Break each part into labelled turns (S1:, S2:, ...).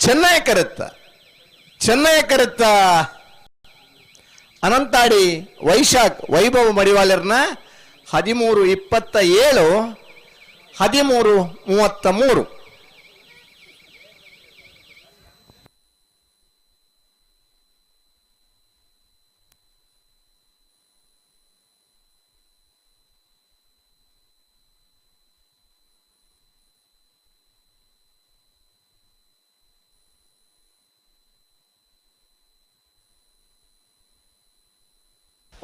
S1: Chennai ಕರೆತ್ತ Chennai ಕರೆತ್ತ Anantadi Vaishakh ವೈಭವ ಮಡಿವಾಲರ್ನ 13:27, 13:33.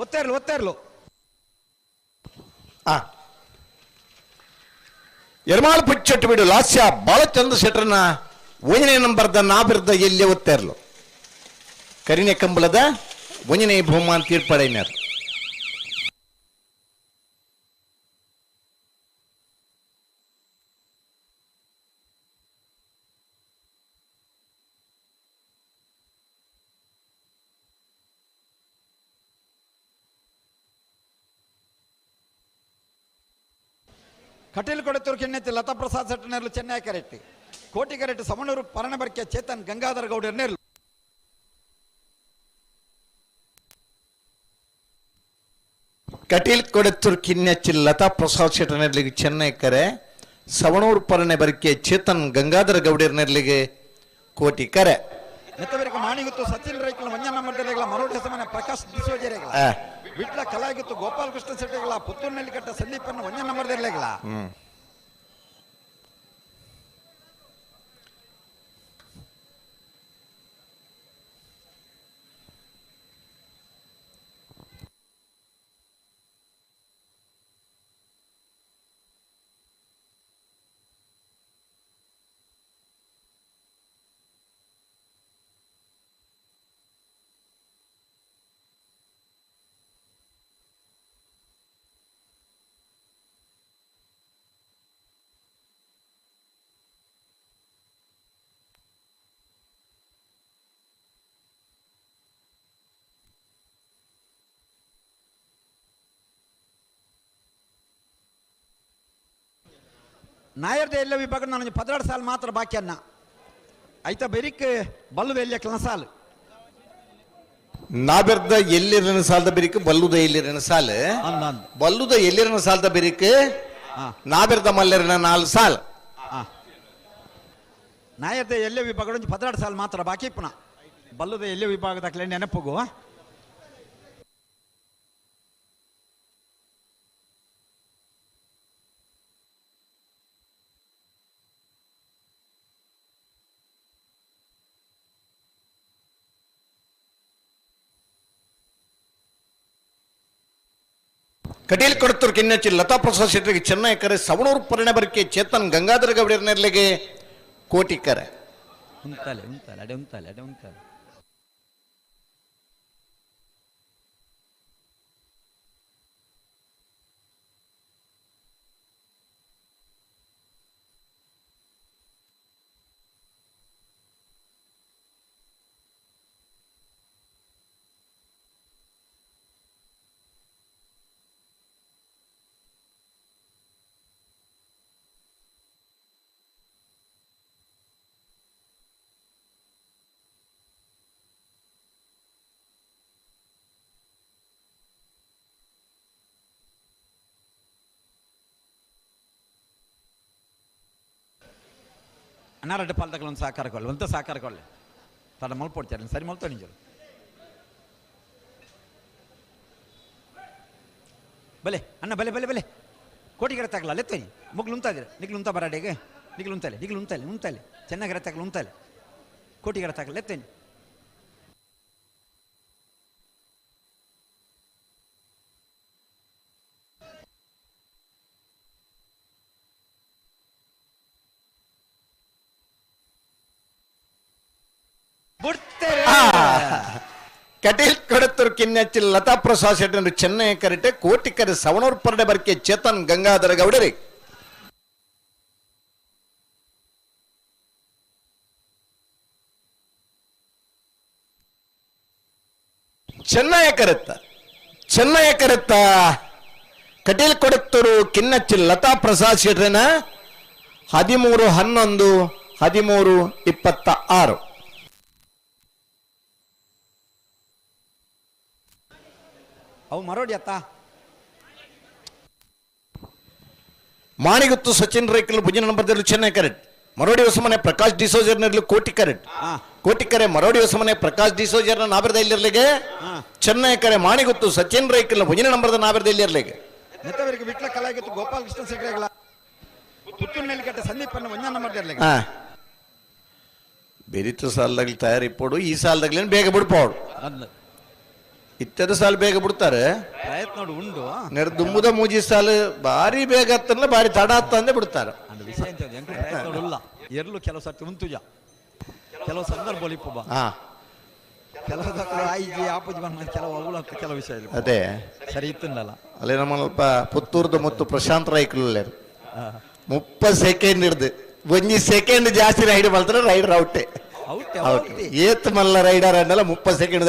S2: ಒತ್ತೇರ್ಲು ಒತ್ತೇರ್ಲು.
S1: ಆ ಎರ್ಮಾಳ್ ಪುಚ್ಚಟ್ಟು ಬಿಡು ಲಾಸ್ಯ ಬಾಲಚಂದ್ರ ಶೆಟ್ಟರ್ನ ಒಂದನೇ ನಂಬರ್ದ ನಾಬಿರ್ದ ಎಲ್ಲಿ ಒತ್ತೇರ್ಲು ಕರಿನೆ ಕಂಬಳದ ಒಂದನೇ ಬಹುಮಾನ ತೀರ್ಪಡೆಯರು.
S2: ಕಟೀಲ್ ಕೊಡತೂರು ಕೆಣ್ಣೆತ್ತಿ ಲತಾ ಪ್ರಸಾದ್ ಸೆಟ್ಟನೇರ್ಲು ಚೆನ್ನೈ ಕರೆಟ್ಟಿ ಕೋಟಿ ಕರೆಟ್ಟಿ ಸಮಣೂರು ಪರಣಬರ್ಕೆ ಚೇತನ್ ಗಂಗಾಧರ ಗೌಡರ್ ನೇರ್ಲು.
S1: ಕಟೀಲ್ ಕೊಡತ್ತೂರು ಕಿನ್ನೆಚ್ಚಿ ಲತಾ ಪ್ರಸಾದ್ ಶೆಟ್ಟರ್ನೆರ್ಲಿಗೆ ಚೆನ್ನೈ ಕರೆ, ಸವಣೂರು ಪರಣೆ ಬರಿಕೆ ಚೇತನ್ ಗಂಗಾಧರ ಗೌಡರ್ನೆರ್ಲಿಗೆ ಕೋಟಿ ಕರೆ.
S2: ನೆತ್ತಬೆರಕ ಮಾಣಿಗುತ್ತು ಸಚಿನ್ ರೈಕಲ್ ಒಂಜ ನಂಬರ್ ಮರೋಡ್ ಹೆಸಮನೆ ಪ್ರಕಾಶ್ ಡಿಸೋಜರೆಗಳ ವಿಟ್ಲ ಕಲಾಗಿತ್ತು ಗೋಪಾಲಕೃಷ್ಣ ಶೆಟ್ಟಿಗಳ ಪುತ್ತೂರಿನಲ್ಲಿ ಕಟ್ಟ ಸಂದೀಪನ್ನು ಒಂಜ ನಂಬರ್ ಗಳ. ನಾಯರ್ದ ಎಲ್ಲ ವಿಭಾಗ ನಾನು 12 ಸಾಲು ಮಾತ್ರ ಬಾಕಿ ಅನ್ನ ಐತ ಬೆರಿಕ್ ಬಲ್ಲುದ ಎಲ್ಲ ಸಾಲು.
S1: ನಾಬೆರ್ದ ಎಲ್ಲಿರನ ಸಾಲದ ಬೆರಿಕ್ ಬಲ್ಲುದ ಎಲ್ಲಿರನ ಸಾಲ, ಬಲ್ಲುದ ಎಲ್ಲಿರನ ಸಾಲದ ಬೆರಿಕ್ ನಾಬೆರ್ದ ಮಲ್ಲೆರನ 4 ಸಾಲ್.
S2: ನಾಯರ್ದ ಎಲ್ಲ ವಿಭಾಗ 12 ಸಾಲು ಮಾತ್ರ ಬಾಕಿ ಪುನಃ ಬಲ್ಲುದ ಎಲ್ಲ ವಿಭಾಗದ ನೆನಪುಗು.
S1: ಕಟೀಲ್ ಕೊಡತೂರು ಕಿನ್ನಚ್ಚಿ ಲತಾ ಪ್ರಸಾದ್ ಶೆಟ್ಟಿಗೆ ಚೆನ್ನೈ ಕರೆ, ಸವಣೂರು ಪರಿಣೆ ಬರಿಕೆ ಚೇತನ್ ಗಂಗಾಧರ ಗೌಡರ್ನೆರ್ಲಿಗೆ ಕೋಟಿ ಕರೆ.
S2: ಉಂತಾಲೆ ಉಂತಾಲೆ ಅಡೆ ಉಂತಾಲೆ ಅಡೆ ಉಂತಾಲೆ. ಅನ್ನಾರಡ್ಡ ಪಾಲ್ದಕ್ಲ ಒಂದು ಸಹಕಾರ ಕೊಲ್ಲ ಒಂತ ಸಹಕಾರ ಕೊಲ್ಲೆ ತಡ ಮಲ್ಪೊಡ್ತಾರೆ ಸರಿ ಮಲ್ತೋ ನಿಂಜರು ಬಲೆ ಅಣ್ಣ ಬಲೆ ಬಲೆ ಬಲೆ ಕೋಟಿಗೆರೆ ತಗಲ ಲೆತ್ತನಿ ಮುಗ್ಲು ಉಂತಾದಿರ ನಿಗ್ಲು ಉಂತ ಬರಾಡೆಗೆ ನಿಗ್ಲು ಉಂತಾಲೆ ನಿಗ್ಲು ಉಂತಾಲೆ ಉಂತಾಲೆ ಚೆನ್ನಾಗಿರ ತಗಲು ಉಂತಾಲೆ ಕೋಟಿಗೆರೆ ತಗಲ ಲೆತ್ತನಿ.
S1: ಕಟೀಲ್ ಕೊಡತ್ತೂರು ಕಿನ್ನಚ್ಚಿ ಲತಾ ಪ್ರಸಾದ್ ಶೆಟ್ಟರು ಚೆನ್ನೈ ಕರೆಟೆ ಕೋಟಿ ಕರೆ ಸವಣೂರು ಪರಡೆ ಬರ್ಕೆ ಚೇತನ್ ಗಂಗಾಧರ ಗೌಡರಿ. ಚೆನ್ನೈ ಕರೆತ್ತ ಚೆನ್ನೈ ಕರೆತ್ತ ಕಟೀಲ್ ಕೊಡತ್ತೂರು ಕಿನ್ನಚ್ಚಿ ಲತಾ ಪ್ರಸಾದ್ ಶೆಟ್ಟರನ 13-11 13-26.
S2: ಅವು ಮರೋಡಿ ಅತ್ತ.
S1: ಮಾಣಿಗುತ್ತು ಸಚಿನ್ ರೈಕಲ್ ಭುಜನ ನಂಬರ್ದಲ್ಲಿ ಚೆನ್ನೈ ಕರೆಕ್ಟ್. ಮರೋಡಿ ಹೊಸಮನೆ ಪ್ರಕಾಶ್ ಡಿಸೋಜರ್ನಲ್ಲಿ ಕೋಟಿ ಕರೆಕ್ಟ್. ಕೋಟಿಕರೆ ಮರೋಡಿ ಹೊಸಮನೆ ಪ್ರಕಾಶ್ ಡಿಸೋಜರ್ನ ನಾಬರದ ಇಲ್ಲಿರ್ಲಿಗೆ. ಚೆನ್ನೈ ಕರೆ ಮಾಣಿಗುತ್ತು ಸಚಿನ್ ರೈಕಲ್ ಭುಜನ ನಂಬರ್ದ ನಾಬರದ ಇಲ್ಲಿರ್ಲಿಗೆ.
S2: ನೆತ್ತವರಿಗೆ ವಿಟ್ಲ ಕಲಾಗಿತ್ತು ಗೋಪಾಲಕೃಷ್ಣ ಶೆಟ್ಟರ್ಗಳ ಪುತ್ತೂರಿನಲ್ಲಿ ಕಟ್ಟ ಸಂದೀಪನ್ನು ಒಂಜ ನಂಬರ್ ಇರ್ಲಿಗೆ.
S1: ಬೆರಿತ ಸಾಲದಾಗ್ಲಿ ತಯಾರಿ ಪೋಡು, ಈ ಸಾಲದಾಗ್ಲೇನು ಬೇಗ ಬಿಡ್ಪೋಡು. ಇತ್ತರ ಸಾಲ ಬೇಗ ಬಿಡ್ತಾರೆ.
S2: ಪ್ರಯತ್ನ ನೋಡು ಉಂಡು.
S1: ನೆರೆ ದುಂಬುದ ಮೂಜಿ ಸಾಲು ಭಾರಿ ಬೇಗ ಹತ್ತಲ್ಲ, ಭಾರಿ ತಡ ಹತ್ತ ಅಂದೇ ಬಿಡ್ತಾರೆ.
S2: ಅಂಡ್ ವಿಷಯ ಎಂತ ಎಂಕು ಪ್ರಯತ್ನ ನೋಡುಲ್ಲ ಎರಲು ಕೆಲವು ಸರ್ತಿ ಉಂತುಜ ಕೆಲವು ಸಂದರ್ಭ ಒಲಿಪು ಬಾ. ಕೆಲವು ದಕ್ಕಲು ಆಯ್ಜಿ ಆಪುಜಿ ಬಂದ ಕೆಲವು ಅವುಳ ಕೆಲವು ವಿಷಯ ಇಲ್ಲ.
S1: ಅದೇ
S2: ಸರಿ ಇತ್ತಲ್ಲ.
S1: ಅಲ್ಲಿ ನಮ್ಮ ಸ್ವಲ್ಪ ಪುತ್ತೂರ್ದು ಮತ್ತು ಪ್ರಶಾಂತ್ ರೈಕುಲು 30 ಸೆಕೆಂಡ್ ಹಿಡ್ದು ಒಂಜಿ ಸೆಕೆಂಡ್ ಜಾಸ್ತಿ ರೈಡ್ ಮಾಡ್ತಾರೆ, ರೈಡರ್ ಔಟೆ.
S2: ಔಟ್.
S1: ಔಟ್. ಏತ್ ಮಲ್ಲ ರೈಡರ್ ಅಂಡಲ್ಲ 30 ಸೆಕೆಂಡ್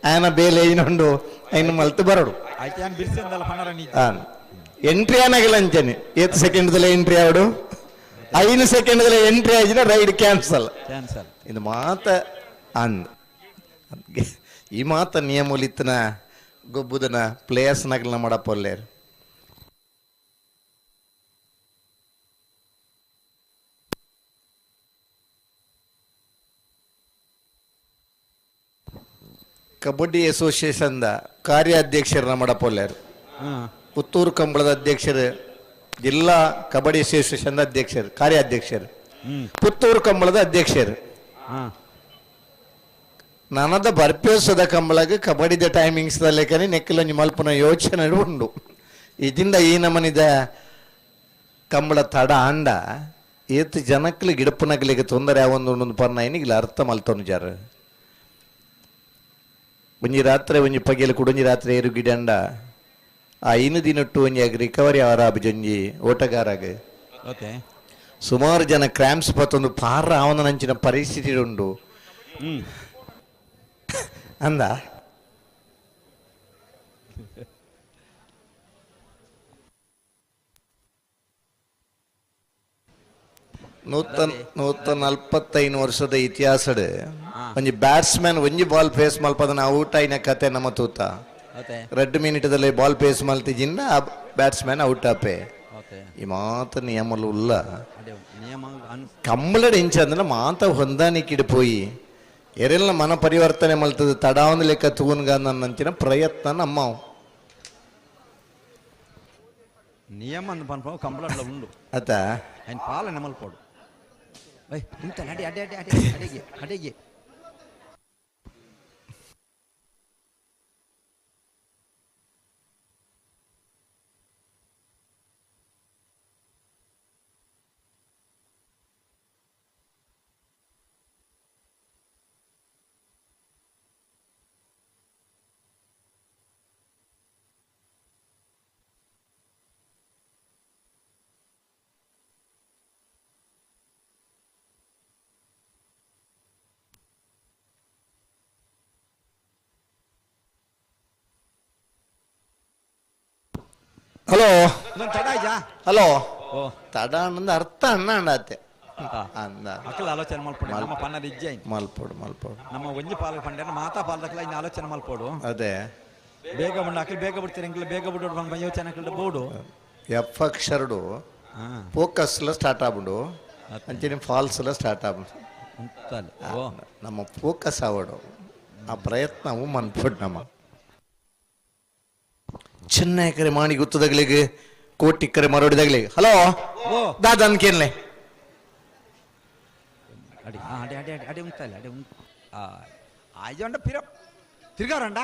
S1: ಆಯನ ಬೇಲೆ ಐನುಂಡು ಐನು ಮಲ್ತು ಬರಡು.
S2: ಆಯ್ತು, ಯಾನ್ ಬಿರ್ಸಿಂದಲ್ಲ ಪಣರ ನೀ.
S1: ಎಂಟ್ರಿ ಆನಾಗಿಲ್ಲ ಅಂಚನೆ ಏತ್ ಸೆಕೆಂಡ್ ಎಂಟ್ರಿ ಆವಡು, 5 ಸೆಕೆಂಡ್ ಎಂಟ್ರಿ ಆಗಿದ್ರೆ ರೈಡ್ ಕ್ಯಾನ್ಸಲ್.
S2: ಕ್ಯಾನ್ಸಲ್.
S1: ಇದು ಮಾತ ಅಂದ್ ಈ ಮಾತ ನಿಯಮಲಿತ್ತನ ಗೊಬ್ಬುದನ ಪ್ಲೇಯರ್ಸ್ ನಗಲ್ನ ಮಾಡಪ್ಪಲ್ಲೇರು. ಕಬಡ್ಡಿ ಅಸೋಸಿಯೇಷನ್ದ ಕಾರ್ಯಾಧ್ಯಕ್ಷರನ್ನ ಮಾಡಪೊಲ್ಲೇರು. ಪುತ್ತೂರು ಕಂಬಳದ ಅಧ್ಯಕ್ಷರು, ಜಿಲ್ಲಾ ಕಬಡ್ಡಿ ಅಸೋಸಿಯೇಷನ್ದ ಅಧ್ಯಕ್ಷರು, ಕಾರ್ಯಾಧ್ಯಕ್ಷರು, ಪುತ್ತೂರು ಕಂಬಳದ ಅಧ್ಯಕ್ಷರು. ನನದ ಬರ್ಪೇಸದ ಕಂಬಳಗ ಕಬಡ್ಡಿದ ಟೈಮಿಂಗ್ಸ್ ಲೆಕ್ಕನೆ ನೆಕ್ಕಲೊಂಜಿ ಮಲ್ಪನ ಯೋಚನೆ ಉಂಡು. ಇದಿಂದ ಈ ನಮನಿದ ಕಂಬಳ ತಡ ಅಂಡ ಏತ್ ಜನಕ್ಲು ಗಿಡಪುನಕ್ಲಿಗೆ ತೊಂದರೆ ಆವೊಂದು ಉಂಡು ಪರ್ನ ಇಲ್ಲ ಅರ್ಥ ಮಲ್ತೊಂದು ಜಾರು. ಒಂಜಿ ರಾತ್ರಿ ಒಂಜಿ ಪಗೆಲ್ ಕುಡೊಂಜಿ ರಾತ್ರಿ ಏರು ಗಿಡಂಡ ಆ 5 ದಿನಟ್ಟು ಒಂಜಿ ಆಗ ರಿಕವರಿ ಅವರ ಜೊಂಜಿ ಓಟಗಾರಾಗ. ಸುಮಾರು ಜನ ಕ್ರ್ಯಾಂಪ್ಸ್ ಪತ್ತೊಂದು ಪಾರ ಅವನ ನಂಚಿನ ಪರಿಸ್ಥಿತಿ ಉಂಡು. ಅಂದ 145 ವರ್ಷದ ಇತಿಹಾಸಡ್ ಒಂಜಿ ಬ್ಯಾಟ್ಸ್ಮನ್ ಒಂಜಿ ಬಾಲ್ ಫೇಸ್ ಮಲ್ಪದನ ಔಟ್ ಆಯ್ನ ಕತೆ ನಮ್ಮ ತೂತ. 2 ಮಿನಿಟ್ದಲ್ಲಿ ಬಾಲ್ ಫೇಸ್ ಮಲ್ತಿಜಿನ್ನ ಬ್ಯಾಟ್ಸ್ಮನ್ ಔಟ್ ಆಪೆ. ಈ ಮಾತ ನಿಯಮಲು ಉಲ್ಲ. ಕಂಬಳಡ್ ಇಂಚ ಅಂದ್ರೆ ಮಾತ ಹೊಂದಾಣಿಕೆಡ್ ಪೋಯಿ ಎರೆಲ್ಲ ಮನ ಪರಿವರ್ತನೆ ಮಲ್ತದ ತಡಾವೊಂದು ಲೆಕ್ಕ ತೂನ್ಗ ನನ್ನಂಚಿನ ಪ್ರಯತ್ನ ನಮ್ಮ.
S2: ನಿಯಮ ಅಂದ್ ಪನ್ಪ ಕಂಬಳಡ್ಲ ಉಂಡು.
S1: ಅತ.
S2: ఆయన ಪಾಲನೆ ಮಲ್ಪೋಡು. I ಇಂತ ನಡಿ ಅಡೆ ಅಡೆ ಅಡೆ ಅಡೆಗೆ ಅಡೆಗೆ.
S1: ಹಲೋ.
S2: ಇನ್ನೊಂದು ತಡ ಆಯ್ತಾ?
S1: ಹಲೋ.
S2: ಓ.
S1: ತಡ ಅನ್ನಂದು ಅರ್ಥ ಅಣ್ಣ ಅಣ್ಣಾತೆ ಅಂದ.
S2: ಅಕ್ಕಲ ಆಲೋಚನೆ ಮಲ್ಪೊಡು ನಮ್ಮ ಪನ್ನದ ಇಜ್ಜೆ ಐನ್.
S1: ಮಲ್ಪೋಡು ಮಲ್ಪೋಡು.
S2: ನಮ್ಮ ಒಂಜಿ ಪಾಲಕ ಪಂಡ್ಯಾನ ಮಾತಾ ಪಾಲಕಲ ಇನ್ನು ಆಲೋಚನೆ ಮಲ್ಪೊಡು.
S1: ಅದೇ.
S2: ಬೇಗ ಬಂಡು ಅಕ್ಕಲು ಬೇಗ ಬಿಡ್ತೀರಿ, ಎಂಕ್ಲು ಬೇಗ ಬಿಡೋಡು ಬಂದು ಯೋಚನೆ ಅಕ್ಕಲ್ಡ ಬೋಡು.
S1: ಎಫ್ ಅಕ್ಷರಡು ಫೋಕಸ್ಲ ಸ್ಟಾರ್ಟ್ ಆಗ್ಬಿಡು ಅಂಚನೆ ಫಾಲ್ಸ್ ಎಲ್ಲ ಸ್ಟಾರ್ಟ್ ಆಗ್ಬಿಡು.
S2: ಉಂತಲ್ಲ ಓ.
S1: ನಮ್ಮ ಫೋಕಸ್ ಆವಡು ಆ ಪ್ರಯತ್ನವು ಮನ್ಪೊಡು ನಮ್ಮ. ಚೆನ್ನೈ ಕರೆ ಮಾಣಿ ಗುತ್ತದಗ್ಲಿಗೆ ಕೋಟಿ ಕರೆ ಮರೋಡಿದಾಗ್ಲಿಗೆ. ಹಲೋ.
S2: ಓ.
S1: ದಾದ ಅನ್ಕೇನ್ಲೆ.
S2: ಅಡಿ ಅಡಿ ಅಡಿ ಅಡಿ ಅಡಿ ಉಂತಲ್ಲ ಅಡಿ ಉಂತ ಆಯ್ಜಂಡ ಪಿರ ತಿರ್ಗಾರಂಡ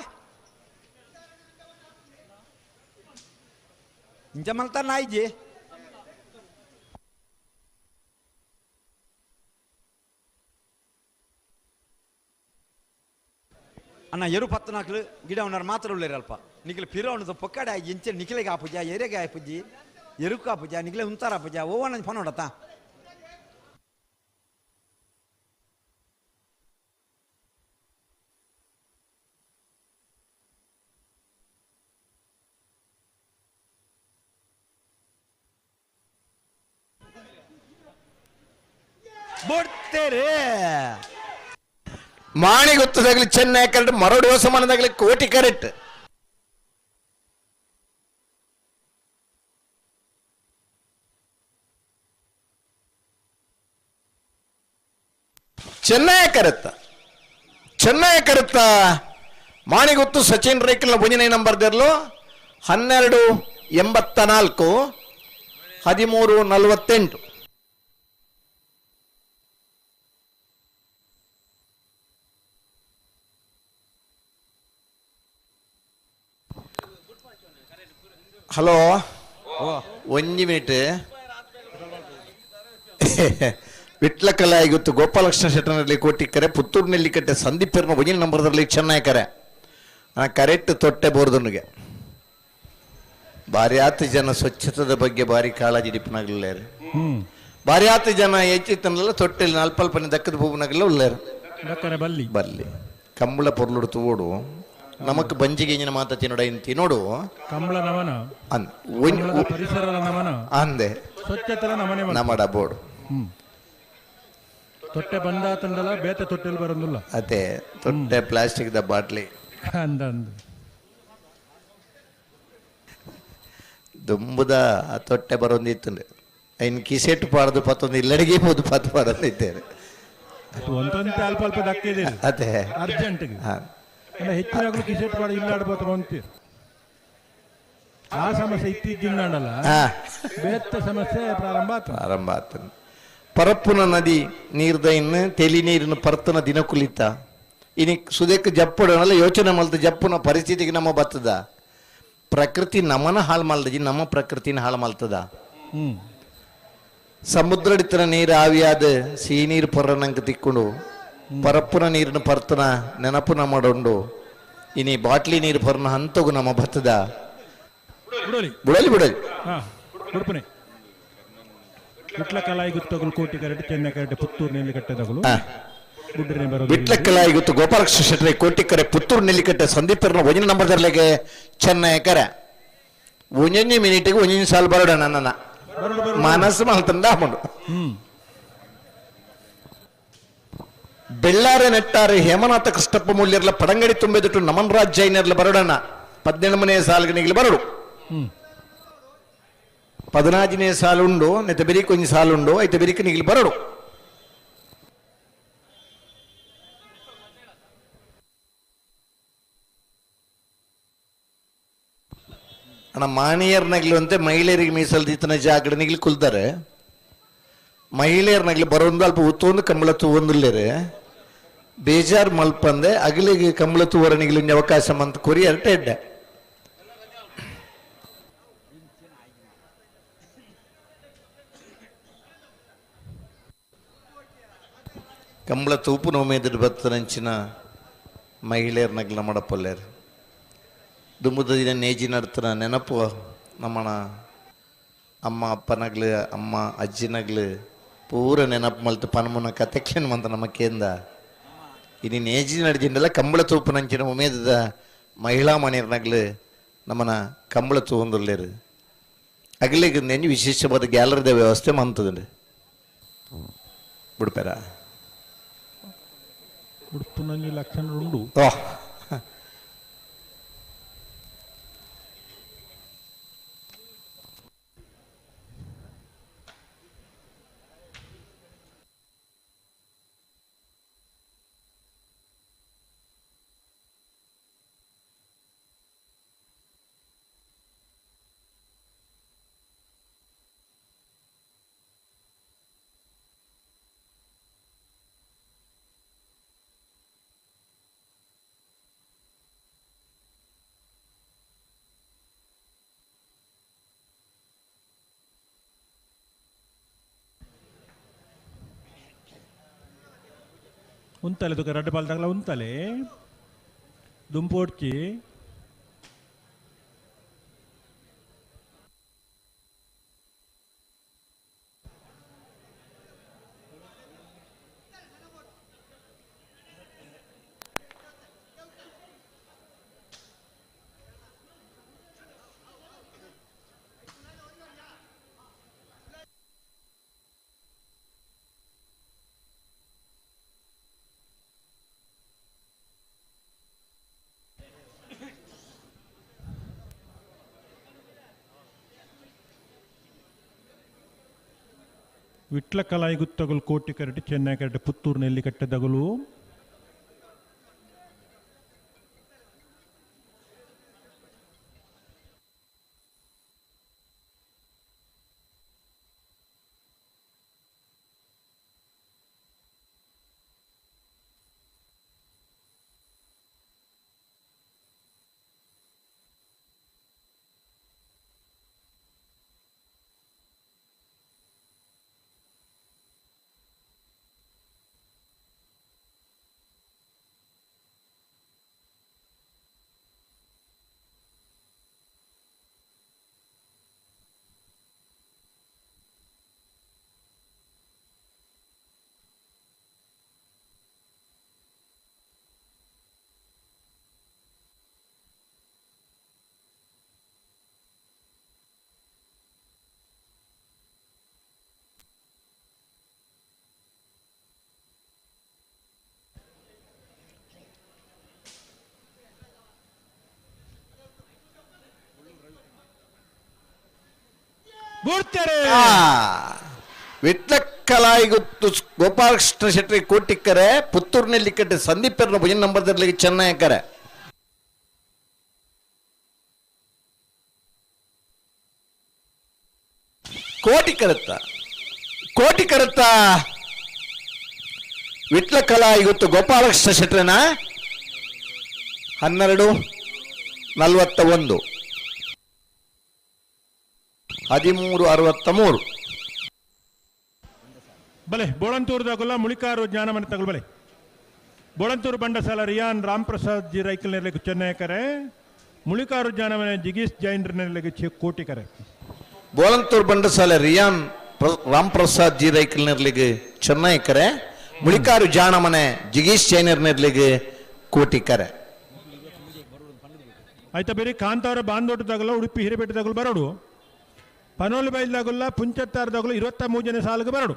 S2: ಇಂಚ ಮಲ್ತಾರ ನಾಯಿಜಿ. ಅಣ್ಣ ಎರು ಪತ್ತು ನಾಲ್ಕು ಗಿಡ ಉన్నారు ಮಾತ್ರ ಉಳ್ಳೇರು ಅಲ್ಪ ನಿಖಿಲ್ ಪಿರ ಉಂಡು ಪೊಕ್ಕಡೆ ಆಯ್ಜಿ ಇಂಚೆ ನಿಖಿಲಿಗೆ ಆಪುಜ ಎರೆಗೆ ಆಪುಜಿ ಎರುಕು ಆಪುಜ ನಿಖಿಲೆ ಉಂತಾರ ಆಪುಜ ಓವನ ಫೋನ್ ಹೊಡತಾ. ಬೊಡ್ತೇರೆ
S1: ಮಾಣಿ ಗೊತ್ತದಾಗಲಿ ಚೆನ್ನೈ ಕರೆಕ್ಟ್ ಮರಡು ಸಮಾನದಾಗಲಿ ಕೋಟಿ ಕರೆಕ್ಟ್. ಚೆನ್ನೈ ಕರೆತ್ತ ಚೆನ್ನೈ ಕರೆತ್ತ ಮಾಣಿಗೊತ್ತು ಸಚಿನ್ ರೇಖಲ್ ಒಂದನೇ ನಂಬರ್ ದೇರ್ಲು 12.84 13.48. ಹಲೋ, ಒಂಜಿ ಮಿನಿಟ್. ವಿಟ್ಲ ಕಲಾಯಿಗೊತ್ತು ಗೋಪಾಲಕೃಷ್ಣ ಶೆಟ್ಟನಲ್ಲಿ ಕೋಟಿಕ್ಕರೆ ಪುತ್ತೂರು ನೆಲ್ಲಿಕಟ್ಟೆ ಸಂದೀಪ್ ಪೆರ್ನ ಒಂಜಿನ ನಂಬರ್ದಲ್ಲಿ ಚೆನ್ನೈ ಕರೆ ಕರೆಕ್ಟ್ ತೊಟ್ಟೆ ಬೋರ್ದನಿಗೆ. ಭಾರಿ ಆತ ಜನ ಸ್ವಚ್ಛತದ ಬಗ್ಗೆ ಭಾರಿ ಕಾಳಜಿ ಡಿಪ್ಪನಾಗಲಿಲ್ಲ. ಭಾರಿ ಆತ ಜನ ಹೆಚ್ಚಿತ್ತನಲ್ಲ ತೊಟ್ಟೆಲ್ಲಿ ಅಲ್ಪ ಅಲ್ಪನೆ ದಕ್ಕದ ಪೂಪನಾಗಲ್ಲ ಉಳ್ಳೇರು.
S3: ದಕ್ಕರೆ ಬಲ್ಲಿ.
S1: ಬಲ್ಲಿ ಕಂಬಳ ಪೊರ್ಲುಡು ತೂಡು ನಮಕ್ ಬಂಜಿಗೆ ಇಂಜಿನ ಮಾತ ತಿನ್ನೋಡ ಇನ್ ತಿನ್ನೋಡು.
S3: ಕಂಬಳ ನಮನ.
S1: ಅಂದ್
S3: ಕಂಬಳದ ಪರಿಸರದ ನಮನ.
S1: ಅಂದೆ.
S3: ಸ್ವಚ್ಛತೆಲ ನಮನೆ.
S1: ನಮ್ಮಡ ಬೋರ್ಡು.
S3: ತೊಟ್ಟೆ ಬಂದಾತಂದಲ ಬೇತೆ ತೊಟ್ಟೆಲ್ ಬರಂದಿಲ್ಲ.
S1: ಅದೇ ತೊಟ್ಟೆ ಪ್ಲಾಸ್ಟಿಕ್ the bottle.
S3: ಅಂದ ಅಂದ.
S1: ದುಂಬುದ ಆ ತೊಟ್ಟೆ ಬರೋಂದಿತ್ತು ಇನ್ ಕಿಸೆಟ್ ಪಾಡ್ದು ಪತ್ತೊಂದು ಇಲ್ಲಡಿಗೆ ಪೋದು ಪತ್ತು ಪಾಡೊಂದಿದ್ದೇನೆ.
S3: ಒಂದೊಂತೆ ಅಲ್ಪ ಅಲ್ಪ ದಕ್ಕಿದೆ.
S1: ಅದೇ.
S3: ಅರ್ಜೆಂಟ್.
S1: ಹಾ.
S3: ಅಲ್ಲ, ಹೆಚ್ಚಿನಾಗ್ಲೂ ಕಿಸೆಟ್ ಪಾಡ ಇಲ್ಲ ಆಡ್ಬೋದು ಅಂತೀರಿ. ಆ ಸಮಸ್ಯೆ ಇತ್ತೀಚಿನ
S1: ಹಾ.
S3: ಬೇತೆ ಸಮಸ್ಯೆ ಪ್ರಾರಂಭ ಆತು.
S1: ಪ್ರಾರಂಭ ಆತನು ಪರಪ್ಪುನ ನದಿ ನೀರ್ದ ಇನ್ನು ತೆಲಿ ನೀರಿನ ಪರ್ತನ ದಿನ ಕುಲಿತ ಇನಿ ಸುದೇಕ್ ಜಪ್ಪುಡನಲ್ಲ ಯೋಚನೆ ಮಲ್ತ ಜಪ್ಪುನ ಪರಿಸ್ಥಿತಿಗೆ ನಮ್ಮ ಬತ್ತದ ಪ್ರಕೃತಿ ನಮನ ಹಾಳು ಮಲ್ದಜಿ ನಮ್ಮ ಪ್ರಕೃತಿನ ಹಾಳು ಮಲ್ತದ. ಸಮುದ್ರಡಿತನ ನೀರು ಆವಿಯಾದ ಸಿಹಿ ನೀರು ಪೊರ್ರನಂಕ ತಿಕ್ಕೊಂಡು ಪರಪ್ಪುನ ನೀರಿನ ಪರ್ತನ ನೆನಪುನ ಮಾಡೋಂಡು ಇನಿ ಬಾಟ್ಲಿ ನೀರು ಪೊರ್ನ ಹಂತಗು ನಮ್ಮ ಬತ್ತದ.
S3: ಬಿಡೋಲಿ.
S1: ಬುಡಲಿ ಬುಡಲಿ.
S3: ಹಾ, ಉಡುಪನೆ ವಿಟ್ಲ ಕಲಾಯಿ ಗುತ್ತಗಳು ಕೋಟಿ ಕರೆಟ್ ಚೆನ್ನೈ ಕರೆಟ್ ಪುತ್ತೂರು ನೆಲ್ಲಿಕಟ್ಟೆದಗಳು. ಗುಡ್ಡನೆ ಬರೋದು.
S1: ವಿಟ್ಲಕ್ಕಲಾಯಿ ಗೊತ್ತು ಗೋಪಾಲಕೃಷ್ಣ ಶೆಟ್ಟರೆ ಕೋಟಿಕರೆ ಪುತ್ತೂರು ನೆಲ್ಲಿಕಟ್ಟೆ ಸಂದೀಪರ್ನ ಒಂಜಿನ ನಂಬರ್ದರ್ಲೆಗೆ ಚೆನ್ನೈ ಕರೆ ಒಂಜೊಂಜಿ ಮಿನಿಟಿಗೆ ಒಂಜೊಂಜಿ ಸಾಲು ಬರೋಣ ನನ್ನ
S3: ಬರೋಡು ಬರೋಡು.
S1: ಮನಸ್ಸು ಮಲ್ತಂದ ಹಾಕೊಂಡು. ಬೆಳ್ಳಾರೆ ನೆಟ್ಟಾರೆ ಹೇಮನಾಥ ಕೃಷ್ಣಪ್ಪ ಮೂಲ್ಯರ್ಲ ಪಡಂಗಡಿ ತುಂಬಿದಿಟ್ಟು ನಮನ್ ರಾಜ್ ಜೈನರ್ಲ ಬರೋಡಣ 18ನೇ ಸಾಲ್ಗನಿಗೆ ಬರೋಡು. 14ನೇ ಸಾಲುಂಡು ನೆತ್ತ ಬೆರಿಕ್ ಒಂಜಿ ಸಾಲುಂಡು ಐತೆ ಬೆರಿಕ್ ನಿಗಿಲ್ ಬರೋಡು. ಅಣ್ಣ ಮಾಣಿಯರ್ ನಗ್ಲು ಅಂತೆ ಮಹಿಳೆಯರಿಗೆ ಮೀಸಲು ದೀತನ ಜಾಗಡ ನಿಗ್ಲು ಕುಲ್ತಾರೆ. ಮಹಿಳೆಯರ್ ನಗ್ಲು ಬರೋಂದು ಅಲ್ಪ ಉತ್ತೊಂದು ಕಂಬಳ ತೂವೊಂದುಲ್ಲೇರೆ ಬೇಜಾರ್ ಮಲ್ಪಂದೆ ಅಗಲಿಗೆ ಕಂಬಳ ತೂವರ ನಿಗ್ಲು ಅವಕಾಶ ಮಂತ್ ಕೊರಿಯರ್ ಎಡ್ಡೆ. ಕಂಬಳ ತೂಪು ನೋಮೇದಿಡ್ ಬತ್ತನಂಚಿನ ಮಹಿಳೆಯರ್ ನಗ್ಲ ಮಡಪಲ್ಲೇರು ದುಂಬುದ ದಿನ ನೇಜಿ ನಡ್ತನ ನೆನಪು ನಮ್ಮಣ ಅಮ್ಮ ಅಪ್ಪನಗ್ಲು ಅಮ್ಮ ಅಜ್ಜಿನಗ್ಲು ಪೂರ ನೆನಪು ಮಲ್ತು ಪನಮುನ ಕತೆಕ್ಲೇನು ಮಂತ ನಮ್ಮ ಕೇಂದ ಇನಿ ನೇಜಿ ನಡ್ದಿಂಡಲ್ಲ ಕಂಬಳ ತೂಪುನಂಚಿನ ಉಮೇದದ ಮಹಿಳಾ ಮಣಿಯರ್ನಗ್ಲು ನಮ್ಮನ ಕಂಬಳ ತೂವೊಂದುಲ್ಲೇರು ಅಗಲಿಗೆ ನೆಂಜು ವಿಶೇಷವಾದ ಗ್ಯಾಲರಿದ ವ್ಯವಸ್ಥೆ ಮಂತದಂಡು ಬಿಡ್ಪೇರ.
S3: ಉಡುಪುನಂಜಿ ಲಕ್ಷಣ ಉಂಡು.
S1: ಓ.
S3: ಉಂತಲೆ ತುಕ ರಡ್ಡು ಪಾಲ್ದಾಗಲ ಉಂತಲೆ ದುಂಪೋಡ್ಚಿ. ವಿಟ್ಲ ಕಲಾಯಿ ಗುತ್ತಗಲು ಕೋಟಿ ಕರಟು ಚೆನ್ನೈ ಕರಟು ಪುತ್ತೂರು ನೆಲ್ಲಿಕಟ್ಟೆದಗಲು.
S1: ವಿಟ್ಲಕ್ಕಲಾಯಿಗುತ್ತು ಗೋಪಾಲಕೃಷ್ಣ ಶೆಟ್ಟಿ ಕೋಟಿಕ್ಕರೆ ಪುತ್ತೂರಿನಲ್ಲಿ ಕಟ್ಟೆ ಸಂದೀಪ್ ಭುಜನ್ ನಂಬರ್ದಲ್ಲಿ ಚೆನ್ನೈಕರೆ. ಕೋಟಿ ಕರತ್ತ ಕೋಟಿ ಕರತ್ತ ವಿಟ್ಲಕಲಾಯಿಗುತ್ತು ಗೋಪಾಲಕೃಷ್ಣ ಶೆಟ್ಟರನ 12:41 13:63.
S3: ಬಲೆ ಬೋಳಂತೂರ್ದಾಗಲ್ಲ ಮುಳಿಕಾರು ಜ್ಞಾನಮನೆ ತಗಲ್ ಬಲೆ. ಬೋಳಂತೂರು ಬಂಡಸಾಲ ರಿಯಾನ್ ರಾಮ್ಪ್ರಸಾದ್ ಜಿ ರೈಕಲ್ ನೆರಳಿಗೆ ಚೆನ್ನೈಕರೆ. ಮುಳಿಕಾರು ಜ್ಞಾನಮನೆ ಜಿಗೀಶ್ ಜೈನ್ರ ನೆರಳಿಗೆ ಕೋಟಿಕರೆ.
S1: ಬೋಳಂತೂರು ಬಂಡಸಾಲೆ ರಿಯಾನ್ ರಾಮ್ಪ್ರಸಾದ್ ಜಿ ರೈಕಲ್ ನೆರಳಿಗೆ ಚೆನ್ನೈಕರೆ. ಮುಳಿಕಾರು ಜಾಣಮನೆ ಜಿಗೀಶ್ ಜೈನರ್ ನೆರಳಿಗೆ ಕೋಟಿಕರೆ.
S3: ಆಯ್ತಾ ಬೇರೆ ಕಾಂತಾವರ ಬಾಂದೋಟದಾಗಲ್ಲ ಉಡುಪಿ ಹಿರೇಪೇಟೆದಾಗಲು ಬರೋಡು. ಪನೋಲಿ ಬೈಲ್ದಾಗಲ್ಲ ಪುಂಚತ್ತಾರದಾಗಲು 23 ಜನ ಸಾಲಿಗೆ ಬರೋಡು.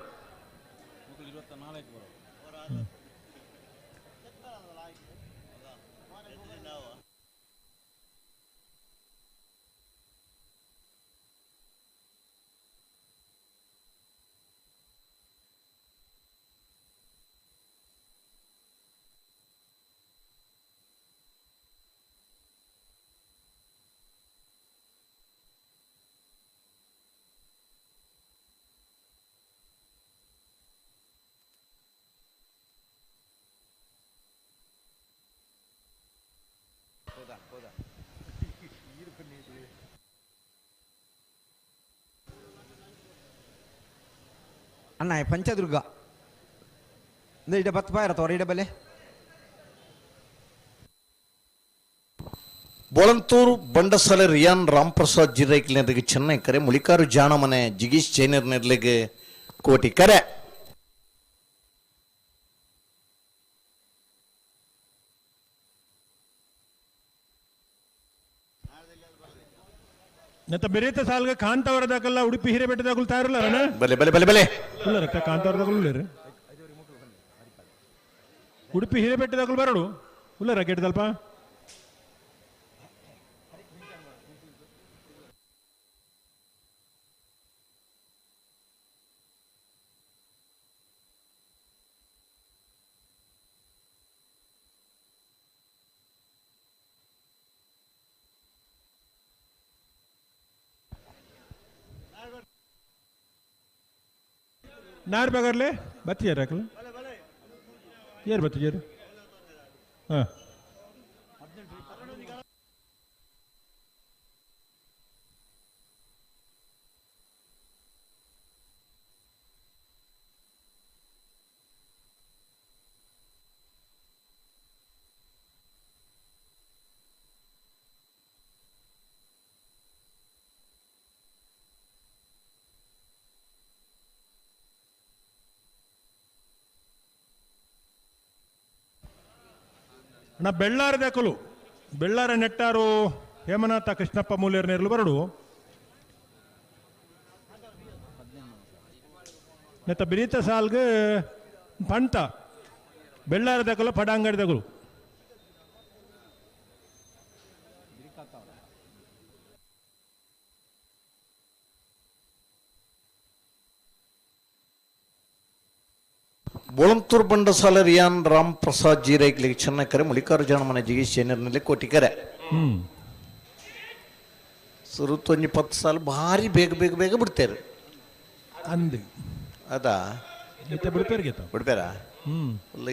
S2: ಅಣ್ಣ ಪಂಚದುರ್ಗ ಇಡ ಬತ್ ಬಾರ ತೋರ ಇಡ ಬಲೆ.
S1: ಬೋಳಂತೂರು ಬಂಡಸಾಲೆ ರಿಯಾನ್ ರಾಮ್ಪ್ರಸಾದ್ ಜಿರೈಕ್ಲ್ ನೆರಳಿಗೆ ಚೆನ್ನೈ ಕರೆ. ಮುಳಿಕಾರು ಜಾಣಮನೆ ಜಿಗೀಶ್ ಜೈನರ್ ನೆರಳಿಗೆ ಕೋಟಿ ಕರೆ.
S3: ನತ್ತ ಬೆರೆತ ಸಾಲ್ಗ ಕಾಂತಾವರದಾಗಲ್ಲ ಉಡುಪಿ ಹಿರೇಬೆಟ್ಟದಾಗಲು ತಾರಲ್ಲ ಅಣ್ಣ.
S1: ಬಲೆ ಬಲೆ ಬಲೆ ಬಲೆ
S3: ಉಲ್ಲರಕ್ಕ ಕಾಂತಾವರದಾಗಲು ಉಳ್ಳೇರು. ಉಡುಪಿ ಹಿರೇಬೆಟ್ಟದಾಗಲು ಬರೋಡು ಉಲ್ಲರ ಗೆಡ್ದಲ್ಪ. ನಾರ್ ಬಗರ್ಲೆ ಬತ್ತಿಯಾರ ಹಾಕಲ ಏರು ಬತ್ತಿಜಾರು ಹಾಂ. ಅಣ್ಣ ಬೆಳ್ಳಾರ ದಾಕಲು ಬೆಳ್ಳಾರ ನೆಟ್ಟಾರು ಹೇಮನಾಥ ಕೃಷ್ಣಪ್ಪ ಮೂಲ್ಯರ ನೇರಲು ಬರಡು. ನೆತ್ತ ಬಿರಿತ ಸಾಲ್ಗೆ ಪಂತ ಬೆಳ್ಳಾರ ದಾಕಲು ಪಡಾಂಗಡಿ ದಕಲು.
S1: Bolantur ಬಂಡಸಾಲ ರಿಯಾನ್ ರಾಮ್ ಪ್ರಸಾದ್ G ರೈಕ್ಲಿಗೆ ಚೆನ್ನಕರೆ ಮುಳಿಕಾರು ಮನೆ ಜಿಗೀಶ್ ಜೈನರ್ನಲ್ಲಿ ಕೋಟಿಕರೆ. ಸುರುತ್ತೊಂಜಿ 10 ಸಾಲ ಭಾರಿ ಬೇಗ ಬೇಗ ಬೇಗ ಬಿಡ್ತೇರು
S3: ಅಂದು
S1: ಅದಾ
S3: ಬಿಡ್ಪೇರ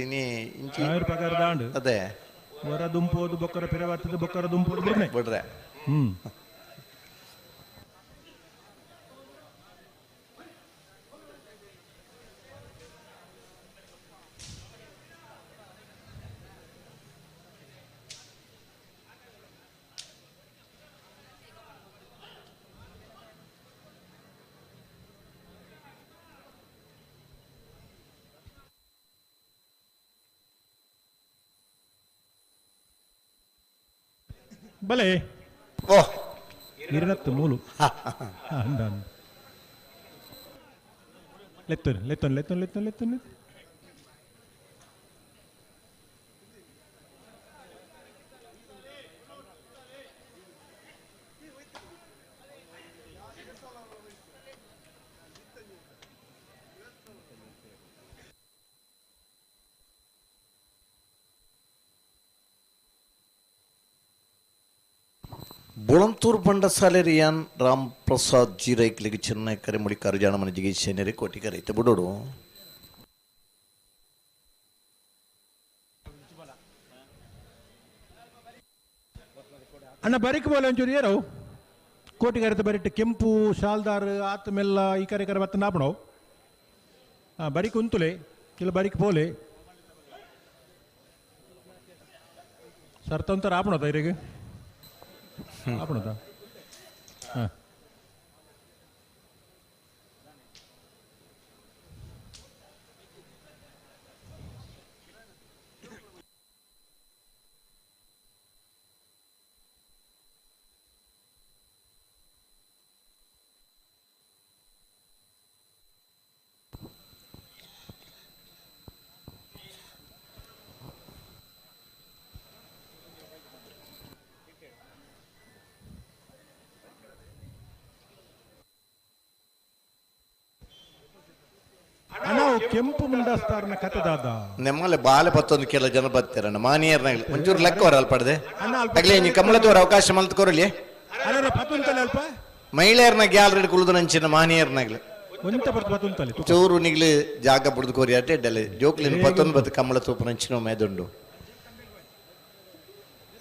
S1: ಇನಿ ಇಂಚಿ ಅದೇ
S3: ವರ ದುಂಪೋದು ಬೊಕ್ಕರ ಪಿರವತ್ತದ ಬೊಕ್ಕರ ದುಂಪೋದು
S1: ಬಿಡ್ರೆ.
S3: ಬಲೆ
S1: ಓಹ್
S3: ಇರನತ್ತು ಮೂಲು ಲೆತ್ತೊನ್ ಲೆತ್ತೊನ್ ಲೆತ್ತೊನ್ ಲೆತ್ತೊನ್ ಲೆತ್ತೊನ್.
S1: ಬೊಳಂತೂರು ಬಂಡಸಾಲೆ ರಿಯಾನ್ ರಾಮ್ ಪ್ರಸಾದ್ ಜಿ ರೈಕ್ಲಿಗೆ ಚೆನ್ನೈ ಕರೆ ಮುಳಿಕಾರು ಜಾಣಮನ ಜಿಗೇಶ್ ಸೇನರಿ ಕೋಟಿಕರೆ ಐತೆ ಬಿಡೋಡು.
S3: ಅಣ್ಣ ಬರಿಕ್ ಬೋಲೆ ಒಂಚೂರು ಏರವು ಕೋಟಿಗಾರತ ಬರಿಟ್ಟು ಕೆಂಪು ಶಾಲ್ದಾರ್ ಆತ ಮೆಲ್ಲ ಈ ಕರೆ ಕರೆ ಬತ್ತ ನಾಪಣವು. ಹಾಂ ಬರಿಕ್ ಉಂತುಲೆ ಇಲ್ಲ ಬರಿಕ್ ಪೋಲೆ ಸರ್ತಂತರ ಆಪಣದ ಇರಿಗೆ ಆಪಣದ. ಹಾಂ ಕೆಂಪು ಮುಂಡಾಸ್ತಾರನ ಕತೆ ದಾದ
S1: ನೆಮ್ಮಲೆ ಬಾಲೆ ಪತ್ತೊಂದು ಕೆಲ ಜನ ಬರ್ತೀರಣ್ಣ ಮಾನಿಯರ್ನ ಒಂಚೂರು ಲೆಕ್ಕ ಅವರ ಅಲ್ಪ ಪಡೆದೆ ಅಗ್ಲೇ ನೀ ಕಮಲದವರ ಅವಕಾಶ ಮಲ್ತ್ಕೊರಲಿ
S3: ಅಲ್ಪ
S1: ಮಹಿಳೆಯರ್ನ ಗ್ಯಾಲರಿ ಕುಳಿದು ನಂಚಿನ ಮಾನಿಯರ್ನಾಗ್ಲಿ
S3: ಒಂತ ಬರ್ತು ಪತ್ತೊಂತಲೆ
S1: ಚೂರು ನಿಗ್ಲಿ ಜಾಗ ಬುಡ್ದು ಕೋರಿ ಅಡ್ಡೆ ಅಡ್ಡಲೆ ಜೋಕ್ಲಿನ ಪತ್ತೊಂದು ಬತ್ತು ಕಮಲ ತೂಪು ನಂಚಿನ ಮೇದುಂಡು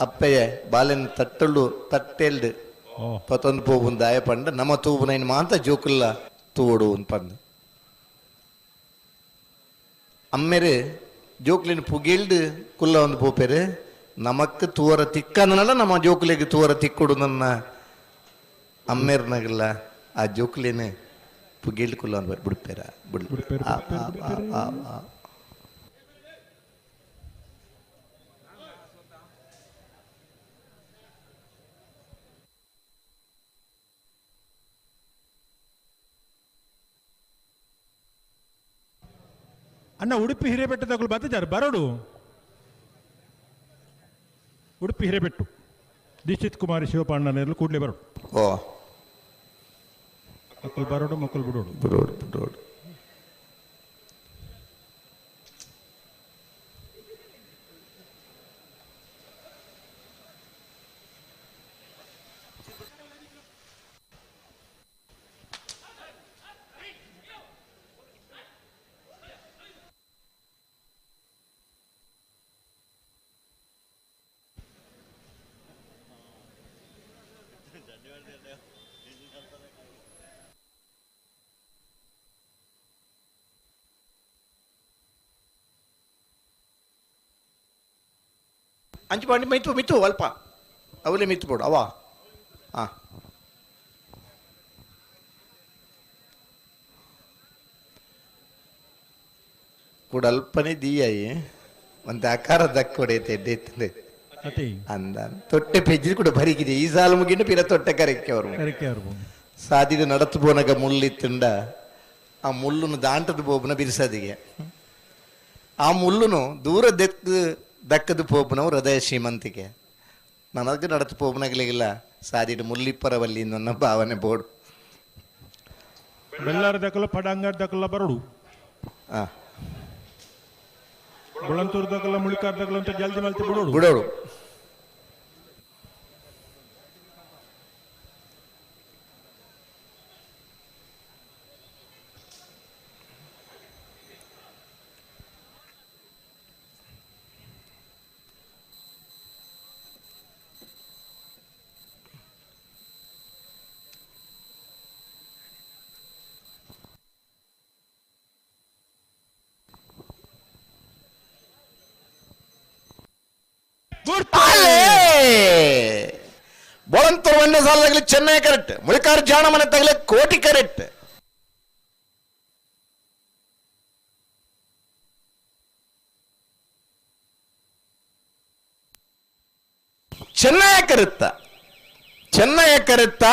S1: ಅಪ್ಪಯ್ಯ ಬಾಲೆನ ತಟ್ಟಳ್ಳು ತಟ್ಟೆಲ್ಡು ಪತ್ತೊಂದು ಪೋಬುಂದು ದಾಯ ಪಂಡ ನಮ್ಮ ತೂಪುನೈನ್ ಮಾಂತ ಜೋಕುಲ್ಲ ತೂಡು ಪಂದು ಅಮ್ಮೇರು ಜೋಕ್ಲಿನ ಪುಗಿಲ್ಡು ಕುಲ್ಲ ಒಂದು ಪೋಪೇರು ನಮಕ್ ತೂವರ ತಿಕ್ಕಂದನಲ್ಲ ನಮ್ಮ ಜೋಕುಲಿಗೆ ತೂವರ ತಿಕ್ಕುಡು ನನ್ನ ಅಮ್ಮೇರ್ನಾಗಲ್ಲ ಆ ಜೋಕುಲೇನೆ ಪುಗಿಲ್ಡು ಕುಲ್ಲ ಒಂದು ಬಿಡ್ಪೇರ ಬಿಡ್.
S3: ಅಣ್ಣ ಉಡುಪಿ ಹಿರೇಬೆಟ್ಟದಗಳು ಬತ್ತಿದ್ದಾರೆ ಬರೋಡು. ಉಡುಪಿ ಹಿರೇಬೆಟ್ಟು ದೀಕ್ಷಿತ್ ಕುಮಾರಿ ಶಿವಪಾಂಡನೆಲ್ಲ ಕೂಡಲೇ ಬರೋಡು.
S1: ಓ
S3: ಮಕ್ಕಳು ಬರೋಡು ಮಕ್ಕಳು ಬಿಡೋಡು
S1: ಬಿಡೋಡು ಬಿಡೋಡು. ಅಂಚು ಪಾಂಡಿ ಮಿತ್ತು ಮಿತ್ತು ಅಲ್ಪ ಅವಲೇ ಮಿತ್ತು ಬೋಡು ಅವ. ಹಾಂ ಕೂಡ ಅಲ್ಪನೇ ದೀಯಾಯಿ ಒಂದು ಆಕಾರ ದಕ್ಕೊಡೈತೆ ಎಡ್ಡೆ ಇತ್ತಂದೆ ಅಂದ ತೊಟ್ಟೆ ಪೆಜ್ಜಿ ಕೂಡ ಬರಿಗಿದೆ ಈ ಸಾಲು ಮುಗಿಂಡು ಪಿರ ತೊಟ್ಟೆ ಕರೆಕ್ಕೆ ಅವರು ಸಾದಿದ ನಡತು ಬೋನಗ ಮುಳ್ಳಿತ್ತುಂಡ ಆ ಮುಳ್ಳುನು ದಾಂಟದ ಬೋಬನ ಬಿರ್ಸದಿಗೆ ಆ ಮುಳ್ಳುನು ದೂರ ದೆಕ್ ದಕ್ಕದ ಪೋಪನವು ಹೃದಯ ಶ್ರೀಮಂತಿಕೆ ನನಗೆ ನಡತು ಪೋಪನಾಗಲಿಲ್ಲ ಸಾದಿಡು ಮುಳ್ಳಿಪ್ಪರವಲ್ಲಿ ನನ್ನ ಭಾವನೆ ಬೋರ್ಡು
S3: ಬೆಳ್ಳಾರ ದಕ್ಕಲ ಪಡಂಗಾರ ದಕ್ಕಲ ಬರಡು.
S1: ಹಾಂ
S3: Bolantur ದಗಲ ಮುಳಿಕಾರ್ ದಗಲ ಅಂತ ಜಲ್ದಿ ಮಲ್ತಿ ಬಿಡೋಡು
S1: ಬಿಡೋಡು. ಬೊಳಂತೂರು ಒಂದೇ ಸಾಲದಾಗಲಿ ಚೆನ್ನೈ ಕರೆಕ್ಟ್, ಮುಳಿಕಾರ್ ಜಾಣ ಮನೆ ತಗಲೆ ಕೋಟಿ ಕರೆಕ್ಟ್. ಚೆನ್ನೈ ಕರೆತ್ತ, ಚೆನ್ನೈ ಕರೆತ್ತ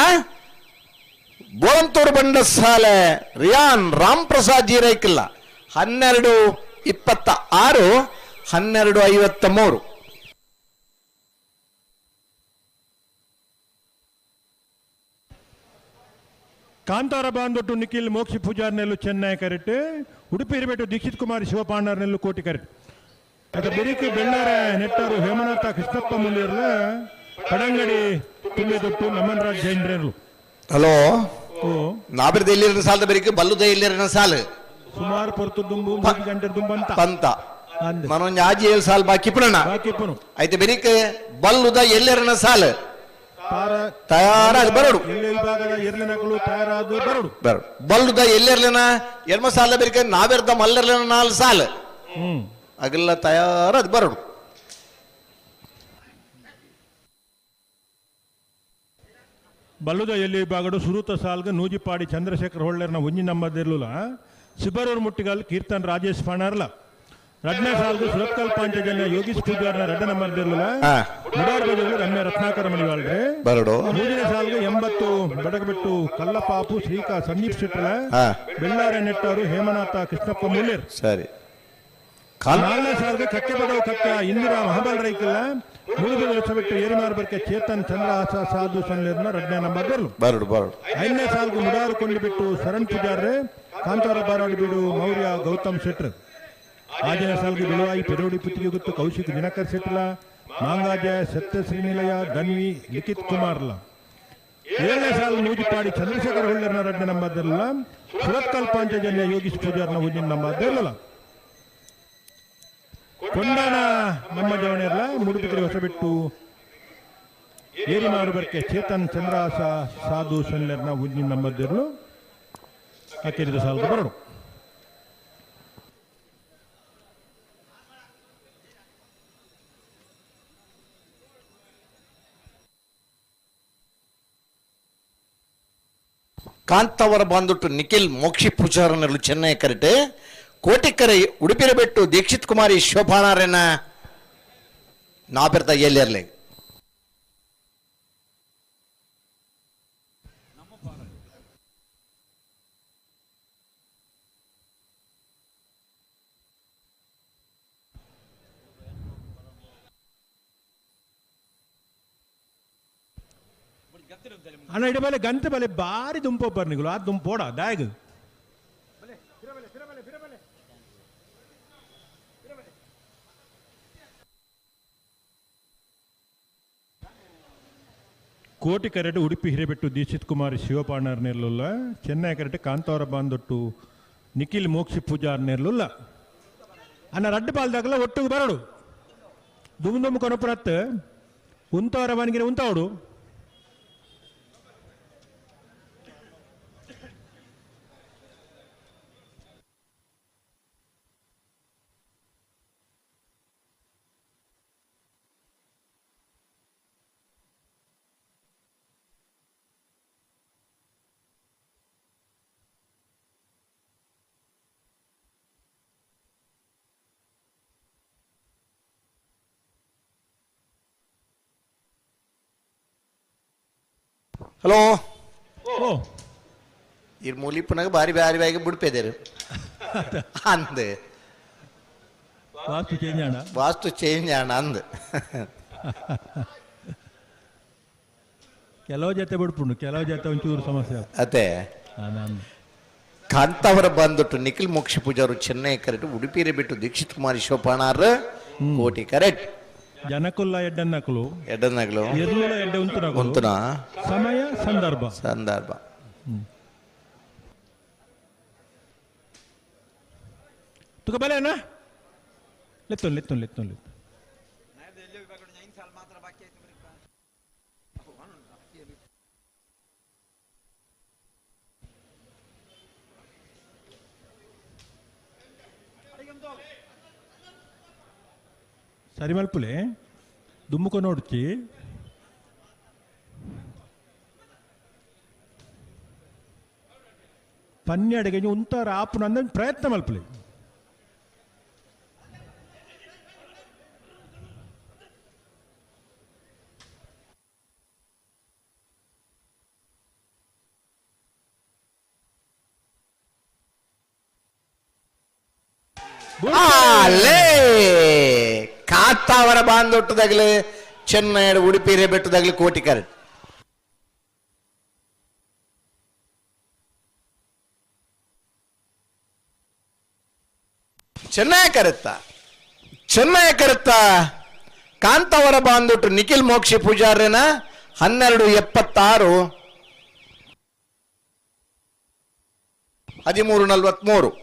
S1: ಬೋಳಂತೂರು ಬಂಡಸಾಲೆ ರಿಯಾನ್ ರಾಮ್ ಪ್ರಸಾದ್ ಜೀರೈಕಿಲ್ಲ. 12:26, 12:53.
S3: ಕಾಂತಾರ ಬಾಂದೊಟ್ಟು ನಿಖಿಲ್ ಮೋಕ್ಷಿ ಪೂಜಾರ್ ನೆಲ್ಲು ಚೆನ್ನೈ ಕರೆಕ್ಟ್, ಉಡುಪಿ ಇರಬೇಟು ದೀಕ್ಷಿತ್ ಕುಮಾರ್ ಶಿವಪಾಂಡರ್ ನೆಲ್ಲು ಕೋಟಿ ಕರೆಕ್ಟ್. ಅದು ಬೆರಿಕು ಬೆಳ್ಳಾರ ನೆಟ್ಟಾರು ಹೇಮನಾಥ ಕೃಷ್ಣಪ್ಪ ಮುಂದಿರ್ಲ ಕಡಂಗಡಿ ತುಂಬೆದೊಟ್ಟು ನಮನ್ರಾಜ್ ಜೈನ್ರೇರ್ಲು.
S1: ಹಲೋ,
S3: ಓ
S1: ನಾಬಿರ್ದ ಎಲ್ಲಿರನ ಸಾಲದ ಬೆರಿಕು ಬಲ್ಲುದ ಎಲ್ಲಿರನ ಸಾಲು
S3: ಸುಮಾರು ಪೊರ್ತು ದುಂಬು 3 ಗಂಟೆ ದುಂಬು ಅಂತ
S1: ಪಂತ
S3: ಅಂದೆ.
S1: ಮನೊಂಜಿ ಆಜಿ ಏಳು ಸಾಲ್ ಬಾಕಿ ಪುನಣ
S3: ಬಾಕಿ ಪುನು
S1: ಐತೆ ಬೆರಿಕ್ ಬಲ್ಲುದ ಎಲ್ಲರನ ಸಾಲು
S3: ತಾರ
S1: ತಯಾರಾಗಿ ಬರೋಡು.
S3: ಎಲ್ಲೆ ವಿಭಾಗದ ಎರ್ಲಿನಗಳು ತಯಾರಾದ ಬರೋಡು.
S1: ಬರೋಡು ಬಲ್ಲುದ ಎಲ್ಲೆರ್ಲಿನ ಎರ್ಮ ಸಾಲ ಬೆರಿಕ ನಾವೆರ್ದ ಮಲ್ಲರ್ಲಿನ 4 ಸಾಲು ಅಗಲ್ಲ ತಯಾರಾದ ಬರೋಡು.
S3: ಬಲ್ಲುದ ಎಲ್ಲಿ ವಿಭಾಗಡು ಸುರೂತ ಸಾಲ್ಗ ನೂಜಿಪಾಡಿ ಚಂದ್ರಶೇಖರ್ ಹೊಳ್ಳರ್ನ ಒಂಜಿ ನಂಬದಿರ್ಲಿಲ್ಲ. ಸಿಬರೂರು ಮುಟ್ಟಿಗಲ್ ಕೀರ್ತನ್ ರಾಜೇಶ್ ಫಾಣಾರ್ಲ. ರಡ್ನೇ ಸಾಲ್ಗು ಸುರತ್ಕಲ್ ಪಾಂಚಜನ್ಯ ಯೋಗೀಶ್ ಪೂಜಾರ್ನ ರಡ್ಡ ನಂಬರ್ದಿರ್ಲಿಲ್ಲ. ಮುಡಾರ್ ಬದಲು ರಮ್ಯ ರತ್ನಾಕರ ಮಣಿವಾಳ್ರೆ
S1: ಬರಡು.
S3: ಮೂರನೇ ಸಾಲ್ಗೆ 80 ಬಡಗಬೆಟ್ಟು ಕಲ್ಲಪಾಪು ಶ್ರೀಕಾ ಸಂದೀಪ್ ಶೆಟ್ಟಲ. ಬೆಳ್ಳಾರೆ ನೆಟ್ಟಾರು ಹೇಮನಾಥ ಕೃಷ್ಣಪ್ಪ ಮುಲ್ಲೇರ್.
S1: ಸರಿ.
S3: ನಾಲ್ಕನೇ ಸಾಲ್ಗೆ ಕಕ್ಕೆ ಬಡವು ಕಕ್ಕ ಇಂದಿರಾ ಮಹಬಲ್ ರೈಕಲ್ಲ. ಮೂರು ವರ್ಷ ಬಿಟ್ಟು ಏರಿಮಾರ್ ಬರ್ಕೆ ಚೇತನ್ ಚಂದ್ರಹಾಸ ಸಾಧು ಸನ್ಲೇರ್ನ ರಡ್ನೇ ನಂಬರ್ ಬರ್ಲು.
S1: ಬರಡು ಬರಡು.
S3: ಐದನೇ ಸಾಲ್ಗೆ ಮುಡಾರು ಕೊಂಡು ಬಿಟ್ಟು ಶರಣ್ ಪೂಜಾರ್ರೆ ಕಾಂತಾರ ಬಾರಾಡಿ ಬೀಡು ಮೌರ್ಯ ಗೌತಮ್ ಶೆಟ್ರ್. ಆಜನೇ ಸಾಲ್ಗೆ ಬಿಳುವಾಯಿ ಪೆರೋಡಿ ಪುತ್ತಿಗೆ ಗುತ್ತು ಕೌಶಿಕ್ ದಿನಕರ್ ಶೆಟ್ಲ ಮಾಂಗಾಜ ಸತ್ಯ ಶ್ರೀನಿಲಯ ಧನ್ವಿ ಲಿಖಿತ್ ಕುಮಾರ್ಲ. ಏಳನೇ ಸಾಲು ನೂಜಿಪಾಡಿ ಚಂದ್ರಶೇಖರ್ ಹೊಳ್ಳರ್ನ ರಡ್ಡ ನಂಬರ್ದಿರಲಿಲ್ಲ. ಸುರತ್ಕಲ್ ಪಾಂಚಜನ್ಯ ಯೋಗೀಶ್ ಪೂಜಾರ್ನ ಉಜ್ಜಿನ ನಂಬರ್ದಿರಲಿಲ್ಲ. ಕೊಂಡಾಣ ನಮ್ಮ ಜವಣಿಯರ್ಲ ಮುಡುಬಿದ್ರಿ ಹೊಸಬಿಟ್ಟು ಏರಿಮಾರು ಬರ್ಕೆ ಚೇತನ್ ಚಂದ್ರಹಾಸ ಸಾಧು ಸನ್ಲರ್ನ ಉಜ್ಜಿನ ನಂಬರ್ದಿರಲು ಅಕ್ಕೇರಿದ ಸಾಲು ಬರಡು.
S1: ಕಾಂತಾವರ ಬಾಂದುಟ್ಟು ನಿಖಿಲ್ ಮೋಕ್ಷಿ ಪೂಜಾರನರು ಚೆನ್ನೈ ಕರೆಟೆ, ಕೋಟಿಕರೆ ಉಡುಪಿರ ಬೆಟ್ಟು ದೀಕ್ಷಿತ್ ಕುಮಾರಿ ಶೋಭಾನಾರನ್ನ ನಾಪೆರ್ತ ಎಲ್ಲಿರ್ಲಿ.
S3: ಅಣ್ಣ ಇಡ ಬಲೆ ಗಂತ ಬಲೆ ಬಾರಿ ದುಂಪೊಬ್ಬರ್ ನಿಗುಲು ಆ ದುಂಪೋಡ ದಾಯಗ್. ಕೋಟಿ ಕರೆಟು ಉಡುಪಿ ಹಿರೇಬೆಟ್ಟು ದೀಕ್ಷಿತ್ ಕುಮಾರ್ ಶಿವಪಾಣರ್ ನೆರ್ಲುಲ್ಲ. ಚೆನ್ನೈ ಕರೆಟು ಕಾಂತಾವರ ಬಾಂದೊಟ್ಟು ನಿಖಿಲ್ ಮೋಕ್ಷಿ ಪೂಜಾರ್ ನೆರ್ಲುಲ್ಲ. ಅಣ್ಣ ರಡ್ಡು ಪಾಲ್ದಾಗಲ ಒಟ್ಟಿಗೆ ಬರಡು ದುಮ್ ದುಮ್ ಕೊನಪುರತ್ ಉಂತವರ ಮನೆಗೆ ಉಂತಾವಡು.
S1: ಹಲೋ.
S3: ಓ.
S1: ಈ ಮೂಲಿಪ್ಪನಾಗ ಬಾರಿ ಬಾರಿ ಬಾಯಿಗೆ ಬುಡ್ಪೆದೇರು ಅಂದ್.
S3: ವಾಸ್ತು ಚೇಂಜ್ ಅಣ್ಣ.
S1: ವಾಸ್ತು ಚೇಂಜ್ ಅಣ್ಣ ಅಂದ್.
S3: ಕೆಲವು ಜೊತೆ ಬಿಡ್ಪುಂಡು, ಕೆಲವು ಜೊತೆ ಒಂಚೂರು ಸಮಸ್ಯೆ.
S1: ಅದೇ.
S3: ನಾನು
S1: Kantavara ಬಂದುಟ್ಟು ನಿಖಿಲ್ ಮೋಕ್ಷ ಪೂಜಾರು ಚೆನ್ನೈ ಕರೆಕ್ಟ್ ಉಡುಪಿರೆ ಬಿಟ್ಟು ದೀಕ್ಷಿತ್ ಕುಮಾರ್ ಶೋಪಾಣಾರ್ ಕೋಟಿ ಕರೆಕ್ಟ್.
S3: ಜನಕುಲ್ಲ ಎಡ್ಡನ್ನಕಲು
S1: ಎಡ್ಡನ್ನಗಲು
S3: ಎರ್ಲುಲ ಎಡ್ಡೆ ಉಂತುನಕುಲು
S1: ಉಂತುನ
S3: ಸಮಯ ಸಂದರ್ಭ
S1: ಸಂದರ್ಭ.
S3: ತುಕ ಬಲೆ ಅಣ್ಣ ಲೆತ್ತೊನ್ ಲೆತ್ತೊನ್ ಲೆತ್ತೊನ್ ಲೆತ್ತು. ಸರಿ ಮಲ್ಪುಲೆ ದುಮ್ಮುಕ ನೋಡ್ಚಿ ಪನ್ನೆಡೆಗೆ ಉಂತಾರ ಆಪುನ ಅಂದ ಪ್ರಯತ್ನ ಮಲ್ಪುಲೆ.
S1: ಅಲ್ಲೇ ಕಾಂತಾವರ ಬಾಂದೊಟ್ಟದಾಗಲೇ ಚೆನ್ನೈ ಉಡುಪಿ ಬೆಟ್ಟದಾಗಲಿ ಕೋಟಿ ಕರೆಕ್ಟ್. ಚೆನ್ನೈ ಕರೆತ್ತ ಚೆನ್ನೈ ಕರೆತ್ತ ಕಾಂತಾವರ ಬಾಂದೊಟ್ಟು ನಿಖಿಲ್ ಮೋಕ್ಷಿ ಪೂಜಾರ್ಯನ 12:76 13:43.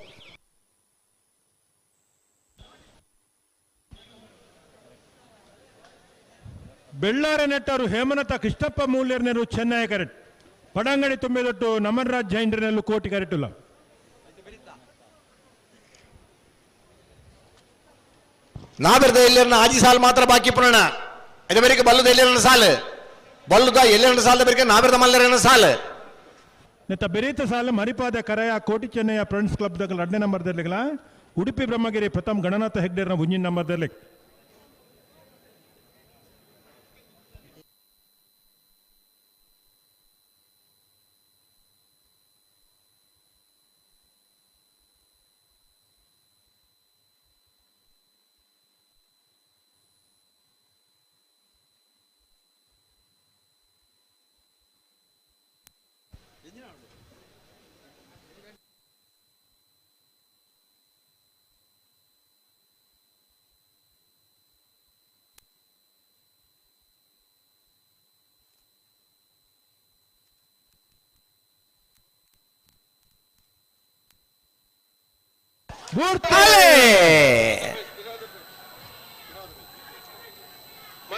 S3: ಬೆಳ್ಳಾರ ನೆಟ್ಟರು ಹೇಮನತ ಕೃಷ್ಣಪ್ಪ ಮೂಲ್ಯರ್ನೆರು ಚೆನ್ನೈ ಕರೆಕ್ಟ್. ಪಡಂಗಡಿ ತುಂಬಿದೊಟ್ಟು ನಮನ್ರಾಜ್ ಜೈಂದ್ರನಲ್ಲೂ ಕೋಟಿ ಕರೆಕ್ಟುಲ್ಲ.
S1: ನಾಬೆರ್ದ ಎಲ್ಲರನ್ನ ಆಜಿ ಸಾಲು ಮಾತ್ರ ಬಾಕಿ ಪುನಣ ಅದೇ ಬೇರೆ ಬಲ್ಲದ ಎಲ್ಲರನ್ನ ಸಾಲು ಬಲ್ಲದ ಎಲ್ಲರನ್ನ ಸಾಲದ ಬೇರೆ ನಾಬೆರ್ದ ಮಲ್ಲರನ್ನ ಸಾಲು.
S3: ನೆತ್ತ ಬೆರೀತ ಸಾಲು ಮರಿಪಾದ ಕರೆಯ ಕೋಟಿ ಚೆನ್ನೈಯ ಫ್ರೆಂಡ್ಸ್ ಕ್ಲಬ್ ದಾಗ 2ನೇ ನಂಬರ್ ದರ್ಲಿಗಲ ಉಡುಪಿ ಬ್ರಹ್ಮಗಿರಿ ಪ್ರಥಮ್ ಗಣನಾಥ ಹೆಗ್ಡೇರ್ನ ಮುಂದಿನ ನಂಬರ್ ದರ್ಲಿಕ್.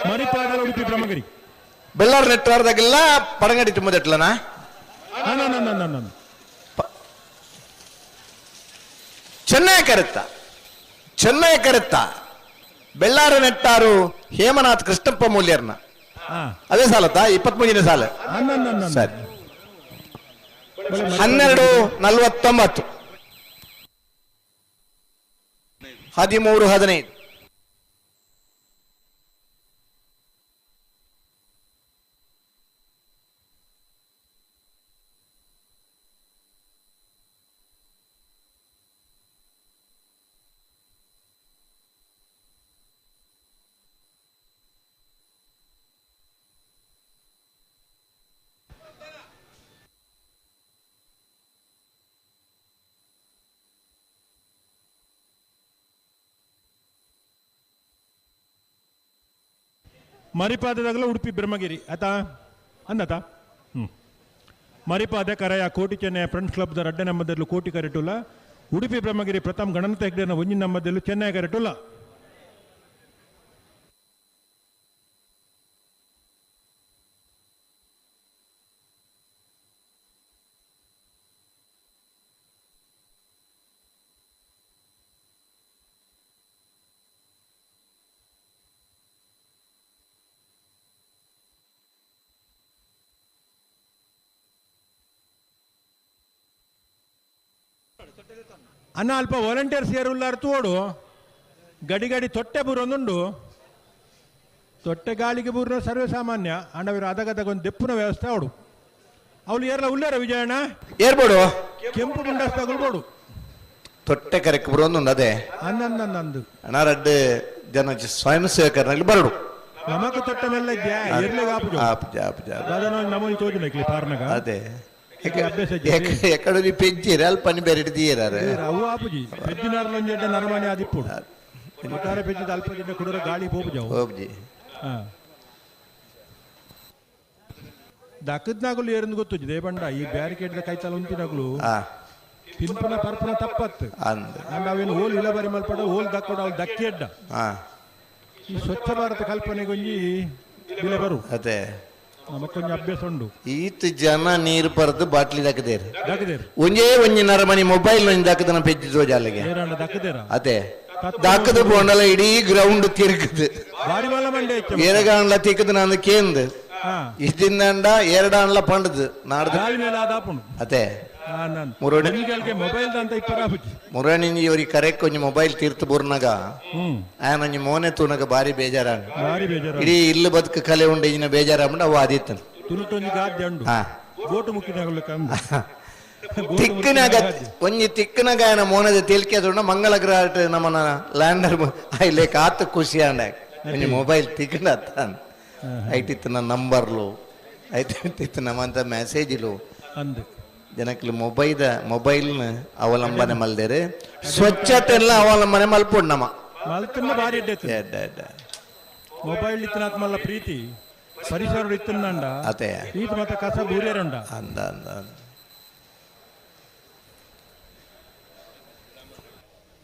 S3: ಮರಿಪಾದಲ ಉಡುಪಿ ಬ್ರಹ್ಮಗಿರಿ
S1: ಬೆಳ್ಳಾರ್ ನೆಟ್ವಾರ್ದಾಗೆಲ್ಲ ಪಡಂಗಡಿ ತುಂಬದಟ್ಲನಾ? ಚೆನ್ನೈ ಕರೆತ್ತ ಚೆನ್ನೈ ಕರೆತ್ತ ಬೆಳ್ಳಾರ ನೆಟ್ಟಾರು ಹೇಮನಾಥ್ ಕೃಷ್ಣಪ್ಪ ಮೂಲ್ಯರ್ನ ಅದೇ ಸಾಲತ್ತಾ 23ನೇ ಸಾಲ ಸರಿ 12:49 13:15.
S3: ಮರಿಪಾದದಾಗಲ ಉಡುಪಿ ಬ್ರಹ್ಮಗಿರಿ ಆತಾ ಅಂದತ ಮರಿಪಾದ ಕರೆಯ Koti Chennai friends club the ರಡ್ಡೆ ನಂಬದಲ್ಲೂ ಕೋಟಿ ಕರೆಟುಲ್ಲ ಉಡುಪಿ ಬ್ರಹ್ಮಗಿರಿ ಪ್ರಥಮ್ ಗಣನಾಥ ಹೆಗ್ಡೆನ ಒಂಜಿನ ನಂಬದಲ್ಲೂ ಚೆನ್ನೈ ಕರೆಟುಲ್ಲ. ಅಣ್ಣ ಅಲ್ಪ ವಾಲಂಟಿಯರ್ಸ್ ಯಾರುಲ್ಲಾರು ತೋಡು ಗಡಿ ಗಡಿ ತೊಟ್ಟೆ ಬೂರೊಂದುಂಡು ತೊಟ್ಟೆ ಗಾಳಿಗೆ ಬೂರ್ನ ಸರ್ವೇ ಸಾಮಾನ್ಯ ಅಣ್ಣವಿರು ಅದಗದಾಗ ಒಂದು ದೆಪ್ಪುನ ವ್ಯವಸ್ಥೆ ಅವಡು ಅವಳು ಏರ್ಲ ಉಲ್ಲಾರ ವಿಜಯಣ್ಣ
S1: ಏರ್ಬೋಡು
S3: ಕೆಂಪು ಮುಂಡಾಸ್ ತಗೊಳ್ಬೋಡು
S1: ತೊಟ್ಟೆ ಕರೆಕ್ ಬರೋದುಂಡು ಅದೇ
S3: ಅನ್ನಂದು
S1: ಅಣ್ಣ ರಡ್ಡು ಜನ ಸ್ವಯಂ ಸೇವಕರಲ್ಲಿ ಬರಡು
S3: ನಮಕ ತೊಟ್ಟ ಮೇಲೆ ಎರ್ಲೆಗೆ ಆಪುಜು
S1: ಆಪುಜ ಆಪುಜ
S3: ನಮೂನಿ ತೋಜುನ ಇಕ್ಲಿ ಪಾರ್ನಗ
S1: ಅದೇ. ಎಕಡೆ ಪೆಜ್ಜಿರ ಅಲ್ಪ ಬೇರೆ ತೀರಾರೆ
S3: ಅವು ಆಪುಜಿ ಪೆಜ್ಜಿನಾರ್ಲೊಂಜೆಡ್ಡ ನರಮಾನಿ ಆದಿಪ್ಪುಡು ಒಟ್ಟಾರೆ ಪೆಜ್ಜಿದ ಅಲ್ಪ ಜಿಡ್ಡ ಕುಡರ ಗಾಳಿ ಪೋಪುಜವು
S1: ಹೋಗ್ಜಿ.
S3: ದಕ್ಕದ್ನಾಗುಲು ಏರಂದು ಗೊತ್ತುಜಿ ದೇಬಂಡ ಈ ಬ್ಯಾರಿಕೇಡ್ ಕೈತಲ ಉಂತಿನಾಗುಲು ತಿನ್ಪುನ ಪರ್ಪುನ ತಪ್ಪತ್ತು
S1: ಅಂದ್
S3: ಆಮೇಲೆ ಅವೇನು ಹೋಲ್ ಇಳಬರಿ ಮಲ್ಪಡ ಹೋಲ್ ದಕ್ಕೊಡ ಅವ್ಲು ದಕ್ಕಿ ಅಡ್ಡ. ಈ ಸ್ವಚ್ಛ ಭಾರತ ಕಲ್ಪನೆಗೊಂಜಿ ಬಿಲೆ ಬರು
S1: ಅದೇ
S3: ನಮಕ್ಕೊಂಜಿ ಅಭ್ಯಾಸ ಉಂಡು.
S1: ಈತ ಜನ ನೀರು ಪರ್ದು ಬಾಟ್ಲಿ ದಕ್ಕದೇರು
S3: ದಕ್ಕದೇರು
S1: ಒಂಜೇ ಒಂಜಿ ನರಮನಿ ಮೊಬೈಲ್ ಒಂಜಿ ದಕ್ಕದನ ಪೆಜ್ಜಿ ತೋಜಾಲಿಗೆ
S3: ಏರಾಂಡ ದಕ್ಕದೇರ
S1: ಅದೇ ದಕ್ಕದ ಪೋಂಡಲ ಇಡೀ ಗ್ರೌಂಡ್ ತಿರುಗುದು
S3: ಬಾರಿ ಮಲ್ಲ ಮಂಡೆ ಹೆಚ್ಚ
S1: ಏರಗಾಂಡ್ಲ ತಿಕ್ಕದು ನಾನು ಕೇಂದ್ ಇದಿಂದಂಡ ಎರಡಾಂಡ್ಲ ಪಂಡದು ನಾಡ್ದು
S3: ಗಾಳಿ ಮೇಲೆ ಆದಾಪುಂಡು.
S1: ಅದೇ ಮುರುಳಿ
S3: ಮೊಬೈಲ್ ಅಂತ ಇಪ್ಪರಾಪುಜಿ
S1: ಮುರಣಿ ಇವ್ರಿಗೆ ಕರೆಕ್ ಒಂಜಿ ಮೊಬೈಲ್ ತೀರ್ಥ ಬೂರ್ನಾಗ ಆಯನ ಒಂಜಿ ಮೋನೆ ತೂನಗ ಬಾರಿ ಬೇಜಾರಾಂಡ್
S3: ಬಾರಿ ಬೇಜಾರ.
S1: ಇಡೀ ಇಲ್ಲು ಬದುಕು ಕಲೆ ಉಂಡು ಇನ್ನ ಬೇಜಾರಾಂಡ ಅವು ಆದಿತ್ತನು
S3: ತುಳುಟೊಂಜಿ ಗಾದ್ಯ ಉಂಡು ಬೋಟು ಮುಕ್ಕಿನಾಗಲು ಕಂದು
S1: ತಿಕ್ಕನಾಗ ಒಂಜಿ ತಿಕ್ಕನಾಗ ಆಯನ ಮೋನದ ತೇಲಿಕೆ ತೋಂಡ ಮಂಗಳ ಗ್ರಹ ನಮ್ಮನ ಲ್ಯಾಂಡರ್ ಲೇಕ ಆತ ಖುಷಿ ಆಂಡ ಒಂಜಿ ಮೊಬೈಲ್ ತಿಕ್ಕನ ಐಟಿತ್ತು ನನ್ನ ನಂಬರ್ಲು ಐತಿತ್ತು ನಮ್ಮಂತ ಮೆಸೇಜ್ಲು
S3: ಅಂದು
S1: ಜನಕ್ಕೆ ಮೊಬೈಲ್ ಮೊಬೈಲ್ನ ಅವಲಂಬನೆ ಮಲ್ದೇರೆ ಸ್ವಚ್ಛತೆ ಎಲ್ಲ ಅವಲಂಬನೆ ಮಲ್ಪೊಂಡು ನಮ್ಮ
S3: ಮಲ್ತನ್ನ ಬಾರಿ ಎಡ್ಡೆ ಇತ್ತು.
S1: ಎಡ್ಡೆ ಎಡ್ಡೆ.
S3: ಮೊಬೈಲ್ ಇತ್ತನಾತ್ ಮಲ್ಲ ಪ್ರೀತಿ ಪರಿಸರ ಇತ್ತಂಡ
S1: ಅದೇ
S3: ಈತ ಮತ್ತೆ ಕಸ ಬೂರೇರುಂಡ
S1: ಅಂದ ಅಂದ ಅಂದ.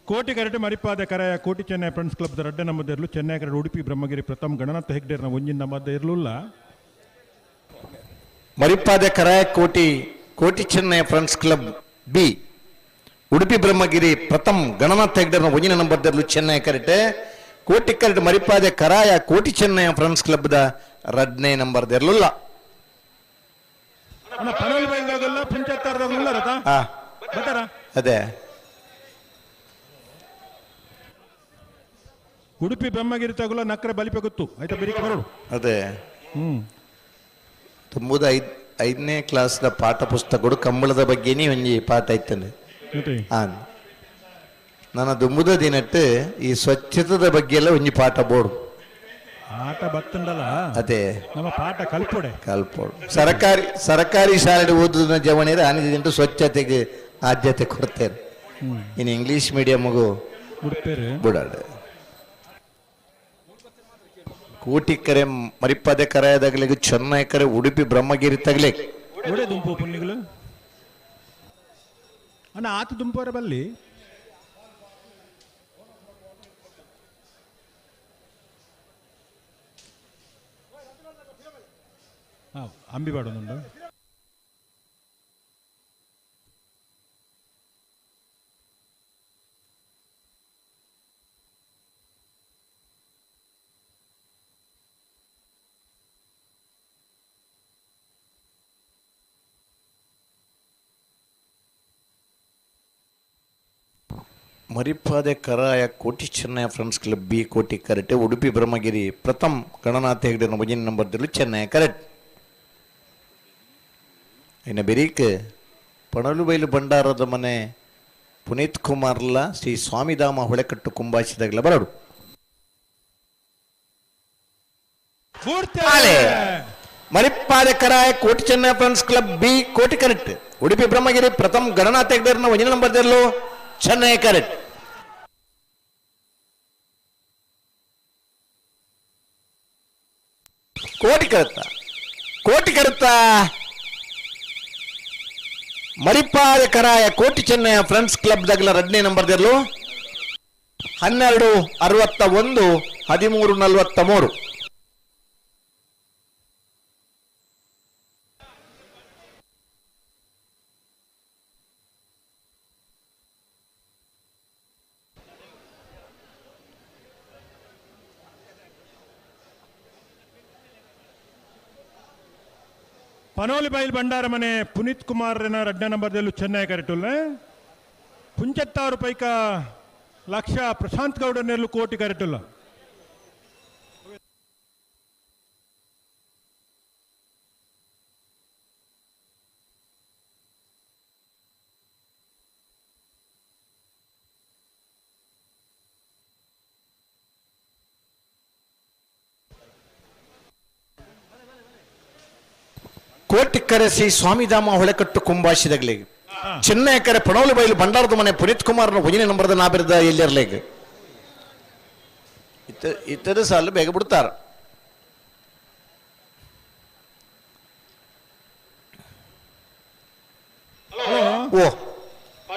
S3: ಕೋಟಿ ಕರಟೆ ಮರಿಪಾದ ಕರೆಯ ಕೋಟಿ ಚೆನ್ನೈ ಫ್ರೆಂಡ್ಸ್ ಕ್ಲಬ್ ರಡ್ಡೆ ನಮ್ಮದಿರಲು ಚೆನ್ನೈ ಕರಡು ಉಡುಪಿ ಬ್ರಹ್ಮಗಿರಿ ಪ್ರಥಮ್ ಗಣನಾಥ ಹೆಗ್ಡೇರ್ನ ಒಂಜಿನ ನಮ್ಮದ ಇರಲಿಲ್ಲ.
S1: Maripada Karaya Koti Koti Chennai friends club B Udupi Brahmagiri Pratham Gananatha ಹೆಗ್ಡರ್ನ ಒಂಜಿನ ನಂಬರ್ ದರ್ಲು ಚೆನ್ನೈ ಕರೆಟೆ ಕೋಟಿ ಕರೆಟ್ Maripada Karaya Koti Chennai friends club the ರಡ್ನೇ ನಂಬರ್ ದೆರ್ಲುಲ್ಲ.
S3: ಅಣ್ಣ ಪನಲ್ ಬೈಲ್ದಾಗಲ್ಲ ಪಂಚಾಯತ್ ರಥ ಬರ್ತಾರ
S1: ಅದೇ
S3: ಉಡುಪಿ ಬ್ರಹ್ಮಗಿರಿ ತಗುಲ ನಕ್ರೆ ಬಲಿಪೆ ಗೊತ್ತು ಆಯ್ತಾ ಬೆರಿಕೆ ಬರೋಡು.
S1: ಅದೇ ತುಂಬುದ ಐದನೇ ಕ್ಲಾಸ್ದ ಪಾಠ ಪುಸ್ತಕಗಳು ಕಂಬಳದ ಬಗ್ಗೆನೇ ಒಂಜಿ ಪಾಠ ಇತ್ತಂದೆ. ನನ್ನ ದುಂಬುದ ದಿನಟ್ಟು ಈ ಸ್ವಚ್ಛತದ ಬಗ್ಗೆ ಎಲ್ಲ ಒಂಜಿ ಪಾಠ ಬೋರ್ಡು
S3: ಆಟ ಬತ್ತಂಡಲ್ಲ
S1: ಅದೇ
S3: ನಮ್ಮ ಪಾಠ ಕಲ್ಪೊಡೆ
S1: ಕಲ್ಪೋಡು. ಸರ್ಕಾರಿ ಸರ್ಕಾರಿ ಶಾಲೆ ಓದುದ ಜವಣಿಯರು ಆನಿದಿಂಟು ಸ್ವಚ್ಛತೆಗೆ ಆದ್ಯತೆ ಕೊಡ್ತಾರೆ. ಇನ್ನು ಇಂಗ್ಲೀಷ್ ಮೀಡಿಯಮ್ಗೂ ಬಿಡಾಡು. ಕೋಟಿ ಕರೆ ಮರಿಪದೆ ಕರಾಯದಾಗಲಿಗೆ ಚೆನ್ನೈ ಕರೆ ಉಡುಪಿ ಬ್ರಹ್ಮಗಿರಿ ತಗಲಿ
S3: ಒಡೆ ದುಂಪು ಪುಣ್ಯಗಳು ಅಣ್ಣ ಆತ ದುಂಪವರ ಬಲ್ಲಿ ಅಂಬಿ ಬಾಡೋದುಂಡು.
S1: ಮರಿಪಾದೆ Karaya Koti Chennai friends club B Koti correct Udupi Brahmagiri Pratham Gananatha Hegde ಭಜನೆ ನಂಬರ್ ಚೆನ್ನೈ ಕರೆಕ್ಟ್. ಇನ್ನು ಬೆರೀಕ್ ಪಣಲುಬೈಲು ಭಂಡಾರದ ಮನೆ ಪುನೀತ್ ಕುಮಾರ್ಲ ಶ್ರೀ ಸ್ವಾಮಿಧಾಮ ಹೊಳೆಕಟ್ಟು ಕುಂಬಾಯಿಸಿದಾಗಲ ಬರಡು. ಮರಿಪಾದೆ Karaya Koti Chennai friends club B Koti correct Udupi Brahmagiri Pratham Gananatha Hegde ಭಜನೆ ನಂಬರ್ ಚೆನ್ನೈ ಕರೆಕ್ಟ್. ಕೋಟಿ ಕರುತ್ತ ಕೋಟಿ ಕರುತ್ತ ಮರಿಪಾದ Karaya Koti Chennaya friends club ದಗಲ ರಡ್ನೇ number ದೆರ್ಲು 12 61 13 43.
S3: ಪನೋಲಿ ಬೈಲ್ ಭಂಡಾರ ಮನೆ ಪುನೀತ್ ಕುಮಾರ್ ರಡ್ಡ ನಂಬರ್ದಲ್ಲೂ ಚೆನ್ನೈ ಕರೆಟುಲ್ಲ ಪುಂಚತ್ತಾರು ಪೈಕ ಲಕ್ಷ ಪ್ರಶಾಂತ್ ಗೌಡನೆಲ್ಲು ಕೋಟಿ ಕರೆಟುಲ್ಲ.
S1: ಕೋಟಿಕ್ಕರೆ ಶ್ರೀ ಸ್ವಾಮಿಧಾಮ ಹೊಳೆಕಟ್ಟು ಕುಂಬಾಶಿದಗ್ಲಿಗೆ ಚಿನ್ನಯಕರೆ ಪಣೋಲು ಬೈಲು ಭಂಡಾರದ ಮನೆ ಪುನೀತ್ ಕುಮಾರ್ನ ಒಂಜನೇ ನಂಬರ್ದ ನಾಬಿರದ ಎಲ್ಲಿರ್ಲೇಗ್ ಇತರ ಸಾಲು ಬೇಗ ಬಿಡ್ತಾರ. ಓ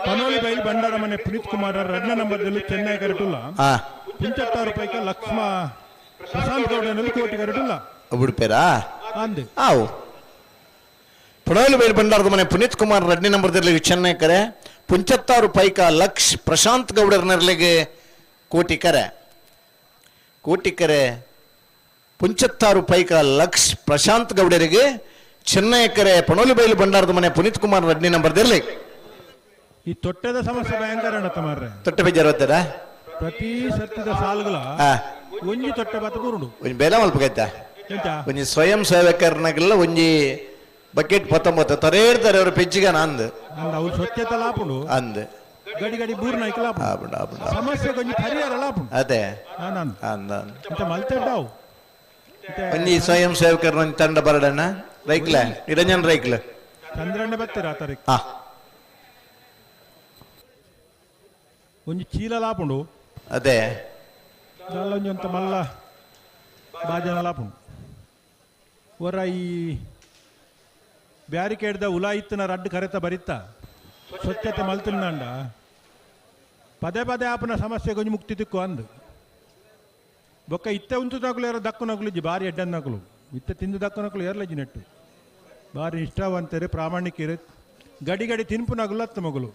S3: ಪನೋಲಿ ಬೈಲು ಭಂಡಾರ ಮನೆ ಪುನೀತ್ ಕುಮಾರ್ ರಡ್ನ ನಂಬರ್ದಲ್ಲಿ ಚೆನ್ನೈ ಕರೆಟುಲ್ಲ ಪುಂಚತ್ತಾರು ಪೈಕ ಲಕ್ಷ್ಮ ಪ್ರಶಾಂತ್ ಗೌಡನಲ್ಲಿ ಕೋಟಿ ಕರೆಟುಲ್ಲ
S1: ಬಿಡ್ಪೇರಾ
S3: ಅಂದೆ
S1: ಆವು. ಪಣೋಲಿ ಬೈಲು ಭಂಡಾರದ ಮನೆ ಪುನೀತ್ ಕುಮಾರ್ ರಡ್ನೇ ನಂಬರ್ದಲ್ಲಿ ಚೆನ್ನೈ ಕರೆ ಪುಂಚತ್ತಾರು ಪೈಕ ಲಕ್ಷ್ ಪ್ರಶಾಂತ್ ಗೌಡರ್ನರ್ಲಿಗೆ ಕೋಟಿ ಕರೆ ಕೋಟಿ ಕರೆ ಪುಂಚತ್ತಾರು ಪೈಕ ಲಕ್ಷ್ ಪ್ರಶಾಂತ್ ಗೌಡರಿಗೆ ಚೆನ್ನೈ ಕರೆ ಪಣೋಲಿ ಬೈಲು ಭಂಡಾರದ ಮನೆ ಪುನೀತ್ ಕುಮಾರ್ ರಡ್ನೇ ನಂಬರ್ದಿರ್ಲಿ.
S3: ಈ ತೊಟ್ಟೆದ ಸಮಸ್ಯೆ ಭಯಂಕರ ಅಣ್ಣ ಮಾರ್ರೆ.
S1: ತೊಟ್ಟೆ ಬೇಜಾರು ಬರ್ತಾರ
S3: ಪ್ರತಿ ಸತ್ತಿದ ಸಾಲುಗಳ ಒಂಜಿ ತೊಟ್ಟೆ ಬಾತ ಬುರುಡು
S1: ಒಂಜಿ ಬೇಲ ಮಲ್ಪಗೈತ ಒಂಜಿ ಸ್ವಯಂ ಸೇವಕರ್ನಾಗೆಲ್ಲ ಒಂಜಿ ಬಕೆಟ್ ಪತ್ತೊಂಬತ್ತು ತರೇಡ್ತಾರೆ ಅವರು ಪೆಜ್ಜಿಗನ ಅಂದ್
S3: ಅವ್ರು ಸ್ವಚ್ಛತೆ ಲಾಪುಂಡು
S1: ಅಂದ್
S3: ಗಡಿ ಗಡಿ ಬೂರ್ನ
S1: ಆಪುಂಡು ಆಪುಂಡು
S3: ಸಮಸ್ಯೆ ಒಂಜಿ ಪರಿಹಾರ ಲಾಪುಂಡು
S1: ಅದೇ
S3: ಅಂದ್
S1: ಅಂದ
S3: ಇಂತ ಮಲ್ತೆಡ್ಡಾವು
S1: ಒಂಜಿ ಸ್ವಯಂ ಸೇವಕರ್ನ ಒಂಜಿ ತಂಡ ಬರಡಣ್ಣ ರೈಕ್ಲ ನಿರಂಜನ್ ರೈಕ್ಲ
S3: ಚಂದ್ರಣ್ಣ ಬತ್ತೀರ ಆ ತಾರೀಕು ಒಂಜಿ ಚೀಲ ಲಾಪುಂಡು
S1: ಅದೇ
S3: ದಾಲ ಒಂಜಿ ಅಂತ ಮಲ್ಲ ಬಾಜನ ಲಾಪುಂಡು ಒರ ಈ ಬ್ಯಾರಿಕೇಡ್ದ ಉಲಾಯಿತ್ತನ ರಡ್ಡು ಕರೆತ ಬರಿತ್ತ ಸ್ವಚ್ಛತೆ ಮಲ್ತಿಂದಾಂಡ ಪದೇ ಪದೇ ಆಪನ ಸಮಸ್ಯೆ ಕೊಂಚ ಮುಕ್ತಿ ತಿಕ್ಕು ಅಂದು ಬೊಕ್ಕ ಇತ್ತೆ ಉಂತು ನಕಲು ಏರ ದಕ್ಕು ನಕಲು ಇಜ್ಜಿ ಬಾರಿ ಎಡ್ಡನ್ ನಕಲು ಇತ್ತೆ ತಿಂದು ದಕ್ಕು ನಕಲು ಏರ್ಲಜ್ಜಿ ನೆಟ್ಟು ಬಾರಿ ನಿಷ್ಠಾವಂತರು ಪ್ರಾಮಾಣಿಕರು ಗಡಿ ಗಡಿ ತಿನ್ಪು ನಗುಲು ಅತ್ತ ಮಗಳು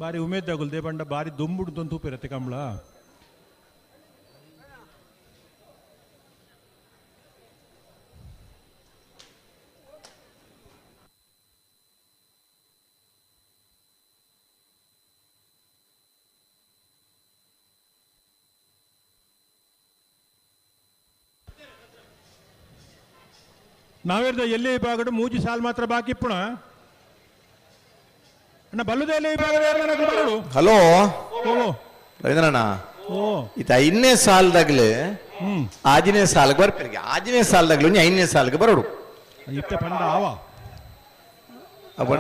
S3: ಬಾರಿ ಉಮೇದಾಗುಲ್ ದೇಬಂಡ ಬಾರಿ ದೊಂಬುಡು ತೂಪಿರತ್ತೆ ಕಂಬಳ. ನಾವೇರ್ದ ಎಲ್ಲಿ ವಿಭಾಗಡು ಮೂಜಿ ಸಾಲ್ ಮಾತ್ರ ಬಾಕಿ ಇಪ್ಪುಣ ಅಣ್ಣ ಬಲ್ಲುದ ಎಲ್ಲಿ ವಿಭಾಗದ ಬರಡು.
S1: ಹಲೋ
S3: ಓ
S1: ರವೀಂದ್ರಣ್ಣ
S3: ಓ
S1: ಈತ ಐದನೇ ಸಾಲದಾಗ್ಲಿ ಆಜನೇ ಸಾಲ್ಗೆ ಬರ್ಪೇರಿಗೆ ಆಜನೇ ಸಾಲದಾಗ್ಲು ಐದನೇ ಸಾಲ್ಗೆ ಬರೋಡು
S3: ಇತ್ತೆ ಪಂಡ ಆವ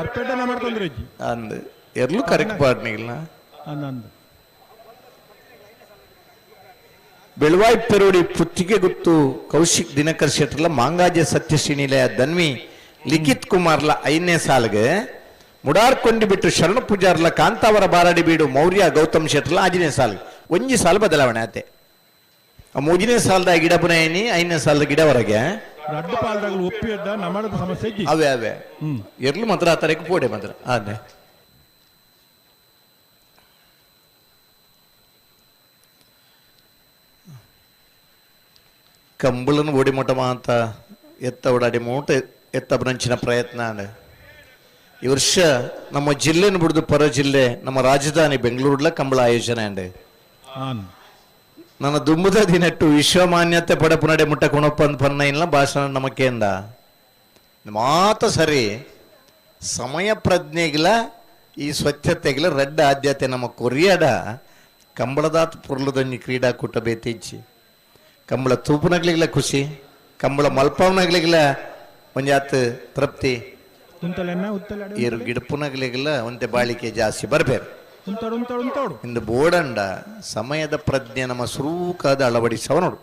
S3: ಅರ್ಪೆಡ್ಡನ ಮಾಡ್ತಂದ್ರೆ ಅಜ್ಜಿ
S1: ಅಂದ್ ಎರ್ಲು ಕರೆಕ್ಟ್ ಪಾಡ್ನಿಲ್ಲ
S3: ಅಂದ
S1: ಬೆಳವಾಯಿ ಪೆರೋಡಿ ಪುತ್ತಿಗೆ ಗುತ್ತು ಕೌಶಿಕ್ ದಿನಕರ್ ಶೆಟ್ಟರ್ಲ ಮಾಂಗಾಜೆ ಸತ್ಯಶ್ರೀನಿಲಯ ಧನ್ವಿ ಲಿಖಿತ್ ಕುಮಾರ್ಲ ಐದನೇ ಸಾಲ್ಗೆ ಮುಡಾರ್ಕೊಂಡಿ ಬಿಟ್ಟು ಶರಣ ಪೂಜಾರ್ಲ ಕಾಂತಾವರ ಬಾರಾಡಿ ಬೀಡು ಮೌರ್ಯ ಗೌತಮ್ ಶೆಟ್ಟರ್ಲ ಆಜನೇ ಸಾಲ್ಗೆ ಒಂಜಿ ಸಾಲು ಬದಲಾವಣೆ ಆತೆ. ಮೂರನೇ ಸಾಲದ ಗಿಡ ಪುನಯನಿ ಐದನೇ ಸಾಲದ ಗಿಡವರೆಗೆ
S3: ರಡ್ಡು ಪಾಲ್ದಾಗಲು ಒಪ್ಪಿಯದ್ದ ನಮ್ಮದ ಸಮಸ್ಯೆ ಇಜ್ಜಿ.
S1: ಅವೇ ಅವೇ ಎರ್ಲು ಮಾತ್ರ ಆ ತರಕ್ಕೆ ಪೋಡೆ ಮಾತ್ರ ಅದೇ. ಕಂಬಳನ್ನು ಓಡಿ ಮೊಟ್ಟ ಅಂತ ಎತ್ತ ಓಡಾಡಿ ಮೂಟ ಎತ್ತ ಬ್ರಂಚಿನ ಪ್ರಯತ್ನ. ಈ ವರ್ಷ ನಮ್ಮ ಜಿಲ್ಲೆನ ಬಿಡುದು ಪರ ಜಿಲ್ಲೆ ನಮ್ಮ ರಾಜಧಾನಿ ಬೆಂಗಳೂರ್ಲ ಕಂಬಳ ಆಯೋಜನೆ ಅಂಡ್ ನನ್ನ ದುಂಬುದ ದಿನಟ್ಟು ವಿಶ್ವಮಾನ್ಯತೆ ಪಡಪುನಡೆ ಮುಟ್ಟ ಕೊಣಪ್ಪ ಅಂತ ಪನ್ನ ಇಲ್ಲ ಭಾಷಣ ನಮಕೇಂದ ಮಾತ ಸರಿ ಸಮಯ ಪ್ರಜ್ಞೆಗಿಲ ಈ ಸ್ವಚ್ಛತೆಗಿಲ ರಡ್ಡ ಆದ್ಯತೆ ನಮ್ಮ ಕೊರಿಯಾಡ ಕಂಬಳದಾತ್ ಪೊರ್ಲುದೊಂಜಿ ಕ್ರೀಡಾಕೂಟ ಬೇತಿಜ್ಜಿ ಕಂಬಳ ತೂಪುನಗ್ಲಿಗಿಲ ಖುಷಿ ಕಂಬಳ ಮಲ್ಪವನಗ್ಲಿಗಿಲ ಒಂಜಾತ್ ತೃಪ್ತಿ ಏರು ಗಿಡಪುನಗ್ಲಿಗಿಲ ಒಂತೆ ಬಾಳಿಕೆ ಜಾಸ್ತಿ ಬರ್ಬೇರು ಇಂದು ಬೋಡಂಡ ಸಮಯದ ಪ್ರಜ್ಞೆ ನಮ್ಮ ಸುರೂಕಾದ ಅಳವಡಿಸವ ನೋಡು.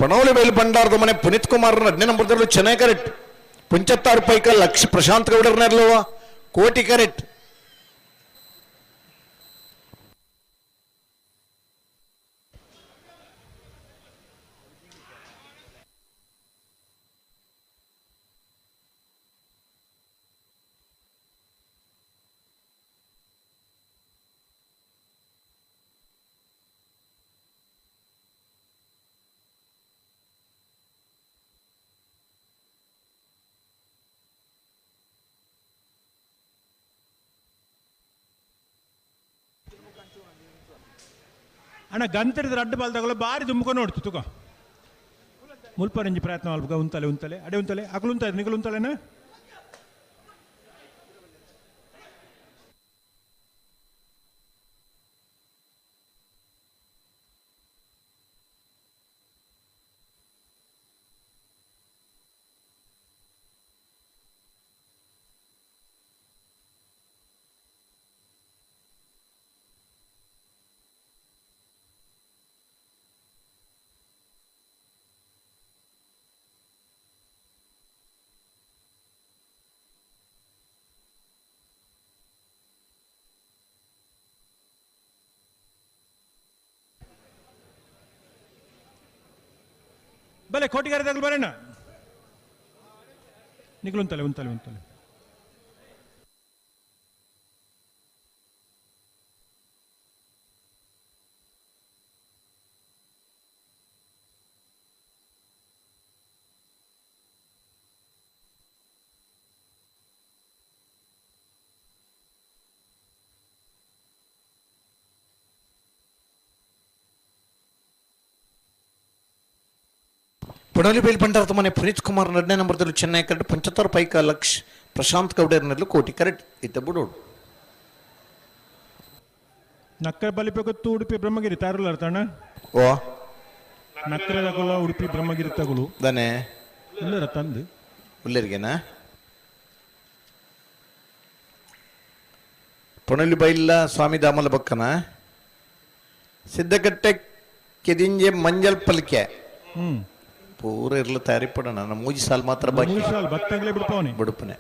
S1: ಪಣೋಲಿ ಬೈಲು ಭಂಡಾರದ ಮನೆ ಪುನೀತ್ ಕುಮಾರ್ ಹದಿನೈದು ನಂಬರ್ದಲ್ಲೂ ಚೆನ್ನಾಗಿ ಕರೆಕ್ಟ್ ಪುಂಚತ್ತಾರು ಪೈಕ ಲಕ್ಷ ಪ್ರಶಾಂತ್ ಗೌಡರ್ನರ್ಲುವ ಕೋಟಿ ಕರೆಕ್ಟ್.
S3: ಅಣ್ಣ ಗಂತರಿದ ರಡ್ಡು ಬಾಲ್ದಾಗಲ ಬಾರಿ ದುಮ್ಕೊಂಡು ನೋಡ್ತು ತುಕ ಮುಲ್ಪರಂಜಿ ಪ್ರಯತ್ನ ಮಲ್ಪ ಉಂತಲೆ ಉಂತಲೆ ಅಡೆ ಉಂತಲೆ ಅಕಲು ಉಂತ ನಿಕಲು ಉಂತಲೆನ ಬಲೆ ಕೋಟಿಗಾರದಾಗಲು ಬರೋಣ ನಿಕ್ಲು ಉಂತಲೆ ಉಂತಲೆ ಉಂತಲೆ
S1: ಪಡೋಲಿ ಬೇಲ್ ಭಂಡಾರದ ಮನೆ ಪುನೀತ್ ಕುಮಾರ್ ಎರಡನೇ ನಂಬರ್ದಲ್ಲಿ ಚೆನ್ನೈ ಕರೆಕ್ಟ್ ಪಂಚತ್ತಾರು ಪೈಕ ಲಕ್ಷ ಪ್ರಶಾಂತ್ ಗೌಡರ್ನಲ್ಲೂ ಕೋಟಿ ಕರೆಕ್ಟ್ ಇತ್ತ ಬಿಡೋಡು.
S3: ನಕ್ಕರೆ ಬಲಿಪೆ ಗೊತ್ತು ಉಡುಪಿ ಬ್ರಹ್ಮಗಿರಿ ತಾರುಲಾರ ತಣ್ಣ.
S1: ಓ
S3: ನಕ್ಕರೆ ತಗೊಳ್ಳ ಉಡುಪಿ ಬ್ರಹ್ಮಗಿರಿ ತಗೊಳು
S1: ದಾನೆ
S3: ಉಲ್ಲರ ತಂದು
S1: ಉಲ್ಲರಿಗೆನಾ ಪೊಣಲಿ ಬೈಲ ಸ್ವಾಮಿ ದಾಮಲ ಬಕ್ಕನ ಸಿದ್ದಕಟ್ಟೆ ಕೆದಿಂಜೆ ಮಂಜಲ್ ಪಲ್ಕೆ ಪೂರ ಇರ್ಲ ತಯಾರಿ ಪಡೋಣ ನಮ್ಮ ಮೂಜಿ ಸಾಲ್ ಮಾತ್ರ ಬಾಕಿ
S3: ಮೂರು ಸಾಲು ಬತ್ತಂಗ್ಲೇ ಬಿಡ್ಪವನೆ
S1: ಬಿಡುಪನೆ.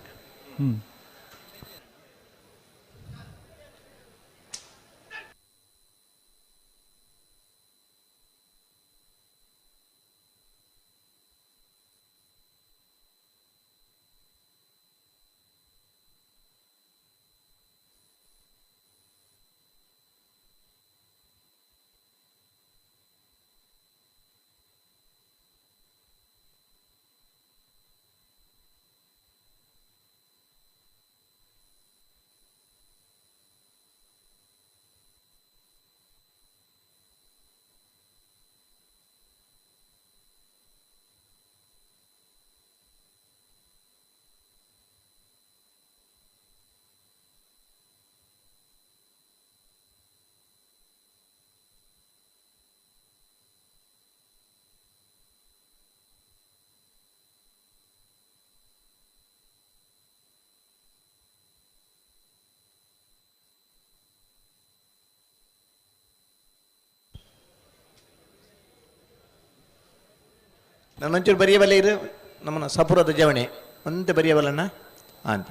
S1: ನಾನು ಒಂಚೂರು ಬರೆಯಬಲ್ಲ ಇರು ನಮ್ಮನ್ನ ಸಪುರದ ಜವಣಿ ಒಂತೆ ಬರೆಯಬಲ್ಲಣ್ಣ ಅಂತ.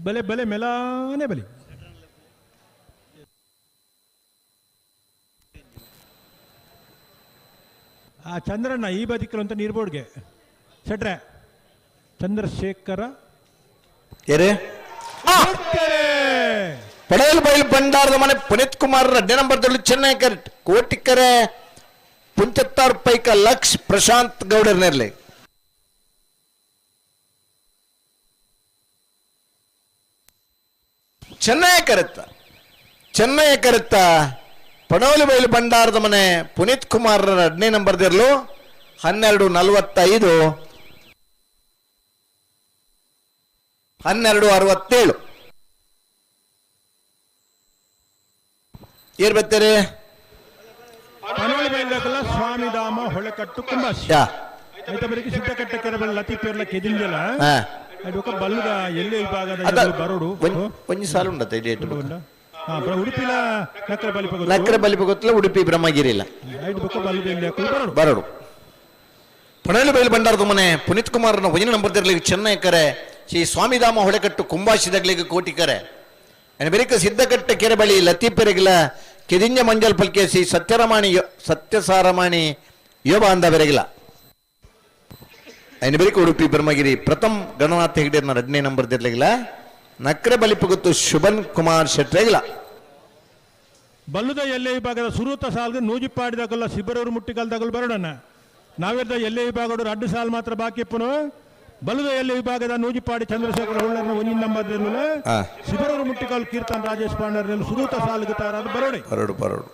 S3: ಬಲೆ ಬಲೆ ಮೆಲಾನೆ ಬಲಿ. ಆ ಚಂದ್ರಣ್ಣ ಈ ಬದಿಕಲು ಅಂತ ನೀರು ಬೋರ್ಡ್ಗೆ ಸೆಟ್ರೆ ಚಂದ್ರಶೇಖರ
S1: ಏರೇ ಪಡೇಲ್ ಬೈಲ್ ಭಂಡಾರದ ಮನೆ ಪುನೀತ್ ಕುಮಾರ್ ರಡ್ಡೆ ನಂಬರ್ ದೊಡ್ಡ ಚೆನ್ನೈ ಕರೆಕ್ಟ್ ಕೋಟಿಕರೆ ಪುಂಚತ್ತಾರು ಪೈಕ ಲಕ್ಷ ಪ್ರಶಾಂತ್ ಗೌಡರ್ನೆರ್ಲಿ. ಚೆನ್ನೈ ಕರೆತ್ತ ಚೆನ್ನೈ ಕರೆತ್ತ ಪಡೋಲಿ ಬೈಲು ಭಂಡಾರದ ಮನೆ ಪುನೀತ್ ಕುಮಾರ್ ಎರಡನೇ ನಂಬರ್ದಿರಲು 12:45 12:67. ಏರ್ ಬರ್ತಾರೆ
S3: ಪನೋಳಿ ಬೈಲ್ದಾಕಲ್ಲ ಸ್ವಾಮಿಧಾಮ ಹೊಳೆಕಟ್ಟು ಕುಂಬಾಸಿ
S1: ಯಾ
S3: ಐತ ಬರೀ ಸಿದ್ದಕಟ್ಟೆ ಕೆರೆಬಲ್ ಲತೀಪೇರ್ಲ ಕೆದಿಂಜಲ
S1: ಹಾ
S3: ಅದು ಬಲ್ಲುದ ಎಲ್ಲೇ ವಿಭಾಗದ
S1: ಅದ
S3: ಎಲ್ರು ಬರೋಡು
S1: ಒಂಜಿ ಸಾಲು ಉಂಡತ್ತ ಇಡೀ
S3: ಹಾ ಉಡುಪಿಲ ನಕ್ಕರೆ ಬಲಿಪ ಗೊತ್ತು.
S1: ನಕ್ಕರೆ ಬಲಿಪ ಗೊತ್ತಲ್ಲ ಉಡುಪಿ ಬ್ರಹ್ಮಗಿರಿ ಇಲ್ಲ
S3: ಐದು ಬೊಕ್ಕ ಬಲ್ಲುದ ಎಲ್ಲಿ ಹಾಕಲು ಬರೋಡು
S1: ಬರೋಡು. ಪಣಲಿ ಬೈಲು ಭಂಡಾರದ ಮನೆ ಪುನೀತ್ ಕುಮಾರ್ನ ಒಂಜಿನ ನಂಬರ್ ತಿರ್ಲಿಗೆ ಚೆನ್ನೈ ಕರೆ ಶ್ರೀ ಸ್ವಾಮಿಧಾಮ ಹೊಳೆಕಟ್ಟು ಕುಂಬಾಶಿದಗ್ಲಿಗೆ ಕೋಟಿ ಕರೆ ಬೆರಿಕ ಸಿದ್ದಕಟ್ಟೆ ಕೆರೆ ಬಳಿ ಲತೀಪೆರೆಗಿಲ ಕೆದಿಂಜ ಮಂಜಲ್ ಪಲ್ಕೆ ಶ್ರೀ ಸತ್ಯರಮಾಣಿ ಸತ್ಯಸಾರಮಾಣಿ ಯೋಬ ಅಂದ ಬೆರಗಿಲ ಐನ ಬೆರಿಕ ಉಡುಪಿ ಬ್ರಹ್ಮಗಿರಿ ಪ್ರಥಮ್ ಗಣನಾಥ ಹೆಗ್ಡೆರ್ನ ಎರಡನೇ ನಂಬರ್ ದಿರ್ಲಿಗಿಲ ನಕ್ರೆ ಬಲಿಪುಗುತ್ತು ಶುಭನ್ ಕುಮಾರ್ ಶೆಟ್ರೆಗಿಲ.
S3: ಬಲ್ಲುದ ಎಲ್ಲೆ ವಿಭಾಗದ ಸುರೂತ ಸಾಲ್ಗೆ ನೂಜಿಪಾಡಿದಾಗಲ್ಲ ಸಿಬ್ಬರವರು ಮುಟ್ಟಿಗಲ್ದಾಗಲು ಬರೋಡಣ್ಣ ನಾವಿದ್ದ ಎಲ್ಲೆ ವಿಭಾಗದವರು ಅಡ್ಡು ಸಾಲ್ ಮಾತ್ರ ಬಾಕಿ ಇಪ್ಪನು ಬಲ್ಲುದ ಎಲ್ಲೆ ವಿಭಾಗದ ನೂಜಿಪಾಡಿ ಚಂದ್ರಶೇಖರ ಹೊಳ್ಳರ್ನ ಒಂಜಿನ ನಂಬರ್
S1: ಆ.
S3: ಸಿಬ್ಬರವರು ಮುಟ್ಟಿಕಾಲ್ ಕೀರ್ತನ್ ರಾಜೇಶ್ ಪಾಂಡರ್ ಸುರೂತ ಸಾಲ್ಗೆ ತಾರಾದ ಬರೋಡೆ
S1: ಬರೋಡು ಬರೋಡು.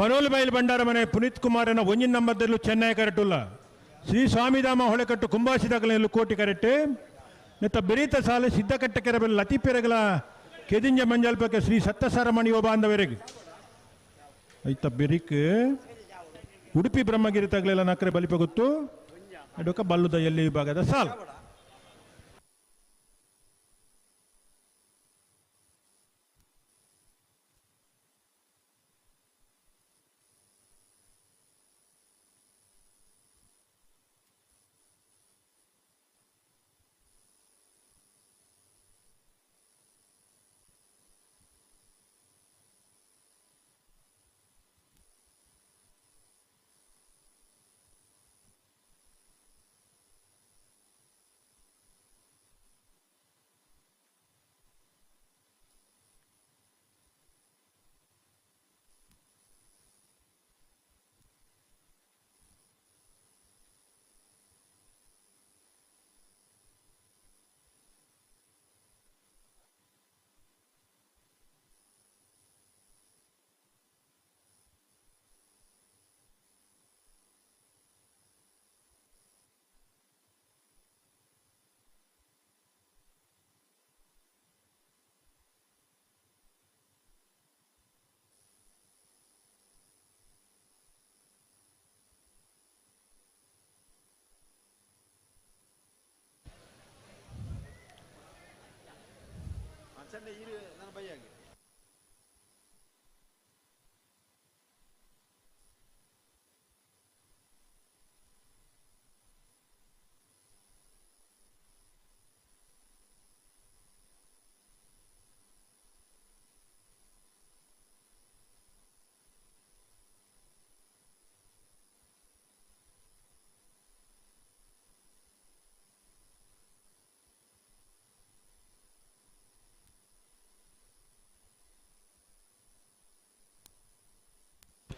S3: ಪನೋಲು ಬೈಲ್ ಭಂಡಾರ ಮನೆ ಪುನೀತ್ ಕುಮಾರನ ಒಂಜಿನ ನಂಬರ್ದಲ್ಲೂ ಚೆನ್ನೈ ಕರೆಟುಲ್ಲ ಶ್ರೀ ಸ್ವಾಮಿಧಾಮ ಹೊಳೆಕಟ್ಟು ಕುಂಬಾಸಿದಾಗಲೆಲ್ಲೂ ಕೋಟಿ ಕರೆಕ್ಟ್ ನೆತ್ತ ಬೆರೀತ ಸಾಲೆ ಸಿದ್ದಕಟ್ಟ ಕೆರಬೆಲ್ಲ ಲತಿಪೆರಗಲ ಕೆದಿಂಜ ಮಂಜಲ್ಪಕ್ಕೆ ಶ್ರೀ ಸತ್ತಸಾರಮಣಿ ಬಾಂಧವರಿಗೆ ಐತ ಬೆರಿಕ್ ಉಡುಪಿ ಬ್ರಹ್ಮಗಿರಿ ತಗಲೆಲ್ಲ ನಕರೆ ಬಲಿಪ ಗೊತ್ತು ಅಡೋಕ ಬಲ್ಲುದ ಎಲ್ಲಿ ವಿಭಾಗದ ಸಾಲು.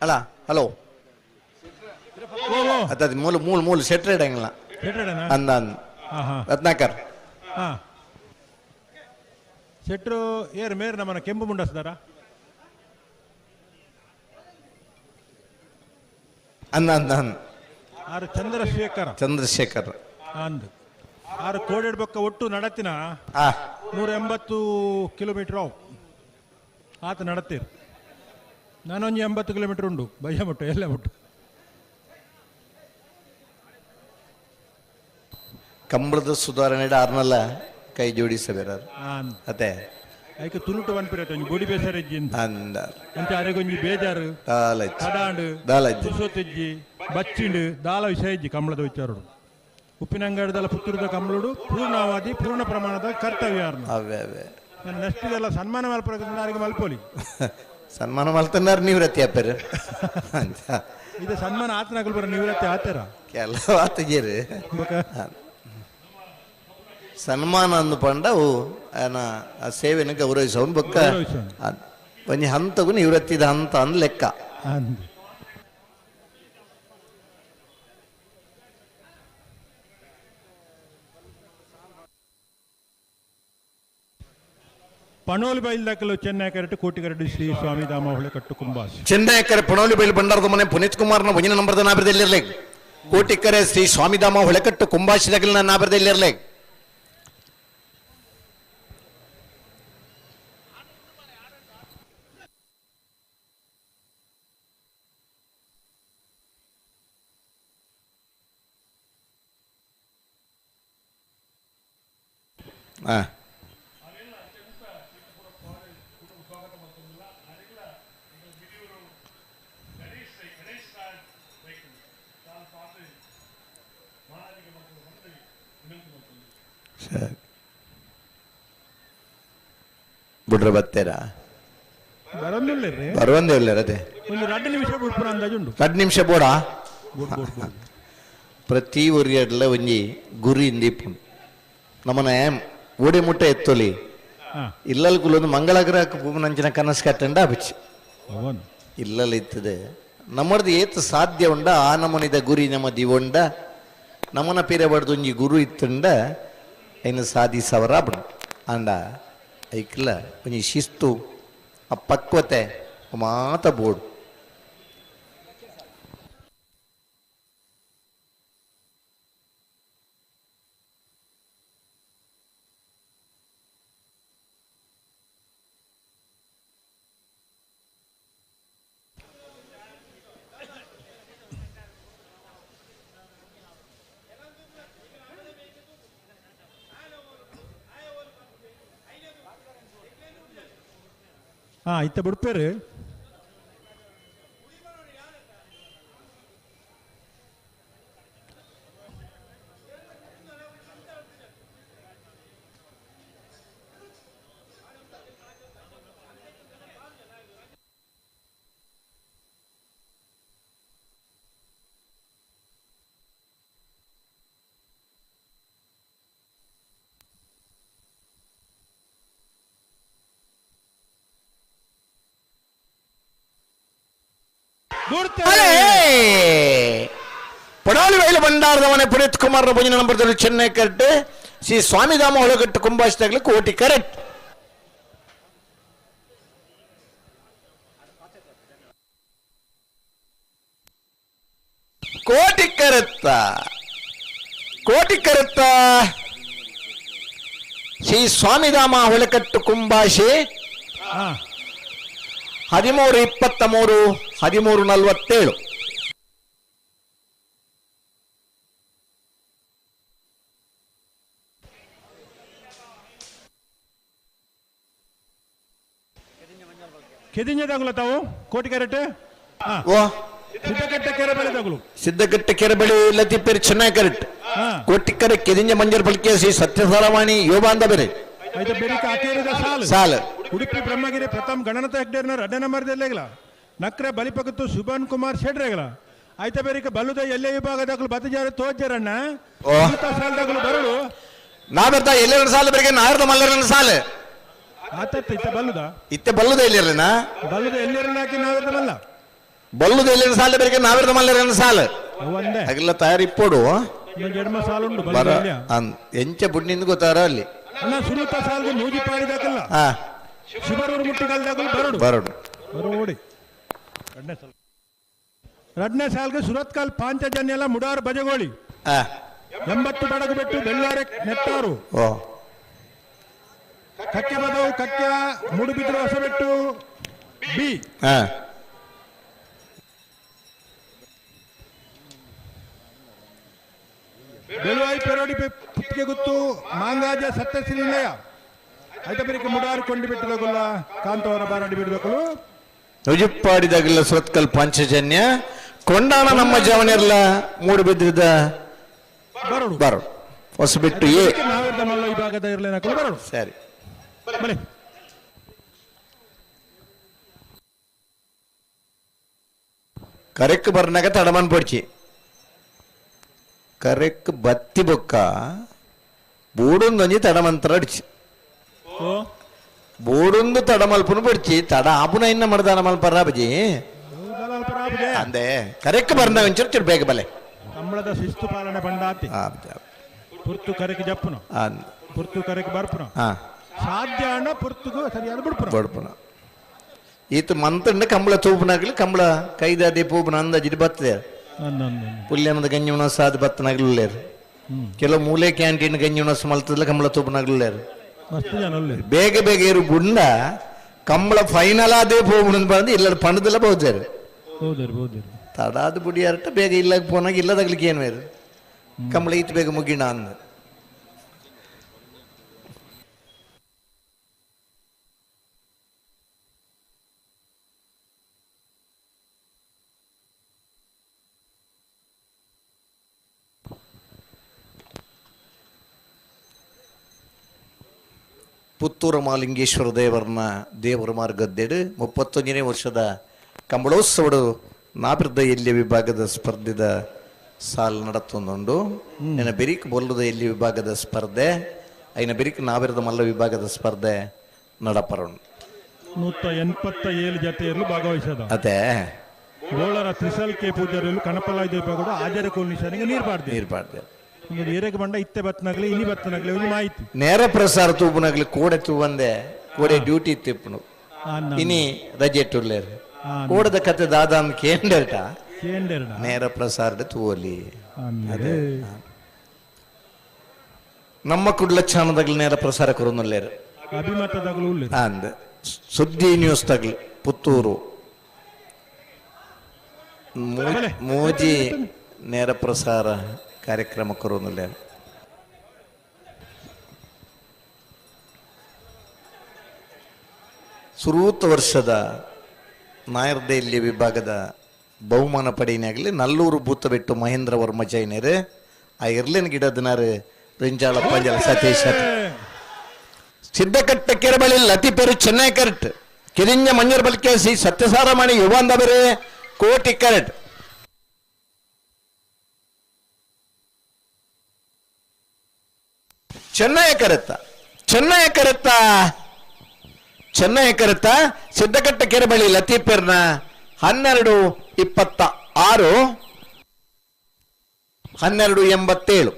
S1: ಅಲ್ಲ ಹಲೋ ಅದ ಮೂಲು ಮೂಲು ಮೂಲು ಸೆಟ್ರೇಡ್ ಅಂದ ರತ್ನಾಕರ್
S3: ಸೆಟ್ರು ಏರ್ ಮೇರ್ ನಮ್ಮನ್ನ ಕೆಂಪು ಮುಂಡಸ್ದಾರ
S1: ಅಂದ ಅಂದ
S3: ಆರು ಚಂದ್ರಶೇಖರ್
S1: ಚಂದ್ರಶೇಖರ್
S3: ಅಂದ್ ಆರು ಕೋಡಿಡ್ಬಕ್ಕ ಒಟ್ಟು ನಡತಿನ 180 ಕಿಲೋಮೀಟರ್ ಅವು ಆತ ನಡತ್ತೀರ್. ನಾನೊಂದು 80 ಕಿಲೋಮೀಟರ್ ಉಂಡು ಬಯ್ಯ ಮುಟ್ಟು ಎಲ್ಲ ಮುಟ್ಟು.
S1: ಕಂಬಳದ ಸುಧಾರಣೆ ಆರ್ನಲ್ಲ ಕೈ ಜೋಡಿಸಬೇರಾರು ಅದೇ
S3: ಐಕೆ ತುಳುಟು ವನ್ಪಿರತ್ತೆ ಒಂಜಿ ಬೊಡಿ ಬೇಸರಿಜ್ಜಿ
S1: ಅಂದ
S3: ಅಂಚ ಅರೆಗೊಂಜಿ ಬೇಜಾರು ತಡಾಂಡು ಸುಸೋತಿಜ್ಜಿ ಬಚ್ಚಿಂಡು ದಾಲ ವಿಷಯ ಇಜ್ಜಿ ಕಂಬಳದ ವಿಚಾರಡು. ಉಪ್ಪಿನಂಗಡದಲ್ಲ ಪುತ್ತೂರದ ಕಂಬಳುಡು ಪೂರ್ಣಾವಧಿ ಪೂರ್ಣ ಪ್ರಮಾಣದ ಕರ್ತವ್ಯ. ನಾನು ನೆಕ್ಸ್ಟ್ ಇದೆಲ್ಲ ಸನ್ಮಾನ ಮಲ್ಪರ ಮಲ್ಪೋಲಿ
S1: ಸನ್ಮಾನ ಮಲ್ತನ್ನಾರು ನಿವೃತ್ತಿ ಆಪೇರು
S3: ಇದು ಸನ್ಮಾನ ಆತನಾಗಲ್ ಬರ ನಿವೃತ್ತಿ ಆತರ
S1: ಕೆಲವು ಆತಗೇರು ಸನ್ಮಾನ ಅಂದು ಪಂಡವು ಆ ಸೇವೆಯನ್ನು ಗೌರವಿಸವನ್ ಬೊಕ್ಕ ಒಂಜಿ ಹಂತಗೂ ನಿವೃತ್ತಿದ ಹಂತ ಅಂದ್ ಲೆಕ್ಕ.
S3: ಪಣೋಲಿ ಬೈಲ್ ದಾಖಲು ಚೆನ್ನೈ ಕರೆಟು ಕೋಟಿಗರಡು ಶ್ರೀ ಸ್ವಾಮಿ ಧಾಮ ಹೊಳೆಕಟ್ಟು ಕುಂಬಾಸ್
S1: ಚೆನ್ನೈ ಕರೆ ಪಣೋಲಿ ಬೈಲ್ ಭಂಡಾರದ ಮನೆ ಪುನೀತ್ ಕುಮಾರ್ನ ಒಂಜಿನ ನಂಬರ್ದ ನಾಬರದಲ್ಲಿರಲಿ. ಕೋಟಿಕರೆ ಶ್ರೀ ಸ್ವಾಮಿಧಾಮ ಹೊಳೆಕಟ್ಟು ಕುಂಬಾಶಿದಾಗಲಿನ ನಾಬರದಲ್ಲಿರಲಿ. ಸರಿ ಬಿಡ್ರೆ ಬತ್ತೀರಾ? ಬರವಂದೇ ಇಲ್ಲ ಅದೇ
S3: ಒಂದು 2 ನಿಮಿಷ ಬಿಡ್ಪುರ ಅಂದಾಜು ಉಂಟು.
S1: 2 ನಿಮಿಷ ಬೋಡ ಪ್ರತಿ ಒರಿಯಡ್ಲ ಒಂಜಿ ಗುರಿ ಇಂದಿಪ್ಪುಂಡು ನಮ್ಮನ ಓಡಿ ಮುಟ್ಟ ಎತ್ತೊಲಿ ಇಲ್ಲಲ್ ಕುಲೊಂದು ಮಂಗಳಗ್ರಹಕ್ಕೆ ಪೂಮನಂಚಿನ ಕನಸು ಕಟ್ಟಂಡ ಅಬಿಚ್ಚಿ ಇಲ್ಲಲ್ಲಿ ಇತ್ತದೆ ನಮ್ಮದು ಏತು ಸಾಧ್ಯ ಉಂಡ ಆ ನಮನಿದ ಗುರಿ ನಮ್ಮ ದಿವೊಂಡ ನಮನ ಪೀರೆ ಬಡ್ದು ಒಂಜಿ ಗುರು ಇತ್ತುಂಡ ಐನು ಸಾಧಿಸವರ ಬುಂಡು ಅಂಡ ಐಕ್ಲ ಒಂಜಿ ಶಿಸ್ತು ಆ ಪಕ್ವತೆ ಮಾತ ಬೋಡು.
S3: ಹಾ ಇತ್ತ ಬುಡ್ಪೇರು.
S1: ಪಡಾಲಿ ವೈಲ ಬಂಡಾರದವನೆ ಪುನೀತ್ ಕುಮಾರ್ ಭುಜನ ನಂಬರ್ ಚೆನ್ನೈ ಕರೆಕ್ಟ್. ಶ್ರೀ ಸ್ವಾಮಿಧಾಮ ಒಳಗಟ್ಟು ಕುಂಭಾಷಿದಾಗಲಿ ಕೋಟಿ ಕರೆಕ್ಟ್. ಕೋಟಿ ಕರೆತ್ತ ಕೋಟಿ ಕರೆತ್ತ ಶ್ರೀ ಸ್ವಾಮಿಧಾಮ ಹೊಳಕಟ್ಟು ಕುಂಭಾಷೆ 13:23 13:47.
S3: ಕೆದಿಂಜ ತಗುಲ ತಾವು ಕೋಟಿ ಕ್ಯಾರೆಟ್.
S1: ಓ
S3: ಸಿದ್ದಕಟ್ಟೆ ಕೆರೆಬಳಿ ತಗುಲು.
S1: ಸಿದ್ದಕಟ್ಟೆ ಕೆರೆಬಳಿ ಲತಿಪೇರು ಚೆನ್ನಾಗಿ ಕರೆಕ್ಟ್. ಕೋಟಿಕ್ಕರೆ ಕೆದಿಂಜ ಮಂಜರ್ ಬಳಿಕೆ ಶ್ರೀ ಸತ್ಯಸಾರವಾಣಿ ಯೋಬಾಂದ ಬೇರೆ.
S3: ಆಯ್ತಾ ಬೆರಿಕ ಅಕೇರಿದ ಸಾಲು
S1: ಸಾಲು.
S3: ಉಡುಪಿ ಬ್ರಹ್ಮಗಿರಿ ಪ್ರಥಮ್ ಗಣನಾಥ ಹೆಗ್ಡೇರ್ನ ರಡ್ಡ ನಂಬರ್ದಲ್ಲೇಗಲ ನಕ್ರೆ ಬಲಿಪಕತ್ತು ಸುಭಾನ್ ಕುಮಾರ್ ಶೆಡ್ರೇಗಲ. ಆಯ್ತಾ ಬೇರಿಕ ಬಲ್ಲುದ ಎಲ್ಲೇ ವಿಭಾಗದಾಗಲು ಬತ್ತಜಾರ ತೋಜರಣ್ಣ ಸಾಲದಾಗಲು ಬರಲು.
S1: ನಾ ಬರ್ತಾ ಎಲ್ಲೆರಡು ಸಾಲು ಬೆರಗೆ ನಾರದ ಮಲ್ಲರನ ಸಾಲು.
S3: ಆತತ್ತ ಇತ್ತ ಬಲ್ಲುದ.
S1: ಇತ್ತೆ ಬಲ್ಲುದ ಎಲ್ಲಿರಲಿನ?
S3: ಬಲ್ಲುದ ಎಲ್ಲೆರಡು ಹಾಕಿ ನಾವಿರ್ದ ಮಲ್ಲ.
S1: ಬಲ್ಲುದ ಎಲ್ಲೆರಡು ಸಾಲು ಬೆರಗೆ ನಾವಿರ್ದ ಮಲ್ಲರನ ಸಾಲು.
S3: ಒಂದೇ.
S1: ಅಗೆಲ್ಲ ತಯಾರಿ ಇಪ್ಪೋಡು.
S3: ಎಡಮ ಸಾಲುಂಡು
S1: ಬರ ಎಂಚ ಬುಡ್ನಿಂದ ಗೊತ್ತಾರ ಅಲ್ಲಿ.
S3: ಅಣ್ಣ ಸುರುತ ಸಾಲ್ಗೆ ನೂಜಿ ಪಾಡಿದಾಕಲ್ಲ. ಶಿಬರೂರು ಮುಟ್ಟಿಗಾಲ್ದಾಗಲು ಬರಡು.
S1: ಬರಡು.
S3: ಬರೋಡಿ. ರಡ್ನೇ ಸಾಲ್ಗೆ ಸುರತ್ಕಲ್ ಪಾಂಚಜನ್ಯಲ ಮುಡಾರ್ ಬಜಗೋಳಿ. 80 ಬಡಗು ಬಿಟ್ಟು ಬೆಳ್ಳಾರೆ ನೆಟ್ಟಾರು. ಕಕ್ಕೆ ಬದವು ಕಕ್ಕೆ ಮೂಡುಬಿದ್ರು ಹೊಸಬೆಟ್ಟು ಬಿ. ಬೆಳುವಾಯಿ ಪೆರೋಡಿ ಪುತ್ತಿಗೆ ಗುತ್ತು ಮಾಂಗಾಜ ಸತ್ಯಶ್ರೀ ನಿಲಯ. ಆಯ್ತಾ ಬೇರೆ ಮುಡಾರು ಕೊಂಡು ಬಿಟ್ಟದಗುಲ್ಲ ಕಾಂತವರ ಬಾರಾಡಿ ಬಿಡಬೇಕು.
S1: ನುಜಿಪ್ಪಾಡಿದಾಗಲ್ಲ ಸುರತ್ಕಲ್ ಪಾಂಚಜನ್ಯ ಕೊಂಡಾಣ ನಮ್ಮ ಜವನಿರ್ಲ ಮೂಡುಬಿದ್ರಿದ
S3: ಬರಡು.
S1: ಬರಡು ಹೊಸಬಿಟ್ಟು ಎ.
S3: ನಾವಿರ್ದ ಮಲ್ಲ ವಿಭಾಗದ ಇರಲೇನಕಲು ಬರಡು.
S1: ಸರಿ.
S3: ಬಲೆ.
S1: ಕರೆಕ್ ಬರ್ನಾಗ ತಡಮನ್ ಪೊಡ್ಚಿ ಕರೆಕ್ ಬತ್ತಿ ಬೊಕ್ಕ ಬೂಡೊಂದೊಂಜಿ ತಡಮಂತ್ರ ಅಡಿಚಿ ಬೋಡೊಂದು ತಡಮಲ್ಪನು ಪೊಡ್ಚಿ ತಡ ಆಪುನ ಇನ್ನ ಮಡದಾನ ಮಲ್ಪರ ಬಜಿ ಅಂದೆ ಕರೆಕ್ ಬರ್ನಾಗ ಒಂಚೂರು ಚೂರು ಬೇಗ ಬಲೆ.
S3: ಕಂಬಳದ ಶಿಸ್ತು ಪಾಲನೆ ಬಂಡಾತಿ. ಪುರ್ತು ಕರೆಕ್ ಜಪ್ಪುನು ಪುರ್ತು ಕರೆಕ್ ಬರ್ಪುನು ಸಾಧ್ಯ ಅಣ್ಣ ಪುರ್ತುಗು ಸರಿಯಾದ ಬಿಡ್ಪುನು
S1: ಬಡ್ಪುನ ಈತ ಮಂತಂಡ ಕಂಬಳ ತೂಪುನಾಗ್ಲಿ ಕಂಬಳ ಕೈದಾದಿ ಪೂಪುನ ಅಂದಾಜಿಡ್ ಬರ್ತದೆ ಪುಲ್ಯನದ ಗಂಜಿ ಉಣಸ ಅದು ಬತ್ತನಾಗ್ಲಿಲ್ಲೇರು. ಕೆಲವು ಮೂಲೆ ಕ್ಯಾಂಟೀನ್ ಗಂಜಿ ಉಣಸ ಮಲ್ತದಲ್ಲ ಕಂಬಳ ತೂಪುನಾಗ್ಲಿಲ್ಲೇರು. ಬೇಗ ಬೇಗ ಏರು ಗುಂಡ ಕಂಬಳ ಫೈನಲ್ ಆದೇ ಪೋಪುನ ಬಂದು ಇಲ್ಲ ಪಣದೆಲ್ಲ ಬಹುದೇರು. ತಡಾದ ಬುಡಿಯಾರಟ ಬೇಗ ಇಲ್ಲ ಪೋನಾಗ ಇಲ್ಲದಾಗ್ಲಿಕ್ಕೆ ಏನು ಬೇರು ಕಂಬಳ ಈತ ಬೇಗ ಮುಗಿಣ ಅಂದ. ಪುತ್ತೂರು ಮಾಲಿಂಗೇಶ್ವರ ದೇವರನ್ನ ದೇವರ ಮಾರ್ಗದ್ದೆಡು 31ನೇ ವರ್ಷದ ಕಂಬಳೋತ್ಸವಡು ನಾಬಿರ್ದ ಎಲ್ಲಿ ವಿಭಾಗದ ಸ್ಪರ್ಧೆದ ಸಾಲು ನಡತ್ತೊಂದುಂಡು. ನಿನ್ನ ಬೆರಿಕ್ ಬೊಲ್ಲದ ಎಲ್ಲಿ ವಿಭಾಗದ ಸ್ಪರ್ಧೆ ಐನ ಬೆರಿಕ್ ನಾಬಿರದ ಮಲ್ಲ ವಿಭಾಗದ ಸ್ಪರ್ಧೆ ನಡಪರುಂಡು.
S3: 187 ಜತೆಯಲ್ಲೂ ಭಾಗವಹಿಸದ
S1: ಅದೇ
S3: ಬೋಳರ ತ್ರಿಸಲ್ ಕೆ ಪೂಜಾರಿಯಲ್ಲೂ ಕಣಪಲಾಯ ವಿಭಾಗದ ಆಜರ ಕೋಲ್ನಿಶಾನಿಗೆ ನೀರು ಪಾಡ್ದೆ
S1: ನೀರು ಪಾಡ್ದೆ.
S3: ಏರೆಗೆ ಬಂಡ ಇತ್ತೆ ಬತ್ತನಾಗ್ಲಿ ಇನಿ ಬತ್ತನಾಗ್ಲಿ ಒಂದು ಮಾಹಿತಿ
S1: ನೇರ ಪ್ರಸಾರ ತೂಪುನಾಗ್ಲಿ ಕೋಡೆ ತೂವಂದೆ ಕೋಡೆ ಡ್ಯೂಟಿ ಇತ್ತಿಪ್ಪುನು ಇನಿ ರಜೆ ಟುಲ್ಲೇರು ಕೋಡದ ಕತೆ ದಾದಾನ್ ಕೇಂಡರ್ಟ ನೇರ ಪ್ರಸಾರದ ತೂವಲಿ. ಅದೇ ನಮ್ಮ ಕುಡ್ಲ ಚಾನದಾಗ್ಲಿ ನೇರ ಪ್ರಸಾರ ಕೊರೊಂದುಲ್ಲೇರು
S3: ಅಭಿಮತದಾಗಲು
S1: ಅಂದ್ ಸುದ್ದಿ ನ್ಯೂಸ್ ತಗ್ಲಿ ಪುತ್ತೂರು ಮೋಜಿ ನೇರ ಪ್ರಸಾರ ಕಾರ್ಯಕ್ರಮ ಕೊರೊಂದುಲ್ಲೇರು. ಸುರೂತ ವರ್ಷದ ನಾಯರ್ದೆಯಲ್ಲಿ ವಿಭಾಗದ ಬಹುಮಾನ ಪಡೆಯಿನಾಗಲಿ ನಲ್ಲೂರು ಬೂತಬೆಟ್ಟು ಮಹೇಂದ್ರ ವರ್ಮ ಜೈನರು ಆ ಎರ್ಲಿನ ಗಿಡದನಾರು ರಿಂಜಾಳ ಪಂಜಲ ಸತೀಶ್ ಸಿದ್ದಕಟ್ಟ ಕೆರಬಳಿ ಲತಿಪೆರು ಚೆನ್ನೈ ಕರೆಟ್ ಕಿರಿಂಜ ಮಂಜರ್ ಬಲ್ಕೇಸಿ ಸತ್ಯಸಾರಮಣಿ ಯುವಂದ ಬೇರೆ ಕೋಟಿ ಕರೆಟ್ ಚೆನ್ನೈ ಕರೆತ್ತ ಚೆನ್ನೈ ಕರೆತ್ತ ಚೆನ್ನೈ ಕರೆತ್ತ ಸಿದ್ದಕಟ್ಟ ಕೆರೆಬಳಿ ಲತೀಪೆರ್ನ 12:26 12:87.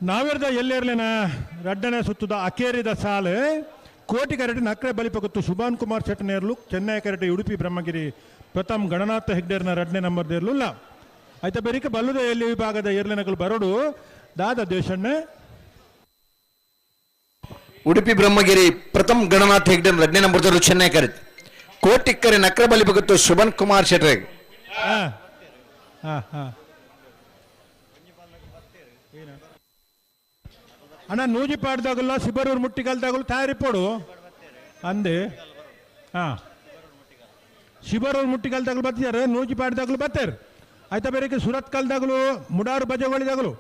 S3: ನಾವೆರ್ದ ಎಲ್ಲೇರ್ಲಿನ ರಡ್ಡನೆ ಸುತ್ತದ ಅಕೇರಿದ ಸಾಲು ಕೋಟಿ ಕರಟಿ ನಕ್ರೆ ಬಲಿಪಗುತ್ತು ಸುಭಾನ್ ಕುಮಾರ್ ಶೆಟ್ಟನೇರ್ಲು ಚೆನ್ನೈ ಕರಟಿ ಉಡುಪಿ ಬ್ರಹ್ಮಗಿರಿ ಪ್ರಥಮ್ ಗಣನಾಥ ಹೆಗ್ಡೇರ್ನ ರಡ್ನೆ ನಂಬರ್ ದೇರ್ಲುಲ್ಲ ಆಯ್ತಾ ಬೆರಿಕೆ ಬಲ್ಲುದ ಎಲ್ಲಿ ವಿಭಾಗದ ಏರ್ಲಿನಗಳು ಬರೋಡು ದಾದ ದೇಶಣ್ಣೆ
S1: ಉಡುಪಿ ಬ್ರಹ್ಮಗಿರಿ ಪ್ರಥಮ್ ಗಣನಾಥ ಹೆಗ್ಡೆ ರಡ್ನೆ ನಂಬರ್ ದೇರ್ಲು ಚೆನ್ನೈ ಕರೆಟ್ ಕೋಟಿ ಕರೆ ನಕ್ರೆ ಬಲಿಪಗುತ್ತು ಶುಭನ್ ಕುಮಾರ್ ಶೆಟ್ಟರ್.
S3: ಹಾ ಹಾ ಹಾ ಅಣ್ಣ ನೂಜಿ ಪಾಡ್ದಾಗಲ್ಲ ಸಿಬರೂರು ಮುಟ್ಟಿಗಲ್ದಾಗಲು ತಯಾರಿ ಪೋಡು ಅಂದೆ. ಹಾ ಶಿಬರೂರು ಮುಟ್ಟಿಗಲ್ದಾಗಲು ಬರ್ತಿದ್ದಾರೆ, ನೂಜಿ ಪಾಡ್ದಾಗಲು ಬರ್ತಾರೆ. ಆಯ್ತಾ ಬೇರೆಕೆ ಸುರತ್ ಕಲ್ದಾಗಲು ಮುಡಾರು ಬಜಗಳಿದಾಗಲು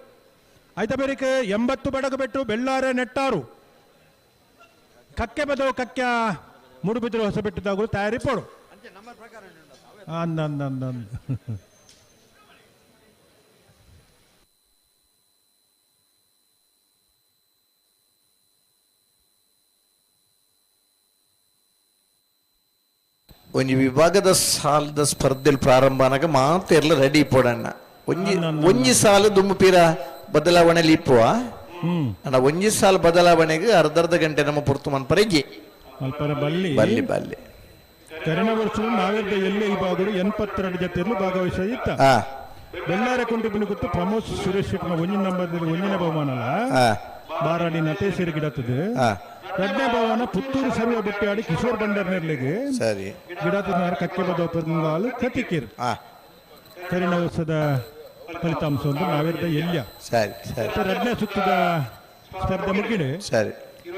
S3: ಆಯ್ತಾ ಬೇರೆಕೆ 80 ಬಡಗು ಬೆಟ್ಟು ಬೆಳ್ಳಾರೆ ನೆಟ್ಟಾರು ಕಕ್ಕೆ ಬದವು ಕಕ್ಕೆ ಮೂಡುಬಿದ್ರು ಹೊಸ ಬೆಟ್ಟದಾಗಲು ತಯಾರಿ ಪೋಡು ಅಂದ ಅಂದ ಅಂದ ಅಂದ.
S1: ಒಂಜಿ ವಿಭಾಗದ ಸಾಲದ ಸ್ಪರ್ಧೆಲ್ ಪ್ರಾರಂಭ ಅನಾಗ ಮಾತೆರ್ಲ ರೆಡಿ ಪೋಡಣ್ಣ. ಒಂಜಿ ಒಂಜಿ ಸಾಲು ದುಂಬು ಪೀರ ಬದಲಾವಣೆ ಲೀಪುವ ಅಣ್ಣ. ಒಂಜಿ ಸಾಲು ಬದಲಾವಣೆಗೆ ಅರ್ಧ ಅರ್ಧ ಗಂಟೆ ನಮ್ಮ ಪುರ್ತು ಮನ್ಪರೆಗಿ
S3: ಅಲ್ಪರ ಬಲ್ಲಿ
S1: ಬಲ್ಲಿ ಬಲ್ಲಿ.
S3: ಕರೆನ ವರ್ಷ ನಾವೆರ್ದ ಎಲ್ಲೇ ವಿಭಾಗಗಳು 82 ಜೊತೆಯಲ್ಲೂ ಭಾಗವಹಿಸಿತ್ತ. ಬೆಳ್ಳಾರೆ ಕುಂಟಿ ಗೊತ್ತು ಪ್ರಮೋದ್ ಸುರೇಶ್ ಶೆಟ್ಟಿನ ಒಂಜಿನ ನಂಬರ್ದಲ್ಲಿ ಒಂಜಿನ ಬಹುಮಾನಲ್ಲ ಬಾರಾಡಿ ನಟೇಶ್ವರಿ ಗಿಡತದೆ. ಎರಡನೇ ಬಹುಮಾನ ಪುತ್ತೂರು ಸರ್ವ ಬೆಟ್ಟಿಯಾಡಿ ಕಿಶೋರ್ ಬಂಡರ್ನೆರ್ಲಿಗೆ
S1: ಸರಿ
S3: ಗಿಡತದ ಕಕ್ಕೆ ಬದೋಪಂಗಾಲು ಕತಿಕೀರ್. ಕರಿನ ವರ್ಷದ ಫಲಿತಾಂಶ ಒಂದು ನಾವೆರ್ದ ಎಲ್ಯ.
S1: ಸರಿ ಸರಿ.
S3: ಎರಡನೇ ಸುತ್ತದ ಸ್ಪರ್ಧೆ ಮುಗಿಡೆ.
S1: ಸರಿ.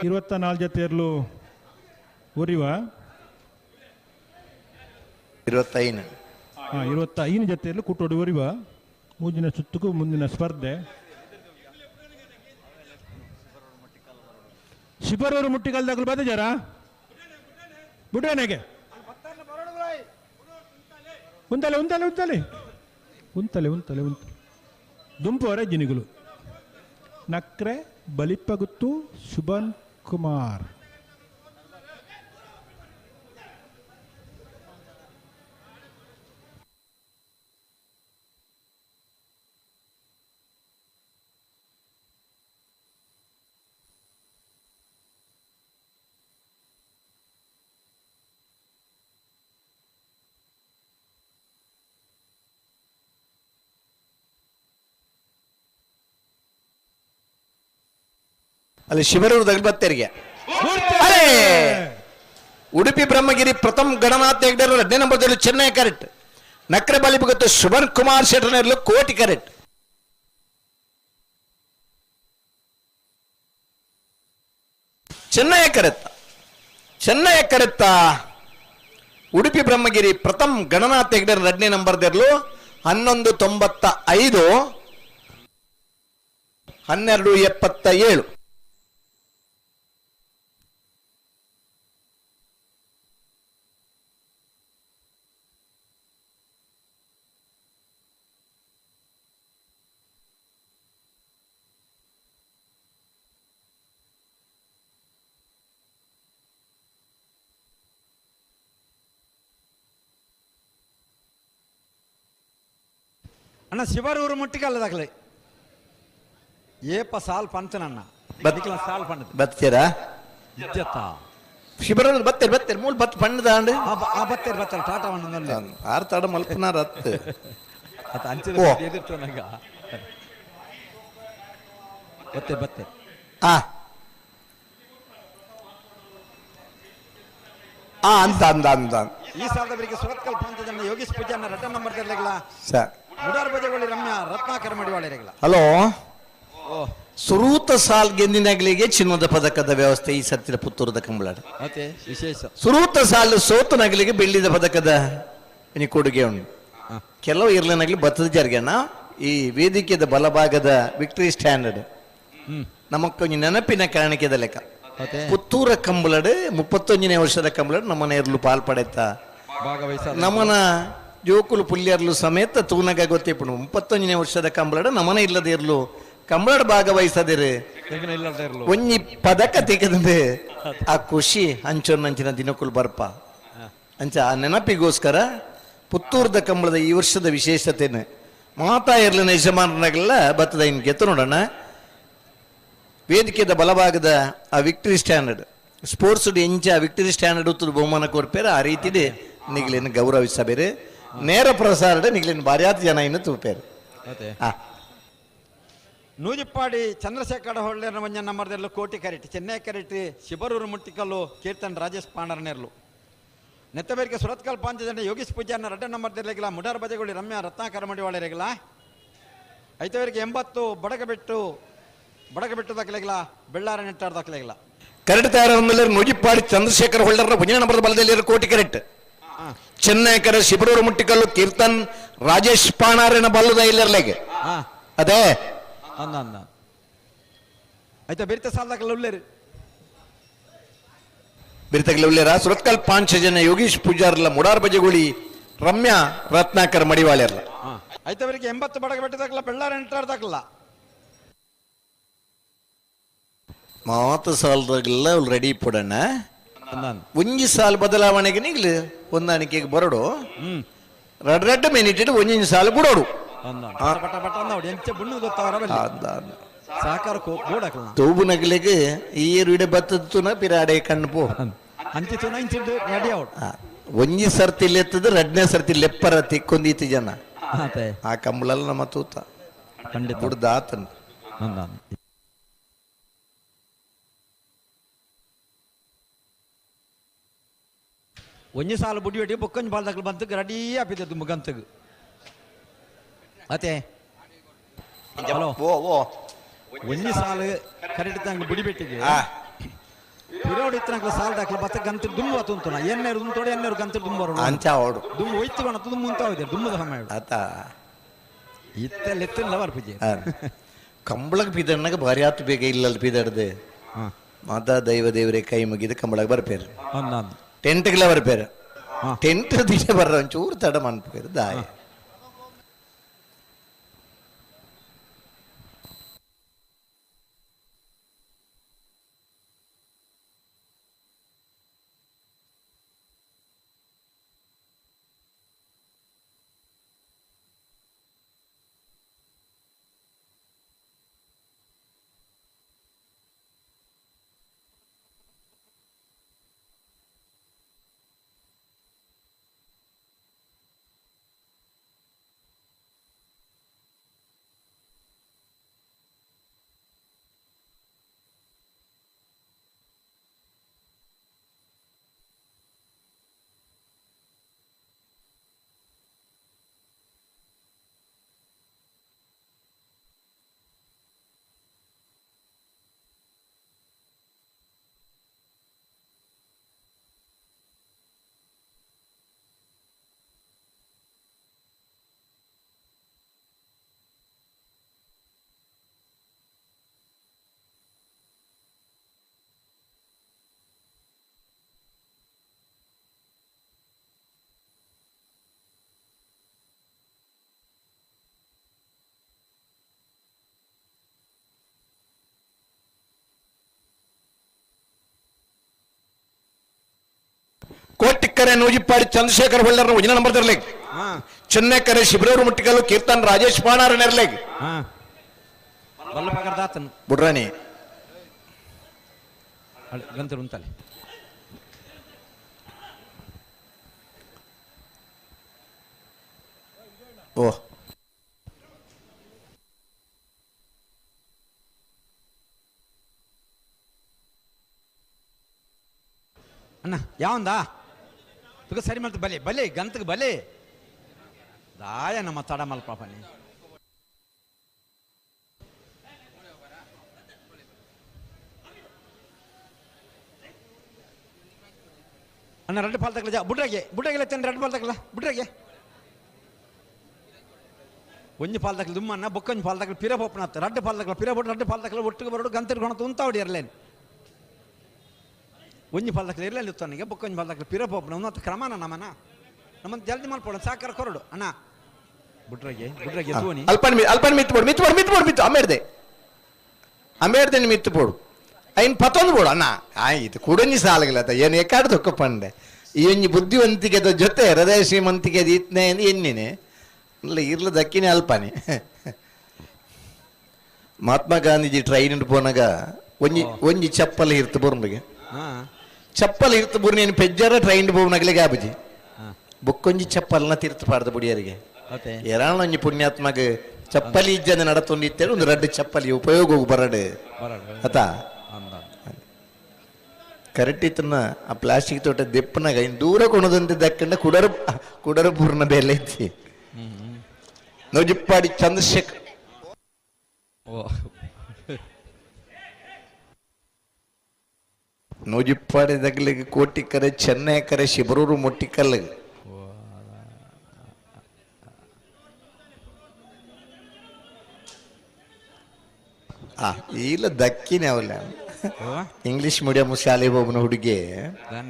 S3: 24 ಜೊತೆಯಲ್ಲೂ ಉರಿವ
S1: 25.
S3: 25 ಜೊತೆಯಲ್ಲೂ ಕೂಟೋಡಿ ಉರಿವ ಮುಂದಿನ ಸುತ್ತಕ್ಕೂ ಮುಂದಿನ ಸ್ಪರ್ಧೆ. ಶಿಬರೂರು ಮುಟ್ಟಿಗಲ್ದಾಗಲು ಬಂದ ಜರ ಬಿಡ್ರೇನೆಗೆ ಉಂತಲೆ ಉಂತಲೆ ಉಂತಲೆ ಉಂತಲೆ ಉಂತಲೆ ಉಂತಲೆ ದುಂಪು ಅವರೇ ಜಿನಿಗಳು ನಕ್ರೆ ಬಲಿಪಗುತ್ತು ಶುಭನ್ ಕುಮಾರ್.
S1: ಅಲ್ಲಿ ಶಿಬರೂರು ದಗಲ್ಬತ್ತರಿಗೆ ಅರೆ ಉಡುಪಿ ಬ್ರಹ್ಮಗಿರಿ ಪ್ರಥಮ್ ಗಣನಾಥ ಹೆಗ್ಡೆ 2ನೇ ನಂಬರ್ದಲ್ಲಿ ಚೆನ್ನೈ ಕರೆಕ್ಟ್ ನಕ್ರೆ ಬಲಿಪುಗತ್ತು ಶುಭನ್ ಕುಮಾರ್ ಶೆಟ್ಟರ್ನಲ್ಲೂ ಕೋಟಿ ಕರೆಕ್ಟ್. ಚೆನ್ನೈ ಕರೆತ್ತ ಚೆನ್ನೈ ಕರೆತ್ತ ಉಡುಪಿ ಬ್ರಹ್ಮಗಿರಿ ಪ್ರಥಮ್ ಗಣನಾಥ ಹೆಗ್ಡೆ 2ನೇ ನಂಬರ್ದಲ್ಲೂ 11:95 12:77.
S2: ಅಣ್ಣ ಶಿವರೂರು ಮುಟ್ಟಿಗಲ್ಲದಾಗಲಿ ಏಪ ಸಾಲ್ ಪಂಚನಣ್ಣ ಸಾಲ್ ಪಂಡದ
S1: ಬತ್ತೀರಾ
S2: ಇಜ್ಜತ್ತ
S1: ಶಿಬರೂರು ಬತ್ತೀರಿ ಬತ್ತೀರಿ ಮೂಲ ಬತ್ ಪಣ್ಣದ
S2: ಆ ಬತ್ತೀರಿ ಬತ್ತಾರೆ ಟಾಟಾ ಹಣ್ಣು
S1: ಆರ್ ತಾಡ ಮಲ್ಪನಾರ ಅತ್ತು
S2: ಅತ್ತ ಅಂಚಿನ ಎದಿರ್ತನಗ ಬತ್ತೆ ಬತ್ತೆ.
S1: ಆ ಆ ಅಂತ ಅಂದ ಅಂದ
S2: ಈ ಸಾಲದ ಬೆಳಿಗ್ಗೆ ಸುರತ್ಕಲ್ ಪ್ರಾಂತದ ಯೋಗೀಶ್ ಪೂಜಾನ ರಟನ್ ನಂಬರ್ ತರಲಿಲ್ಲ
S1: ಸರ್
S2: ಮುಡಾರ್ ಬಜೆಗೊಳ್ಳಿ ರಮ್ಯಾ ರತ್ನಾಕರ ಮಡಿವಾಳಿರಗಿಲ್ಲ.
S1: ಹಲೋ. ಸುರೂತ ಸಾಲ್ ಗೆಂದಿನಗಲಿಗೆ ಚಿನ್ನದ ಪದಕದ ವ್ಯವಸ್ಥೆ ಈ ಸತ್ತಿನ ಪುತ್ತೂರದ ಕಂಬಳಾಡ.
S2: ವಿಶೇಷ
S1: ಸುರೂತ ಸಾಲು ಸೋತು ನಗಲಿಗೆ ಬೆಳ್ಳಿದ ಪದಕದ ಕೊಡುಗೆ ಉಂಟು. ಕೆಲವು ಇರ್ಲನಗಲಿ ಬತ್ತದ ಜರ್ಗಣ್ಣ ಈ ವೇದಿಕೆದ ಬಲಭಾಗದ ವಿಕ್ಟರಿ ಸ್ಟ್ಯಾಂಡರ್ಡ್ ನಮಕ್ಕೊಂಜಿ ನೆನಪಿನ ಕಾಣಿಕೆದ ಲೆಕ್ಕ. ಪುತ್ತೂರ ಕಂಬಳಡ್ 31ನೇ ವರ್ಷದ ಕಂಬಳಡ್ ನಮ್ಮನ ಇರ್ಲು ಪಾಲ್ ಪಡೆತ ನಮನ ಜೋಕುಲು ಪುಲ್ಯರ್ಲು ಸಮೇತ ತೂನಗ ಗೊತ್ತಿಪ್ಪುನು 31ನೇ ವರ್ಷದ ಕಂಬಳಡ್ ನಮನ ಇಲ್ಲದ ಇರ್ಲು ಕಂಬಳಡ್ ಭಾಗವಹಿಸದಿರು ಒಂಜಿ ಪದಕ ತೆಗೆದಂದೆ ಆ ಖುಷಿ ಅಂಚೊನ್ನಂಚಿನ ದಿನಕ್ಕುಲು ಬರ್ಪ ಅಂಚ ಆ ನೆನಪಿಗೋಸ್ಕರ ಪುತ್ತೂರದ ಕಂಬಳದ ಈ ವರ್ಷದ ವಿಶೇಷತೆನೆ ಮಾತಾ ಇರ್ಲಿನ ಯಜಮಾನನಾಗೆಲ್ಲ ಬತ್ತದ ಇನ್ ಗೆತ್ತು ನೋಡೋಣ. ವೇದಿಕೆದ ಬಲಭಾಗದ ಆ ವಿಕ್ಟರಿ ಸ್ಟ್ಯಾಂಡರ್ಡ್ ಸ್ಪೋರ್ಟ್ಸ್ ಎಂಚ ವಿಕ್ಟರಿ ಸ್ಟ್ಯಾಂಡರ್ಡ್ ಉತ್ತದ ಬಹುಮಾನ ಕೊರ್ಪೇರು ಆ ರೀತಿದೆ ನಿಗ್ಲೇನು ಗೌರವಿಸಬೇರೆ. ನೇರ ಪ್ರಸಾರ ನಿಗ್ಲೇನು ಬಾರ್ಯಾತ ಜನ ಇನ್ನು ತೂಪೇರು.
S2: ನೂಜಿಪ್ಪಾಡಿ ಚಂದ್ರಶೇಖರ ಹೊಳ್ಳೆರ ಮಂಜ ನಮ್ಮರ್ದೆಲ್ಲ ಕೋಟಿ ಕರೆಟ್ ಚೆನ್ನೈ ಕರೆಟ್ ಶಿಬರೂರು ಮುಟ್ಟಿಕಲ್ಲು ಕೀರ್ತನ್ ರಾಜೇಶ್ ಪಾಂಡರನೆರ್ಲು ನೆತ್ತಬೇರಿಗೆ ಸುರತ್ಕಲ್ ಪಾಂಚಜನ ಯೋಗೀಶ್ ಪೂಜಾರ್ನ ರಡ್ಡ ನಂಬರ್ದಿರ್ಲಿಲ್ಲ ಮುಡಾರ್ ಬಜೆಗುಳಿ ರಮ್ಯಾ ರತ್ನಾಕರ ಮಡಿವಾಳರಿಗಿಲ್ಲ ಐತವರಿಗೆ 80 ಬಡಗಬೆಟ್ಟು ಬಡಗಬೆಟ್ಟು ದಾಖಲೆಗಿಲ್ಲ ಬೆಳ್ಳಾರ ನೆಟ್ಟಾರ್ ದಾಖಲೆಗಿಲ್ಲ.
S1: ಕರೆಕ್ಟ್ ತಯಾರ ನೂಜಿಪ್ಪಾಡಿ ಚಂದ್ರಶೇಖರ ಹೊಳ್ಳರ ಭುಜನ ನಂಬರದ ಬಲದಲ್ಲಿ ಕೋಟಿ ಕರೆಕ್ಟ್ ಚೆನ್ನೈ ಕರೆ ಶಿಬರೂರು ಮುಟ್ಟಿಕಲ್ಲು ಕೀರ್ತನ್ ರಾಜೇಶ್ ಪಾಣಾರನ ಬಲ್ಲದ ಇಲ್ಲರ್ಲೆಗೆ ಅದೇ
S2: ಅಂದ ಆಯ್ತಾ ಬಿರ್ತ ಸಾಲದಾಕಲ್ಲ ಉಳ್ಳೇರು
S1: ಬಿರ್ತಗಲ ಉಳ್ಳೇರ ಸುರತ್ಕಲ್ ಪಾಂಚಜನ ಯೋಗೀಶ್ ಪೂಜಾರ್ಲ ಮುಡಾರ್ ಬಜೆಗುಳಿ ರಮ್ಯಾ ರತ್ನಾಕರ್ ಮಡಿವಾಳ್ಯರ್ಲ.
S2: ಆಯ್ತವರಿಗೆ 80 ಬಡಗ ಬೆಟ್ಟದಾಕಲ್ಲ ಬೆಳ್ಳಾರ ನೆಟ್ಟಾರ್ ದಾಖಲ
S1: ಮಾತು ಸಾಲದಾಗೆಲ್ಲ ರೆಡಿ ಪಡೋಣ. ಒಂಜಿ ಸಾಲು ಬದಲಾವಣೆಗೆ ನಿಗ್ಲು ಹೊಂದಾಣಿಕೆಗೆ ಬರೋಡು ರಡ್ ರಡ್ಡ ಮಿನಿಟ್ ಒಂಜೊಂಜಿ ಸಾಲು ಬಿಡೋಡು. ತೂಬು ನಗಲಿಗೆ ಈ ಇಡೆ ಬತ್ತದ ಪಿರಾಡೆ ಕಣ್ಣು ಪೋ ಒಂಜಿ ಸರ್ತಿ ಲೆತ್ತದ ರಡ್ನೇ ಸರ್ತಿ ಲೆಪ್ಪರ ತಿಕ್ಕೊಂದೀತಿ ಜನ ಆ ಕಂಬಳಲ್ಲ ನಮ್ಮ ತೂತ ಬುಡ್ದ ಆತನ.
S2: ಒಂಜಿ ಸಾಲು ಬುಡಿ ಬೊಕ್ಕಂಜಿ ಬಾಲ್ದಾಕಲು ಬಂತು ರೆಡಿ ಆಪಿದ್ದೆ ತುಂಬ ಗಂತಗು ಅತೆ ಹಲೋ
S1: ಓ ಓ
S2: ಒಂಜಿ ಸಾಲು ಕರೆಕ್ಟ್ ತಂಗ್ ಬುಡಿ ಬೆಟ್ಟಿಗೆ ಪಿರೋಡ್ ಇತ್ತನಕ್ಲ ಸಾಲ್ ದಾಖಲ ಬತ್ತ ಗಂತ ದುಂಬು ತುಂತುನ ಎನ್ನೇರು ದುಂತೋಡೆ ಎನ್ನೇರು ಗಂತ ದುಂಬರು
S1: ಅಂಚ ಓಡು
S2: ದುಂಬು ಒಯ್ತು ಬಣ ದುಂಬು ಮುಂತಾವಿದೆ ದುಂಬದ ಸಮಯ
S1: ಆತ
S2: ಇತ್ತೆಲ್ಲ ಎತ್ತಿಲ್ಲ ಬರ್ಪುಜಿ
S1: ಕಂಬಳಕ್ಕೆ ಬೀದಣ್ಣಗೆ ಭಾರಿ ಆತು ಬೇಗ ಇಲ್ಲ ಬೀದಡ್ದು ಮಾತಾ ದೈವ ದೇವರೇ ಕೈ ಮುಗಿದು ಕಂಬಳಕ್ಕೆ ಬರ್ಪೇರು ಟೆಂಟ್ಗೆಲ್ಲ ಬರ್ಪೇರು ಟೆಂಟ್ ದಿನ ಬರ್ರ ಒಂಚೂರು ತಡ ಮನ್ಪೇರು ದಾಯ. ಕೋಟಿಕ್ಕರೆ ನೂಜಿಪ್ಪಾಡಿ ಚಂದ್ರಶೇಖರ್ ಹೊಳ್ಳರ ಒಂಜಿನ ನಂಬರ್ ತರ್ಲೇಗ್ ಚೆನ್ನೈಕರೆ ಶಿಬರೂರು ಮುಟ್ಟಿಕಲ್ಲು ಕೀರ್ತನ್ ರಾಜೇಶ್ ಪಾಣಾರ ನೆರ್ಲೇಗ್ ಬುಡ್ರಾಣಿ
S2: ಉಂತಲೆ
S1: ಓ
S2: ಅಣ್ಣ ಯಾವಂದಾ ತುಗ ಸರಿ ಮಾಡ್ತು ಬಲೆ ಬಲೆ ಗಂತಗೆ ಬಲೆ ದಾಯ ನಮ್ಮ ತಡ ಮಲ್ಪ ಪಾಪನಿ. ಅಣ್ಣ ರಡ್ಡು ಪಾಲ್ ತಗಲ ಬುಡ್ರಗೆ ಬುಡ್ರಗೆ ಲೆತ್ತೇನೆ ರಡ್ಡು ಪಾಲ್ ತಗಲ ಬುಡ್ರಗೆ ಒಂಜಿ ಪಾಲ್ ತಗಲ ದುಮ್ಮನ್ನ ಬೊಕ್ಕೊಂಜಿ ಪಾಲ್ ತಗಲ ಪಿರ ಪೋಪನ ರಡ್ಡು ಪಾಲ್ ತಗಲ ಪಿರ ಬೊಟ್ಟು ರಡ್ಡು ಪಾಲ್ ತಗಲ ಒಟ್ಟಿಗೆ ಬರೋಡು ಗಂತರು ಕೊಣತ ಉಂತಾವಡಿ ಇರಲೇನು ಒಂಜಿ ಪಾಲ್ ತಗಲ ಇರಲಿಲ್ಲ ಉತ್ತನಿಗೆ ಬೊಕ್ಕೊಂಜಿ ಪಾಲ್ ತಗಲ ಪಿರ ಪೋಪನ ಉನ್ನತ ಕ್ರಮನ ನಮನ ನಮ್ಮನ್ನ ಜಲ್ದಿ ಮಲ್ಪೋಣ ಸಾಕಾರ ಕೊರಡು ಅಣ್ಣ ಬುಡ್ರಗೆ ಬುಡ್ರಗೆ ತೂನಿ
S1: ಅಲ್ಪನ್ ಅಲ್ಪನ್ ಮಿತ್ತು ಬೋಡು ಮಿತ್ತು ಬೋಡು ಮಿತ್ತು ಬೋಡು ಮಿತ್ತು ಅಮೇರ್ದೆ ಅಮೇರ್ದೆ ಮಿತ್ತು ಬೋಡು ಐನ್ ಪತ್ತೊಂದು ಬೋಡು ಅಣ್ಣ ಆಯ್ತು ಕುಡಂಜಿ ಸಾಲಗಲತ್ತ ಏನು ಎಕ್ಕಾಡು ದೊಕ್ಕ ಪಂಡೆ ಈ ಒಂಜಿ ಬುದ್ಧಿವಂತಿಕೆದ ಜೊತೆ ಹೃದಯ ಶ್ರೀಮಂತಿಕೆ ಇತ್ನೆ ಎನ್ನಿನೆ ಇಲ್ಲ ಇರ್ಲ ದಕ್ಕಿನೇ ಅಲ್ಪನೆ. ಮಹಾತ್ಮ ಗಾಂಧೀಜಿ ಟ್ರೈನ್ ಪೋನಾಗ ಒಂಜಿ ಒಂಜಿ ಚಪ್ಪಲ್ ಇರ್ತು ಬೋರ್ನಿಗೆ ಚಪ್ಪಲ್ ಇರ್ತು ಬೋರ್ ನೀನು ಪೆಜ್ಜಾರ ಟ್ರೈನ್ ಬೋನಗಲಿಗೆ ಆಬುಜಿ ಬೊಕ್ಕೊಂಜಿ ಚಪ್ಪಲ್ನ ತೀರ್ಥ ಪಾಡ್ದ ಬುಡಿಯರಿಗೆ ಏರಾಣ ಒಂಜಿ ಪುಣ್ಯಾತ್ಮಗ ಚಪ್ಪಲಿ ಇಜ್ಜನ ನಡತೊಂದು ಇತ್ತೇಳಿ ಒಂದು ರಡ್ಡು ಚಪ್ಪಲಿ ಉಪಯೋಗ ಬರಡು ಅತ ಕರೆಕ್ಟ್ ಇತ್ತನ್ನ ಆ ಪ್ಲಾಸ್ಟಿಕ್ ತೋಟ ದೆಪ್ಪನಾಗ ಇನ್ನು ದೂರ ಕೊಣದಂತೆ ದಕ್ಕಂಡ ಕುಡರ ಕುಡರ ಪೂರ್ಣ ಬೆಲೆ ಐತಿ. ನೌಜಿಪ್ಪಾಡಿ ಚಂದ್ರಶೇಖರ್ ನೂಜಿಪ್ಪಾಡಿ ದಗ್ಲಿಗೆ ಕೋಟಿಕರೆ ಚೆನ್ನೈ ಕರೆ ಶಿಬರೂರು ಮೊಟ್ಟಿಕಲ್ಲು ಇಲ್ಲ ದಕ್ಕಿನೇ ಅವಲ್ಲ. ಇಂಗ್ಲಿಷ್ ಮೀಡಿಯಂ ಶಾಲೆ ಹೋಗ್ನ ಹುಡುಗಿ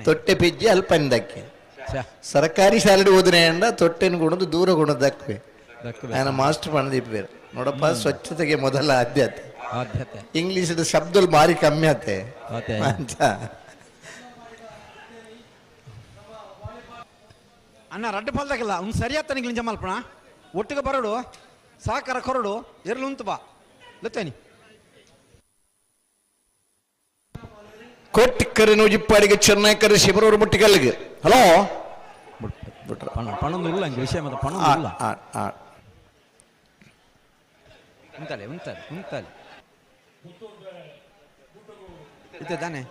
S1: ತೊಟ್ಟೆ ಪಿಜ್ಜಿ ಅಲ್ಪನ್ ದಕ್ಕಿ ಸರ್ಕಾರಿ ಶಾಲೆ ಓದಿನ ಅಂಡ ತೊಟ್ಟೆನ ಗುಣದು ದೂರ ಗುಣ ದಕ್ವೆ. ನಾನು ಮಾಸ್ಟರ್ ಪಣದಿಪ್ಪೇರು ನೋಡಪ್ಪ, ಸ್ವಚ್ಛತೆಗೆ ಮೊದಲ ಆದ್ಯತೆ. ಇಂಗ್ಲಿಷ್ ಶಬ್ದలు ಭಾರಿ ಕಮ್ಮಿ ಆತೆ ಅಂತ.
S2: ಅಣ್ಣ ರಡ್ಡು ಪಾಲ್ದಾಗಲ್ಲ ಅವ್ನು ಸರಿಯಾದ ನಿಂಗೆ ಜಮಾಲ್ಪಣ ಒಟ್ಟಿಗೆ ಬರಡು ಸಾಕಾರ ಕೊರಡು ಎರ್ಲು ಉಂತು ಬಾ ಲತ್ತೇನಿ.
S1: ಕೋಟಿಕ್ಕರೆ ನೂಜಿಪ್ಪಾಡಿಗೆ ಚೆನ್ನೈಕರೆ ಶಿಬರೂರು ಮುಟ್ಟಿಗಲ್ಲಿಗೆ ಹಲೋ
S2: ಪಣೊಂದು ಉಲ್ಲ ವಿಷಯ ಮತ್ತೆ ಪಣೊಂದು ಉಲ್ಲ ಉಂತಲೆ ಉಂತಲೆ ಉಂತಲೆ ಇತ್ತೆ ದಾನೆ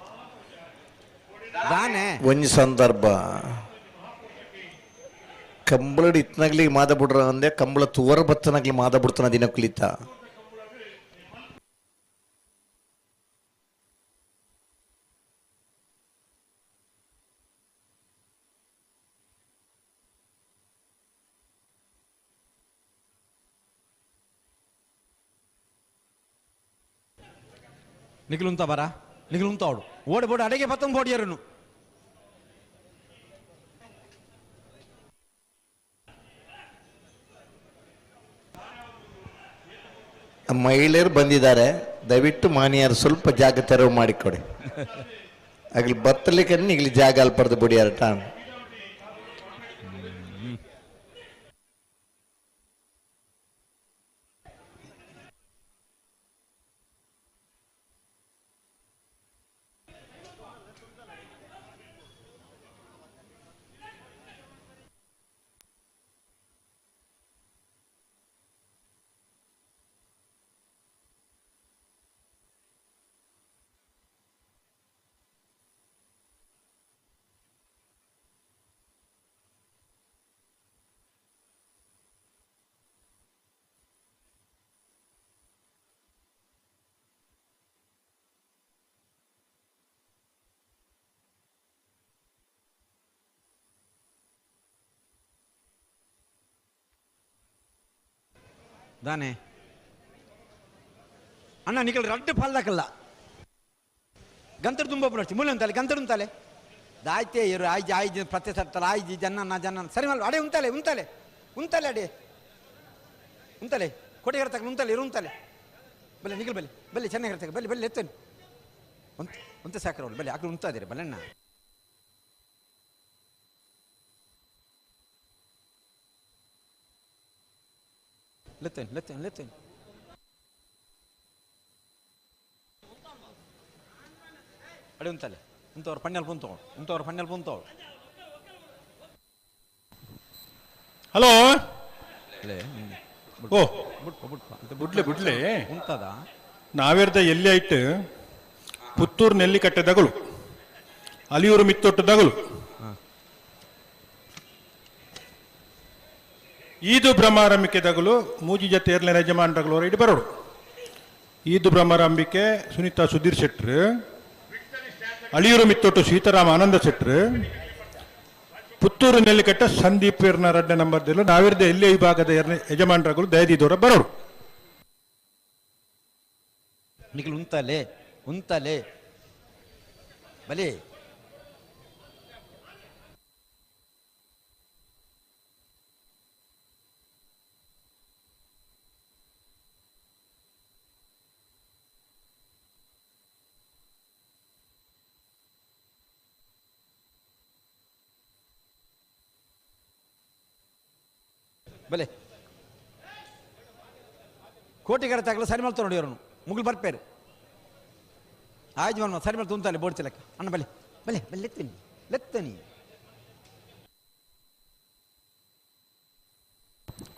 S2: ದಾನೆ.
S1: ಒಂಜಿ ಸಂದರ್ಭ ಕಂಬಳಡ್ ಇತ್ನಾಗ್ಲಿ ಮಾದ ಬಿಡ್ರ ಅಂದೆ ಕಂಬಳ ತುವರ ಬತ್ತನಾಗ್ಲಿ ಮಾದ ಬಿಡ್ತಾನ ದಿನ ಕುಲಿತ.
S2: ನಿಖಿಲುಂತ ಬರ ನಿಖಿಲುಂತ ಅವಳು ಓಡಿ ಬೋಡಿ ಅಡಿಗೆ ಪತ್ತೊಂದು ಬೋಡಿಯರನು.
S1: ಮಹಿಳೆಯರು ಬಂದಿದ್ದಾರೆ, ದಯವಿಟ್ಟು ಮಾನ್ಯರು ಸ್ವಲ್ಪ ಜಾಗ ತೆರವು ಮಾಡಿಕೊಡಿ. ಆಗಲಿ ಬತ್ತಲಿಕ್ಕೆ ಇಲ್ಲಿ ಜಾಗ ಅಲ್ಪರ್ದು ಬಿಡಿಯಾರ ಟಾನ್.
S2: ದಾನೆ ಅಣ್ಣ ನಿಖಿಲ್ ರಡ್ಡು ಪಾಲ್ದಾಕಲ್ಲ ಗಂತರು ತುಂಬ ಬರೋಷ್ಟು ಮೂಲೆ ಉಂತಾಲೆ ಗಂತರು ಉಂತಾಲೆ ದಾಯ್ತೆ ಇರು ಆಯ್ಜಿ ಆಯ್ಜಿ ಪ್ರತಿ ಸರ್ತಲ್ಲ ಆಯ್ಜಿ ಜನ ಜನ ಸರಿ ಮಲ್ ಅಡೆ ಉಂತಾಲೆ ಉಂತಾಲೆ ಉಂತಾಲೆ ಅಡೆ ಉಂತಾಲೆ ಕೋಟೆಗಾರ ತಕ್ಕ ಉಂತಾಲೆ ಇರು ಉಂತಾಲೆ ಬಲ್ಲೆ ನಿಖಿಲ್ ಬಲ್ಲೆ ಬಲ್ಲೆ ಚೆನ್ನಾಗಿರ್ತಕ್ಕ ಬಲ್ಲೆ ಬಲ್ಲೆ ಎತ್ತೇನು ಉಂತ ಉಂತ ಸಾಕ್ರವಳು ಬಲ್ಲೆ ಆಕಳು ಉಂತಾ ಇದ್ದೀರಿ ಬಲ್ಲೆಣ್ಣ ಲೆತ್ತೇನು ಲೆತ್ತೇನು ಲೆತ್ತೇನು ಅಡಿ ಉಂತಲೆ ಉಂತವ್ರ ಪಣ್ಣೆಲ್ ಪುಂತವಳು ಉಂತವ್ರ ಪಣ್ಣೆಲ್ ಪುಂತವಳು.
S3: ಹಲೋ ಓ
S2: ಬುಟ್ಪ ಬುಟ್ಪ
S3: ಬುಡ್ಲೆ ಬುಡ್ಲೆ
S2: ಉಂತದ
S3: ನಾವೇರ್ದ ಎಲ್ಲಿ ಆಯ್ತು ಪುತ್ತೂರು ನೆಲ್ಲಿ ಕಟ್ಟೆದಗಳು ಅಲಿಯೂರು ಮಿತ್ತೊಟ್ಟದಗಳು ಈದು ಭ್ರಮಾರಂಭಿಕೆ ದಗಲು ಮೂಜಿ ಜತೆ ಏರ್ಲಿನ ಯಜಮಾನ್ರಗಳು ಇಡು ಬರೋಡು. ಈದು ಭ್ರಮರಾಂಬಿಕೆ ಸುನೀತಾ ಸುಧೀರ್ ಶೆಟ್ರು, ಅಳಿಯೂರು ಮಿತ್ತೊಟ್ಟು ಸೀತಾರಾಮ ಆನಂದ ಶೆಟ್ರು, Puttur Nellikatta Sandeep ಇರ್ನ ರಡ್ಡ ನಂಬರ್ ದಿಲ್ಲ ನಾವಿರ್ದ ಎಲ್ಲೇ ವಿಭಾಗದ ಯಜಮಾನರುಗಳು ದಯದಿದವರ ಬರೋರು.
S2: ನಿಖಿಲ್ ಉಂತಲೆ ಉಂತಲೆ ಬಲಿ ಬಲೆ ಕೋಟಿಗರ ತಗಲ ಸರಿ ಮಾಡ್ತಾರೆ ನೋಡಿ ಅವರನ್ನು ಮುಗಿಲು ಬರ್ಪೇರು ಆಯ್ತು ಸರಿ ಮಾಡಿ ತುಂತಾಲೆ ಬೋಡ್ತಿಲಕ್ಕ ಅಣ್ಣ ಬಲೆ ಬಲೆ ಬಲೆ ಲೆತ್ತನಿ ಲೆತ್ತನಿ.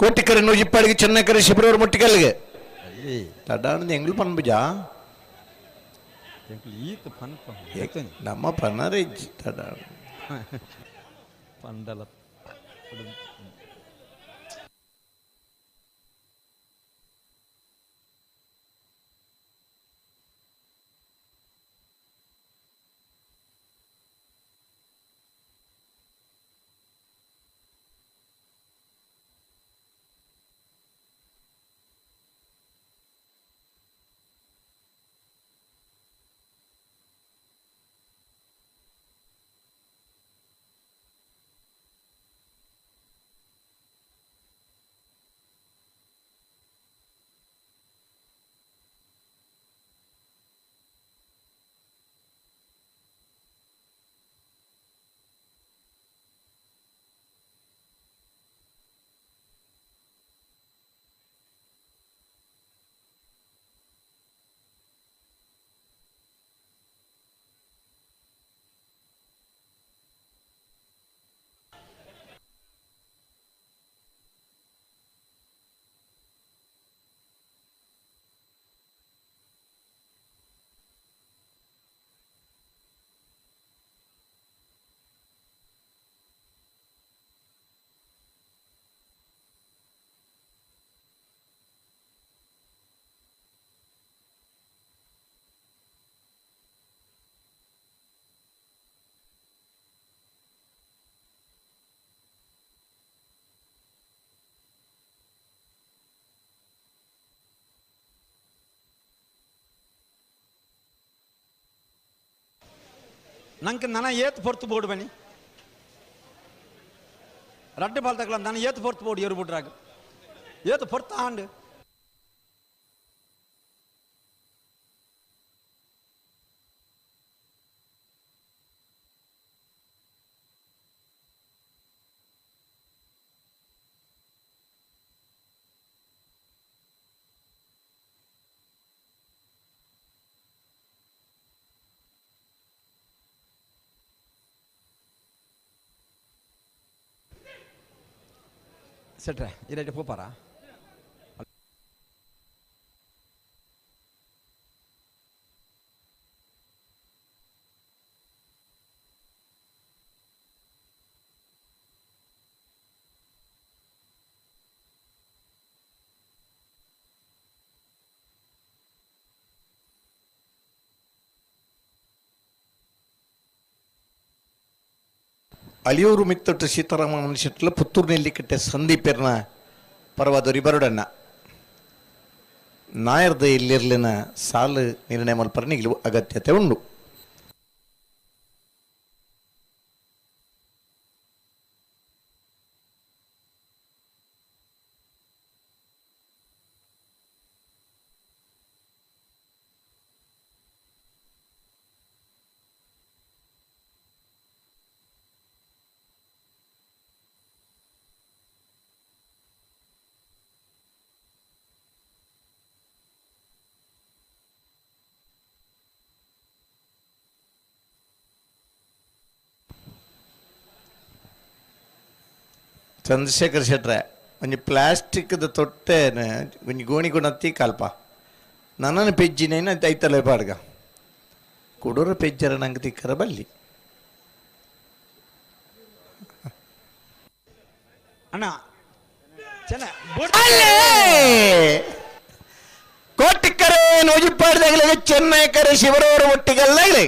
S1: ಕೋಟಿಕರೆ ನೂಜಿಪ್ಪಾಡಿಗೆ ಚೆನ್ನಕರೆ ಶಿಬ್ರವ್ರ ಮುಟ್ಟಿಕಲ್ಲಿಗೆ ತಡಾಣದ ಎಂಗ್ಲು ಪನ್ಬುಜ
S2: ಈತ ಪನ್
S1: ನಮ್ಮ ಪನ್ನರ ಇಜ್ಜಿ ತಡಾಣ
S2: ಪಂಡಲ. ನಂಗೆ ನನ್ನ ಏತ್ ಪೊರ್ತು ಬೋರ್ಡ್ ಬನ್ನಿ ರಡ್ಡು ಬಾಲ್ ತಗಲ ನನ್ನ ಏತ್ ಪೊರ್ತು ಬೋರ್ಡ್ ಏರು ಬಿಡ್ರಾಗ ಏತ್ ಪೊರ್ತು ಆಂಡ್ ಸೆಟ್ರೆ ಇರೈಟ್ ಪೋಪಾರಾ.
S1: ಅಳಿಯೂರು ಮಿತ್ತೊಟ್ಟು ಸೀತಾರಾಮ ಶೆಟ್ಲ ಪುತ್ತೂರು ನೆಲ್ಲಿಕಟ್ಟೆ ಸಂದೀಪೆರ್ನ ಪರವಾದೊರಿ ಬರುಡಣ್ಣ ನಾಯರ್ದ ಇಲ್ಲಿರ್ಲಿನ ಸಾಲು ನಿರ್ಣಯ ಮಲ್ಪರನಿಗೆ ಅಗತ್ಯತೆ ಉಂಡು. ಚಂದ್ರಶೇಖರ್ ಶೆಟ್ರೆ ಒಂಜಿ ಪ್ಲಾಸ್ಟಿಕ್ದ ತೊಟ್ಟೆನ ಒಂಜಿ ಗೋಣಿ ಗುಣತ್ತಿ ಕಾಲ್ಪ ನನ್ನನ್ನು ಪೆಜ್ಜಿನೇನು ಐತಲ್ಲ ಪಾಡ್ಗ ಕುಡೋರ ಪೆಜ್ಜರ ನಂಗೆ ತಿಕ್ಕರ ಬಲ್ಲಿ.
S2: ಅಣ್ಣ ಚೆನ್ನ
S1: ಕೋಟಿಕ್ಕರೆ ನೊಜಿಪ್ಪಾಡ್ದಾಗಲೇ ಚೆನ್ನೈಕರೆ ಶಿವರವರ ಒಟ್ಟಿಗಲ್ಲಾಗಲೇ.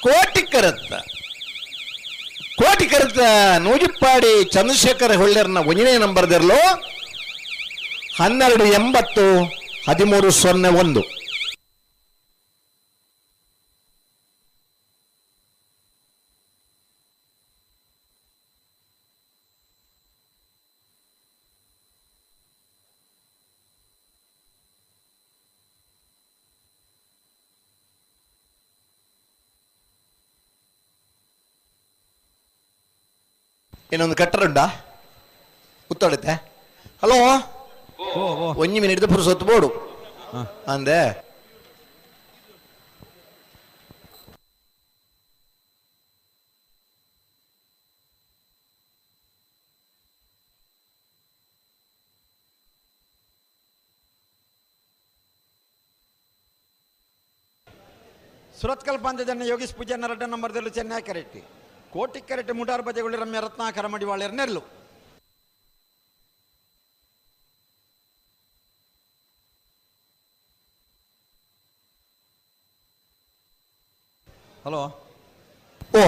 S1: ಕೋಟಿಕರತ್ತ ಕೋಟಿಕರತ್ತ ನೂಜಿಪ್ಪಾಡಿ ಚಂದ್ರಶೇಖರ ಹೊಳ್ಳೆರ್ನ ಒಂದನೇ ನಂಬರ್ ದೆರ್ಲು 12.80 13.01. ಇನ್ನೊಂದು ಕಟ್ಟರುಂಡ ಉತ್ತಡುತ್ತೆ. ಹಲೋ, ಒಂಜಿ ಮಿನಿಟ್ ಪುರುಸೊತ್ತು ಬೋಡು ಅಂದೆ.
S2: ಸುರತ್ಕಲ್ ಪಂದ್ಯದನ್ನು ಯೋಗೀಶ್ ಪೂಜಾರ್ನ ರಡ್ಡ ನಂಬರ್ದಲ್ಲಿ ಚೆನ್ನೈ ಕರೆಟ್ಟಿ ಕೋಟಿ ಕರೆಟ್ಟಿ ಮುಟಾರ್ ಬಜೆಗಳು ರಮ್ಯ ರತ್ನಾಕರ ಮಡಿವಾಳ್ಯರ ನೆರಳು. ಹಲೋ,
S1: ಓ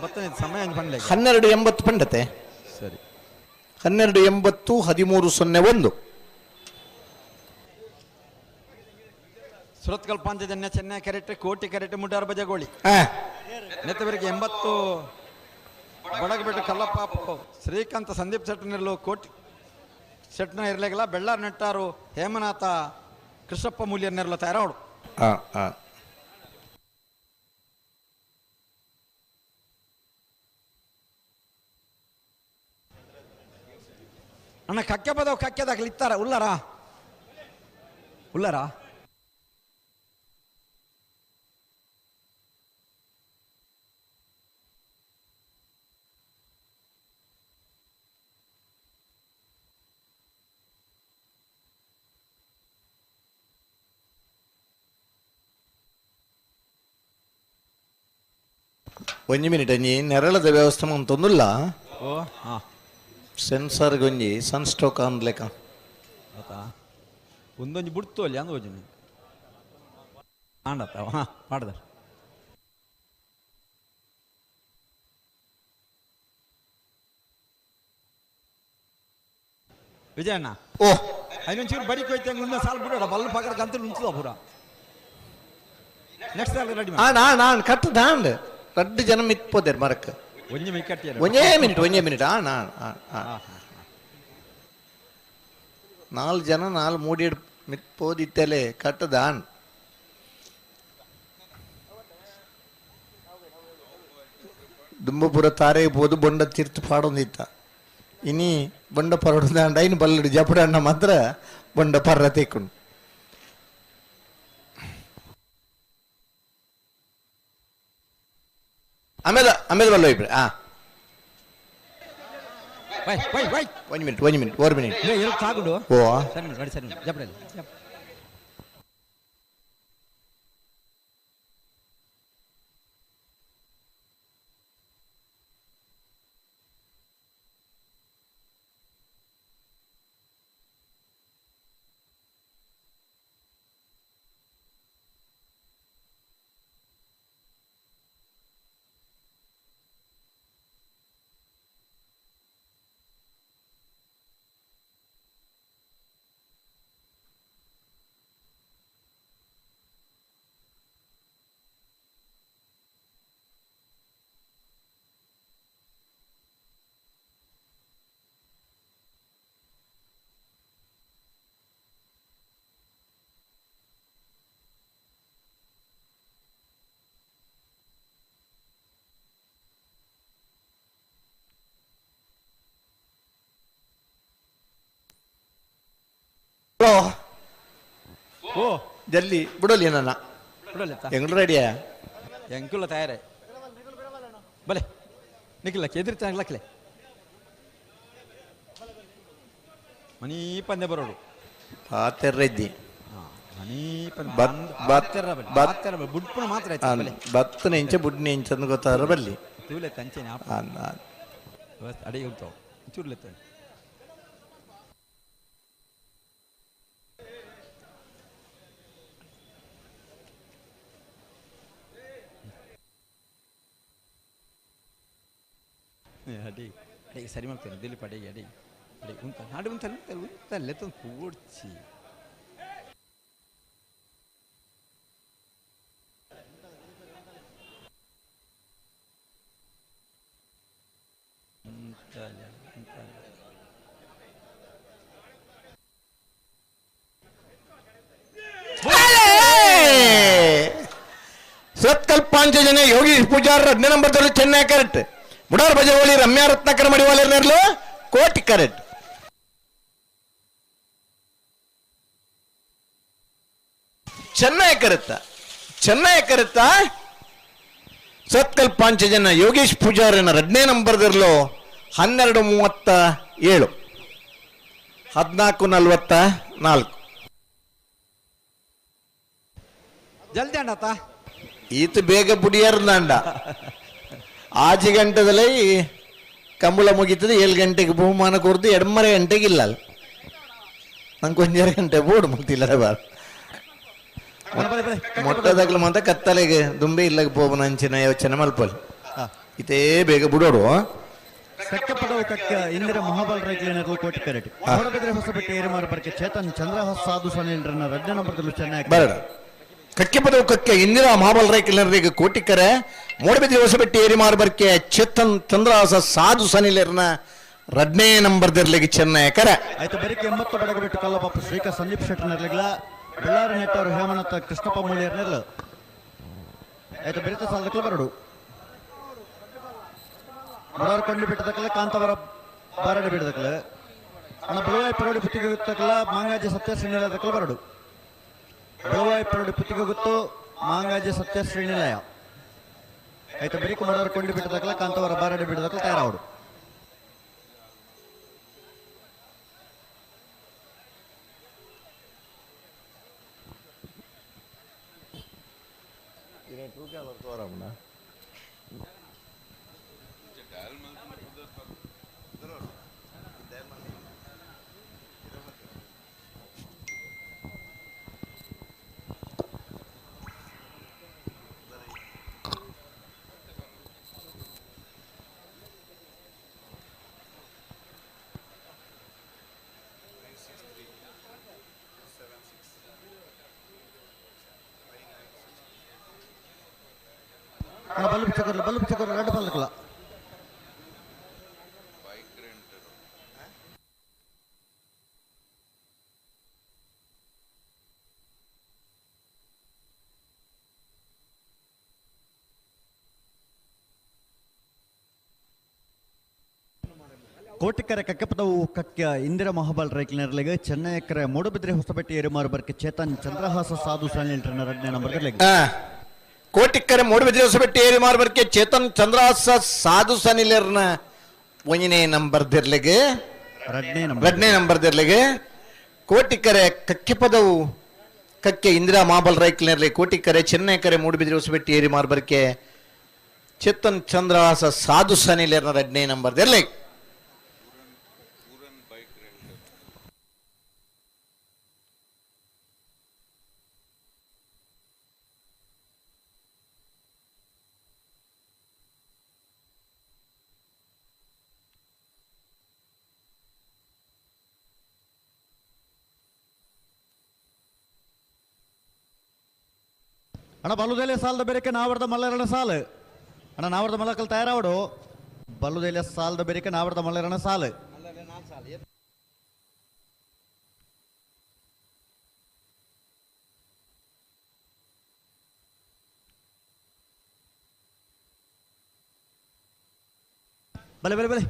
S2: ಬರ್ತದೆ ಸಮಯ ಪಂಡ್ಲೆ
S1: 12.80 ಪಂಡತೆ.
S2: ಸರಿ,
S1: 12.80 13.01.
S2: ಸುರತ್ಕಲ್ ಪಂದ್ಯದನ್ನ ಚೆನ್ನೈ ಕರೆಟ್ಟಿ ಕೋಟಿ ಕರೆಟ್ಟಿ ಮುಟಾರ್ ಬಜೆಗೋಳಿ ನೆತ್ತವರಿಗೆ 80 ಬಡಗಬೆಟ್ಟು ಕಲ್ಲಪ್ಪ ಶ್ರೀಕಾಂತ ಸಂದೀಪ್ ಶೆಟ್ಟನಿರಲು ಕೋಟಿ ಶೆಟ್ಟನ ಇರಲಿಲ್ಲ ಬೆಳ್ಳಾರ್ ನೆಟ್ಟಾರು ಹೇಮನಾಥ ಕೃಷ್ಣಪ್ಪ ಮೂಲ್ಯನೆರಲು ತಯಾರಾವಡು. ಅಣ್ಣ ಕಕ್ಕೆ ಬದವು ಕಕ್ಕೆದಾಗಲಿ ಇತ್ತಾರ ಉಲ್ಲರ ಉಲ್ಲರ
S1: ಒಂಜಿ ಮಿನಿಟ್ ಒಂಜಿ ನೆರಳದ ವ್ಯವಸ್ಥೆ ಮಂತೊಂದುಲ್ಲ.
S2: ಓ ಹಾ
S1: ಸೆನ್ಸರ್ ಗೊಂಜಿ ಸನ್ ಸ್ಟ್ರೋಕ್ ಅಂದ್ಲೆಕ
S2: ಆತಾ ಒಂದೊಂಜಿ ಬುಡ್ತು ಅಲ್ಲಿ ಅಂದ ಹೋಜಿನಿ ಆಂಡತ್ತ ಹಾ ಮಾಡ್ದ. ವಿಜಯಣ್ಣ,
S1: ಓ
S2: ಐನೊಂಚೂರು ಬಡಿ ಕೊಯ್ತು ಮುಂದೆ ಸಾಲು ಬಿಡೋಣ ಬಲ್ಲ ಪಗಡ ಕಂತಲು ಉಂಚುದ ಪೂರ ನೆಕ್ಸ್ಟ್ ರೆಡಿ.
S1: ಆಣ್ ಆಣ್ ಆಣ್ ಕಟ್ಟು ದಾಂಡ್ ರಡ್ಡು ಜನ ಮಿತ್ಪೋದೇರ್ ಮರಕ್.
S2: ಒಂಜಿ ಮೈ ಕಟ್ಟಿಯರು
S1: ಒಂಜೇ ಮಿನಿಟ್ ಒಂಜೇ ಮಿನಿಟ್ ಆಣ್ ಆಣ್ ಆಣ್ ಆಣ್ ನಾಲ್ ಜನ ನಾಲ್ ಮೂಡಿ ಮಿತ್ಪೋದಿತ್ತಲೆ ಕಟ್ಟದ ಆಣ್. ದುಂಬಪುರ ತಾರೆ ಪೋದು ಬೊಂಡ ತೀರ್ಥ ಪಾಡೊಂದಿತ್ತ ಇನಿ ಬೊಂಡ ಪರಡು ದಾಂಡ ಐನು ಬಲ್ಲಡು ಜಪುಡಣ್ಣ ಮಾತ್ರ ಬೊಂಡ ಪರ್ರ ತೇಕೊಂಡು. ಆಮೇಲೆ ಆಮೇಲೆ ಬಲ್ಲ ಇಬ್ರೆ. ಆ
S2: ವೈ ವೈ ವೈ
S1: ಒಂಜಿ ಮಿನಿಟ್ ಒಂಜಿ ಮಿನಿಟ್ ಓರ್ ಮಿನಿಟ್.
S2: ಇಲ್ಲ ಎಲ್ಲಿ ಸಾಗುಡು.
S1: ಓ
S2: ಸರಿ ರೆಡಿ ಸರಿ ಜಪಡಲಿ.
S1: ಹಲೋ,
S2: ಓ
S1: ಜಲ್ಲಿ ಬಿಡೋಲಿ ನನ್ನ
S2: ಬಿಡಲಿ
S1: ಎಂಗ್ಳು ರೆಡಿಯಾ
S2: ಎಂಕುಲ ತಯಾರೇ ಬಲೆ ನಿಖಿಲ ಕೆದಿರ್ ಲಕ್ಲೆ ಮನೀ ಪಂದ್ಯ ಬರೋಡು
S1: ಪಾತೆರ್ರೆದ್ದಿ
S2: ಮನೀ ಪಂದ್ಯ
S1: ಬತ್
S2: ಬುಡ್ಪುಣ ಮಾತ್ರ ಆಯ್ತು ಬಲೆ
S1: ಬತ್ತನ ಇಂಚ ಬುಡ್ನ ಇಂಚ ಅಂದ್ ಗೊತ್ತಾರ ಬಲ್ಲಿ
S2: ತೂಲೆ ತಂಚೆನೆ
S1: ಆನ್ ಆನ್.
S2: ಅಡಿಗೆ ಉಂಟು ಚೂರ್ಲೆ ಅಡಿ ಅಡಿ ಸರಿ ಮಾಡ್ತೇನೆ ದಿಲೀಪ್ ಅಡಿಗೆ ಅಡಿ ಅಡಿ ಉಂತ ನಾಡು ಉಂತ ಉಂತಲ್ಲೇ ತಂದು ಕೂಡ್ಚಿ ಉಂತಲೆ ಉಂತಲೆ
S1: ಸತ್ಕಲ್ ಪಾಂಚಜನ ಯೋಗೀಶ್ ಪೂಜಾರ್ ಹದಿನೇ ನಂಬರ್ ದೊಡ್ಡ ಚೆನ್ನೈ ಕರೆಕ್ಟ್ ಬುಡಾರ್ ಬಜವಳಿ ರಮ್ಯಾ ರತ್ನಾಕರ ಮಡಿವಾಲರ್ನೆರ್ಲು ಕೋಟಿ ಕರೆಕ್ಟ್. ಚೆನ್ನೈ ಕರೆತ್ತ ಚೆನ್ನೈ ಕರೆತ್ತ ಸತ್ಕಲ್ ಪಾಂಚಜನ ಯೋಗೇಶ್ ಪೂಜಾರಿನ ಎರಡನೇ ನಂಬರ್ದಿರ್ಲು 12:37 14:44.
S2: ಜಲ್ದಿ ಅಣ್ಣತ.
S1: ಈತ ಬೇಗ ಬುಡಿಯಾರ್ದಾಂಡ ಆಜಿ ಗಂಟೆದಲ್ಲಿ ಕಂಬಳ ಮುಗೀತದೆ, 7 ಗಂಟೆಗೆ ಬಹುಮಾನ ಕೊರ್ದು 2.5 ಗಂಟೆಗೆ ಇಲ್ಲ ಅಲ್ಲ ನಂಗೆ ಒಂಜರ ಗಂಟೆ ಬೋರ್ಡ್ ಮುಗ್ತಿಲ್ಲ ಬಾರ್ ಮೊಟ್ಟದಾಗ್ಲು ಮಾತ್ರ ಕತ್ತಲೆಗೆ ದುಂಬೆ ಇಲ್ಲ ಪೋಪನ ಅಂಚಿನ ಯೋಚನೆ ಮಲ್ಪಲ್ ಇತೇ ಬೇಗ ಬಿಡೋಡು.
S4: ಕಕ್ಕೆ ಪದವು ಕಕ್ಕ ಇಂದಿರ ಮಹಾಬಲ್ ರೈಕ್ಲೇನರ್ಲು ಕೋಟಿ ಕರೆಟ್ ಹೊರಬಿದ್ರೆ ಹೊಸಬೆಟ್ಟಿ ಏರುಮಾರು ಬರ್ಕೆ ಚೇತನ್ ಚಂದ್ರಹಾಸ್ ಸಾಧು ಸನಿಲ್ರನ್ನ ರಡ್ಡ ನಂಬರ್ದಲ್ಲೂ ಚೆನ್ನಾಗಿ
S1: ಬರಡ. ಕಕ್ಕೆ ಪದವು ಕಕ್ಕೆ ಇಂದಿರಾ ಮಹಾಬಲ್ ರೈಕ್ಲೇನರಿಗೆ ಕೋಟಿ ಕರೆ ಮೂಡಬಿದ್ರೆ ಹೊಸಬೆಟ್ಟಿ ಏರಿಮಾರು ಬರ್ಕೆ ಚೇತನ್ ಚಂದ್ರಹಾಸ ಸಾಧು ಸನಿಲರ್ನ ರಡ್ನೇ ನಂಬರ್ದಿರ್ಲಿಗೆ ಚೆನ್ನೈ ಕರೆ.
S4: ಆಯ್ತು ಬೆರಕೆ 80 ಬಡಗ ಬಿಟ್ಟು ಕಲ್ಲಬಾಪು ಶ್ರೀಕ ಸಂದೀಪ್ ಶೆಟ್ಟರ್ನರ್ಲಿಗ್ಲ ಬೆಳ್ಳಾರಿ ನೆಟ್ಟವರು ಹೇಮನಾಥ ಕೃಷ್ಣಪ್ಪ ಮೂಲಿಯರ್ನೆರ್ಲು ಆಯ್ತು ಬೆರಿತ ಸಾಲದಕ್ಕಲ ಬರಡು ಬಡವರು ಕೊಂಡು ಬಿಟ್ಟದಕ್ಕಲ್ಲ ಕಾಂತವರ ಬಾರಡಿ ಬಿಡದಕ್ಕಲ ಅಣ್ಣ ಬೆಳವಾಯಿ ಪರೋಡಿ ಪುತ್ತಿಗೆ ಗೊತ್ತಕ್ಕಲ್ಲ ಮಾಂಗಾಜಿ ಸತ್ಯ ಶ್ರೀನಿಲಯದಕ್ಕಲ ಬರಡು ಬೆಳವಾಯಿ ಪರೋಡಿ ಪುತ್ತಿಗೆ ಗೊತ್ತು ಮಾಂಗಾಜಿ ಸತ್ಯ ಶ್ರೀನಿಲಯ ಆಯ್ತು ಬೆರಿಕು ಬಡವರು ಕೊಂಡು ಬಿಟ್ಟದಕ್ಕಲ್ಲ ಕಾಂತವರ ಬಾರಡಿ ಬಿಡದಕ್ಕಲ ತಯಾರಾವಡು. ಅಣ್ಣ ಬಲ್ಲು ಬಿಚ್ಚಕೊರ್ಲು ಬಲ್ಲು ಬಿಚ್ಚಕೊರ್ಲು ಎರಡು ಬಲ್ಲಕಲ್ಲ ಕೋಟಿಕರೆ ಕಕ್ಕೆಪದವು ಕಕ್ಯ ಇಂದಿರಾ ಮಹಾಬಲ್ ರೈಕ್ಲಿನರ್ಲಿಗೆ ಚೆನ್ನೈಕರೆ ಮೂಡುಬಿದ್ರೆ ಹೊಸಬೆಟ್ಟಿ ಏರುಮಾರು ಬರ್ಕೆ ಚೇತನ್ ಚಂದ್ರಹಾಸ ಸಾಧು ಸನಿಲ್ರನ್ನ ಎರಡನೇ ನಂಬರ್ದಲ್ಲಿ.
S1: ಕೋಟಿಕ್ಕರೆ ಮೂಡುಬಿದ್ರೆ ಹೊಸಬೆಟ್ಟಿ ಏರಿಮಾರು ಬರ್ಕೆ ಚೇತನ್ ಚಂದ್ರಹಾಸ ಸಾಧು ಸನಿಲರ್ನ ಒಂದನೇ ನಂಬರ್ದಿರ್ಲಿಗೆ
S4: ಎರಡನೇ ನಂಬರ್
S1: ಎರಡನೇ ನಂಬರ್ದಿರ್ಲಿಗೆ ಕೋಟಿಕರೆ ಕಕ್ಕೆಪದವು ಕಕ್ಕೆ ಇಂದಿರಾ ಮಾಬಲ್ ರೈಕ್ಲಿನರ್ಲಿ ಕೋಟಿಕರೆ ಚೆನ್ನೈಕರೆ ಮೂಡುಬಿದ್ರೆ ಹೊಸಬೆಟ್ಟಿ ಏರಿಮಾರು ಬರ್ಕೆ ಚೇತನ್ ಚಂದ್ರಹಾಸ ಸಾಧು ಸನಿಲರ್ನ ಎರಡನೇ ನಂಬರ್ದಿರ್ಲಿ.
S4: ಅಣ್ಣ ಬಲ್ಲುದೆಲೆ ಸಾಲದ ಬೇರೆಕೆ ನಾವರ್ದ ಮಲ್ಲರಣ ಸಾಲು ಅಣ್ಣ ನಾವರ್ದ ಮಲ್ಲಕಲ್ ತಯಾರಾವಡು ಬಲ್ಲುದೆಲೆ ಸಾಲದ ಬೇರೆಕೆ ನಾವರ್ದ ಮಲ್ಲರಣ ಸಾಲು. ಬಲೆ ಬಲೆ ಬಲೆ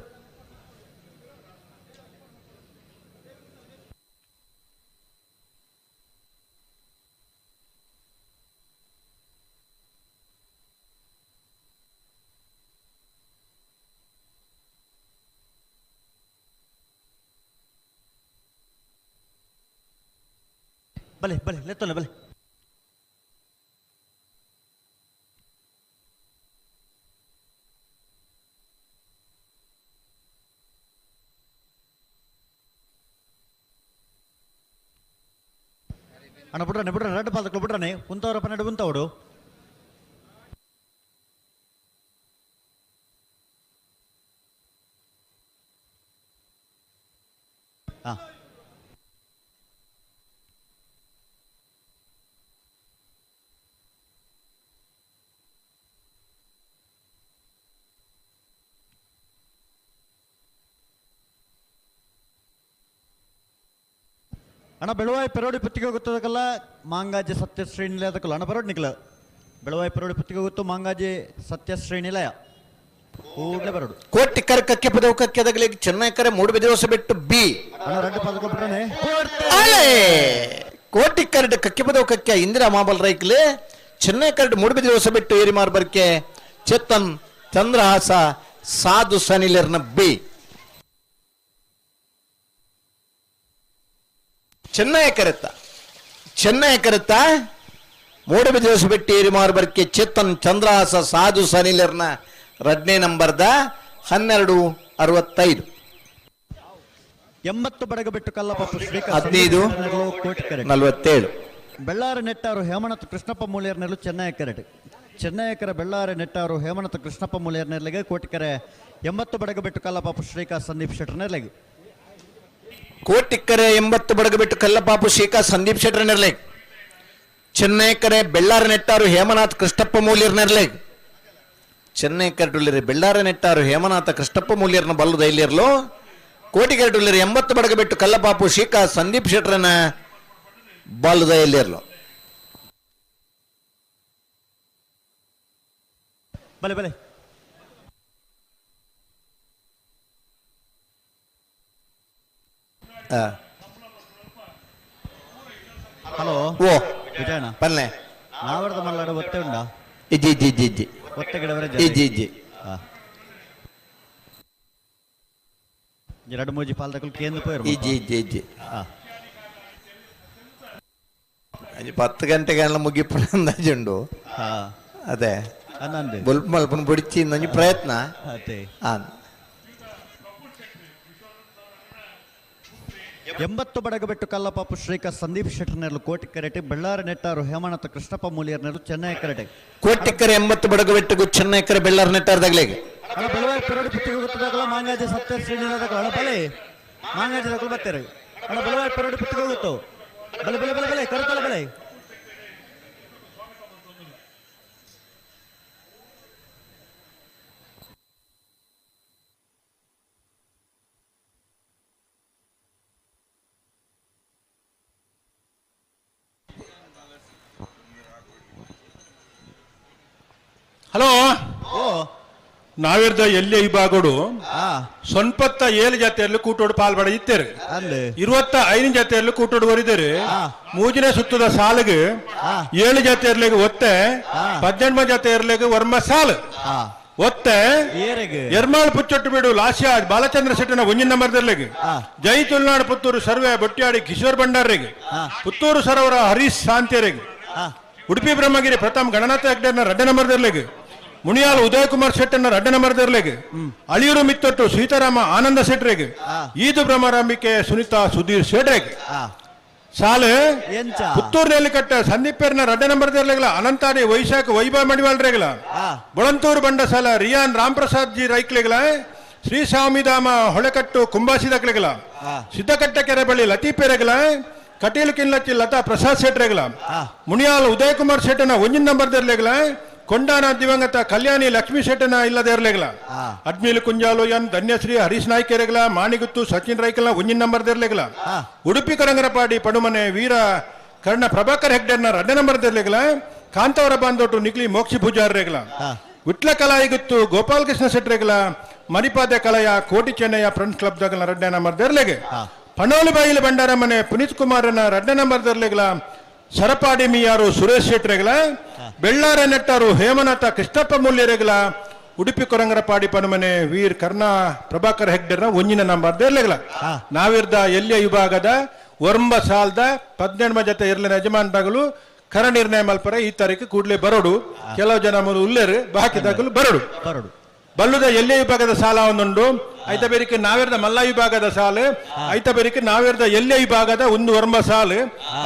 S4: ಬಲೆ ಬಲೆ ಲೆತ್ತಲ್ಲ ಬಲೆ. ಅಣ್ಣ ಬಿಡ್ರನೆ ಬಿಡ್ರನೆ ರೆಡ್ ಪಾದಕ್ಕೆ ಬಿಡ್ರನೆ ಉಂತವರ ಪನ್ನೆರಡು ಉಂತವಡು. ಹಾ. ಅಣ್ಣ ಬೆಳವಾಯಿ ಪೆರೋಡಿ ಪುತ್ತಿಗೆ ಗೊತ್ತದಕ್ಕಲ್ಲ ಮಾಂಗಾಜಿ ಸತ್ಯಶ್ರೀ ನಿಲಯದಕ್ಕಲ್ಲ ಅಣ್ಣ ಬರೋಡ್ ನಿಕ್ಲ ಬೆಳವಾಯಿ ಪೆರೋಡಿ ಪುತ್ತಿಗೆ ಗೊತ್ತು ಮಾಂಗಾಜಿ ಸತ್ಯಶ್ರೀ ನಿಲಯ ಕೂಡಲೇ ಬರೋಡು.
S1: ಕೋಟಿ ಕರೆ ಕಕ್ಕೆ ಪದವು ಕಕ್ಕೆದಗಲಿ ಚೆನ್ನೈ ಕರೆ ಮೂಡುಬಿದಿರೆ ಹೊಸಬೆಟ್ಟು ಬಿ.
S4: ಅಣ್ಣ ರೆಡ್ ಪದಕ ಬಿಟ್ರನೆ.
S1: ಅಲೆ ಕೋಟಿ ಕರಡು ಕಕ್ಕೆ ಪದವು ಕಕ್ಕೆ ಇಂದಿರಾ ಮಾಬಲ್ ರೈಕ್ಲೆ ಚೆನ್ನೈ ಕರಡು ಮೂಡುಬಿದಿರೆ ಹೊಸಬೆಟ್ಟು ಏರಿಮಾರ್ ಬರ್ಕೆ ಚೇತನ್ ಚಂದ್ರಹಾಸ ಸಾಧು ಸನಿಲರ್ನ ಬಿ. ಚೆನ್ನೈ ಕರೆತ ಚೆನ್ನೈ ಕರೆತ ಮೂಡುಬಿದಿರೆ ಹೊಸಬೆಟ್ಟು ಏರಿಮಾರ್ ಬರ್ಕೆ ಚೇತನ್ ಚಂದ್ರಹಾಸ ಸಾಧು ಸನಿಲರ್ನ ರಡ್ನೇ ನಂಬರ್ದ 12:65.
S4: 80 ಬಡಗಬೆಟ್ಟು ಕಲ್ಲಪಪ್ಪು ಶ್ರೀಕಾಂತ್
S1: 15
S4: ಕೋಟಿ ಕರೆಟ್
S1: 47.
S4: ಬೆಳ್ಳಾರಿ ನೆಟ್ಟಾರು ಹೇಮನಾಥ್ ಕೃಷ್ಣಪ್ಪ ಮೂಲಿಯರ್ ನೆರಳು ಚೆನ್ನೈ ಕರೆಟ್ ಚೆನ್ನೈಕರ ಬೆಳ್ಳಾರಿ ನೆಟ್ಟಾರು ಹೇಮನಾಥ್ ಕೃಷ್ಣಪ್ಪ ಮೂಲಿಯರ್ ನೆರಳಿಗೆ ಕೋಟಿಕೆರೆ 80 ಬಡಗಬೆಟ್ಟು ಕಲ್ಲಪಾಪು ಶ್ರೀಕಾಂತ್ ಸಂದೀಪ್ ಶೆಟ್ಟರ್ ನೆರಳಿಗೆ.
S1: ಕೋಟಿಕ್ಕರೆ 80 ಬಡಗಬೆಟ್ಟು ಕಲ್ಲಪಾಪು ಶೇಖಾ ಸಂದೀಪ್ ಶೆಟ್ಟರ್ ನೆರಳಿಗೆ. ಚೆನ್ನೈಕರೆ ಬೆಳ್ಳಾರ ನೆಟ್ಟಾರು ಹೇಮನಾಥ್ ಕೃಷ್ಣಪ್ಪ ಮೂಲ್ಯರ್ ನೆರಳಿಗೆ. ಚೆನ್ನೈ ಕರಡುಲ್ಲಿರಿ ಬೆಳ್ಳಾರ ನೆಟ್ಟಾರು ಹೇಮನಾಥ ಕೃಷ್ಣಪ್ಪ ಮೂಲ್ಯರ್ನ ಬಲ್ಲದ ಇಲ್ಲಿರ್ಲು. ಕೋಟಿ ಕರಡುಲ್ಲಿರಿ 80 ಬಡಗಬೆಟ್ಟು ಕಲ್ಲಪಾಪು ಶೇಖಾ ಸಂದೀಪ್ ಶೆಟ್ಟರನ ಬಲ್ಲದ ಇಲ್ಲಿರ್ಲು.
S4: ಬಲೆ ಬಲೆ ಹಲೋ
S1: ಓ
S4: ವಿಜಯಣ್ಣ
S1: ಪಲ್ಲೆ
S4: ನಾವರ್ದ ಮಲ್ಲಾಡ ಒತ್ತೆ ಉಂಡಾ?
S1: ಇಜ್ಜಿ ಇಜ್ಜಿ ಇಜ್ಜಿ ಇಜ್ಜಿ.
S4: ಒತ್ತೆ ಗಿಡವರೆ
S1: ಇಜ್ಜಿ ಇಜ್ಜಿ.
S4: ಎರಡು ಮೂಜಿ ಪಾಲ್ದಕಲ್ ಕೇಂದ್ರ ಪೋಯಿರು.
S1: ಇಜ್ಜಿ ಇಜ್ಜಿ ಇಜ್ಜಿ. 10 ಗಂಟೆಗೆಲ್ಲ ಮುಗಿಪುಣ ಅಂದಾಜುಂಡು. ಅದೇ
S4: ಅನ್ನಂದು
S1: ಬೊಲ್ಪ ಮಲ್ಪನ ಬುಡಿಚಿ ಇನ್ನೊಂದು ಪ್ರಯತ್ನ.
S4: ಅದೇ.
S1: ಆ
S4: 80 ಬಡಗಬೆಟ್ಟು ಕಲ್ಲಪಾಪು ಶ್ರೀಕಾ ಸಂದೀಪ್ ಶೆಟ್ಟರ್ ನೆರಳು ಕೋಟಿ ಕರೆಟೆ ಬೆಳ್ಳಾರಿ ನೆಟ್ಟಾರು ಹೇಮನಾಥ ಕೃಷ್ಣಪ್ಪ ಮೂಲಿಯರ್ ನೆರಳು ಚೆನ್ನೈ ಕರೆಟೆ.
S1: ಕೋಟಿಕ್ಕರೆ 80 ಬಡಗಬೆಟ್ಟಿಗೂ ಚೆನ್ನೈಕರೆ ಬೆಳ್ಳಾರ ನೆಟ್ಟಾರ್ದಾಗ್ಲೇಗೆ.
S4: ಅಣ್ಣ ಬೆಳವಾಯಿ ಪೆರೋಡಿ ಪುತ್ತಿಗೆ ಗೊತ್ತದಾಗಲ ಮಾಂಗಾಜಿ ಸತ್ಯ ಶ್ರೀನಿಲದಕಲ ಅಣ್ಣ ಬಲೆ ಮಾಂಗಾಜಿ ದಕಲು ಬರ್ತಾರೆ ಅಣ್ಣ ಬೆಳವಾಯಿ ಪೆರೋಡಿ ಪುತ್ತಿಗೆ ಗೊತ್ತು ಬಲೆ ಬಲೆ ಬಲೆ ಬಲೆ ಕರುತಲ ಬಲೆ.
S3: ಹಲೋ
S4: ಓ
S3: ನಾವಿರ್ದ ಎಲ್ಲಿ ವಿಭಾಗಡು
S4: ಆ
S3: ಸೊನ್ಪತ್ತ ಏಳು ಜಾತಿಯಲ್ಲಿ ಕೂಟೋಡು ಪಾಲ್ಬಡ ಇತ್ತೇರು.
S4: ಅಲ್ಲಿ
S3: 25 ಜಾತಿಯಲ್ಲಿ ಕೂಟೋಡು ಬರಿದೇರು.
S4: ಆ.
S3: ಮೂಜನೇ ಸುತ್ತದ ಸಾಲಿಗೆ
S4: ಆ.
S3: 7 ಜಾತಿಯರ್ಲಿಗೆ ಒತ್ತೆ,
S4: ಆ.
S3: 18 ಜಾತಿಯರ್ಲಿಗೆ ವರ್ಮ ಸಾಲು
S4: ಆ
S3: ಒತ್ತೆ.
S4: ಏರೆಗೆ
S3: ಎರ್ಮಾಳ್ ಪುಚ್ಚೊಟ್ಟು ಬೀಡು ಲಾಸ್ಯ ಬಾಲಚಂದ್ರ ಶೆಟ್ಟನ ಒಂಜಿನ ನಂಬರ್ದರ್ಲಿಗೆ.
S4: ಆ.
S3: ಜೈ ತುಳುನಾಡು ಪುತ್ತೂರು ಸರ್ವೆ ಬೊಟ್ಯಾಡಿ ಕಿಶೋರ್ ಭಂಡಾರಿಗೆ.
S4: ಆ.
S3: ಪುತ್ತೂರು ಸರೋವರ ಹರೀಶ್ ಶಾಂತಿಯರಿಗೆ.
S4: ಆ
S3: ಉಡುಪಿ ಬ್ರಹ್ಮಗಿರಿ ಪ್ರಥಮ್ ಗಣನಾಥ ಹೆಗ್ಡೆನ ರಡ್ಡ ನಂಬರ್ದರ್ಲಿಗೆ. ಮುನಿಯಾಲ್ ಉದಯಕುಮಾರ್ ಶೆಟ್ಟನ ರಡ್ಡ ನಂಬರ್ದರ್ಲಿಗೆ. ಅಳಿಯೂರು ಮಿತ್ತೊಟ್ಟು ಸೀತಾರಾಮ ಆನಂದ ಶೆಟ್ರಿಗೆ.
S4: ಆ.
S3: ಈದು ಬ್ರಹ್ಮರಾಂಬಿಕೆ ಸುನೀತಾ ಸುಧೀರ್ ಶೆಟ್ರಿಗೆ.
S4: ಆ
S3: ಸಾಲು
S4: ಎಂಚ
S3: ಪುತ್ತೂರಿನಲ್ಲಿ ಕಟ್ಟ ಸಂದೀಪರ್ನ ರಡ್ಡ ನಂಬರ್ದರ್ಲಿಗಲ ಅನಂತಾಡಿ ವೈಶಾಖ ವೈಭವ ಮಡಿವಾಳ್ರೆಗಲ.
S4: ಆ
S3: ಬೊಳಂತೂರು ಬಂಡಸಾಲ ರಿಯಾನ್ ರಾಮ್ಪ್ರಸಾದ್ ಜಿ ರೈಕ್ಲಿಗಲ. ಶ್ರೀ ಸ್ವಾಮಿಧಾಮ ಹೊಳೆಕಟ್ಟು ಕುಂಬಾಸಿದಕ್ಲಿಗಲ.
S4: ಆ.
S3: ಸಿದ್ದಕಟ್ಟ ಕೆರೆ ಬಳಿ ಲತೀಪೆರೆಗಲ. ಕಟೀಲು ಕಿಲ್ಲಚ್ಚಿ ಲತಾ ಪ್ರಸಾದ್ ಶೆಟ್ರೆಗಲ.
S4: ಆ.
S3: ಮುನಿಯಾಲ್ ಉದಯಕುಮಾರ್ ಶೆಟ್ಟನ ಒಂಜಿನ ನಂಬರ್ದಿರ್ಲಿಗಲ. ಕೊಂಡಾನ ದಿವಂಗತ ಕಲ್ಯಾಣಿ ಲಕ್ಷ್ಮೀ ಶೆಟ್ಟನ ಇಲ್ಲದೆ ಇರ್ಲಿಗಲ.
S4: ಆ.
S3: ಅಡ್ಮೀಲ್ ಕುಂಜಾಲು ಎನ್ ಧನ್ಯಶ್ರೀ ಹರೀಶ್ ನಾಯ್ಕ್ ಎರೆಗಲ. ಮಾಣಿಗುತ್ತು ಸಚಿನ್ ರೈಕಲ ಒಂಜಿನ ನಂಬರ್ದಿರ್ಲಿಗಲ.
S4: ಆ.
S3: ಉಡುಪಿ ಕರಂಗರಪಾಡಿ ಪಡುಮನೆ ವೀರ ಕರ್ಣ ಪ್ರಭಾಕರ್ ಹೆಗ್ಡೆರ್ನ ರಡ್ಡ ನಂಬರ್ದಿರ್ಲಿಗಲ. ಕಾಂತಾವರ ಬಾಂದೋಟು ನಿಕ್ಲಿ ಮೋಕ್ಷಿ ಪೂಜಾರ್ರೆಗಲ.
S4: ಆ.
S3: ವಿಟ್ಲ ಕಲಾಯಿಗುತ್ತು ಗೋಪಾಲಕೃಷ್ಣ ಶೆಟ್ರೆಗಲ. ಮರಿಪಾದೆ ಕಲೆಯ ಕೋಟಿ ಚೆನ್ನಯ್ಯ ಫ್ರೆಂಡ್ಸ್ ಕ್ಲಬ್ ದಗಲ ರಡ್ಡ ನಂಬರ್ ದರ್ಲೆಗೆ.
S4: ಆ.
S3: ಪಣೋಲು ಬಾಯಿಲು ಭಂಡಾರ ಮನೆ ಪುನೀತ್ ಕುಮಾರನ ರಡ್ಡ ನಂಬರ್ ದರ್ಲೆಗಲ. ಸರಪಾಡಿ ಮಿಯಾರು ಸುರೇಶ್ ಶೆಟ್ರೆಗಲ. ಬೆಳ್ಳಾರ ನೆಟ್ಟಾರು ಹೇಮನಾಥ ಕೃಷ್ಣಪ್ಪ ಮೂಲ್ಯರೆಗಲ. ಉಡುಪಿ ಕೊರಂಗರಪಾಡಿ ಪನುಮನೆ ವೀರ್ ಕರ್ಣ ಪ್ರಭಾಕರ್ ಹೆಗ್ಡೆರ್ನ ಒಂಜಿನ ನಂಬರ್ ದರ್ಲೆಗಲ.
S4: ಆ.
S3: ನಾವಿರ್ದ ಎಲ್ಲಿಯ ವಿಭಾಗದ ಒರ್ಂಬ ಸಾಲ್ದ 18 ಜೊತೆ ಇರ್ಲಿನ ಯಜಮಾನ್ರಾಗಲು ಕರ ನಿರ್ಣಯ ಮಲ್ಪರ ಈ ತಾರೀಕು ಕೂಡಲೇ ಬರೋಡು. ಕೆಲವು ಜನ ಉಲ್ಲೇರು ಬಾಕಿದಾಗಲು ಬರೋಡು.
S4: ಬರೋಡು.
S3: ಬಲ್ಲುದ ಎಲ್ಲೇ ವಿಭಾಗದ ಸಾಲ ಒಂದುಂಡು. ಐತ ಬೇರಿಕೆ ನಾವೇರ್ದ ಮಲ್ಲ ವಿಭಾಗದ ಸಾಲು. ಐತ ಬೇರಿಕೆ ನಾವೇರ್ದ ಎಲ್ಲೇ ವಿಭಾಗದ ಒಂದು ಒರ್ಂಬ ಸಾಲು.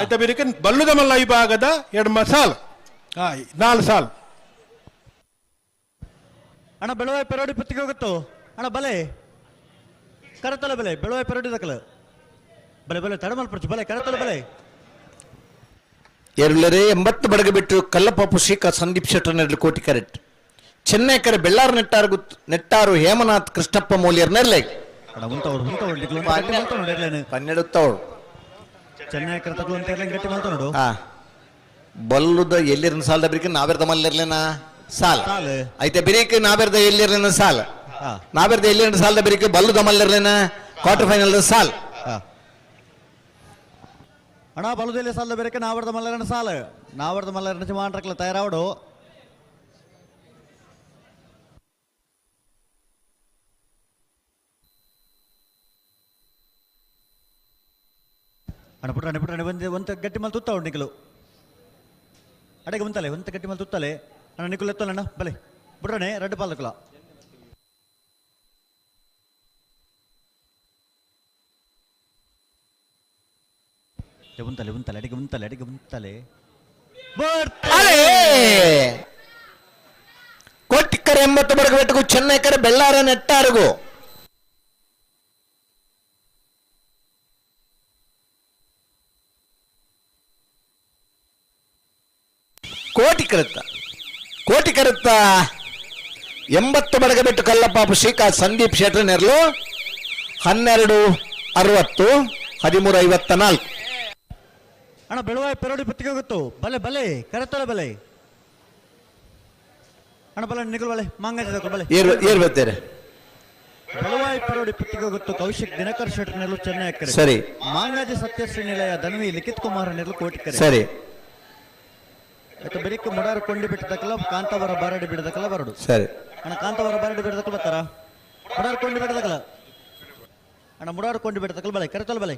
S3: ಐತ ಬೇರಿಕೆ ಬಲ್ಲುದ ಮಲ್ಲ ವಿಭಾಗದ ಎಡ್ಮ ಸಾಲು, 4 ಸಾಲು.
S4: ಅಣ್ಣ ಬೆಳವಾಯಿ ಪೆರೋಡಿ ಪುತ್ತಿಗೆ ಹೋಗುತ್ತು ಅಣ್ಣ ಬಲೆ ಕರತಲ ಬೆಲೆ ಬೆಳವಾಯಿ ಪೆರೋಡಿ ದಕಲು. ಬಲೆ ಬಲೆ ತಡ ಮಲ್ಪಡ್ಚು ಬಲೆ ಕರೆತಲ್ಲ ಬಲೆ.
S1: ಎರಡರೇ 80 ಬಡಗ ಬಿಟ್ಟು ಕಲ್ಲಪಾಪು ಶ್ರೀಕಾ ಸಂದೀಪ್ ಶೆಟ್ಟರ್ ನೆರಳು ಕೋಟಿ ಕರೆಕ್ಟ್. ಚೆನ್ನೈ ಕರೆ ಬೆಳ್ಳಾರು ನೆಟ್ಟಾರು ನೆಟ್ಟಾರು ಹೇಮನಾಥ್ ಕೃಷ್ಣಪ್ಪ ಮೌಲ್ಯರ್ ನೆರ್ಲೆ.
S4: ಅಣ್ಣ ಉಂತವ್ರು ಉಂತವ್ರು ನಿಕ್ಲು ಅಂತ ಗಟ್ಟಿ ಮಲ್ತ ನೋಡು ಇರ್ಲೇನು.
S1: 12 ತವಳು.
S4: ಚೆನ್ನೈ ಕರೆ ತಕ್ಲು ಅಂತ ಇರ್ಲೇನು ಗಟ್ಟಿ ಮಲ್ತ ನೋಡು.
S1: ಹಾ ಬಲ್ಲುದ ಎಲ್ಲಿರನ ಸಾಲದ ಬಿರಿಕ ನಾವೆರ್ದ ಮಲ್ಲಿರ್ಲೇನ ಸಾಲ.
S4: ಸಾಲ.
S1: ಐತೆ ಬಿರಿಕ ನಾವೆರ್ದ ಎಲ್ಲಿರ್ಲೇನ ಸಾಲ.
S4: ಹಾ.
S1: ನಾವೆರ್ದ ಎಲ್ಲಿರನ ಸಾಲದ ಬಿರಿಕ ಬಲ್ಲುದ ಮಲ್ಲಿರ್ಲೇನ ಕ್ವಾರ್ಟರ್ ಫೈನಲ್ ಸಾಲ.
S4: ಹಾ. ಅಣ್ಣ ಬಲುದೆಲ್ಲಿ ಸಾಲದ ಬೇರೆ ನಾವರ್ದ ಮಲ್ಲರನ ಸಾಲ ನಾವರ್ದ ಮಲ್ಲರನ ಮಾಂಡ್ರಕ್ಲ ತಯಾರಾವಡು. ಅಣ್ಣ ಪುಟ್ಟ ಪುಟ್ಟ ಬಂದು ಒಂತ ಗಟ್ಟಿ ಮಲ್ ತುತ್ತ ಉಂಡು ನಿಖಲು ಅಡೆಗೆ ಉಂತಲೆ ಒಂತ ಗಟ್ಟಿ ಮಲ್ ತುತ್ತಲೆ ಅಣ್ಣ ನಿಖಲು ಎತ್ತಲ್ಲ ಅಣ್ಣ ಬಲೆ ಬುಡ್ರಣೆ ರಡ್ಡು ಪಾಲಕುಲ. ಉಂತಲೆ ಉಂತಲೆ ಅಡಿಗೆ ಉಂತಲೆ ಅಡಿಗೆ ಉಂತಲೆ.
S1: ಅರೇ ಕೋಟಿಕ್ಕರೆ 80 ಬಡಗ ಬೆಟ್ಟಗೂ ಚೆನ್ನೈ ಕರೆ ಬೆಳ್ಳಾರ ನೆಟ್ಟಾರಿಗೂ. ಕೋಟಿ ಕರುತ್ತ ಕೋಟಿ ಕರುತ್ತ 80 ಬಡಗ ಬಿಟ್ಟು ಕಲ್ಲಪಾಪು ಶ್ರೀಕಾಂತ್ ಸಂದೀಪ್ ಶೆಟ್ಟರ್ ನೆರಳು 12 60 13 54.
S4: ಅಣ್ಣ ಬೆಳುವಾಯಿ ಪೆರೋಡಿ ಪತ್ತಿಗೆ ಗೊತ್ತು ಬಲೆ ಬಲೆ ಕರೆತೊಲೆ ಬಲೆ ಅಣ್ಣ ಬಲೆ ನಿಖಲ್ ಬಲೆ ಮಾಂಗ ಬಲೆ.
S1: ಏರ್ ಏರ್ ಬರ್ತಾರೆ.
S4: ಬೆಳುವಾಯಿ ಪೆರೋಡಿ ಪತ್ತಿಗೆ ಗೊತ್ತು ಕೌಶಿಕ್ ದಿನಕರ್ ಶೆಟ್ಟರ್ ನೆರಳು ಚೆನ್ನೈ ಅಕ್ಕರೆ.
S1: ಸರಿ.
S4: ಮಾಂಗಾಜಿ ಸತ್ಯಶ್ರೀ ನಿಲಯ ಧನ್ವಿ ಲಿಖಿತ್ ಕುಮಾರ್ ನೆರಳು ಕೋಟಿ ಕರೆ.
S1: ಸರಿ.
S4: ಆಯ್ತು ಬೆರಿಕ್ ಮುಡಾರು ಕೊಂಡಿ ಬಿಟ್ಟದಕ್ಕಲ್ಲ ಕಾಂತಾವರ ಬಾರಡಿ ಬಿಡದಕ್ಕಲ್ಲ ಬರಡು.
S1: ಸರಿ.
S4: ಅಣ್ಣ ಕಾಂತಾವರ ಬಾರಡಿ ಬಿಡದಕ್ಕಲ್ಲ ಬರ್ತಾರ ಮುಡಾರು ಕೊಂಡಿ ಬಿಡದಕ್ಕಲ್ಲ ಅಣ್ಣ ಮುಡಾರು ಕೊಂಡಿ ಬಿಡದಕ್ಕಲ್ಲ ಬಲೆ ಕರೆತೊಲೆ ಬಲೆ.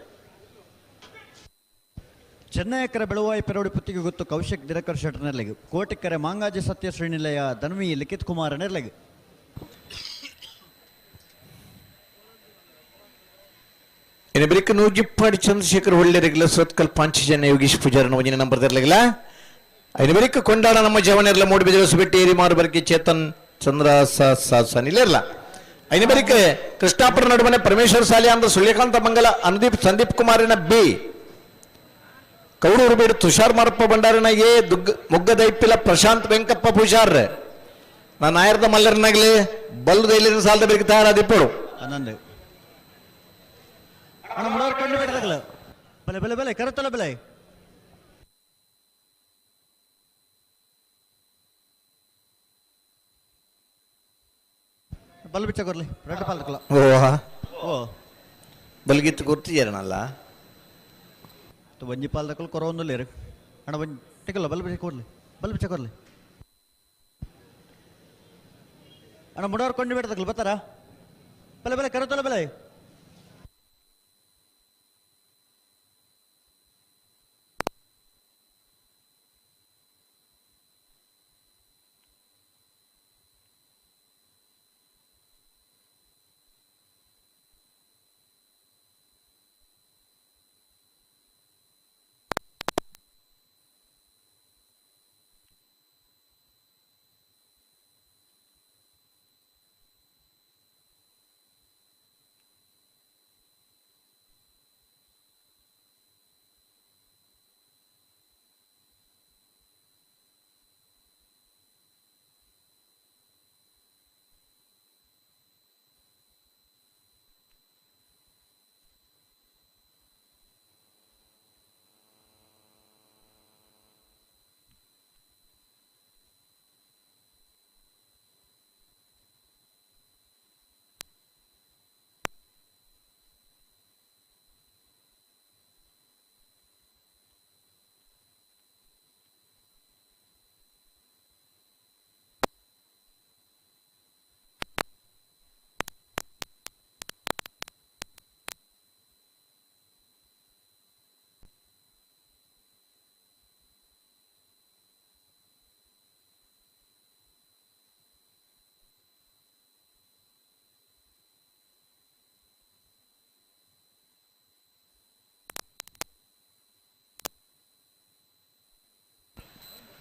S4: ಚೆನ್ನೈ ಬೆಳುವಾಯಿ ಪೆರೋಡಿ ಪುತ್ತಿಗೆ ಗೊತ್ತು ಕೌಶಿಕ್ ದಿನಕರ್ ಶೆಟ್ಟರ್ ನೆರಳಿಗೆ ಕೋಟಿಕ್ಕರೆ ಮಾಂಗಾಜಿ ಸತ್ಯ ಶ್ರೀನಿಲಯ ಧನ್ವಿ ಲಿಖಿತ್ ಕುಮಾರ್ ನೆರಳಿಗೆ.
S1: ಇನ್ನು ಬಳಿಕ ನೂಜಿಪ್ಪಾಡಿ ಚಂದ್ರಶೇಖರ್ ಒಳ್ಳೆಯರಿಗಿಲ್ಲ ಸತ್ಕಲ್ ಪಾಂಚಜನ್ಯ ಯೋಗೀಶ್ ಪೂಜಾರನ ಒಂದಿನ ನಂಬರ್ ತರಲಿಲ್ಲ. ಐನು ಬಳಿಕ ಕೊಂಡಾಡ ನಮ್ಮ ಜವನೆಲ್ಲ ಮೂಡಿಬಿದಿರು ಸುಬಿಟ್ಟಿ ಏರಿ ಮಾರು ಬರಕೆ ಚೇತನ್ ಚಂದ್ರ ಸನಿಲಿರಲ್ಲ. ಐನು ಬಳಿಕ ಕೃಷ್ಣಾಪುರ ನಡುವನೆ ಪರಮೇಶ್ವರ ಸಾಲಿ ಅಂದ್ರ ಸುಳ್ಯಕಾಂತ ಮಂಗಲ ಅನುದೀಪ್ ಸಂದೀಪ್ ಕುಮಾರಿನ ಬಿ ಕೌಡೂರು ಬೇಡು ತುಷಾರ್ ಮಾರಪ್ಪ ಭಂಡಾರಿನ ಎ ದುಗ್ಗ ಮೊಗ್ಗದೈಪಿಲ ಪ್ರಶಾಂತ್ ವೆಂಕಪ್ಪ ಪೂಜಾರ್ ನಾನು ಆಯರ್ದ ಮಲ್ಲರನಾಗ್ಲಿ ಬಲ್ಲದ ಎಲ್ಲಿನ ಸಾಲದ ಬೆಳಗ್ಗೆ ತಯಾರಾದಿಪ್ಪಡು.
S4: ಹನ್ನೊಂದು ಅಣ್ಣ ಮುಡಾರು ಕೊಂಡಿ ಬಿಡದಕ್ಕಲ್ಲ ಬಲೆ ಬಲೆ ಬಲೆ ಕರೆತೊಲೆ ಬಲೆ. ಬಲ್ ಬಿಚ್ಚ ಕೊರ್ಲಿ ರೆಡ್ ಪಾಲಕಲ್ಲ.
S1: ಓ
S4: ಓ
S1: ಬಲ್ಗಿತ್ತು ಗುರ್ತಿಜೇರನಲ್ಲ.
S4: ಒಂಜಿ ಪಾಲ್ದಕ್ಕಲು ಕೊರವೊಂದುಲ್ಲೇರು ಅಣ್ಣ ಒಂಜಿ ಟಿಕಲ್ಲ ಬಲ್ ಬಿಚ್ಚ ಕೊರ್ಲಿ ಬಲ್ ಬಿಚ್ಚ ಕೊರ್ಲಿ ಅಣ್ಣ ಮುಡಾರು ಕೊಂಡಿ ಬಿಡದಕ್ಕಲ್ಲ ಬರ್ತಾರ ಬಲೆ ಬಲೆ ಕರೆತೊಲೆ ಬಲೆ.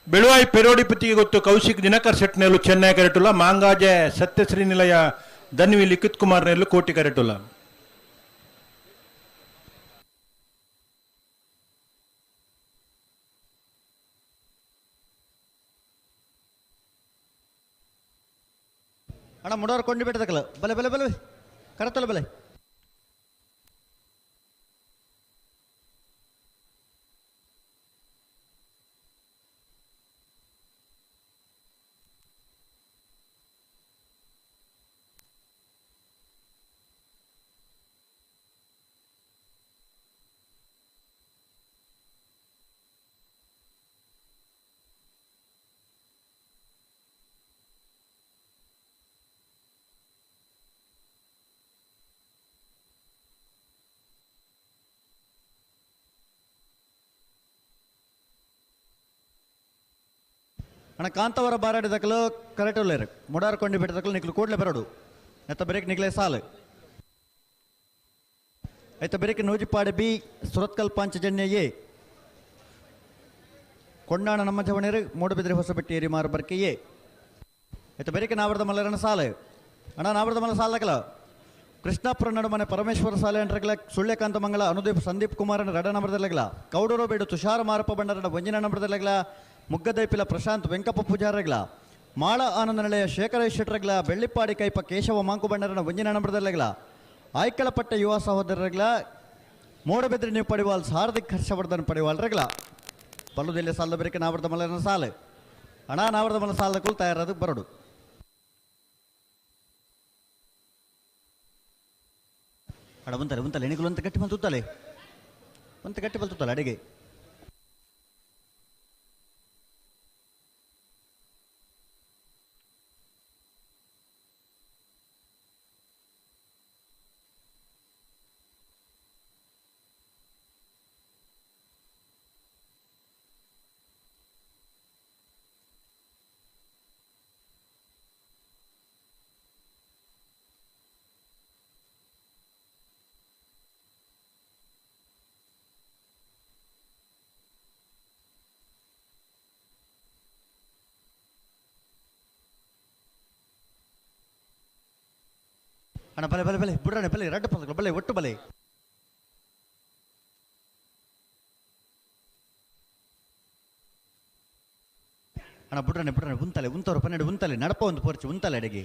S3: ಬೆಳುವಾಯಿ ಪೆರೋಡಿ ಪತಿಗೆ ಗೊತ್ತು ಕೌಶಿಕ್ ದಿನಕರ್ ಶೆಟ್ನೆಲ್ಲು ಚೆನ್ನೈ ಕರೆಟುಲ್ಲ ಮಾಂಗಾಜೆ ಸತ್ಯಶ್ರೀ ನಿಲಯ ಧನ್ವಿ ಲಿಖಿತ್ ಕುಮಾರ್ ನೆಲ್ಲು ಕೋಟಿ ಕರೆಟುಲ್ಲ.
S4: ಅಣ್ಣ ಮುಡೋರು ಕೊಂಡು ಬಿಟ್ಟದಕ್ಕಲ್ಲ ಬಲೆ ಬಲೆ ಬಲೆ ಕರತಲ್ಲ ಬಲೆ. ಅಣ್ಣ ಕಾಂತವರ ಬಾರಾಡಿದಕ್ಕಲು ಕರೆಕ್ಟ್ ಉಳ್ಳೇರು ಮುಡಾರ್ ಕೊಂಡಿ ಬಿಟ್ಟದಕ್ಕಲು ನಿಕ್ಲು ಕೂಡಲೇ ಬರೋಡು ನೆತ್ತ ಬೆರಕ್ ನಿಕ್ಲೆ ಸಾಲು ಐತ ಬೆರಕ್ ನೂಜಿಪಾಡೆ ಬಿ ಸುರತ್ಕಲ್ ಪಾಂಚಜನ್ಯ ಎ ಕೊಂಡಾಣ ನಮ್ಮ ಜವಣೇರು ಮೂಡಬಿದ್ರೆ ಹೊಸಬೆಟ್ಟಿ ಏರಿ ಮಾರು ಬರ್ಕೆ ಎ ಐತ ಬೆರಕೆ ನಾವರದ ಮಲ್ಲರನ ಸಾಲು ಅಣ್ಣ ನಾವರದ ಮಲ್ಲ ಸಾಲಕಲ ಕೃಷ್ಣಾಪುರ ನಡುಮನೆ ಪರಮೇಶ್ವರ ಸಾಲೆ ಅಂಟ್ರಗಲ ಸುಳ್ಯಕಾಂತ ಮಂಗಳ ಅನುದೀಪ್ ಸಂದೀಪ್ ಕುಮಾರನ ರಡ ನಂಬರದಲ್ಲಗಲ ಕೌಡೂರು ಬೇಡು ತುಷಾರ ಮಾರಪ್ಪ ಬಂಡರನ ಒಂಜಿನ ನಂಬರದಲ್ಲಗಲ ಮುಗ್ಗದೈಪಿಲ ಪ್ರಶಾಂತ್ ವೆಂಕಪ್ಪ ಪೂಜಾರಗ್ಲ ಮಾಳ ಆನಂದ ನಿಲಯ ಶೇಖರ ಶೆಟ್ರಗ್ಲ ಬೆಳ್ಳಿಪ್ಪಾಡಿ ಕೈಪ ಕೇಶವ ಮಾಂಕು ಬಂಡರನ ಒಂಜಿನ ನಂಬರದಲ್ಲಗಲ ಆಯ್ಕಳಪಟ್ಟ ಯುವ ಸಹೋದರರಗ್ಲ ಮೂಡಬಿದ್ರೆ ನೀವು ಪಡಿವಾಲ್ ಹಾರ್ದಿಕ್ ಹರ್ಷವರ್ಧನ್ ಪಡಿವಾಲ್ರಗ್ಲ ಪಲ್ಲುದೆಲ್ಲ ಸಾಲದ ಬೆರಕೆ ನಾವರದ ಮಲ್ಲನ ಸಾಲು ಅಣ್ಣ ನಾವರದ ಮಲ್ಲ ಸಾಲದ ಕುಲ್ ತಯಾರಾದ ಬರಡು. ಅಡ ಬಂತಾರೆ ಬಂತಲ್ಲ ಎಣಿಗಳು ಅಂತ ಗಟ್ಟಿ ಬಂತುತ್ತಲೆ ಅಂತ ಗಟ್ಟಿ ಬಲ್ತುತ್ತಲ್ಲ ಅಡಿಗೆ. ಅಣ್ಣ ಬಲೆ ಬಲೆ ಬಲೆ ಬುಡ್ರಣ್ಣ ಬಲೆ ರಡ್ಡು ಪದಗಳು ಬಲೆ ಒಟ್ಟು ಬಲೆ. ಅಣ್ಣ ಬುಡ್ರಣ್ಣ ಬುಡ್ರಣ್ಣ ಉಂತಲೆ ಉಂತವರು 12 ಉಂತಲೆ ನಡಪ ಒಂದು ಪೋರ್ಚು ಉಂತಲೆ ಅಡಿಗೆ.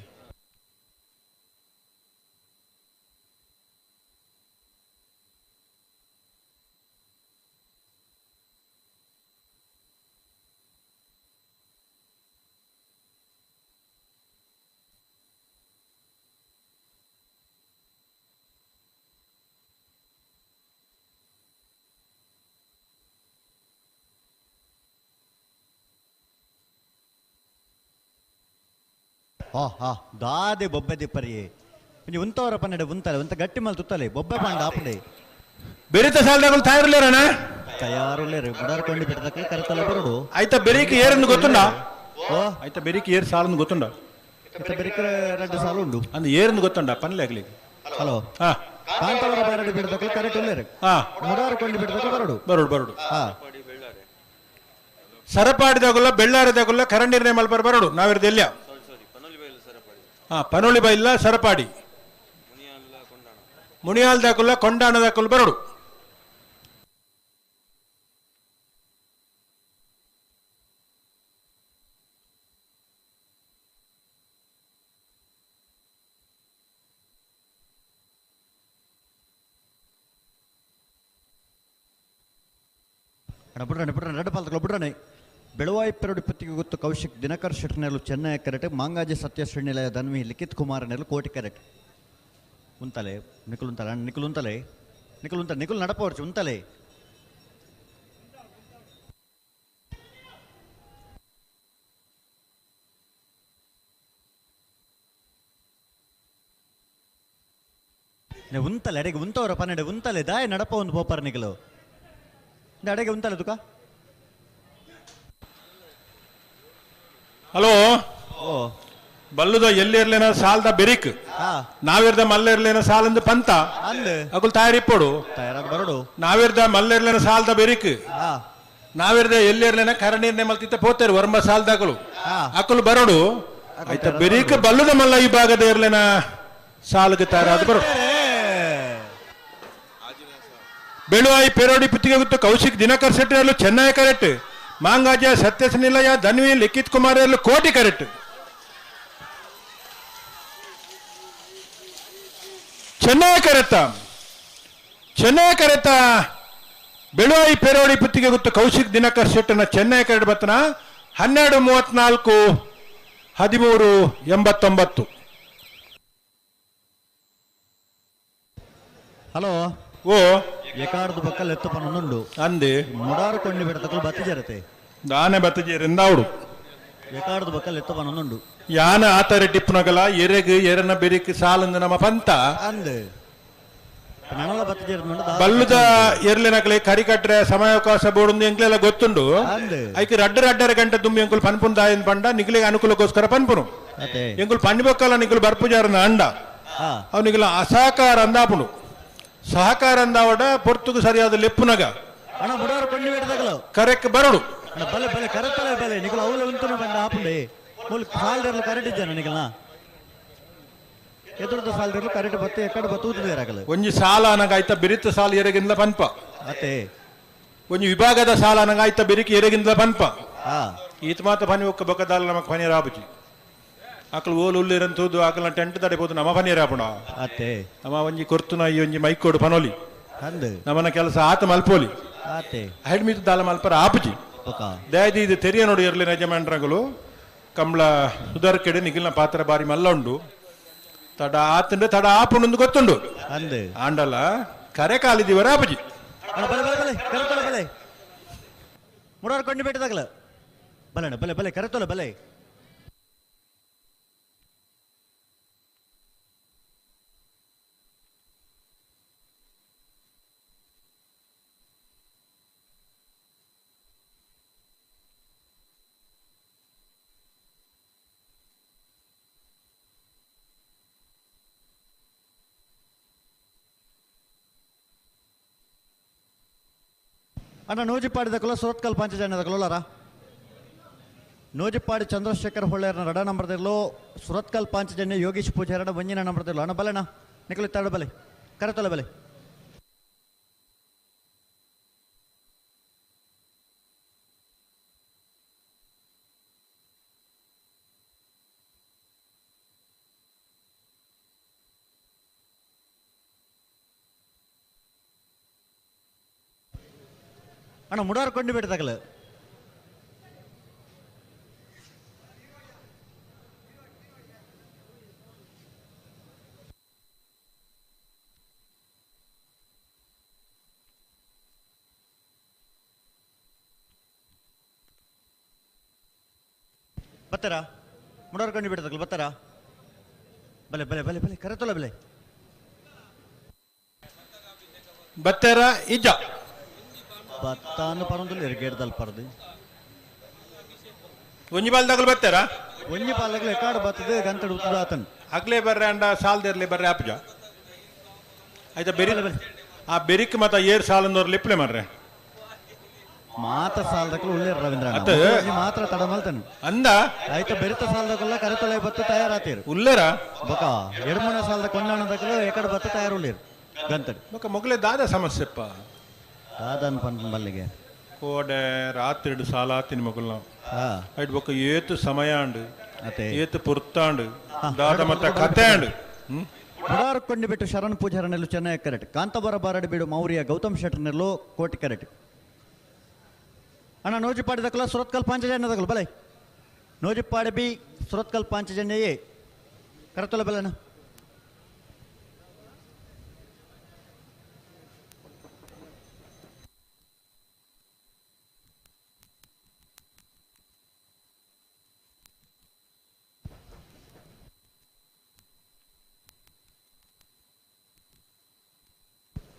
S4: ಹಾ ಹಾ ದಾದೆ ಬೊಬ್ಬೆ ದಿಪ್ಪರಿ ಒಂಜಿ ಉಂತವರ 12 ಉಂತಲೆ ಉಂತ ಗಟ್ಟಿ ಮಲ್ ತುತ್ತಲೆ ಬೊಬ್ಬೆ ಪಾಂಡ ಆಪುಂಡೆ
S3: ಬೆರಿತ ಸಾಲದಗಳು ತಯಾರಿಲ್ಲೇರಣ
S4: ತಯಾರುಲ್ಲೇರು ಬುಡಾರ್ಕೊಂಡು ಬಿಟ್ಟದಕ್ಕೆ ಕರೆತಲ ಬರೋಡು.
S3: ಆಯ್ತಾ ಬೆರಿಕ್ ಏರನ್ನು ಗೊತ್ತುಂಡ?
S4: ಓ
S3: ಆಯ್ತಾ ಬೆರಿಕ್ ಏರ್ ಸಾಲನ್ನು ಗೊತ್ತುಂಡ?
S4: ಐತ ಬೆರಿಕ್ 2 ಸಾಲು ಉಂಡು
S3: ಅಂದ್ ಏರನ್ನು ಗೊತ್ತುಂಡ ಪನ್ಲೆ ಆಗಲಿ.
S4: ಹಲೋ
S3: ಹಾ
S4: ಕಾಂತವರ 12 ಬಿಟ್ಟದಕ್ಕೆ ಕರೆಕ್ಟ್ ಉಲ್ಲೇರು
S3: ಹಾ
S4: ಮುಡಾರ್ಕೊಂಡು ಬಿಟ್ಟದಕ್ಕೆ ಬರೋಡು
S3: ಬರೋಡು ಬರೋಡು.
S4: ಹಾ
S3: ಸರಪಾಡಿದಾಗುಲ್ಲ ಬೆಳ್ಳಾರದಾಗುಲ್ಲ ಕರಂಡ್ ನಿರ್ಣಯ ಮಲ್ಪರ್ ಬರೋಡು ನಾವಿರ್ದ ಎಲ್ಲಿಯ? ಹಾ ಪನೋಳಿ ಬೈಲ್ಲ ಸರಪಾಡಿ ಮುನಿಯಾಲ್ದಾಕುಲ್ಲ ಕೊಂಡಾಣದಾಕುಲ್ಲ ಬರೋಡು.
S4: ಅಣ್ಣ ಬಿಡ್ರಣ್ಣ ಬಿಡ್ರಣ್ಣ ರಡ್ಡು ಪಾಲ್ತಗಳು ಬಿಡ್ರಣ್ಣ. ಬೆಳವಾಯಿ ಪೆರಡು ಪತ್ತಿಗೆ ಗೊತ್ತು ಕೌಶಿಕ್ ದಿನಕರ್ ಶೆಟ್ನೆಲು ಚೆನ್ನೈ ಕರೆಕ್ಟ್ ಮಾಂಗಾಜಿ ಸತ್ಯ ಶ್ರೀನಿಲಯ ಧನ್ವಿ ಲಿಖಿತ್ ಕುಮಾರ್ ನೆಲು ಕೋಟಿ ಕರೆಕ್ಟ್ ಉಂತಲೆ ನಿಖುಲ್ ಉಂತಲೆ ಅಣ್ಣ ನಿಖುಲ್ ಉಂತಲೆ ನಿಖುಲ್ ಉಂತಲೆ ನಿಖುಲ್ ನಡಪವರ್ಚು ಉಂತಲೆ. ಉಂತಲೆ ಅಡಿಗೆ ಉಂತವರ 12 ಉಂತಲೆ ದಾಯ ನಡಪ ಒಂದು ಪೋಪರ್ ನಿಖಲು ಅಡಿಗೆ ಉಂತಲೆ ತುಕ.
S3: ಹಲೋ
S4: ಓ
S3: ಬಲ್ಲುದ ಎಲ್ಲಿರ್ಲೇನ ಸಾಲದ ಬೆರಿಕ್ ನಾವಿರ್ದ ಮಲ್ಲೆರ್ಲೇನ ಸಾಲಂದು ಪಂತ ಅಗುಲ್ ತಯಾರಿಪ್ಪೋಡು
S4: ತಯಾರಾದ ಬರೋಡು.
S3: ನಾವಿರ್ದ ಮಲ್ಲೆರ್ಲೇನ ಸಾಲದ ಬೆರಿಕ್ ನಾವಿರ್ದ ಎಲ್ಲಿರ್ಲೇನ ಕರನೀರ್ನೆ ಮಲ್ತಿತ್ತ ಪೋತೇರು ವರ್ಮ ಸಾಲದಾಗಲು ಅಕುಲು ಬರೋಡು. ಆಯ್ತಾ ಬೆರಿಕ್ ಬಲ್ಲುದ ಮಲ್ಲ ಈ ಭಾಗದ ಇರ್ಲೇನ ಸಾಲಗೆ ತಯಾರಾದ ಬರೋಡು. ಬೆಳುವಾಯಿ ಪೆರೋಡಿ ಪುತ್ತಿಗೆ ಗೊತ್ತು ಕೌಶಿಕ್ ದಿನಕರ್ ಶೆಟ್ಟಿ ಅಲ್ಲೂ ಚೆನ್ನೈ ಕರೆಕ್ಟ್ ಮಾಂಗಾಜ ಸತ್ಯಸ್ ನಿಲಯ ಧನ್ವಿ ಲಿಖಿತ್ ಕುಮಾರ್ ಅಲ್ಲೂ ಕೋಟಿ ಕರೆಕ್ಟ್. ಚೆನ್ನೈ ಕರೆತ ಚೆನ್ನೈ ಕರೆತ ಬೆಳುವಾಯಿ ಪೆರೋಡಿ ಪುತ್ತಿಗೆ ಗೊತ್ತು ಕೌಶಿಕ್ ದಿನಕರ್ ಶೆಟ್ಟನ ಚೆನ್ನೈ ಕರೆಡ್ ಬತ್ತನ 12:34 13:89.
S4: ಹಲೋ
S3: ಓ
S4: ಎಕಾರ್ದು ಬಕ್ಕಲ್ ಎತ್ತು ಪನ್ನೊಂದುಂಡು
S3: ಅಂದೆ
S4: ಮುಡಾರು ಕೊಂಡು ಬಿಡತಕ್ಕಲು ಬತ್ತಿ ಜರತೆ
S3: ದಾನೆ ಬತ್ತಜೇರಿಂದ ಅವಡು
S4: ಎಕಾರ್ದು ಬಕ್ಕಲ್ ಎತ್ತು ಪನ್ನೊಂದುಂಡು
S3: ಯಾನ ಆತರ ಟಿಪ್ಪುನಗಲ ಎರೆಗ್ ಎರನ ಬೆರಿಕ್ ಸಾಲಂದು ನಮ್ಮ ಪಂತ
S4: ಅಂದ್ ನನಲ ಬತ್ತಿ ಜೇರಂದುಂಡು
S3: ಬಲ್ಲುದ ಎರ್ಲೆನಕಲೆ ಕರಿ ಕಟ್ರೆ ಸಮಯಾವಕಾಶ ಬೋಡುಂದು ಎಂಕ್ಲೆಲ್ಲ ಗೊತ್ತುಂಡು
S4: ಅಂದ್.
S3: ಐಕ್ ರಡ್ಡ ರಡ್ಡರ ಗಂಟೆ ದುಮ್ಮಿ ಎಂಕುಲು ಪನ್ಪುನ್ ದಾಯನ್ ಪಂಡ ನಿಕ್ಲೆಗೆ ಅನುಕೂಲಕ್ಕೋಸ್ಕರ ಪನ್ಪುನು
S4: ಅತೆ
S3: ಎಂಕುಲು ಪನ್ನಿ ಬೊಕ್ಕಲ ನಿಕುಲು ಬರ್ಪುಜಾರನ ಅಂಡ
S4: ಹಾ
S3: ಅವನಿಗೆಲ್ಲ ಅಸಹಕಾರ ಅಂದಾಪುಂಡು ಸಹಕಾರ ಅಂದಾವಡ ಪೊರ್ತುಗು ಸರಿಯಾದ ಲೆಪ್ಪುನಗ
S4: ಅಣ್ಣ ಮುಡಾರು ಕೊಂಡು ಬಿಡತಕ್ಕಲು
S3: ಕರೆಕ್ ಬರಡು
S4: ಅಣ್ಣ ಬಲೆ ಬಲೆ ಕರೆತಲೆ ಬಲೆ ನಿಕುಲು ಅವಲ ಉಂತುನು ಬಂದ ಆಪುಂಡೆ ಮೂಲು ಸಾಲ್ದರ್ಲು ಕರೆಕ್ಟ್ ಇದ್ದಾನೆ ನಿಕಲ್ನ ಎದುರುದ ಸಾಲ್ದರ್ಲು ಕರೆಕ್ಟ್ ಬತ್ತು ಎಕ್ಕಡ ಬತ್ತು ಊತುದೇರಾಗಲು
S3: ಒಂಜಿ ಸಾಲ ಅನಗ ಆಯ್ತ ಬಿರಿತ ಸಾಲ ಎರೆಗಿಂದ ಪನ್ಪ
S4: ಅತೆ
S3: ಒಂಜಿ ವಿಭಾಗದ ಸಾಲ ಅನಗ ಆಯ್ತ ಬಿರಿಕಿ ಎರೆಗಿಂದ ಪನ್ಪ
S4: ಹಾ
S3: ಈತ ಮಾತ ಪನಿ ಒಕ್ಕ ಬೊಕ್ಕದಾಲ ನಮಕ್ ಪನಿ ರಾಬುಜಿ ಆಕಲು ಓಲು ಉಲ್ಲಿರಂತೂದು ಆಕಲ್ನ ಟೆಂಟ್ ತಡೆಬೋದು ನಮ್ಮ ಪನಿ ರಾಪುಣ
S4: ಅತೆ
S3: ನಮ್ಮ ಒಂಜಿ ಕೊರ್ತುನ ಈ ಒಂಜಿ ಮೈಕೋಡು ಪನೋಲಿ
S4: ಅಂದ್
S3: ನಮ್ಮನ ಕೆಲಸ ಆತ ಮಲ್ಪೋಲಿ
S4: ಅತೆ
S3: ಹೆಡ್ ಮೀತು ದಾಲ ಮಲ್ಪರ ಆಪುಜಿ
S4: ಬೊಕ
S3: ದಯದಿ ಇದು ತೆರಿಯ ನೋಡಿ ಇರಲಿ ಯಜಮಾನ್ರಂಗಳು ಕಮ್ಲ ಸುಧಾರಕೆಡೆ ನಿಗಿಲ್ನ ಪಾತ್ರ ಬಾರಿ ಮಲ್ಲ ಉಂಡು ತಡ ಆತಂಡೆ ತಡ ಆಪುಂಡು ಗೊತ್ತುಂಡು
S4: ಅಂದ್
S3: ಆಂಡಲ ಕರೆ ಕಾಲಿದಿವರ ಆಪುಜಿ
S4: ಅಣ್ಣ ಬಲೆ ಬಲೆ ಬಲೆ ಕರೆತೊಲೆ ಬಲೆ ಮುಡಾರು ಕೊಂಡು ಬಿಟ್ಟದಾಗಲ ಬಲೆ ಅಣ್ಣ ಬಲೆ ಬಲೆ ಕರೆತೊಲೆ ಬಲೆ ಅಣ್ಣ ನೂಜಿಪ್ಪಾಡಿ ದಕ್ಕಲ ಸುರತ್ಕಲ್ ಪಂಚಜನ ದಕ್ಕಲೋಲಾರ ನೂಜಿಪ್ಪಾಡಿ ಚಂದ್ರಶೇಖರ್ ಹೊಳ್ಳೆಯರ್ನ ರಡ ನಂಬರ್ದಿರ್ಲು ಸುರತ್ಕಲ್ ಪಾಂಚಜನ್ಯ ಯೋಗೀಶ್ ಪೂಜಾರಡ ಒಂಜಿನ ನಂಬರ್ದಿರ್ಲು ಅಣ್ಣ ಬಲೆಣ್ಣ ನಿಕಲು ತಡ ಬಲೆ ಕರೆತೊಲೆ ಬಲೆ ಅಣ್ಣ ಮುಡಾರು ಕೊಂಡು ಬಿಟ್ಟದಾಗಲ ಬತ್ತಾರಾ ಮುಡಾರು ಕೊಂಡು ಬಿಟ್ಟದಾಗಲ ಬತ್ತಾರಾ ಬಲೆ ಬಲೆ ಬಲೆ ಬಲೆ ಕರೆತೊಲೆ ಬಲೆ
S3: ಬತ್ತೆರ ಇಜ್ಜ
S4: ಬತ್ತಾನು ಪರಂದುಲ್ಲ ಎರ್ಗೇಡ್ದಲ್ ಪರದು
S3: ಒಂಜಿ ಬಾಲ್ದಾಗಲು ಬತ್ತೆರ
S4: ಒಂಜಿ ಪಾಲಗಲು ಎಕಾಡು ಬತ್ತದ ಗಂತಡು ಉತ್ತದಾತನ್
S3: ಅಗ್ಲೇ ಬರ್ರೆ ಅಂಡ ಸಾಲ್ದಿರ್ಲಿ ಬರ್ರೆ ಆಪುಜ ಆಯ್ತಾ ಬೆರಿ ಆ ಬೆರಿಕ್ ಮತ್ತ ಏರ್ ಸಾಲಂದವ್ರು ಲಿಪ್ಲೆ ಮಾರ್ರೆ
S4: ಮಾತ ಸಾಲದಕ್ಕಲು ಉಳ್ಳೇರು ರವೀಂದ್ರ ಅಣ್ಣ.
S3: ಅತ್ತೆ.
S4: ಒಂಜಿ ಮಾತ್ರ ತಡ ಮಲ್ತನು
S3: ಅಂದ
S4: ಆಯ್ತ ಬೆರಿತ ಸಾಲದಕ್ಕೆಲ್ಲ ಕರೆತೊಲೆ ಬತ್ತು ತಯಾರಾತೀರು
S3: ಉಲ್ಲೇರ
S4: ಬೊಕ ಎಡ್ಮುನ ಸಾಲದ ಕೊಂಡಾಣದಕ್ಕಲು ಎಕಡೆ ಬತ್ತು ತಯಾರು ಉಳ್ಳೇರು ಗಂತಡು
S3: ಬೊಕ ಮೊಗಲೆ ದಾದ ಸಮಸ್ಯೆಪ್ಪ
S4: ದಾದನ್ ಪನ್ ಮಲ್ಲಿಗೆ
S3: ಕೋಡೆ ರಾತ್ರಿ ಸಾಲ ತಿನ್ ಮೊಗಲ್ನ
S4: ಹಾ
S3: ಐಟ್ ಬೊಕ ಏತು ಸಮಯ ಅಂಡು
S4: ಅತ್ತೆ
S3: ಏತು ಪುರ್ತಾಂಡು ದಾದ ಮತ್ತ ಕತೆ ಅಂಡು ಹ್ಮ್
S4: ಬುಡಾರು ಕೊಂಡು ಬಿಟ್ಟು ಶರಣ್ ಪೂಜಾರನೆಲ್ಲು ಚೆನ್ನೈ ಕರೆಕ್ಟ್ ಕಾಂತಬರ ಬಾರಡಿ ಬೀಡು ಮೌರ್ಯ ಗೌತಮ್ ಶೆಟ್ಟರ್ನೆಲ್ಲು ಕೋಟಿ ಕರೆಕ್ಟ್ ಅಣ್ಣ ನೋಜಿಪಾಡಿ ದಕ್ಕಲ ಸುರತ್ಕಲ್ ಪಾಂಚಜನ್ಯ ದಕ್ಕಲು ಬಲೆ ನೋಜಿಪಾಡಿ ಬಿ ಸುರತ್ಕಲ್ ಪಾಂಚಜನ್ಯ ಎ ಕರತೊಲೆ ಬಲೆ ಅಣ್ಣ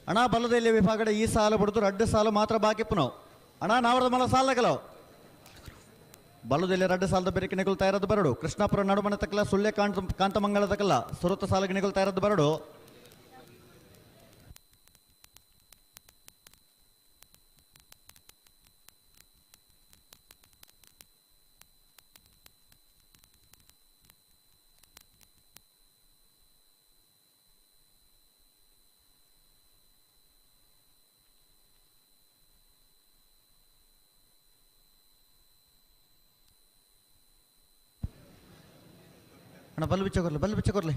S4: ಅಣ್ಣ ಬಲದಲ್ಲಿ ವಿಭಾಗದ ಈ ಸಾಲು ಬಿಡ್ತು ರಡ್ಡು ಸಾಲು ಮಾತ್ರ ಬಾಕಿ ಪುನವ್ ಅಣ್ಣ ನಾವರದ ಮಲ ಸಾಲಗಲವು ಬಲದಲ್ಲಿ ರಡ್ಡು ಸಾಲದ ಬೆರಕೆ ನಿಗುಲ್ ತಯಾರದ್ದು ಬರಡು ಕೃಷ್ಣಾಪುರ ನಡುಮನೆ ತಕ್ಕಲ ಸುಳ್ಯ ಕಾಂತಮಂಗಲ ತಕ್ಕಲ ಸುರತ ಸಾಲಗೆ ನಿಗುಲ್ ತಯಾರದ್ದು ಬರಡು ಅಣ್ಣ ಬಲ್ಲು ಬಿಚ್ಚ ಕೊರ್ಲಿ ಬಲ್ಲು ಬಿಚ್ಚ ಕೊರ್ಲಿ.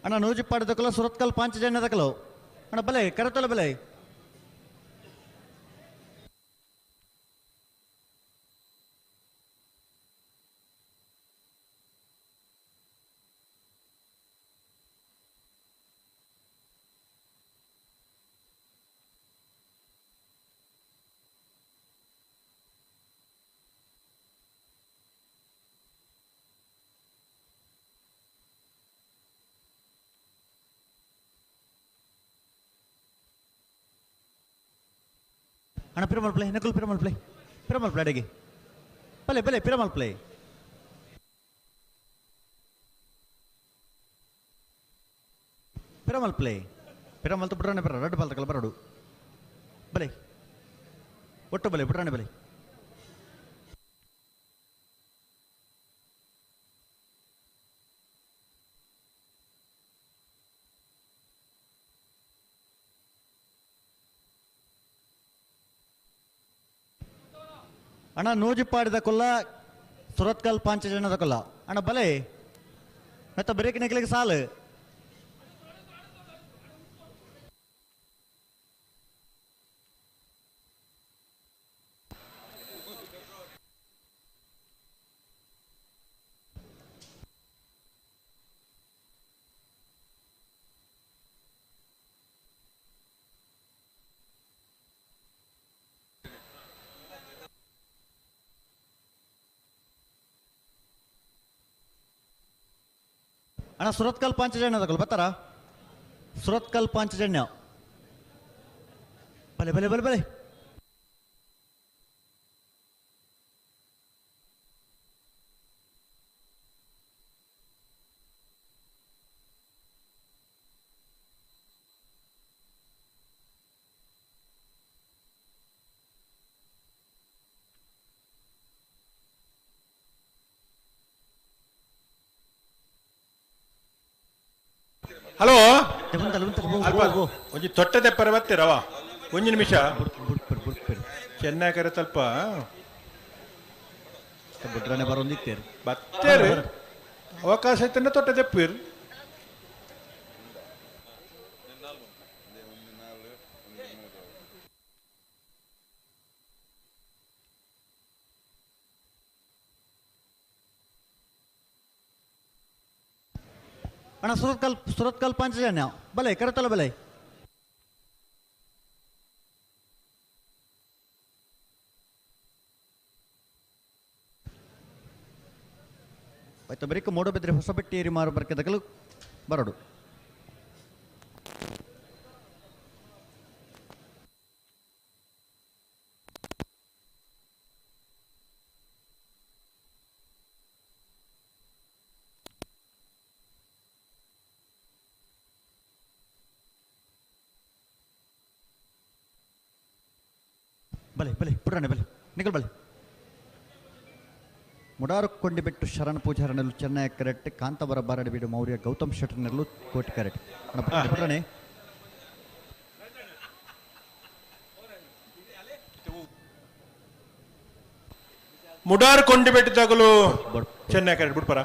S4: ಅಣ್ಣ ನೂಜಿಪ್ಪಾಡಿ ತಕಲ ಸುರತ್ಕಲ್ ಪಾಂಚಜನ್ಯ ತಕಲು ಅಣ್ಣ ಬಲೆ ಕರತಲ ಬಲೆ. ಅಣ್ಣ Piramal play Nakul Piramal play Piramal play ಅಡಿಗೆ ಬಲೆ ಬಲೆ ಪಿರಮಲ್ ಪ್ಲೇ. ಪಿರಮಲ್ ಪ್ಲೇ ಪಿರಮಲ್ ಬುಡ್ರಾಣೆ ಬರ ರಡ್ಡು ಬಾಲ್ ತಕಲ್ ಬರಡು ಬಲೆ ಒಟ್ಟು ಬಲೆ ಬುಡ್ರಾಣೆ ಬಲೆ. ಅಣ್ಣ ನೂಜಿಪ್ಪಾಡಿದ ಕೊಲ್ಲ ಸುರತ್ಕಲ್ ಪಾಂಚಜನದ ಕೊಲ್ಲ ಅಣ್ಣ ಬಲೆ ಮತ್ತೆ ಬ್ರೇಕ್ ನೆಕ್ಲಿಗೆ ಸಾಲು. ಅಣ್ಣ ಸುರತ್ಕಲ್ ಪಾಂಚಜನ್ಯ ತಗೊಳ್ಳಿ ಬರ್ತಾರಾ? ಸುರತ್ಕಲ್ ಪಾಂಚಜನ್ಯ ಬಲೆ ಬಲೆ ಬಲೆ ಬಲೆ.
S3: ಹಲೋ ಒಂಜಿ ತೊಟ್ಟೆ ತೆಪ್ಪರ ಬರ್ತೀರವ ಒಂಜಿ ನಿಮಿಷ ಚೆನ್ನೈ ಕರೆ ತಲ್ಪ
S4: ಬುಡ್ರಾಣೆ ಬರೋಂದಿತ್ತೇರು
S3: ಬತ್ತೇರು ಅವಕಾಶ ಇತ್ತಂದ್ರೆ ತೊಟ್ಟೆ ತೆಪ್ಪಿರು.
S4: ಅಣ್ಣ ಸುರತ್ಕಲ್ ಸುರತ್ಕಲ್ ಪಾಂಚಜನ್ಯ ಬಲೆ ಕರತಲ ಬಲೆ. ಆಯ್ತು ಬರೀಕ ಮೂಡಬಿದ್ರೆ ಹೊಸಬೆಟ್ಟಿ ಮಾರು ಬರ್ಕೆದಕಲು ಬರಡು. ಬಲೆ ಬಲೆ ಪುರಾಣೆ ಬಲೆ ನಿಕಲ್ ಬಲೆ. ಮುಡಾರು ಕೊಂಡಿಬೆಟ್ಟು ಶರಣ ಪೂಜಾರನಲ್ಲೂ ಚೆನ್ನೈ ಕರೆಕ್ಟ್ ಕಾಂತಾವರ ಬಾರಡಬೀಡು ಮೌರ್ಯ ಗೌತಮ್ ಶೆಟ್ಟರ್ನಲ್ಲೂ ಕೋಟಿ ಕರೆಕ್ಟ್. ಪುರಾಣೆ
S3: ಮುಡಾರು ಕೊಂಡಿಬೆಟ್ಟು ತಗಲು ಚೆನ್ನೈ ಕರೆಕ್ಟ್ ಬಿಡ್ಪರ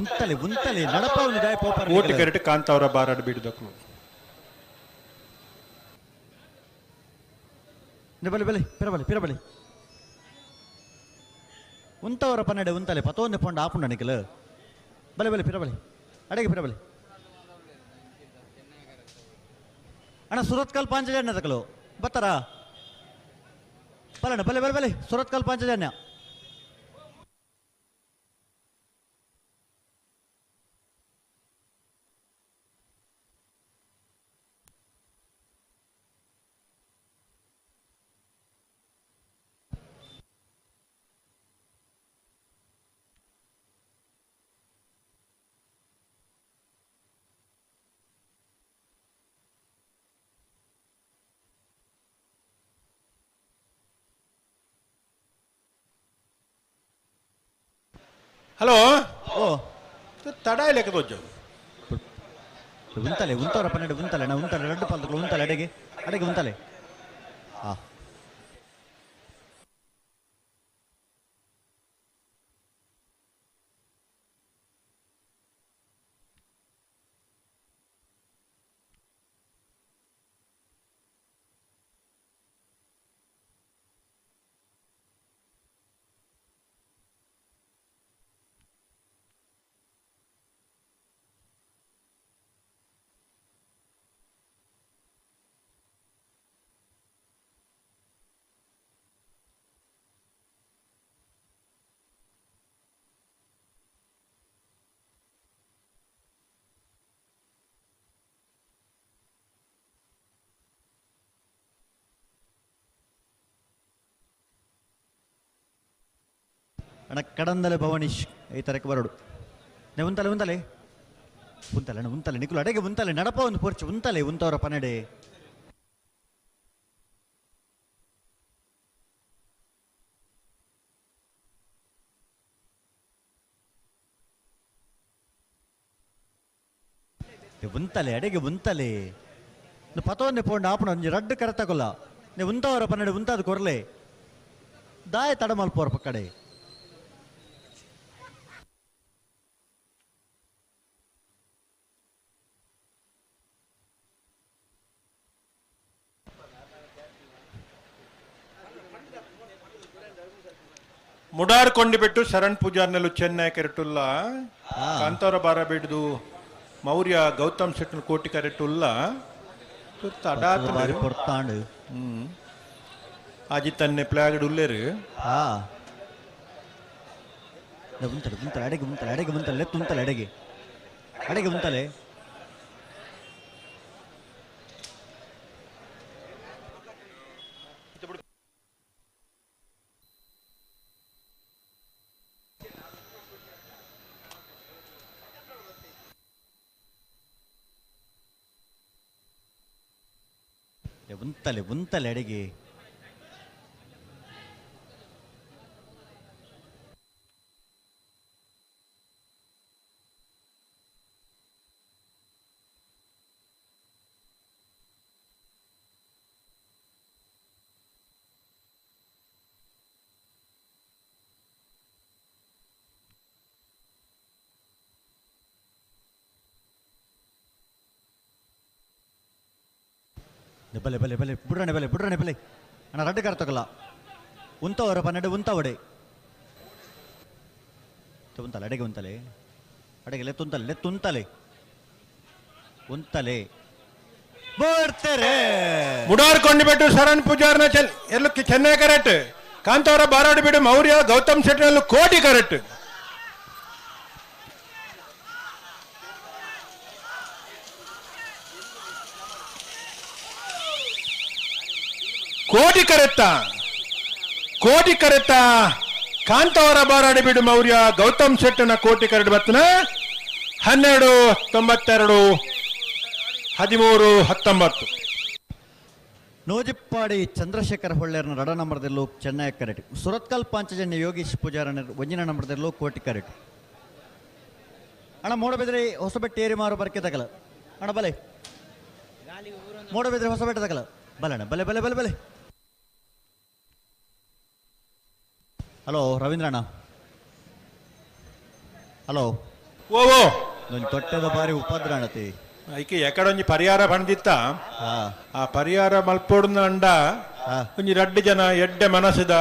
S4: ಉಂತಲೆ ಉಂತಲೆ ನಡಪ ಒಂದು ದಾಯ ಪೋಪರ್
S3: ಕೋಟಿ ಕರೆಕ್ಟ್ ಕಾಂತಾವರ ಬಾರಡಬೀಡು ದಕ್ಕಲು.
S4: ಬಲೆ ಬಲೆ ಪಿರಬಲೆ ಪಿರಬಲೆ ಉಂತವರ ಪನ್ನಡೆ ಉಂತಲೆ ಪತೊಂದು ಪೊಂಡ ಆಪುಂಡ ನಿಕಲ್ ಬಲೆ ಬಲೆ ಪಿರಬಲೆ ಅಡೆಗೆ ಪಿರಬಲೆ. ಅಣ್ಣ ಸುರತ್ಕಲ್ ಪಾಂಚಜನ್ಯ ತಕಲು ಬತ್ತಾರಾ? ಬಲಣ್ಣ ಬಲೆ ಬಲೆ ಬಲೆ ಸುರತ್ಕಲ್ ಪಾಂಚಜನ್ಯ.
S3: ಹಲೋ
S4: ಓ
S3: ತಡ ಲೆಕ್ಕ ತೋಜು
S4: ಉಂತಲೆ ಉಂತವರ ಪನ್ನಡೆ ಉಂತಲೆ ಅಣ್ಣ ಉಂತಲೆ ಎರಡು ಪಾಲ್ತಗಳು ಉಂತಲೆ ಅಡೆಗೆ ಅಡೆಗೆ ಉಂತಲೆ. ಹಾ ಅಣ್ಣ ಕಡಂದಲೆ ಭವನೀಶ್ ಈ ತರಕ್ಕೆ ಬರೋಡು. ನೇ ಉಂತಲೆ ಉಂತಲೆ ಉಂತಲೆ ಅಣ್ಣ ಉಂತಲೆ ನಿಕುಲು ಅಡೆಗೆ ಉಂತಲೆ ನಡಪ ಒಂದು ಪೊರ್ಚು ಉಂತಲೆ ಉಂತವರ ಪನಡೆ. ಉಂತಲೆ ಅಡೆಗೆ ಉಂತಲೆ ಪತೋನ್ನೆ ಪೋಂಡ ಆಪಣ ಒಂಜಿ ರಡ್ಡು ಕರೆತಕೊಲ್ಲ ನೇ ಉಂತವರ ಪನ್ನಡೆ ಉಂತಾದ ಕೊರ್ಲೆ ದಾಯ ತಡ ಮಲ್ಪೋರ ಪಕ್ಕಡೆ.
S3: ಮುಡಾರ್ ಕೊಂಡಿಬಿಟ್ಟು ಶರಣ್ ಪೂಜಾರ್ನಲ್ಲೂ ಚೆನ್ನೈ ಕೆರಟುಲ್ಲ ಕಾಂತಾರ ಬಾರ ಬಿಡ್ದು ಮೌರ್ಯ ಗೌತಮ್ ಶೆಟ್ಟನ ಕೋಟಿ ಕರೆಟುಲ್ಲ
S4: ಬಾರಿ ಪೊರ್ತಾಂಡು.
S3: ಆಜಿ ತನ್ನೆ ಪ್ಲಾಗಡ್ ಉಲ್ಲೇರು.
S4: ಉಂತಲೆ ಉಂತಲೆ ಅಡೆಗೆ ಉಂತಲೆ ಅಡೆಗೆ ಉಂತಲೆ ಲೆತ್ತು ಉಂತಲೆ ಅಡೆಗೆ ಅಡೆಗೆ ಉಂತಲೆ. ಉಂತಲೆ ಉಂತಲೆ ಅಡಿಗೆ. ಬಲೆ ಬಲೆ ಬಲೆ ಬುಡ್ರಣೆ ಬಲೆ ಬುಡ್ರಣೆ ಬಲೆ ಅಣ್ಣ ರಡ್ಡು ಕರ್ತಕಲ್ಲ ಉಂತವರ ಪನ್ನೆರಡು ಉಂತವಡೆ ಉಂತಲೆ ಅಡೆಗೆ ಉಂತಲೆ ಅಡೆಗೆ ಲೆತ್ತುಂತಲೆ ಲೆತ್ತುಂತಲೆ ಉಂತಲೆ ಬರ್ತಾರೆ.
S3: ಮುಡಾರ್ ಕೊಂಡಿಬಿಟ್ಟು ಶರಣ್ ಪೂಜಾರ್ನ ಎಲ್ಲ ಚೆನ್ನೈ ಕರೆಕ್ಟ್ ಕಾಂತಾವರ ಬಾರಾಡಿ ಬಿಡು ಮೌರ್ಯ ಗೌತಮ್ ಶೆಟ್ಟಿನಲ್ಲೂ ಕೋಟಿ ಕರೆಕ್ಟ್. ಕೋಟಿ ಕರೆತ್ತ ಕೋಟಿ ಕರೆತ್ತ ಕಾಂತಾವರ ಬಾರಾಡಿ ಬಿಡು ಮೌರ್ಯ ಗೌತಮ್ ಶೆಟ್ಟನ ಕೋಟಿ ಕರೆಡ್ ಬತ್ತನ 12 92 13 19.
S4: ನೋಜಿಪ್ಪಾಡಿ ಚಂದ್ರಶೇಖರ್ ಹೊಳ್ಳೆರ್ನ ರಡ ನಂಬರ್ದಲ್ಲೂ ಚೆನ್ನೈ ಕರೆಟ್. ಸುರತ್ಕಲ್ ಪಾಂಚಜನ್ಯ ಯೋಗೀಶ್ ಪೂಜಾರನ ಒಂಜಿನ ನಂಬರ್ದಲ್ಲೂ ಕೋಟಿ ಕರೆಟ್. ಅಣ್ಣ ಮೂಡಬಿದ್ರೆ ಹೊಸಬೆಟ್ಟು ಏರಿ ಮಾರು ಬರ್ಕೆ ತಗಲ ಅಣ್ಣ ಬಲೆ ಮೂಡಬಿದ್ರೆ ಹೊಸಬೆಟ್ಟು ತಗಲ ಬಲೆ ಅಣ್ಣ ಬಲೆ ಬಲೆ ಬಲೆ ಬಲೆ. ಹಲೋ ರವೀಂದ್ರಣ್ಣ. ಹಲೋ
S3: ಓ ಓ
S4: ಒಂದು ತೊಟ್ಟದ ಬಾರಿ ಉಪದ್ರ ಅಣ್ಣತಿ
S3: ಐಕೆ ಎಕಡೊಂಜಿ ಪರಿಹಾರ ಬಂದಿತ್ತ ಆ ಪರಿಹಾರ ಮಲ್ಪೋಡ್ನ ಅಂಡ ಒಂಜಿ ರಡ್ಡು ಜನ ಎಡ್ಡೆ ಮನಸ್ಸಿದ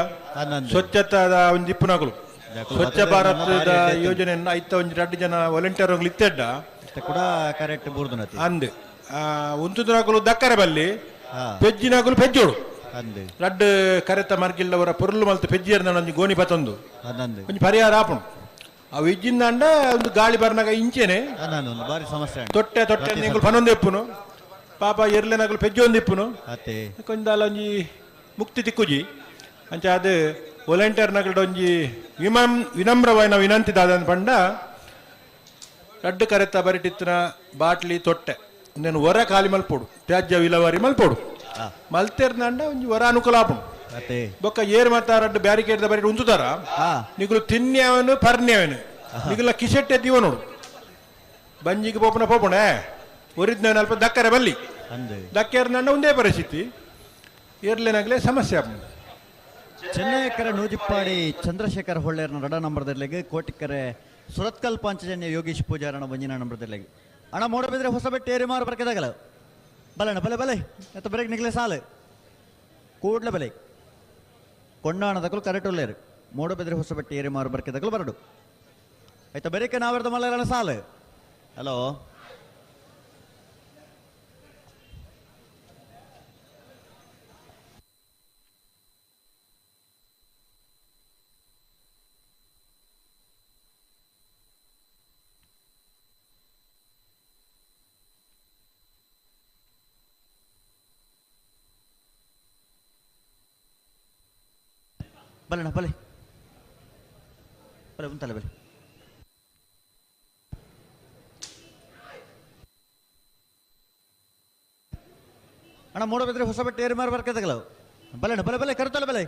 S3: ಸ್ವಚ್ಛತಾದ ಒಂಜಿ ಇಪ್ಪುನಕುಲು ಸ್ವಚ್ಛ ಭಾರತದ ಯೋಜನೆ ಐತ ಒಂಜಿ ರಡ್ಡು ಜನ ವಾಲಂಟಿಯರ್ ಇತ್ತೆಡ್ಡ
S4: ಕೂಡ ಕರೆಕ್ಟ್ ಬೂರ್ದು
S3: ಅಂದ್ ಉಂತುದನಕುಲು ದಕ್ಕರೆ ಬಲ್ಲಿ ಪೆಜ್ಜಿನಕುಲು ಪೆಜ್ಜೋಡು ರಡ್ಡು ಕರೆತ ಮರ್ಗಿಲ್ಲವರ ಪೊರ್ಲು ಮಲ್ತು ಪೆಜ್ಜಿಯರ್ನ ಒಂಜಿ ಗೋಣಿ ಪತ್ತೊಂದು ಒಂಜಿ ಪರಿಹಾರ ಆಪುಂಡು. ಅವು ಇಜ್ಜಿಂದ ಅಂಡ ಒಂದು ಗಾಳಿ ಬರ್ನಾಗ ಇಂಚೆನೆ
S4: ಬಾರಿ ಸಮಸ್ಯೆ
S3: ತೊಟ್ಟೆ ತೊಟ್ಟೆ ನಿಂಗುಲು ಪನೊಂದು ಇಪ್ಪುನು ಪಾಪ ಎರ್ಲೆನಕುಲು ಪೆಜ್ಜೊಂದು ಇಪ್ಪುನು ಕೊಂದಾಲ ಒಂಜಿ ಮುಕ್ತಿ ತಿಕ್ಕುಜಿ ಅಂಚ ಅದು ವಾಲಂಟಿಯರ್ ನಗಲ್ಡ ಒಂಜಿ ವಿನಮ್ರವಾಯಿನ ವಿನಂತಿ ದಾದನ್ ಪಂಡ ರಡ್ಡು ಕರೆತ ಬರಿಟಿತ್ತಿನ ಬಾಟ್ಲಿ ತೊಟ್ಟೆ నేను ಹೊರ ಖಾಲಿ ಮಲ್ಪೋಡು ತ್ಯಾಜ್ಯ ವಿಲವಾರಿ ಮಲ್ಪೋಡು ಮಲ್ತೇರ್ನಂಡ ಒಂಜಿ ಹೊರ ಅನುಕೂಲ ಆಪುಂಡು. ಬೊಕ್ಕ ಏರ್ ಮಾತ ರಡ್ಡು ಬ್ಯಾರಿಕೇಡ್ ಬರಿ ಉಂಚುದಾರ ನಿಗುಲು ತಿನ್ಯವನು ಪರ್ನ್ಯವನು ನಿಗುಲ ಕಿಸೆಟ್ಟೆ ದಿವ ನೋಡು ಬಂಜಿಗೆ ಪೋಪುನ ಪೋಪುಣೆ ಒರಿದ್ನ ಅಲ್ಪ ದಕ್ಕರೆ ಬಲ್ಲಿ ದಕ್ಕೇರ್ನಂಡ ಒಂದೇ ಪರಿಸ್ಥಿತಿ ಏರ್ಲೇನಾಗಲೇ ಸಮಸ್ಯೆ ಆಪುಂಡು.
S4: ಚೆನ್ನೈಕರ ನೂಜಿಪ್ಪಾಡಿ ಚಂದ್ರಶೇಖರ್ ಹೊಳ್ಳೆರ್ನ ರಡ ನಂಬರ್ದಲ್ಲಿಗೆ ಕೋಟಿಕರೆ ಸುರತ್ಕಲ್ ಪಾಂಚಜನ್ಯ ಯೋಗೀಶ್ ಪೂಜಾರಣ ಬಂಜಿನ ನಂಬರ್ದಲ್ಲಿಗೆ ಅಣ್ಣ ಮೂಡಬಿದ್ರೆ ಹೊಸಬೆಟ್ಟು ಏರಿ ಮಾರು ಬರ್ಕೆದಾಗಲ ಬಲಣ್ಣ ಬಲೆ ಬಲೆ ಎತ್ತ ಬರೆಗೆ ನಿಗ್ಲೆ ಸಾಲು ಕೂಡ್ಲೆ ಬಲೆ ಕೊಂಡಾಣದಕಲು ಕರೆಕ್ಟ್ ಉಳ್ಳೇರು ಮೂಡಬಿದ್ರೆ ಹೊಸಬೆಟ್ಟು ಏರಿ ಮಾರು ಬರ್ಕೆದಾಗಲು ಬರಡು ಆಯ್ತಾ ಬರೀಕೆ ನಾವೆರ್ದ ಮಲ್ಲ ಸಾಲು. ಹಲೋ ಬಲಣ್ಣ ಬಲೆ. ಬಲೆ ಉಂತಲೆ ಬಲೆ. ಅಣ್ಣ ಮೂಡಬಿದ್ರೆ ಹೊಸಬೆಟ್ಟು ಏರಿ ಮಾರು ಬರ್ಕದಗಲ ಬಲೆ ಬಲೆ ಬಲೆ ಕರುತ್ತಲ್ಲ ಬಲೆ.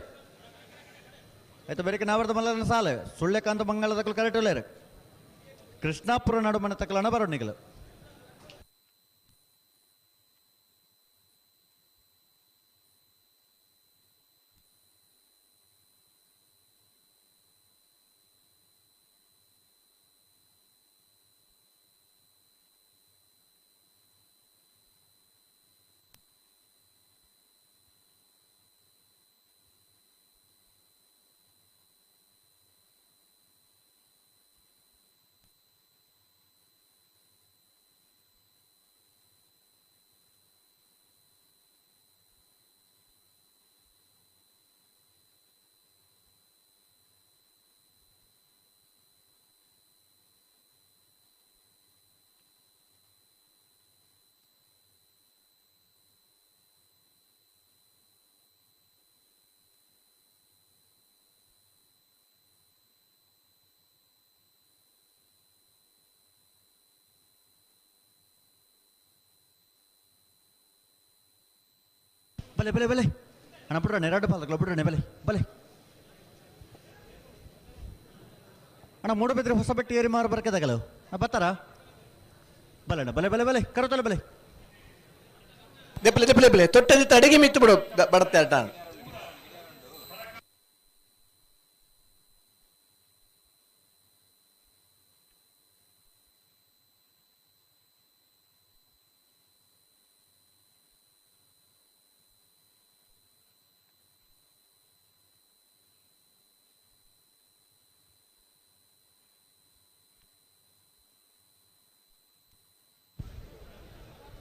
S4: ಆಯ್ತು ಬೆರಕೆ ನಾವರ್ದ ಮಲ್ಲನ ಸಾಲ ಸುಳ್ಳೆಕಾಂತ ಮಂಗಳದ ಕರೆಕ್ಟ್ ಉಳ್ಳೇರು. ಕೃಷ್ಣಾಪುರ ನಡು ಮನೆ ತಕ್ಕಲಣ ಬರೋ ನಿಗಲು. ಬಲೆ ಬಲೆ ಬಲೆ ಅಣ್ಣ ಬಿಡ್ರಣ ಎರಡು ಪಾಲಕಲ್ಲ ಬಿಡ್ರಣ ಬಲೆ ಬಲೆ. ಅಣ್ಣ ಮೂಡಬಿದ್ರೆ ಹೊಸಬೆಟ್ಟು ಏರಿ ಮಾರು ಬರ್ಕದಾಗಲ್ಲ ಬರ್ತಾರ ಬಲೆ ಅಣ್ಣ ಬಲೆ ಬಲೆ ಬಲೆ ಕರುತ್ತಲ್ಲ ಬಲೆ.
S1: ದೆಪ್ಪಲೆ ದೆಪ್ಪಲೆ ಬಲೆ ತೊಟ್ಟದಿತ್ತು ಅಡಿಗೆ ಮಿತ್ತು ಬಿಡು ಬಡತ್ತೆ ಅಟ.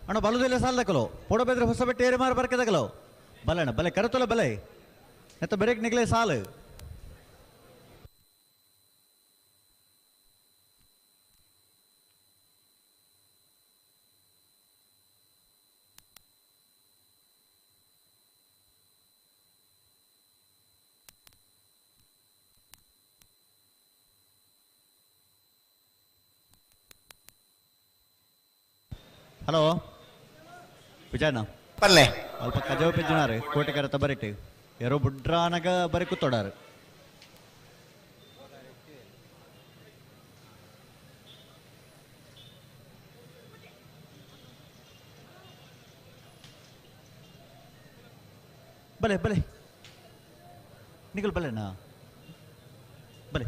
S4: ಅಣ್ಣ ಬಲುದಿಲ್ಲ ಸಾಲದಕಲು ಪೋಡಬೇದ್ರೆ ಹೊಸಬೆಟ್ಟು ಏರಿ ಮಾರು ಬರ್ಕದಗಲು ಬಲೆ ಅಣ್ಣ ಬಲೆ ಕರುತ್ತಲ್ಲ ಬಲೆ. ಎತ್ತ ಬೆರಕ್ ನಿಗಲೆ ಸಾಲು. ಹಲೋ ವಿಜಯಣ್ಣ.
S1: ಪಲ್ಲೆ
S4: ಅಲ್ಪ ಕಜವು ಪೆಜ್ಜನಾರು ಕೋಟೆಕರ ಬರಿಟ್ಟು ಯಾರೋ ಬುಡ್ರಾನಗ ಬರಿ ಕೂತೋಡಾರು. ಬಲೆ ಬಲೆ ನಿಗಲ್ ಬಲೆನಾ ಬಲೆ.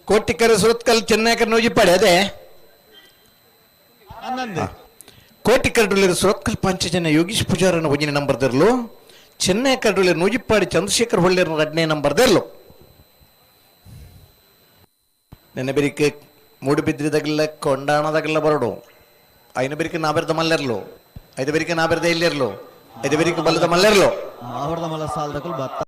S1: ಕೋಟಿಕರ ಸುರತ್ಕಲ್ ಚೆನ್ನೈಕರ್ ನೂಜಿಪಾಡಿ ಅದೇ
S4: ಅನ್ನಂದು.
S1: ಕೋಟಿಕರಡುಳ್ಳಿರ ಸುರತ್ಕಲ್ ಪಂಚಜನ ಯೋಗೀಶ್ ಪೂಜಾರನ ಒಂಜನೇ ನಂಬರ್ ದರ್ಲು, ಚೆನ್ನೈ ಕರಡುಳ್ಳಿರ ನೂಜಿಪ್ಪಾಡಿ ಚಂದ್ರಶೇಖರ್ ಹೊಳ್ಳಿರ ಎರಡನೇ ನಂಬರ್ ದರ್ಲು. ನೆನ್ನೆ ಬೆರಿಕೆ ಮೂಡುಬಿದ್ರಿದಾಗಲ್ಲ ಕೊಂಡಾಣದಾಗಲ್ಲ ಬರಡು ಐನ ಬೆರಿಕೆ ನಾಬೆರ್ದ ಮಲ್ಲೆರ್ಲು, ಐದು ಬೆರಿಕೆ ನಾಬೆರ್ದ ಇಲ್ಲಿರ್ಲು, ಐದು ಬೆರಿಕೆ ಬಲ್ಲದ ಮಲ್ಲೆರ್ಲು.
S4: ಮಾವರ್ದ ಮಲ್ಲ ಸಾಲದಕಲ್ ಬತ್ತ.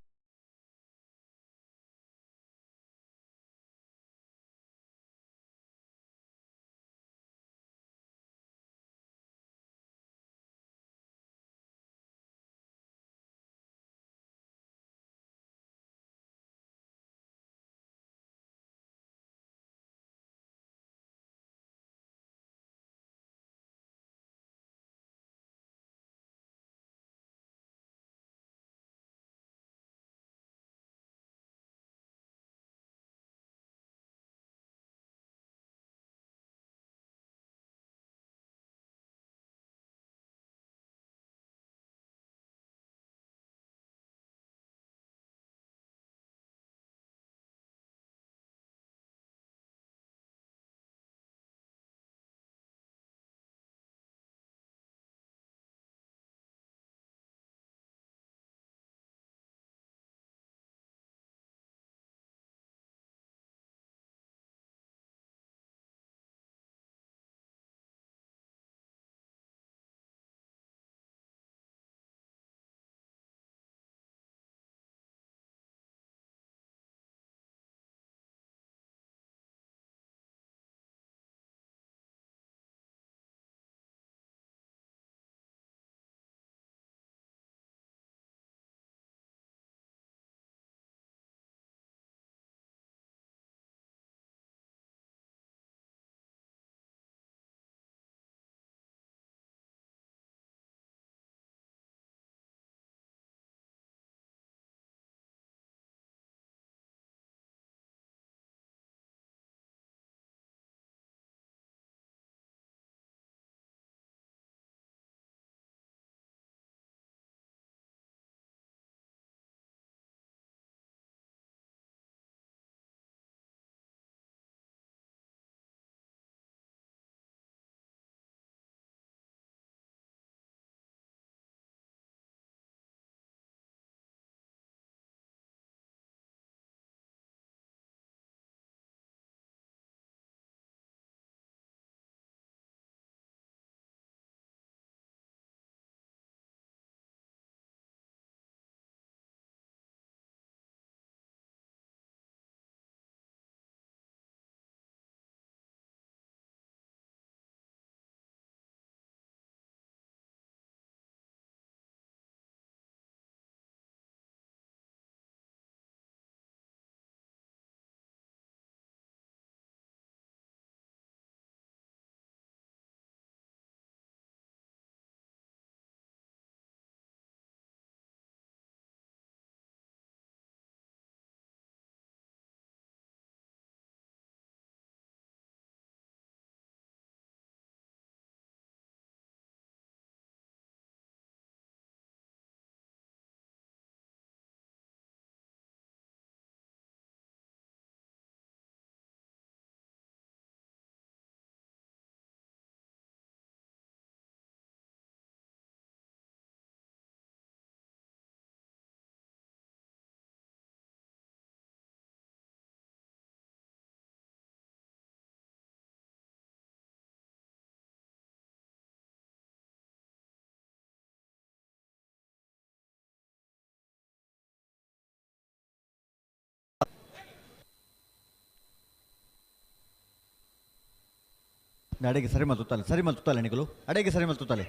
S4: ಅಡೆಗೆ ಸರಿ ಮಲ್ತುತ್ತಾಲೆ ಸರಿ ಮಲ್ತುತ್ತಾಲೆ ನಿಕಲು ಅಡೆಗೆ ಸರಿ ಮಲ್ತುತ್ತಾಲೆ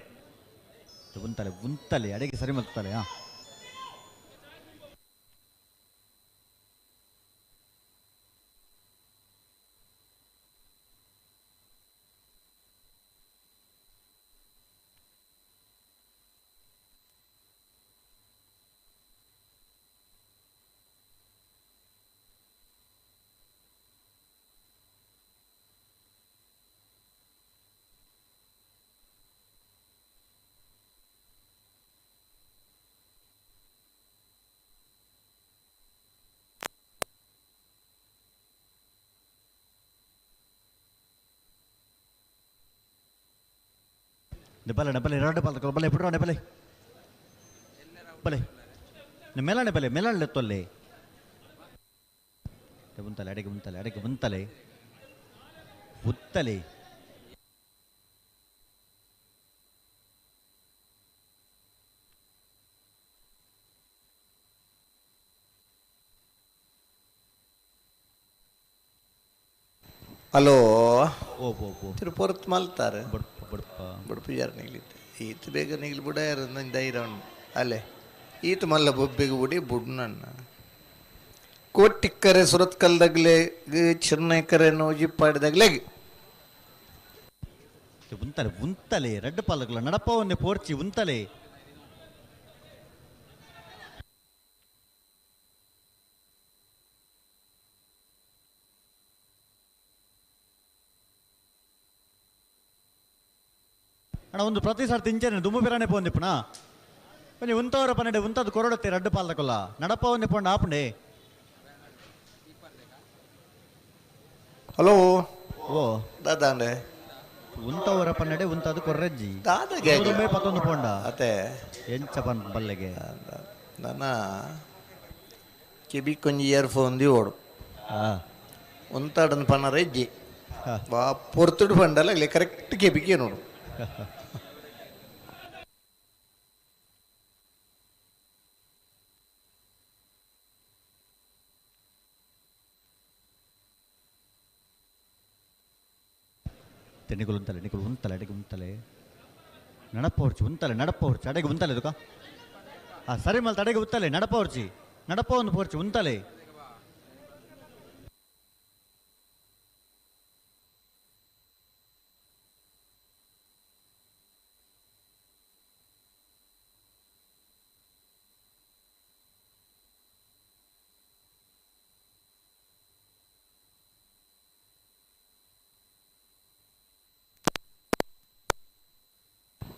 S4: ಉಂತಲೆ ಉಂತಲೆ ಅಡೆಗೆ ಸರಿ ಮಲ್ತುತ್ತಾಲೆ ಹಾಂ ಬಲೆ ಬಲೆ ಎರಡು ಬಲ ಬಲೆ ಬಿಡ್ರೋಣೆ ಬಲೆ ಬಲೆ ಮೇಲಾಣೆ ಬಲೆ ಮೇಲಾಣೆ ತೊಲ್ಲೆ ಉಂತಲೆ ಅಡೆಗೆ ಉಂತಲೆ ಅಡೆಗೆ ಉಂತಲೆ ಉತ್ತಲೆ
S1: ಹಲೋ
S4: ಓ ಓ ಓ
S1: ತಿರುಪೊರತ್ ಮಲ್ತಾರೆ
S4: ಬಡ್ಪ ಬಡ್ಪ
S1: ಬುಡಪು ಯಾರು ನಿಗ್ಲಿತ್ತೆ ಈತ ಬೇಗ ನಿಗ್ಲಿ ಬುಡ ಯಾರು ನನ್ನ ಧೈರ್ಯ ಉಂಡು ಅಲ್ಲೇ ಈತ ಮಲ್ಲ ಬೊಬ್ಬಿಗೆ ಬುಡಿ ಬುಡ್ ನನ್ನ ಕೋಟಿಕ್ಕರೆ ಸುರತ್ಕಲ್ದಾಗ್ಲೆ ಚಿನ್ನೈಕರೆ ನೋಜಿಪ್ಪಾಡಿದಾಗ್ಲೆ
S4: ಉಂತಲೆ ಉಂತಲೆ ರೆಡ್ ಪಾಲಕಲ ನಡಪವನ್ನೇ ಪೋರ್ಚಿ ಉಂತಲೆ ಅಣ್ಣ ಒಂದು ಪ್ರತಿ ಸರ್ತಿ ಇಂಚನೆ ದುಮ್ಮು ಬಿರಾನೆ ಪೋಂದಿ ಪುನಃ ಒಂಜಿ ಉಂತವರ ಪನ್ನಡೆ ಉಂತದ್ದು ಕೊರಡತ್ತೆ ರಡ್ಡು ಪಾಲ್ದಕೊಲ್ಲ ನಡಪ ಒಂದೆ ಪೋಂಡ ಆಪುಂಡೆ
S1: ಹಲೋ
S4: ಓ
S1: ದಾದಾಂಡೆ
S4: ಉಂತವರ ಪನ್ನಡೆ ಉಂತದ್ದು ಕೊರ್ರಜ್ಜಿ
S1: ದಾದಾಗೆ
S4: ದುಂಬೆ ಪತ್ತೊಂದು ಪೋಂಡ
S1: ಅತೆ
S4: ಎಂಚ ಪನ್ ಬಲ್ಲೆಗೆ
S1: ನನ್ನ ಕಿಬಿ ಕೊಂಜಿ ಇಯರ್ಫೋನ್ the ಓಡು
S4: ಆ
S1: ಉಂತಾಡನ್ ಪನ್ನರ ಇಜ್ಜಿ
S4: ಹಾ.
S1: ಬಾ ಪೊರ್ತುಡು ಪಂಡಲ್ಲ ಕರೆಕ್ಟ್ ಕೆಬಿಕೆ ನೋಡು
S4: ನಿಕುಲು ಉಂತಲೆ ನಿಕುಲು ಉಂತಲೆ ಅಡೆಗೆ ಉಂತಲೆ ನಡಪ ಹೊರ್ಚಿ ಉಂತಲೆ ನಡಪ ಹೊರ್ಚಿ ಅಡೆಗೆ ಉಂತಲೆ ದುಕ ಆ ಸರಿ ಮಲ್ತ ಅಡೆಗೆ ಉತ್ತಲೆ ನಡಪ ಹೊರ್ಚಿ ನಡಪ ಒಂದು ಪೋರ್ಚಿ ಉಂತಲೆ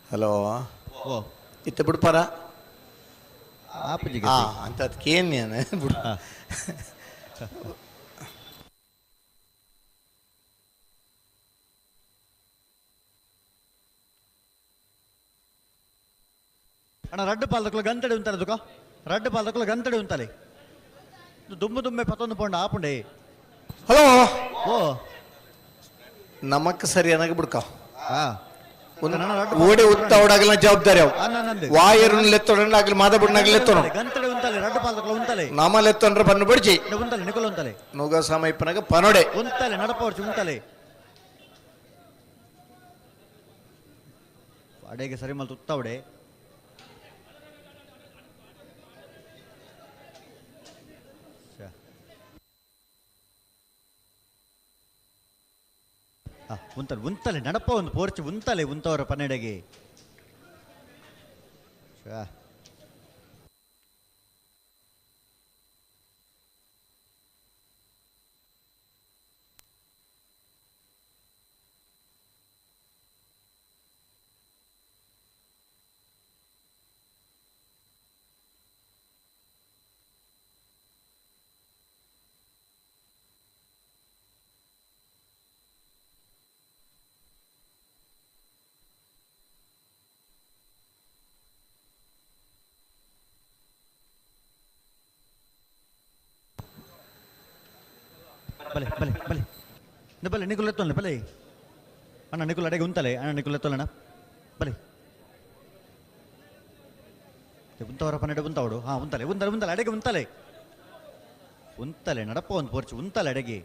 S1: ಹಲೋ
S4: ಓ
S1: ಇತ್ತ ಬಿಡ್ಪಾರ
S4: ಆಪುಜಿಗೆ
S1: ಆ ಅಂತ ಅದಕ್ಕೇನು ಬಿಡು
S4: ಅಣ್ಣ ರಡ್ಡು ಪಾಲ್ದಕ್ಲ ಗಂತಡೆ ಉಂತಲೆ ದುಕ ರಡ್ಡು ಪಾಲ್ದಕ್ಲ ಗಂತಡೆ ಉಂತಲೆ ದುಮ್ಮು ದುಮ್ಮೆ ಪತ್ತೊಂದು ಪೋಂಡ ಆಪುಂಡೆ
S1: ಹಲೋ
S4: ಓ
S1: ನಮಕ್ ಸರಿ ಅನ್ನಾಗ ಬಿಡ್ಕ
S4: ಹಾ
S1: ಓಡಿ ಉತ್ತ ಓಡಾಗಲ ಜವಾಬ್ದಾರಿ ಅವು
S4: ನಂದು
S1: ವಾಯರ್ ಲೆತ್ತೊಡ ಆಗಲಿ ಮಾದ ಬುಡ್ನಾಗಲಿ ಲೆತ್ತೋಣ
S4: ಗಂತಡೆ ಉಂತಲೆ ರಡ್ಡು ಪಾಲ್ದಕ್ಲ ಉಂತಲೆ
S1: ನಮ ಲೆತ್ತೊಂಡ್ರೆ ಬನ್ನು ಬಿಡ್ಜಿ
S4: ಉಂತಲೆ ನಿಕುಲು ಉಂತಲೆ
S1: ನುಗ ಸಮಯಪ್ಪನಾಗ ಪನೊಡೆ
S4: ಉಂತಲೆ ನಡಪ ಹೊರ್ಚಿ ಉಂತಲೆ ಅಡೆಗೆ ಸರಿ ಮಲ್ತು ಉತ್ತವಡೆ ಉಂತಲೆ ಉಂತಲೆ ನಡಪ ಒಂದು ಪೋರ್ಚಿ ಉಂತಲೆ ಉಂತವರ ಪನ್ನೆಡೆಗೆ ಬಲೆ ಬಲೆ ಬಲೆ ಬಲೆ ನಿಕುಲ್ ಎತ್ತೊಲ್ಲೆ ಬಲೆ ಅಣ್ಣ ನಿಕುಲ್ ಅಡೆಗೆ ಉಂತಲೆ ಅಣ್ಣ ನಿಕುಲ್ ಎತ್ತೊಲ್ಲಣ್ಣ ಬಲೆ ಉಂತವರ ಪನ್ನೆಡೆ ಉಂತವಡು ಹಾ ಉಂತಲೆ ಉಂತಲೆ ಉಂತಲೆ ಅಡೆಗೆ ಉಂತಲೆ ಉಂತಲೆ ನಡಪ ಒಂದು ಪೋರ್ಚು ಉಂತಲೆ ಅಡೆಗೆ.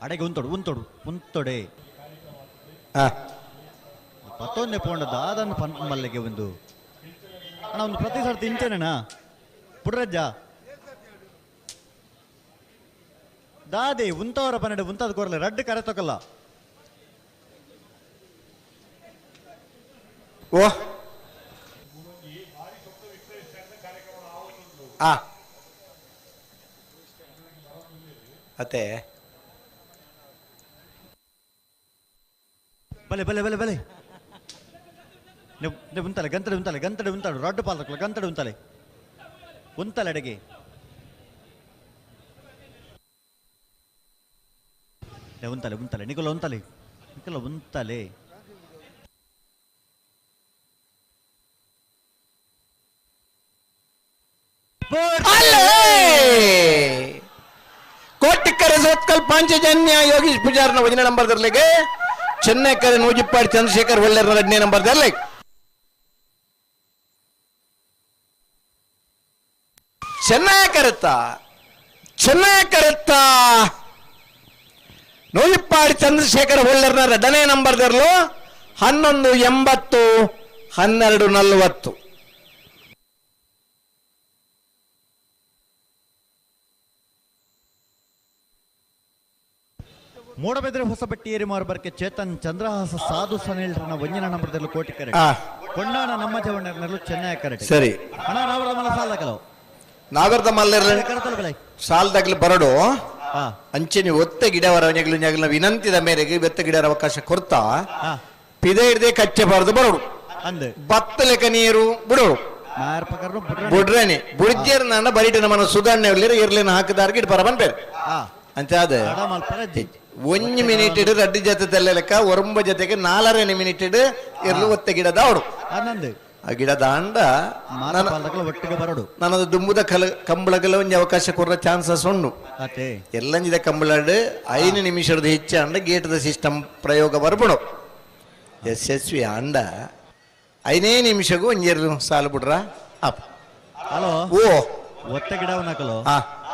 S4: ಅಡೆಗೆ ಉಂತೊಡು ಉಂತೊಡು ಉಂತೊಡೆ. ಪತ್ತೊಂದೆ ಪೋಂಡ ದಾದನ್ ಪನ್ ಮಲ್ಲಿಗೆ ಒಂದು ಅಣ್ಣ ಒಂದು ಪ್ರತಿ ಸರ್ತಿ ಇಂಚನೇನಾ ಪುಡ್ರಜ್ಜ ದಾದೆ ಉಂತವರ ಪನ್ನೆರಡು ಉಂತದ ಕೊರಲೆ ರಡ್ಡು ಕರೆ ತೊಕಲ್ಲ.
S1: ಓ ಆ ಅತ್ತೆ
S4: ಬಲೆ ಬಲೆ ಬಲೆ ಬಲೆ ನೀವು ಉಂತಲೆ ಗಂತಡೆ ಉಂತಲೆ ಗಂತಡೆ ಉಂತಾಡು ರಡ್ಡು ಪಾಲ್ದಕ್ಕಲ್ಲ ಗಂತಡೆ ಉಂತಲೆ ಉಂತಲೆ ಅಡಗೆ ಉಂತಲೆ ಉಂತಲೆ ನಿಕಲ ಉಂತಲೆ ನಿಕಲ ಉಂತಲೆ.
S1: ಕೋಟಿಕ್ಕರೆ ಸೋತ್ಕಲ್ ಪಾಂಚಜನ್ಯ ಯೋಗೀಶ್ ಪೂಜಾರ್ನ ಒಂದನೇ ನಂಬರ್ ದರ್ಲಿಗೆ, ಚೆನ್ನೈಕರೆ ನೂಜಿಪ್ಪಾಡಿ ಚಂದ್ರಶೇಖರ್ ಒಳ್ಳೆರ್ನ ಎರಡನೇ ನಂಬರ್ ದರ್ಲಿಗೆ. ಚೆನ್ನೈ ಕರೆತ್ತ ಚೆನ್ನೈ ಕರೆತ್ತ ನೂಜಿಪ್ಪಾಡಿ ಚಂದ್ರಶೇಖರ್ ಒಳ್ಳೆರ್ನ ಎರಡನೇ ನಂಬರ್ ದರ್ಲು 11:80 12:40.
S4: ಮೂಡಬೆದ್ರೆ ಹೊಸಬಟ್ಟಿಯೇರಿ ಮಾರುಬರ್ಕೆ ಚೇತನ್ ಚಂದ್ರಹಾಸ ಸಾಧು ಸನಿಲ್ರನ ಒಂಜಿನ ನಂಬರ್ದಲ್ಲಿ ಕೋಟಿ ಕರೆ ಕೊಂಡಾಣ ನಮ್ಮ ಜವಣ್ಣರ್ನಲ್ಲೂ ಚೆನ್ನೈ ಕರೆಟ್.
S1: ಸರಿ
S4: ಅಣ್ಣ ನಾವರದ ಮಲ್ಲ ಸಾಲದಕಲವು
S1: ನಾಗರದ ಮಲ್ಲೆರ್ ಸಾಲದಾಗ್ಲಿ ಬರಡು ಅಂಚೆನಿ ಒತ್ತ ಗಿಡವರ ನೆಗಲು ವಿನಂತಿದ ಮೇರೆಗೆ ಬೆತ್ತ ಗಿಡವರ ಅವಕಾಶ ಕೊರ್ತಾ ಪಿದೆ ಹಿಡ್ದೆ ಕಚ್ಚೆ ಬಾರದು ಬರೋಡು ಬತ್ತಲೆಕ ನೀರು ಬಿಡೋಡು ಬುಡ್ರನೆ ಬುಡ್ಜೇರ್ ನನ್ನ ಬರಿಟ ನಮ್ಮನ ಸುಧಾರಣೆ ಇರ್ಲಿನ ಹಾಕಿದಾರ್ಗೆ ಇಡ್ ಬರ ಬೇರೆ ಅಂತ ಅದ ಒಂಜಿ ಮಿನಿಟ್ ಇಡು ರಡ್ಡು ಜೊತೆ ತೆಲ್ಲೆಲೆಕ್ಕ ಒರಂಬ ಜೊತೆಗೆ 4 ಮಿನಿಟ್ ಇಡು ಇರ್ಲು ಒತ್ತ ಗಿಡದ ಅವಡು ಆ ಗಿಡ ದಾಂಡ
S4: ಒಟ್ಟಿಗೆ ಬರಡು
S1: ನನ್ನದು ದುಂಬುದ ಕಲ ಕಂಬಳಗಲ ಒಂಜಿ ಅವಕಾಶ ಕೊರ್ರ ಚಾನ್ಸಸ್ ಉಂಡು ಎಲ್ಲಂಜಿದ ಕಂಬಳಡು 5 ನಿಮಿಷದ ಹೆಚ್ಚಾಂಡ ಗೇಟದ ಸಿಸ್ಟಮ್ ಪ್ರಯೋಗ ಬರ್ಬಡು ಯಶಸ್ವಿ ಅಂಡ 5 ನಿಮಿಷಗೂ ಒಂಜೆರ್ಲು ಸಾಲು ಬಿಡ್ರ ಅಪ್
S4: ಹಲೋ
S1: ಓ
S4: ಒತ್ತ ಗಿಡ ನಕಲು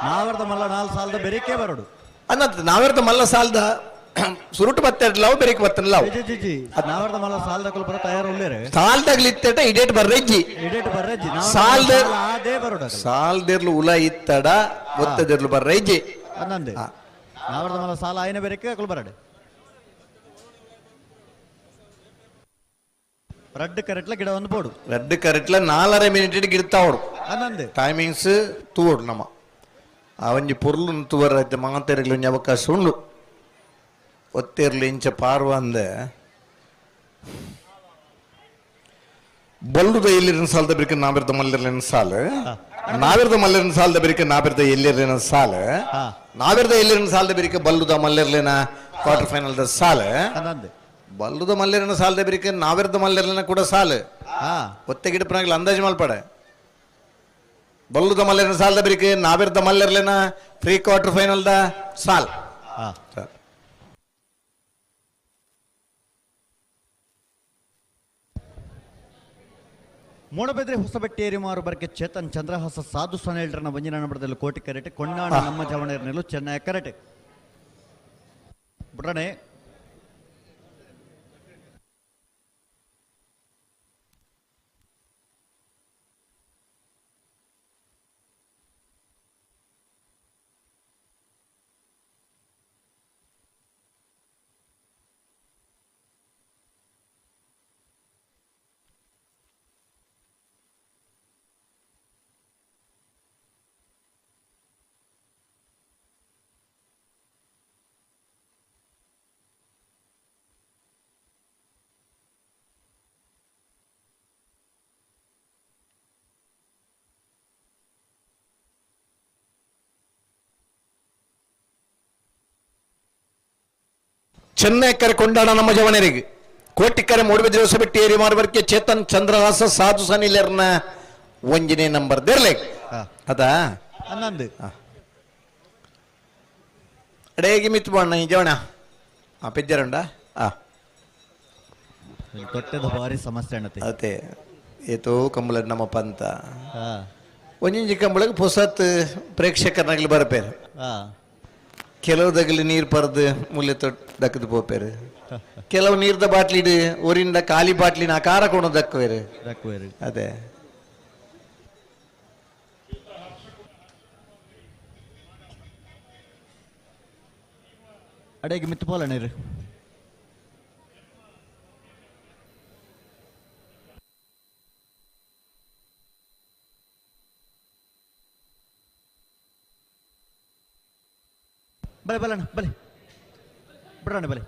S4: ನಾವರ್ದ ಮಲ್ಲ 4 ಸಾಲದ ಬೆರಿಕೆ ಬರಡು
S1: ಅನ್ನತ್ ನಾವರ್ದ ಮಲ್ಲ ಸಾಲದ ಸುರುಟು ಬತ್ತೆಡ್ಲಾವು ಬೆರಿಕೆ ಬತ್ತನ್ಲಾವು
S4: ನಾವರ್ದ ಮಲ್ಲ ಸಾಲದ ಬರ ತಯಾರು ಉಳ್ಳೇರೆ
S1: ಸಾಲದಾಗ್ಲಿ ಇತ್ತೇಟ ಇಡೇಟ್ ಬರ್ರೆಜ್ಜಿ
S4: ಇಡೇಟ್ ಬರ್ರೆಜ್ಜಿ
S1: ಸಾಲದ
S4: ಅದೇ ಬರಡು
S1: ಸಾಲದಿರ್ಲು ಉಲ ಇತ್ತಡ ಒತ್ತದಿರ್ಲು ಬರ್ರೆಜ್ಜಿ
S4: ಅನ್ನಂದೆ ನಾವರ್ದ ಮಲ್ಲ ಸಾಲ ಆಯ್ನ ಬೆರಿಕೆ ಅಕಲು ಬರಡು ರಡ್ಡು ಕರೆಟ್ಲ ಗಿಡ ಒಂದು ಬೋಡು
S1: ರಡ್ಡು ಕರೆಟ್ಲ 4.5 ಮಿನಿಟ್ ಗಿಡ್ತಾವಡು
S4: ಅನ್ನಂದೆ
S1: ಟೈಮಿಂಗ್ಸ್ ತೂವಡು ನಮ್ಮ ಆ ಒಂಜಿ ಪೊರ್ಲು ತುವರ ಮಾತೆರ್ಗ್ಲ ಒಂಜಿ ಅವಕಾಶ ಉಂಡು ಒತ್ತೇರ್ಲು ಇಂಚ ಪಾರ್ವ ಅಂದೆ ಬಲ್ಲುದ ಎಲ್ಲಿರಿನ ಸಾಲದ ಬಿರಿಕೆ ನಾವಿರ್ದ ಮಲ್ಲಿರ್ಲಿನ ಸಾಲ ನಾವಿರ್ದ ಮಲ್ಲಿರಿನ ಸಾಲದ ಬಿರಿಕೆ ನಾವಿರ್ದ ಎಲ್ಲಿರ್ಲಿನ ಸಾಲ ನಾವಿರ್ದ ಎಲ್ಲಿರಿನ ಸಾಲದ ಬಿರಿಕೆ ಬಲ್ಲುದ ಮಲ್ಲಿರ್ಲಿನ ಕ್ವಾರ್ಟರ್ ಫೈನಲ್ the ಸಾಲ ಬಲ್ಲುದ ಮಲ್ಲಿರಿನ ಸಾಲದ ಬಿರಿಕೆ ನಾವಿರ್ದ ಮಲ್ಲಿರ್ಲಿನ ಕೂಡ ಸಾಲ ಒತ್ತೆ ಗಿಡಪನಾಗ್ಲ ಅಂದಾಜು ಮಲ್ಪಡೆ ಬಲ್ಲುದ ಮಲ್ಲಿರಿನ ಸಾಲದ ಬಿರಿಕೆ ನಾವಿರ್ದ ಮಲ್ಲಿರ್ಲಿನ pre quarter final the ಸಾಲ್.
S4: ಮೂಡಬೆದ್ರೆ ಹೊಸಬೆಟ್ಟೇರಿ ಮಾರು ಬರ್ಕೆ ಚೇತನ್ ಚಂದ್ರಹಾಸ ಸಾಧು ಸನೇಲ್ರನ ಒಂಜಿನ ನಂಬರದಲ್ಲಿ ಕೋಟಿ ಕರೆಟೆ ಕೊಂಡಾಣ ನಮ್ಮ ಜವಣೇರ್ನಲ್ಲೂ ಚೆನ್ನೈ ಕರೆಟೆ ಬಿಡ್ರಣೆ.
S1: ಚೆನ್ನೈ ಕರೆ ಕೊಂಡಾಡ ನಮ್ಮ ಜವನರಿಗೆ ಕೋಟಿಕ್ಕರೆ ಮೂಡುಬಿದ್ರೆ ಹೊಸಬೆಟ್ಟಿ ಏರಿ ಮಾರುವರ್ಕೆ ಚೇತನ್ ಚಂದ್ರಹಾಸ ಸಾಧು ಸನಿಲರ್ನ ಒಂಜನೇ ನಂಬರ್ ದೇರ್ಲೆ ಅದಾ
S4: ಹನ್ನೊಂದು
S1: ಅಡೇಗೆ ಮಿತ್ತು ಬಣ್ಣ ಈ ಜವಣ ಆ ಪೆಜ್ಜರುಂಡ ಆ
S4: ತೊಟ್ಟದ ಭಾರಿ ಸಮಸ್ಯೆ ಅಣ್ಣತೆ
S1: ಅದೇ ಏತೋ ಕಂಬಳ ನಮ್ಮ ಪಂತ ಒಂಜಿಂಜಿ ಕಂಬಳಗೆ ಪೊಸತ್ ಪ್ರೇಕ್ಷಕರನಾಗಲಿ ಬರಪೇರು. ಕೆಲವು ದಗಲಿ ನೀರು ಪರ್ದು ಮೂಲೆ ತೊಟ್ಟು ದಕ್ಕದು ಪೋಪೇರು. ಕೆಲವು ನೀರ್ದ ಬಾಟ್ಲಿಡ್ ಊರಿಂದ ಖಾಲಿ ಬಾಟ್ಲಿನ ಆಕಾರ ಕೊಂಡು ದಕ್ಕವೇರು.
S4: ದಕ್ಕುವೇರು.
S1: ಅದೇ
S4: ಅಡೆಗೆ ಮಿತ್ತು ಪೋಲ ನೀರು. ಬಲೆ ಬಲಣ್ಣ ಬಲೆ ಬಿಡೋಣ ಬಲೆ.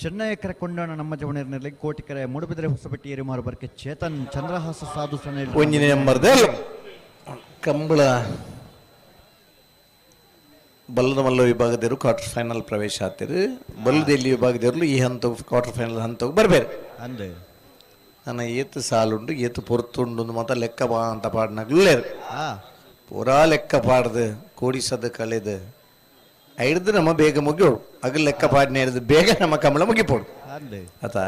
S4: ಚೆನ್ನೈ ಕೊಂಡೋಣ ನಮ್ಮ ಜವಣೀರ್ನಲ್ಲಿ ಕೋಟಿಕರೆ ಮೂಡುಬಿದರೆ ಹೊಸಬೆಟ್ಟಿ ಏರಿಮಾರು ಬರ್ಕೆ ಚೇತನ್ ಚಂದ್ರಹಾಸ ಸಾಧು ಸಣ್ಣ
S1: ಒಂಜಿನ ನಂಬರ್ದ ಕಂಬಳ ಬಲ್ಲದ ಮಲ್ಲ ವಿಭಾಗದವರು ಕ್ವಾರ್ಟರ್ ಫೈನಲ್ ಪ್ರವೇಶ ಆಗ್ತಿರು. ಬಲ್ಲದೆಲ್ಲಿ ವಿಭಾಗದವರು ಈ ಹಂತ ಕ್ವಾರ್ಟರ್ ಫೈನಲ್ ಹಂತಕ್ಕೆ ಬರಬೇರು.
S4: ಅಂದೆ
S1: ನನ್ನ ಏತು ಸಾಲುಂಡು ಏತು ಪೊರ್ತುಂಡು ಮಾತ್ರ ಲೆಕ್ಕ ಬಾ ಅಂತ ಪಾಡ್ನಾಗ್ಲೇರು. ಪೂರಾ ಲೆಕ್ಕ ಪಾಡ್ದು ಕೋಡಿಸದು ಕಳೆದು ಐಡ್ದು ನಮ್ಮ ಬೇಗ ಮುಗಿಯೋಡು. ಅಗ ಲೆಕ್ಕ ಪಾಡ್ನೆ ಹಿಡ್ದು ಬೇಗ ನಮ್ಮ ಕಂಬಳ ಮುಗಿಪೋಡು. ಆತಾ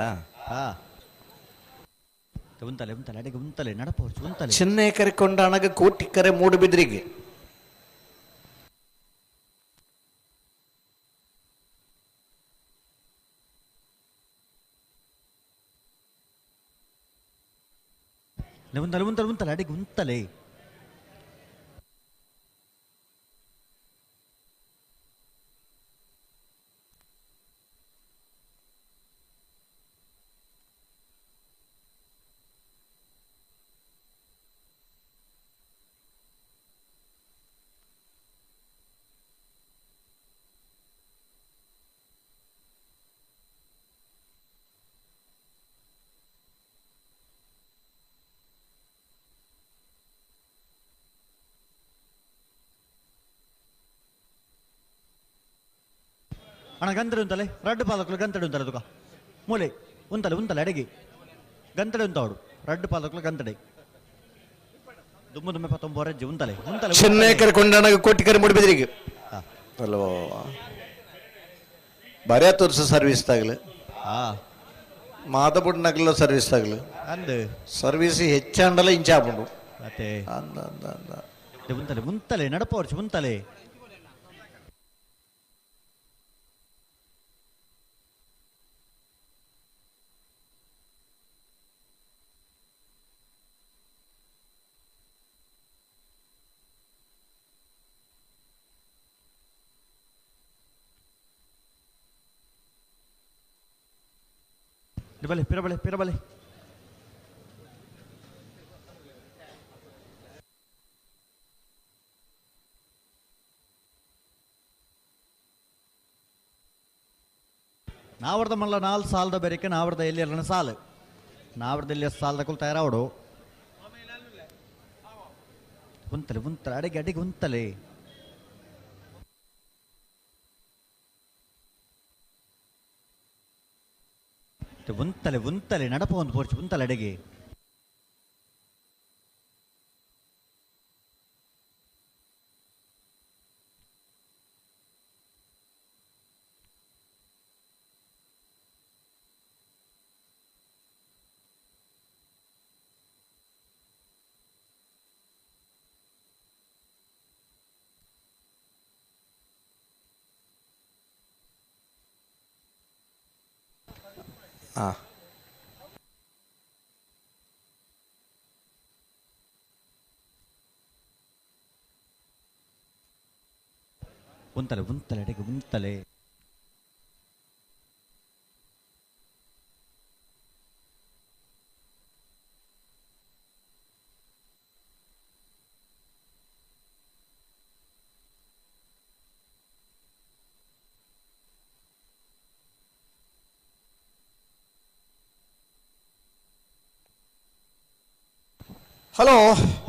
S4: ಉಂತಲೆ ಉಂತಲೆ ಅಡಿಗೆ ಉಂತಲೆ ನಡಪೋರ್ಚು ಉಂತಲೆ.
S1: ಚೆನ್ನೈ ಕರೆ ಕೊಂಡಾಣಗ ಕೋಟಿ ಕರೆ ಮೂಡುಬಿದ್ರಿಗೆ.
S4: ಉಂತಲೆ ಉಂತಲೆ ಉಂತಲೆ ಅಡಿಗೆ ಉಂತಲೆ. ಅಣ್ಣ ಗಂತಡೆ ಉಂತಲೆ ರಡ್ಡು ಪಾಲಕಲು ಗಂತಡೆ ಉಂತಲೆ ತುಕ ಮೂಲೆ ಉಂತಲೆ ಉಂತಲೆ ಅಡಿಗೆ ಗಂತಡೆ ಉಂತಾವಡು ರಡ್ಡು ಪಾಲಕಲು ಗಂತಡೆ ದುಮ್ಮು ದುಮ್ಮೆ ಪತ್ತೊಂಬ ಉಂತಲೆ ಉಂತಲೆ.
S1: ಚೆನ್ನೈ ಕರೆ ಕೊಂಡಾಣಗ ಕೋಟಿ ಕರೆ ಮೂಡುಬಿದ್ರಿಗೆ. ಅಲ್ವೋ ಬರೇ ತೋರ್ಸ ಸರ್ವಿಸ್ ತಾಗಲು. ಮಾದಬುಡ್ ನಗಲ ಸರ್ವಿಸ್ ತಾಗಲು.
S4: ಅಂದು
S1: ಸರ್ವಿಸ್ ಹೆಚ್ಚಾಂಡಲ ಇಂಚಾಪುಂಡು.
S4: ಅತ್ತೆ
S1: ಅಂದ ಅಂದ ಅಂದ
S4: ಉಂತಲೆ ಉಂತಲೆ ನಡಪೋರ್ಚು ಉಂತಲೆ. ಬಲೆ ಪಿರಬಲೆ ಪಿರಬಲೆ. ನಾವರ್ದ ಮಲ್ಲ ನಾಲ್ ಸಾಲದ ಬೆರಿಕೆ ನಾವರ್ದ ಎಲ್ಲಿ ಅಲ್ಲ ಸಾಲು ನಾವರ್ದ ಎಲ್ಲಿ ಸಾಲದ ಕುಲ್ ತಯಾರಾವಡು. ಉಂತಲೆ ಉಂತಲೆ ಅಡಿಗೆ ಅಡಿಗೆ ಉಂತಲೆ. ಉಂತಲೆ ಉಂತಲೆ ನಡಪ ಒಂದು ಪೋರ್ಚು ಉಂತಲೆ ಅಡಿಗೆ. ಉಂತಲೆ ಉಂತಲೆ ಅಡಿಗೆ ಉಂತಲೆ.
S1: ಹಲೋ.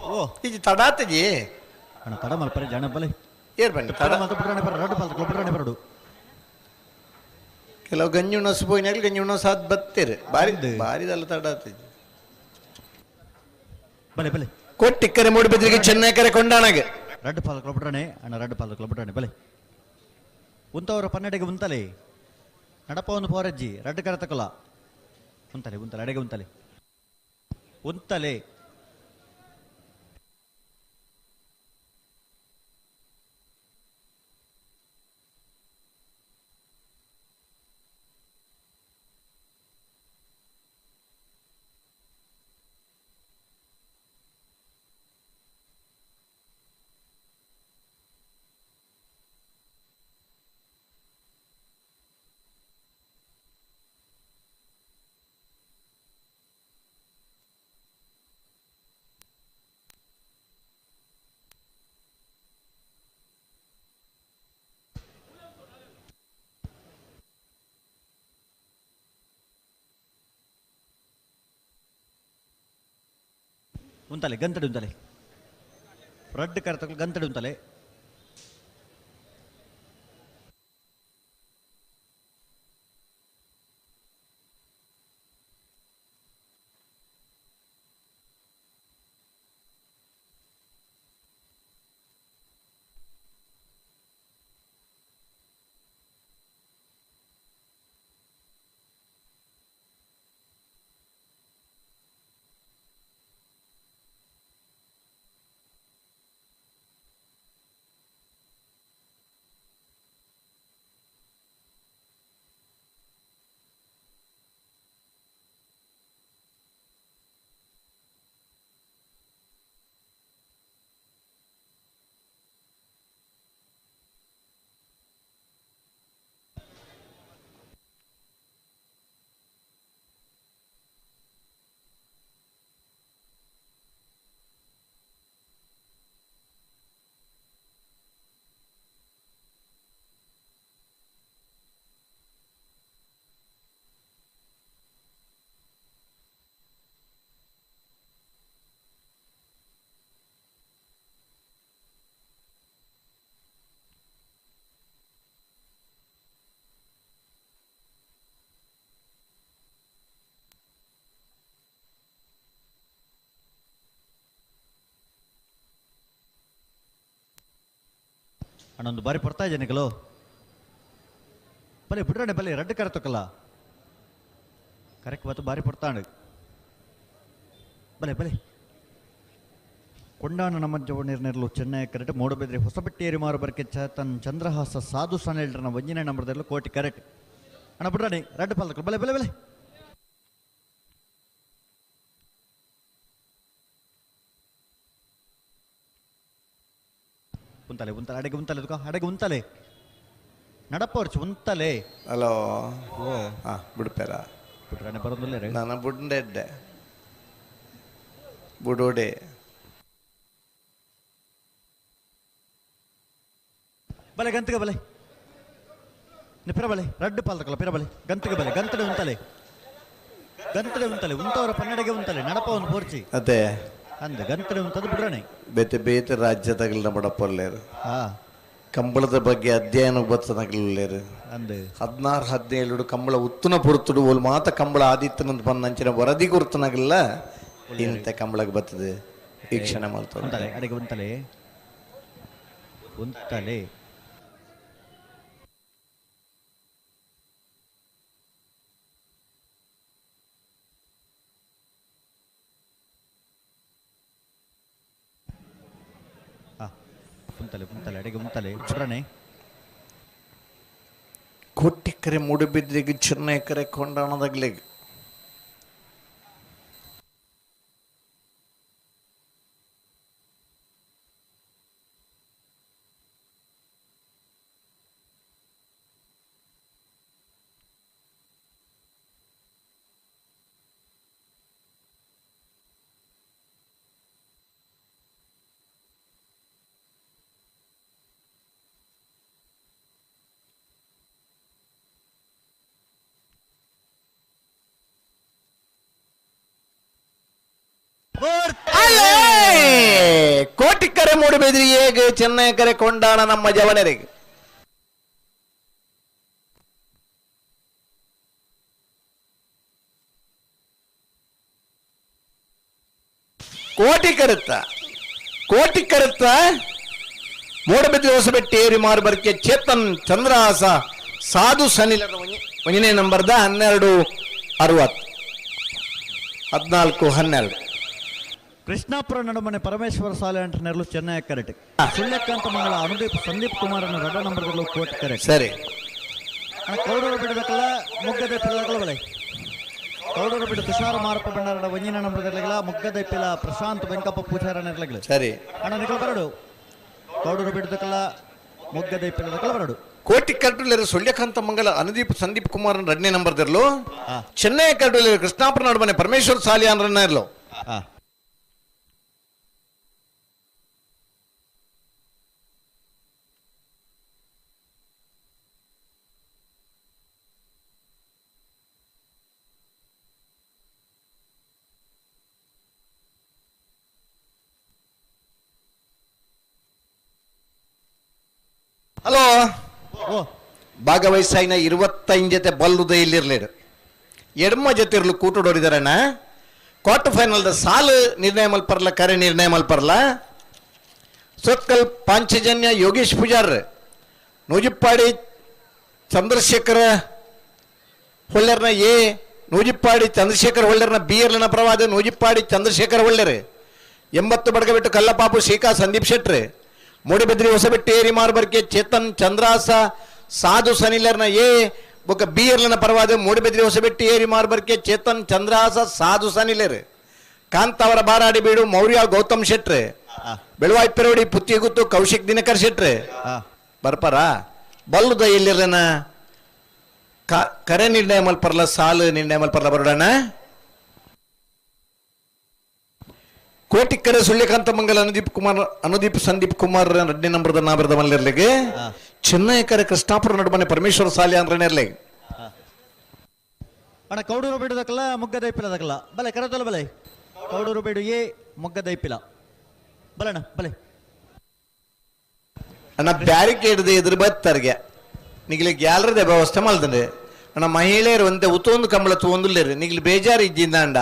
S4: ಓ.
S1: ಇದು ತಡಾತಜಿ.
S4: ಅಣ್ಣ ತಡ ಮಲ್ಪರೆ ಜನ ಬಲೆ.
S1: ಏರ್ ಬನ್ನಿ
S4: ತಡ
S1: ತಡ
S4: ಮಲ್ತ ಬಿಡ್ರಾಣೆ ಬರ ರಡ್ಡು ಪಾಲ್ತ ಬಿಡ್ರಾಣೆ ಬರಡು.
S1: ಕೆಲವು ಗಂಜಿ ಉಣಸು ಪೋಯಿನಾಗ ಗಂಜಿ ಉಣಸು ಆದ್ ಬತ್ತೀರಿ ಬಾರಿ ಬಾರಿದಲ್ಲ ತಡಾತಜಿ.
S4: ಬಲೆ ಬಲೆ.
S1: ಕೊಟ್ಟಿಕ್ಕರೆ ಮೂಡುಬಿದ್ರಿಗೆ ಚೆನ್ನೈ ಕರೆ ಕೊಂಡಾಣಗ.
S4: ರಡ್ಡು ಪಾಲಕ್ ಬಿಡ್ರಾಣೆ ಅಣ್ಣ ರಡ್ಡು ಪಾಲಕ್ ಬಿಡ್ರಾಣೆ ಬಲೆ. ಉಂತವರ ಪನ್ನೆಡೆಗೆ ಉಂತಲೆ ನಡಪ ಒಂದು ಪೋರಜ್ಜಿ ರಡ್ಡು ಕರೆ ತಕೊಲ ಉಂತಲೆ ಉಂತಲೆ ಅಡೆಗೆ ಉಂತಲೆ ಉಂತಲೆ. ಉಂತಲೆ ಗಂತಡಿ ಉಂತಲೆ ರಡ್ಡ್ ಕರೆತಕಲು ಗಂತಡಿ ಉಂತಲೆ ಅಣ್ಣೊಂದು ಬಾರಿ ಪಡ್ತಾ ಇದ್ದೇನೆ ಬಲೆ ಬಿಡ್ರಣೆ ಬಲೆ ರಡ್ಡು ಕರೆತಕ್ಕಲ್ಲ ಕರೆಕ್ಟ್ ಬತ್ತು ಬಾರಿ ಪಡ್ತಾಂಡು ಬಲೆ ಬಲೆ ಕೊಂಡಾಣ ನಮ್ಮ ಜವಣಿರ್ನೆರ್ಲು ಚೆನ್ನೈ ಕರೆಕ್ಟ್ ಮೂಡಬಿದ್ರೆ ಹೊಸಬೆಟ್ಟೇರಿ ಮಾರು ಬರಕೆ ಚೇತನ್ ಚಂದ್ರಹಾಸ ಸಾಧು ಸನೇಲ್ರನ ಒಂಜಿನ ನಂಬರ್ದಲ್ಲೂ ಕೋಟಿ ಕರೆಕ್ಟ್ ಅಣ್ಣ ಬಿಡ್ರಣೆ ರಡ್ಡು ಪಾಲ್ದಕ್ಕಲ್ಲ ಬಲೆ ಬಲೆ ಬಲೆ ಉಂತಲೆ ಉಂತಲೆ ಅಡೆಗೆ ಉಂತಲೆ ತುಕ ಅಡೆಗೆ ಉಂತಲೆ ನಡಪೋರ್ಚು ಉಂತಲೆ
S1: ಹಲೋ ಹಾ ಬಿಡ್ಪೇರ
S4: ಬಿಡ್ರಾಣೆ ಬರೋದಿಲ್ಲ ರೀ
S1: ನಾನು ಬುಡ್ಡೆಡ್ಡೆ ಬುಡೋಡೆ
S4: ಬಲೆ ಗಂತಿಗೆ ಬಲೆ ಪಿರಬಲೆ ರಡ್ಡು ಪಾಲ್ದಕ್ಕಲ್ಲ ಪಿರಬಲೆ ಗಂತಿಗೆ ಬಲೆ ಗಂತಡೆ ಉಂತಲೆ ಗಂತಡೆ ಉಂತಲೆ ಉಂತವರ ಪನ್ನಡೆಗೆ ಉಂತಲೆ ನಡಪ ಒಂದು ಪೋರ್ಚಿ
S1: ಅದೇ
S4: ಅಂದ ಗಂತಡೆ ಉಂತದ್ದು ಬಿಡ್ರಾಣೆ
S1: ಬೇತೆ ಬೇತೆ ರಾಜ್ಯದಾಗಲ ಬಡಪಲ್ಲೇರು
S4: ಹಾ
S1: ಕಂಬಳದ ಬಗ್ಗೆ ಅಧ್ಯಯನ ಬತ್ತನಗಲೇರು
S4: ಅಂದ
S1: 16 17 ಕಂಬಳ ಉತ್ತುನ ಪೊರ್ತುಡು ಓಲ್ ಮಾತ ಕಂಬಳ ಆದಿತ್ತನಂತ ಬಂದಂಚಿನ ವರದಿ ಗುರ್ತನಗಲ್ಲ ಇಂತ ಕಂಬಳಕ್ಕೆ ಬರ್ತದೆ ವೀಕ್ಷಣೆ ಮಾಡ್ತಾರೆ
S4: ಉಂತಲೆ ಅಡೆಗೆ ಉಂತಲೆ ಉಂತಲೆ ಉಂತಲೆ ಉಂತಲೆ ಅಡೆಗೆ ಉಂತಲೆ ಬಿಡ್ರಾಣೆ
S1: ಕೋಟಿ ಮೂಡುಬಿದ್ರಿಗೆ ಚಿನ್ನ ಎಕರೆ ಕೊಂಡಾಣದಾಗ್ಲಿಗ್ ಕೋಟಿ ಕರೆ ಮೂಡುಬಿದ್ರಿ ಹೇಗೆ ಚೆನ್ನೈ ಕರೆ ಕೊಂಡಾಣ ನಮ್ಮ ಜವನರಿಗೆ ಕೋಟಿ ಕರುತ್ತ ಕೋಟಿ ಕರುತ್ತ ಮೂಡಬಿದ್ರಿ ಹೊಸಬೆಟ್ಟಿ ಏರಿ ಮಾರುಬರ್ಕೆ ಚೇತನ್ ಚಂದ್ರಹಾಸ ಸಾಧು ಸನಿಲ ಒಂದನೇ ನಂಬರ್ದ 12:60 14 12.
S4: ಕೃಷ್ಣಾಪುರ ನಡುಮನೆ ಪರಮೇಶ್ವರ ಸಾಲೆ ಅಂಟನೆರಲು ಚೆನ್ನೈ ಕರೆಕ್ಟ್ ಸುಳ್ಯಕಾಂತ ಮಂಗಳ ಅನುದೀಪ್ ಸಂದೀಪ್ ಕುಮಾರ್ ಅನ್ನು ರಡ್ಡ ನಂಬರ್ದಲ್ಲೂ ಕೋಟಿ ಕರೆಕ್ಟ್
S1: ಸರಿ
S4: ಕೌಡೂರು ಬಿಡಬೇಕಲ್ಲ ಮುಗ್ಗದ ಪಿಲ್ಲಗಳ ಬಲೆ ಕೌಡೂರು ಬಿಡು ತುಷಾರ ಮಾರಪ್ಪ ಭಂಡಾರಡ ಒಂಜಿನ ನಂಬರ್ದಲ್ಲಿಲ್ಲ ಮುಗ್ಗದ ಪಿಲ ಪ್ರಶಾಂತ್ ವೆಂಕಪ್ಪ ಪೂಜಾರನಿರ್ಲಗಲು
S1: ಸರಿ
S4: ಅಣ್ಣ ನಿಕಲ್ ಬರಡು ಕೌಡೂರು ಬಿಡದಕ್ಕಲ್ಲ ಮುಗ್ಗದ ಪಿಲ್ಲದಕ್ಕಲ್ಲ ಬರಡು
S1: ಕೋಟಿ ಕರಟುಲೇರು ಸುಳ್ಯಕಾಂತ ಮಂಗಲ ಅನುದೀಪ್ ಸಂದೀಪ್ ಕುಮಾರ್ ಎರಡನೇ ನಂಬರ್ದಿರ್ಲು
S4: ಹಾ.
S1: ಚೆನ್ನೈ ಕರಟುಲೇರು ಕೃಷ್ಣಾಪುರ ನಡುಮನೆ ಪರಮೇಶ್ವರ ಸಾಲಿಯಾನ್ರನ್ನ ಇರ್ಲು
S4: ಹಾ
S1: ಹಲೋ
S4: ಓ
S1: ಭಾಗವಹಿಸಾಯಿನ 25 ಜೊತೆ ಬಲ್ಲುದ ಇಲ್ಲಿರ್ಲೇಡು ಎಡ್ಮ ಜೊತೆ ಇರ್ಲು ಕೂಟುಡೋರಿದಾರಣ್ಣ. ಕ್ವಾರ್ಟರ್ ಫೈನಲ್ದ ಸಾಲು ನಿರ್ಣಯ ಮಲ್ಪರ್ಲ, ಕರೆ ನಿರ್ಣಯ ಮಲ್ಪರ್ಲ. ಸೊತ್ಕಲ್ ಪಾಂಚಜನ್ಯ ಯೋಗೇಶ್ ಪೂಜಾರ್, ನೂಜಿಪ್ಪಾಡಿ ಚಂದ್ರಶೇಖರ ಹೊಳ್ಳೆರ್ನ ಎ, ನೂಜಿಪ್ಪಾಡಿ ಚಂದ್ರಶೇಖರ್ ಹೊಳ್ಳೆರ್ನ ಬಿ ಎರ್ಲನ ಪ್ರವಾದ ನೂಜಿಪ್ಪಾಡಿ ಚಂದ್ರಶೇಖರ್ ಹೊಳ್ಳೆರ್. 80 ಬಡಗಬೆಟ್ಟು ಕಲ್ಲಪಾಪು ಶೀಕಾ ಸಂದೀಪ್ ಶೆಟ್ರ್, ಮೂಡಿಬಿದ್ರಿ ಹೊಸಬೆಟ್ಟು ಏರಿ ಮಾರ್ಬರ್ಕೆ ಚೇತನ್ ಚಂದ್ರಾಸ ಸಾಧು ಸನಿಲರ್ನ ಎ ಬೊಕ್ಕ ಬಿ ಎರ್ಲನ ಪರವಾದ ಮೂಡಿಬಿದ್ರಿ ಹೊಸಬೆಟ್ಟು ಏರಿ ಮಾರ್ಬರ್ಕೆ ಚೇತನ್ ಚಂದ್ರಾಸ ಸಾಧು ಸನಿಲರ್. ಕಾಂತಾವರ ಬಾರಾಡಿ ಬೀಡು ಮೌರ್ಯ ಗೌತಮ್ ಶೆಟ್ರ್, ಬೆಳುವಾಯಿ ಪೆರೋಡಿ ಪುತ್ತಿಗುತ್ತು ಕೌಶಿಕ್ ದಿನಕರ್ ಶೆಟ್ರ್. ಬರ್ಪಾರ ಬಲ್ಲುದ ಎಲ್ಲಿರ್ಲನ ಕರೆ ನಿರ್ಣಯ ಮಲ್ಪರ್ಲ, ಸಾಲು ನಿರ್ಣಯ ಮಲ್ಪರ್ಲ ಬರೋಡಣ. ಕೋಟಿಕ್ಕರೆ ಸುಳ್ಯಕಾಂತ ಮಂಗಲ ಅನುದೀಪ್ ಕುಮಾರ್, ಅನುದೀಪ್ ಸಂದೀಪ್ ಕುಮಾರ್ ಎರಡನೇ ನಂಬರ್ದ ನಾಬರದ ಮಲ್ಲಿರ್ಲಿಗೆ. ಚೆನ್ನೈಕರೆ ಕೃಷ್ಣಾಪುರ ನಡುಮನೆ ಪರಮೇಶ್ವರ ಸಾಲಿ ಅಂದ್ರೆ ನೆರ್ಲಿಗೆ.
S4: ಅಣ್ಣ ಕೌಡೂರು ಬೇಡುದಕ್ಕಲ್ಲ ಮುಗ್ಗದೈಪಿಲದಕ್ಕಲ್ಲ ಬಲೆ ಕರತಲ್ಲ ಬಲೆ. ಕೌಡೂರು ಬೇಡು ಎ ಮುಗ್ಗದೈಪಿಲ ಬಲಣ್ಣ ಬಲೆ.
S1: ಅಣ್ಣ ಬ್ಯಾರಿಕೇಡ್ ಎದುರು ಬತ್ತರ್ಗೆ ನಿಗ್ಲಿ ಗ್ಯಾಲರಿದ ವ್ಯವಸ್ಥೆ ಮಲ್ದಂಡೆ. ಅಣ್ಣ ಮಹಿಳೆಯರು ಒಂತೆ ಉತ್ತೊಂದು ಕಂಬಳ ತೂಂದುಲ್ಲೇರು ನಿಗ್ಲಿ ಬೇಜಾರು ಇದ್ದಿಂದಾಂಡ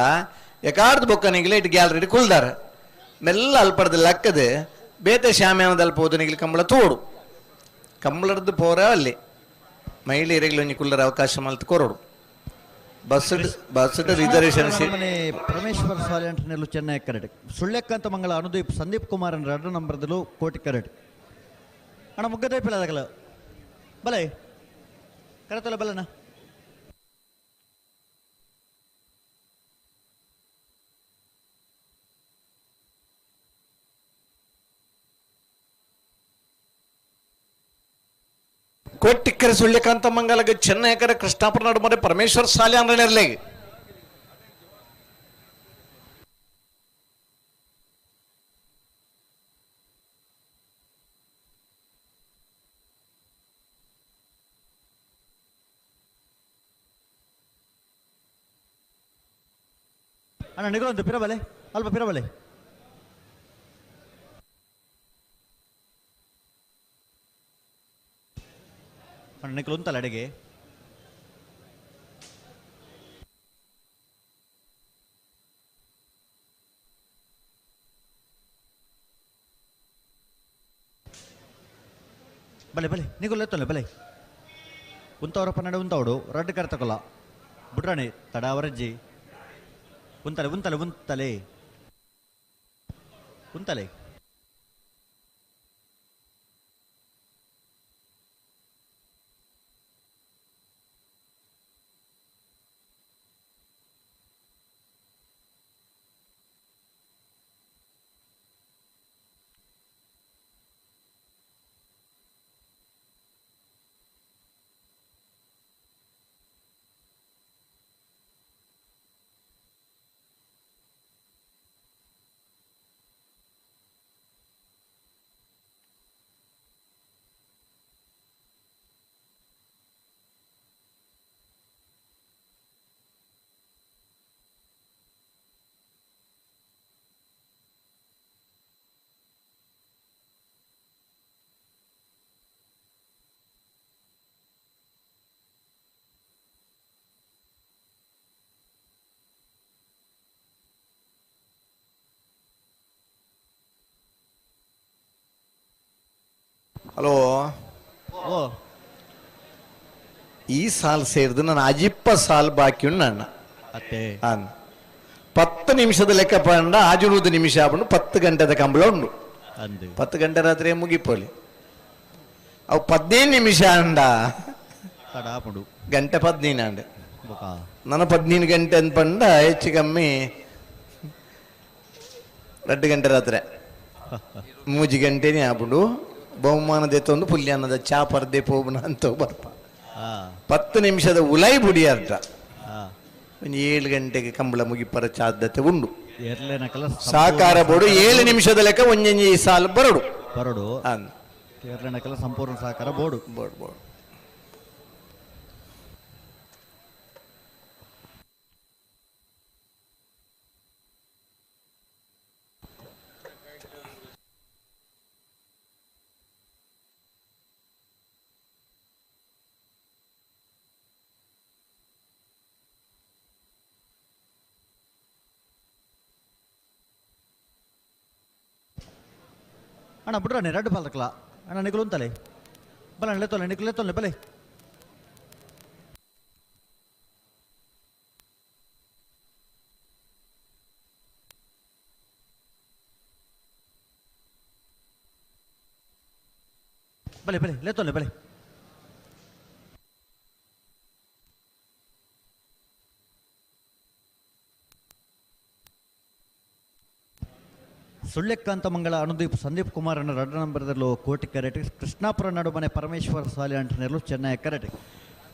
S1: ಯಕಾರ್ದ ಬೊಕ್ಕ ನಿಗ್ಲಿ ಇಟ್ಟು ಗ್ಯಾಲರಿ ಕುಲ್ದಾರ ಮೆಲ್ಲ ಅಲ್ಪಡ್ದು ಲಕ್ಕದೆ ಬೇತೆ ಶಾಮ್ಯಾನದ ಪೋದು ನಿಗ್ಲಿ ಕಂಬಳ ತೋಡು ಕಂಬಳರ್ದು ಪೋರ ಅಲ್ಲಿ ಮಹಿಳೆಯರಿಗೆ ಒಂಜಿ ಕುಲ್ಲರ ಅವಕಾಶ ಮಲ್ತು ಕೊರೋಡು. ಬಸ್ ಬಸ್ ರಿಸರ್ವೇಶನ್
S4: ಮನೆ ಪರಮೇಶ್ವರ ಸಾಲೆ ಅಂಟನೆಲ್ಲು ಚೆನ್ನೈ ಕರೆಡ್. ಸುಳ್ಯಕ್ಕಂತ ಮಂಗಳ ಅನುದೀಪ್ ಸಂದೀಪ್ ಕುಮಾರ್ ಎರಡು ನಂಬರ್ದಲ್ಲೂ ಕೋಟಿ ಕರೆಡ್. ಅಣ್ಣ ಮುಗ್ಗದೈಪಿಲ ಅದಕ್ಕಲ್ಲ ಬಲೆ ಕರತಲ್ಲ ಬಲಣ್ಣ.
S1: ಕೋಟಿಕ್ಕರೆ ಸುಳ್ಯಕಾಂತ ಮಂಗಲಗ ಚೆನ್ನೈಕರೆ ಕೃಷ್ಣಾಪುರ ನಡುಮನೆ ಪರಮೇಶ್ವರ ಸಾಲೆ ಅಂದ್ರೆ ನೆರ್ಲೆಗೆ.
S4: ಅಣ್ಣ ನಿಗಲೊಂದು ಪಿರಬಲೆ ಅಲ್ಪ ಪಿರಬಲೆ. ಅಣ್ಣ ನಿಕಲು ಉಂತಲ್ಲ ಅಡಿಗೆ. ಬಲೆ ಬಲೆ ನಿಗುಲ್ ಎತ್ತಲ್ಲ ಬಲೆ. ಉಂತವರಪ್ಪ ನಡೆ ಉಂತವಡು ರಡ್ಡು ಕರ್ತಕೊಲ್ಲ ಬುಡ್ರಾಣಿ ತಡಾವರಜ್ಜಿ ಉಂತಲೆ ಉಂತಲೆ ಉಂತಲೆ ಉಂತಲೆ.
S1: ಹಲೋ
S4: ಓ
S1: ಈ ಸಾಲ್ ಸೇರಿದು ನಾನು ಅಜಿಪ್ಪ ಸಾಲ್ ಬಾಕಿ ಉಂಡು ಅಣ್ಣ.
S4: ಅತ್ತೆ
S1: ಅನ್ 10 ನಿಮಿಷದ ಲೆಕ್ಕ ಪಂಡ ಆಜುನೂದು ನಿಮಿಷ ಆಪುಂಡು. 10 ಗಂಟೆದ ಕಂಬಳ ಉಂಡು.
S4: ಅಂದು
S1: 10 ಗಂಟೆ ರಾತ್ರಿ ಮುಗಿಪೋಲಿ. ಅವು 15 ನಿಮಿಷ ಅಂಡ
S4: ತಡಾಪುಂಡು
S1: ಗಂಟೆ 15 ಅಂಡ
S4: ಬೊಕ
S1: ನನ್ನ 15 ಗಂಟೆ ಅಂತ ಪಂಡ ಹೆಚ್ಚು ಕಮ್ಮಿ 2 ಗಂಟೆ ರಾತ್ರಿ 3 ಗಂಟೆನೇ ಆಪುಂಡು. ಬಹುಮಾನದ ಎತ್ತೊಂದು ಪುಲ್ಯಾನದ ಚಾ ಪರ್ದೆ ಪೋಬುನ ಅಂತ ಬರ್ಪ.
S4: ಹಾ
S1: 10 ನಿಮಿಷದ ಉಲೈ ಬುಡಿ ಅರ್ಧ
S4: ಹಾ
S1: ಒಂದು 7 ಗಂಟೆಗೆ ಕಂಬಳ ಮುಗಿಪರ ಸಾಧ್ಯತೆ ಉಂಡು.
S4: ಎರ್ಲೆನಕಲ
S1: ಸಾಕಾರ ಬೋಡು 7 ನಿಮಿಷದ ಲೆಕ್ಕ ಒಂಜೊಂಜಿ ಸಾಲು ಬರಡು
S4: ಬರಡು
S1: ಅಂದ್
S4: ಕೇರಳನಕಲ ಸಂಪೂರ್ಣ ಸಹಕಾರ ಬೋಡು
S1: ಬೋಡು ಬೋಡು.
S4: ಅಣ್ಣ ಬಿಡ್ರಾಣಿ ರಡ್ಡು ಪಾಲ್ದಕ್ಲ ಅಣ್ಣ ನಿಕುಲು ಅಂತಲೆ ಬಲ ಲೆತ್ತೊಲ್ಲೆ ನಿಕುಲು ಲೆತ್ತೊಲ್ಲೆ ಬಲೆ ಬಲೆ ಬಲೆ ಲೆತ್ತೊಲ್ಲೆ ಬಲೆ ಸುಳ್ಳೆಕ್ಕಾಂತ ಮಂಗಳ ಅನುದೀಪ್ ಸಂದೀಪ್ ಕುಮಾರ್ ಅನ್ನ ರಡ್ಡ ನಂಬರ್ದಲ್ಲೂ ಕೋಟಿ ಕರೆಟ್ ಕೃಷ್ಣಾಪುರ ನಡುಮನೆ ಪರಮೇಶ್ವರ ಸಾಲಿ ಅಂಟನೆರಲು ಚೆನ್ನೈ ಕರೆಟ್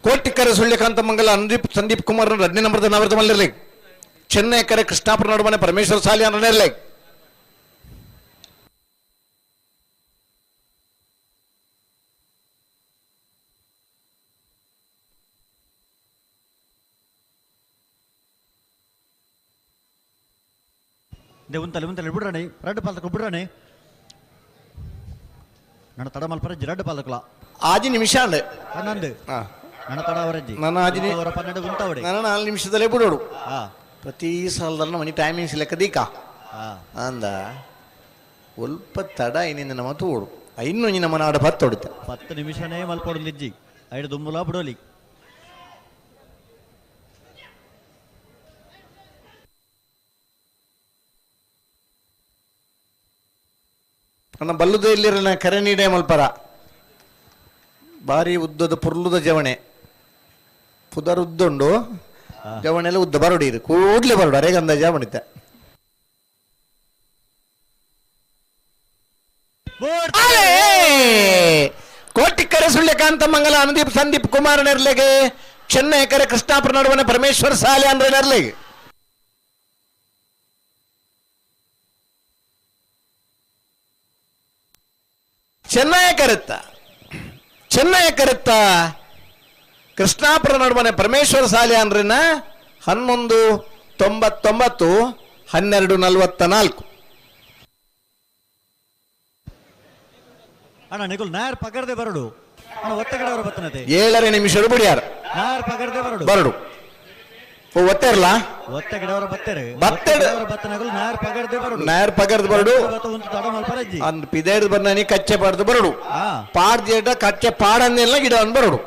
S1: ಕೋಟಿಕರೆ ಸುಳ್ಯಕಾಂತ ಮಂಗಲ ಅನುದೀಪ್ ಸಂದೀಪ್ ಕುಮಾರ್ ರಡ್ಡನೇ ನಂಬರ್ದ ನಾವರ್ದ ಮಲ್ಲಿರ್ಲಿ ಚೆನ್ನೈ ಕರೆ ಕೃಷ್ಣಾಪುರ ನಡುಮನೆ ಪರಮೇಶ್ವರ ಸಾಲಿ ಅನ್ನಿರ್ಲಿ.
S4: ಉಂತಲೆ ಉಂತಲೆ ಬಿಡ್ರಾಣಿ ರಡ್ಡು ಪಾಲ್ದಕ್ಲು ಬಿಡ್ರಾಣಿ ನನ್ನ ತಡ ಮಲ್ಪರಜ್ಜಿ ರಡ್ಡು ಪಾಲ್ದಕ್ಲ
S1: ಆಜಿ ನಿಮಿಷ ಅಂಡೆ
S4: ಹನ್ನೊಂದು ನನ್ನ ತಡ ಅವರಜ್ಜಿ
S1: ನನ್ನ ಆಜಿ
S4: ಅವರ 12 ಉಂಟವಡೆ
S1: ನನ್ನ 4 ನಿಮಿಷದಲ್ಲೇ ಬಿಡೋಡು.
S4: ಹಾ
S1: ಪ್ರತಿ ಸಾಲದಲ್ಲ ಮನಿ ಟೈಮಿಂಗ್ಸ್ ಲೆಕ್ಕ ದೀಕ ಅಂದ ಒಲ್ಪ ತಡ ಇನ್ನಿಂದ ನಮ್ಮ ತೋಡು ಇನ್ನು ನಮ್ಮ ನಾಡ ಪತ್ತೊಡಿತ
S4: 10 ನಿಮಿಷನೇ ಮಲ್ಪೊಡು ನಿಜ್ಜಿ ಐಡು ದುಂಬುಲ ಬಿಡೋಲಿ.
S1: ನನ್ನ ಬಲ್ಲುದ ಇಲ್ಲಿರನ ಕರೆ ನೀಡೆ ಮಲ್ಪರ ಬಾರಿ ಉದ್ದದ ಪುರ್ಲುದ ಜವಣೆ ಪುದರ್ ಉದ್ದುಂಡು ಜವಣೆಲ್ಲ ಉದ್ದ ಬರೋಡಿರು ಕೂಡ್ಲೆ ಬರೋಡು ಅರೆಗಂದ ಜವಣಿತ. ಕೋಟಿಕರೆ ಸುಳ್ಯಕಾಂತ ಮಂಗಲ ಅನುದೀಪ್ ಸಂದೀಪ್ ಕುಮಾರ್ ನೆರ್ಲೆಗೆ ಚೆನ್ನೈ ಕರೆ ಕೃಷ್ಣಾಪುರ ನಡುವನೆ ಪರಮೇಶ್ವರ ಸಾಲೆ ಅಂದ್ರೆ ನೆರ್ಲೆಗೆ. ಚೆನ್ನೈ ಕರೆತ್ತ ಚೆನ್ನೈ ಕರೆತ್ತ ಕೃಷ್ಣಾಪುರ ನಡುವನೆ ಪರಮೇಶ್ವರ ಸಾಲೆ ಅಂದ್ರಿನ 11:99 12:44.
S4: ಅಣ್ಣ ನಿಕುಲ್ ನಾಯರ್ ಪಗರ್ದೆ ಬರಡು ಅಣ್ಣ ಒತ್ತಗಡವರು ಬತ್ತನತೆ
S1: 7.5 ನಿಮಿಷ ಬಿಡಿಯಾರ
S4: ನಾಯರ್ ಪಗರ್ದೆ ಬರಡು
S1: ಬರಡು ಓ ಒತ್ತೆರ್ಲ
S4: ಒತ್ತಗಡವರ ಬತ್ತೆರು
S1: ಬತ್ತೆರು.
S4: ಬತ್ತನಗುಲ್ ನಾಯರ್ ಪಗರ್ದೆ ಬರಡು
S1: ನಾಯರ್ ಪಗರ್ದು ಬರಡು
S4: ಉಂಟು ತಡ ಮಲ್ಪರಜ್ಜಿ
S1: ಅಂದ್ ಪಿದೇಡ್ ಬರ್ನಾನಿ ಕಚ್ಚೆ ಪಾಡ್ದು ಬರಡು
S4: ಹಾ
S1: ಪಾಡ್ದೇಟ ಕಚ್ಚೆ ಪಾಡನ್ನೆಲ್ಲ ಗಿಡ ಅನ್ ಬರಡು.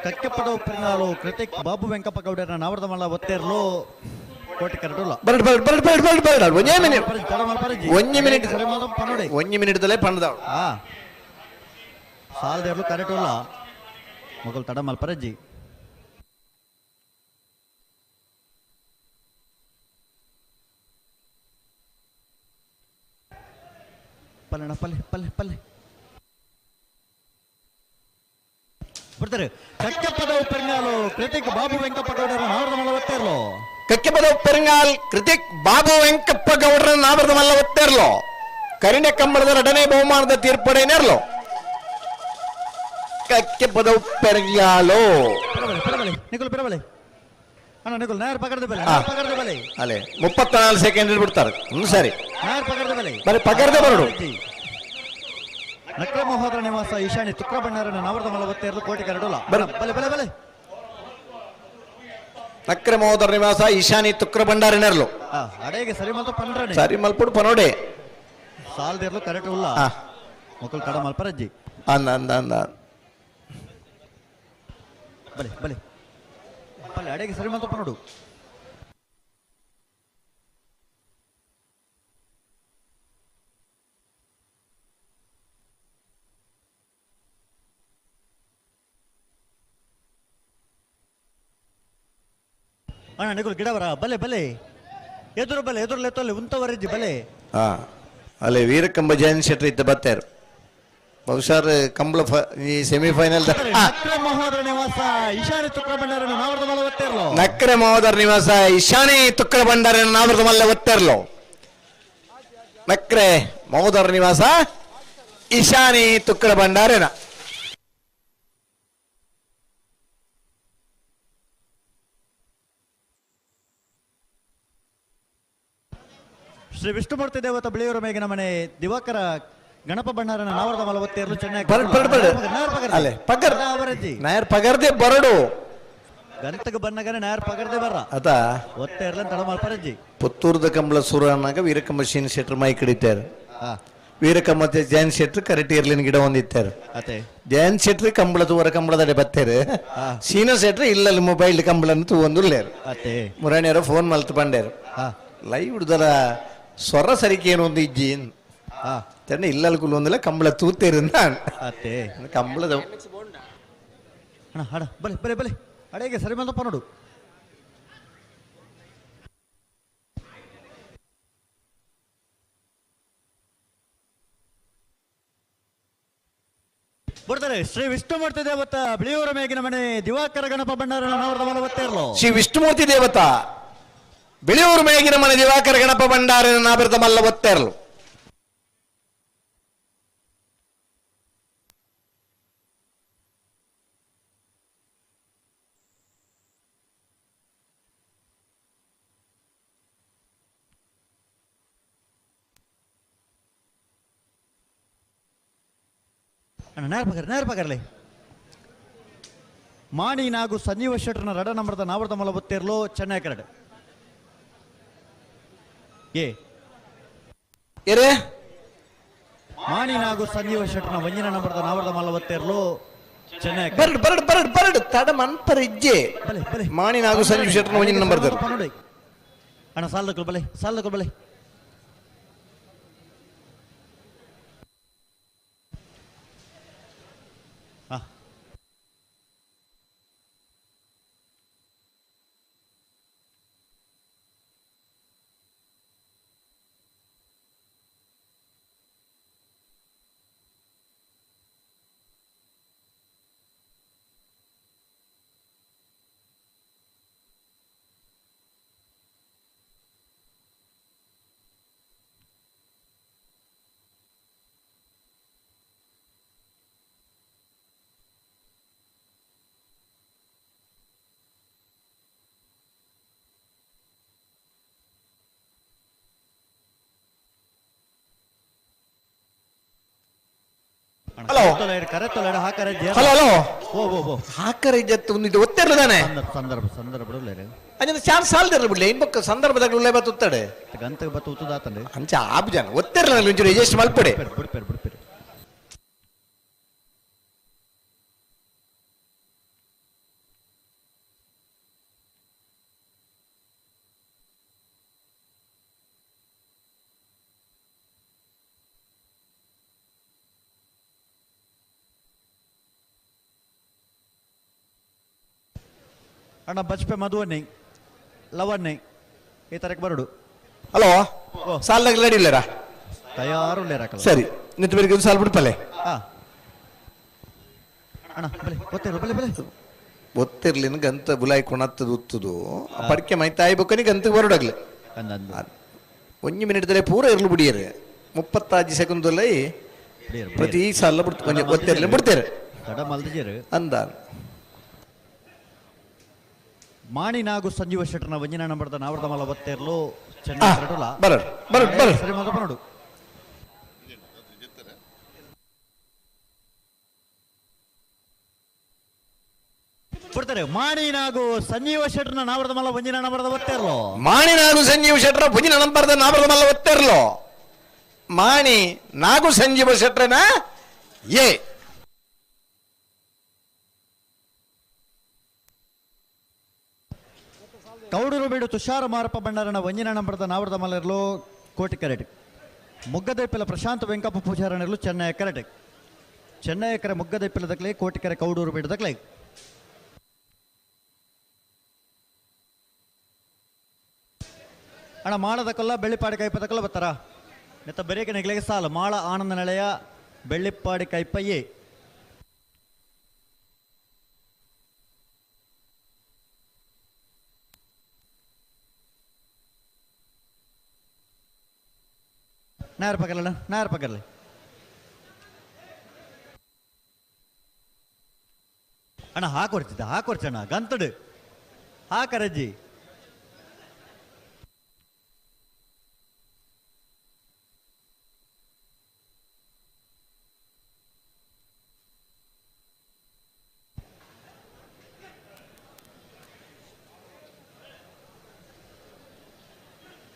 S4: ಕಕ್ಕೆಪದ ಉಪ್ಪಿನಾಲು ಕೃತಿಕ್ ಬಾಬು ವೆಂಕಪ್ಪ ಗೌಡರ ನಾವರದ ಮಲ್ಲ ಒತ್ತೇರ್ಲು ಕೋಟಿ ಕರಡುಲ್ಲ
S1: ಬರಡು ಬರಡು ಬರಡು ಬರಡು ಬರಡು ಬರಡು ಒಂಜೇ ಮಿನಿಟ್
S4: ತಡ ಮಲ್ಪರಜ್ಜಿ
S1: ಒಂಜಿ ಮಿನಿಟ್
S4: ಸರಿ ಮಾತ್ರ ಪನೋಡೆ
S1: ಒಂಜಿ ಮಿನಿಟ್ ದಲ್ಲೇ ಪಂಡದವಳು.
S4: ಹಾ ಸಾಲದೇರ್ಲು ಕರೆಟುಲ್ಲ ಮೊಗಲ್ ತಡ ಮಲ್ಪರಜ್ಜಿ. ಪಲ್ಲಣ ಪಲ್ಲೆ ಪಲ್ಲೆ ಪಲ್ಲೆ ಬಿಡ್ತಾರೆ. ಕಕ್ಕೆಪದ ಉಪ್ಪೆಂಗಾಲು ಕೃತಿಕ್ ಬಾಬು ವೆಂಕಪ್ಪ ಗೌಡರ ನಾವರದ ಮಲ್ಲ ಒತ್ತೇರ್ಲು.
S1: ಕಕ್ಕೆಪದ ಉಪ್ಪೆರಂಗಾಲ್ ಕೃತಿಕ್ ಬಾಬು ವೆಂಕಪ್ಪ ಗೌಡರ ನಾವರದ ಮಲ್ಲ ಒತ್ತೇರ್ಲು. ಕರಿಣೆ ಕಂಬಳದ ಎರಡನೇ ಬಹುಮಾನದ ತೀರ್ಪಡೆ ನೇರ್ಲು. ಕಕ್ಕೆಪದ ಉಪ್ಪೆರಂಗಾಲು
S4: ಪರಬಲೆ ಪರಬಲೆ ನಿಕುಲ್ ಪರಬಲೆ ಅಣ್ಣ ನಿಕುಲ್ ನಾಯರ್ ಪಗಡ್ದ ಬೆಲೆ ಪಗಡ್ದ ಬೆಲೆ
S1: ಅಲ್ಲೇ 34 ಸೆಕೆಂಡ್ ಬಿಡ್ತಾರೆ. ಹ್ಮ್ ಸರಿ
S4: ನಾಯರ್ ಪಗಡ್ದ ಬೆಲೆ
S1: ಬರೀ ಪಗಡ್ದೆ ಬರಡು.
S4: ನಕ್ರ ಮಹೋದರ ನಿವಾಸ ಈಶಾನಿ ತುಕ್ರ ಬಣ್ಣಾರನ ನಾವರದ ಮಲ್ಲ ಒತ್ತೇರ್ಲು ಕೋಟಿ ಕರಡುಲ್ಲ.
S1: ಬರ.
S4: ಬಲೆ ಬಲೆ ಬಲೆ
S1: ನಕ್ರ ಮಹೋದರ ನಿವಾಸ ಈಶಾನಿ ತುಕ್ರ ಭಂಡಾರಿ ನೆರ್ಲು.
S4: ಅಡೆಗೆ ಸರಿ ಮಲ್ತು ಪಂಡ್ರನೆ
S1: ಸರಿ ಮಲ್ಪುಡು ಪನೋಡೆ
S4: ಸಾಲದೇರ್ಲು ಕರೆಕ್ಟ್ ಉಲ್ಲ ಮೊಕಲ್ ತಡ ಮಲ್ಪರಜ್ಜಿ.
S1: ಅಂದ ಅಂದ ಅಂದ
S4: ಬಲೆ ಬಲೆ ಬಲೆ ಅಡೆಗೆ ಸರಿ ಮಲ್ತು ಪನೋಡು. ಅಣ್ಣ ನಿಕುಲ್ ಗಿಡವರ ಬಲೆ ಬಲೆ ಎದುರು ಬಲೆ ಎದುರು ಲೆತ್ತೊಲ್ಲೆ ಉಂತವರೆಜ್ಜಿ ಬಲೆ.
S1: ಹಾ ಅಲ್ಲೇ ವೀರಕಂಬ ಜಯನ್ ಶೆಟ್ಟಿ ಇದ್ದ ಬತ್ತಾರು ಬಹುಶಃ ಕಂಬಳ ಈ ಸೆಮಿಫೈನಲ್
S4: ನಕ್ರೆ ಮಹೋದರ ನಿವಾಸ ಈಶಾನಿ ತುಕ್ರ ಭಂಡಾರನ ನಾವರದ ಮಲ್ಲ ಒತ್ತೇರ್ಲು.
S1: ನಕ್ರೆ ಮಹೋದರ ನಿವಾಸ ಈಶಾನಿ ತುಕ್ರ ಭಂಡಾರನ ನಾವರದ ಮಲ್ಲ ಒತ್ತೇರ್ಲು. ನಕ್ರೆ ಮಹೋದರ ನಿವಾಸ ಈಶಾನಿ ತುಕ್ರ ಭಂಡಾರನ.
S4: ಶ್ರೀ ವಿಷ್ಣುಮೂರ್ತಿ ದೇವತ ಬಿಳಿಯೂರು ಮೇಗಿನ ಮನೆ ದಿವಾಕರ ಗಣಪ ಭಂಡಾರನ ನಾವರದ ಮಲ್ಲ ಒತ್ತೇರ್ಲು ಚೆನ್ನೈ.
S1: ಬರಡು ಬರಡು ಬರಡು ಅಲ್ಲೇ ಪಗರ್ ನಾಯರ್ ಪಗರ್ದೆ ಬರಡು
S4: ಗಂತಗ ಬನ್ನಗನೆ ನಾಯರ್ ಪಗರ್ದೆ ಬರ್ರ
S1: ಅತ
S4: ಒತ್ತೇರ್ಲ ತಡ ಮಲ್ಪರಜ್ಜಿ.
S1: ಪುತ್ತೂರ್ದ ಕಂಬಳ ಸುರ ಅನ್ನಾಗ ವೀರಕಂಬ ಶೀನ್ ಶೆಟ್ರ್ ಮೈ ಕಡಿತಾರೆ. ವೀರಕಮ್ಮತೆ ಜಯನ್ ಶೆಟ್ರು ಕರೆಕ್ಟ್ ಇರ್ಲಿನ ಗಿಡ ಹೊಂದಿತ್ತಾರೆ. ಜಯನ್ ಶೆಟ್ರು ಕಂಬಳ ತೂವರ ಕಂಬಳದಡೆ ಬತ್ತೇರು, ಸೀನ ಶೆಟ್ರು ಇಲ್ಲಲ್ಲಿ ಮೊಬೈಲ್ ಕಂಬಳನ್ನು ತೂವೊಂದುಲ್ಲೇರು. ಮುರಾಣಿಯರ ಫೋನ್ ಮಲ್ತು ಬಂಡೇರು ಲೈವ್ ಹಿಡ್ದರ ಸ್ವರ ಸರಿಕೆ ಏನು ಒಂದು ಇಜ್ಜಿ ಚೆನ್ನ ಇಲ್ಲಲ್ಲಿ ಕುಲ್ ಒಂದಿಲ್ಲ ಕಂಬಳ ತೂತೇರು ಕಂಬಳದ.
S4: ಅಣ್ಣ ಬಲೆ ಬಲೆ ಬಲೆ ಅಡೆಗೆ ಸರಿ ಬಂದಪ್ಪ ನೋಡು. ಬರ್ತಾರೆ ಶ್ರೀ ವಿಷ್ಣುಮೂರ್ತಿ ದೇವತ ಬಿಳಿಯೂರ ಮೇಗಿನ ಮನೆ ದಿವಾಕರ ಗಣಪ ಭಂಡಾರನ ಮಲವತ್ತೇರ್ಲು.
S1: ಶ್ರೀ ವಿಷ್ಣುಮೂರ್ತಿ ದೇವತಾ ಬಿಳಿಯೂರು ಮೇಗಿನ ಮನೆ ದಿವಾಕರ ಗಣಪ ಭಂಡಾರನ ನಾಬಿರದ ಮಲ್ಲ ಒತ್ತೇರ್ಲು.
S4: ನೇರ ಪಕರ್ ನೇರ ಪಕರ್ಲಿ ಮಾಣಿ ನಾಗು ಸಂಜೀವ ಶೆಟ್ಟರ್ನ ರಡ ನಂಬರ್ದ ನಾವರ್ದ ಮಲ ಒತ್ತೇರ್ಲು ಚೆನ್ನೈ ಕರಡು ಏ
S1: ಏರೇ
S4: ಮಾಣಿ ನಾಗು ಸಂಜೀವ ಶೆಟ್ಟರ್ನ ಒಂಜಿನ ನಂಬರ್ದ ನಾವರ್ದ ಮಲ ಒತ್ತೇರ್ಲು ಚೆನ್ನೈ
S1: ಬರಡು ಬರಡು ಬರಡು ಬರಡು ತಡ ಮನ್ಪರ ಇಜ್ಜೆ.
S4: ಬಲೆ ಬಲೆ
S1: ಮಾಣಿ ನಾಗು ಸಂಜೀವ ಶೆಟ್ಟರ್ನ ಒಂಜಿನ ನಂಬರ್
S4: ನೋಡಿ ಅಣ್ಣ ಸಾಲದಕ್ಕಲು ಬಲೆ ಸಾಲದಕ್ಕಲು ಬಲೆ.
S1: ಹಲೋ. ಹಲೋ ಹಲೋ ಹಾಕರೆ ಇಜ್ಜತ್ತು ಒಂದು ಇದು ಒತ್ತಿರ್ಲದಾನೆ
S4: ಸಂದರ್ಭ ಸಂದರ್ಭ
S1: ಅಂಜನ ಚಾನ್ಸ್ ಸಾಲ್ದಿರಲಿ ಬಿಡ್ಲಿ ಇನ್ಬೊಕ್ಕ ಸಂದರ್ಭದಾಗ ಉಳ್ಳೆ ಬತ್ತುತ್ತಾಡೆ
S4: ಗಂತಗೆ ಬತ್ತು ಉತ್ತದಾತಂಡೆ
S1: ಅಂಚ ಆಬ್ ಜನ ಒತ್ತಿರ್ಲ ಒಂಚೂರು ಎಜೆಸ್ಟ್ ಮಲ್ಪಡೆ
S4: ಬಿಡ್ಪೇರು ಬಿಡ್ಪೇರು. ಅಣ್ಣ ಬಚ್ಪೆ ಮಧುವನ್ನಿ ಲವನ್ನಿ ಈ ತರಕ್ಕೆ ಬರಡು.
S1: ಹಲೋ ಸಾಲ್ದಾಗ ರೆಡಿ ಇಲ್ಲರಾ?
S4: ತಯಾರು
S1: ಸರಿ ನಿಂತು ಬೆಳಿಗ್ಗೆ ಒಂದು ಸಾಲ್ ಬಿಡ್ಪಲೆ.
S4: ಅಣ್ಣ ಬಲೆ ಗೊತ್ತಿರಲಿ ಬಲೆ ಬಲೆ
S1: ಒತ್ತಿರ್ಲಿನ ಗಂತ ಬುಲಾಯಿ ಕೊಣತ್ತದ ಉತ್ತದು ಪಡಿಕೆ ಮೈ ತಾಯಿ ಬೊಕ್ಕನಿ ಗಂತಕ್ಕೆ ಬರಡಾಗ್ಲೆ ಒಂಜಿ ಮಿನಿಟ್ ದಲೆ ಪೂರ ಇರ್ಲು ಬಿಡಿಯರು 35 ಸೆಕೆಂಡ್ ಪ್ರತಿ ಸಾಲ ಬಿಡ್ತು ಒಂಜಿ ಒತ್ತಿರ್ಲಿ ಬಿಡ್ತೇರೆ ಅಂದ
S4: ಮಾಣಿ ನಾಗು ಸಂಜೀವ ಶೆಟ್ಟರ್ನ ಒಂಜಿನ ನಂಬರ್ದ ನಾವರ್ದ ಮಲ ಒತ್ತೇರ್ಲು ಚೆನ್ನೈ
S1: ಬರಡು ಬರಡು ಬರಡು
S4: ಸರಿ ಮೊದಲು ನೋಡು. ಕೊಡ್ತಾರೆ ಮಾಣಿ ನಾಗು ಸಂಜೀವ ಶೆಟ್ಟರ್ನ ನಾವರ್ದ ಮಲ್ಲ ಒಂಜಿನ ನಂಬರ್ದ ಒತ್ತೇರ್ಲು.
S1: ಮಾಣಿ ನಾಗು ಸಂಜೀವ ಶೆಟ್ಟರ ಒಂಜಿನ ನಂಬರ್ದ ನಾವರ್ದ ಮಲ್ಲ ಒತ್ತೇರ್ಲು. ಮಾಣಿ ನಾಗು ಸಂಜೀವ ಶೆಟ್ಟರನ ಎ
S4: ಕೌಡೂರು ಬೀಡು ತುಷಾರ ಮಾರಪ್ಪ ಭಂಡಾರನ ಒಂಜಿನ ನಂಬರ್ದ ನಾವರ್ದ ಮಲರ್ಲು ಕೋಟಿ ಕರೆಟ್. ಮುಗ್ಗದೈಪಿಲ ಪ್ರಶಾಂತ್ ವೆಂಕಪ್ಪ ಪೂಜಾರನಿರ್ಲು ಚೆನ್ನೈ ಕರೆಟ್. ಚೆನ್ನೈ ಕರೆ ಮುಗ್ಗದೈಪಿಲ ದಕ್ಲೆ ಕೋಟಿಕೆರೆ ಕೌಡೂರು ಬೀಡು ದಕ್ಲೆ. ಅಣ್ಣ ಮಾಳದ ಕೊಲ್ಲ ಬೆಳ್ಳಿಪಾಡಿ ಕೈಪದ ಕೊಲ್ಲ ಬತ್ತಾರ ನೆತ್ತ ಬರೇಕ ನೆಗ್ಲೆಗೆ ಸಾಲು ಮಾಳ ಆನಂದ ನೆಲೆಯ ಬೆಳ್ಳಿಪ್ಪಾಡಿ ಕೈಪಯ್ಯೆ. ನೇರ ಪಕರ್ಲ ನೇರ ಪಕರ್ಲಿ ಅಣ್ಣ ಹಾಕೊರ್ಚಿದ್ದ ಹಾಕೊರ್ಚಣ್ಣ ಗಂತಡು ಹಾಕರಜ್ಜಿ.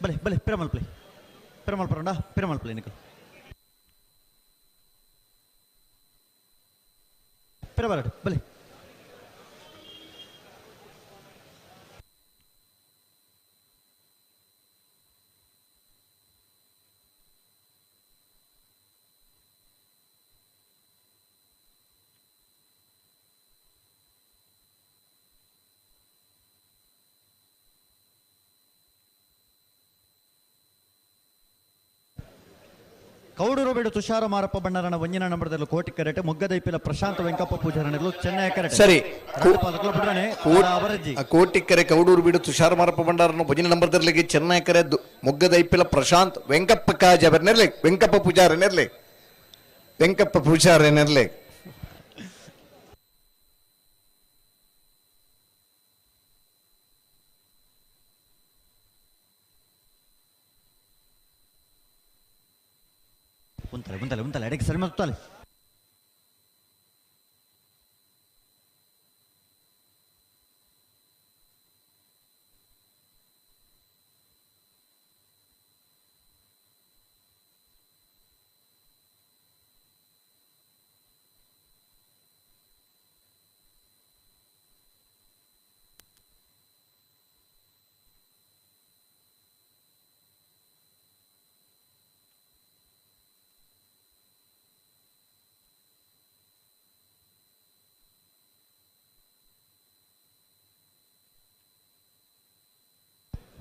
S4: ಬಲೆ ಬಲೆ ಪಿರಮಲ್ ಪ್ಲೇ ಪಿರಮಲ್ ಪರಂಡ ಪಿರಮಲ್ ಪ್ಲೇ ನಿಕಲ್. ಪಿರ ಬರಡು ಬಲಿ. ಕೌಡೂರು ಬೇಡು ತುಷಾರ ಮಾರಪ್ಪ ಬಣ್ಣರನ ಒಂಜಿನ ನಂಬರದಲ್ಲಿ ಕೋಟಿ ಕರೆಟೆ ಮೊಗ್ಗದೈಪಿಲ ಪ್ರಶಾಂತ ವೆಂಕಪ್ಪ ಪೂಜಾರನಿರಲು ಚೆನ್ನೈ ಕರೆಟೆ.
S1: ಸರಿ.
S4: ಬಿಡ್ರಣೆ ಅವರಜ್ಜಿ.
S1: ಕೋಟಿಕ್ಕರೆ ಕೌಡೂರು ಬೀಡು ತುಷಾರ ಮಾರಪ್ಪ ಭಂಡಾರನ ಭಜನೆ ನಂಬರ್ದರ್ಲಿಗೆ ಚೆನ್ನೈ ಕರೆ ಮೊಗ್ಗದೈಪಿಲ ಪ್ರಶಾಂತ್ ವೆಂಕಪ್ಪ ಕಾಜವರ್ನೆರ್ಲೆ ವೆಂಕಪ್ಪ ಪೂಜಾರನೆರ್ಲೆ ವೆಂಕಪ್ಪ ಪೂಜಾರನೆರ್ಲೆ.
S4: ಉಂತಲೆ ಉಂತಲೆ ಉಂತಲೆ ಅಡಿಗೆ ಸರಿ ಮಾಡ್ತಾಳೆ.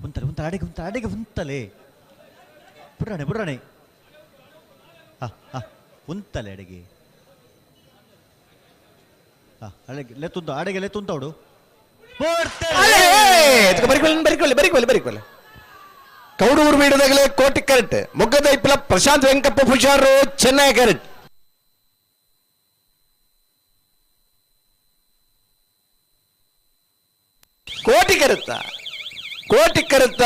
S4: ಉಂತಲೆ ಉಂತಲೆ ಅಡಿಗೆ ಉಂತಲೆ ಅಡಿಗೆ ಉಂತಲೆ ಬುಡ್ರಾಣೆ ಬುಡ್ರಾಣೆ ಹಾ ಹಾ ಉಂತಲೆ ಅಡಿಗೆ ಹಾ ಅಡಿಗೆ ಲೆತ್ತುಂತ ಅಡಿಗೆ ಲೆತ್ತುಂತವಡು
S1: ಬರಿಕೊಳ್ಳಿ ಬರಿಕೊಳ್ಳಿ ಬರಿಕೊಳ್ಳಿ. ಕೌಡೂರು ಬೀಡದಾಗಲೇ ಕೋಟಿ ಕರೆಕ್ಟ್ ಮೊಗ್ಗದೈಪಿಲ ಪ್ರಶಾಂತ್ ವೆಂಕಪ್ಪ ಪೂಜಾರು ಚೆನ್ನೈ ಕರೆಕ್ಟ್. ಕೋಟಿ ಕರೆತ್ತ ಕೋಟಿ ಕರೆತ್ತ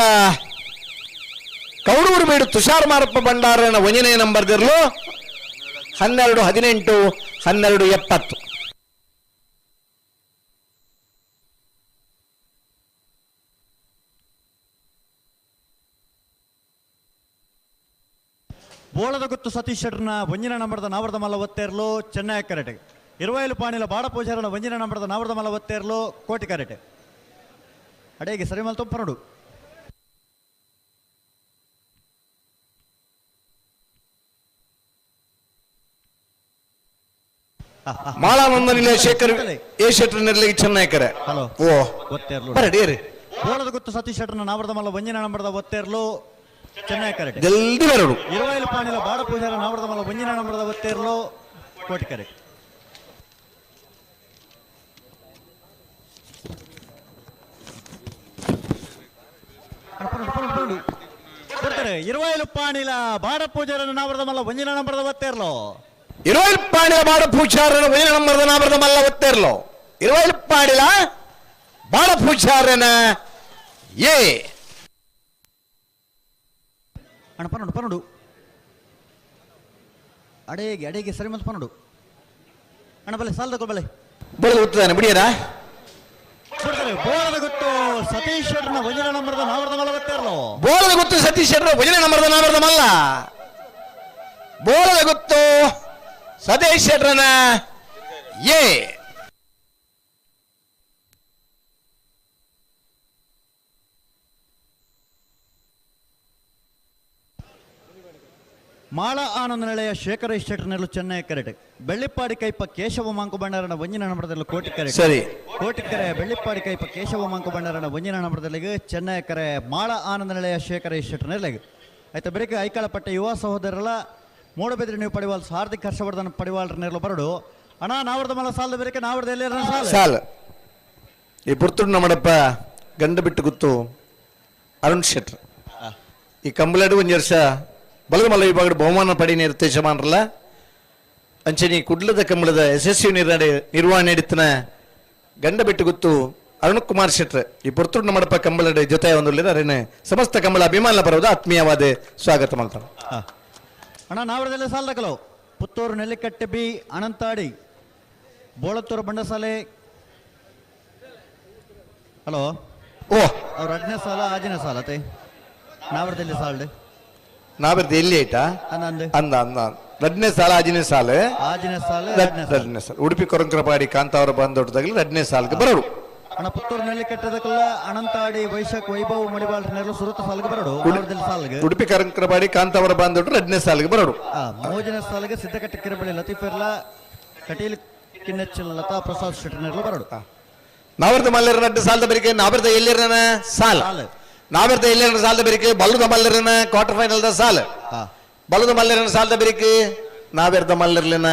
S1: ಕೌಡೂರು ಬೀಡು ತುಷಾರ್ ಮಾರಪ್ಪ ಭಂಡಾರನ ಒಂದನೇ ನಂಬರ್ ದಿರ್ಲು 12 18 12 70.
S4: ಬೋಳದ ಗುತ್ತು ಸತೀಶ್ ಶೆಟ್ಟರ್ನ ಒಂಜಿನ ನಂಬರ್ದ ನಾವರದ ಮಲ್ಲ ಒತ್ತೇರ್ಲು ಚೆನ್ನೈ ಕರೆಟೆ. ಇರುವೈಲು ಪಾಣಿಲ ಬಾಡ ಪೂಜಾರನ ಒಂಜಿನ ನಂಬರ್ದ ನಾವರದ ಮಲ್ಲ ಒತ್ತೇರ್ಲು ಕೋಟಿ ಕರೆಟೆ. ಅಡೇಗೆ ಸರಿ ಮಲ್ ತೊಪ್ಪನೋಡು.
S1: ಮಾಳಾನಂದನಿಲೆ ಶೇಖರ್ ಎ ಶೆಟ್ಟರ್ ನೆರಳಿಗೆ ಚೆನ್ನೈ ಕರೆ.
S4: ಹಲೋ.
S1: ಓ
S4: ಒತ್ತೇರ್ಲು.
S1: ಬರಡಿ ಏರಿ.
S4: ಬೋಳದ ಗುತ್ತು ಸತೀಶ್ ಶೆಟ್ಟರ್ನ ನಾವರದ ಮಲ್ಲ ಒಂಜಿನ ನಂಬರ್ದ ಒತ್ತೇರ್ಲು ಚೆನ್ನೈ ಕರೆಟೆ.
S1: ಜಲ್ದಿ ಬರಡು.
S4: ಇರುವೈಲು ಪಾಣಿಲ ಬಾಡ ಪೂಜಾರ ನಾವರದ ಮಲ್ಲ ಒಂಜಿನ ನಂಬರ್ದ ಒತ್ತೇರ್ಲು ಕೋಟಿ ಕರೆಟೆ. ಬರ್ತಾರೆ ಇರುವೈಲು ಪಾಣಿಲ ಬಾಡ ಪೂಜಾರನ ನಾವರದ ಮಲ್ಲ ಒಂಜಿನ ನಂಬರ್ದ ಒತ್ತೇರ್ಲು.
S1: ಇರುವೈಲು ಪಾಣಿಲ ಬಾಡ ಪೂಜಾರನ ಒಂಜಿನ ನಂಬರ್ದ ನಾವರದ ಮಲ್ಲ ಒತ್ತೇರ್ಲು. ಇರುವೈಲು ಪಾಣಿಲ ಬಾಡ ಪೂಜಾರನ ಎ
S4: ಅಣ್ಣ ಪನ್ನಡು ಪನ್ನಡು ಅಡೇಗೆ ಅಡೇಗೆ ಸರಿ ಮತ್ತು ಪನ್ನಡು ಅಣ್ಣ ಬಲೆ ಸಾಲದ ಬಲೆ
S1: ಬಳೆ ಒತ್ತದಾನೆ ಬಿಡಿಯರಾ.
S4: ಬಿಡ್ತಾರೆ ಬೋಳದ ಗುತ್ತು ಸತೀಶ್ ಶೆಟ್ಟರ್ನ ಒಂಜಿನ ನಂಬರ್ದ ನಾವರದ ಮಲ್ಲ ಒತ್ತೇರ್ಲು.
S1: ಬೋಳದ ಗುತ್ತು ಸತೀಶ್ ಶೆಟ್ಟರ್ ಒಂಜಿನ ನಂಬರ್ದ ನಾವರದ ಮಲ್ಲ. ಬೋಳದ ಗುತ್ತು ಸತೀಶ್ ಶೆಟ್ಟರ್ನ ಎ.
S4: ಮಾಳ ಆನಂದ ನೆಲೆಯ ಶೇಖರ ಶೆಟ್ಟರ್ನೆಲ್ಲ ಚೆನ್ನೈ ಕರೆಟೆ. ಬೆಳ್ಳಿಪ್ಪಾಡಿ ಕೈಪ ಕೇಶವ ಮಾಂಕು ಭಂಡಾರನ ಒಂಜಿನ ನಂಬರದಲ್ಲಿ ಕೋಟಿ ಕರೆ.
S1: ಸರಿ.
S4: ಕೋಟಿಕರೆ ಬೆಳ್ಳಿಪ್ಪಾಡಿ ಕೈಪ ಕೇಶವ ಮಾಂಕು ಭಂಡಾರನ ಒಂಜಿನ ನಂಬರದಲ್ಲಿಗೆ ಚೆನ್ನೈ ಕರೆ ಮಾಳ ಆನಂದ ನೆಲೆಯ ಶೇಖರ ಶೆಟ್ಟರ್ನೆಲ್ಲಿಗೆ. ಆಯ್ತಾ ಬೆಳಿಗ್ಗೆ ಐಕಾಳಪಟ್ಟೆ ಯುವ ಸಹೋದರರ ಮೂಡಬಿದ್ರೆ ನೀವು ಪಡಿವಾಲ್ ಹಾರ್ದಿಕ್ ಹರ್ಷವರ್ಧನ್ ಪಡಿವಾಲ್ರ ನೆರಳು ಬರಡು ಅಣ್ಣ ನಾವರ್ದ ಮಲ್ಲ ಸಾಲದ ಬೆರಕೆ ನಾವರ್ದ ಎಲ್ಲಿ ಸಾಲ
S1: ಸಾಲ ಈ ಪುರ್ತುಂಡ ನಮ್ಮಡಪ್ಪ ಗಂಡ ಬಿಟ್ಟು ಗುತ್ತು ಅರುಣ್ ಶೆಟ್ರ್ ಈ ಕಂಬಳಡು ಒಂಜಿ ವರ್ಷ ಬಲಗಮಲ್ಲ ವಿಭಾಗದ ಬಹುಮಾನ ಪಡಿ ನಿರ್ದೇಶಮಾನರಲ್ಲ ಅಂಚನೆ ಕುಡ್ಲದ ಕಂಬಳದ ಯಶಸ್ವಿ ನಿರ್ವಹಣೆ ಹಿಡಿತನ ಗಂಡ ಬಿಟ್ಟು ಗುತ್ತು ಅರುಣ್ ಕುಮಾರ್ ಶೆಟ್ರ್ ಈ ಪುರ್ತುಂಡ ನಮ್ಮಡಪ್ಪ ಕಂಬಳದ ಜೊತೆ ಒಂದು ಅರೇನೆ ಸಮಸ್ತ ಕಂಬಳ ಅಭಿಮಾನ ಬರೋದು ಆತ್ಮೀಯವಾದ ಸ್ವಾಗತ ಮಾಡ್ತಾರೆ.
S4: ಅಣ್ಣ ನಾವರದಲ್ಲೇ ಸಾಲದ ಕಲವು ಪುತ್ತೂರು ನೆಲ್ಲಿಕಟ್ಟೆ ಬಿ ಅನಂತಾಡಿ ಬೋಳತ್ತೂರು ಬಂಡಸಾಲೆ ಹಲೋ
S1: ಓ
S4: ಅವ್ರ ಅಡ್ನೇ ಸಾಲ ಆಜಿನ ಸಾಲ ತೇ ನಾವರದಲ್ಲಿ ಸಾಲ್ಡ್
S1: ನಾವರ್ದು ಎಲ್ಲಿ ಆಯ್ತಾ
S4: ಅಂದ
S1: ಅಂದ ಅಂದ ರಡ್ನೇ ಸಾಲ ಆಜಿನೇ ಸಾಲ
S4: ಆಜಿನ ಸಾಲ
S1: ರಡ್ನೇ ಸಾಲ ಉಡುಪಿ ಕೊರಂಕರಪಾಡಿ ಕಾಂತಾವರ ಬಂದೊಡ್ಡದಾಗಲಿ ರಡ್ನೇ ಸಾಲ್ಗೆ ಬರೋಡು.
S4: ಅಣ್ಣ ಪುತ್ತೂರು ನೆಲ್ಲಿ ಕಟ್ಟದಕ್ಕೆಲ್ಲ ಅನಂತಾಡಿ ವೈಶಾಖ್ ವೈಭವ್ ಮಡಿವಾಳ ನೆರಳು ಸುರತ ಸಾಲ್ಗೆ ಬರೋಡು. ಸಾಲ್ಗೆ
S1: ಉಡುಪಿ ಕರಂಕರಪಾಡಿ ಕಾಂತಾವರ ಬಂದೊಡ್ಡ ರಡ್ನೇ ಸಾಲ್ಗೆ ಬರೋಡು.
S4: ಮೋಜಿನ ಸಾಲಿಗೆ ಸಿದ್ದಕಟ್ಟೆ ಕಿರಬಳಿ ಲತೀಫ್ ಕಟೀಲ್ ಕಿನ್ನಚ್ಚಲ್ ಲತಾ ಪ್ರಸಾದ್ ಶೆಟ್ಟಿ ನೆರಳು ಬರೋಡು.
S1: ನಾವರ್ದ ಮಲ್ಲರ ನಡ್ಡು ಸಾಲದ ಬೆರಿಕೆ ನಾವರ್ದ ಎಲ್ಲಿರನ ಸಾಲ ನಾವರ್ದ ಎಲ್ಲಿರನ ಸಾಲದ ಬೆರಿಕೆ ಬಲ್ಲದ ಮಲ್ಲರನ ಕ್ವಾರ್ಟರ್ ಫೈನಲ್ the ಸಾಲ ಬಲ್ಲದ ಮಲ್ಲರನ ಸಾಲದ ಬೆರಿಕೆ ನಾವೆರ್ದ ಮಲ್ಲರ್ಲಿನ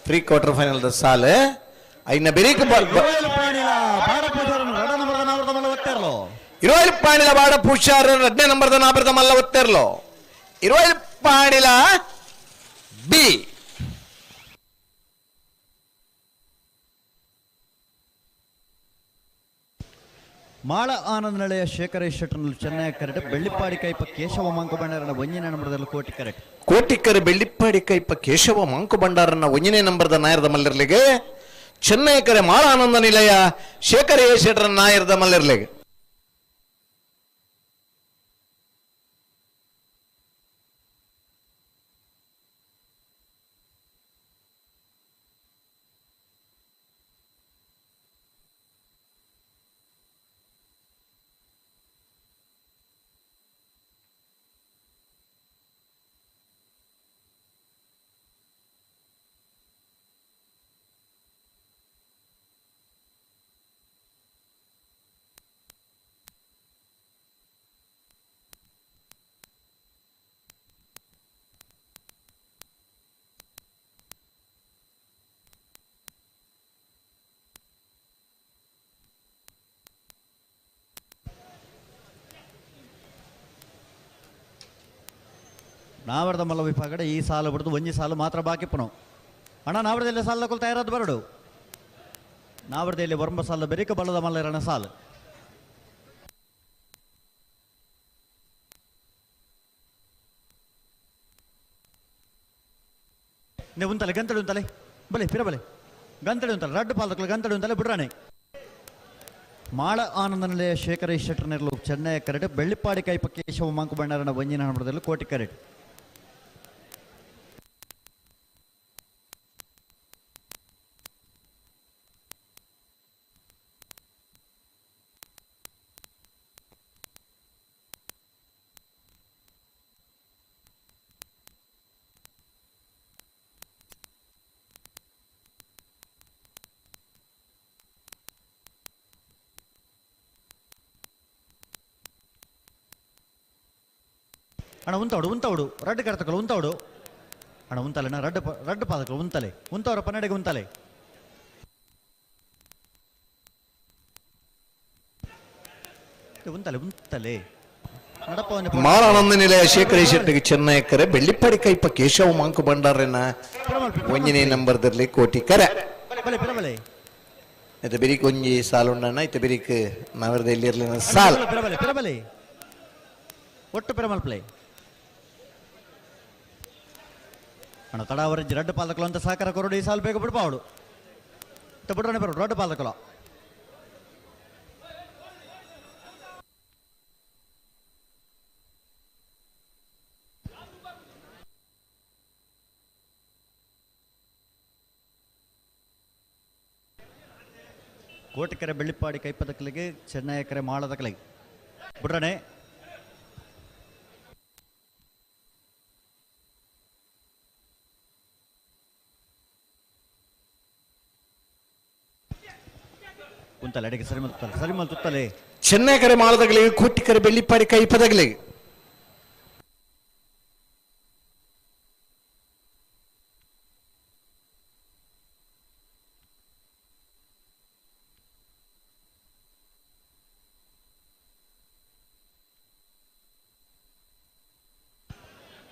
S1: ಪ್ರೀ ಕ್ವಾರ್ಟರ್ ಫೈನಲ್ the ಸಾಲ ಐನ ಬೆರಿಕೆ ಇರುವೈಲ್ ಪಾಣಿಲ ಬಾಡ ಪುಷಾರ ರಡ್ನೇ ನಂಬರ್ದ ನಾವರ್ದ ಮಲ್ಲ ಒತ್ತೆರ್ಲೋ ಇರುವೈಲ್ ಪಾಣಿಲ ಬಿ
S4: ಮಾಳ ಆನಂದ ನಳೆಯ ಶೇಖರ ಶೆಟ್ಟರ್ನಲ್ಲಿ ಚೆನ್ನೈ ಕರೆಟ್ ಬೆಳ್ಳಿಪ್ಪಾಡಿ ಕೈಪ ಕೇಶವ ಮಾಂಕು ಭಂಡಾರನ ಒಂಜಿನ ನಂಬರ್ದಲ್ಲಿ ಕೋಟಿ ಕರೆಟ್
S1: ಕೋಟಿಕರೆ ಬೆಳ್ಳಿಪ್ಪಾಡಿ ಕೈಪ ಕೇಶವ ಮಾಂಕು ಭಂಡಾರನ ಒಂಜನೇ ನಂಬರ್ದ ನಾಯರದ ಮಲ್ಲರ್ಲಿಗೆ ಚೆನ್ನೈ ಕರೆ ಮಾಳ ಆನಂದ ನಿಲಯ ಶೇಖರ ಎ ಶೆಟ್ಟರ ನಾಯರದ ಮಲ್ಲರ್ಲಿಗೆ.
S4: ನಾವರ್ದ ಮಲ್ಲ ವಿಭಾಗಡೆ ಈ ಸಾಲು ಬಿಡ್ದು ಒಂಜಿ ಸಾಲು ಮಾತ್ರ ಬಾಕಿ ಪುನಃ ಅಣ್ಣ ನಾವರ್ದೆಲ್ಲ ಸಾಲ ಕೊಲ್ ತಯಾರಾದ ಬರಡು ನಾವರ್ದೆಯಲ್ಲಿ ವರ್ಮ ಸಾಲ ಬೆರಿಕ ಬಲದ ಮಲ್ಲರಣ ಸಾಲು ನೀವು ಉಂತಲೆ ಗಂತಡಿ ಉಂತಲೆ ಬಲೆ ಪಿರ ಬಲೆ ಗಂತಡಿ ಉಂತಲೆ ರಡ್ಡು ಪಾಲ್ದಕ್ಲು ಗಂತಡಿ ಉಂತಲೆ ಬಿಡ್ರಾಣೆ ಮಾಳ ಆನಂದ ನಿಲಯ ಶೇಖರ ಶೆಟ್ಟರ್ ನೆರಳು ಚೆನ್ನೈ ಕರೆಟ್ ಬೆಳ್ಳಿಪ್ಪಾಡಿ ಕೈಪ ಕೇಶವ ಮಾಂಕು ಬಣ್ಣರಣ ಒಂಜಿನ ಹಣದಲ್ಲಿ ಕೋಟಿ ಕರೆಟ್ ಅಣ್ಣ ಉಂತವಡು ಉಂತವಡು ರಡ್ಡು ಕರ್ತಕಲು ಉಂತವಡು ಅಣ್ಣ ಉಂತಲೆ ಅಣ್ಣ ರಡ್ಡು ರಡ್ಡು ಪಾದಕಲು ಉಂತಲೆ ಉಂತವರ ಪನ್ನಡೆಗೆ ಉಂತಲೆ ಉಂತಲೆ ಉಂತಲೆ ನಡಪ
S1: ಮಾಳಾನಂದ ನಿಲಯ ಶೇಖರ ಶೆಟ್ಟಿಗೆ ಚೆನ್ನೈ ಕರೆ ಬೆಳ್ಳಿಪ್ಪಾಡಿ ಕೈಪ ಕೇಶವ ಮಾಂಕು ಭಂಡಾರನ ಒಂಜನೇ ನಂಬರ್ದಲ್ಲಿ ಕೋಟಿ ಕರೆ
S4: ಬಲೆ ಪಿರಬಲೆ
S1: ಇತ್ತ ಬಿರಿಕ್ ಒಂಜಿ ಸಾಲು ಉಂಡಣ್ಣ ಇತ್ತ ಬಿರಿಕ್ ನಾವರ್ದ ಎಲ್ಲಿರ್ಲಿನ ಸಾಲ್
S4: ಪಿರಬಲೆ ಪಿರಬಲೆ ಒಟ್ಟು ಪಿರಮಲ್ಪ್ಲೆ ಅಣ್ಣ ತಡಾವರೆಜ್ಜಿ ರಡ್ಡು ಪಾಲಕಲು ಅಂತ ಸಹಕಾರ ಕೊರಡು ಈ ಸಾಲು ಬೇಗ ಬಿಡ್ಬಾವಡು ಬಿಡ್ರಣ ಬರೋಡು ರಡ್ಡು ಪಾಲಕಲು ಕೋಟಿಕೆರೆ ಬೆಳ್ಳಿಪ್ಪಾಡಿ ಕೈಪದಕಲಿಗೆ ಚೆನ್ನೈಕೆರೆ ಮಾಳದಕಲಿಗೆ ಬಿಡ್ರಣೆ ಉಂತಲೆ ಅಡಿಗೆ ಸರಿ ಮಲ್ತುತ್ತಲೆ ಸರಿ ಮಲ್ತುತ್ತಲೆ
S1: ಚೆನ್ನೈ ಕರೆ ಮಾಳದಗಲಿಗೆ ಕೋಟಿಕರೆ ಬೆಳ್ಳಿಪ್ಪಾಡಿ ಕೈಪದಗಲಿಗೆ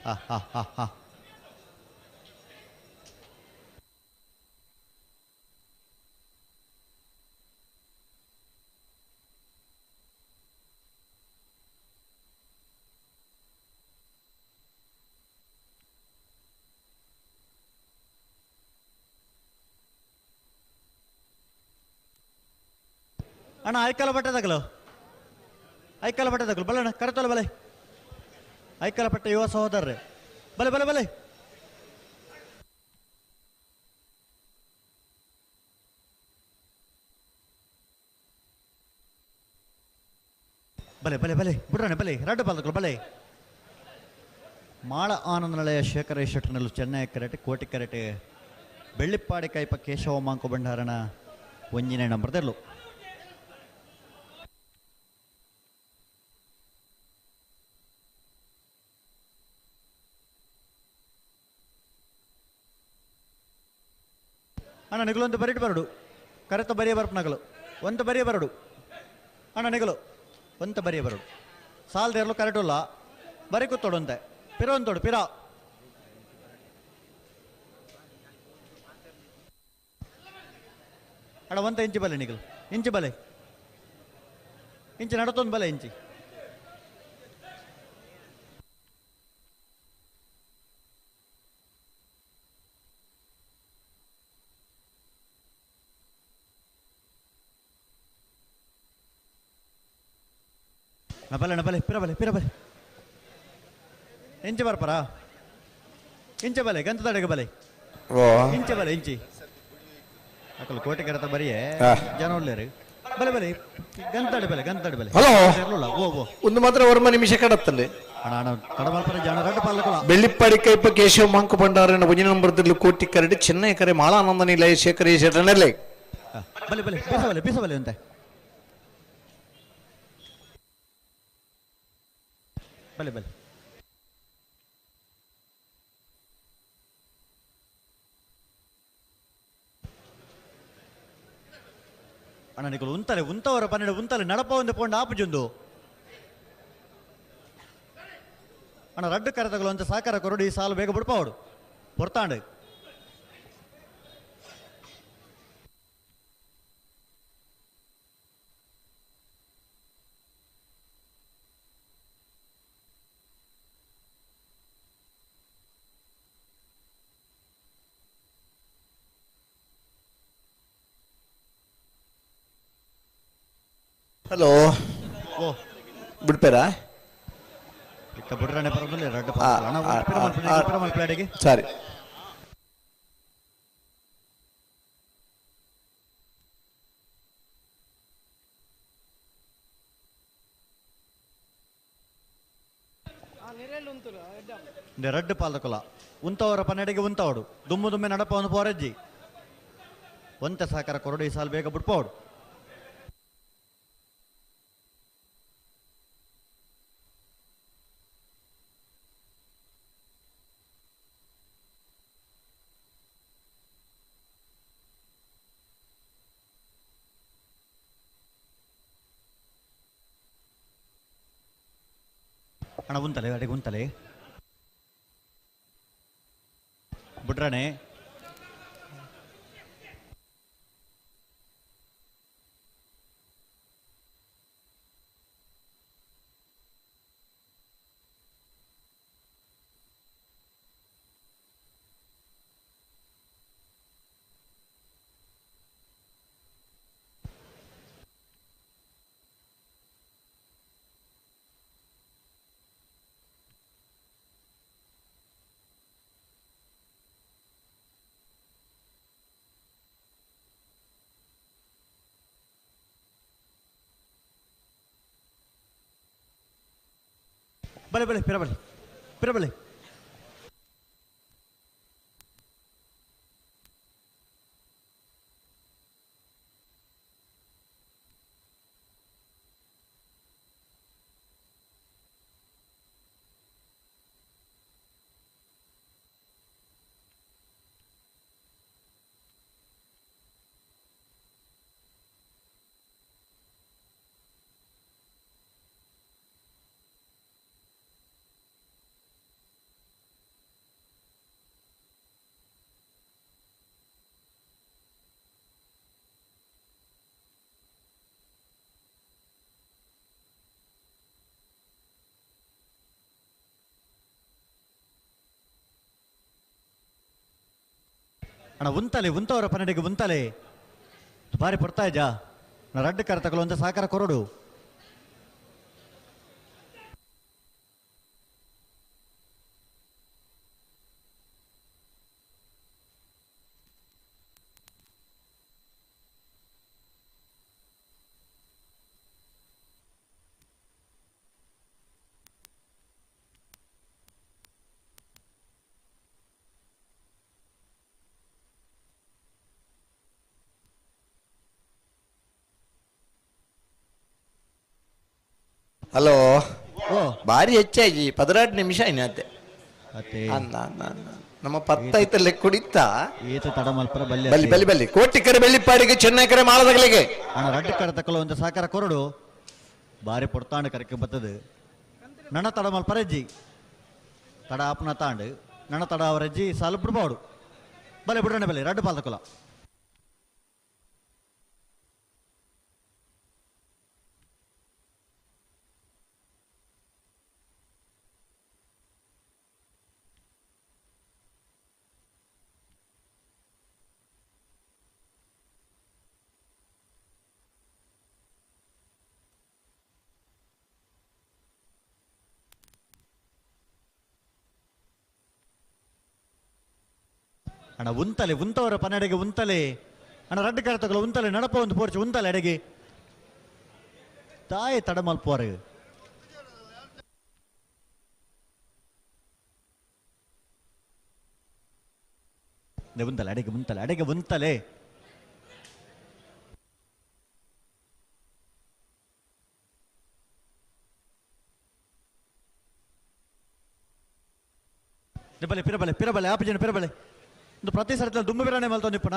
S4: ಹಾ ಹಾ ಹಾ ಹಾ ಅಣ್ಣ ಐಕಲ ಬಟ್ಟೆ ತಗಲು ಐಕಲ ಬಟ್ಟೆ ತಗಲು ಬಲೆ ಅಣ್ಣ ಕರೆತೋಲ ಬಲೆ ಐಕಲ ಪಟ್ಟೆ ಯುವ ಸಹೋದರ್ರೆ ಬಲೆ ಬಲೆ ಬಲೆ. ಬಲೆ ಬಲೆ ಬಲೆ ಬುಡ್ರನೆ ಬಲೆ ರಡ್ಡು ಪಾಲ್ದಕಲು ಬಲೆ ಮಾಳ ಆನಂದನಳೆಯ ಶೇಖರ ಶೆಟ್ಟರ್ನಲ್ಲೂ ಚೆನ್ನೈ ಕರೆಟ್ ಕೋಟಿ ಕರೆಟ್ ಬೆಳ್ಳಿಪ್ಪಾಡಿ ಕೈಪ ಕೇಶವ ಮಾಂಕು ಭಂಡಾರನ ಒಂಜಿನೇ ನಂಬರ್ ದೆರ್ಲು. ಅಣ್ಣ ನಿಗಲೊಂದು ಬರಿಟ್ ಬರಡು ಕರೆತ ಬರಿಯ ಬರ್ಪನಗಲು ಒಂದು ಬರಿಯ ಬರಡು ಅಣ್ಣ ನಿಗಲು ಒಂತ ಬರಿಯ ಬರಡು ಸಾಲದೇರ್ಲು ಕರೆಟುಲ್ಲ ಬರಿ ಕೂತೋಡು ಅಂತೆ ಪಿರ ಒಂತೋಡು ಪಿರ ಅಣ್ಣ ಒಂತ ಇಂಚು ಬಲೆ ನಿಗಲು ಇಂಚು ಬಲೆ ಇಂಚು ನಡತೊಂದು ಬಲೆ ಇಂಚಿ ಬಲೆ ಬಲೆ ಪಿರ ಬಲೆ ಪಿರ ಬಲೆ ಇಂಚೆ ಬರ್ಪರಾ ಇಂಚೆ ಬಲೆ ಗಂತದಡೆಗೆ ಬಲೆ ಇಂಚೆ ಬಲೆ ಇಂಚಿ ಅಕಲು ಕೋಟೆ ಕರತ ಬರಿಯೇ ಜನ ಒಳ್ಳೆಯರು ಬಲೆ ಬಲೆ ಗಂತಡೆ ಬಲೆ ಗಂತಡೆ ಬಲೆ.
S1: ಹಲೋ
S4: ಓ ಓ
S1: ಒಂದು ಮಾತ್ರ ವರ್ಮ ನಿಮಿಷ ಕಡತ್ತಂಡೆ
S4: ಅಣ್ಣ ಅಣ್ಣ ಕಡಮಲ್ಪರ ಜನ ರಡ್ಡು ಪಾಲಕಲ
S1: ಬೆಳ್ಳಿಪ್ಪಾಡಿ ಕೈಪ ಕೇಶವ ಮಾಂಕು ಭಂಡಾರನ ಒಂಜಿನ ನಂಬರ್ ತಿರ್ಲು ಕೋಟಿ ಕರಡಿ ಚೆನ್ನೈ ಕರೆ ಮಾಳಾನಂದ ನಿಲಯ ಶೇಖರ ಶೆಟ್ಟನಲ್ಲೇ.
S4: ಬಲೆ ಬಲೆ ಬೀಸ ಬಲೆ ಬೀಸ ಬಲೆ ಅಂತೆ ಬಲೆ ಬಲೆ ಅಣ್ಣ ನಿಕಲು ಉಂತಲೆ ಉಂತವರ ಪನ್ನೆರಡು ಉಂತಲೆ ನಡಪ ಒಂದು ಪೋಂಡು ಆಪುಜುಂದು ಅಣ್ಣ ರಡ್ಡು ಕರೆತಗಳು ಅಂತ ಸಾಕಾರ ಕೊರಡು ಈ ಸಾಲು ಬೇಗ ಬಿಡ್ಪಾವಡು ಪೊರ್ತಾಂಡು.
S1: ಹಲೋ
S4: ಓ
S1: ಬಿಡ್ಪೇರಾ
S4: ಇತ್ತ ಬುಡ್ರನೆ ಬರೋದಿಲ್ಲ ರಡ್ಡು
S1: ಆ,
S4: ಅಣ್ಣ
S1: ಆ, ಆ,
S4: ಪಿರಮಲ್ ಪ್ಲೇಟಿಗೆ.
S1: ಸರಿ
S4: ರಡ್ಡು ಪಾಲಕುಲ ಉಂತವರ ಪನ್ನೆಡೆಗೆ ಉಂತವಡು ದುಮ್ಮು ದುಮ್ಮೆ ನಡಪ ಒಂದು ಪೋರಜ್ಜಿ ಒಂತೆ ಸಾಕಾರ ಕೊರಡು ಈ ಸಾಲು ಬೇಗ ಬಿಡ್ಪೋಡು. ಅಣ್ಣ ಉಂತಲೆ ಅಡಿಗೆ ಉಂತಲೆ ಬಿಡ್ರಣೆ ಬಲೆ ಬಲೆ ಪಿರ ಬಲೆ ಪಿರ ಬಲೆ ಅಣ್ಣ ಉಂತಲೆ ಉಂತವರ ಪನ್ನಡಿಗೆ ಉಂತಲೆ ಬಾರಿ ಪಡ್ತಾ ಇದ್ಯಾ ರಡ್ಡು ಕರ ತಗೊಳ್ಳೋ ಅಂತ ಸಾಕಾರ ಕೊರಡು.
S1: ಹಲೋ
S4: ಓ
S1: ಭಾರಿ ಹೆಚ್ಚಾಗಿ 16 ನಿಮಿಷ ಏನಾತೆ
S4: ಅತ್ತೆ
S1: ಅನ್ನ ಅನ್ನ ಅನ್ನ. ನಮ್ಮ ಪತ್ತೈತಲ್ಲೇ ಕುಡಿತಾ
S4: ಏತ ತಡ ಮಲ್ಪರ ಬಲ್ಯ
S1: ಬಲ್ಲಿ ಬಲ್ಲಿ ಬಲ್ಲಿ ಕೋಟಿಕರೆ ಬೆಳ್ಳಿಪ್ಪಾಡಿಗೆ ಚೆನ್ನೈಕರೆ ಮಾಳದಗಳಿಗೆ
S4: ಅಣ್ಣ ರಡ್ಡು ಕರ ತಕ್ಕಲ ಒಂದು ಸಾಕಾರ ಕೊರಡು ಬಾರಿ ಪೊಡ್ತಾಂಡು ಕರಕ್ಕೆ ಬತ್ತದು ನಣ ತಡ ಮಲ್ಪರಜ್ಜಿ ತಡ ಆಪನ ತಾಂಡು ನಣ ತಡ ಅವರಜ್ಜಿ ಸಾಲು ಬಿಡ್ಬಾಡು ಬಲೆ ಬಿಡೋಣ ಬಲೆ ರಡ್ಡು ಪಾಲ್ ತಕೊಲ ಅಣ್ಣ ಉಂತಲೆ ಉಂತವರ ಪನ್ನಡೆಗೆ ಉಂತಲೆ ಅಣ್ಣ ರಡ್ಡು ಕರ ತಗೊಳ್ಳ ಉಂತಲೆ ನಡಪ ಒಂದು ಪೋರ್ಚು ಉಂತಲೆ ಅಡೆಗೆ ತಾಯಿ ತಡ ಮಲ್ಪುವಾರು ಉಂತಲೆ ಅಡೆಗೆ ಉಂತಲೆ ಅಡೆಗೆ ಉಂತಲೆ ಬಲೆ ಪಿರಬಲೆ ಪಿರಬಲೆ ಆಪಜನ ಪಿರಬಲೆ ಒಂದು ಪ್ರತಿ ಸರ್ತಿ ದುಂಬು ಬಿರಾಣೆ ಮಲ್ತೊಂದಿಪ್ಪಣ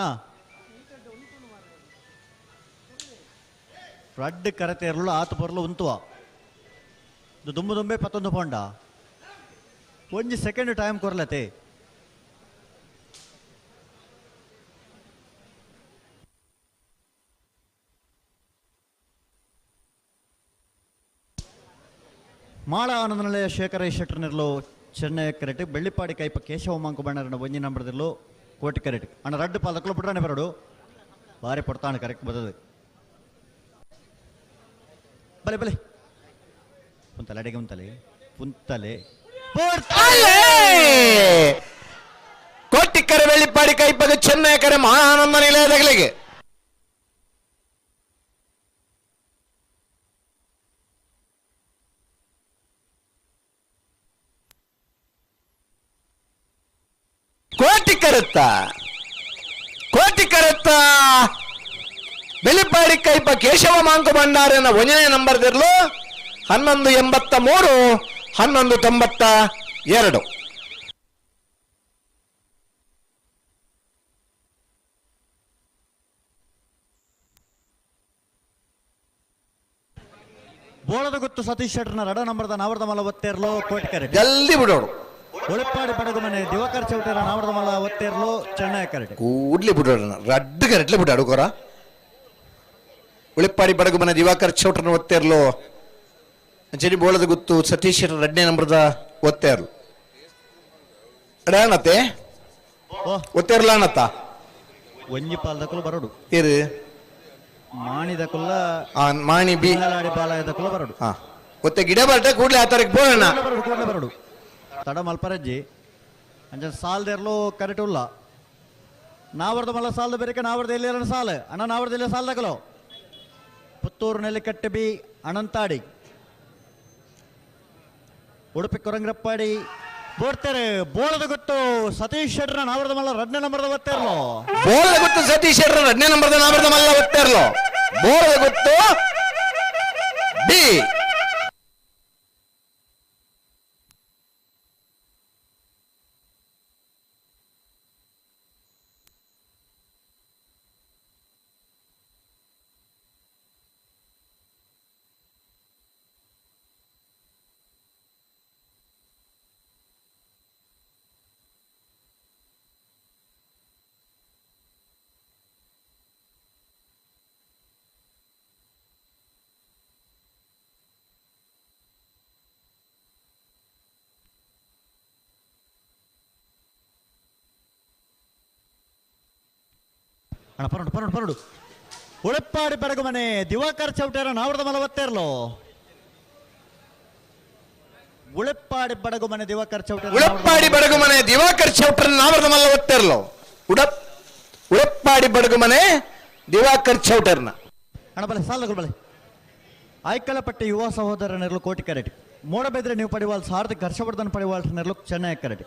S4: ರಡ್ಡು ಕರತೇರ್ಲು ಆತು ಪೊರ್ಲು ಉಂತುವ ಇದು ದುಂಬು ದುಂಬೆ ಪತ್ತೊಂದು ಪೋಂಡ ಒಂಜಿ ಸೆಕೆಂಡ್ ಟೈಮ್ ಕೊರ್ಲತೆ ಮಾಳ ಆನಂದನಿಲಯ ಶೇಖರ ಶೆಟ್ಟರ್ನಿರ್ಲು ಚೆನ್ನೈ ಕರೆಟ್ ಬೆಳ್ಳಿಪಾಡಿ ಕೈಪ ಕೇಶವ ಮಾಂಕು ಬಣ್ಣರನ್ನ ಒಂಜಿ ನಂಬರ್ದಿರ್ಲು ಕೋಟಿ ಕರೆಟ್ ಅಣ್ಣ ರಡ್ಡು ಪಾದಕ್ಕಲು ಬಿಡ್ರಾನೆ ಬರಡು ಬಾರಿ ಪಡ್ತಾಣ ಕರೆಕ್ಟ್ ಬದದು ಬಲೆ ಬಲೆ ಪುಂತಲೆ ಅಡಿಗೆ ಉಂತಲೆ ಪುಂತಲೆ
S1: ಕೋಟಿಕ್ಕರೆ ಬೆಳ್ಳಿಪಾಡಿ ಕೈಪಗ ಚೆನ್ನೈ ಕರೆ ಮಹಾನಂದ ನಿಲಯದಗಳಿಗೆ ಕೋಟಿ ಕರುತ್ತ ಕೋಟಿ ಕರುತ್ತ ಬೆಳಿಪಾಡಿ ಕೈಪ ಕೇಶವ ಮಾಂಕು ಭಂಡಾರನ ಒಂದನೇ ನಂಬರ್ ದಿರ್ಲು 1183 1192.
S4: ಬೋಳದ ಗೊತ್ತು ಸತೀಶ್ ಶೆಟ್ಟರ್ನ ರಡ ನಂಬರ್ದ ನಾವರ್ದ ಮಲ್ಲ ಒತ್ತೇರ್ಲೋ ಕೋಟಿ ಕರೆಟ್
S1: ಜಲ್ದಿ ಬಿಡೋಡು
S4: ಒಳಪಾಡಿ ಬಡಗು ಮನೆ ದಿವಾಕರ್ ಚೌಟರ ನಾವರ್ದ ಮಲ್ಲ ಒತ್ತೇರ್ಲೋ ಚೆನ್ನೈ ಕರೆಟ್
S1: ಕೂಡ್ಲಿ ಬಿಡೋಣ ರಡ್ಡು ಕರೆಟ್ಲೆ ಬಿಡಾಡು ಕೊರ ಉಳಿಪ್ಪಾಡಿ ಬಡಗು ಮನೆ ದಿವಾಕರ್ ಚೌಟರ್ನ ಒತ್ತೇರ್ಲು ಅಂಚನೆ ಬೋಳದ ಗುತ್ತು ಸತೀಶ್ ಶೆಟ್ಟರ್ ರಡ್ಡನೇ ನಂಬರ್ದ ಒತ್ತೇರ್ಲು ಅಡಾಣತ್ತೆ
S4: ಓ
S1: ಒತ್ತೇರ್ಲ ಅಣ್ಣತ್ತ
S4: ಒಂಜಿ ಪಾಲ್ದಕುಲು ಬರಡು
S1: ಇರು
S4: ಮಾಣಿದ ಕುಲ್ಲ
S1: ಆ ಮಾಣಿ ಬಿ
S4: ತಿಂಗಳಾಡಿ ಬಾಲಯದ ಕುಲ್ಲ ಬರಡು
S1: ಹಾ ಒತ್ತೆ ಗಿಡ ಬರ್ಟ ಕೂಡ್ಲೆ ಆ ತಾರೀಕು ಬೋಳಣ್ಣ
S4: ಬರಡು ಕೂಡಲೇ ಬರಡು ತಡ ಮಲ್ಪರಜ್ಜಿ ಅಂಚ ಸಾಲ್ದೇರ್ಲು ಕರೆಕ್ಟ್ ಉಲ್ಲ ನಾವರ್ದ ಮಲ್ಲ ಸಾಲದ ಬೇರೆ ನಾವರ್ದ ಎಲ್ಲಿ ಸಾಲ ಅಣ್ಣ ನಾವರ್ದ ಎಲ್ಲ ಸಾಲದಕಲು ಪುತ್ತೂರು ನೆಲ್ಲಿಕಟ್ಟೆ ಬಿ ಅನಂತಾಡಿ ಉಡುಪಿ ಕೊರಂಗ್ರಪ್ಪಾಡಿ ಬೋಡ್ತಾರೆ ಬೋಳದ ಗೊತ್ತು ಸತೀಶ್ ಶೆಟ್ಟರ್ನ ನಾವರ್ದ ಮಲ್ಲ ರಡ್ನೇ ನಂಬರ್ದ ಒತ್ತೇರ್ಲು
S1: ಬೋಳದ ಗೊತ್ತು ಸತೀಶ್ ಶೆಟ್ಟರ್ ರಡ್ಡನೇ ನಂಬರ್ದ ನಾವರ್ದ ಮಲ್ಲ ಒತ್ತೇರ್ಲು ಬೋಳದ ಗೊತ್ತು ಬಿ
S4: ಅಣ್ಣ ಪರಡು ಪರಡು ಪರಡು ಉಳೆಪ್ಪಾಡಿ ಬೆಡಗು ಮನೆ ದಿವಾಕರ್ ಚೌಟೇರ ನಾವರ್ದ ಮಲ ಒತ್ತೇರ್ಲು ಉಳೆಪ್ಪಾಡಿ ಬಡಗು ಮನೆ ದಿವಾಕರ್ ಚೌಟೇರ
S1: ಉಳಪ್ಪಾಡಿ ಬಡಗು ಮನೆ ದಿವಾಕರ್ ಚೌಟ್ರ ನಾವರ್ದ ಮಲ್ಲ ಒತ್ತೇರ್ಲು ಉಳಪ್ಪಾಡಿ ಬಡಗು ಮನೆ ದಿವಾಕರ್ ಚೌಟರ್ನ
S4: ಅಣ್ಣ ಬಲೆ ಸಾಲಗಳು ಬಲೆ ಆಯ್ಕಲಪಟ್ಟಿ ಯುವ ಸಹೋದರನಿರಲು ಕೋಟಿ ಕರೆಟ್ ಮೂಡಬೆದ್ರೆ ನೀವು ಪಡಿವಾಲ್ ಸಾರ್ಥಕ್ ಹರ್ಷವರ್ಧನ್ ಪಡಿವಾಲ್ ನೆರಲು ಚೆನ್ನೈ ಕರೆಟ್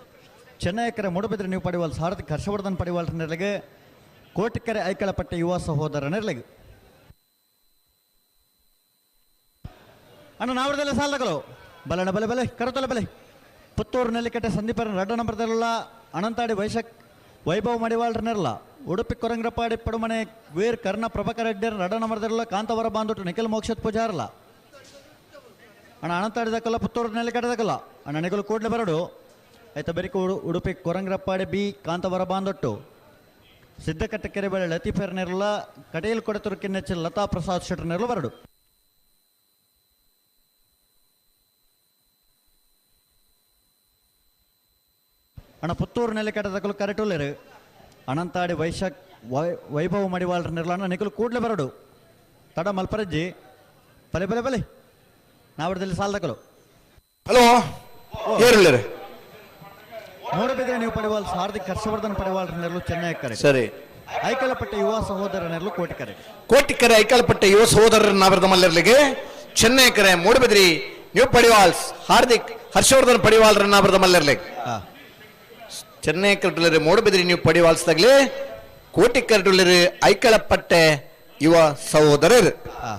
S4: ಚೆನ್ನೈ ಕರೆ ಮೂಡಬೆದ್ರೆ ನೀವು ಪಡಿವಾಲ್ ಸಾರ್ಥಕ್ ಹರ್ಷವರ್ಧನ್ ಪಡಿವಾಲ್ ನೆರಲಿಗೆ ಕೋಟಿಕೆರೆ ಐಕಳಪಟ್ಟಿ ಯುವ ಸಹೋದರನಿರಲಿಗೆ. ಅಣ್ಣ ನಾವರದೆಲ್ಲ ಸಾಲದಗಳು ಬಲಣ ಬಲೆ ಬಲೆ ಕರತೊಲೆ ಬಲೆ ಪುತ್ತೂರು ನೆಲ್ಲಿಕಟ್ಟೆ ಸಂದೀಪರ ರಡ್ಡ ನಂಬರ್ದಲ್ಲ ಅನಂತಾಡಿ ವೈಶಕ್ ವೈಭವ್ ಮಡಿವಾಳ್ರನೆಲ್ಲ ಉಡುಪಿ ಕೊರಂಗ್ರಪಾಡಿ ಪಡುಮನೆ ವೀರ್ ಕರ್ಣ ಪ್ರಭಾಕರ್ ರೆಡ್ಡಿಯರ್ ರಡ್ಡ ನಂಬರ್ದಿರಲ್ಲ ಕಾಂತವರ ಬಾಂಧುಟ್ಟು ನಿಖಿಲ್ ಮೋಕ್ಷತ್ ಪೂಜಾರಲ್ಲ ಅಣ್ಣ ಅನಂತಾಡಿದಕ್ಕಲ್ಲ ಪುತ್ತೂರು ನೆಲ್ಲಿಕಟ್ಟದಕ್ಕಲ್ಲ ಅಣ್ಣ ನಿಖಿಲ್ ಕೂಡ್ಲೆ ಬರಡು ಆಯ್ತಾ ಬೆರಿಕು ಉಡುಪಿ ಕೊರಂಗ್ರಪ್ಪಾಡಿ ಬಿ ಕಾಂತವರ ಬಾಂಧೊಟ್ಟು ಸಿದ್ದಕಟ್ಟೆ ಕೆರೆಬೆಳೆ ಲತೀಫೆರ್ನೆರ್ಲ ಕಟೀಲ್ ಕೊಡತೂರು ಕಿನ್ನೆಚ್ಚ ಲತಾ ಪ್ರಸಾದ್ ಶೆಟ್ಟರ್ನೆರ್ಲ ಬರಡು. ಅಣ್ಣ ಪುತ್ತೂರು ನೆಲೆಕಟ್ಟದಕ್ಕಲು ಕರೆಟುಲ್ಲೇರು ಅನಂತಾಡಿ ವೈಶಾಖ್ ವೈಭವ ಮಡಿವಾಳ್ರನೆರ್ಲ ಅಣ್ಣ ನಿಖಿಲ್ ಕೂಡ್ಲೆ ಬರಡು ತಡ ಮಲ್ಪರಜ್ಜಿ ಬಲೆ ಬಲೆ ಬಲೆ ನಾವಡದಲ್ಲಿ ಸಾಲದಕ್ಕಲು.
S1: ಹಲೋ ಏರುಳ್ಳರು
S4: ಮೂಡಬಿದ್ರೆ ನೀವು ಪಡಿವಾಲ್ ಹಾರ್ದಿಕ್ ಹರ್ಷವರ್ಧನ್ ಪಡಿವಾಳ್ರನೆರ್ಲು ಚೆನ್ನೈ ಕರೆ
S1: ಸರಿ
S4: ಐಕಲಪಟ್ಟೆ ಯುವ ಸಹೋದರನೆರ್ಲು ಕೋಟಿಕರೆ
S1: ಕೋಟಿಕರೆ ಐಕಲ್ಪಟ್ಟೆ ಯುವ ಸಹೋದರರ ನಾವರದ ಮಲ್ಲರ್ಲಿಗೆ ಚೆನ್ನೈ ಕರೆ ಮೂಡಬಿದ್ರಿ ನ್ಯೂ ಪಡಿವಾಲ್ಸ್ ಹಾರ್ದಿಕ್ ಹರ್ಷವರ್ಧನ್ ಪಡಿವಾಲ್ರ ನಾವರದ ಮಲ್ಲರ್ಲಿಗೆ
S4: ಹಾ
S1: ಚೆನ್ನೈ ಕರೆಟುಲ್ಲರು ಮೂಡಬಿದ್ರಿ ನ್ಯೂ ಪಡಿವಾಲ್ಸ್ ತಗಲಿ ಕೋಟಿ ಕರೆಟುಲ್ಲರು ಐಕಳಪಟ್ಟೆ ಯುವ ಸಹೋದರರು.
S4: ಹಾ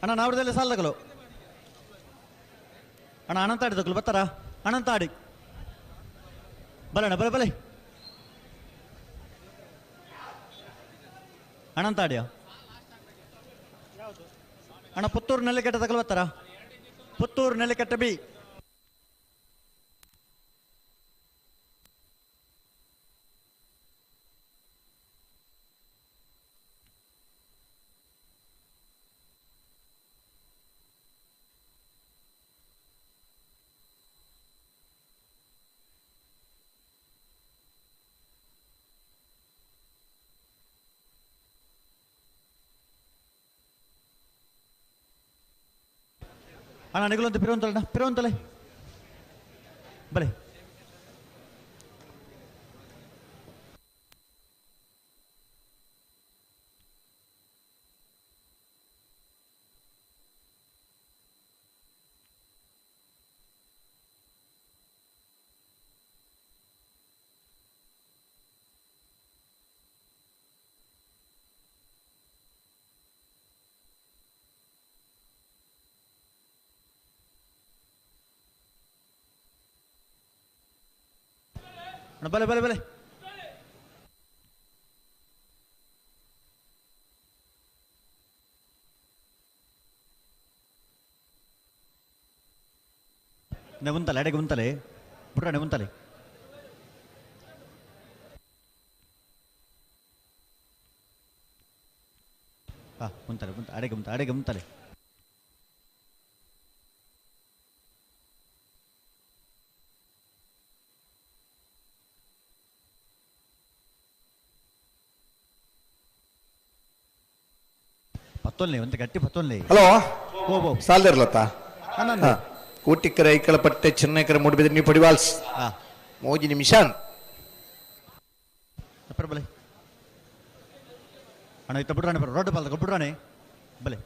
S4: ಅಣ್ಣ ನಾವಡದಲ್ಲಿ ಸಾಲದಗಳು ಅಣ್ಣ ಅನಂತಾಡಿ ತಗೊಳ್ಳಿ ಬರ್ತಾರಾ ಅನಂತಾಡಿ ಬಲಣ್ಣ ಬಲೆ ಬಲೆ ಅನಂತಾಡಿಯ ಅಣ್ಣ ಪುತ್ತೂರು ನೆಲ್ಲಿಕಟ್ಟೆ ತಗೊಳ್ಳಿ ಬರ್ತಾರಾ ಪುತ್ತೂರು ನೆಲ್ಲಿಕಟ್ಟೆ ಬಿ ಅಣ್ಣ ನಿಗಲಂತ ಪಿರುವಂತಲೆ ಅಣ್ಣ ಪಿರುವಂತಲೆ ಬಲೆ ಅಣ್ಣ ಬಲೆ ಬಲೆ ಬಲೆ ಉಂತಲೆ ಅಡೆಗೆ ಉಂತಲೆ ಬುಡ್ರಾಣೆ ಉಂತಲೆ ಹಾ ಉಂತಲೆ ಉಂತ ಅಡೆಗೆ ಉಂತ ಅಡೆಗೆ ಉಂತಲೆ ಪತ್ತೊಲ್ಲೆ ಒಂದು ಗಟ್ಟಿ ಪತ್ತೊಲ್ಲೆ
S1: ಹಲೋ
S4: ಓ ಓ
S1: ಸಾಲದಿರ್ಲತ್ತ
S4: ಅಣ್ಣ
S1: ಕೋಟಿಕರೆ ಐಕಳಪಟ್ಟೆ ಚೆನ್ನೈ ಕರೆ ಮೂಡಬಿದ್ರಿ ನ್ಯೂ ಪಡಿವಾಲ್ಸ್
S4: ಹಾ
S1: ಮೋಜಿ ನಿಮಿಷ.
S4: ಅಪ್ಪರ ಬಲೆ ಅಣ್ಣ ಇತ್ತ ಬಿಡ್ರಾಣೆ ಬರೋ ರೋಡ್ ಬಾಲ್ದ ಬಿಡ್ರಾಣೆ ಬಲೆ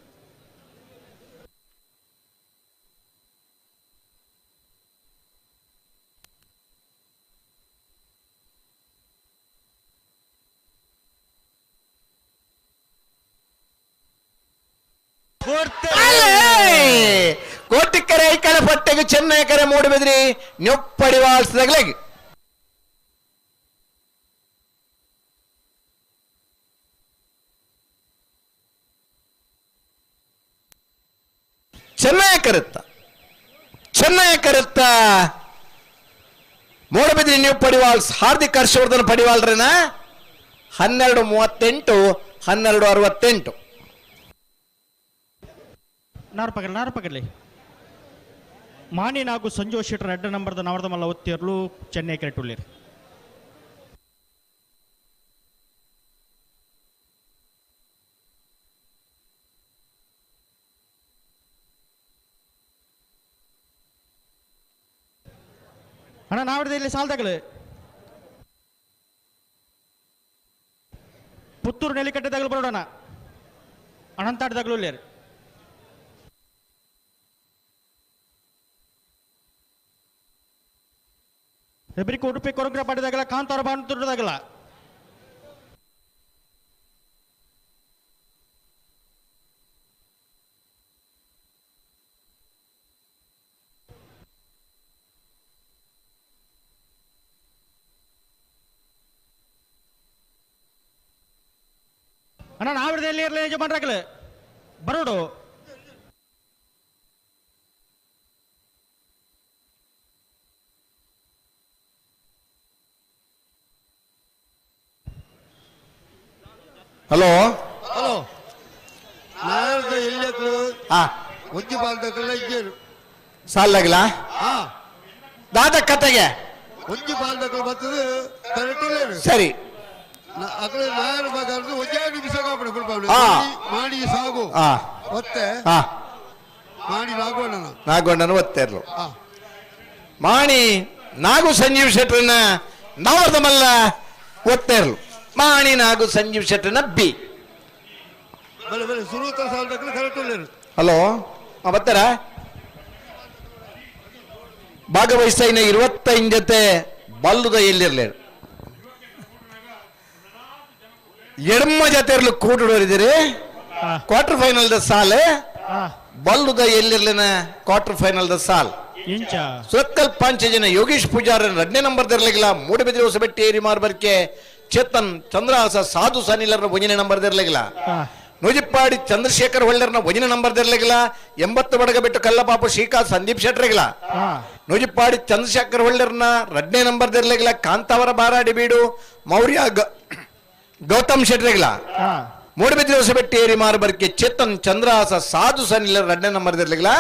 S1: ಕೋಟಿಕರೆ ಐಕಳಪಟ್ಟೆಗೆ ಚೆನ್ನೈ ಕರೆ ಮೂಡಬಿದ್ರಿ ನ್ಯೂ ಪಡಿವಾಲ್ಸ್ ತಗಲಿಗೆ. ಚೆನ್ನೈ ಕರುತ್ತ ಚೆನ್ನೈ ಕರುತ್ತ ಮೂಡಬಿದ್ರಿ ನ್ಯೂ ಪಡಿವಾಲ್ಸ್ ಹಾರ್ದಿಕ್ ಹರ್ಷವರ್ಧನ್ ಪಡಿವಾಲ್ರೇನ 12:38 12:68.
S5: ನಾರ್ಪಗಲಿ ನಾರ್ಪಗಲಿ ಮಾಣಿ ನಾಗು ಸಂಜೋಷ್ ಶೆಟ್ಟರ್ ಎಡ್ಡ ನಂಬರ್ದ ನವರ್ದ ಮಲ್ಲ ಒತ್ತಿರ್ಲು ಚೆನ್ನೈ ಕರೆಟುಳ್ಳಿರ್. ಅಣ್ಣ ನಾವಿಡ್ದ ಇಲ್ಲಿ ಸಾಲ್ದಾಗಲು ಪುತ್ತೂರು ನೆಲ್ಲಿಕಟ್ಟೆ ತಗಲು ಬರೋಣ ಅನಂತಾಡಿ ತಗಲು ಇಲ್ಲೇರು. ಹೆಬ್ರಿಕ್ ಉಡುಪಿ ಕೊರಗ್ರ ಪಾಟಿದಾಗಲ ಕಾಂತಾರ ಬಾಣದಾಗಲ ಅಣ್ಣ ನಾವಿರ್ದ ಎಲ್ಲಿ ಇರಲಿ ಯಜಮಾನ್ರಾಗಲಿ ಬರೋಡು.
S1: ಹಲೋ
S6: ಹಲೋ ನಾಯರ್ದ ಎಲ್ಲಿ
S1: ಹಾ
S6: ಒಂಜಿ ಬಾಲ್ದಕಲ್ಲ ಇಜ್ಜೇರು
S1: ಸಾಲಾಗಲ
S6: ಹಾ
S1: ದಾದ ಕತೆಗೆ
S6: ಒಂಜಿ ಬಾಲ್ದಕಲ್ ಬರ್ತದೆ ಕರೆಕ್ಟ್ ಇಲ್ಲ.
S1: ಸರಿ.
S6: ಅಕಡೆ ನಾಯರ್ ಬಗಾರ್ದು ಒಂದೇ ನಿಮಿಷ ಕಾಪಡೆ ಕೊಡ್ಪಾಡು
S1: ಹಾ.
S6: ಮಾಡಿ ಸಾಗು
S1: ಹಾ
S6: ಒತ್ತೆ
S1: ಹಾ
S6: ಮಾಡಿ ನಾಗೋಣ.
S1: ನಾಗೊಂಡನು ಒತ್ತೆರ್ಲು.
S6: ಹಾ.
S1: ಮಾಣಿ ನಾಗು ಸಂಜೀವ್ ಶೆಟ್ರನ್ನ ನಾವರ್ದ ಮಲ್ಲ ಒತ್ತೆರ್ಲು. ಮಾಣಿ ನಾಗು ಸಂಜೀವ್ ಶೆಟ್ರನ್ನ ಬಿ
S6: ಬಲೆ ಬಲೆ ಸುರೂತ ಸಾಲ್ದಕಲ್ ಕರೆಕ್ಟ್ ಇಲ್ಲ.
S1: ಹಲೋ ಬರ್ತಾರ ಭಾಗವಹಿಸ್ತಾ ಇನ್ನ 25 ಜೊತೆ ಬಲ್ಲುದ ಎಲ್ಲಿರ್ಲಿ ಎಡಮ್ಮ ಜೊತೆ ಇರ್ಲು ಕೂಟುಡೋರಿದ್ದೀರಿ.
S5: ಹಾ.
S1: Quarter final the ಸಾಲೆ
S5: ಹಾ.
S1: ಬಲ್ಲುದ ಎಲ್ಲಿರ್ಲಿನ quarter final the ಸಾಲ್.
S5: ಇಂಚ
S1: ಸುರತ್ಕಲ್ ಪಾಂಚಜನ ಯೋಗೀಶ್ ಪೂಜಾರ್ ಎರಡನೇ ನಂಬರ್ ದಿರ್ಲಿಗಿಲ್ಲ. ಮೂಡುಬಿದಿರೆ ಹೊಸಬೆಟ್ಟಿ ಏರಿ ಮಾರ್ಬರ್ಕೆ ಚೇತನ್ ಚಂದ್ರಹಾಸ ಸಾಧು ಸನಿಲರ ಒಂದನೇ ನಂಬರ್ ದಿರ್ಲಿಗಿಲ್ಲ.
S5: ಹಾ.
S1: ನೂಜಿಪ್ಪಾಡಿ ಚಂದ್ರಶೇಖರ್ ಹೊಳ್ಳರ್ನ ಒಂದನೇ ನಂಬರ್ ದಿರ್ಲಿಗಿಲ್ಲ. 80 ಬಡಗಬೆಟ್ಟು ಕಲ್ಲಪಾಪು ಶ್ರೀಕಾಂತ್ ಸಂದೀಪ್ ಶೆಟ್ರಿಗಿಲ್ಲ.
S5: ಹಾ.
S1: ನೂಜಿಪ್ಪಾಡಿ ಚಂದ್ರಶೇಖರ್ ಹೊಳ್ಳರ್ನ ಎರಡನೇ ನಂಬರ್ ದಿರ್ಲಿಗಿಲ್ಲ. ಕಾಂತಾವರ ಬಾರಾಡಿ ಬೀಡು ಮೌರ್ಯ ಗೌತಮ್ ಶೆಟ್ರಿಗಿಲ್ಲ.
S5: ಹಾ.
S1: ಮೂಡುಬಿದಿರೆ ಹೊಸಬೆಟ್ಟಿ ಏರಿ ಮಾರ್ಬರ್ಕೆ ಚೇತನ್ ಚಂದ್ರಹಾಸ ಸಾಧು ಸನಿಲರ ಎರಡನೇ ನಂಬರ್ ದಿರ್ಲಿಗಿಲ್ಲ.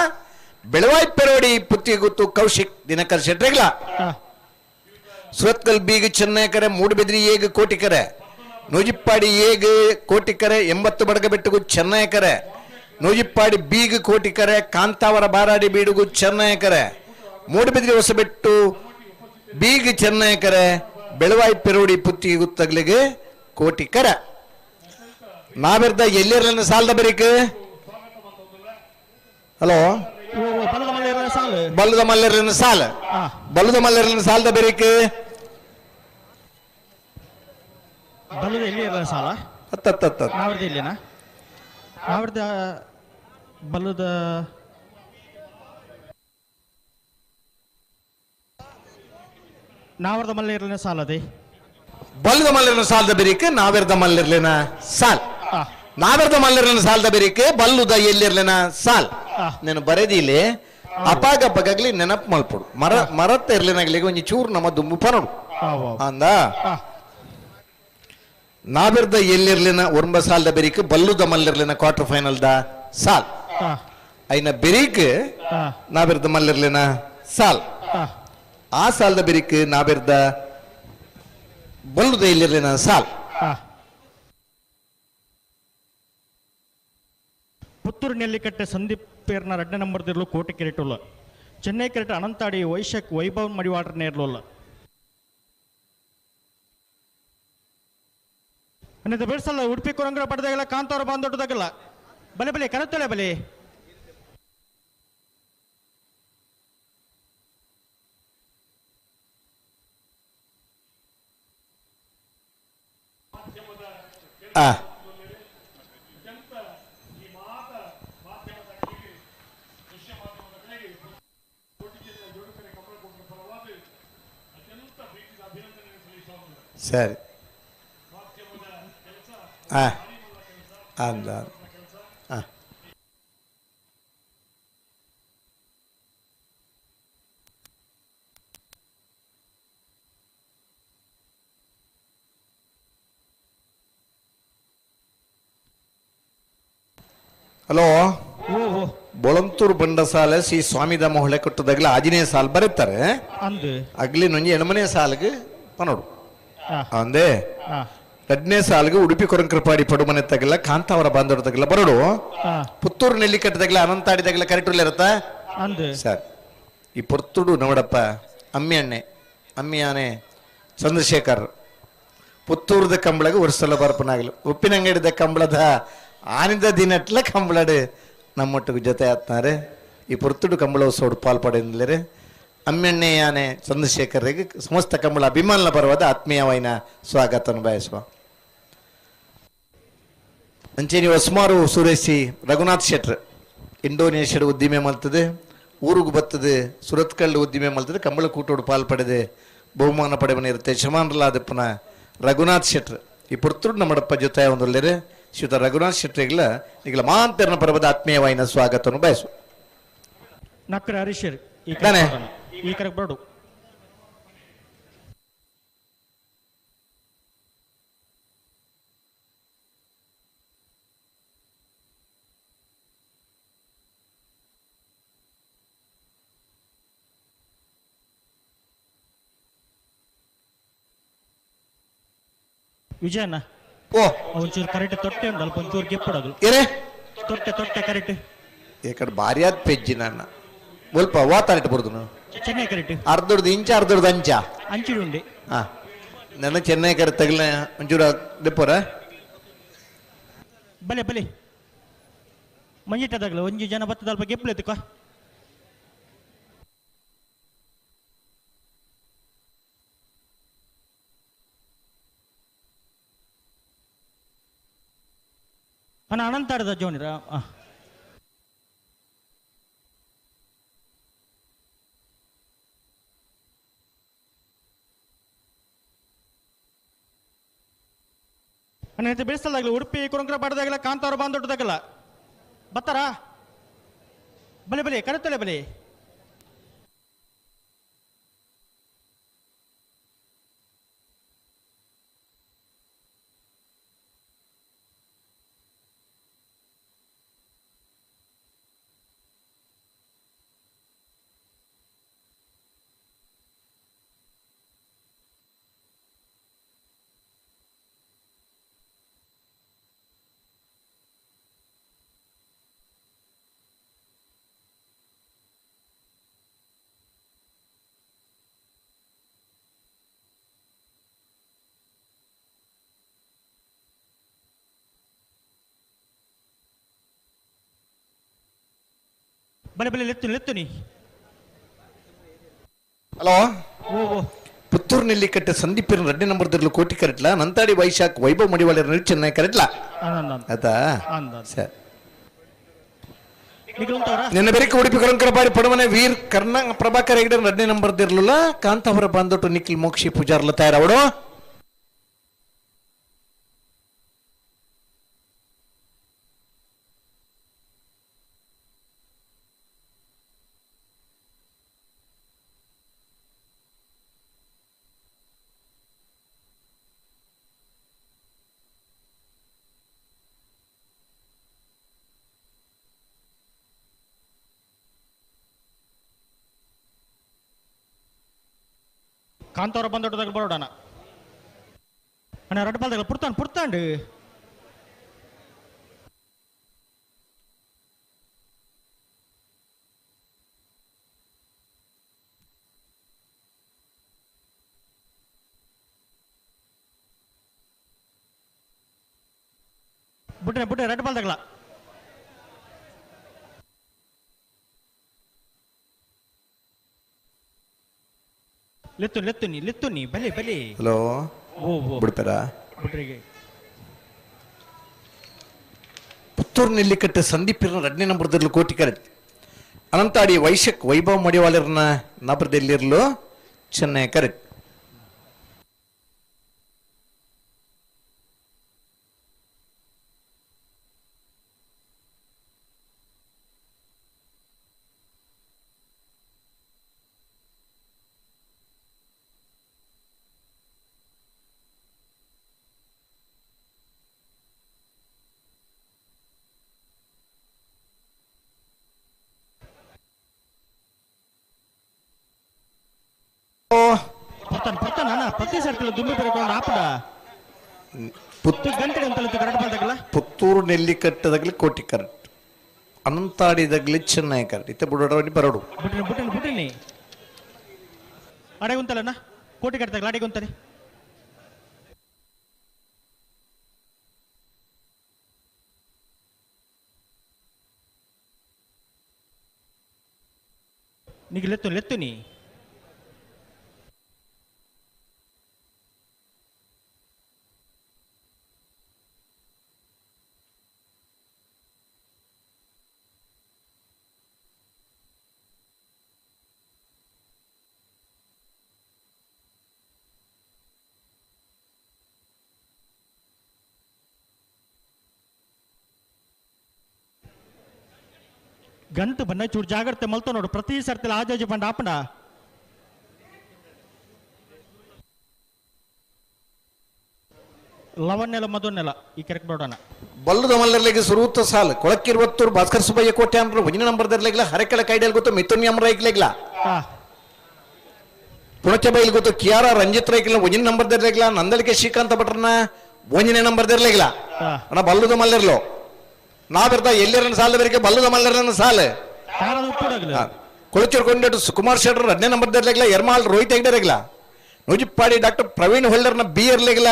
S1: ಬೆಳವಾಯಿ ಪೆರೋಡಿ ಪುತ್ತಿಗುತ್ತು ಕೌಶಿಕ್ ದಿನಕರ್ ಶೆಟ್ರಿಗಿಲ್ಲ.
S5: ಹಾ.
S1: ಸುರತ್ಕಲ್ ಬೀಗ ಚೆನ್ನೈಕರೆ ಮೂಡುಬಿದ್ರಿ ಏಗ್ ಕೋಟಿಕರೆ ನೂಜಿಪ್ಪಾಡಿ ಏಗ್ ಕೋಟಿಕರೆ 80 ಬಡಗಬೆಟ್ಟುಗು ಚೆನ್ನೈಕರೆ ನೂಜಿಪ್ಪಾಡಿ ಬೀಗ ಕೋಟಿಕರೆ ಕಾಂತಾವರ ಬಾರಾಡಿ ಬೀಡುಗು ಚೆನ್ನೈಕರೆ ಮೂಡುಬಿದ್ರಿ ಹೊಸಬೆಟ್ಟು ಬೀಗ ಚೆನ್ನೈಕರೆ ಬೆಳವಾಯಿ ಪೆರೋಡಿ ಪುತ್ತಿಗೆ ತಗ್ಲಿಗೆ ಕೋಟಿಕರೆ. ನಾವಿರ್ದ ಎಲ್ಲಿರಲಿನ ಸಾಲದ ಬರೀಕ್. ಹಲೋ
S5: ಬಲದ ಮಲ್ಲ ಸಾಲು.
S1: ಬಲ್ಲದ ಮಲ್ಲರ್ಲಿನ ಸಾಲ.
S5: ಹಾ.
S1: ಬಲ್ಲದ ಮಲ್ಲರ್ಲಿನ ಸಾಲದ ಬರೀಕ್.
S5: ಬಲದ ಎಲ್ಲಿ ಇರಲ್ಲ ಸಾಲ.
S1: ಹತ್ತತ್ತ.
S5: ನಾವಿರ್ದ ಇಲ್ಲಿನಾ? ನಾವಿರ್ದ ಬಲದ ನಾವರ್ದ ಮಲ್ಲ ಇರಲಿನ ಸಾಲ ಅದೇ.
S1: ಬಲ್ಲದ ಮಲ್ಲರ್ನ ಸಾಲದ ಬೆರಿಕ್ ನಾವೆರ್ದ ಮಲ್ಲಿರ್ಲಿನ ಸಾಲ್.
S5: ಹಾ.
S1: ನಾವೆರ್ದ ಮಲ್ಲಿರ್ಲಿನ ಸಾಲದ ಬೆರಿಕ್ ಬಲ್ಲುದ ಎಲ್ಲಿರ್ಲಿನ ಸಾಲ್.
S5: ಹಾ.
S1: ನೀನು ಬರೆದಿಲ್ಲಿ ಅಪಾಗ ಪಗಾಗ್ಲಿ ನೆನಪು ಮಲ್ಪಡು ಮರ ಮರತ್ತ ಇರ್ಲಿನಾಗ್ಲಿ ಒಂಜಿ ಚೂರು ನಮ್ಮ ದುಂಬು ಪನೋಡು ಅಂದ.
S5: ಹಾ.
S1: ನಾವೆರ್ದ ಎಲ್ಲಿರ್ಲಿನ ಒರ್ಂಬ ಸಾಲದ ಬೆರಿಕ್ ಬಲ್ಲುದ ಮಲ್ಲಿರ್ಲಿನ quarter final the ಸಾಲ್.
S5: ಹಾ.
S1: ಐನ ಬೆರಿಕ್
S5: ಹಾ.
S1: ನಾವೆರ್ದ ಮಲ್ಲಿರ್ಲಿನ ಸಾಲ್.
S5: ಹಾ.
S1: ಆ ಸಾಲದ ಬೆರಿಕ್ ನಾವೆರ್ದ ಬಲ್ಲುದ ಎಲ್ಲಿರ್ಲಿನ ಸಾಲ್.
S5: ಹಾ. ಪುತ್ತೂರು ನೆಲ್ಲಿಕಟ್ಟೆ ಸಂದೀಪ್ ಪೇರ್ನ ಎರಡನೇ ನಂಬರ್ ದಿರ್ಲು ಕೋಟೆ ಕೆರೆಟುಲ್ಲ. ಚೆನ್ನೈ ಕೆರೆಟ ಅನಂತಾಡಿ ವೈಶಕ್ ವೈಭವ್ ಮಡಿವಾಡ್ರ ನೇರ್ಲುಲ್ಲ. ಅನ್ನದ ಬೆಳ್ಸಲ್ಲ ಉಡುಪಿ ಕೊರಂಗ್ರ ಪಡೆದಾಗಲ್ಲ ಕಾಂತಾರ ಬಾಂದೊಡ್ಡದಾಗಲ್ಲ ಬಲೆ ಬಲೆ ಕರತ್ತಲೆ ಬಲೆ.
S1: ಆ ಸರಿ ಆ ಅಂದ ಆ ಹಲೋ
S5: ಓ ಓ
S1: ಬೊಳಂತೂರು ಬಂಡಸಾಲೆ ಶ್ರೀ ಸ್ವಾಮಿದ ಮೊಹಳೆ ಕೊಟ್ಟದಾಗಲ ಆಜನೇ ಸಾಲ್ ಬರೀತಾರೆ.
S5: ಅಂದು
S1: ಅಗ್ಲಿ ನೊಂಜಿ ಎಣಮನೆ ಸಾಲ್ಗೆ ಪನೋಡು.
S5: ಆ.
S1: ಅಂದೆ
S5: ಆ.
S1: ಎರಡನೇ ಸಾಲ್ಗೆ ಉಡುಪಿ ಕೊರಂಕರಪಾಡಿ ಪಡುಮನೆ ತಗಲ ಕಾಂತಾವರ ಬಾಂಧವ್ರ ತಗಲ ಬರೋಡು.
S5: ಆ.
S1: ಪುತ್ತೂರು ನೆಲ್ಲಿಕಟ್ಟದಾಗಲ ಅನಂತಾಡಿದಾಗಲ ಕರೆಕ್ಟ್ ಇರುತ್ತಾ?
S5: ಅಂದು
S1: ಸರ್ ಈ ಪೊರ್ತುಡು ನೋಡಪ್ಪ ಅಮ್ಮಿ ಅಣ್ಣೆ ಅಮ್ಮಿಯಾನೆ ಚಂದ್ರಶೇಖರ್ ಪುತ್ತೂರದ ಕಂಬಳಗ ವರ್ಷಲ ಬರ್ಪನಾಗಲು ಉಪ್ಪಿನಂಗಡಿದ ಕಂಬಳದ ಆನಿದ ದಿನಟ್ಲ ಕಂಬಳಡು ನಮ್ಮೊಟ್ಟಿಗೆ ಜೊತೆ ಆತ್ನಾರೆ. ಈ ಪೊರ್ತುಡು ಕಂಬಳ ಸೋಡು ಪಾಲ್ಪಡೆಂದರೆ ಅಮ್ಮೆಣ್ಣೆಯಾನೆ ಚಂದ್ರಶೇಖರ್ಗೆ ಸಮಸ್ತ ಕಂಬಳ ಅಭಿಮಾನ ಪರವಾದ ಆತ್ಮೀಯವಾಯಿನ ಸ್ವಾಗತವನ್ನು ಬಯಸುವ. ಅಂಚೆನಿ ಹೊಸ್ಮಾರು ಸುರೇಶಿ ರಘುನಾಥ್ ಶೆಟ್ರ್ ಇಂಡೋನೇಷ್ಯಾದ ಉದ್ದಿಮೆ ಮಲ್ತದೆ ಊರುಗು ಬರ್ತದೆ ಸುರತ್ಕಲ್ಲು ಉದ್ದಿಮೆ ಮಲ್ತದೆ ಕಂಬಳ ಕೂಟೋಡು ಪಾಲ್ ಪಡೆದೆ ಬಹುಮಾನ ಪಡೆವನ ಇರುತ್ತೆ ಯಜಮಾನರಲಾದಪ್ಪನ ರಘುನಾಥ್ ಶೆಟ್ರ್ ಈ ಪುರ್ತುಡು ನಮ್ಮಡಪ್ಪ ಜೊತೆ ಒಂದೊಳ್ಳೆರೆ ಶ್ರೀಯುತ ರಘುನಾಥ್ ಶೆಟ್ಟಿಗಳ ನಿಗಲ ಮಾಂತರ್ನ ಪರ್ವದ ಆತ್ಮೀಯವಾಯಿನ ಸ್ವಾಗತವನ್ನು ಬಯಸು.
S5: ನಕ್ರ ಹರೀಶರ್ ಈ
S1: ತಾನೆ?
S5: ಈ ಕರೆಕ್ ಬರಡು. ವಿಜಯಣ್ಣ
S1: ಓ
S5: ಒಂಚೂರು ಕರೆಕ್ಟ್ ತೊಟ್ಟೆ ಉಂಟು ಅಲ್ಪ ಒಂಚೂರು ಗೆಪ್ಪಡೋದು.
S1: ಏನೇ?
S5: ತೊಟ್ಟೆ ತೊಟ್ಟೆ ಕರೆಕ್ಟ್.
S1: ಈ ಕಡೆ ಭಾರಿ ಆದ್ ಪೆಜ್ಜಿ ನನ್ನ ಒಲ್ಪ ವಾತಾರಿಟ್ಟು ಬರುದು.
S5: ಚೆನ್ನೈ ಕರೆಕ್ಟ್.
S1: ಅರ್ಧಡ್ದು ಇಂಚ ಅರ್ಧಡ್ದು ಅಂಚ.
S5: ಅಂಚಿಡು ಉಂಡೆ.
S1: ಹಾ ನನ್ನ ಚೆನ್ನೈ ಕರೆ ತಗಲ ಒಂಚೂರು ದೆಪ್ಪರ.
S5: ಬಲೆ ಬಲೆ ಮಂಜಿಟ್ಟದಾಗಲ ಒಂಜಿ ಜನ ಬತ್ತದ ಅಲ್ಪ ಗೆಪ್ಪಲೆತ್ತುಕ. ಅಣ್ಣ ಅನಂತಾಡದ ಜೋನಿರ. ಅಣ್ಣ ಇದು ಬೇಯಿಸಲಾಗಲಿ ಉಡುಪಿ ಕುರಂಕರ ಬಾಡದಾಗಲ್ಲ ಕಾಂತಾರ ಬಾಂದೊಡ್ಡದಾಗಲ್ಲ ಬತ್ತಾರಾ? ಬಲೆ ಬಲೆ ಕರೆತಲೆ ಬಲೆ. ಬಲೆ ಬಲೆ ಲೆತ್ತು ಲೆತ್ತುನಿ.
S1: ಹಲೋ.
S5: ಓ ಓ.
S1: ಪುತ್ತೂರು ನೆಲ್ಲಿಕಟ್ಟೆ ಸಂದೀಪಿನ ರೆಡ್ಡಿ ನಂಬರ್ ದಿರ್ಲು ಕೋಟಿ ಕರೆಟ್ಲ ನಂತಾಡಿ ವೈಶಾಖ್ ವೈಭವ್ ಮಡಿವಾಳ ಚೆನ್ನೈ ಕರೆಟ್ಲ.
S5: ಅಂದ.
S1: ಆತಾ?
S5: ಅಂದ.
S1: ಸರಿ.
S5: ನಿಗಲುಂತವರ.
S1: ನಿನ್ನ ಬೆರಿಕೆ ಉಡುಪಿ ಕರಂಕರ ಬಾರಿ ಪಡವನೆ ವೀರ್ ಕರ್ಣ ಪ್ರಭಾಕರ್ ಹೆಗಡೆ ರೆಡ್ಡಿ ನಂಬರ್ ದಿರ್ಲುಲ ಕಾಂತಾವರ ಬಾಂದೊಟ್ಟು ನಿಖಿಲ್ ಮೋಕ್ಷಿ ಪೂಜಾರ್ಲ ತಯಾರವಡು.
S5: ಕಾಂತಾವರ ಬಂದೊಟ್ಟದಾಗ ಬರೋಡಣ ಅಣ್ಣ ರಡ್ಡು ಬಾಲ್ದಾಗ ಪುರ್ತಾಂಡ್ ಪುರ್ತಾಂಡು. ಬುಟ್ಟೆ ಬುಟ್ಟೆ ರಡ್ಡು ಬಾಲ್ದಾಗಲ. ಲೆತ್ತು ಲೆತ್ತುನಿ ಲೆತ್ತುನಿ ಬಲೆ ಬಲೆ.
S1: ಹಲೋ.
S5: ಓ ಓ.
S1: ಬಿಡ್ತಾರ?
S5: ಬುಟ್ರಿಗೆ.
S1: ಪುತ್ತೂರು ನೆಲ್ಲಿಕಟ್ಟೆ ಸಂದೀಪಿನ ರೆಡ್ಡಿ ನಂಬರ್ ದಿರ್ಲು ಕೋಟಿ ಕರೆಟ್ ಅನಂತಾಡಿ ವೈಶಕ್ ವೈಭವ್ ಮಡಿವಾಳರ್ನ ನಬರದಲ್ಲಿರಲು ಚೆನ್ನೈ ಕರೆಕ್ಟ್.
S5: ಪುರ್ತಾನ್ ಪುರ್ತಾನ್ ಅಣ್ಣ ಪ್ರತಿ ಸರ್ತಿಲ ದುಂಬಿ ಬರಕೊಂಡು ಆಪಡ.
S1: ಪುತ್
S5: ಗಂಟೆ ಅಂತಲ್ಲ ಕರೆಕ್ಟ್ ಬಾಲ್ದಾಗಲ.
S1: ಪುತ್ತೂರು ನೆಲ್ಲಿಕಟ್ಟದಾಗಲಿ ಕೋಟಿ ಕರೆಕ್ಟ್ ಅನಂತಾಡಿದಾಗಲಿ ಚೆನ್ನೈ ಕರೆಕ್ಟ್ ಇತ್ತ ಬುಡೋಡ ಬರೋಡು.
S5: ಬುಟ್ಟಿನಿ ಬುಟ್ಟಿನಿ ಬುಟ್ಟಿನಿ ಅಡೆ ಉಂತಲಣ್ಣ ಕೋಟಿ ಕಟ್ಟಾಗಲ ಅಡೆಗೆ ಉಂತಾನೆ. ನೀಗ ಲೆತ್ತು ಲೆತ್ತುನಿ. ಗಂಟು ಬನ್ನ ಚೂರು ಜಾಗ್ರತೆ ಮಲ್ತ ನೋಡು ಪ್ರತಿ ಸರ್ತಿ ಆಜಾಜಿ ಪಂಡ ಆಪಂಡ ಲವಣ್ಣೆಲ ಮಧುನೆಲ ಈ ಕೆರೆಕ್ ಬಿಡೋಣ
S1: ಬಲ್ಲದ ಮಲ್ಲರ್ಲಿಗೆ ಸುರೂತ ಸಾಲ್ ಕೊಳಕ್ಕಿರುವತ್ತೂರು ಭಾಸ್ಕರ್ ಸುಬ್ಬಯ್ಯ ಕೋಟೆ ಅಂದ್ರು ಒಂಜಿನ ನಂಬರ್ ದರ್ಲೆಗ್ಲ ಹರಕಳ ಕೈಡಲ್ ಗೊತ್ತು ಮಿಥುನ್ ಎಂ ರೈಕ್ಲೆಗ್ಲ ಪುಣಚ ಬೈಲ್ ಗೊತ್ತು ಕಿಯಾರ ರಂಜಿತ್ ರೈಕ್ಲ ಒಂಜಿನ ನಂಬರ್ ದರ್ಲೆಗ್ಲ ನಂದಳಿಕೆ ಶ್ರೀಕಾಂತ ಭಟ್ರನ ಒಂಜಿನ ನಂಬರ್ ದರ್ಲೆಗ್ಲ ಅಣ್ಣ ಬಲ್ಲದ ಮಲ್ಲರ್ಲೋ ನಾವಿರ್ದ ಎಲ್ಲಿರನ ಸಾಲ ಬೇರೆ ಬಲ್ಲದ ಮಲ್ಲರ್ನ ಸಾಲ ಕೊಳಚೂರು ಕೊಂಡೇಟು ಸುಕುಮಾರ್ ಶೆಟ್ಟರ್ ಹದಿನೈದು ನಂಬರ್ ದರ್ಲೆಗ್ಲ ಎರ್ಮಾಲ್ ರೋಹಿತ್ ಹೆಗ್ಡೆರೆಗ್ಲ ನುಜಿಪ್ಪಾಡಿ ಡಾಕ್ಟರ್ ಪ್ರವೀಣ್ ಹೊಳ್ಳರ್ನ ಬಿ ಇರ್ಲೆಗ್ಲ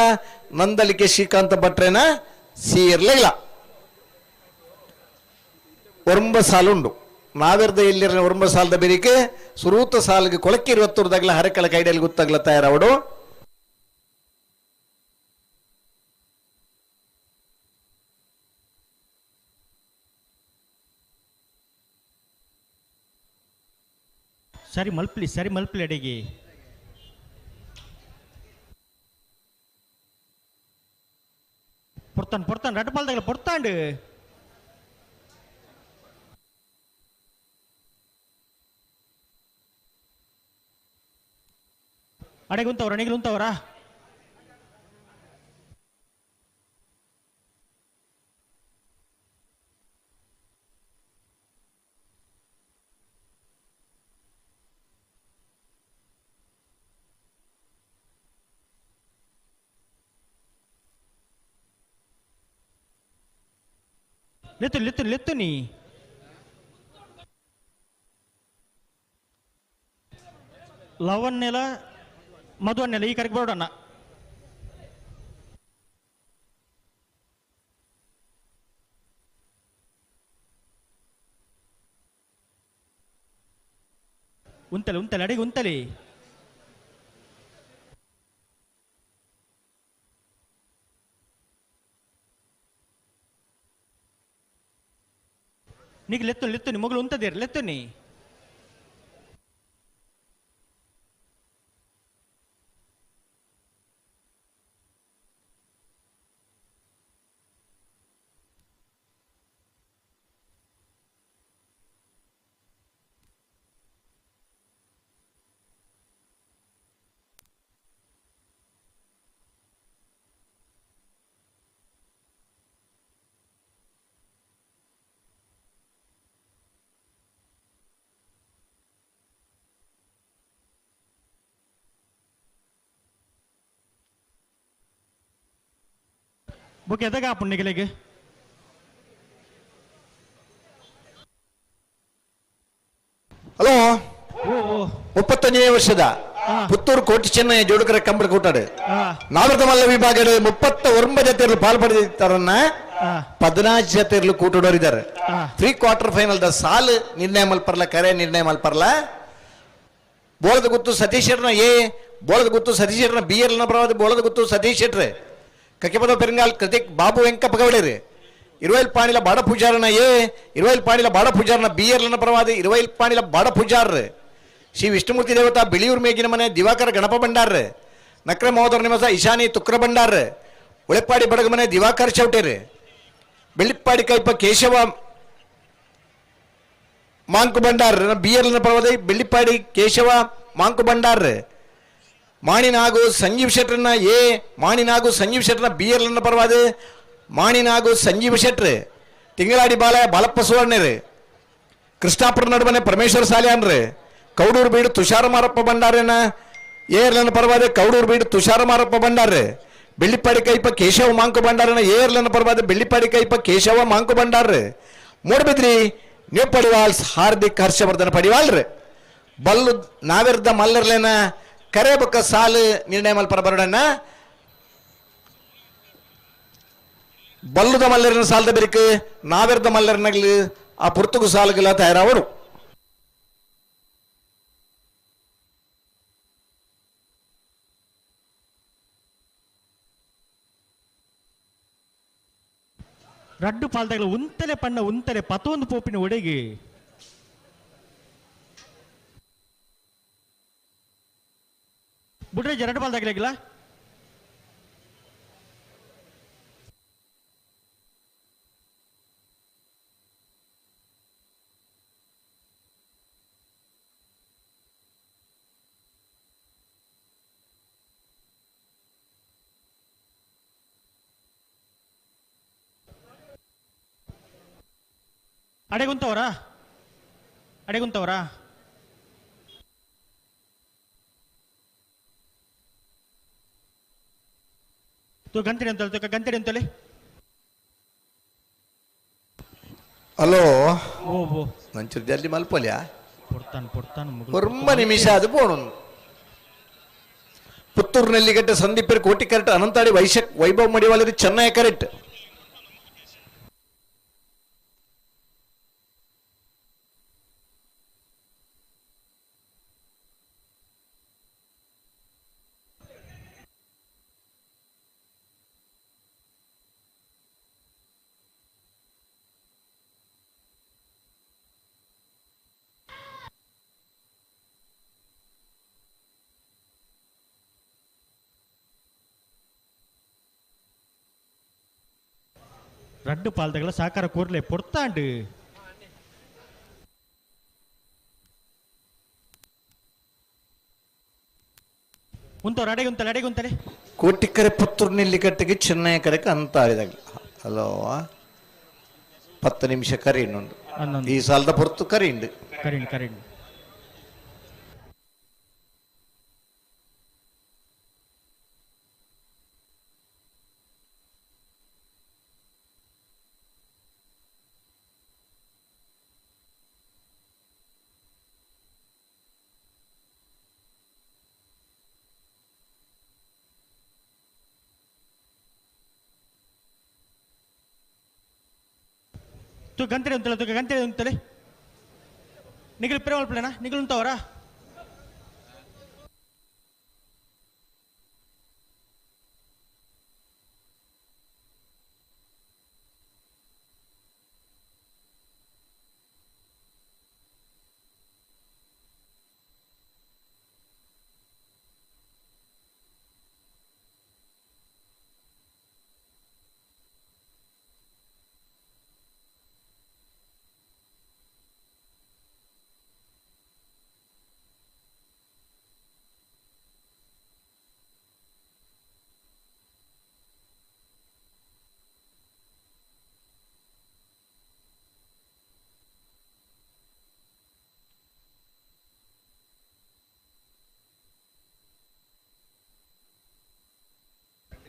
S1: ನಂದಳಿಕೆ ಶ್ರೀಕಾಂತ ಭಟ್ರೇನ ಸಿ ಇರ್ಲೆಗ್ಲ ಒರಂಬ ಸಾಲುಂಡು ನಾವೆರ್ದ ಎಲ್ಲಿರ ಒರಂಬ ಸಾಲದ ಬೆರಿಕೆ ಸುರೂತ ಸಾಲಿಗೆ ಕೊಳಕ್ಕೆ ಇರುವತ್ತೂರ್ದಾಗ್ಲ ಹರಕಳ ಕೈಡಲ್ಲಿ ಗೊತ್ತಾಗ್ಲ ತಯಾರವಡು
S5: ಸರಿ ಮಲ್ಪ್ಲಿ ಸರಿ ಮಲ್ಪ್ಲಿ ಅಡಿಗೆ ಪೊರ್ತಾನ್ ಪೊರ್ತಾನ್ ರಡ್ಡು ಪಾಲ್ದಾಗಲ ಪೊರ್ತಾಂಡು ಅಡೆಗೆ ಉಂತವ್ರ ಅಣಿಗೆ ಉಂತವ್ರಾ ಲೆತ್ತು ಲೆತ್ತು ಲೆತ್ತು ನೀ ಲವಣ್ಣೆಲ ಮಧುವನ್ನೆಲ ಈ ಕರೆಗೆ ಬರೋಣ ಉಂತಲೆ ಉಂತಲೆ ಅಡಿಗೆ ಉಂತಲೆ నీకు లెత్తు లెత్తుని మొగులు ఉంటది లెత్తుని ಬುಕ್ ಎದಾಗ ಪುಣ್ಣಿಗಳಿಗೆ
S1: ಹಲೋ 35ನೇ ವರ್ಷದ ಪುತ್ತೂರು ಕೋಟಿ ಚೆನ್ನೈ ಜೋಡುಕರ ಕಂಬಳ ಕೂಟಾಡು ನಾವೃತಮಲ್ಲ ವಿಭಾಗದ 39 ಜತೆಯರು ಪಾಲ್ಪಡೆದಿದ್ದಾರನ್ನ 14 ಜತೆಯರು ಕೂಟಡೋರಿದ್ದಾರೆ. ಪ್ರೀ ಕ್ವಾರ್ಟರ್ ಫೈನಲ್ the ಸಾಲು ನಿರ್ಣಯ ಮಲ್ಪರ್ಲ ಕರೆ ನಿರ್ಣಯ ಮಲ್ಪರ್ಲ ಬೋಳದ ಗುತ್ತು ಸತೀಶ್ ಶೆಟ್ರನ ಎ ಬೋಳದ ಗುತ್ತು ಸತೀಶ್ ಶೆಟ್ರನ ಬಿ ಎಲ್ ನ ಪ್ರವಾದ ಬೋಳದ ಗುತ್ತು ಸತೀಶ್ ಶೆಟ್ರೆ ಕಕ್ಕೆಪದ ಪೆರಂಗಾಲ್ ಕೃತಿಕ್ ಬಾಬು ವೆಂಕಪ್ಪ ಗೌಡರು ಇರುವೈಲ್ ಪಾಣಿಲ ಬಾಡ ಪೂಜಾರನ ಎ ಇರುವೈಲ್ ಪಾಣಿಲ ಬಾಡ ಪೂಜಾರನ ಬಿ ಎಲ್ ನ ಪ್ರವಾದ ಇರುವೈಲ್ ಪಾಣಿಲ ಬಾಡ ಪೂಜಾರ್ ಶ್ರೀ ವಿಷ್ಣುಮೂರ್ತಿ ದೇವತಾ ಬಿಳಿಯೂರು ಮೇಗಿನ ಮನೆ ದಿವಾಕರ ಗಣಪ ಭಂಡಾರ್ ನಕ್ರ ಮಹೋದರ ನಿವಾಸ ಈಶಾನಿ ತುಕ್ರ ಭಂಡಾರ್ ಉಳೆಪ್ಪಾಡಿ ಬಡಗ ಮನೆ Diwakar ಚೌಟೇರ್ Bellippady ಕೈಪ Keshava Monk Bhandar B L ನ ಪ್ರವಾದ ಬೆಳ್ಳಿಪ್ಪಾಡಿ ಕೇಶವ ಮಾಂಕು ಭಂಡಾರ್ ಮಾಣಿನಾಗು ಸಂಜೀವ್ ಶೆಟ್ರನ್ನ ಎ ಮಾಣಿನಾಗು ಸಂಜೀವ್ ಶೆಟ್ರನ್ನ ಬಿ ಎಲ್ ನ ಪರವಾದ ಮಾಣಿನಾಗು ಸಂಜೀವ್ ಶೆಟ್ರ್ ತಿಂಗಳಾಡಿ ಬಾಲ ಬಾಲಪ್ಪ ಸುವರ್ಣರು ಕೃಷ್ಣಾಪುರ ನಡುವನೆ ಪರಮೇಶ್ವರ ಸಾಲ್ಯಾನ್ರು ಕೌಡೂರು ಬೀಡು ತುಷಾರ ಮಾರಪ್ಪ ಭಂಡಾರನ ಎ ಎರ್ಲನ ಪರವಾದ ಕೌಡೂರು ಬೀಡು ತುಷಾರ ಮಾರಪ್ಪ ಭಂಡಾರ ಬೆಳ್ಳಿಪ್ಪಾಡಿ ಕೈಪ ಕೇಶವ ಮಾಂಕು ಭಂಡಾರನ ಎ ಎರ್ಲನ ಪರವಾದ ಬೆಳ್ಳಿಪ್ಪಾಡಿ ಕೈಪ ಕೇಶವ ಮಾಂಕು ಭಂಡಾರ ಮೂಡಬಿದ್ರಿ ನೀವು ಪಡಿವಾಲ್ಸ್ ಹಾರ್ದಿಕ್ ಹರ್ಷವರ್ಧನ ಪಡಿವಾಲ್ರಿ ಬಲ್ಲು ನಾವೆರ್ದ ಮಲ್ಲರ್ಲೇನ ಕರೆ ಬೊಕ್ಕ ಸಾಲು ನಿರ್ಣಯ ಮಲ್ಪರ ಬರೋಡನ್ನ ಬಲ್ಲುದ ಮಲ್ಲರಿನ ಸಾಲದ ಬೆರಿಕೆ ನಾವೆರ್ದ ಮಲ್ಲರಿನಗ್ಲಿ ಆ ಪುರ್ತುಗು ಸಾಲುಗಳ ತಯಾರಾವರು.
S5: ರಡ್ಡು ಪಾಲ್ದಾಗಲ ಉಂತಲೆ ಪಣ್ಣ ಉಂತಲೆ ಪತೊಂದು ಪೋಪಿನ ಒಡೆಗೆ ಬುಡ್ರೇಜ್ ಎರಡು ಪಾಲ್ದಾಗಲಿಲ್ಲ ಅಡೆಗುಂತವರಾ ಅಡೆಗುಂತವರಾ ತು ಗಂತಿಡಿ ಅಂತಲ್ಲ ತುಕ ಗಂತಿಡಿ ಅಂತಲೇ.
S1: ಹಲೋ.
S5: ಓ ಓ
S1: ನಂಚೂರು ಜಲ್ದಿ ಮಲ್ಪೊಲ್ಯಾ?
S5: ಪೊಡ್ತಾನು ಪೊಡ್ತಾನು.
S1: ಒರ್ಮ ನಿಮಿಷ ಅದು ಪೋಣು. ಪುತ್ತೂರು ನೆಲ್ಲಿಗಟ್ಟೆ ಸಂದೀಪರ್ ಕೋಟಿ ಕರೆಕ್ಟ್ ಅನಂತಾಡಿ ವೈಶಕ್ ವೈಭವ್ ಮಡಿವಾಳರಿ ಚೆನ್ನೈ ಕರೆಕ್ಟ್.
S5: ರಡ್ಡು ಪಾಲ್ದಗಳ ಸಾಕಾರ ಕೂರ್ಲೆ ಪೊಡ್ತಾಂಡು. ಉಂತವ್ರು ಅಡೆಗುಂತಲೆ ಅಡೆಗುಂತಲೆ.
S1: ಕೋಟಿಕರೆ ಪುತ್ತೂರು ನೆಲ್ಲಿಕಟ್ಟೆಗೆ ಚೆನ್ನೈ ಕರೆಕ್ ಅಂತ ಆಡಿದಾಗ. ಹಲೋ, 10 ನಿಮಿಷ ಕರಿ ಇನ್ನೊಂದು.
S5: ಅನ್ನೊಂದು.
S1: ಈ ಸಾಲದ ಪೊರ್ತು ಕರಿ ಉಂಡು.
S5: ಕರೀಣ್ ಕರೀಣ್. ತು ಗಂತಿಡಿ ಅಂತಲ್ಲ ತುಕ ಗಂತಿಡಿ ಅಂತಲೆ. ನಿಗಲ್ ಪಿರವಲ್ಪಲೇನಾ ನಿಗಲ್ ಉಂತವರಾ?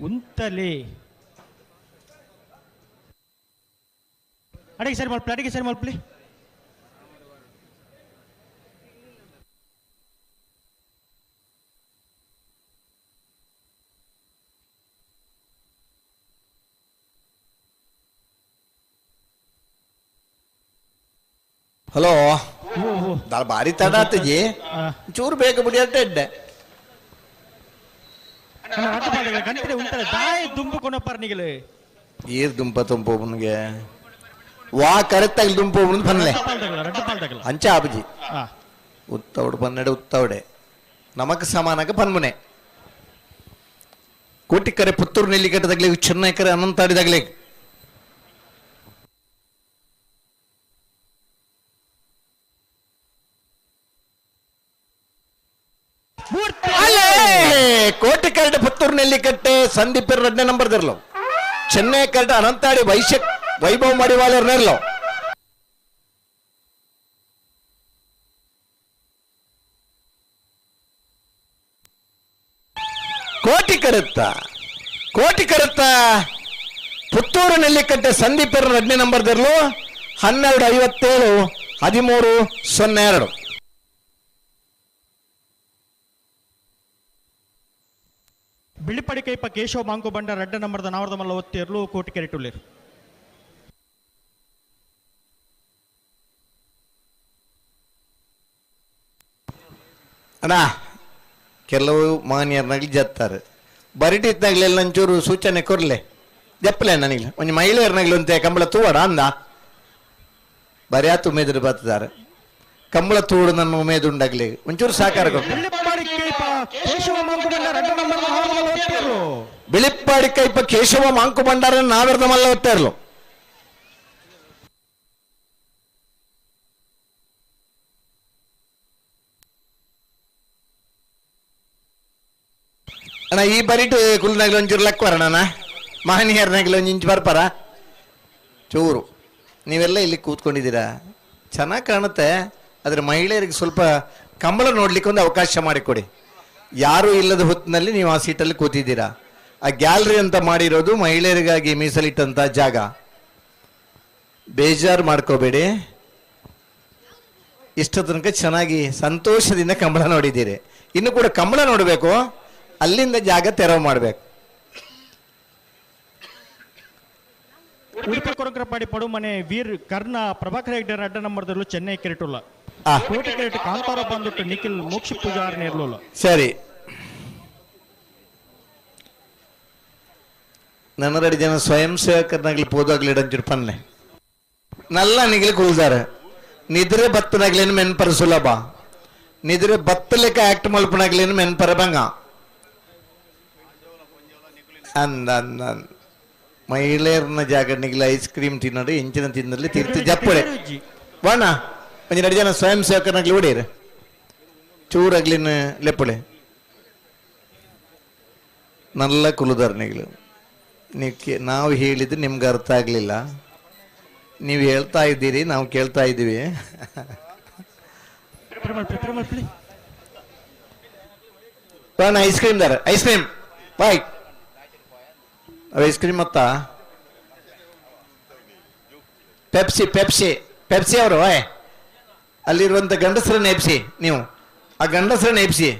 S5: ಉಂತಲೆ ಅಡಿಗೆ ಸರಿ ಮಲ್ಪಲಿ ಅಡಿಗೆ ಸರಿ ಮಲ್ಪಲಿ.
S1: ಹಲೋ, ದಾಲ್ ಬಾರಿ ತಡ ಆತಜಿ, ಚೂರು ಬೇಗ ಬಿಡಿ ಅಡ್ಡ ಇಡ್ಡೆ.
S5: ಗಂಟೆ ಉಂತಲೆ ದಾಯ ದುಂಬು ಕೊನಪ್ಪಾರ ನಿಗಲು.
S1: ಏರ್ ದುಂಪ ತುಂಪೋಬನಿಗೆ ವಾ ಕರೆಕ್ಟಾಗಿ ದುಂಪೋಬನ್ ಪನ್ಲೆ.
S5: ರಡ್ಡು ಪಾಲ್ದಗಲ.
S1: ಅಂಚ ಆಬುಜಿ. ಉತ್ತವಡು ಪನ್ನೆಡೆ ಉತ್ತವಡೆ ನಮಕ್ ಸಮಾನಕ ಪನ್ಮುನೆ. ಕೋಟಿಕರೆ ಪುತ್ತೂರು ನೆಲ್ಲಿಕಟ್ಟದಾಗ್ಲಿ ಚೆನ್ನೈಕರೆ ಅನಂತಾಡಿದಾಗ್ಲಿ. ಅಲ್ಲೇ ಕೋಟಿಕರಡೆ ಪುತ್ತೂರು ನೆಲ್ಲಿಕಟ್ಟೆ ಸಂದೀಪ್ ಎರಡನೇ ನಂಬರ್ ದಿರ್ಲು. ಚೆನ್ನೈ ಕರಡೆ ಅನಂತಾಡಿ ವೈಶಕ್ ವೈಭವ್ ಮಡಿವಾಳರ್ ನೆರ್ಲು. ಕೋಟಿ ಕರುತ್ತ ಕೋಟಿ ಕರುತ್ತ ಪುತ್ತೂರು ನೆಲ್ಲಿಕಟ್ಟೆ ಸಂದೀಪ್ ಎರಡನೇ ನಂಬರ್ ದಿರ್ಲು. 12:57 13:02.
S5: ಬಿಳಿಪಡಿ ಕೈಪ ಕೇಶವ ಮಾಂಕು ಬಂಡ ರಡ್ಡ ನಂಬರ್ದ ನಾವರ್ದ ಮಲ್ಲ ಒತ್ತಿರ್ಲು ಕೋಟಿ ಕೆರೆಟುಳ್ಳಿರು.
S1: ಅಣ್ಣ, ಕೆಲವು ಮಾನ್ಯರ್ನಾಗ್ಲಿ ಜತ್ತಾರೆ ಬರಿಟಿತ್ನಾಗ್ಲೆಲ್ಲ ಒಂಚೂರು ಸೂಚನೆ ಕೊರ್ಲೆ ಜಪ್ಪಲೆ ನನಗೆ ಒಂಜಿ ಮಹಿಳೆಯರ್ನಾಗ್ಲಿ ಒಂತೆ ಕಂಬಳ ತೂವಡ ಅಂದ ಬರಿಯಾತು ಉಮೇದ್ರು ಬತ್ತಿದ್ದಾರೆ ಕಂಬಳ ತೂಡು ನನ್ನ ಉಮೇದುಂಡಾಗ್ಲಿ ಒಂಚೂರು ಸಹಕಾರ ಕೊಟ್ಟು.
S5: ಬಿಳಿಪಾಡಿ ಕೈಪ ಕೇಶವ ಮಾಂಕು ಬಂಡ ರಡ್ಡ ನಂಬರ್ದ ನಾವರ್ದ ಮಲ್ಲ ಒತ್ತಿರ್ಲು.
S1: ಬಿಳಿಪ್ಪಾಡಿ ಕೈಪ ಕೇಶವ ಮಾಂಕು ಬಂಡಾರ ನಾವೆರ್ದ ಮಲ್ಲ ಒತ್ತಾರ್ಲು. ಅಣ್ಣ, ಈ ಬರಿಟು ಕುಲ್ನಾಗ್ಲಿ ಒಂಚೂರು ಲಕ್ ಬರೋಣ ಮಾನಿಯರ್ನಾಗ್ಲಿ ಒಂದು ಇಂಚು ಬರ್ಪಾರ ಚೂರು. ನೀವೆಲ್ಲ ಇಲ್ಲಿ ಕೂತ್ಕೊಂಡಿದ್ದೀರಾ, ಚೆನ್ನಾಗಿ ಕಾಣುತ್ತೆ. ಆದರೆ ಮಹಿಳೆಯರಿಗೆ ಸ್ವಲ್ಪ ಕಂಬಳ ನೋಡ್ಲಿಕ್ಕೆ ಒಂದು ಅವಕಾಶ ಮಾಡಿಕೊಡಿ. ಯಾರೂ ಇಲ್ಲದ ಹೊತ್ತಿನಲ್ಲಿ ನೀವು ಆ ಸೀಟಲ್ಲಿ ಕೂತಿದ್ದೀರಾ. ಆ ಗ್ಯಾಲರಿ ಅಂತ ಮಾಡಿರೋದು ಮಹಿಳೆಯರಿಗಾಗಿ ಮೀಸಲಿಟ್ಟಂಥ ಜಾಗ. ಬೇಜಾರು ಮಾಡ್ಕೋಬೇಡಿ. ಇಷ್ಟ ತನಕ ಚೆನ್ನಾಗಿ ಸಂತೋಷದಿಂದ ಕಂಬಳ ನೋಡಿದ್ದೀರಿ. ಇನ್ನು ಕೂಡ ಕಂಬಳ ನೋಡಬೇಕು, ಅಲ್ಲಿಂದ ಜಾಗ ತೆರವು ಮಾಡಬೇಕು.
S5: ಉಡುಪಿ ಕೊರಕರಪಾಡಿ ಪಡುಮನೆ ವೀರ್ ಕರ್ಣ ಪ್ರಭಾಕರ್ ಹೆಗ್ಡೆ ಅಡ್ಡ ನಂಬರ್ದಲ್ಲೂ ಚೆನ್ನೈ ಕೆರೆಟುಲ್ಲ. ಕೋಟಿ ಕೆರೆಟ್ ಕಾಂತಾರ ಬಂದುಟ್ಟು ನಿಖಿಲ್ ಮೋಕ್ಷ ಪೂಜಾರ್ ನೇರ್ಲುಲ್ಲ.
S1: ಸರಿ, ನನ್ನ ಜನ ಸ್ವಯಂ ಸೇವಕರನ್ನಾಗ್ಲಿ ಪೋದಾಗ್ಲಿ ಇಡಂಚೂರು ಪನ್ನೆ ನಲ್ಲ ನಿಗಲಿ ಕುಲ್ದಾರೆ. ನಿದ್ರೆ ಬತ್ತನಾಗ್ಲೇನು ಮೆನ್ಪರ ಸುಲಭ, ನಿದ್ರೆ ಬತ್ತಲೆಕ್ಕ ಆಕ್ಟ್ ಮಲ್ಪನಾಗ್ಲೇನು ಮೆನ್ಪರ ಬಂಗ ಅಂದ ಅಂದ ಮಹಿಳೆಯರನ್ನ ಜಾಗ ನಿಗಲ ಐಸ್ ಕ್ರೀಮ್ ತಿನ್ನೋದು ಎಂಚಿನ ತಿನ್ನಲ್ಲಿ ತೀರ್ಥ ಜಪ್ಪಡೆ ಬಾಣ. ಒಂಜಿ ಎರಡು ಜನ ಸ್ವಯಂ ಸೇವಕರನ್ನಾಗ್ಲಿ ಹೊಡೀರಿ, ಚೂರಾಗ್ಲಿನ ಲೆಪ್ಪಡೆ ನಲ್ಲ ಕುಲುದಾರ ನಿಗಲು. ನೀವು ನಾವು ಹೇಳಿದ್ದು ನಿಮ್ಗೆ ಅರ್ಥ ಆಗಲಿಲ್ಲ, ನೀವು ಹೇಳ್ತಾ ಇದ್ದೀರಿ, ನಾವು ಕೇಳ್ತಾ ಇದ್ದೀವಿ. ಐಸ್ ಕ್ರೀಮ್ ದಾರ, ice cream bye, ice cream ಮತ್ತ Pepsi Pepsi Pepsi ಅವರು ಓಯ್, ಅಲ್ಲಿರುವಂಥ ಗಂಡಸರನ್ನ ಎಬ್ಸಿ, ನೀವು ಆ ಗಂಡಸರನ್ನ ಎಬ್ಸಿ.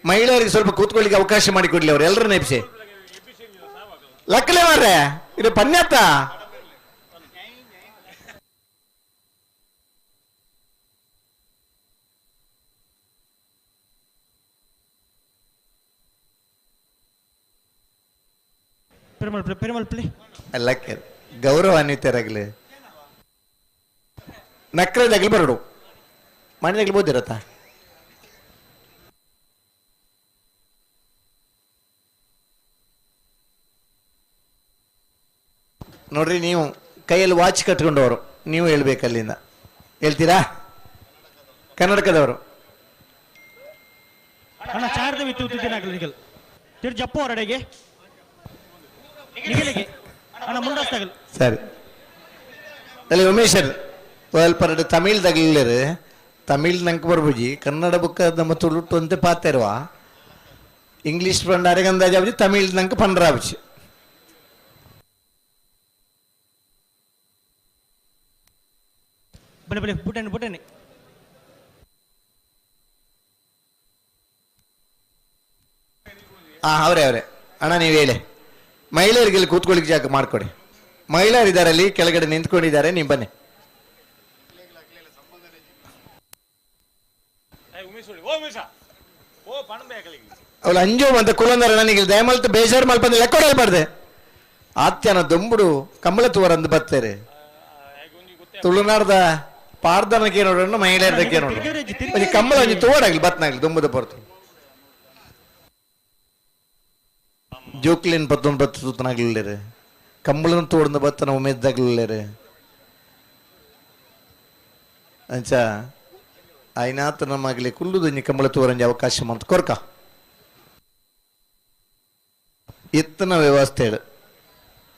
S1: ಮಹಿಳೆಯರಿಗೆ ಸ್ವಲ್ಪ ಕೂತ್ಕೊಳ್ಳಿಕ್ಕೆ ಅವಕಾಶ ಮಾಡಿಕೊಡ್ಲಿ, ಅವ್ರು ಎಲ್ಲರನ್ನ ಎಬ್ಸಿ. ಲಕ್ಕಲೆ ಮಾರ್ರೆ, ಇದು ಪನ್ಯತ್ತ. ಅಲ್ಲಕ್ಕೆ ಗೌರವಾನ್ವಿತರಾಗಲಿ. ನಕ್ರದಾಗಲಿ ಬರಡು, ಮನೆದಾಗಲಿ ಬೋದಿರತ್ತ. ನೋಡ್ರಿ, ನೀವು ಕೈಯಲ್ಲಿ ವಾಚ್ ಕಟ್ಕೊಂಡವರು, ನೀವು ಹೇಳ್ಬೇಕು ಅಲ್ಲಿಂದ. ಹೇಳ್ತೀರಾ? ಕರ್ನಾಟಕದವರು. ಸರಿ, ಅಲ್ಲಿ ಉಮೇಶರ್ ಪರಡು ತಮಿಳ್ ತಗಲಿಲ್ಲರು, ತಮಿಳ್ ನಂಗೆ ಬರ್ಬುಜಿ, ಕನ್ನಡ ಬುಕ್ಕ ನಮ್ಮ ತುಳುಟು ಅಂತ ಪಾತೆರುವ, ಇಂಗ್ಲೀಷ್ ಪಂಡ ಅರೆಗಂದಾಜಾಬುಜಿ, ತಮಿಳ್ ನಂಗೆ ಪಂಡ್ರಾಬುಜಿ.
S5: ಬಲೆ ಬಲೆ ಬುಟನೆ ಬುಟನೆ.
S1: ಹಾಂ, ಅವರೇ ಅವರೇ ಅಣ್ಣ, ನೀವು ಹೇಳಿ. ಮಹಿಳೆಯರಿಗೆ ಇಲ್ಲಿ ಕೂತ್ಕೊಳ್ಳಿಕ್ಕೆ ಜಾಗ ಮಾಡಿಕೊಡಿ. ಮಹಿಳೆಯರಿದ್ದಾರೆ ಅಲ್ಲಿ ಕೆಳಗಡೆ ನಿಂತ್ಕೊಂಡಿದ್ದಾರೆ, ನೀವು ಬನ್ನಿ. ಅವಳು ಅಂಜು ಅಂತ ಕುಲಂದರ ನನಗೆ ದಯಮಲ್ತು ಬೇಜಾರು ಮಲ್ಪಂದ್ರೆ ಲೆಕ್ಕೊಡಲ್ಬಾರ್ದೆ. ಆತ್ಯನ ದೊಂಬುಡು ಕಂಬಳ ತೂವರಂದು ಬರ್ತಾರೆ. ತುಳುನಾಡ್ದ ಪಾರ್ದನಕ್ಕೆ ನೋಡೋಣ, ಮಹಿಳೆಯರದಕ್ಕೆ ನೋಡೋಣ. ಕಂಬಳ ಒಂಜಿ ತೂವಡಾಗ್ಲಿ ಬತ್ನಾಗ್ಲಿ ದುಂಬುದ ಪೊರ್ತು. ಜೋಕ್ಲಿನ್ ಪತ್ತೊಂದು ಬತ್ತು ತೂತನಾಗ್ಲಿಲ್ಲೇರೆ, ಕಂಬಳನ ತೋಡ್ನ ಬತ್ತನ ಉಮೇದ್ದಾಗ್ಲಿಲ್ಲೇರೆ. ಅಂಚ ಆಯ್ನಾತ ನಮ್ಮಗ್ಲಿ ಕುಲ್ಲುದೊಂಜಿ ಕಂಬಳ ತೂವರಂಜಿ ಅವಕಾಶ ಮಂತ್ ಕೊರ್ಕ. ಎತ್ತನ ವ್ಯವಸ್ಥೆ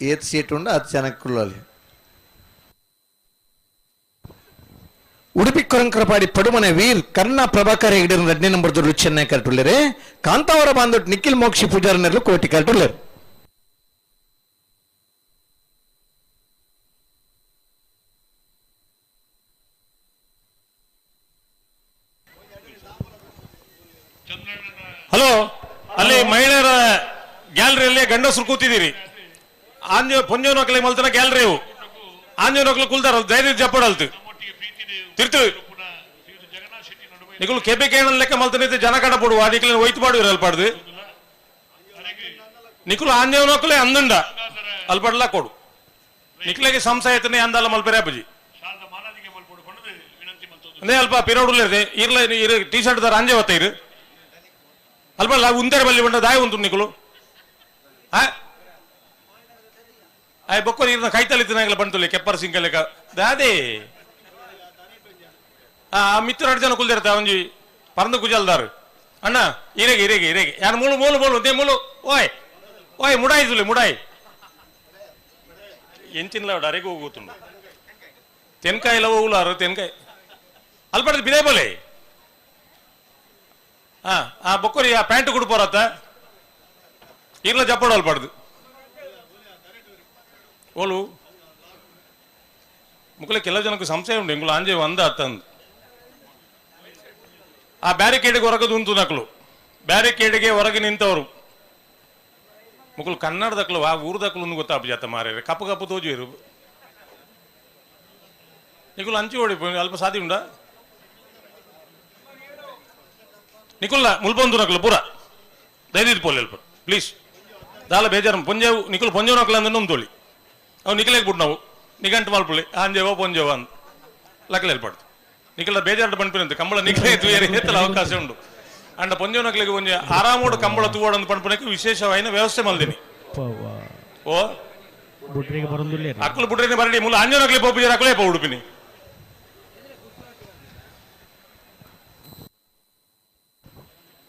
S1: ಏತ್ ಸೀಟ್ ಉಂಡು ಅದು ಚೆನ್ನಾಗಿ ಕುಲ್ಲಲ್ಲಿ. ಉಡುಪಿ ಕೊರಂಕರಪಾಡಿ ಪಡುಮನೆ ವೀರ್ ಕರ್ಣ ಪ್ರಭಾಕರ್ ಹೆಗ್ಡೆ ಎರಡನೇ ನಂಬರ್ ದೊಡ್ಡ ಚೆನ್ನೈ ಕರೆಟುಳ್ಳರೆ. ಕಾಂತಾವರ ಬಾಂದೊಟ್ಟು ನಿಖಿಲ್ ಮೋಕ್ಷಿ ಪೂಜಾರನೆಲ್ಲ ಕೋಟಿ ಕರೆಟುಳ್ಳರು.
S7: ಹಲೋ, ಅಲ್ಲಿ ಮಹಿಳೆಯರ ಗ್ಯಾಲರಿಯಲ್ಲಿ ಗಂಡಸರು ಕೂತಿದ್ದೀರಿ. ಆಂಜೋ ಪೊಂಜೋನಕ್ಲೆ ಮಲ್ತನ ಗ್ಯಾಲರಿ ಇವು. ಆಂಜೋನಕ್ಲೆ ಕುಲ್ದಾರ ಧೈರ್ಯ ಜಪ್ಪಡಲ್ತು ತಿರ್ತು ನಿಕುಲು ಕೆಬೆ ಕೇಳನ್ ಲೆಕ್ಕ ಮಲ್ತನ ಜನ ಕಡ ಪಡುವ ನಿಕ್ಲ ಒಯ್ತು ಪಾಡುವಿರ ಅಲ್ಪಾಡ್ದು ನಿಕುಲು ಆಂಜೋನಕ್ಲೆ ಅಂದುಂಡ ಅಲ್ಪಡ್ಲ ಕೊಡು ನಿಕ್ಲೆಗೆ ಸಂಶಯ ಅಂದಲ್ಲ ಮಲ್ಪೆರೆ ಅಪ್ಪಜಿ ಅಂದೇ ಅಲ್ಪ ಪಿರೋಡುಲೇರ್ದೆ ಇರ್ಲ ಇರು ಟೀ ಶರ್ಟ್ ದಾರ ಅಂಜೆ ಬತ್ತ ಇರು ಅಲ್ಪ ಉಂತೆರೆ ಬಲ್ಲಿ ಬಂಡ ದಾಯ ಉಂಟು ನಿಕುಲು ಆಯ್ ಬೊಕ್ಕ ನೀರಿನ ಕೈತಲಿತ್ತಿನಾಗಲ ಬಂತುಲೆ ಕೆಪ್ಪರ್ ಸಿಂಕಲೆಕ ದಾದೆ ಆ ಮಿತ್ರ ಜನ ಕುಲ್ದಿರ್ತ ಒಂಜಿ ಪರಂದು ಕುಜಲ್ದಾರು ಅಣ್ಣ ಇರೆಗೆ ಇರೆಗೆ ಇರೆಗೆ ಯಾರು ಮೂಲು ಮೂಲು ಮೂಲು they ಮೂಲು ಓಯ್ ಓಯ್ ಮುಡಾಯಿ ತುಲೆ ಮುಡಾಯಿ ಎಂಚಿನ ಅರೆಗೆ ಹೋಗುತ್ತುಂಡು. ತೆನ್ಕಾಯಿ ಎಲ್ಲ ಹೋಗ್ಲಾರು ತೆನ್ಕಾಯಿ ಅಲ್ಪಡ್ದು ಬಿದೆ ಬೋಲೆ. ಹಾ ಆ ಬೊಕ್ಕೋರಿ ಆ ಪ್ಯಾಂಟ್ ಕುಡ್ಪೋರತ್ತ ಈಗಲ ಜಪ್ಪಡು ಅಲ್ಪಡ್ದು ಓಲು ಮುಕ್ಕಲೆ ಕೆಲವು ಜನಕ್ಕೆ ಸಂಶಯ ಉಂಟು ಇಂಗುಲು ಆಂಜೆ ಒಂದ ಅತ್ತಂದು. ಆ ಬ್ಯಾರಿಕೇಡ್ಗೆ ಹೊರಗದು ಉಂಟು ನಕಲು, ಬ್ಯಾರಿಕೇಡ್ಗೆ ಹೊರಗೆ ನಿಂತವರು ಮುಕ್ಕಲು ಕನ್ನಡದಕ್ಲು ಆ ಊರ್ದಕ್ಲು ಒಂದು ಗೊತ್ತಾಪ ಜಾತ ಮಾರ್ರೆ ಕಪ್ಪು ಕಪ್ಪು ತೋಜುವರು. ನಿಕುಲ್ ಅಂಚು ಓಡಿ ಅಲ್ಪ ಸಾಧ್ಯ ಉಂಡಾ ನಿಕುಲ್ಲ ಮುಲ್ಪೊಂದು ನಕಲು ಪೂರ ದಯದಿದ್ದು ಪೋಲಿ ಅಲ್ಪ ಪ್ಲೀಸ್ ದಾಲ ಬೇಜಾರು ಪೊಂಜೆವು ನಿಕುಲ್ ಪೊಂಜೆವು ನಕಲು ಅಂದ್ರೆ ತೋಳಿ ಅವು ನಿಕಲೇಗ್ ಬಿಟ್ಟು ನಾವು ನಿಗಂಟು ಮಲ್ಪುಳಿ ಆಂಜೇವೋ ಪೊಂಜೇವೋ ಅಂತ ಲಕ್ಕಲೆ ಏರ್ಪಾಡ್ದು ನಿಕಲ ಬೇಜಾರು ಪನ್ಪಿನಂತೆ ಕಂಬಳ ನಿಕಲೇ ಏತಲ ಅವಕಾಶ ಉಂಡು. ಅಂಡ ಪೊಂಜೆವು ನಕಲಿಗೆ ಒಂಜಿ ಆರಾಮೋಡು ಕಂಬಳ ತೂವಡಂದು ಪನ್ಪುನಕ್ಕೆ ವಿಶೇಷವಾಯಿನ ವ್ಯವಸ್ಥೆ ಮಲ್ದಿನಿ. ಓ
S5: ಬುಡ್ರಿಗೆ ಬರೋದಿಲ್ಲ.
S7: ಅಕ್ಕಲು ಬುಡ್ರಿನಿ ಬರಡಿ ಮುಲ್ಲ ಅಂಜನಕ್ಲಿ ಪೋಪು ಅಕ್ಕಲೇ ಪೋ ಉಡುಪಿನಿ.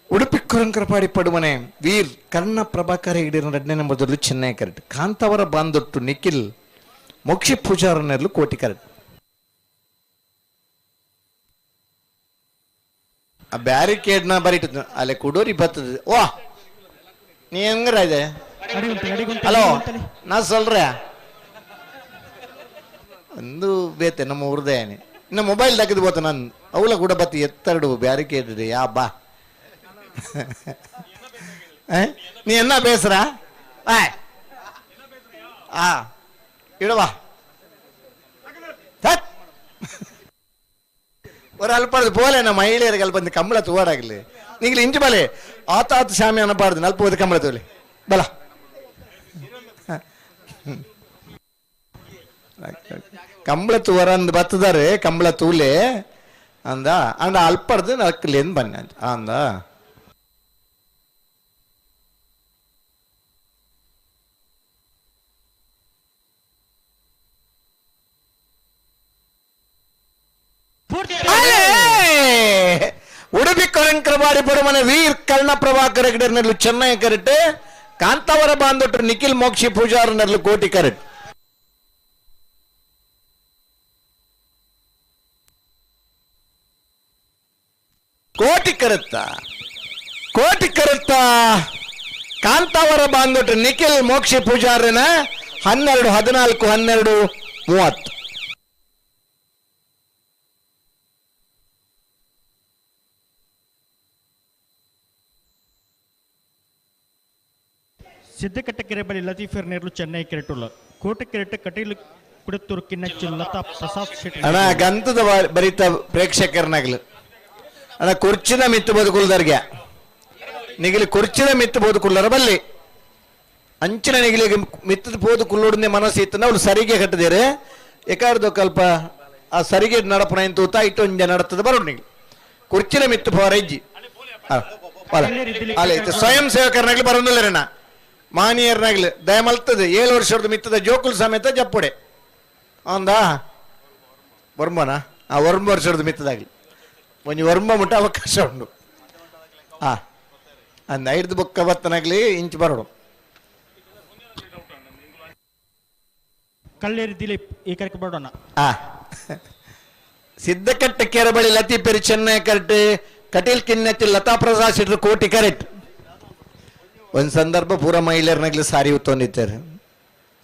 S1: ಉಡುಪಿ ಕುರಂಕರಪಾಡಿ ಪಡುಮನೆ ವೀರ್ ಕರ್ಣ ಪ್ರಭಾಕರ ಹಿಡಿನ ಎರಡನೇ ನಂಬರ್ದಲ್ಲಿ ಚೆನ್ನೈ ಕರೆಟ್, ಕಾಂತಾವರ ಬಾಂದೊಟ್ಟು ನಿಖಿಲ್ ಮೋಕ್ಷ ಪೂಜಾರನೆರ್ಲು ಕೋಟಿ ಕರೆಟ್. ಆ ಬ್ಯಾರಿಕೇಡ್ನ ಬರೀಟು ಅಲ್ಲೇ ಕುಡೋರಿ ಬರ್ತದೆ. ವಾ ನೀ ಹೆಂಗ್ರ ಇದೆ? ಹಲೋ, ನಾ சொல்றேன் ಒಂದು ಬೇತೆ ನಮ್ಮ ಊರ್ದೇನೆ. ಇನ್ನು ಮೊಬೈಲ್ ತೆಗೆದು ಬೋತ ನಾನು ಅವಳ ಕೂಡ ಬತ್ತಿ ಎತ್ತರಡು ಬ್ಯಾರಿಕೇಡ್ ಯಾ ಬಾ. ನೀ ಎನ್ನ ಬೇಸರ ಆಯ್ ಆ ಇಡವಾ ஒரு ಅಲ್ಪ ಪೋಲೆ ನಮ್ಮ ಮಹಿಳೆಯರಿಗೆ ಅಲ್ಪ ಒಂದು ಕಂಬಳ ತೂವಾಡಾಗಲಿ ನೀಗಲಿ ಇಂಚು ಬಲೆ ಆತ ಆತ ಶಾಮಿ ಅನ್ನಬಾರ್ದು ನಲ್ಪ ಹೋದ ಕಂಬಳ ತೋಲಿ ಬಲ. ಕಂಬಳ ತೂವರ ಅಂದ್ ಬತ್ತದಾರೆ ಕಂಬಳ ತೂಲೆ ಅಂದ ಅಂಡ ಅಲ್ಪರ್ದು ನಕ್ಲೇನ್ ಬನ್ನಿ ಅಂದ. ಉಡುಪಿ ಕೊರಂಕರಬಾಡಿ ಪಡುಮನೆ ವೀರ್ ಕರ್ಣ ಪ್ರಭಾಕರ ಗಿಡರ್ನೆಲ್ಲು ಚೆನ್ನೈ ಕರೆಟ್, ಕಾಂತಾವರ ಬಾಂದೊಟ್ಟು ನಿಖಿಲ್ ಮೋಕ್ಷಿ ಪೂಜಾರನೆಲ್ಲು ಕೋಟಿ ಕರೆಟ್. ಕೋಟಿ ಕರೆತ್ತ ಕೋಟಿ ಕರೆತ್ತ ಕಾಂತಾವರ ಬಾಂದೊಟ್ಟು ನಿಖಿಲ್ ಮೋಕ್ಷಿ ಪೂಜಾರನ 12 14 12 30.
S5: ಸಿದ್ದಕಟ್ಟೆ ಕೆರೆ ಬಳಿ ಲತೀಫರ್ ನೇರ್ಲು ಚೆನ್ನೈ ಕೆರೆಟುಲ್ಲ ಕೋಟೆ ಕೆರೆಟ್ ಕಟೀಲು ಕುಡತ್ತೂರು ಕಿನ್ನಚ್ಚು ಲತಾ ಪ್ರಸಾದ್ ಶೆಟ್ಟಿ.
S1: ಅಣ್ಣ ಗಂತದ ಬರಿತ ಪ್ರೇಕ್ಷಕರನಾಗ್ಲು ಅಣ್ಣ ಕುರ್ಚಿನ ಮಿತ್ತು ಬದುಕುಲ್ದರ್ಗೆ ನಿಗಿಲಿ ಕುರ್ಚಿನ ಮಿತ್ತು ಬೋದುಕುಲ್ಲರ ಬಲ್ಲಿ ಅಂಚಿನ ನಿಗಿಲಿಗೆ ಮಿತ್ತದ ಪೋದು ಕುಲ್ಲೋಡನೆ ಮನಸ್ಸು ಇತ್ತು ಅವಳು ಸರಿಗೆ ಕಟ್ಟದೇರೆ ಎಕಾರ್ದು ಕಲ್ಪ ಆ ಸರಿಗೆ ನಡಪನ ತೂತ ಇಟ್ಟೊಂಜ ನಡತದ ಬರೋಣ ನಿಗಿಲಿ ಕುರ್ಚಿನ ಮಿತ್ತು ಪೋರ ಇಜ್ಜಿ ಅಲ್ಲ ಇತ್ತು ಸ್ವಯಂ ಸೇವಕರನಾಗ್ಲಿ ಬರೋದಿಲ್ಲರಣ್ಣ ಮಾನಿಯರ್ನಾಗ್ಲಿ ದಯಮಲ್ತದೆ 7 ವರ್ಷದ ಮಿತ್ತದ ಜೋಕುಲ್ ಸಮೇತ ಜಪ್ಪುಡೆ ಅಂದ ವರ್ಮನ ಆ ವರ್ಮ ವರ್ಷದ ಮಿತ್ತದಾಗ್ಲಿ ಒಂಜಿ ವರ್ಮ ಮುಟ್ಟ ಅವಕಾಶ ಉಂಡು ಆ ಅಂದ ಐದು ಬೊಕ್ಕ ಬತ್ತನಾಗ್ಲಿ ಇಂಚು ಬರೋಡು.
S5: ಕಲ್ಲೇರಿ ದಿಲೀಪ್ ಈ ಕರೆಕ್ ಬರೋಣ.
S1: ಆ ಸಿದ್ದಕಟ್ಟೆ ಕೆರೆ ಬಳಿ ಲತೀಪೆರಿ ಚೆನ್ನೈ ಕರೆಟ್, ಕಟೀಲ್ ಕಿನ್ನತ್ತಿ ಲತಾ ಪ್ರಸಾದ್ ಶೆಟ್ರು ಕೋಟಿ ಕರೆಟ್. ಒಂದು ಸಂದರ್ಭ ಪೂರ ಮಹಿಳೆಯರ್ನಾಗ್ಲಿ ಸಾರಿ ಉತ್ತೊಂದಿತ್ತಾರೆ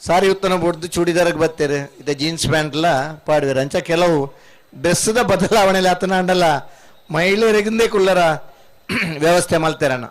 S1: ಸಾರಿ ಉತ್ತನ ಬುಡ್ದು ಚೂಡಿದಾರಕ್ಕೆ ಬರ್ತಾರೆ ಇದ ಜೀನ್ಸ್ ಪ್ಯಾಂಟ್ಲ ಪಾಡಿದಾರೆ ಅಂಚ ಕೆಲವು ಡ್ರೆಸ್ದ ಬದಲಾವಣೆ ಆತನ ಅಂಡಲ್ಲ ಮಹಿಳೆಯರಿಗಿಂದೇ ಕುಲ್ಲರ ವ್ಯವಸ್ಥೆ ಮಾಡ್ತಾರಣ್ಣ.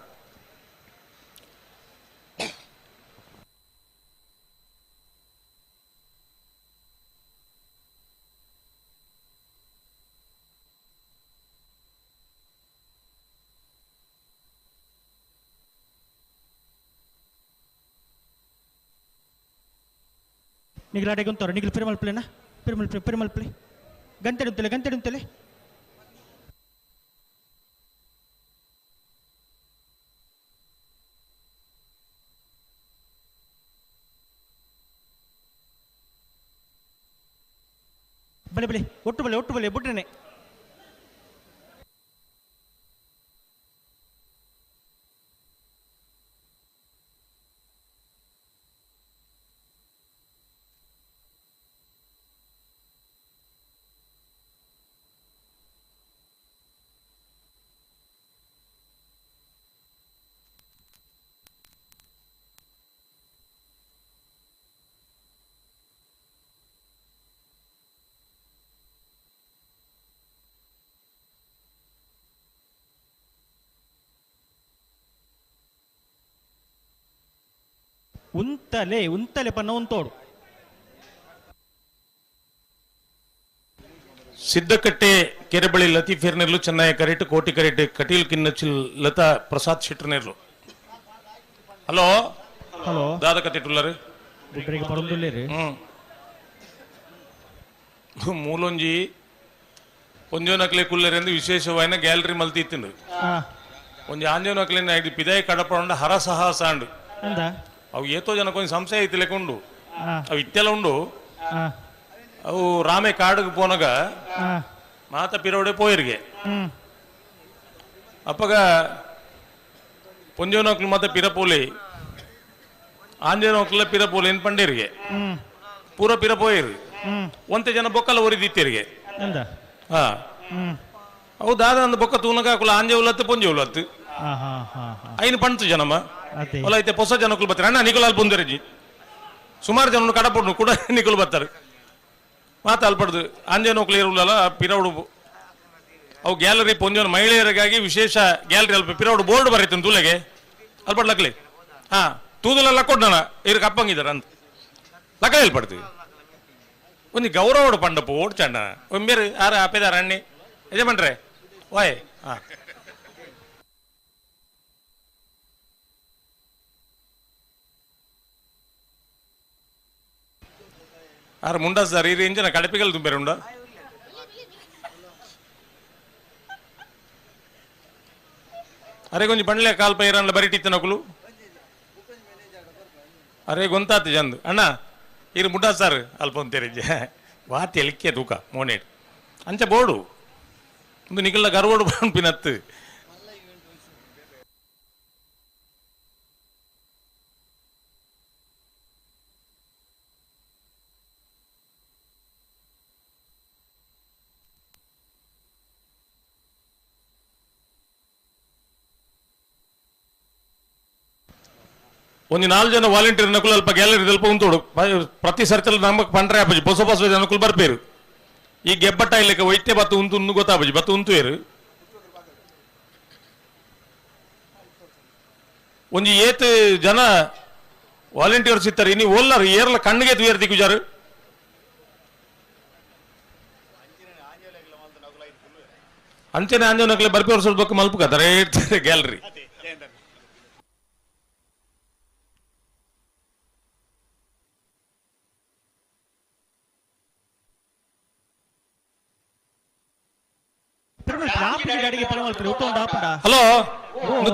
S5: ನಿಗಿಲ್ ಅಡೆಗೆ ಒಂತಾರ ನಿಗಿಲ್ ಪಿರಮಲ್ಪ್ಲೇನಾ ಪಿರಮಲ್ಪ್ಲೆ ಪಿರಮಲ್ಪ್ಲೆ ಗಂಟೆಡುತ್ತಲೆ ಗಂಟೆಡುತ್ತಲೆ ಬಲೆ ಬಲೆ ಒಟ್ಟು ಬಲೆ ಒಟ್ಟು ಬಲೆ ಬುಡ್ರನೆ. ಉಂತಲೆ ಉಂತಲೆ ಪನ್ನ ಉಂತೋಡು.
S7: ಸಿದ್ದಕಟ್ಟೆ ಕೆರೆಬಳಿ ಲತೀಫೇರ್ ನೆರ್ಲು ಚೆನ್ನೈ ಕರೆಟ್ ಕೋಟಿ ಕರೆಟ್ ಕಟೀಲ್ ಕಿನ್ನಚಿಲ್ ಲತಾ ಪ್ರಸಾದ್ ಶೆಟ್ಟರ್ ನೆರ್ಲು. ಹಲೋ
S5: ಹಲೋ
S7: ದಾದ ಕತ್ತಿಟ್ಟುಲ್ಲರು
S5: ಗುಡ್ಡರಿಗೆ ಬರೊಂದುಲ್ಲೇರು.
S7: ಮೂಲೊಂಜಿ ಒಂಜೋನಕ್ಲೆ ಕುಲ್ಲರೆಂದು ವಿಶೇಷವಾಯಿನ ಗ್ಯಾಲರಿ ಮಲ್ತಿತ್ತಿಂಡು. ಒಂಜಿ ಆಂಜೋನಕ್ಲೆ ಐದು ಪಿದಾಯಿ ಕಡಪಂಡ ಹರಸಹಾಸ ಅಂಡು. ಅವು ಏತೋ ಜನಕ್ಕೆ ಒಂಜಿ ಸಂಶಯ ಐತಿ ಲೆಕ್ಕ ಉಂಡು. ಅವು ಇತ್ತೆಲ್ಲ ಉಂಡು. ಅವು ರಾಮೆ ಕಾಡುಗೆ ಪೋನಗ ಮಾತ ಪಿರೋಡೆ ಪೋಯರಿಗೆ ಅಪ್ಪಗ ಪೊಂಜೋನಕ್ಲು ಮಾತ ಪಿರಪೋಲೆ ಆಂಜನೋಕ್ಲ ಪಿರಪೋಲೆ ಏನ್ ಪಂಡೇರಿಗೆ ಪೂರ ಪಿರ ಪೋಯರು. ಒಂತೆ ಜನ ಬೊಕ್ಕಲ ಒರಿದಿತ್ತೇರಿಗೆ. ಹಾ ಅವು ದಾದ ಅಂದ ಬೊಕ್ಕ ತೂನಗ ಅಕುಲ ಆಂಜೆ ಉಲತ್ತು ಪೊಂಜೆ ಉಲತ್ತು ಐನು ಪಂತು ಜನಮ್ಮ ಒಲ ಐತೆ ಹೊಸ ಜನಕ್ಕಲು ಬರ್ತಾರೆ. ಅಣ್ಣ ನಿಕುಲಾಲ್ ಪುಂದರಿಜಿ ಸುಮಾರು ಜನ ಕಡಪೊಡ್ಡು ಕೂಡ ನಿಕುಲು ಬರ್ತಾರೆ. ಮಾತ ಅಲ್ಪಡ್ದು ಆಂಜನೋಕ್ಲು ಇರುಲ್ಲಲ್ಲ ಪಿರೌಡು ಅವು ಗ್ಯಾಲರಿ ಪೊಂಜೋನ ಮಹಿಳೆಯರಿಗಾಗಿ ವಿಶೇಷ ಗ್ಯಾಲರಿ ಅಲ್ಪ ಪಿರೌಡು ಬೋರ್ಡ್ ಬರೀತು ತೂಲೆಗೆ ಅಲ್ಪಡ್ ಲಕ್ಲಿ. ಹಾ ತೂದುಲ ಲಕ್ಕೊಡ್ನ ಇರು ಕಪ್ಪಂಗಿದಾರ ಅಂತ ಲಕ್ಕ ಹೇಳ್ಪಡ್ತೀವಿ. ಒಂದು ಗೌರವಡು ಪಂಡಪ್ಪ ಓಡ್ಚಣ್ಣ ಒಮ್ಮೇರು ಯಾರು ಆಪೇದಾರ ಅಣ್ಣಿ ಯಜಮಾನ್ರೆ ವಾಯ್. ಹಾ ಆರು ಮುಂಡಾ ಸರ್ ಈ ರೇಂಜನ ಕಡಪಿಗಲ್ ತುಂಬೇರು ಉಂಡ. ಅರೆ ಕೊಂಚ ಬಂಡ್ಲೆ ಕಾಲ್ ಪೈರನ್ಲ ಬರಿಟಿತ್ತ ನಕುಲು ಅರೆ ಗೊಂತಾತು ಜಂದು ಅಣ್ಣ ಇರು ಮುಂಡಾ ಸರ್ ಅಲ್ಪ ಒಂತೇರಿಜ್ಜೆ ವಾತಿ ಎಲಿಕ್ಕೆ ತೂಕ ಮೋನೇಟ್ ಅಂಚ ಬೋಡು ಒಂದು ನಿಕಲ್ಲ ಗರ್ವಡು ಪನ್ಪಿನತ್ತು. ಒಂದು ನಾಲ್ಕು ಜನ ವಾಲಂಟಿಯರ್ ನಕುಲು ಅಲ್ಪ ಗ್ಯಾಲರಿ ಅಲ್ಪ ಉಂತೋಡು ಪ್ರತಿ ಸರ್ತಿಲ ನಮಕ್ ಪಂಡ್ರೆ ಆಪಜಿ ಹೊಸ ಹೊಸ ಜನಕುಲು ಬರ್ಪೇರು. ಈ ಗೆಬ್ಬಟ್ಟ ಇಲ್ಲಕ ವೈದ್ಯ ಬತ್ತು ಉಂತು ಗೊತ್ತಾಪಜಿ ಬತ್ತು ಉಂತುವೇರು. ಒಂಜಿ ಏತ್ ಜನ ವಾಲಂಟಿಯರ್ಸ್ ಇತ್ತಾರೆ ಇನಿ ಓಲ್ಲಾರು ಏರ್ಲ ಕಣ್ಣಿಗೆ ತುಯರ್ ದಿಕ್ಕುಜಾರು. ಅಂಚನೆ ಆಂಜನಕ್ಲೆ ಬರ್ಪೇರು ಸ್ವಲ್ಪ ಮಲ್ಪು ಕತಾರೆ ಗ್ಯಾಲರಿ. ಹಲೋ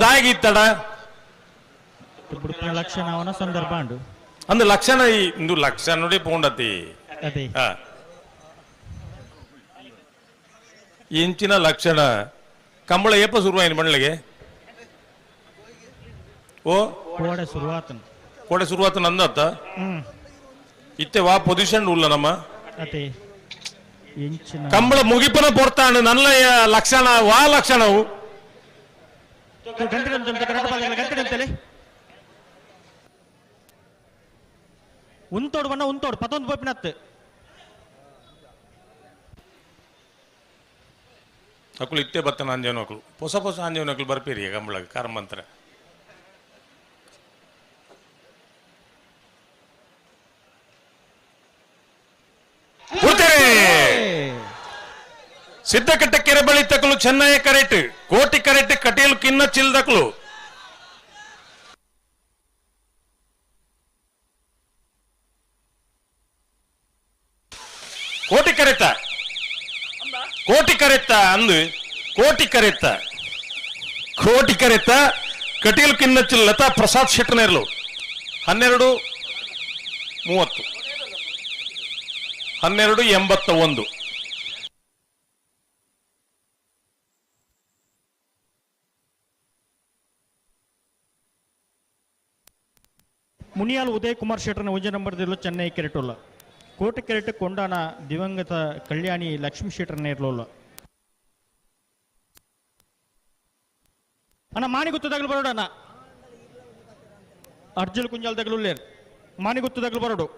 S7: ದಾಯಿಗೆ ಇತ್ತಡ
S5: ಲಕ್ಷಣ ಅವನ ಸಂದರ್ಭ ಅಂಡು
S7: ಅಂದು ಲಕ್ಷಣ ಇಂದು ಲಕ್ಷ ನೋಡಿ ಪೋಂಡತಿ ಇಂಚಿನ ಲಕ್ಷಣ ಕಂಬಳ ಏಪ ಶುರುವಾಯಿನ ಮಂಡ್ಲಿಗೆ ಓ
S5: ಕೋಡೆ ಶುರುವಾತನ
S7: ಕೋಡೆ ಶುರುವಾತನ ಅಂದತ್ತ ಇತ್ತೆ ವಾ ಪೊಸಿಷನ್ ಉಲ್ಲ ನಮ್ಮ ಕಂಬಳ ಮುಗಿಪನ ಪೊರ್ತಾಂಡು ನನ್ನ ಲಕ್ಷಣ ವಾ ಲಕ್ಷಣವು
S5: ಉಂತೋಡು ಬಣ್ಣ ಉಂತೋಡು ಪತ್ತೊಂದು ಪೋಪಿನತ್ತು
S7: ಅಕುಲು ಇತ್ತೆ ಬತ್ತನ ಅಂಜನೋಕ್ಲು ಹೊಸ ಹೊಸ ಅಂಜನೋಕ್ಲು ಬರ್ಪೇರಿ ಕಂಬಳ ಕರ್ಮಂತ್ರ. ಸಿದ್ದಕಟ್ಟೆ ಕೆರೆ ಬಳಿ ತಕಲು ಚೆನ್ನೈ ಕರೆಟ್ ಕೋಟಿ ಕರೆಟ್ ಕಟೀಲ್ ಕಿನ್ನ ಚಿಲ್ದಕಲು. ಕೋಟಿ ಕರೆತ ಕೋಟಿ ಕರೆತ್ತ ಅಂದು ಕೋಟಿ ಕರೆತ್ತ ಕೋಟಿ ಕರೆತ್ತ ಕಟೀಲ್ ಕಿನ್ನಚಿಲ್ ಲತಾ ಪ್ರಸಾದ್ ಶೆಟ್ಟನೇರ್ಲು 12:30 12:81.
S5: ಮುನಿಯಾಲ್ ಉದಯ್ ಕುಮಾರ್ ಶೆಟ್ಟರ್ನ ಒಂಜಿ ನಂಬರ್ ದಿಲ್ಲ ಚೆನ್ನೈ ಕೆರೆಟುಲ್ಲ ಕೋಟೆ ಕೆರೆಟ್ ಕೊಂಡಾನ ದಿವಂಗತ ಕಲ್ಯಾಣಿ ಲಕ್ಷ್ಮೀ ಶೆಟ್ಟರ್ನ ಇರ್ಲೋಲ್ಲ. ಅಣ್ಣ ಮಾನಿ ಗುತ್ತದಾಗಲು ಬರೋಡು ಅಣ್ಣ ಅರ್ಜುಲ್ ಕುಂಜಾಲ್ ತಗಲುಲ್ಲೇರ್ ಮಾನಿ ಗುತ್ತದಾಗಲು ಬರೋಡು.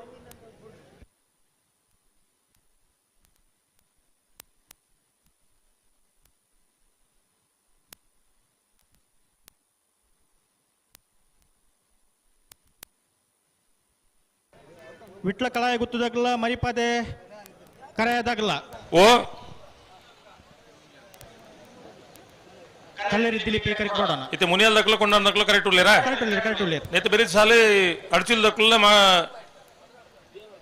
S5: ವಿಟ್ಲ ಕಳಾಯ ಗುತ್ತದಾಗಲ್ಲ ಮರಿಪಾದೆ ಕರೆಯದಾಗಲ್ಲ
S7: ಓ
S5: ಕಲ್ಲೇರಿ ದಿಲೀಪ್ ಈ ಕರೆಕ್ಟ್ ಮಾಡೋಣ
S7: ಇತ್ತೆ Muniyal ದಕ್ಕಲ Kondana ದಕ್ಕಲ correct ಉಳ್ಳೇರಾ
S5: correct ಉಳ್ಳೇರು correct ಉಳ್ಳೇರು
S7: ನೆತ್ತ ಬೇರೆ ಸಾಲೆ ಅಡ್ಚಿಲ್ ದಕ್ಕಲ ಮಾ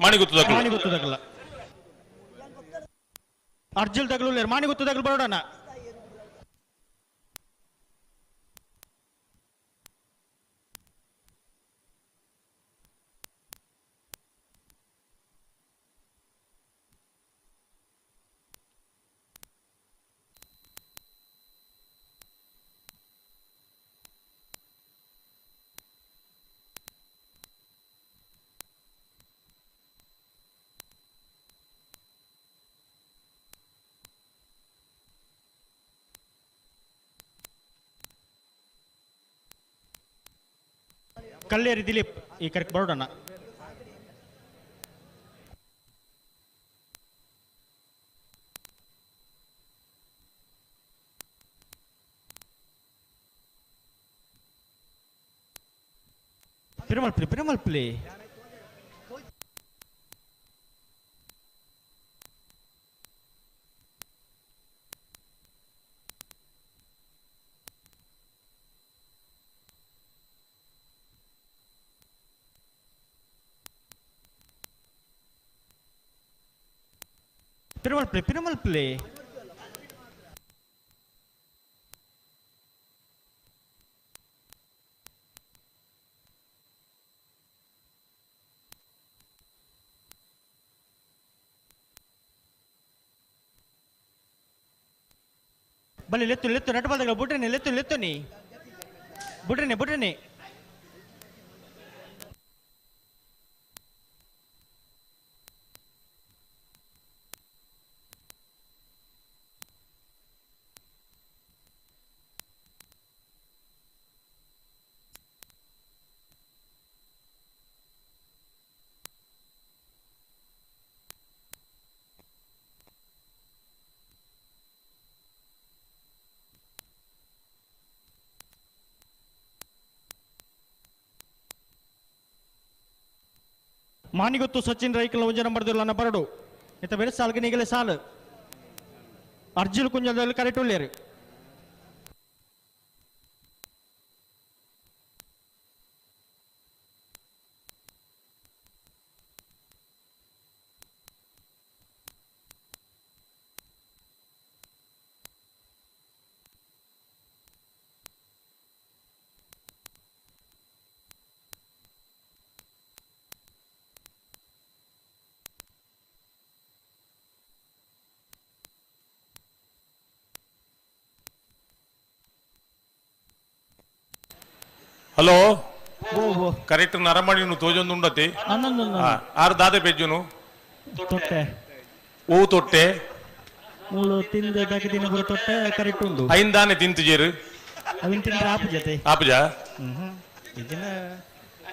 S7: ಮಾಣಿ ಗುತ್ತು ದಕ್ಕಲ
S5: ಮಾಣಿ ಗುತ್ತದಾಗಲ್ಲ ಅರ್ಜಿಲ್ ದಗ್ಲು ಉಳ್ಳೇರು ಮಾಣಿ ಗುತ್ತದಾಗಲು ಬರೋಣ ಕಲ್ಲೇರಿ ದಿಲೀಪ್ ಈ ಕರೆಕ್ಟ್ ಬರೋಣ ಪಿರಮಲ್ಪಲಿ ಪಿರಮಲ್ಪಲಿ ಪಿರಮಲ್ಪಲಿ ಪಿರಮಲ್ಪಲಿ ಬಲ್ಲಿ ಲೆತ್ತು ಲೆತ್ತು ನಟ ಬಲ್ದಾಗ ಬುಡ್ರಿನಿ ಲೆತ್ತು ಲೆತ್ತು ನೀ ಬುಡ್ರಿನಿ ಬುಡ್ರಿನಿ ಮಾನಿಗೊತ್ತು ಸಚಿನ್ ರೈಕಲ್ ಒಂಜಿ ನಂಬರ್ ದಿಲ್ಲ ಬರಡು ಇತ್ತ ಬೇರೆ ಸಾಲ್ಗೆ ನೀಗಲೇ ಸಾಲು ಅರ್ಜಿಲ್ ಕುಂಜದಲ್ಲಿ ಕರೆಕ್ಟ್ ಉಳ್ಳೇರು
S7: ಹಲೋ ಕರೆಕ್ಟ್ ನರಮಣಿ ತೋಜೊಂದು ಉಂಡತಿ ಆರು ದಾದೆ ಪೆಜ್ಜುನು
S5: ತೊಟ್ಟೆ
S7: ಓ ತೊಟ್ಟೆ
S5: ಮೂಳು ತಿಂದ ದಿನ ಬರೋ ತೊಟ್ಟೆ ಕರೆಕ್ಟ್ ಉಂಡು
S7: ಐನ್ ದಾನೆ ತಿಂತು ಜೇರು
S5: ಅವಿನ ತಿಂದ್ರೆ ಆಪು ಜೊತೆ
S7: ಆಪುಜ
S5: ಇದನ್ನ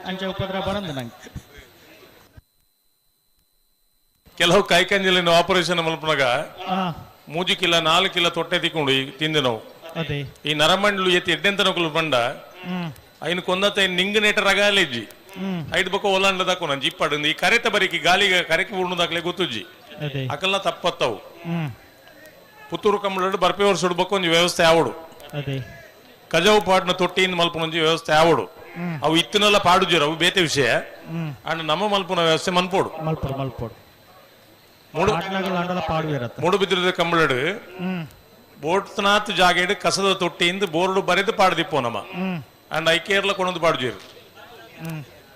S5: ಅಂಚೆ ಉಪದ್ರ ಬರಂದು ನಂಗೆ
S7: ಕೆಲವು ಕೈಕಂಜಲಿನ ಆಪರೇಷನ್ ಮಲ್ಪನಾಗ ಮೂಜಿ ಕಿಲ 4 ಕಿಲ ತೊಟ್ಟೆ ತಿಕ್ಕೊಂಡು ಈ ತಿಂದು ನಾವು
S5: ಅದೇ
S7: ಈ ನರಮಂಡ್ಲು ಎತ್ತಿ ಎಡ್ಡೆಂತ ನಕಲು ಬಂಡ ಐನು ಕೊಂದತ ನಿಂಗ ನೇಟ ರಗಾಲೆಜ್ಜಿ ಐದು ಬೊಕ್ಕ ಒಲಾಂಡ ದಾಕು ನಾನು ಜಿಪ್ಪಾಡು ಈ ಕರೆತ ಬರಿಕಿ ಗಾಲಿಗೆ ಕರೆಕ್ ಉಣ್ಣು ದಾಖಲೆ ಗೊತ್ತುಜ್ಜಿ
S5: ಅದೇ
S7: ಅಕಲ್ಲ ತಪ್ಪತ್ತವು ಪುತ್ತೂರು ಕಂಬಳಡು ಬರ್ಪೆ ವರ್ಷ ಬೊಕ್ಕ ಒಂಜಿ ವ್ಯವಸ್ಥೆ ಆವಡು
S5: ಅದೇ
S7: ಕಜವು ಪಾಡ್ನ ತೊಟ್ಟಿಯಿಂದ ಮಲ್ಪನ ಒಂಜಿ ವ್ಯವಸ್ಥೆ ಆವಡು ಅವು ಇತ್ತಿನೆಲ್ಲ ಪಾಡುಜರು ಅವು ಬೇತೆ ವಿಷಯ ಅಂಡ್ ನಮ್ಮ ಮಲ್ಪನ ವ್ಯವಸ್ಥೆ ಮನ್ಪೋಡು
S5: ಮಲ್ಪೋಡು ಮಲ್ಪೋಡು
S7: ಮೂಡು
S5: ಆಟನಾಗಲ್ಲ ಪಾಡು ಇರತ್ತ
S7: ಮೂಡುಬಿದ್ರದ ಕಂಬಳಡು ಬೋಟ್ನಾಥ್ ಜಾಗೇಡು ಕಸದ ತೊಟ್ಟಿಯಿಂದ ಬೋರ್ಡು ಬರೆದು ಪಾಡ್ದಿಪ್ಪೋ ನಮ್ಮ ಅಂಡ್ I Kerala ಕೊನೊಂದು ಪಾಡುಜೇರು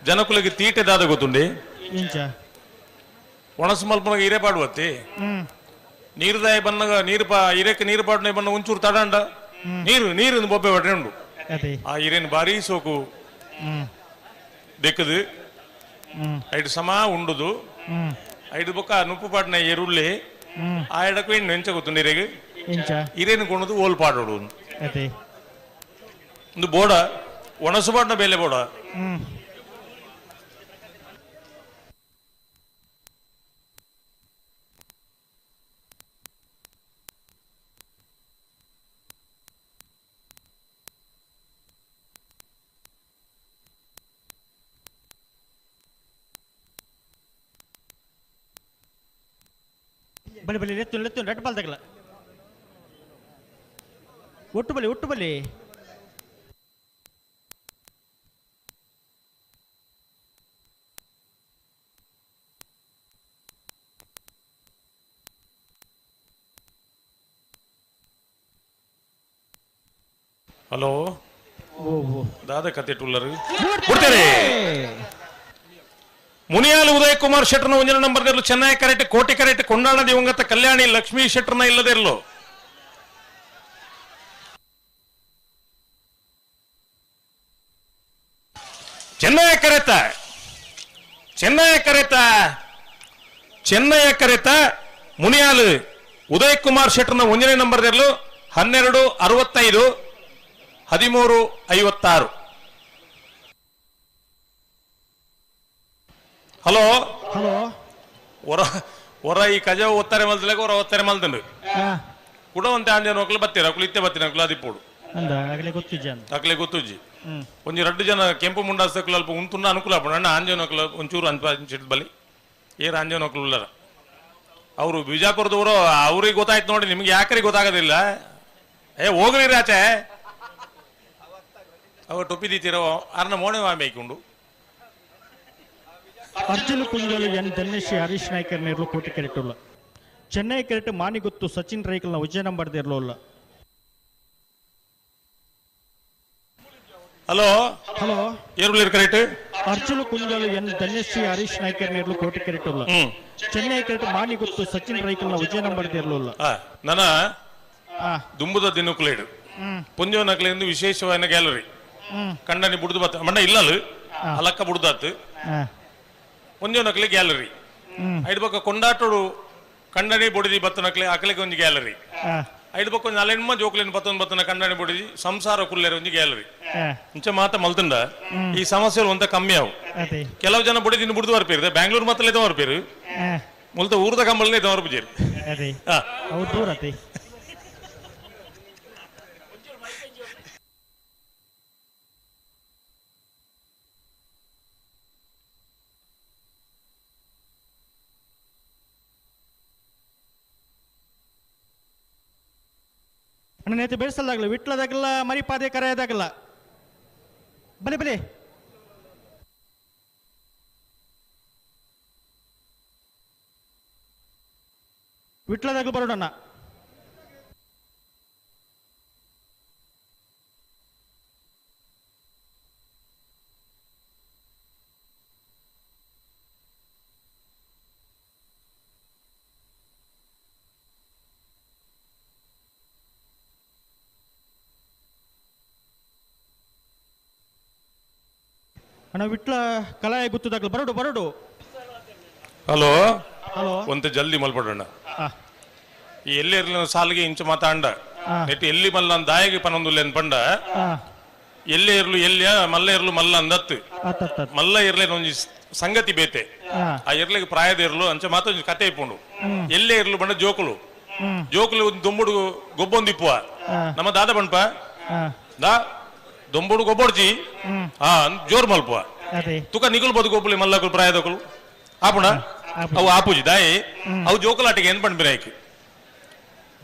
S7: ಜನಕುಲಿಗೆ ತೀಟೆ ದಾದ ಗೊತ್ತುಂಡಿ
S5: ಇಂಚ
S7: ಒಣಸು ಮಲ್ಪನಾಗ ಹಿರೇ ಪಾಡುವತ್ತಿ ನೀರುದಾಯ ಬನ್ನಗ ನೀರು ಪಾ ಹಿರೇಕ್ ನೀರು ಪಾಡುನ ಬನ್ನ ಒಂಚೂರು ತಡಂಡ ನೀರು ನೀರು ಬೊಬ್ಬೆ ಬಟ್ಟೆ ಉಂಡು
S5: ಅದೇ
S7: ಆ ಹಿರೇನ್ ಭಾರಿ ಸೋಕು ದೆಕ್ಕದು ಐದು ಸಮ ಉಂಡುದು ಐದು ಬೊಕ್ಕ ನುಪ್ಪು ಪಾಡಿನ ಎರುಳ್ಳಿ ಆ ಎಡకు ಎಣ್ಣೆ ಎಂಚ ಗೊತ್ತುಂಡು ಹಿರೇಗೆ
S5: ಇಂಚ
S7: ಹಿರೇನು ಕೊಣದು ಓಲ್ ಪಾಡೋಡು
S5: ಅದೇ
S7: ಒಂದು ಬೋಡ ಒಣಸು ಪಾಡಿನ ಬೇಲೆ ಬೋಡ
S5: ಬಲಿ ಬಲಿ ಲೆತ್ತು ಲೆತ್ತು ರೆಡ್ ಬಾಲ್ ತಗಲ ಒಟ್ಟು ಬಲಿ ಒಟ್ಟು ಬಲಿ
S7: ಹಲೋ ದಾದ ಕತೆ ಟುಲ್ಲರು ಕೊಡ್ತೇನೆ. ಮುನಿಯಾಲ್ ಉದಯ್ ಕುಮಾರ್ ಶೆಟ್ಟರ್ನ ಒಂಜನ ನಂಬರ್ ಇರಲು ಚೆನ್ನೈ ಕರೆಕ್ಟ್ ಕೋಟಿ ಕರೆಕ್ಟ್ ಕೊಂಡಾಣ ದಿವಂಗತ ಕಲ್ಯಾಣಿ ಲಕ್ಷ್ಮೀ ಶೆಟ್ಟರ್ನ ಇಲ್ಲದೆ ಇರಲು ಚೆನ್ನೈ ಕರೆತ ಚೆನ್ನೈ ಕರೆತ ಚೆನ್ನೈ ಕರೆತ ಮುನಿಯಾಲ್ ಉದಯ್ ಕುಮಾರ್ ಶೆಟ್ಟರ್ನ ಒಂದನೇ ನಂಬರ್ ಇರಲು 12:65 13:56. ಹಲೋ
S5: ಹಲೋ
S7: ಹೊರ ಹೊರ ಈ ಕಜಾವು ಒತ್ತಾರೆ ಮಲ್ದಲಾಗ ಹೊರ ಒತ್ತಾರೆ ಮಲ್ದಂಡು ಕೂಡ ಒಂತೆ ಆಂಜನ ಹೋಗ್ಲು ಬತ್ತೀರ ಅಕ್ಲು ಇತ್ತೆ ಬತ್ತೀರ ಅಕ್ಲು ಅದಿಪ್ಪೋಡು
S5: ಅಂದ ಆಗಲೇ ಗೊತ್ತಿಜ್ಜ ಅಂತ
S7: ಅಕ್ಲೆ ಗೊತ್ತುಜ್ಜಿ ಒಂಜಿ ರಡ್ಡು ಜನ ಕೆಂಪು ಮುಂಡಾಸಕ್ಲು ಅಲ್ಪ ಉಂತುಂಡ ಅನುಕೂಲ ಆಪುಂಡು ಅಣ್ಣ ಆಂಜನ ಹೋಗ್ಲು ಒಂಚೂರು ಅನ್ಪ ಬಲಿ ಏರ್ ಆಂಜನ ಹೋಗ್ಲು ಉಳ್ಳಾರ ಅವರು ಬಿಜಾಪುರದವರು ಅವ್ರಿಗೆ ಗೊತ್ತಾಯ್ತು ನೋಡಿ ನಿಮ್ಗೆ ಯಾಕ್ರಿಗೆ ಗೊತ್ತಾಗೋದಿಲ್ಲ. ಏ ಹೋಗ್ರಿ ಆಚೆ ಅವ ಟೊಪ್ಪಿ ದೀತಿರೋ ಅರ್ನ ಮೋಣೆ ವಾಮೇಕುಂಡು.
S5: ಅರ್ಜುನ್ ಕುಂಜೋಲು ಎನ್ ಧನ್ಯಶ್ರೀ ಹರೀಶ್ ನಾಯ್ಕರ್ ನೇರ್ಲು ಕೋಟಿ ಕೆರೆಟುಲ್ಲ ಚೆನ್ನೈ ಕೆರೆಟ್ ಮಾನಿಗುತ್ತು ಸಚಿನ್ ರೈಕಲ್ನ ವಿಜಯ ನಂಬರ್ ಇರಲಿಲ್ಲ.
S7: ಹಲೋ
S5: ಹಲೋ
S7: ಏರುಳ್ಳಿರ್ ಕರೆಕ್ಟ್
S5: ಅರ್ಜುನ್ ಕುಂಜೋಲು ಎನ್ ಧನ್ಯಶ್ರೀ ಹರೀಶ್ ನಾಯ್ಕರ್ ನೇರ್ಲು ಕೋಟಿ ಕೆರೆಟುಲ್ಲ ಚೆನ್ನೈ ಕೆರೆಟ್ ಮಾನಿಗುತ್ತು ಸಚಿನ್ ರೈಕಲ್ನ ವಿಜಯ ನಂಬರ್ ಇರಲಿಲ್ಲ.
S7: ನನ್ನ ದುಂಬುದ ದಿನಕುಲೇಡು ಪುಂಜವನಕ್ಲೆಂದು ವಿಶೇಷವಾದ ಗ್ಯಾಲರಿ ಕಂಡನಿ ಬುಡ್ದು ಬತ್ತ ಮಂಡ ಇಲ್ಲಲು ಅಲಕ್ಕ ಬುಡ್ದಾತು ಪುಂಜವನಕ್ಲೆ ಗ್ಯಾಲರಿ ಐದು ಪಕ್ಕ ಕೊಂಡಾಟೋಡು ಕಂಡನಿ ಬುಡಿದಿ ಬತ್ತನಕ್ಲೆ ಅಕ್ಲೆಗೆ ಒಂದು ಗ್ಯಾಲರಿ ಐದು ಪಕ್ಕ ಒಂದು ಅಲೆನ್ಮ ಜೋಕ್ಲೇನು ಬತ್ತೊಂದು ಬತ್ತನ ಕಂಡನಿ ಬುಡಿದಿ ಸಂಸಾರ ಕುಲ್ಲೇರ ಒಂದು ಗ್ಯಾಲರಿ ಇಂಚ ಮಾತ ಮಲ್ತುಂಡ ಈ ಸಮಸ್ಯೆ ಒಂತ ಕಮ್ಮಿ ಅವು. ಕೆಲವು ಜನ ಬುಡಿದಿನ ಬುಡ್ದು ಬರ್ಪೇರು ಬ್ಯಾಂಗ್ಳೂರ್ ಮತ್ತಲೇ ಬರ್ಪೇರು ಮುಲ್ತ ಊರ್ದ ಕಂಬಳನೇ ಬರ್ಪೇರು.
S5: ದೂರ ಅತಿ. ಅಣ್ಣ ಬೆಳೆಸಲಾಗಲ್ಲ ವಿಟ್ಲದಾಗಲ್ಲ ಮರಿಪಾದೆ ಕರೆಯದಾಗಲ್ಲ ಬಲೆ ಬಲೆ ವಿಟ್ಲದಾಗಲು ಬರೋಣ. ಅಣ್ಣ ವಿಟ್ಲ ಕಲಾಯ ಗುತ್ತದಾಗಲು ಬರೋಡು ಬರೋಡು.
S7: ಹಲೋ
S5: ಹಲೋ
S7: ಒಂತ ಜಲ್ದಿ ಮಲ್ಪಡೋಣ. ಈ ಎಲ್ಲಿ ಇರ್ಲಿ ಸಾಲಿಗೆ ಇಂಚು ಮಾತಾಂಡ ನೆಟ್ ಎಲ್ಲಿ ಮಲ್ಲ ದಾಯಿಗೆ ಪನೊಂದುಲ್ಲೇನ್ ಪಂಡ ಎಲ್ಲೇ ಇರ್ಲು ಎಲ್ಲಿಯ ಮಲ್ಲ ಇರ್ಲು ಮಲ್ಲ ಅಂದತ್ತು ಮಲ್ಲ ಇರ್ಲೇನ ಒಂಜಿ ಸಂಗತಿ ಬೇತೆ ಆ ಇರ್ಲಿಗೆ ಪ್ರಾಯದ ಇರ್ಲು ಅಂಚ ಮಾತ ಒಂಜಿ ಕತೆ ಇಪ್ಪುಂಡು ಎಲ್ಲೇ ಇರ್ಲು ಬಂಡ ಜೋಕುಲು ಜೋಕುಲು ಒಂದು ದೊಂಬುಡು ಗೊಬ್ಬೊಂದು ಇಪ್ಪುವ ನಮ್ಮ ದಾದ ಬಂಡ್ಪ ದಾ ದೊಂಬುಡು ಗೊಬ್ಬೊಡ್ಜಿ ಹಾ ಜೋರ್ ಮಲ್ಪುವ ತುಕ ನಿಗುಲ್ ಬದು ಗೊಬ್ಬಲಿ ಮಲ್ಲಕುಲು ಪ್ರಾಯದಕುಲು ಆಪುಣ ಅವು ಆಪುಜಿ ದಾಯಿ ಅವು ಜೋಕುಲಾಟಿಗೆ ಏನ್ ಪಂಡ್ಬಿರಾಯ್ಕೆ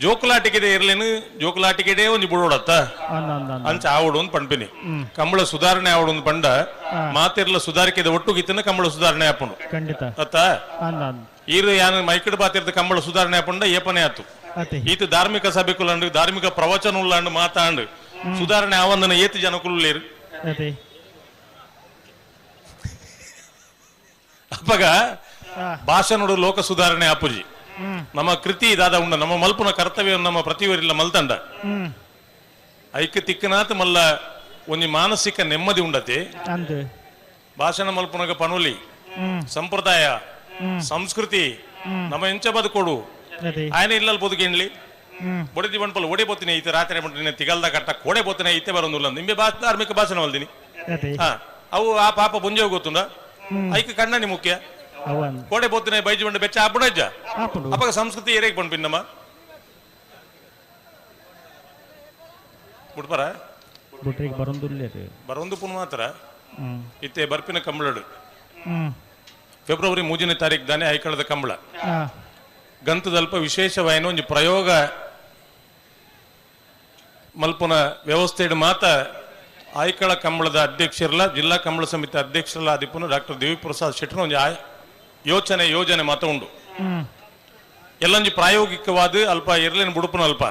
S7: ಜೋಕುಲಾಟಿಕೆ ಇರ್ಲೇನು ಜೋಕುಲಾಟಿಕೆದೇ ಒಂಜಿ ಬುಡೋಡತ್ತ ಅಂಚ ಆವಡು ಒಂದು ಪಂಡ್ಪಿನಿ ಕಂಬಳ ಸುಧಾರಣೆ ಆವಡು ಒಂದು ಪಂಡ ಮಾತಿರ್ಲ ಸುಧಾರಿಕೆದ ಒಟ್ಟು ಗಿತ್ತನ ಕಂಬಳ ಸುಧಾರಣೆ ಆಪುಂಡು
S5: ಖಂಡಿತ
S7: ಅತ್ತ ಈರು ಯಾನು ಮೈಕಡ್ ಬಾತಿರ್ದ ಕಂಬಳ ಸುಧಾರಣೆ ಆಪುಂಡ ಏಪನೆ ಆತು ಈತ ಧಾರ್ಮಿಕ ಸಭೆಕುಲಂಡು ಧಾರ್ಮಿಕ ಪ್ರವಚನ ಉಳ್ಳಾಂಡು ಮಾತಾಂಡು ಸುಧಾರಣೆ ಆವಂದನ ಏತು ಜನ ಕುಲ್ಲೇರು ಅಪ್ಪಗ ಭಾಷಣೋಡು ಲೋಕ ಸುಧಾರಣೆ ಆಪುಜಿ ನಮ್ಮ ಕೃತಿ ದಾದ ಉಂಡ ನಮ್ಮ ಮಲ್ಪುನ ಕರ್ತವ್ಯ ನಮ್ಮ ಪ್ರತಿಯವರಿಲ್ಲ ಮಲ್ತಂಡ ಐಕ್ಯ ತಿಕ್ಕನಾಥ ಮಲ್ಲ ಒಂಜಿ ಮಾನಸಿಕ ನೆಮ್ಮದಿ ಉಂಡತೆ ಭಾಷಣ ಮಲ್ಪುನಗ ಪನುಲಿ ಸಂಪ್ರದಾಯ ಸಂಸ್ಕೃತಿ ನಮ್ಮ ಎಂಚ ಬದುಕೊಡು ఆయన ಇಲ್ಲಲ್ ಬದುಕೇನ್ಲಿ ಬೊಡಿದಿ ಬಂಡ್ಪಲ್ ಓಡಿ ಬೋತೀನಿ ಐತೆ ರಾತ್ರಿ ಬಂಟಿನ ತಿಗಲ್ದ ಕಟ್ಟ ಕೋಡೆ ಬೋತೀನಿ ಐತೆ ಬರೋದಿಲ್ಲ ನಿಂಬೆ ಧಾರ್ಮಿಕ ಭಾಷಣ ಮಲ್ದಿನಿ ಹಾ ಅವು ಆ ಪಾಪ ಬುಂಜೆ ಗೊತ್ತುಂಡ ಐಕ್ ಕಣ್ಣನಿ ಮುಖ್ಯ ಕೋಡೆ ಬೋತಿನ ಬೈಜು ಬಂಡ ಬೆಚ್ಚ ಆಪುಡಜ್ಜ ಅಪ್ಪಗ ಸಂಸ್ಕೃತಿ ಏರೇಗ್ ಬಂಡ್ಪಿನ್ನಮ್ಮ ಬುಡ್ಪರ ಬರೊಂದು ಪುನ್ ಮಾತ್ರ ಇತ್ತೆ ಬರ್ಪಿನ ಕಂಬಳಡು ಫೆಬ್ರವರಿ 3ನೇ ತಾರೀಕು ದಾನೆ ಐಕಳದ ಕಂಬಳ. ಗಂತದಲ್ಪ ವಿಶೇಷವಾಯಿನ ಒಂಜಿ ಪ್ರಯೋಗ ಮಲ್ಪುನ ವ್ಯವಸ್ಥೆಡ್ ಮಾತ ಆಯ್ಕಳ ಕಂಬಳದ ಅಧ್ಯಕ್ಷರಲ್ಲ ಜಿಲ್ಲಾ ಕಂಬಳ ಸಮಿತಿ ಅಧ್ಯಕ್ಷರಲ್ಲ ಆದಿಪ್ಪುನ ಡಾಕ್ಟರ್ ದೇವಿಪ್ರಸಾದ್ ಶೆಟ್ಟರ್ ಒಂಜಿ ಯೋಚನೆ ಯೋಜನೆ ಮಾತ ಉಂಡು. ಎಲ್ಲೊಂಜಿ ಪ್ರಾಯೋಗಿಕವಾದ ಅಲ್ಪ ಇರ್ಲೇನು ಬುಡುಪುನ ಅಲ್ಪ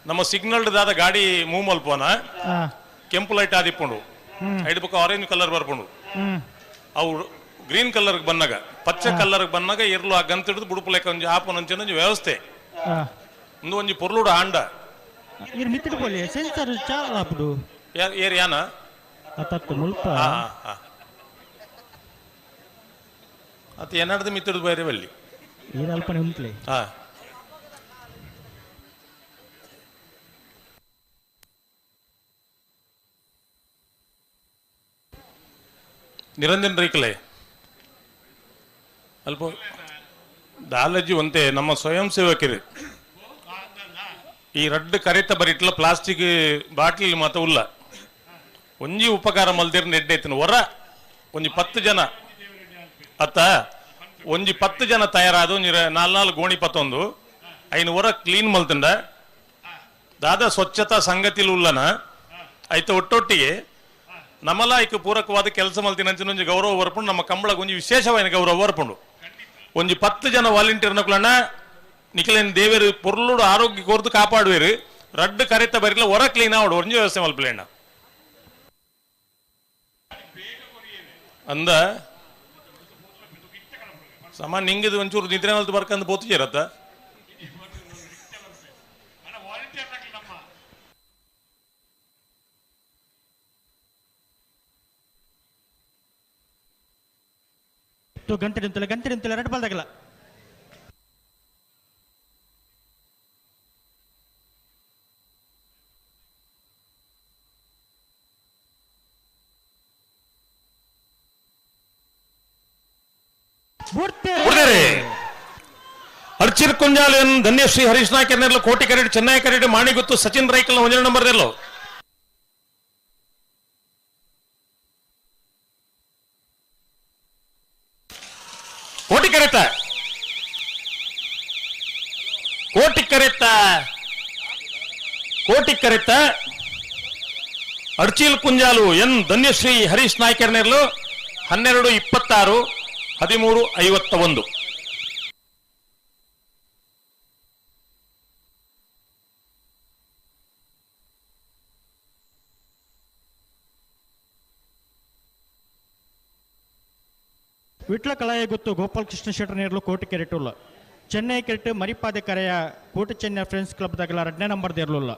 S7: ನಮ್ಮ ಸಿಗ್ನಲ್ ದಾದ ಗಾಡಿ ಮೂವ್ ಮಲ್ಪೋನ ಕೆಂಪು ಲೈಟ್ ಆದಿಪ್ಪುಂಡು ಐದು ಪಕ್ಕ ಆರೆಂಜ್ ಕಲರ್ ಬರ್ಪುಂಡು ಅವು ಗ್ರೀನ್ ಕಲರ್ ಬನ್ನಾಗ ಪಚ್ಚೆ ಕಲರ್ ಬನ್ನಾಗ ಇರ್ಲು ಆ ಗಂತ ಹಿಡಿದು ಬುಡುಪು ಲೆಕ್ಕ ಒಂಜಿ ಆಪನ ಒಂಜಿ ವ್ಯವಸ್ಥೆ ಒಂದು ಒಂಜಿ ಪೊರ್ಲುಡು ಆಂಡ
S5: ಇರ್ ಮಿತ್ತಿಡು ಪೋಲಿ ಸೆನ್ಸರ್ ಚಾಲ ಆಪುಡು
S7: ಏರ್ ಯಾನ
S5: ಅತ್ತತ್ತು ಮುಲ್ಪ
S7: ಅತ್ತ ಏನಾಡ್ದು ಮಿತ್ತಿಡು ಬೇರೆ ಬಲ್ಲಿ
S5: ಏರ್ ಅಲ್ಪನೆ ಉಂಟ್ಲೆ
S7: ನಿರಂಜನ್ ರೈಕಲೆ ಅಲ್ಪ ದಾಲಜಿ ಒಂತೆ ನಮ್ಮ ಸ್ವಯಂ ಸೇವಕರು ಈ ರಡ್ಡು ಕರೆತ ಬರಿಟ್ಲ ಪ್ಲಾಸ್ಟಿಕ್ ಬಾಟ್ಲಿ ಮಾತ ಉಲ್ಲ ಒಂಜಿ ಉಪಕಾರ ಮಲ್ದಿರ್ ನೆಡ್ಡೈತಿನ ಹೊರ ಒಂಜಿ 10 ಜನ ಅತ್ತ ಒಂಜಿ 10 ಜನ ತಯಾರಾದ ಒಂಜಿ 4 ಗೋಣಿ ಪತ್ತೊಂದು ಐನು ಹೊರ ಕ್ಲೀನ್ ಮಲ್ತಂಡ ದಾದಾ ಸ್ವಚ್ಛತಾ ಸಂಗತಿಲು ಉಲ್ಲನ ಐತ ಒಟ್ಟೊಟ್ಟಿಗೆ ನಮ್ಮಲ ಐಕ್ ಪೂರಕವಾದ ಕೆಲಸ ಮಲ್ತಿನ ಒಂಜಿ ಗೌರವ ಬರ್ಪುಂಡು ನಮ್ಮ ಕಂಬಳಕ್ಕೆ ಒಂಜಿ ವಿಶೇಷವಾದ ಗೌರವ ಬರ್ಪುಂಡು ಒಂಜಿ 10 ಜನ ವಾಲಂಟಿಯರ್ ನಕುಲಣ್ಣ ನಿಖಲೇನ್ ದೇವರು ಪೊರ್ಲುಡು ಆರೋಗ್ಯ ಕೋರ್ದು ಕಾಪಾಡುವೇರು ರಡ್ಡು ಕರೆತ ಬರಿಲ್ಲ ಹೊರ ಕ್ಲೀನ್ ಆವಡು ಒಂಜಿ ವ್ಯವಸ್ಥೆ ಮಲ್ಪಲೇಣ ಅಂದ ಸಮ ನಿಂಗದು ಒಂಚೂರು ನಿದ್ರೆ ಮಲ್ತು ಬರ್ಕಂದು ಪೋತು ചേರತ್ತ
S5: ಗಂಟೆ ನಿಂತಲ್ಲ ಗಂಟೆ ನಿಂತಲ್ಲ ಎರಡು ಬಾಲ್ದಾಗಲ್ಲ
S7: ಅರ್ಚಿರ್ ಕುಂಜಾಲ್ ಧನ್ಯಶ್ರೀ ಹರೀಶ್ ನಾಯ್ಕ ನೆರ್ಲು ಕೋಟಿ ಕರೆಡ್ ಚೆನ್ನೈ ಕರೆಡ್ ಮಾಣಿಗುತ್ತು ಸಚಿನ್ ರೈಕಲ್ ಒಂಜನೇ ನಂಬರ್ ನೆರ್ಲು ಕೋಟಿ ಕರೆತ ಕೋಟಿ ಕರೆತ ಕೋಟಿ ಕರೆತ ಅರ್ಚಿಲ್ ಕುಂಜಾಲು ಎನ್ ಧನ್ಯಶ್ರೀ ಹರೀಶ್ ನಾಯ್ಕರ್ ನೆರ್ಲು 12:26 13:51.
S5: ವಿಟ್ಲ ಕಳಾಯ ಗೊತ್ತು ಗೋಪಾಲಕೃಷ್ಣ ಶೆಟ್ಟರ್ ನೇರ್ಲು ಕೋಟಿ ಕೆರೆಟುಲ್ಲ ಚೆನ್ನೈ ಕೆರೆಟ್ ಮರಿಪಾದೆ ಕರೆಯ ಕೋಟಿ ಚೆನ್ನೈ ಫ್ರೆಂಡ್ಸ್ ಕ್ಲಬ್ ದಾಗಲ 2ನೇ ನಂಬರ್ ದೇರ್ಲುಲ್ಲ.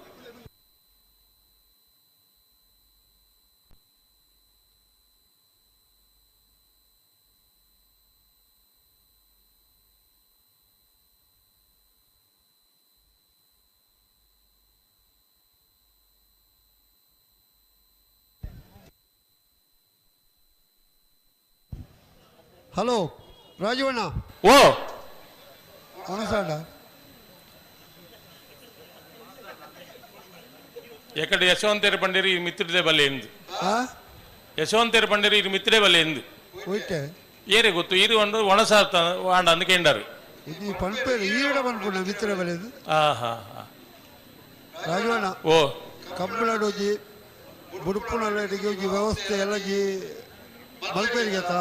S6: ಹಲೋ ರಾಜೀವಣ್ಣ.
S7: ಓ
S6: ಅನಸಾಡ
S7: ಎಕಡೆ ಯಶವಂತೇರು ಪಂಡೇರಿ ಮಿತ್ರದೇ ಬಲ್ಲೆ ಎಂದು ಯಶವಂತೇರು ಪಂಡೇರಿ ಇದು ಮಿತ್ರೇ ಬಲ್ಲೆ ಎಂದು
S6: ಓಕೆ
S7: ಏರೆ ಗೊತ್ತು ಇರು ಒಂದು ಒಣಸಾತ ವಾಂಡ ಅಂದ್ ಕೇಂಡಾರು
S6: ಇದು ಪಂಪೇರು ಈಡ ಪನ್ಪುಂಡ ಮಿತ್ರ ಬಲ್ಲೆ
S7: ಹಾ ಹಾ
S6: ರಾಜೀವಣ್ಣ.
S7: ಓ
S6: ಕಂಬಳಡೋಜಿ ಬುಡುಪುನಲ್ಲಿಗೆ ಒಂಜಿ ವ್ಯವಸ್ಥೆ ಎಲ್ಲಜಿ ಮಲ್ಪೇರಿಗೆ ಆತಾ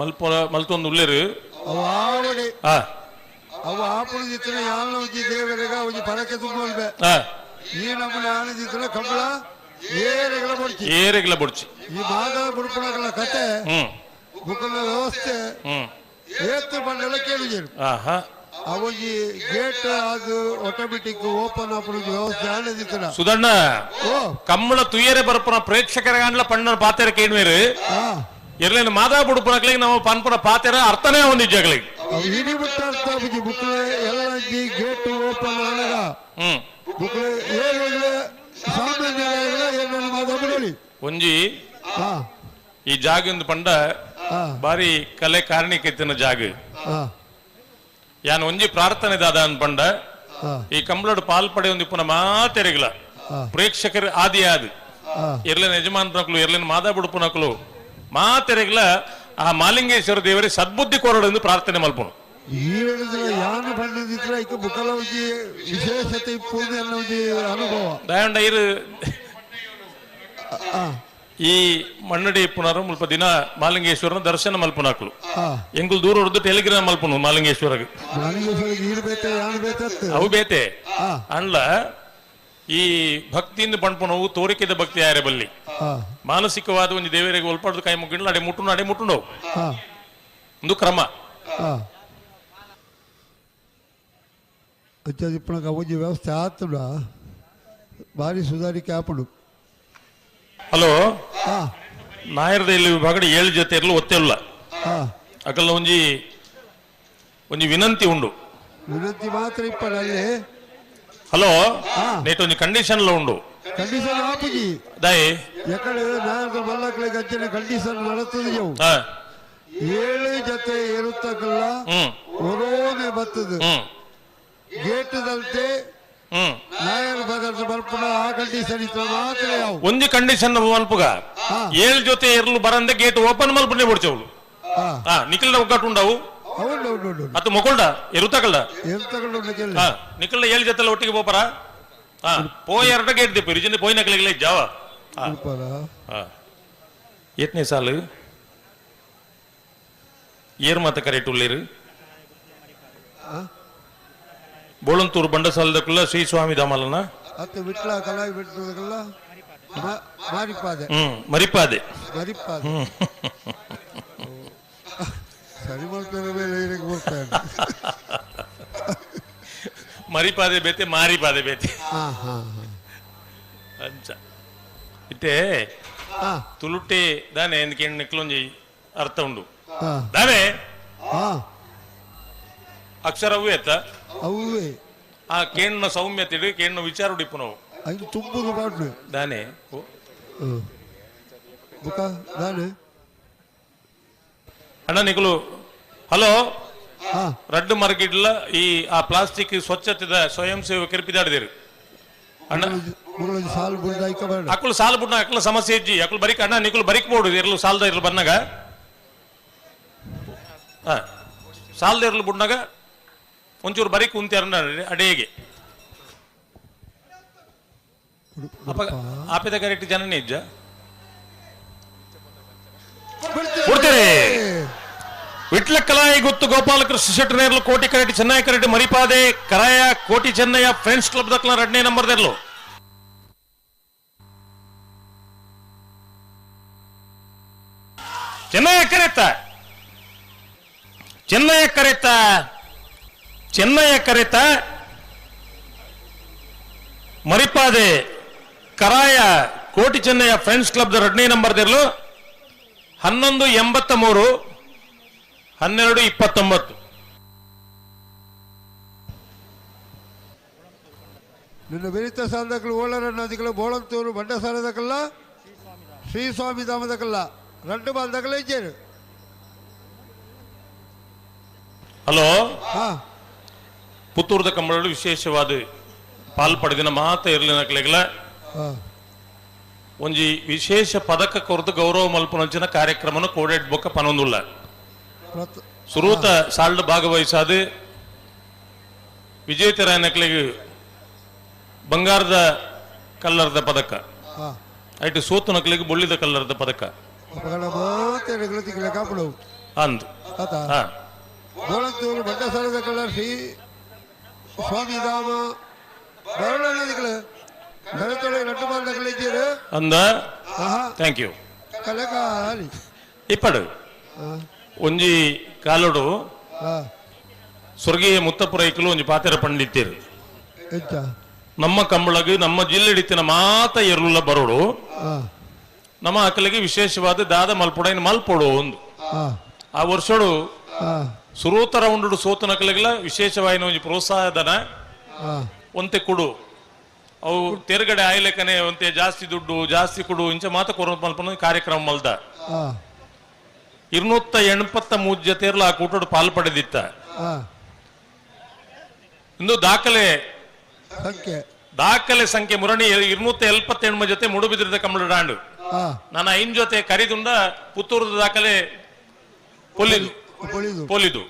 S7: ಮಲ್ಪ ಮಲ್ತೊಂದು ಉಲ್ಲೇರು
S6: ಅವು ಆವಡೆ ಅವು ಆಪುಣ ದಿತ್ತನ ಯಾನ ಒಂಜಿ ದೇವರೆಗ ಒಂಜಿ ಪರಕೆ ತುಂಬಲ್ಬೆ ಈ ನಮ್ಮನೆ ಆನ ದಿತ್ತನ ಕಂಬಳ ಏರೆಗಳ ಬೊಡ್ಚಿ
S7: ಏರೆಗಳ ಬೊಡ್ಚಿ
S6: ಈ ಮಾದ ಬುಡುಪುನಗಳ ಕತೆ ಬುಕ್ಕನ ವ್ಯವಸ್ಥೆ ಏತ್ ಬಂಡೆಲ್ಲ ಕೇಳಿದ್ದೇನೆ ಆ ಒಂಜಿ ಗೇಟ್ ಅದು ಆಟೋಮೆಟಿಕ್ ಓಪನ್ ಆಪುನ ವ್ಯವಸ್ಥೆ ಆನ ದಿತ್ತನ
S7: ಸುಧಣ್ಣ ಕಂಬಳ ತುಯರೆ ಬರ್ಪುನ ಪ್ರೇಕ್ಷಕರ ಗಂಡ್ಲ ಪಣ್ಣನ ಪಾತೆರ ಕೇಣ್ವೇರು ಎರ್ಲೇನು ಮಾದಾ ಬುಡುಪುನಕ್ಲಿಗೆ ನಮ್ಮ ಪನ್ಪುನ ಪಾತೆರ ಅರ್ಥನೇ ಒಂದು ಜಗಳಿಗೆ
S6: ಇಡೀ ಬಿಟ್ಟ ಅರ್ಥ ಬುಜಿ ಬುಕ್ಲೆ ಎಲ್ಲ ಗೇಟ್ ಓಪನ್ ಆನಗ ಬುಕ್ಲೆ ಏನಿಲ್ಲ ಸಾಮಾನ್ಯ ಮಾದಾ ಬಿಡಲಿ
S7: ಒಂಜಿ ಈ ಜಾಗ ಪಂಡ ಬಾರಿ ಕಲೆ ಕಾರಣಿಕ ಇತ್ತಿನ ಜಾಗ ಯಾನ್ ಒಂಜಿ ಪ್ರಾರ್ಥನೆ ದಾದ ಪಂಡ ಈ ಕಂಬಳಡು ಪಾಲ್ ಪಡೆಯೊಂದು ಇಪ್ಪುನ ಮಾತೆರೆಗಳ ಪ್ರೇಕ್ಷಕರು ಆದಿ ಆದಿ ಎರ್ಲೇನ ಯಜಮಾನ್ರಕ್ಲು ಎರ್ಲೇನ ಮಾದಾ ಬುಡುಪುನಕ್ಲು ಮಾತೆರೆಗಳ ಆ ಮಾಲಿಂಗೇಶ್ವರ ದೇವರೇ ಸದ್ಬುದ್ಧಿ ಕೋರಡು ಎಂದು ಪ್ರಾರ್ಥನೆ ಮಲ್ಪುನು.
S6: ಈ ಯಾನು ಬಂದಿದ್ರೆ ಐಕ ಬುಕಲ ಒಂಜಿ ವಿಶೇಷತೆ ಇಪ್ಪುಂದು ಎನ್ನ ಒಂಜಿ ಅನುಭವ.
S7: ದಯಾಂಡ ಇರು ಈ ಮಣ್ಣಡಿ ಇಪ್ಪುನಾರು ಮುಲ್ಪ ದಿನ ಮಾಲಿಂಗೇಶ್ವರನ ದರ್ಶನ ಮಲ್ಪುನಾಕ್ಲು. ಎಂಗುಲ್ ದೂರ ಹೊರದು ಟೆಲಿಗ್ರಾಮ್ ಮಲ್ಪುನು ಮಾಲಿಂಗೇಶ್ವರಗ್. ಅವು ಬೇತೆ. ಅಂಡ್ಲ ಈ ಭಕ್ತಿಯಿಂದ ಪಣ್ಪುನವು ತೋರಿಕೆದ ಭಕ್ತಿ ಯಾರೇ ಬಲ್ಲಿ. ಮಾನಸಿಕವಾದ ಒಂಜಿ ದೇವರಿಗೆ ಒಲ್ಪಡ್ದು ಕೈ ಮುಗಿಂಡ್ಲ ಅಡೆ ಮುಟ್ಟುನು ಅಡೆ ಮುಟ್ಟುಂಡವು. ಒಂದು ಕ್ರಮ.
S6: ಅಂಚ ಒಂಜಿ ವ್ಯವಸ್ಥೆ ಆತುಂಡ ಭಾರಿ ಸುಧಾರಿಕೆ ಆಪುಂಡು.
S7: ಹಲೋ. ನಾಯರದ ಇಲ್ಲಿ ವಿಭಾಗದ 7 ಜೊತೆ ಇರಲು ಒತ್ತೆಲ್ಲ. ಅಕಲ್ಲ ಒಂಜಿ ಒಂಜಿ ವಿನಂತಿ ಉಂಡು.
S6: ವಿನಂತಿ ಮಾತ್ರ ಇಪ್ಪಡ ಅಲ್ಲಿ.
S7: ಹಲೋ. ನೇಟ್ ಒಂಜಿ ಕಂಡೀಷನ್ ಲ ಉಂಡು.
S6: ಕಂಡೀಷನ್ ಆಪುಜಿ.
S7: ದಾಯಿ.
S6: ಎಕಡೆ ನಾಯರದ ಮಲ್ಲಕ್ಲೆ ಗಂಚಿನ ಕಂಡೀಷನ್ ನಡತದೆ ಯವು. 7 ಜೊತೆ ಇರುತ್ತಕಲ್ಲ ಒರೋನೆ ಬರ್ತದೆ. ಗೇಟ್ ದಲ್ತೆ ನಾಯರ್ ಬದಲು ಬರ್ಪುಣ ಆ ಕಂಡೀಷನ್ ಇತ್ತು ಮಾತ್ರ ಯಾವ.
S7: ಒಂಜಿ ಕಂಡೀಷನ್ ಮಲ್ಪುಗ 7 ಜೊತೆ ಇರಲು ಬರಂದೆ ಗೇಟ್ ಓಪನ್ ಮಲ್ಪುನೆ ಬಿಡ್ಚವಳು. ನಿಖಿಲ್ನ ಒಗ್ಗಟ್ಟು ಉಂಡವು. ಅತ್ತು ಮೊಕೊಲ್ಡ ಎರುತಕಲ್ಡ. ನಿಖಿಲ್ನ 7 ಜೊತೆ ಒಟ್ಟಿಗೆ ಪೋಪರ. ಪೋಯ್ ಎರಡ ಗೇಟ್ ದಿಪ್ಪು ರಿಜಿನ ಪೋಯ್ ನಕಲಿಗೆ ಜಾವ. ಎತ್ನೇ ಸಾಲು ಏರ್ ಮಾತ ಕರೆಕ್ಟ್ ಉಳ್ಳೇರು. ಬೋಳಂತೂರು ಬಂಡಸಾಲದಕ್ಕಲ್ಲ ಶ್ರೀ ಸ್ವಾಮಿ ಧಾಮಲನ
S6: ಅತ್ತು ವಿಟ್ಲ ಕಲಾಯಿ ಬಿಟ್ಟದಕ್ಕಲ್ಲ ಮಾರಿಪಾದೆ.
S7: ಮರಿಪಾದೆ.
S6: ಮರಿಪಾದೆ. ಸರಿ ಮಾಡ್ತಾರೆ ಮೇಲೆ ಏನಕ್ಕೆ ಬರ್ತಾರೆ.
S7: ಮರಿಪಾದೆ ಬೇತೆ ಮಾರಿಪಾದೆ ಬೇತೆ. ಅಂಚ ಇತ್ತೆ ತುಳುಟೆ ದಾನೆ ಎಂದ್ಕೆ ನಿಕ್ಲೊಂಜಿ ಅರ್ಥ ಉಂಡು. ದಾನೆ ಅಕ್ಷರವೂ ಎತ್ತ
S6: ಅವೇ
S7: ಆ ಕೇಣ್ಣ ಸೌಮ್ಯತೆ ಕೇಣ್ಣ ವಿಚಾರ ಉಡಿಪುನವು
S6: ಐದು ತುಂಬುದು ಪಾಡ್ಲು
S7: ದಾನೆ
S6: ಬುಕ ದಾನೆ
S7: ಅಣ್ಣ ನಿಕುಲು. ಹಲೋ. ರಡ್ಡು ಮರಗಿಡ್ಲ ಈ ಆ ಪ್ಲಾಸ್ಟಿಕ್ ಸ್ವಚ್ಛತೆದ ಸ್ವಯಂ ಸೇವಕರು ಪಿದಾಡಿದಿರು ಅಣ್ಣ.
S6: ಸಾಲು ಬುಡ್ಡ
S7: ಅಕ್ಕಳು ಸಾಲು ಬುಡ್ನ ಅಕ್ಕಳ ಸಮಸ್ಯೆ ಇಜ್ಜಿ ಅಕ್ಕಳು ಬರಿಕ್ ಅಣ್ಣ ನಿಕುಲು ಬರಿಕ್ ಬೋಡು ಇರ್ಲು ಸಾಲ್ದ ಇರ್ಲು ಬನ್ನಾಗ. ಸಾಲ್ದ ಇರ್ಲು ಬುಡ್ನಾಗ ಒಂಚೂರು ಬರೀಕ್ ಕುಂತಾರ ಅಡೇಗೆ ಅಪ್ಪ ಆಪೆದ ಕರೆಕ್ಟ್ ಜನನೇ ಇಜ್ಜ ಕೊಡ್ತೇನೆ. ವಿಟ್ಲ ಕಲಾಯಿ ಗೊತ್ತು ಗೋಪಾಲಕೃಷ್ಣ ಶೆಟ್ಟರ್ ನೇರ್ಲು ಕೋಟಿ correct Chennai correct ಮರಿಪಾದೆ Karaya Koti Chennaya friends club ದಕ್ಲ ಎರಡನೇ number ದೆರ್ಲು. Chennaya ಕರೆತ್ತ Chennaya ಕರೆತ್ತ Chennaya ಕರೆತ ಮರಿಪಾದೆ Karaya Koti Chennaya friends club ಎರಡನೇ ನಂಬರ್ ದಿರ್ಲು 11:83 12:29.
S6: ನಿನ್ನ ಬೆರಿತ ಸಾಲದಕ್ಕಲು ಓಳರನ್ನ ಬೋಳಂತೂರು ಬಂಡ ಸಾಲದಕ್ಕಲ್ಲ ಶ್ರೀ ಸ್ವಾಮಿ ಧಾಮದಕ್ಕಲ್ಲ రెండు ಬಾಲ್ದಕ್ಕಲ್ಲ ಇಜ್ಜೇರು.
S7: ಹಲೋ. ಪುತ್ತೂರ್ದ ಕಂಬಳಡು ವಿಶೇಷವಾದ ಪಾಲ್ ಪಡೆದಿನ ಮಾತ ಇರ್ಲಿನಕ್ಲೆಗ್ಲ ಒಂಜಿ ವಿಶೇಷ ಪದಕ ಕೊರದು ಗೌರವ ಮಲ್ಪನಂಚಿನ ಕಾರ್ಯಕ್ರಮನ ಕೋಡೆಡ್ ಬೊಕ್ಕ ಪನೊಂದುಲ್ಲ. ಸುರೂತ ಸಾಲ್ಡ್ ಭಾಗವಹಿಸಾದ ವಿಜೇತರಾಯನಕ್ಲೆಗ್ ಬಂಗಾರದ ಕಲ್ಲರ್ದ ಪದಕ, ಐಟು ಸೋತು ನಕ್ಲೆಗ್ ಬೊಳ್ಳಿದ ಕಲ್ಲರ್ದ ಪದಕ ಅಂದ್.
S6: ಬೋಳಂತೂರು ಬಂಡ ಸಾಲದಕ್ಕಲ್ಲ ಶ್ರೀ ಸ್ವಾಮಿ ಧಾಮ
S7: ಅಂದ. Thank you. ಇಪ್ಪಡು ಒಂಜಿ ಕಾಲೋಡು ಸ್ವರ್ಗೀಯ ಮುತ್ತಪುರೈಕಲು ಒಂಜಿ ಪಾತೆರ ಪಂಡಿತ್ತೀರು. ನಮ್ಮ ಕಂಬಳಗು ನಮ್ಮ ಜಿಲ್ಲೆಡಿತ್ತಿನ ಮಾತ ಎರುಲ ಬರೋಡು ನಮ್ಮ ಅಕಲಿಗೆ ವಿಶೇಷವಾದ ದಾದ ಮಲ್ಪೊಡ ಇನ್ನು ಮಲ್ಪೊಡು ಒಂದು. ಆ ವರ್ಷಡು ಸುರೂತ ರೌಂಡ್ ಸೋತು ನಕಲಿಗೆಲ್ಲ ವಿಶೇಷವಾಯಿನ ಒಂಜಿ ಪ್ರೋತ್ಸಾಹಧನ ಒಂತೆ ಕೊಡು, ಅವು ತೆರಗಡೆ ಆಯ್ಲೆಕನೆ ಒಂತೆ ಜಾಸ್ತಿ ದುಡ್ಡು ಜಾಸ್ತಿ ಕೊಡು ಇಂಚ ಮಾತ ಕೊರ ಮಲ್ಪನ ಕಾರ್ಯಕ್ರಮ ಮಲ್ದ. 283 ಜೊತೆರ್ಲ ಆ ಕೂಟೋಡು ಪಾಲ್ ಪಡೆದಿತ್ತ. ಇಂದು ದಾಖಲೆ ದಾಖಲೆ ಸಂಖ್ಯೆ ಮುರಣಿ 278 ಜೊತೆ ಮುಡುಬಿದ್ರದ ಕಮಲ ಡಾಂಡು. ನಾನು ಐನ್ ಜೊತೆ ಕರಿದುಂಡ ಪುತ್ತೂರದ ದಾಖಲೆ ಪೊಲಿದು ಪೊಲಿದು.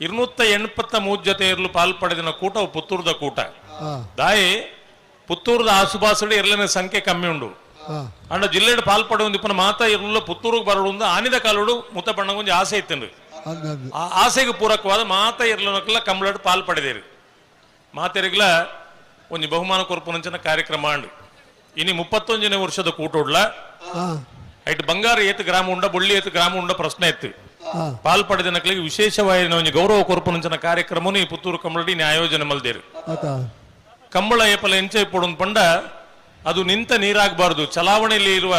S7: 283 ಜೊತೆ ಇರಲು ಪಾಲ್ ಪಡೆದಿನ ಕೂಟ ಪುತ್ತೂರ್ದ ಕೂಟ. ದಾಯಿ ಪುತ್ತೂರ್ದ ಆಸುಪಾಸುಡು ಇರ್ಲಿನ ಸಂಖ್ಯೆ ಕಮ್ಮಿ ಉಂಡು. ಅಂಡ ಜಿಲ್ಲೆಡ್ ಪಾಲ್ ಪಡೆದು ಇಪ್ಪನ ಮಾತಾ ಇರ್ಲ ಪುತ್ತೂರಿಗೆ ಬರಡು ಆನಿದ ಕಾಲೋಡು ಮುತ್ತ ಪಣ್ಣಗೊಂಜಿ ಆಸೆ ಇತ್ತಂಡು. ಆ ಆಸೆಗೆ ಪೂರಕವಾದ ಮಾತಾ ಇರ್ಲನಕ್ಕೆಲ್ಲ ಕಂಬಳಡ್ ಪಾಲ್ ಪಡೆದೇರು. ಮಾತೆರಿಗ್ಲ ಒಂಜಿ ಬಹುಮಾನ ಕೊರ್ಪುನಂಚಿನ ಕಾರ್ಯಕ್ರಮ ಅಂಡು. ಇನಿ 31ನೇ ವರ್ಷದ ಕೂಟೋಡ್ಲ ಐಟ್ ಬಂಗಾರ ಏತ್ ಗ್ರಾಮ ಉಂಡ ಬೊಳ್ಳಿ ಏತ್ ಗ್ರಾಮ ಉಂಡ ಪ್ರಶ್ನೆ ಇತ್ತು. ಪಾಲ್ ಪಡೆದಿನಕ್ಲಿಗೆ ವಿಶೇಷವಾಗಿ ಒಂಜಿ ಗೌರವ ಕೊರ್ಪುನಂಚಿನ ಕಾರ್ಯಕ್ರಮನು ಈ ಪುತ್ತೂರು ಕಂಬಳಡಿ ಆಯೋಜನೆ ಮಲ್ದೇರು. ಕಂಬಳ ಏಪಲ ಎಂಚೆ ಪೊಡು ಪಂಡ ಅದು ನಿಂತ ನೀರಾಗಬಾರದು, ಚಲಾವಣೆಯಲ್ಲಿ ಇರುವ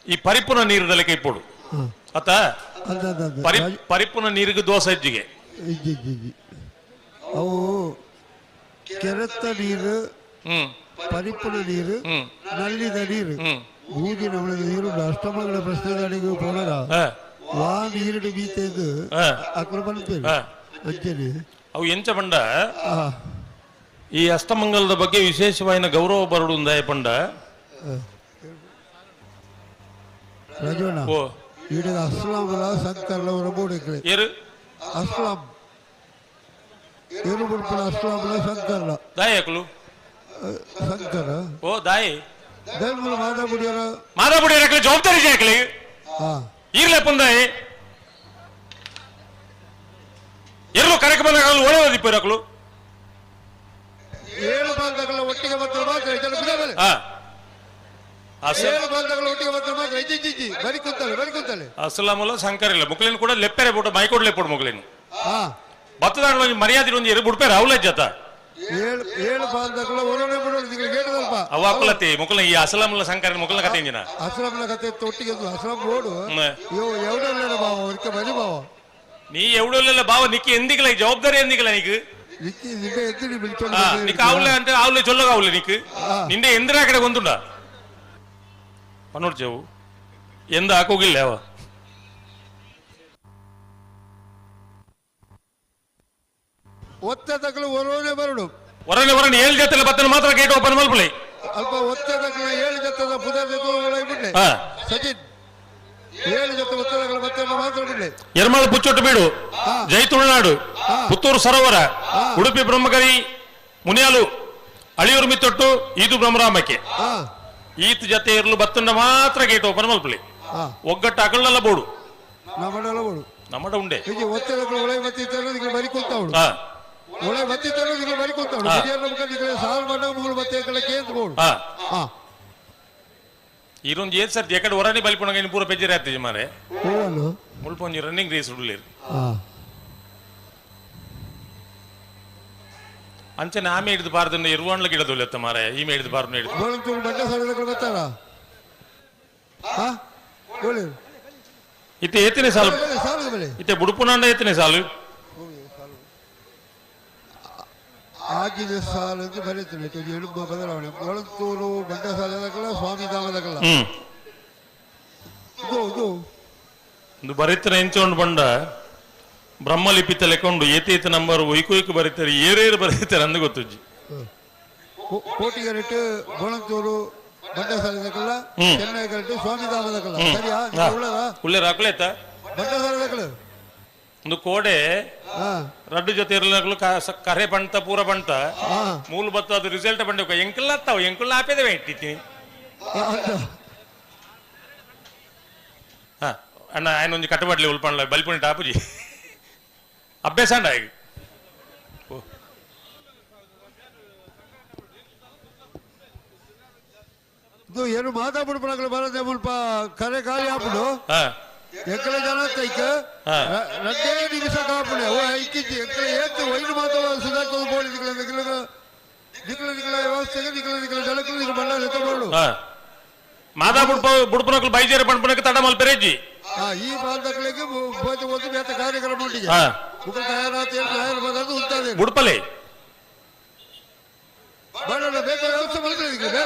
S7: ಈ ಪರಿಪೂರ್ಣ ನೀರದಲ್ಲಿಗೆ ಇಪ್ಪೊಡು. ಅತ ಪರಿಪೂರ್ಣ ನೀರಿಗೆ ದೋಸೆ ಹೆಜ್ಜಿಗೆ
S6: ಅವು ಕೆರೆತ ನೀರು, ಪರಿಪೂರ್ಣ ನೀರು, ನಲ್ಲಿದ ನೀರು, ಬೂದಿ ನಮ್ಮದ ನೀರು. ಅಷ್ಟಮಗಳ ಪ್ರಶ್ನೆಗಳಿಗೆ ಪೋನಗ ವಾ ನೀರು ಬೀತೆದು ಅಕ್ರ ಬಂತೇವೆ ಅಂಚನೆ
S7: ಅವು ಎಂಚ ಪಂಡ ಈ ಅಷ್ಟಮಂಗಲದ ಬಗ್ಗೆ ವಿಶೇಷವಾದ ಗೌರವ ಬರಡು ಪಂಡ
S6: ರಾಜಣ್ಣ. ಈಡ ಅಸ್ಲಾಂ ಸಂಕರ್ಲ ಬೋರ್ಡ್
S7: ಏರು
S6: ಅಸ್ಲಾಂ ಏರು ಬುಡ್ಪುನ ಅಸ್ಲಾಂ ಸಂಕರ್ಲ
S7: ದಾಯಿ ಅಕಲು
S6: ಸಂಕರ
S7: ಓ ದಾಯಿ
S6: ಧರ್ಮಲ ಮಾದಾಬುಡಿಯರ
S7: ಮಾದಾಬುಡಿಯರ ಜವಾಬ್ದಾರಿ ಜಾಕಲಿ ಈರ್ಲೆ ಪುಂದಾಯಿ ಎಲ್ಲೂ ಕಾರ್ಯಕ್ರಮ ಒಳ್ಳೆಯದಿಪ್ಪರಕಲು
S6: ಏಳು ಬಾಂಧಗಳ ಒಟ್ಟಿಗೆ ಬಂದ್ರೆ ಮಾತ್ರ ಏಳು ಬಾಂಧಗಳ ಒಟ್ಟಿಗೆ ಬಂದ್ರೆ ಮಾತ್ರ ಇಜ್ಜಿ ಬರಿ ಕೂತಾಳೆ ಬರಿ ಕೂತಾಳೆ.
S7: ಅಸಲಾಮುಲ್ಲ ಸಂಕರ ಇಲ್ಲ ಮುಕ್ಳಿನ ಕೂಡ ಲೆಪ್ಪೆರೆ ಬಿಟ್ಟು ಮೈಕೊಡ್ಲೆ ಪೋಡು ಮುಕ್ಳಿನ ಬತ್ತದಾಂಡ ಒಂಜಿ ಮರ್ಯಾದೆ ಒಂಜಿ ಎರು ಬಿಡ್ಪೇರೆ ಅವಲೇ ಜತ
S6: ಏಳು ಏಳು ಬಾಂಧಗಳ ಒರನೆ ಬಿಡೋದು ನಿಮಗೆ ಗೇಟದಲ್ಪ
S7: ಅವ ಅಕ್ಕಲತ್ತಿ ಮುಕ್ಳ ಈ ಅಸಲಾಮುಲ್ಲ ಸಂಕರ ಮುಕ್ಳನ ಕತೆ ಇಂಜಿನ
S6: ಅಸ್ಲಾಂನ ಕತೆ ಒಟ್ಟಿಗೆ ಅಸ್ಲಾಂ ಬೋಡು ಯೋ ಎವಡಲ್ಲ ಬಾವ ಅವಕ್ಕೆ ಬರಿ ಬಾವ
S7: ನೀ ಎವಡಲ್ಲ ಬಾವ ನಿಕ್ಕಿ ಎಂದಿಗಲ ಜವಾಬ್ದಾರಿ ಎಂದಿಗಲ ನೀకు ನಿಕ್ಕ ಆవులే అంటే ఆవులే చొల్లగా ఆవులే నీకు నిండే ఎందిరా అక్కడ కొంతుండా పన్నోడు చెవు ఎంద ఆకోగిల్లేవా
S6: ಒತ್ತದಕ್ಕಲು ಒರೋನೆ ಬರಡು
S7: ಒರನೆ ಒರನೆ ಏಳು ಜೊತೆ ಬತ್ತನ ಮಾತ್ರ ಗೇಟ್ ಓಪನ್ ಮಲ್ಪಲೆ
S6: ಅಲ್ಪ ಒತ್ತದಕ್ಕಲ ಏಳು ಜೊತೆದ ಪುದರ್ ಬಿಡ್ಲೆ ಸಚಿನ್ ಏಳು ಜೊತೆ ಒತ್ತದಕ್ಕಲ ಬತ್ತನ ಮಾತ್ರ ಬಿಡ್ಲೆ.
S7: ಎರ್ಮಾಳು ಪುಚ್ಚೊಟ್ಟು ಬೀಡು, ಜೈ ತುಳುನಾಡು, ಪುತ್ತೂರು ಸರೋವರ, ಉಡುಪಿ ಬ್ರಹ್ಮಗರಿ, ಮುನಿಯಾಲು, ಅಳಿಯೂರು ಮಿತ್ತೊಟ್ಟು, ಈದು ಬ್ರಹ್ಮರಾಮಕ್ಕೆ ಈತ ಜೊತೆ ಇರಲು ಬತ್ತಂಡ ಮಾತ್ರ ಗೇಟ್ ಓಪನ್ ಮಲ್ಪಲಿ. ಒಗ್ಗಟ್ಟು ಅಕಲ್ನೆಲ್ಲ ಬೋಡು
S6: ನಮ್ಮಡೆಲ್ಲ ಬೋಡು
S7: ನಮ್ಮಡ ಉಂಡೆ
S6: ಒತ್ತಡಗಳು ಒಳಗೆ ಬತ್ತಿತ್ತು ಬರಿ ಕೂತಾವಳು ಒಳಗೆ ಬತ್ತಿತ್ತು ಬರಿ ಕೂತಾವಳು ಸಾಲ್ ಮಣ್ಣ ಮೂರು ಬತ್ತೆ ಕೇಂದ್ರ ಬೋಡು.
S7: ಈರೊಂದು ಏತ್ ಸರ್ ಎಕಡೆ ಹೊರನೆ ಬಲಿಪುಣಗ ಇನ್ನು ಪೂರ ಪೆಜ್ಜರೆ ಆಗ್ತದೆ ಮಾರೆ ಮುಲ್ಪ ಒಂಜಿ ರನ್ನಿಂಗ್ ರೇಸ್ ಉಡ್ಲೇರು. ಅಂಚನೆ ಆಮೆ ಹಿಡಿದು ಬಾರ್ದು ಇರುವಾಣ್ಲ ಗಿಡದೊಲೆತ್ತ ಮಾರೆ ಈಮೆ ಹಿಡಿದು ಬಾರ್ದು ಹಿಡಿದು ಇತ್ತೆ ಏತನೇ ಸಾಲು ಇತ್ತೆ ಬುಡುಪುನಾಂಡ ಏತನೇ ಸಾಲು
S6: ಆಗಿನ ಸಾಲು ಅಂತ ಬರೀತೀನಿ ಎಳುಂಬ ಬದಲಾವಣೆ ಕೊಳತ್ತೂರು ಬಂಡಸಾಲದಕ್ಕಲ್ಲ ಸ್ವಾಮಿ ಧಾಮದಕ್ಕಲ್ಲ ಇದು ಇದು
S7: ಒಂದು ಬರೀತನ ಎಂಚೊಂಡು ಬಂಡ ಬ್ರಹ್ಮಲಿಪಿ ತಲೆಕೊಂಡು ಏತೇತ ನಂಬರ್ ಒಯ್ಕೊಯ್ಕು ಬರೀತಾರೆ ಏರೇರು ಬರೀತಾರೆ ಅಂದು ಗೊತ್ತುಜ್ಜಿ.
S6: ಕೋಟಿಗರೆಟ್ಟು ಗೋಣಂತೂರು ಬಂಡಸಾಲದಕ್ಕಲ್ಲ ಚೆನ್ನೈ ಕರೆಕ್ಟ್ ಸ್ವಾಮಿ ಧಾಮದಕ್ಕಲ್ಲ ಸರಿಯಾ ಉಳ್ಳದ
S7: ಉಳ್ಳೆ ರಾಕುಲೇತ
S6: ಬಂಡಸಾಲದಕ್ಕಲ್ಲ
S7: ಒಂದು ಕೋಡೆ ರಡ್ಡು ಜೊತೆ ಇರಲಾಗಲು ಕರೆ ಬಂತ ಪೂರ ಬಂತ ಮೂಲ ಬತ್ತ ಅದು ರಿಸಲ್ಟ್ ಬಂಡ ಎಂಕಲ್ಲ ತಾವು ಎಂಕುಲ್ಲ ಆಪೇದವೆ ಇಟ್ಟಿದ್ದೀನಿ. ಅಣ್ಣ ఆయన ಒಂಜಿ ಕಟ್ಟಬಡ್ಲಿ ಉಲ್ಪಂಡ್ಲ ಬಲ್ಪುಣಿ ಟಾಪುಜಿ ಅಭ್ಯಾಸ ಅಂಡ ಈಗ.
S6: ಇದು ಏನು ಮಾತಾಡ್ಬಿಡ್ಪಣಗಳು ಬರದೆ ಮುಲ್ಪ ಕರೆ ಖಾಲಿ ಆಪುಡು ಎಂಕಲ ಜನ ತೈಕ ರಡ್ಡೇ ನಿಮಿಷ ಕಾಪುಣೆ ಓ ಐಕಿಜ್ಜಿ ಎಂಕಲ ಏತು ಒಯ್ದು ಮಾತಾಡ ಸುಧಾಕೋದು ಬೋಳಿ ನಿಕಲ ನಿಕಲ ನಿಕಲ ನಿಕಲ ವ್ಯವಸ್ಥೆಗೆ ನಿಕಲ ನಿಕಲ ಜನಕ್ಕಲು ನಿಕಲ ಬಣ್ಣ ಲೆಕ್ಕ
S7: ಮಾತಾ ಬುಡ್ಪ ಬುಡ್ಪನಕ್ಲು ಬೈಜೇರ ಪಂಪನಕ್ಕೆ ತಡ ಮಲ್ಪೆರೆಜ್ಜಿ.
S6: ಈ ಭಾಗದಗಳಿಗೆ ಬೋತಿ ಬೋತಿ ಬೇತ ಕಾರ್ಯಕ್ರಮ ಉಂಟಿಗೆ ಮುಖ ತಯಾರಾತ ತಯಾರು ಬರೋದು ಉಂಟಾದೆ
S7: ಬುಡ್ಪಲೆ
S6: ಬಣ್ಣ ಬೇಗ ವ್ಯವಸ್ಥೆ ಮಾಡ್ತಾರೆ ಬೇಗ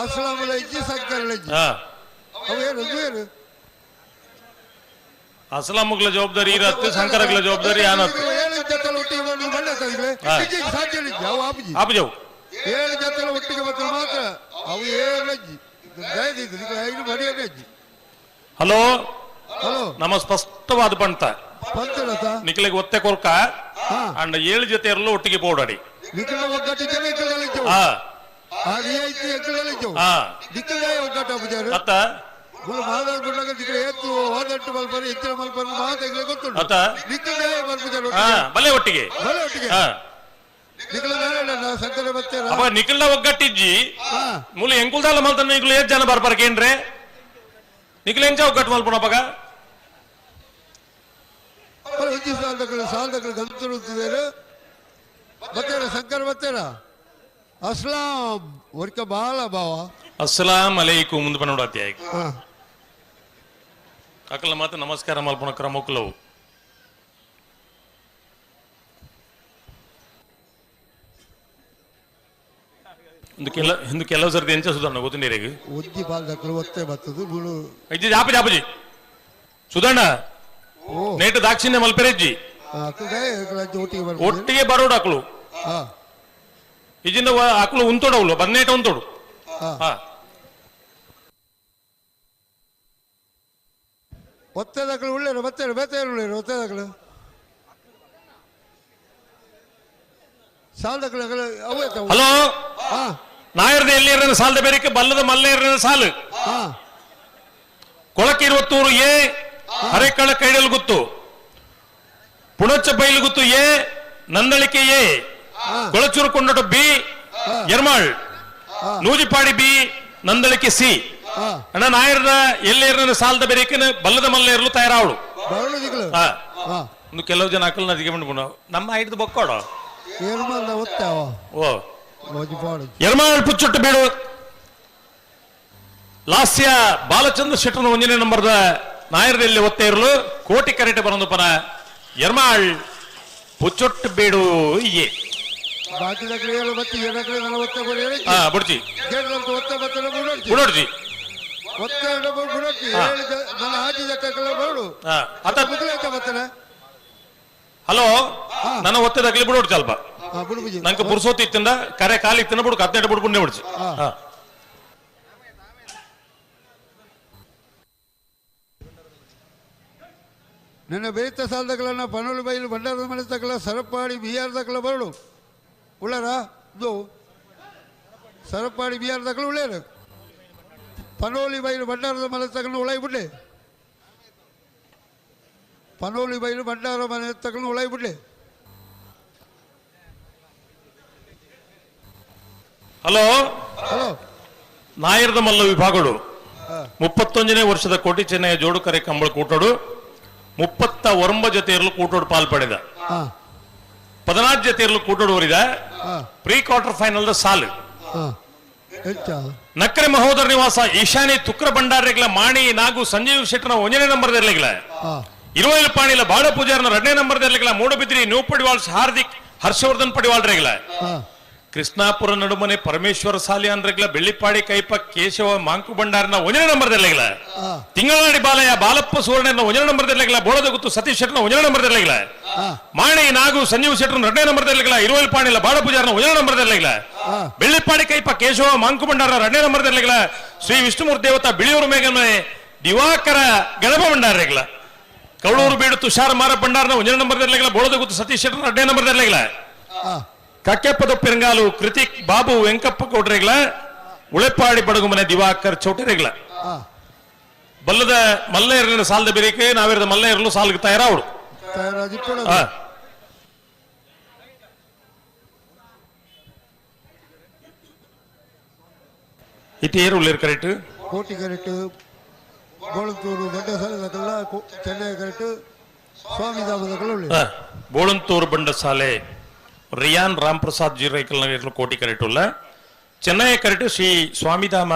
S6: ಅಸ್ಲಾಂ ಲೈಜಿ ಸಂಕರ್ ಲೈಜಿ ಅವು ಏನು ಅದು ಏನು
S7: ಅಸ್ಲಾಂಗಳ ಜವಾಬ್ದಾರಿ ಇರತ್ತೆ, ಸಂಕರಗಳ ಜವಾಬ್ದಾರಿ ಆನತ್ತು.
S6: ಏಳು ಜೊತೆ ಒಟ್ಟಿಗೆ ಬಂದು ಬಣ್ಣ ಸಾಧ್ಯ ಅವು ಆಪುಜಿ
S7: ಆಪುಜವು
S6: ಏಳು ಜೊತೆ ಒಟ್ಟಿಗೆ ಬಂದ್ರೆ ಮಾತ್ರ ಅವು ಏಳು ಅಜ್ಜಿ ದಯದಿದ್ದು ಐದು ಮಡಿ ಅಜ್ಜಿ.
S7: ಹಲೋ
S6: ಹಲೋ
S7: ನಮ್ಮ ಸ್ಪಷ್ಟವಾದ ಪಂತ
S6: ಪಂಚರತ
S7: ನಿಕ್ಲೆಗ್ ಒತ್ತೆ ಕೊರ್ಕ ಅಂಡ 7 ಜೊತೆ ಇರಲು ಒಟ್ಟಿಗೆ ಪೋಡಾಡಿ.
S6: ನಿಖಿಲ ಒಗ್ಗಟ್ಟು ಜನ ಇಕ್ಕಡಲಿದ್ದು ಆ ರಿಯಾಯಿತಿ ಎಕ್ಕಡಲಿದ್ದು ನಿಖಿಲ ಒಗ್ಗಟ್ಟು ಪೂಜಾರಿ
S7: ಅತ್ತ
S6: ಮುಲು ಮಾದಾಡ್ ಬಿಡ್ಲಾಗ ನಿಖಿಲ ಏತು ಹೋದಟ್ಟು ಮಲ್ಪರು ಹೆಚ್ಚಿನ ಮಲ್ಪರು ಮಾತೆಗ್ಲೆ ಗೊತ್ತುಂಟು
S7: ಅತ್ತ
S6: ನಿಖಿಲ ಮಲ್ಪುಜಾರು
S7: ಬಲೆ ಒಟ್ಟಿಗೆ
S6: ಬಲೆ ಒಟ್ಟಿಗೆ ನಿಖಿಲ ನಾರಾಯಣ ಶಂಕರ ಬತ್ತೇರ
S7: ಅಪ್ಪ ನಿಖಿಲ್ನ ಒಗ್ಗಟ್ಟಿಜ್ಜಿ ಮುಲು ಎಂಕುಲ್ದಾಲ ಮಲ್ತನ ನಿಖಿಲ್ ಏತ್ ಜನ ಬರ್ಪರ್ಕೇನ್ರೆ ನಿಖಿಲ್ ಎಂಚ ಒಗ್ಗಟ್ಟು ಮಲ್ಪುಣಪ್ಪಗ
S6: ಒಂಜಿ ಸಾಲದಗಳು ಸಾಲದಗಳು ಗಂತುರುತ್ತಿದ್ದಾರೆ ಬತ್ತೇರ ಶಂಕರ ಬತ್ತೇರ ಅಸ್ಲಾಂ ಒರ್ಕ ಬಾಲ ಬಾವ
S7: ಅಸ್ಸಲಾಂ ಅಲೈಕುಂ ಮುಂದೆ ಪನ್ನೋಡಾತಿ ಅಕಲ ಮಾತು ನಮಸ್ಕಾರ ಮಲ್ಪುಣ ಕ್ರಮಕ್ಕುಲವು. ಇಂದು ಕೆಲವು ಸರ್ತಿ ಎಂಚ ಸುಧಣ್ಣ ಗೊತ್ತಿನೀರಿಗೆ
S6: ಒಂಜಿ ಬಾಲ್ದಕ್ಕಲು ಒತ್ತೆ ಬತ್ತದು ಮುಳು
S7: ಇಜ್ಜಿ ಜಾಪಿ ಜಾಪಜಿ ಸುಧಣ್ಣ ನೇಟು ದಾಕ್ಷಿಣ್ಯ ಮಲ್ಪೆರೆಜ್ಜಿ ಒಟ್ಟಿಗೆ ಬರೋಡು ಅಕ್ಲು ಇಜಿಂದ ಅಕ್ಲು ಉಂತೋಡವ್ಲು ಬನ್ನೇಟ ಉಂತೋಡು.
S6: ಒತ್ತೆದಕ್ಲು ಉಳ್ಳೇರು ಬತ್ತೇರು ಬೇತೇರು ಉಳ್ಳೇರು ಒತ್ತೆದಕ್ಲು ಸಾಲದಕ್ಲು
S7: ಹಲೋ ನಾಯರ್ದ ಎಲ್ಲಿ ಸಾಲದ ಬೇರೆ ಬಲ್ಲದ ಮಲ್ಲೇರ ಸಾಲು ಕೊಳಕಿರುವತ್ತೂರು ಎ ಹರೇಕಳ ಕೈಡಲ್ ಗುತ್ತು Punacha Bailuguttu A Nandalike A Kolachur Kondottu B Ermal Nujipadi B Nandalike C. ಅಣ್ಣ ನಾಯರ್ದ ಎಲ್ಲೇರ್ನ ಸಾಲದ ಬೇರೆ ಬಲ್ಲದ ಮಲ್ಲೇರ್ಲು ತಯಾರಾವಳು. ಒಂದು ಕೆಲವು ಜನ ಅಕಲ್ ನದಿಗೆ ಬಂದ್ಬಿಡು ನಮ್ಮ ಐದು ಬೊಕ್ಕೋಡು ಓ ಎರ್ಮಾಳ್ ಪುಚ್ಚೊಟ್ಟು ಬೀಡು ಲಾಸ್ಯ ಬಾಲಚಂದ್ರ ಶೆಟ್ಟನ ಒಂದನೇ ನಂಬರ್ದ ನಾಯರದಲ್ಲಿ ಒತ್ತೆ ಇರಲು ಕೋಟಿ ಕರೆಟೆ ಬರಂದು ಪನ ಎರ್ಮಾಳ್ ಪುಚ್ಚೊಟ್ಟು ಬೀಡು ಎ ಬುಡ್ಚಿ ಬುಡೋಡ್ಜಿ ಹಲೋ ನನ್ನ ಒತ್ತೆದಾಗಲಿ ಬಿಡೋಡ್ಚಿ ಅಲ್ಪ ನಂಗೆ ಪುರ್ಸೋತಿ ಇತ್ತಿಂದ ಕರೆ ಕಾಲಿ ಇತ್ತಿನ ಬುಡ್ಕ 18 ಬುಡ್ ಪುಣ್ಯ ಬಿಡ್ಚಿ.
S6: ನಿನ್ನ ಬೇತ ಸಾಲದಗಳನ್ನ ಪನೋಲು ಬೈಲು ಭಂಡಾರದ ಮನೆ ತಕಲ ಸರಪಾಡಿ ಬಿಹಾರ್ ದಕ್ಕಲ ಬರಡು ಉಳ್ಳಾರ ಇದು ಸರಪಾಡಿ ಬಿಹಾರ್ ದಕ್ಕಲ ಉಳ್ಳೇರು ಪನೋಲಿ ಬೈಲು ಭಂಡಾರದ ಮನೆ ತಕಲ ಉಳಾಯಿ ಬಿಡ್ಲಿ ಪನೋಲಿ ಬೈಲು ಭಂಡಾರ ಮನೆ ತಕಲ ಉಳಾಯಿ ಬಿಡ್ಲಿ.
S7: ಹಲೋ
S6: ಹಲೋ
S7: ನಾಯರದ ಮಲ್ಲ ವಿಭಾಗಗಳು 31ನೇ ವರ್ಷದ ಕೋಟಿ ಚೆನ್ನೈಯ ಜೋಡುಕರೆ ಕಂಬಳ ಕೂಟೋಡು 39 ಜೊತೆ ಇರಲು ಕೂಟೋಡು ಪಾಲ್ ಪಡೆದ 14 ಜೊತೆ ಇರಲು ಕೂಟೋಡು ಓರಿದ ಪ್ರೀ ಕ್ವಾರ್ಟರ್ ಫೈನಲ್ the ಸಾಲು. ನಕ್ರೆ ಮಹೋದರ ನಿವಾಸ ಈಶಾನಿ ತುಕ್ರ ಭಂಡಾರಗಳ ಮಾಣಿ ನಾಗು ಸಂಜೀವ್ ಶೆಟ್ಟನ 1ನೇ ನಂಬರ್ ಇರಲಿಲ್ಲ ಇರುವೈಲು ಪಾಣಿಲ ಬಾಡ ಪೂಜಾರನ 2ನೇ ನಂಬರ್ ಇರಲಿಲ್ಲ ಮೂಡಬಿದ್ರಿ ನ್ಯೂ ಪಡಿವಾಳ್ಸ್ ಹಾರ್ದಿಕ್ ಹರ್ಷವರ್ಧನ್ ಪಡಿವಾಳ್ರೆಗಳ ಕೃಷ್ಣಾಪುರ ನಡುಮನೆ ಪರಮೇಶ್ವರ ಸಾಲಿ ಅಂದ್ರಗ್ಲ ಬೆಳ್ಳಿಪಾಡಿ ಕೈಪ ಕೇಶವ ಮಾಂಕು ಭಂಡಾರನ 1ನೇ ನಂಬರ್ ಇರಲಿಲ್ಲ ತಿಂಗಳಾಡಿ ಬಾಲಯ್ಯ ಬಾಲಪ್ಪ ಸುವರ್ಣನ 1ನೇ ನಂಬರ್ ಇರಲಿಲ್ಲ ಬೋಳದ ಗುತ್ತು ಸತೀಶ್ ಶೆಟ್ಟನ 1ನೇ ನಂಬರ್ ಇರಲಿಲ್ಲ ಮಾಣಿ ನಾಗು ಸಂಜೀವ್ ಶೆಟ್ಟನ 2ನೇ ನಂಬರ್ ಇರಲಿಲ್ಲ ಇರುವಲ್ ಪಾಣಿಲ ಬಾಳ ಪೂಜಾರನ 1ನೇ ನಂಬರ್ ಇರಲಿಲ್ಲ ಬೆಳ್ಳಿಪಾಡಿ ಕೈಪ ಕೇಶವ ಮಾಂಕು ಭಂಡಾರ 2ನೇ ನಂಬರ್ ಇರಲಿಲ್ಲ ಶ್ರೀ ವಿಷ್ಣುಮೂರ್ತಿ ದೇವತಾ ಬಿಳಿಯೂರು ಮೇಘನ ದಿವಾಕರ ಗಣಪ ಭಂಡಾರಗಳ ಕೌಳೂರು ಬೀಡು ತುಷಾರ ಮಾರ ಭಂಡಾರನ 1ನೇ ನಂಬರ್ ಇರಲಿಲ್ಲ ಬೋಳದ ಗುತ್ತು ಸತೀಶ್ ಶೆಟ್ಟನ 2ನೇ ನಂಬರ್ ಇರಲಿಲ್ಲ ಕಕ್ಕೆಪ್ಪದ ಪೆರಂಗಾಲು ಕೃತಿಕ್ ಬಾಬು ವೆಂಕಪ್ಪ ಗೌಡ್ರೆಗಳ ಉಳೆಪಾಡಿ ಬಡಗುಮನೆ ದಿವಾಕರ್ ಚೌಟರೆಗಳ ಬಲ್ಲದ ಮಲ್ಲೇರಿನ ಸಾಲದ ಬೇರಿಕೆ ನಾವಿರದ ಮಲ್ಲೇರಲು ಸಾಲಿಗೆ ತಯಾರಾವಡು. ಇಟ್ಟು ಉಳ್ಳೇರು ಕರೆಕ್ಟ್
S6: ಕೋಟಿ ಕರೆಕ್ಟ್ ಬೋಳಂತೂರು ಬಂಡಸಾಲೆ ಚೆನ್ನೈ ಕರೆಕ್ಟ್ ಸ್ವಾಮಿ ಧಾಮದ
S7: ಬೋಳಂತೂರು ಬಂಡಸಾಲೆ ರಿಯಾನ್ ರಾಮ್ ಪ್ರಸಾದ್ ಜೀರೈಕಲ್ ಕೋಟಿ ಕರೆಟುಲ್ಲ ಚೆನ್ನೈ ಕರೆಟು ಶ್ರೀ ಸ್ವಾಮಿಧಾಮ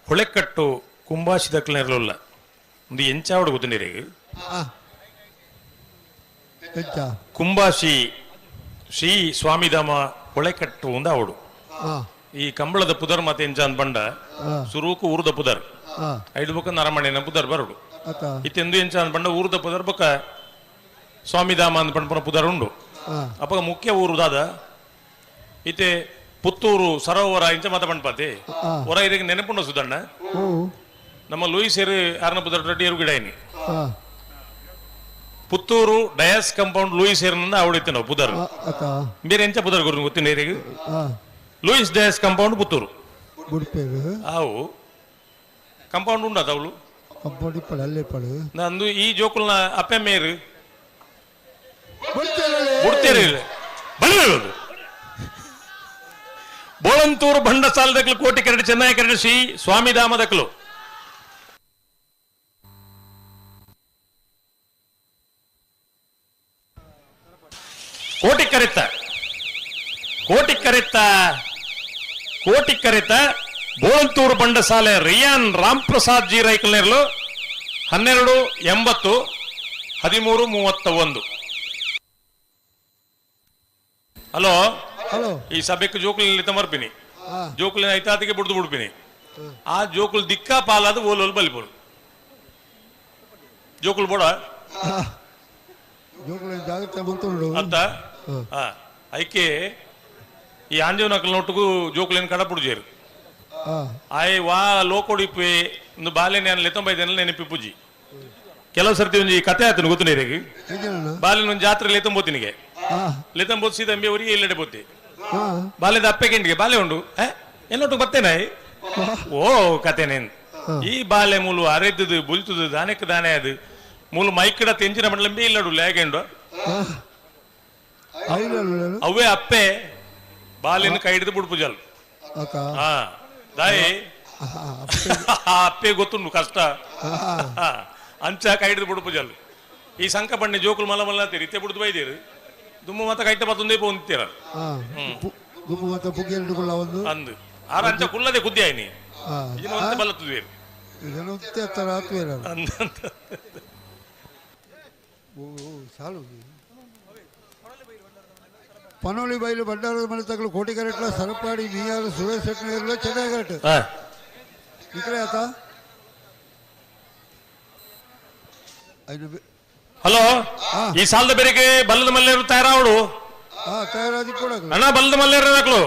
S7: ಹೊಳೆಕಟ್ಟು ಕುಂಬಾಶಿದಕ್ಲನೆರಲುಲ್ಲ ಒಂದು ಎಂಚಾವಡು ಗೊತ್ತಿನೀರಿಗೆ ಕುಂಬಾಶಿ ಶ್ರೀ ಸ್ವಾಮಿಧಾಮ ಹೊಳೆಕಟ್ಟು ಒಂದು ಅವಡು. ಈ ಕಂಬಳದ ಪುದರ್ ಮತ್ತೆ ಎಂಚ ಅಂದ್ ಬಂಡ ಸುರೂಕು ಊರದ ಪುದರ್ ಐದು ಬೊಕ್ಕ ನರಮಣಿನ ಪುದರ್ ಬರಡು ಇತ್ತೆಂದು ಎಂಚ ಅಂದ್ ಬಂಡ ಊರದ ಪುದರ್ ಬೊಕ್ಕ ಸ್ವಾಮಿಧಾಮ ಅಂದ್ ಪಂಡ ಪುದರ್ ಉಂಡು. ಅಪ್ಪ ಮುಖ್ಯ ಊರು ದಾದ ಇತ್ತೆ ಪುತ್ತೂರು ಸರೋವರ ಇಂಚ ಮತ ಪಂಡ್ಪಾತಿ ಹೊರ ಇದಕ್ಕೆ ನೆನಪುಂಡ ಸುದಣ್ಣ ನಮ್ಮ ಲೂಯಿಸ್ ಏರು ಆರ್ನ ಪುದರ್ ರೆಡ್ಡಿ ಏರು ಗಿಡಾಯಿನಿ ಪುತ್ತೂರು ಡಯಾಸ್ ಕಂಪೌಂಡ್ ಲೂಯಿಸ್ ಏರ್ನಿಂದ ಅವಡಿತ್ತು ನಾವು ಪುದರ್.
S6: ಅತ್ತ.
S7: ಬೇರೆ ಎಂಚ ಪುದರ್ ಗುರು ಗೊತ್ತಿನ ಏರಿಗೆ?
S6: Louis
S7: Dias compound Puttur.
S6: ಬುಡ್ಪೇರು.
S7: ಆವು ಕಂಪೌಂಡ್ ಉಂಡದ ಅವಳು.
S6: ಕಂಪೌಂಡ್ ಇಪ್ಪಡು, ಅಲ್ಲೇ ಇಪ್ಪಡು.
S7: ನಂದು ಈ ಜೋಕುಲ್ನ ಅಪ್ಪೆ ಮೇರು ಬುಡ್ತೇರು ಬಳಿ. ಬೋಳಂತೂರು ಬಂಡಸಾಲ ದಕ್ಲು ಕೋಟಿ ಕರಡಿ ಚೆನ್ನೈ ಕರಡಿ ಶ್ರೀ ಸ್ವಾಮಿಧಾಮ ದಕ್ಲು. ಕೋಟಿ ಕರೆತ್ತ, ಕೋಟಿ ಕರೆತ್ತ, ಕೋಟಿ ಕರೆತ ಬೋಳಂತೂರು ಬಂಡಸಾಲೆ ರಿಯಾನ್ ರಾಮ್ ಪ್ರಸಾದ್ ಜಿ ರೈಕಲ್ನೇರ್ಲು 12.80, 13.31. ಹಲೋ.
S6: ಹಲೋ.
S7: ಈ ಸಭೆಗೆ ಜೋಕುಲಿ ತಮರ್ಪಿನಿ. ಜೋಕುಲಿನ ಐತಾತಿಗೆ ಬುಡ್ದು ಬಿಡ್ಪಿನಿ. ಆ ಜೋಕುಲ್ ದಿಕ್ಕಾ ಪಾಲಾದ ಓಲೋಲ್ ಬಲಿಪೋಡು ಜೋಕುಲ್ ಬೋಡ.
S6: ಜೋಕುಲು ಜಾಗ್ರತೆ ಮಂತುಂಡು.
S7: ಅತ್ತ. ಐಕೆ ಈ ಆಂಜೇವ್ ನೊಟ್ಟುಗು ಜೋಕುಲಿನ ಕಡಪುಡು ಆಯ್ ವಾ ಲೋಕೋಡಿಪ್ಪೆ ಒಂದು ಬಾಲೆ ನಾನು ಲೆತ್ತೊಂಬೈದೆಲ್ಲ ನೆನಪಿ ಪೂಜಿ. ಕೆಲವು ಸರ್ತಿ ಒಂಜಿ ಕತೆ ಆತನು ಗೊತ್ತು ನೀರಿಗೆ. ಬಾಲಿನ ಒಂದು ಜಾತ್ರೆ ಲೆತ್ತೊಂಬೋತಿನಿಗೆ ಲೆತ್ತೊಂಬೋದು ಸೀದ ಅಂಬಿ ಅವರಿಗೆ ಇಲ್ಲಡೆ ಬೋತಿ. ಬಾಲ್ಯದ ಅಪ್ಪೆ ಗೆಂಡಿಗೆ ಬಾಲೆ ಉಂಡು എന്നೊಟ್ಟು ಬತ್ತೇನೆ ಓ ಕತೆನೇನ್. ಈ ಬಾಲೆ ಮೂಲು ಅರೆದ್ದು ಬುಲ್ತುದು ದಾನೆಕ್ ದಾನೆ ಅದು ಮೂಲು ಮೈಕಡ ತೆಂಚಿನ ಮಂಡಲಂಬಿ ಇಲ್ಲಡು ಲೇಗೆಂಡು ಅವೇ ಅಪ್ಪೆ ಬಾಲಿನ ಕೈ ಹಿಡಿದು ಬುಡ್ಪುಜಲ್. ಹಾ ದಾಯಿ ಅಪ್ಪೆ ಗೊತ್ತುಂಡು ಕಷ್ಟ ಅಂಚ ಕೈ ಹಿಡಿದು ಬುಡ್ಪುಜಲ್. ಈ ಸಂಕ ಬಣ್ಣೆ ಜೋಕುಲು ಮಲ್ಲ ಮಲ್ಲ ಅಂತೀರಿ ಇತ್ತೆ ಬುಡ್ದು ಬೈದೀರು ದುಮ್ಮು ಮತ್ತ ಕೈಟ ಬತ್ತೊಂದೇ ಪೋಂತೀರ.
S6: ದುಮ್ಮು ಮತ್ತ ಪುಗ್ಗೆರಡು ಒಂದು
S7: ಅಂದು ಆರ ಅಂಚ ಕುಲ್ಲದೆ ಕುದ್ದಿ ಆಯ್ನಿ ಇದನ್ನ ಒಂತೆ ಬಲತ್ತುದೇರು ಅಂದ.
S6: ಸಾಲು ಪನೋಳಿ ಬೈಲು ಬಂಡಾರದ ಮನೆ ತಗಲು ಕೋಟಿ ಕರೆಟ್ಲ ಸರಪಾಡಿ ಮೀಯಾರು ಸುರೇಶ್ ಶೆಟ್ಟಿ ಚೆನ್ನೈ ಕರೆಟ್ ಈ ಕಡೆ ಆತ.
S7: ಹಲೋ. ಈ ಸಾಲದ ಬೇರೆಗೆ ಬಲ್ಲದ ಮಲ್ಲೇರು ತಯಾರಾವಡು.
S6: ತಯಾರಾದಿ ಕೂಡ
S7: ಅಣ್ಣ ಬಲ್ಲದ ಮಲ್ಲೇರು ಹಾಕ್ಲು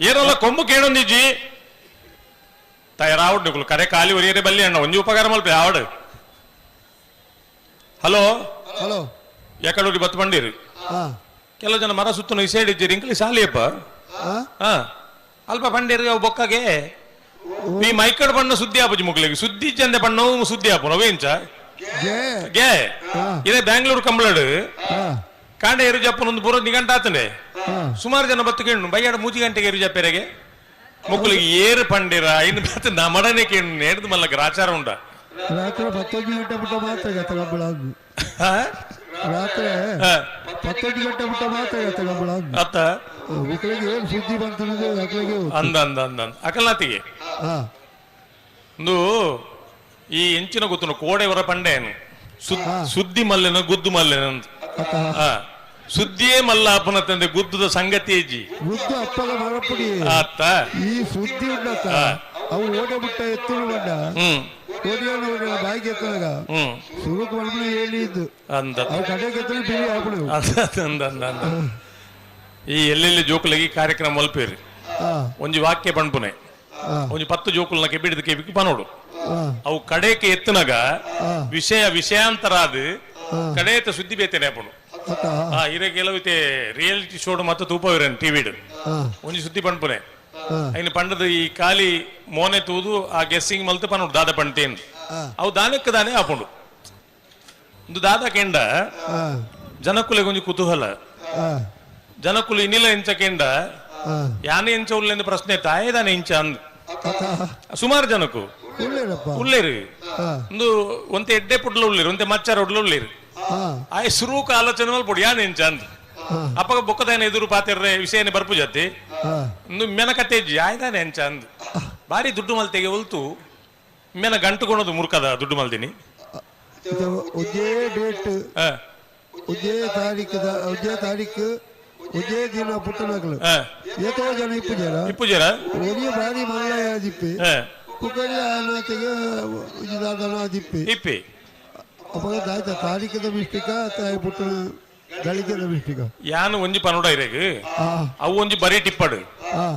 S7: ಏನಲ್ಲ ಕೊಂಬು ಕೇಳೊಂದಿಜ್ಜಿ ತಯಾರಾವಡು ನಿಕುಲು ಕರೆ ಖಾಲಿ ಒರಿಯರೆ ಬಲ್ಲಿ ಅಣ್ಣ ಒಂಜಿ ಉಪಕಾರ ಮಲ್ಪೆ ಆವಡು. ಹಲೋ.
S6: ಹಲೋ.
S7: ಯಾಕಡೋಡಿ ಬತ್ತು ಬಂಡಿರಿ. ಕೆಲವು ಜನ ಮರ ಸುತ್ತನು ಈ ಸೈಡ್ ಇದ್ದೀರಿ ಇಂಕ್ಲಿ ಸಾಲಿಯಪ್ಪ. ಹಾ ಅಲ್ಪ ಬಂಡೀರಿ ಅವು ಬೊಕ್ಕಗೆ ನೀ ಮೈಕಡ್ ಬಣ್ಣ ಸುದ್ದಿ ಆಪುಜಿ ಮುಗ್ಲಿಗೆ ಸುದ್ದಿ ಚಂದೆ ಬಣ್ಣ ಸುದ್ದಿ ಆಪು ಅವೇಂಚ ಗೆ ಇದೇ ಬ್ಯಾಂಗ್ಳೂರು ಕಂಬಳಡು ಕಾಂಡ ಎರು ಜಪ್ಪನ ಒಂದು ಪೂರ ನಿಗಂಟ ಆತನೆ ಸುಮಾರು ಜನ ಬತ್ತು ಕೇಳು ಬೈಯಾಡ ಮೂಜಿ ಗಂಟೆಗೆ ಎರು ಜಪ್ಪೆರೆಗೆ ಮುಕ್ಕುಲಿಗೆ ಏರು ಪಂಡಿರ ಇನ್ನು ಬತ್ತು ನಮಡನೆ ಕೇಳು ನೇಡ್ದು ಮಲ್ಲಕ ರಾಚಾರ ಉಂಡ.
S6: ರಾತ್ರಿ 11 ಗಂಟೆ ಬಿಟ್ಟ ಮಾತ್ರ ಕಂಬಳ. ರಾತ್ರಿ 11 ಗಂಟೆ ಬಿಟ್ಟ ಮಾತ್ರ ಕಂಬಳ.
S7: ಅತ್ತ
S6: ಮಕ್ಕಳಿಗೆ ಏನು ಸುದ್ದಿ ಬಂತು ಮಕ್ಕಳಿಗೆ
S7: ಅಂದ ಅಂದ ಅಂದ ಅಂದ ಅಕಲ್ನಾತಿಗೆ ಒಂದು ಈ ಎಂಚಿನ ಗೊತ್ತು ಕೋಡೆವರ ಪಂಡೇನು ಸುದ್ದಿ ಮಲ್ಲೆನ ಗುದ್ದು ಮಲ್ಲೆನ ಅಂತ. ಸುದ್ದಿಯೇ ಮಲ್ಲ ಅಪ್ಪನ ತಂದೆ ಗುದ್ದುದ ಸಂಗತಿ ಅಜ್ಜಿ
S6: ಗುದ್ದು ಅಪ್ಪದ ಮರಪುಡಿ.
S7: ಅತ್ತ
S6: ಈ ಸುದ್ದಿ ಉಂಡತ್ತ ಅವು ಓಡೆ ಬಿಟ್ಟ ಎತ್ತುಳು ಬಂಡ ಓಡಿಯೋಣ ಬಾಯಿಗೆ ಎತ್ತದಾಗ ಸುರುಕು ಮಲ್ಪನೆ ಹೇಳಿದ್ದು
S7: ಅಂದ
S6: ಅವು ಕಡೆಗೆ ಎತ್ತಲು ಬಿಳಿ ಹಾಪುಡು.
S7: ಅಂದ ಅಂದ ಅಂದ. ಈ ಎಲ್ಲೆಲ್ಲಿ ಜೋಕುಲಗಿ ಕಾರ್ಯಕ್ರಮ ಮಲ್ಪೇರಿ ಒಂಜಿ ವಾಕ್ಯ ಪಣ್ಪುನೆ ಒಂಜಿ 10 ಜೋಕುಲ್ನ ಕೆಬಿಡಿದ ಕೆಬಿకి ಪನೋಡು ಅವು ಕಡೆಗೆ ಎತ್ತನಾಗ ವಿಷಯ ವಿಷಯಾಂತರ ಅದು ಕಡೆಯತ್ತ ಸುದ್ದಿ ಬೇತೇನೆ ಅಪ್ಪನು. ಇರೇ ಕೆಲವು ರಿಯಾಲಿಟಿ ಶೋಡು ಮತ್ತು ತೂಪವಿರನ್ ಟಿವಿಡ್ ಒಂಜಿ ಸುದ್ದಿ ಪಣ್ಪುನೆ ಐನು ಪಂಡದ ಈ ಖಾಲಿ ಮೋನೆ ತೂದು ಆ ಗೆಸ್ಸಿಂಗ್ ಮಲ್ತು ಪನೋಡು ದಾದ ಪಂಟೇನು ಅವು ದಾನಕ್ಕೆ ದಾನೆ ಆಪುಂಡು. ಒಂದು ದಾದ ಕೆಂಡ ಜನಕುಲೆಗೆ ಒಂಜಿ ಕುತೂಹಲ ಜನಕುಲು ಇನ್ನಿಲ್ಲ ಎಂಚ ಕೆಂಡ ಯಾನೆ ಎಂಚ ಉಲ್ಲೆಂದು ಪ್ರಶ್ನೆ ತಾಯೇ ದಾನೆ ಇಂಚ ಅಂದ್ ಸುಮಾರು ಜನಕ್ಕು ಉಳ್ಳೇರು ಒಂದು ಒಂತೆ ಎಡ್ಡೆ ಪುಡ್ಲ ಉಳ್ಳೇರು ಒಂತೆ ಮಚ್ಚಾರ ಉಡ್ಲ ಉಳ್ಳೇರು ಆಯ್ ಸುರೂಕ ಆಲೋಚನೆ ಮಲ್ಪೊಡು ಯಾನೆ ಎಂಚ ಅಂದ್ ಅಪ್ಪಗ ಬೊಕ್ಕದಾನ ಎದುರು ಪಾತಿರ್ರೆ ವಿಷಯನೇ ಬರ್ಪು ಜಾತಿ ಒಂದು ಮೆನ ಕತೆಜ್ಜಿ ಆಯ್ದಾನೆ ಎಂಚ ಅಂದ್ ಬಾರಿ ದುಡ್ಡು ಮಲ್ತೆಗೆ ಒಲ್ತು ಮೆನ ಗಂಟು ಕೊಣದು ಮುರ್ಕದ ದುಡ್ಡು ಮಲ್ದಿನಿ.
S6: ಒಂದೇ ಡೇಟ್ ಒಂದೇ ತಾರೀಕು ಒಂದೇ ತಾರೀಕು ಒಂದೇ ದಿನ ಪುಟ್ಟನಕಲು ಏತೋ ಜನ ಇಪ್ಪುಜರ
S7: ಇಪ್ಪುಜರ
S6: ಒರಿಯ ಬಾರಿ ಮಲ್ಲ ದಿಪ್ಪಿ ಕುಕರಿ ಆನಾತಿಗೆ ಉಜಿದಾದನ ದಿಪ್ಪಿ
S7: ಇಪ್ಪಿ
S6: ಅಪಗ ದಾಯ್ತ ತಾರೀಕದ ಮಿಸ್ಟಿಕ ತಾಯಿ ಪುಟ್ಟನ ಗಳಿಗೆದ ಮಿಸ್ಟಿಕ
S7: ಯಾನು ಒಂಜಿ ಪನೋಡ ಇರೇಗ್ ಅವು ಒಂಜಿ ಬರೀ ಟಿಪ್ಪಡು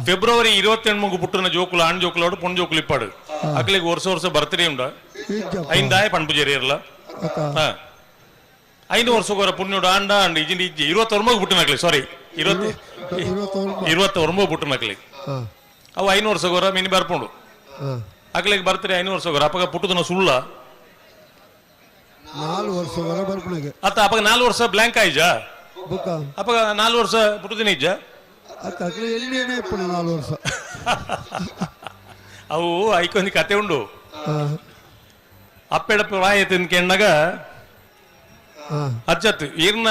S7: ಫೆಬ್ರವರಿ 28 ಪುಟ್ಟನ ಜೋಕುಲು ಆಣ್ ಜೋಕುಲೋಡು ಪೊಣ್ ಜೋಕುಲು ಇಪ್ಪಾಡು ಅಕ್ಲಿಗೆ ವರ್ಷ ವರ್ಷ ಬರ್ತ್ಡೇ ಉಂಡ ಐಂದಾಯ ಪಣ್ಪುಜೇರಿ ಇರಲ್ಲ. 5 ವರ್ಷಗೋರ ಪುಣ್ಯೋಡು ಆಂಡ ಅಂಡ್ ಇಜ್ಜಿಂಡಿ ಇಜ್ಜಿ 29 ಪುಟ್ಟನಕ್ಲೆ ಸಾರಿ
S6: 29
S7: 29 ಪುಟ್ಟನಕ್ಲೆ ಅವು 5 ವರ್ಷಗೋರ ಮಿನಿ ಬರ್ಪುಂಡು ಅಕ್ಲೆಗ್ ಬರ್ತಾರೆ 5 ವರ್ಷಗೋರ ಅಪ್ಪಗ ಪುಟ್ಟುದನ ಸುಳ್ಳ
S6: 4 ವರ್ಷ ವರ ಬರ್ಪುಣಗೆ
S7: ಅತ್ತ ಅಪ್ಪಗ 4 ವರ್ಷ ಬ್ಲಾಂಕ್ ಆಯ್ಜಾ
S6: ಬುಕ್ಕ
S7: ಅಪ್ಪಗ 4 ವರ್ಷ ಪುಟ್ಟುದಿನ ಇಜ್ಜ
S6: ಅತ್ತ ಅಕ್ಲೆ ಎಲ್ಲಿಯೇ ಇಪ್ಪುಣ 4 ವರ್ಷ
S7: ಅವು ಐಕೊಂದು ಕತೆ ಉಂಡು ಅಪ್ಪೆಡ ಪ್ರಾಯ ತಿನ್ಕೆಣ್ಣಗ ಅಜ್ಜತ್ ಈರ್ನ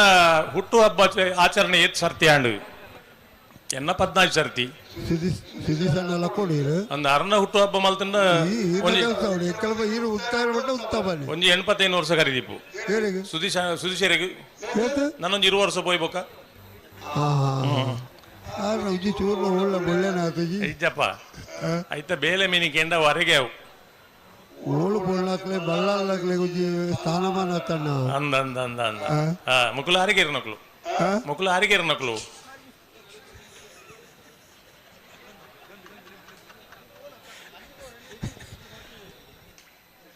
S7: ಹುಟ್ಟು ಹಬ್ಬ ಆಚರಣೆ ಏತ್ ಸರ್ತಿ ಆಂಡು ಎನ್ನ 14 ಸರ್ತಿ
S6: ಸಿದಿ ಸಣ್ಣ ಲಕ್ಕೊಡಿರು
S7: ಅಂದ ಅರ್ನ ಹುಟ್ಟು ಹಬ್ಬ ಮಲ್ತಂಡ ಒಂಜಿ 85 ವರ್ಷ ಕರಿದೀಪು ಸುದೀಶ ಸುದೀಶರಿಗೆ ನಾನೊಂದು 20 ವರ್ಷ ಪೋಯ್ಬೋಕ ಇಜ್ಜಪ್ಪ ಐತ ಬೇಲೆ ಮೀನಿ ಕೆಂಡ ಹೊರಗೆ ಅವು
S6: ಓಳು ಪೊಳ್ಳಾಕ್ಲೆ ಬಲ್ಲಾಕ್ಲೆ ಗುಜ್ಜಿ ಸ್ಥಾನಮಾನ ತಣ್ಣ
S7: ಅಂದ ಅಂದ ಅಂದ ಅಂದ ಮುಕುಲು ಹಾರಿಗೇರು ನಕಲು ಮುಕುಲು ಹಾರಿಗೇರು ನಕಲು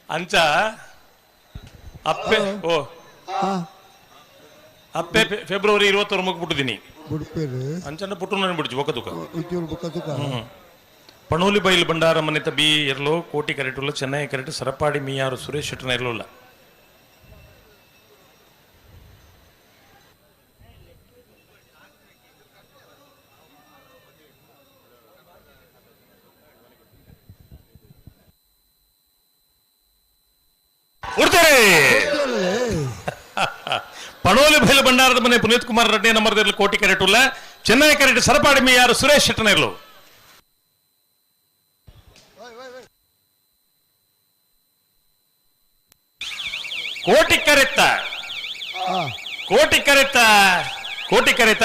S7: ಅಂಚ ಅಪ್ಪೆ ಓ ಅಪ್ಪೆ ಫೆಬ್ರವರಿ 29 ಬಿಟ್ಟಿದ್ದೀನಿ ಅಂಚನ ಪುಟ್ಟು ನಾನು ಬಿಡ್ಚು ಬೊಕ್ಕದುಕ ಪಣೋಲಿ ಬೈಲ್ ಭಂಡಾರ ಮನೆತ ಬಿ ಎರ್ಲೋ ಕೋಟಿ ಕರೆಟುಲ್ಲ ಚೆನ್ನೈ ಕರೆಟು ಸರಪಾಡಿ ಮೀಯಾರು ಸುರೇಶ್ ಶೆಟ್ಟನ ಇರ್ಲೋಲ್ಲ ಉಡ್ತಾರೆ ಪಣೋಲಿ ಬೈಲ್ ಭಂಡಾರದ ಮನೆ ಪುನೀತ್ ಕುಮಾರ್ ರೆಡ್ಡಿ ನಂಬರ್ ಕೋಟಿ ಕರೆಟುಲ್ಲ ಚೆನ್ನೈ ಕರೆಟು ಸರಪಾಡಿ ಮೀಯಾರು ಸುರೇಶ್ ಶೆಟ್ಟನ ಇರ್ಲೋ ಕೋಟಿ ಕರೆತ್ತ ಕೋಟಿ ಕರೆತ್ತ ಕೋಟಿ ಕರೆತ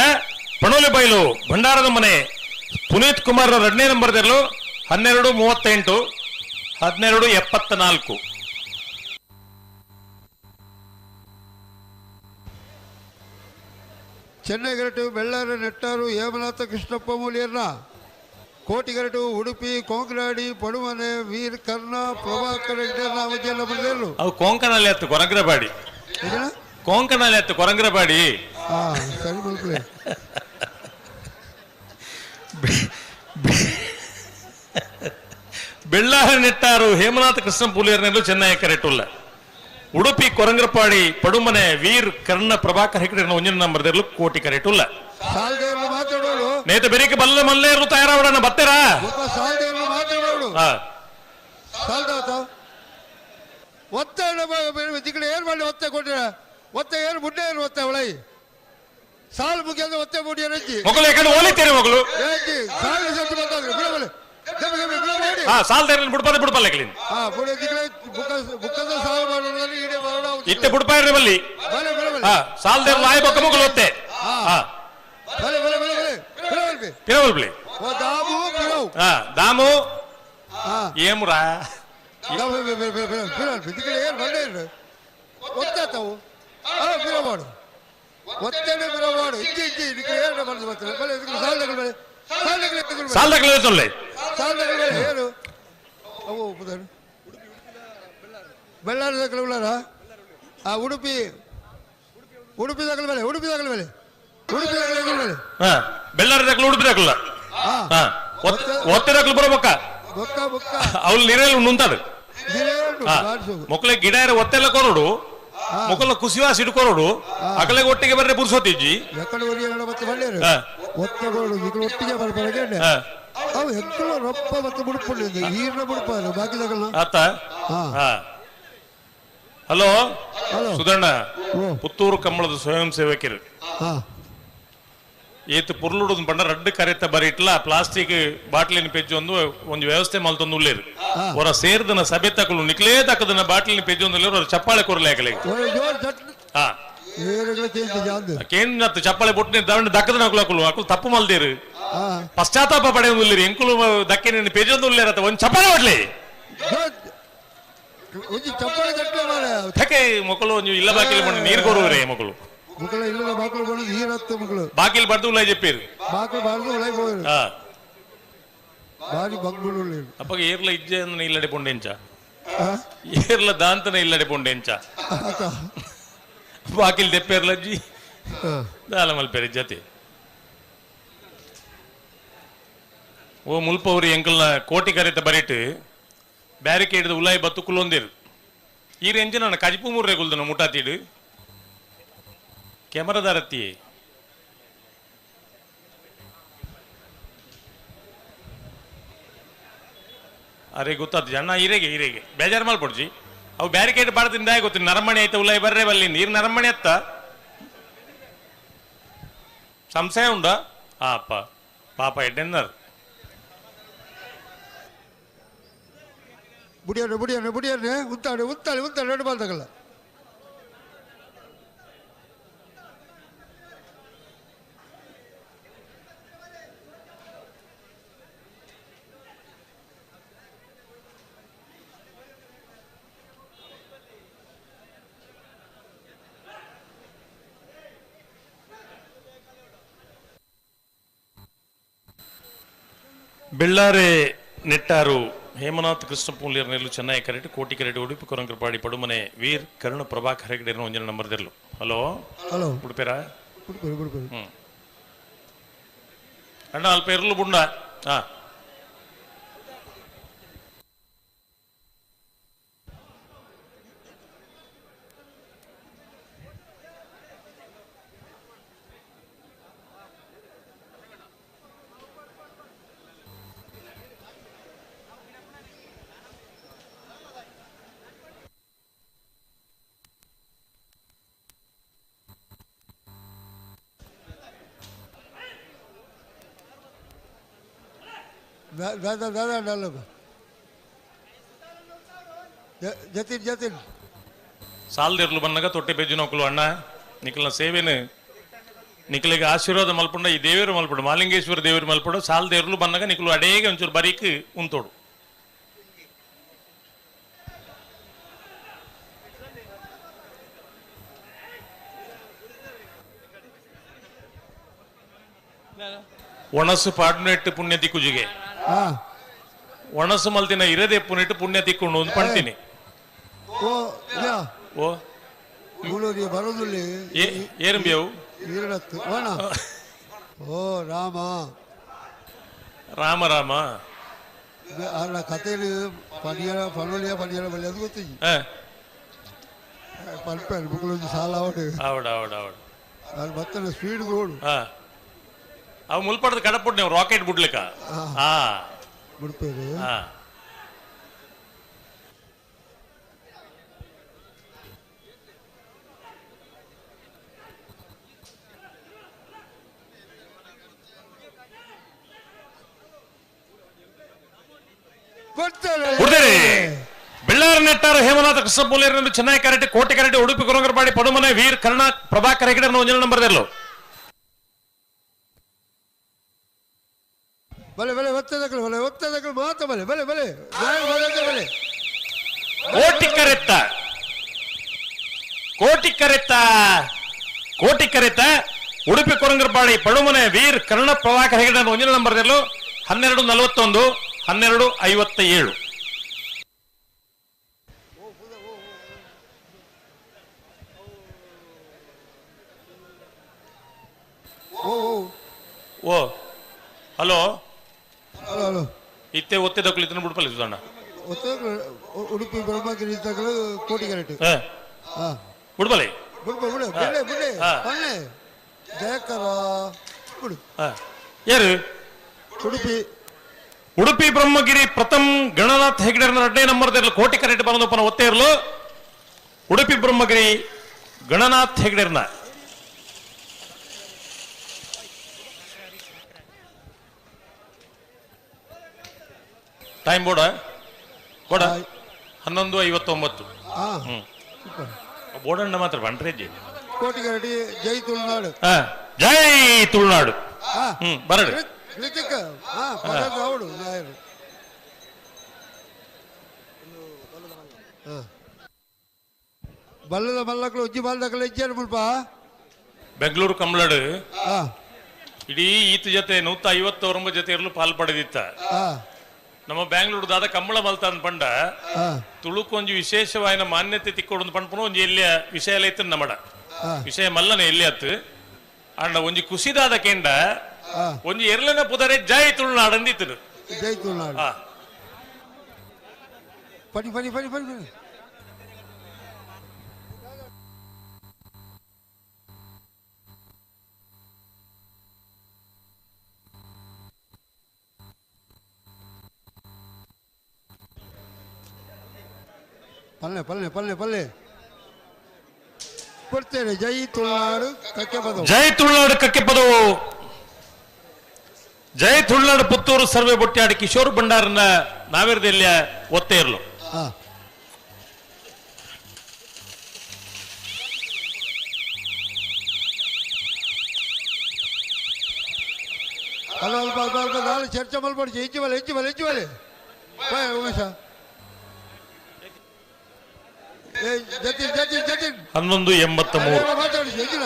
S7: ಪಣೋಲಿ ಬೈಲು ಭಂಡಾರದ ಮನೆ ಪುನೀತ್ ಕುಮಾರ್ ಎರಡನೇ ನಂಬರ್ 12:38 12:74.
S6: ಚೆನ್ನೈ ಗರಟು ಬೆಳ್ಳಾರ ನೆಟ್ಟಾರು ಹೇಮನಾಥ ಕೃಷ್ಣಪ್ಪ ಮೂಲಿಯರ್ನ ಕೋಟಿ ಗರಟು ಉಡುಪಿ ಕೊಂಕನಾಡಿ ಪಡುಮನೆ ವೀರ್ ಕರ್ಣ ಪ್ರಭಾಕರ್ ಹೆಗ್ಡೆ.
S7: ಅವು ಕೊಂಕಣಲ್ಲಿ ಹತ್ತು ಕೊರಂಗ್ರಪಾಡಿ ಕೊಂಕಣಲ್ಲಿ ಹತ್ತು ಕೊರಂಗ್ರಪಾಡಿ.
S6: ಹಾ ಸರಿ ಮಲ್ಕಲೆ.
S7: ಬೆಳ್ಳಾರ ನೆಟ್ಟಾರು ಹೇಮನಾಥ ಕೃಷ್ಣ ಪೂಲಿಯರ್ನೆಲ್ಲೂ ಚೆನ್ನೈ ಕರೆಟುಲ್ಲ ಉಡುಪಿ ಕೊರಂಗ್ರಪಾಡಿ ಪಡುಮನೆ ವೀರ್ ಕರ್ಣ ಪ್ರಭಾಕರ್ ಹೆಗ್ಡೆ ಒಂಜಿನ ನಂಬರ್ ಕೋಟಿ ಕರೆಟುಲ್ಲ ನೇತ ಬೆರಿಕೆ ಬಲ್ಲ ಮಲ್ಲೇರು ತಯಾರಾವಡಣ ಬತ್ತೆರಾ
S6: ಒತ್ತೆ ಏನು ಮಾಡಿ ಒತ್ತೆ ಕೊಟ್ಟಿರ ಒತ್ತೆ ಏನು ಮುಡ್ಡೆ ಏನು ಒತ್ತೆ ಒಳೈ ಸಾಲು ಮುಗಿಯೋದು ಒತ್ತೆ ಮುಡಿ ಏನಜ್ಜಿ
S7: ಮಗಳು ಯಾಕಂದ್ರೆ ಓಲಿತೀರಿ ಮಗಳು
S6: ಸಾಲು ಸತ್ತು ಬಂದಾದ್ರೆ ಬಿಡಬಲೆ
S7: ಸಾಲ್ ಬಿಡ್ಪಾದೆ ಬಿಡ್ಪಲ್ಲ ಇತ್ತೆ ಬಿಡ್ಪಾಯಿರಿ ಬಲ್ಲಿ ಸಾಲ್ದೇರ್ ಲಾಯ್ ಬೊಕ್ಕ ಮಗಳು ಒತ್ತೆ ಪಿರವಲ್ಬಲಿ ದಾಮು ಏಮ್ರಾ
S6: ಬೆಳ್ಳಾರಿ ದಾಖಲೆ ಆ ಉಡುಪಿ ಉಡುಪಿ ದಾಖಲೆ ಮೇಲೆ ಉಡುಪಿ ದಾಖಲೆ ಮೇಲೆ ಉಡುಪಿ ದಾಖಲೆ ಮೇಲೆ
S7: ಬೆಳ್ಳಾರಿ ದಾಖಲೆ ಉಡುಪಿ ದಾಖಲ ಒತ್ತೆ ದಾಖಲೆ ಬರಬೇಕ
S6: ಬೊಕ್ಕ ಬೊಕ್ಕ
S7: ಅವ್ಲು ನೀರಲ್ಲಿ ನುಂತಾడు ಮೊಕ್ಕಲೆ ಗಿಡ ಒತ್ತೆಲ್ಲ ಕೊರಡು ಮೊಕ್ಕಲ ಕುಸಿವಾಸ ಇಟ್ಕೊರಡು ಅಕಲೆ ಒಟ್ಟಿಗೆ ಬರ್ರೆ ಪುರ್ಸೊತ್ತಿಜ್ಜಿ
S6: ಒಟ್ಟಿಗೆ ಬರ್ಬಾರ ಅವು ಹೆಕ್ಕಳು ರೊಪ್ಪ ಮತ್ತು ಬುಡುಪು ಈರ್ನ ಬುಡುಪ ಬಾಕಿ
S7: ಆತ. ಹಲೋ ಸುಧಣ್ಣ, ಪುತ್ತೂರು ಕಂಬಳದ ಸ್ವಯಂ ಸೇವಕರು ಏತ್ ಪುರ್ಲುಡು ಬಂಡ ರಡ್ಡು ಕರೆತ ಬರೀಟ್ಲ ಪ್ಲಾಸ್ಟಿಕ್ ಬಾಟ್ಲಿನ ಪೆಜ್ಜು ಒಂದು ಒಂದು ವ್ಯವಸ್ಥೆ ಮಲ್ತೊಂದು ಉಳ್ಳೇರು. ಹೊರ ಸೇರ್ದನ ಸಭೆ ತಕಲು ನಿಕ್ಲೇ ತಕ್ಕದನ ಬಾಟ್ಲಿನ ಪೆಜ್ಜು ಒಂದು ಹೊರ ಚಪ್ಪಾಳೆ ಕೊರಲೆ ಹಾಕಲೆ. ಹಾ ಕೇಂದ್ರ ಚಪ್ಪಾಳೆ ಬೊಟ್ಟಿನ ದಂಡ ದಕ್ಕದನ ಅಕಲು ಅಕಲು ತಪ್ಪು ಮಲ್ದೇರು ಪಶ್ಚಾತ್ತಾಪ ಪಡೆಯೊಂದು ಉಳ್ಳೇರು ಎಂಕುಲು ದಕ್ಕೆ ನಿನ್ನ ಪೆಜ್ಜೊಂದು ಉಳ್ಳೇರ ಒಂದು ಚಪ್ಪಾಳೆ ಹೊಡ್ಲಿ. ಥಕೆ ಮೊಕಲು ಒಂಜಿ ಇಲ್ಲ ಬಾಕಿಲ್ ಬಂದು ನೀರು ಕೊರುವ್ರೆ ಮೊಕಲು.
S6: ಮಕ್ಕಳು ಇಲ್ಲ ಬಾಕಲು ಬಂದು ನೀರು ಹತ್ತು ಮಕ್ಕಳು
S7: ಬಾಕಿಲ್ ಬರ್ದು ಉಳ್ಳಾಯ್ చెప్పారు
S6: ಬಾಕಲು ಬಾರ್ದು ಉಳ್ಳಾಯ್ పోయారు ಬಾರಿ ಬಂಗ್ಳು
S7: ಅಪ್ಪಗ ಏರ್ಲ ಇಜ್ಜೆ ಇಲ್ಲಡೆ ಪೊಂಡೆಂಚ ಏರ್ಲ ದಾಂತನ ಇಲ್ಲಡೆ ಪೊಂಡೆಂಚ. ಬಾಕಿಲ್ ದೆಪ್ಪೇರ್ಲಜ್ಜಿ ದಾಲ ಮಲ್ಪೇರಿ ಜತೆ. ಓ ಮುಲ್ಪವ್ರಿ ಎಂಕಲ್ನ ಕೋಟಿ ಕರೆತ ಬರಿಟ್ ಬ್ಯಾರಿಕೇಡ್ ಉಲಾಯಿ ಬತ್ತು ಕುಲೊಂದಿರು. ಈ ರೇಂಜ್ ನನ್ನ ಕಜಿಪು ಮೂರ್ರೆ ಕುಲ್ದನ ಮುಟಾತಿಡು ಕ್ಯಾಮರಾದಾರತ್ತಿ. ಅರೆ ಗೊತ್ತಾತು ಜನ ಹಿರೇಗೆ ಹಿರೇಗೆ ಬೇಜಾರು ಮಲ್ಪೊಡ್ಜಿ. ಅವು ಬ್ಯಾರಿಕೇಡ್ ಬಾಡ್ತಿಂದ ಗೊತ್ತು ನರಮಣಿ ಆಯ್ತು ಉಲಾಯಿ ಬರ್ರೆ ಬಲ್ಲಿ ನೀರು ನರಮಣಿ ಅತ್ತ ಸಂಶಯ ಉಂಡ ಅಪ್ಪ ಪಾಪ ಎಡ್ಡೆನ್ನಾರು.
S6: ಬುಡಿಯರ್ರೆ ಬುಡಿಯರ್ರೆ ಬುಡಿಯರ್ರೆ ಉತ್ತಾಳೆ ಉತ್ತಾಳೆ ಉತ್ತಾಳೆ ಎರಡು ಬಾಲ್ ತಗಲ್ಲ.
S7: ಬೆಳ್ಳಾರೆ ನೆಟ್ಟಾರು ಹೇಮನಾಥ್ ಕೃಷ್ಣ ಪೂಲ್ಯರ್ ನೆಲ್ಲು ಚೆನ್ನೈ ಕರೆಟ್ ಕೋಟಿ ಕರೆಟ್ ಉಡುಪಿ ಕೊರಂಕರಪಾಡಿ ಪಡುಮನೆ ವೀರ್ ಕರುಣ ಪ್ರಭಾಕರ್ ಹೆಗಡೆ ಒಂಜನ ನಂಬರ್ ದೆರ್ಲು. ಹಲೋ
S6: ಹಲೋ
S7: ಉಡುಪೇರಾ?
S6: ಉಡುಪಿ ಉಡುಪಿ.
S7: ಅಣ್ಣ ಅಲ್ಪ ಇರ್ಲು ಬುಂಡ. ಹಾ
S6: ದಾದಾ ದಾದಾ ಡಾಲಬ ಜತಿನ್ ಜತಿನ್
S7: ಸಾಲದಿರ್ಲು ಬನ್ನಗ ತೊಟ್ಟೆ ಬೆಜ್ಜಿನೋಕುಲು ಅಣ್ಣ ನಿಖಲ್ನ ಸೇವೆನು ನಿಖಲಿಗೆ ಆಶೀರ್ವಾದ ಮಲ್ಪುಂಡ ಈ ದೇವರು ಮಲ್ಪುಂಡು ಮಾಲಿಂಗೇಶ್ವರ ದೇವರು ಮಲ್ಪುಂಡು ಸಾಲದೇರ್ಲು ಬನ್ನಗ ನಿಖಲು ಅಡೇಗೆ ಒಂಚೂರು ಬರೀಕ್ ಉಂತೋಡು. ಒಣಸು ಪಾಡ್ನೆಟ್ಟು ಪುಣ್ಯ ತಿಕ್ಕುಜಿಗೆ ಒಣಸು ಮಲ್ತಿನ ಇರದೆ ಪುನಿಟ್ಟು ಪುಣ್ಯ ತಿಕ್ಕೊಂಡು ಒಂದು ಪಣ್ತೀನಿ.
S6: ಓ ಯಾ
S7: ಓ
S6: ಗುಳೂರಿ ಬರೋದಿಲ್ಲ.
S7: ಏರುಂಬಿಯವು
S6: ಈರಡತ್ತು ಓಣ ಓ ರಾಮ
S7: ರಾಮ ರಾಮ
S6: ಅಲ್ಲ ಕಥೆಯಲ್ಲಿ ಪನಿಯರ ಪನೋಲಿಯ ಪನಿಯರ ಬಳಿ ಅದು ಗೊತ್ತಿಜ್ಜಿ ಪಲ್ಪೇರು ಬುಕ್ಲೊಂದು ಸಾಲ ಅವಡು
S7: ಆವಡ ಆವಡ ಆವಡ
S6: ಅದು ಮತ್ತೆ ಸ್ಪೀಡ್ ಗೋಡು.
S7: ಅವು ಮುಲ್ಪಡದ ಕಡಪುಡ್ ನೀವು ರಾಕೆಟ್ ಬಿಡ್ಲಿಕ್ಕ. ಹಾ
S6: ಬಿಡ್ಪೇರು.
S7: ಹಾ ಕೊಡ್ತೇನೆ. ಬೆಳ್ಳಾರ ನೆಟ್ಟಾರ ಹೇಮನಾಥ ಕೃಷ್ಣ ಪೂಲೇರನ್ನು ಚೆನ್ನೈ ಕರೆಟ್ ಕೋಟೆ ಕರೆಟ್ ಉಡುಪಿ ಕುರಂಗರಪಾಡಿ ಪಡುಮನೆ ವೀರ್ ಕರ್ಣ ಪ್ರಭಾಕರ್ ಹೆಗಡೆ ಒಂಜನ ನಂಬರ್ ದೆರ್ಲು.
S6: ಬಲೆ ಬಲೆ ಒತ್ತದಕ್ಕಲು ಬಲೆ ಒತ್ತದಕ್ಕಲು ಮಾತ ಬಲೆ ಬಲೆ ಬಲೆ ಬಲೆ ಬಲೆ
S7: ಕೋಟಿ ಕರೆತ್ತ ಕೋಟಿ ಕರೆತ್ತ ಕೋಟಿ ಕರೆತ್ತ ಉಡುಪಿ ಕೊರಂಗರಪಾಡಿ ಪಡುಮನೆ ವೀರ್ ಕರ್ಣ ಪ್ರಭಾಕರ್ ಹೆಗಡೆ ಒಂಜನ ನಂಬರ್ ದೆರ್ಲು. 12:41 12:57.
S6: ಓ ಓ
S7: ಓ ಹಲೋ
S6: ಹಲೋ ಹಲೋ
S7: ಇತ್ತೆ ಒತ್ತಿದ ಇದನ್ನ ಬಿಡ್ಪಲ್ಲ ಸುಧಣ್ಣ.
S6: ಒತ್ತದಕ್ಕಲು ಉಡುಪಿ ಬ್ರಹ್ಮಗಿರಿ ತಗಲು ಕೋಟಿ ಕರೆಟ್. ಹಾ
S7: ಬಿಡ್ಬಲಿ
S6: ಬಿಡು ಬಿಡು ಬಿಡೆ ಬಿಡೆ ಪನ್ನೆ ಜಯಕರ ಬಿಡು.
S7: ಯಾರು
S6: ಉಡುಪಿ
S7: ಉಡುಪಿ ಬ್ರಹ್ಮಗಿರಿ ಪ್ರಥಮ್ ಗಣನಾಥ್ ಹೆಗಡೆ ಎರಡನೇ ನಂಬರ್ ಕೋಟಿ ಕರೆಟ್ ಬಂದಪ್ಪನ ಒತ್ತೇ ಇರಲು ಉಡುಪಿ ಬ್ರಹ್ಮಗಿರಿ ಗಣನಾಥ್ ಹೆಗಡೆರ್ನ ಟೈಮ್ ಬೋರ್ಡ ಕೊಡ 11:59.
S6: ಹ್ಮ್
S7: ಬೋರ್ಡಣ್ಣ ಮಾತ್ರ ಬಂಟ್ರೇಜಿ.
S6: ಕೋಟಿ ಕರೆಟಿ ಜೈ ತುಳುನಾಡು.
S7: ಜೈ ತುಳುನಾಡು. ಬರಡು
S6: ಋತಿಕ್ ಅವಳು ನಾಯರು. ಬಲ್ಲದ ಮಲ್ಲಕ್ಳು ಉಜ್ಜಿ ಬಾಲ್ದಕ್ಳು ಇಜ್ಜಾರು ಮುಲ್ಪ.
S7: ಬೆಂಗಳೂರು ಕಮ್ಲಡು ಇಡೀ ಈತ ಜೊತೆ 159 ಜೊತೆ ಇರಲು ಪಾಲ್ ಪಡೆದಿತ್ತ. ನಮ್ಮ ಬ್ಯಾಂಗ್ಳೂರು ದಾದ ಕಂಬಳ ಮಲ್ತಾನ್ ಪಂಡ ತುಳುಕು ಒಂಜಿ ವಿಶೇಷವಾಯಿನ ಮಾನ್ಯತೆ ತಿಕ್ಕೊಡು ಪಂಡ್ಪುನ ಒಂಜಿ ಎಲ್ಲಿಯ ವಿಷಯ ಐತೆ ನಮ್ಮಡ. ವಿಷಯ ಮಲ್ಲನೆ ಎಲ್ಲಿ ಅತ್ತು ಅಂಡ ಒಂಜಿ ಕುಸಿದಾದ ಕೇಂಡ ಒಂಜಿ ಎರ್ಲನ ಪುದರೆ ಜೈ ತುಳುನಾಡು ಅಂದಿತ್ತು.
S6: ಜೈ ತುಳುನಾಡು. ಪಡಿ ಪಡಿ ಪಡಿ ಪಡಿ ಪಡಿ. ಪಲ್ಲೆ ಪಲ್ಲೆ ಪಲ್ಲೆ ಪಲ್ಲೆ ಕೊಡ್ತೇನೆ. ಜೈ ತುಳುನಾಡು ಕಕ್ಕೆ ಪದವು.
S7: ಜೈ ತುಳುನಾಡು ಕಕ್ಕೆ ಪದವು. ಜೈ ತುಳುನಾಡು ಪುತ್ತೂರು ಸರ್ವೆ ಬೊಟ್ಟಾಡಿ ಕಿಶೋರ್ ಭಂಡಾರನ ನಾವೇರದೆಲ್ಲಿಯ ಒತ್ತೆ ಇರಲು.
S6: ಅಲ್ಲ ಅಲ್ಪ ಅಲ್ಪ ಅಲ್ಪ ನಾನು ಚರ್ಚೆ ಮಲ್ಪಡಿಸಿ ಹೆಚ್ಚು ಬಲೆ ಹೆಚ್ಚು ಬಲೆ ಹೆಚ್ಚು ಬಲೆ ಬಾಯ್ ಉಮೇಶ. ಏ ಜತಿನ್ ಜತಿನ್ ಜತಿನ್
S7: 11:83.
S6: ಮಾತಾಡಿಸಿ ಹೆಚ್ಚಿನ.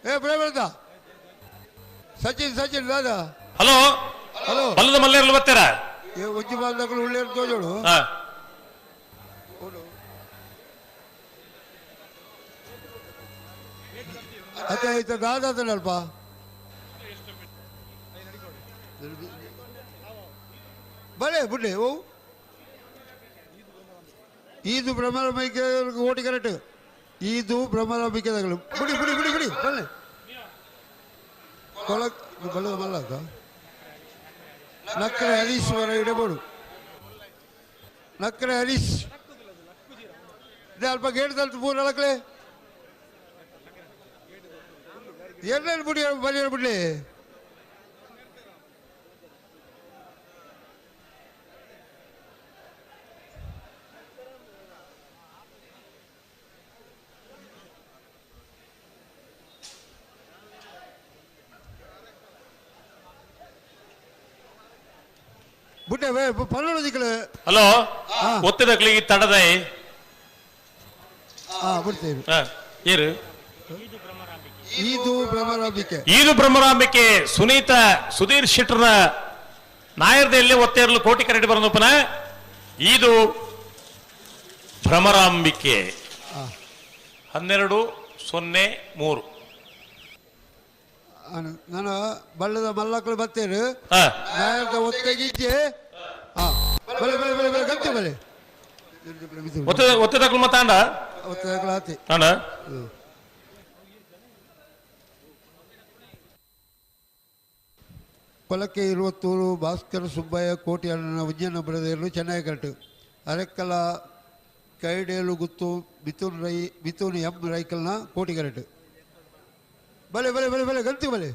S6: ಏ ಪ್ರೇಮದ ಸಚಿನ್ ಸಚಿನ್ ದಾದಾ.
S7: Hello
S6: hello.
S7: ಬಲ್ಲದ ಮಲ್ಲೇರ್ಲು ಬರ್ತಾರ?
S6: ಏ ಉಜ್ಜಿ ಬಾಲ್ದಕ್ಕಲು ಉಳ್ಳೇರು ತೋಜೋಡು. ಅತ್ತೆ ಆಯ್ತು ದಾದಾ ಅಲ್ಪ ಬಲೆ ಬುಡ್ಡೆ ಓ ಈದು ಭ್ರಮರಾಂಬಿಕೆ ಓಟಿ ಕರೆಕ್ಟ್. ಈದು ಭ್ರಮರಾಂಬಿಕೆ ತಗಲು ಬಿಡಿ ಬಿಡಿ ಬಿಡಿ ಬಿಡಿ ಬಲ್ಲೆ ಕೊಳ ಬಲ್ಲ ಮಲ್ಲ ನಕ್ಕರೆ ಹರೀಶ್ ವರ ಇಡಬೋಡು. ನಕ್ಕರೆ ಹರೀಶ್ ಅಲ್ಪ ಗೇಟ್ ತಲ್ತು ಪೂರ ನಳಕ್ಲೆ ಎರಡೆರಡು ಬಿಡಿ ಬಲಿ ಬಿಡ್ಲಿ. ಬುಡ್ಡೆ ಪನ್ನೊಂದು ದಿಕ್ಕಲು.
S7: ಹಲೋ ಒತ್ತಿದಕ್ಲಿಗೆ ತಡದೈ.
S6: ಬಿಡ್ತೇವೆ.
S7: ಏರು
S6: ಈದು ಭ್ರಮರಾಂಬಿಕೆ.
S7: ಈದು ಭ್ರಮರಾಂಬಿಕೆ ಸುನೀತಾ ಸುಧೀರ್ ಶೆಟ್ಟರ್ನ ನಾಯರ್ದೆಲ್ಲಿ ಒತ್ತೇರ್ಲು ಕೋಟಿ ಕರಡಿ ಬರಂದಪ್ಪನ ಈದು ಭ್ರಮರಾಂಬಿಕೆ. 12:03.
S6: ನಾನು ಬಳ್ಳದ ಮಲ್ಲಕ್ಕಳು ಬರ್ತೇನೆ. ನಾಯರ್ದ ಒತ್ತೆಗಿಜ್ಜೆ. ಬಲೆ ಬಲೆ ಬಲೆ ಬಲೆ ಗಂಟೆ ಬಲೆ.
S7: ಒತ್ತೆ ತಕ್ಲು ಮತ್ತಾಂಡ
S6: ಒತ್ತೆ ತಕ್ಲು ಆತಿ.
S7: ಅಂಡ
S6: ಕೊಲಕ್ಕೆ ಇರುವತ್ತೂರು ಭಾಸ್ಕರ ಸುಬ್ಬಯ್ಯ ಕೋಟಿ ಅಣ್ಣನ ಉಜ್ಜಯನ ಬ್ರದೇರು ಚೆನ್ನಾಗಿ ಕರೆಕ್ಟ್. ಅರೆಕ್ಕಲ ಕೈಡೇಲು ಗುತ್ತು ಮಿಥುನ್ ರೈ ಮಿಥುನ್ ಎಂ ರೈಕಲ್ನ ಕೋಟಿ ಕರೆಕ್ಟ್. ಬಲೆ ಬಲೆ ಬಲೆ ಬಲೆ ಗಂತಿ ಬಲೆ.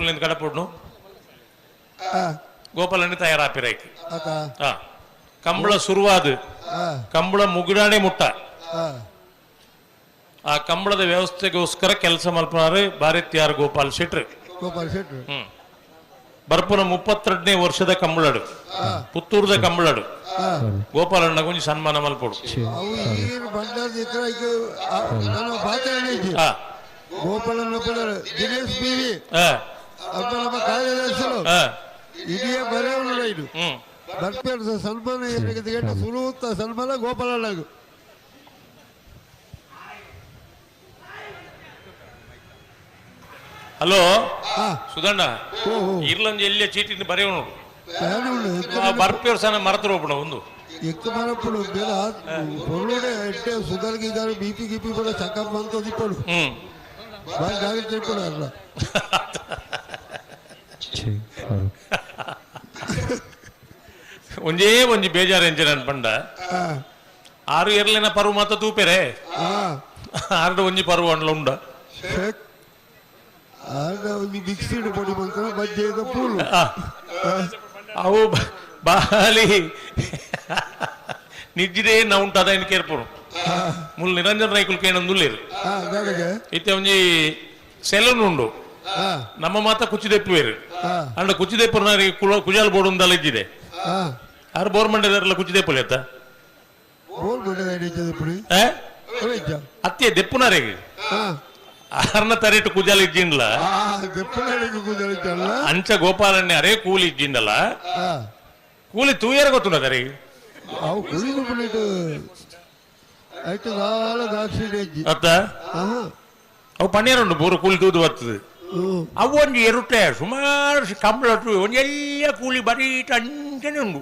S7: ಕಡಪುಡ್ಲಿಂದ ಕಡಪುಡ್ನು ಗೋಪಾಲಣ್ಣೆ ತಯಾರಾಪಿರೈಕ್. ಕಂಬಳ ಶುರುವಾದ ಕಂಬಳ ಮುಗಿಡಾಣೆ ಮುಟ್ಟ ಆ ಕಂಬಳದ ವ್ಯವಸ್ಥೆಗೋಸ್ಕರ ಕೆಲಸ ಮಲ್ಪನಾರು ಭಾರತೀಯಾರ್ ಗೋಪಾಲ್ ಶೆಟ್ರು.
S6: ಗೋಪಾಲ್ ಶೆಟ್ರು
S7: ಬರ್ಪುನ 32ನೇ ವರ್ಷದ ಕಂಬಳಡು, ಪುತ್ತೂರ್ದ ಕಂಬಳಡು ಗೋಪಾಲಣ್ಣ ಕೊಂಚ ಸನ್ಮಾನ ಮಲ್ಪೊಡು.
S6: ಗೋಪಾಲಣ್ಣ ದಿನೇಶ್ ಬಿವಿ ಕಾರ್ಯದರ್ಶಿಗಳು ಇಡೀ ಬರೆಯವನು ಇದು ಬರ್ಪೇರ್ ಸನ್ಮಾನ ಸುರುತ್ತ ಸನ್ಮಾನ ಗೋಪಾಲಣ್ಣ.
S7: ಹಲೋ ಸುಧಣ್ಣ, ಇರ್ಲಂಜ ಎಲ್ಲಿಯ ಚೀಟಿನ ಬರೆಯವನು ಬರ್ಪೇರ್ ಸಣ್ಣ ಮರತರು ಒಬ್ಬನ ಒಂದು
S6: ಎಕ್ಕ ಮರಪ್ಪಡು ಬೇಡ ಪೊರ್ಲುಡೆ ಎಟ್ಟೆ ಸುಧರ್ಗಿದ್ದಾರೆ ಬಿಪಿ ಗಿಪಿ ಕೂಡ ಚಕಪ್ ಅಂತ ದಿಪ್ಪಡು ಬಾರಿ ಜಾಗ್ರತೆ ಇಪ್ಪಡು ಅಲ್ಲ.
S7: ಒಂಜೇ ಒಂಜಿ ಬೇಜಾರು ಎಂಚಿನ ಅನ್ಪಂಡ ಆರು ಎರ್ಲಿನ ಪರ್ವ ಮಾತ ತೂಪೆರೆ ಆರು ಒಂಜಿ ಪರ್ವ ಅಂಡ್ಲ ಉಂಡ ಅವು ಬಾಲಿ ನಿಜ್ಜಿದೇ ನಾವು ಉಂಟು ಅದ ಕೇರ್ಪುರು ಮುಲ್ ನಿರಂಜನ್ ರೈಕುಲ್ ಕೇಣಂದುಲ್ಲೇರು ಇತ್ತೆ ಒಂಜಿ ಸೆಲೂನ್ ಉಂಡು ನಮ್ಮ ಮಾತ ಕುಚಿದೆಪ್ಪುವೇರು ಅಂಡ ಕುಚಿದೆಪ್ಪುನ ಕುಜಾಲ್ ಬೋರ್ಡ್ ಉಂದಲ್ಲ ಇದ್ದಿದೆ ಆರು ಬೋರ್ ಮಂಡ್ಯದಾರಲ್ಲ ಕುಚಿದೆಪ್ಪುಲೆ ಅತ್ತ ಅತ್ತೆ ದೆಪ್ಪುನಾರಿಗೆ ಆರ್ನ ತರಿಟ್ಟು ಕುಜಾಲ್ ಇಜ್ಜಿಂಡ್ಲ ಅಂಚ ಗೋಪಾಲಣ್ಣೆ ಅರೇ ಕೂಲಿ ಇಜ್ಜಿಂಡಲ್ಲ ಕೂಲಿ ತೂಯರ ಗೊತ್ತುಂಡ ತರಿಗೆ ಅತ್ತ ಅವು ಪನ್ನೀರುಂಡು ಪೂರ ಕೂಲಿ ತೂದು ಬರ್ತದೆ. ಅವು ಒಂಜಿ ಎರುಟೆ ಸುಮಾರು ಕಂಬಳ ಒಂಜಿ ಎಲ್ಲ ಕೂಲಿ ಬರೀ ಅಂಚನೆ ಉಂಡು.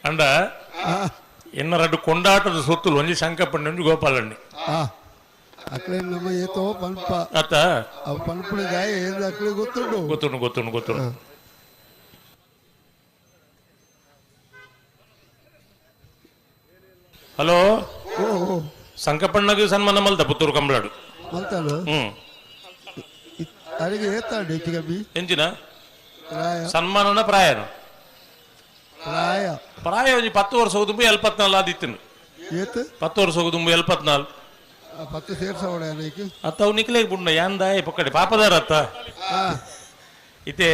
S7: ಅಂಡ ಎನ್ನ ರಡ್ಡು ಕೊಂಡಾಟದ ಸೊತ್ತುಲು ಒಂಜಿ ಶಂಕಪ್ಪಣ್ಣೆ ಒಂಜಿ ಗೋಪಾಲಣ್ಣೆ. ಅತ್ತ ಗೊತ್ತುಂಡು ಗೊತ್ತುಂಡು ಗೊತ್ತುಂಡು. ಹಲೋ ಸಂಕಪ್ಪಣ್ಣಗೆ ಸನ್ಮಾನ ಮಲ್ತ ಪುತ್ತೂರು ಕಂಬಳಾಡು ಎಂಚಿನ ಸನ್ಮಾನನ ಪ್ರಾಯನ ಪ್ರಾಯ ಒಂಜಿ 10 ವರ್ಷ ತುಂಬ 74 ಆದಿತ್ತು. 10 ವರ್ಷ ತುಂಬ 74 ಅತ್ತ ಅವು ನಿಕ್ಲೇಗ್ ಬುಂಡ ಯಾಂದಾಯ ಪೊಕ್ಕಡೆ ಪಾಪದಾರ ಅತ್ತ ಇತ್ತೆ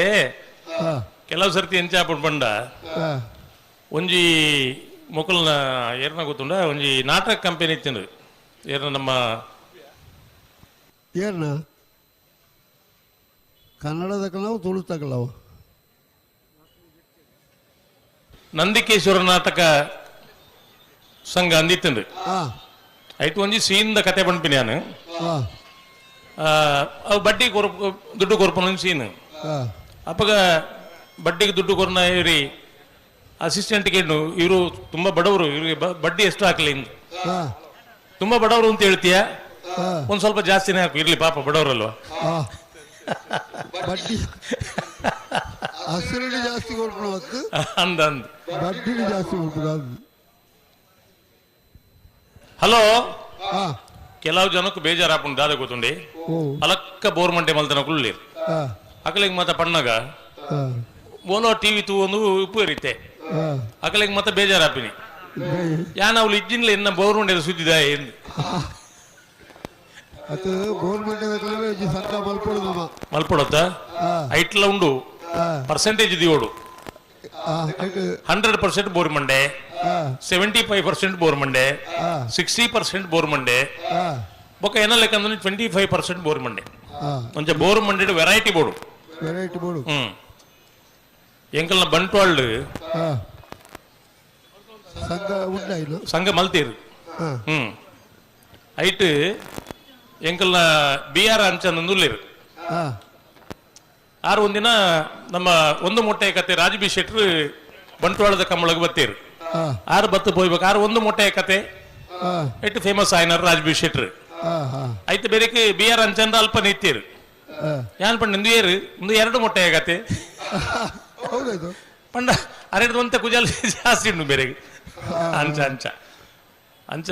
S7: ಕೆಲವು ಸರ್ತಿ ಎಂಚಾಪುಂಡು ಪಂಡ ಒಂಜಿ ಮೊಕಲ್ನ ಏರ್ನ ಗೊತ್ತುಂಡ ಒಂಜಿ ನಾಟಕ ಕಂಪೆನಿ ಇತ್ತಿನ ಏರ್ನ ನಮ್ಮ
S6: ಏರ್ನ ಕನ್ನಡದ ತುಳು ತಗಲವು
S7: ನಂದಿಕೇಶ್ವರ ನಾಟಕ ಸಂಘ ಅಂದಿತ್ತಂದು ಆಯ್ತು ಒಂಜಿ ಸೀನ್ದ ಕತೆ ಪನ್ಪಿನಿ ನಾನು. ಅವು ಬಡ್ಡಿ ಕೊರ್ ದುಡ್ಡು ಕೊರ್ಪನ ಒಂಜಿ ಸೀನ್. ಅಪ್ಪಗ ಬಡ್ಡಿಗೆ ದುಡ್ಡು ಕೊರ್ನ ಇವ್ರಿ ಅಸಿಸ್ಟೆಂಟ್ ಇವರು ತುಂಬಾ ಬಡವರು, ಇವ್ರಿಗೆ ಬಡ್ಡಿ ಎಷ್ಟು ಹಾಕ್ಲಿ ತುಂಬಾ ಬಡವರು ಅಂತ ಹೇಳ್ತೀಯ, ಒಂದ್ ಸ್ವಲ್ಪ ಜಾಸ್ತಿನೇ ಹಾಕು, ಇರ್ಲಿ ಪಾಪ ಬಡವರಲ್ವಾ.
S6: ಬಡ್ಡಿ ಹಸಿರು ಜಾಸ್ತಿ
S7: ಅಂದ ಅಂದ
S6: ಬಡ್ಡಿ ಜಾಸ್ತಿ.
S7: ಹಲೋ ಕೆಲವು ಜನಕ್ಕೆ ಬೇಜಾರಾಪುಂಡು ದಾದ ಗೊತ್ತುಂಡಿ ಅಲಕ್ಕ ಬೋರ್ ಮಂಟೆ ಮಲ್ತನಕುಲು ಅಕಲಿಗೆ ಮಾತ ಪಣ್ಣಗ ಓಲೋ ಟಿವಿ ತೂ ಒಂದು ಉಪ್ಪು ಇರುತ್ತೆ ಅಕಲಿಗೆ ಮತ್ತೆ ಬೇಜಾರಾಪಿನಿ ಯಾನ ಅವಳು ಇಜ್ಜಿನ್ಲ ಎನ್ನ ಬೋರ್ ಮಂಡೆ ಸುದ್ದಿದ ಎಂದು ಮಲ್ಪೊಡತ್ತ ಐಟ್ಲ ಉಂಡು ಪರ್ಸೆಂಟೇಜ್ ದಿವೋಡು 100% ಬೋರ್ ಮಂಡೆ, 75% ಬೋರ್ ಮಂಡೆ, 60% ಬೋರ್ ಮಂಡೆ, ಬೊಕ್ಕ ಏನ ಲೆಕ್ಕ ಅಂದ್ರೆ 25% ಬೋರ್ ಮಂಡೆ. ಒಂಚ ಬೋರ್ ಮಂಡೆ ವೆರೈಟಿ ಬೋರ್ಡು
S6: ವೆರೈಟಿ ಬೋರ್ಡು.
S7: ಎಂಕಲ್ನ ಬಂಟ್ವಾಳ್ ಸಂಘ ಮಲ್ತೀರು. ಐಟ್ ಎಂಕಲ್ನ ಬಿ ಆರ್ ಅಂಚಂದುಲ್ಲೇರು ಆರು ಒಂದಿನ ನಮ್ಮ ಒಂದು ಮೊಟ್ಟೆ ಕತೆ ರಾಜು ಬಿ ಶೆಟ್ರು ಬಂಟ್ವಾಳದ ಕಮ್ಮಳಗ್ ಬತ್ತೀರು. ಆರು ಬತ್ತು ಪೋಯ್ಬೇಕು ಆರು ಒಂದು ಮೊಟ್ಟೆ ಕತೆ ಇಟ್ಟು ಫೇಮಸ್ ಆಯ್ನಾರು ರಾಜು ಬಿ ಶೆಟ್ರು. ಐತೆ ಬೇರೆ ಬಿ ಆರ್ ಅಂಚಂದ ಅಲ್ಪ ನಿತ್ತೀರು ಯಾನ್ ಪಂಡ ನಿಂದು ಏರು ಒಂದು ಎರಡು ಮೊಟ್ಟೆ ಕತೆ ಪಂಡ ಅರೆಡ್ದು ಒಂತೆ ಕುಜಲ್ ಜಾಸ್ತಿ ಉಂಡು ಬೇರೆ. ಅಂಚ ಅಂಚ ಅಂಚ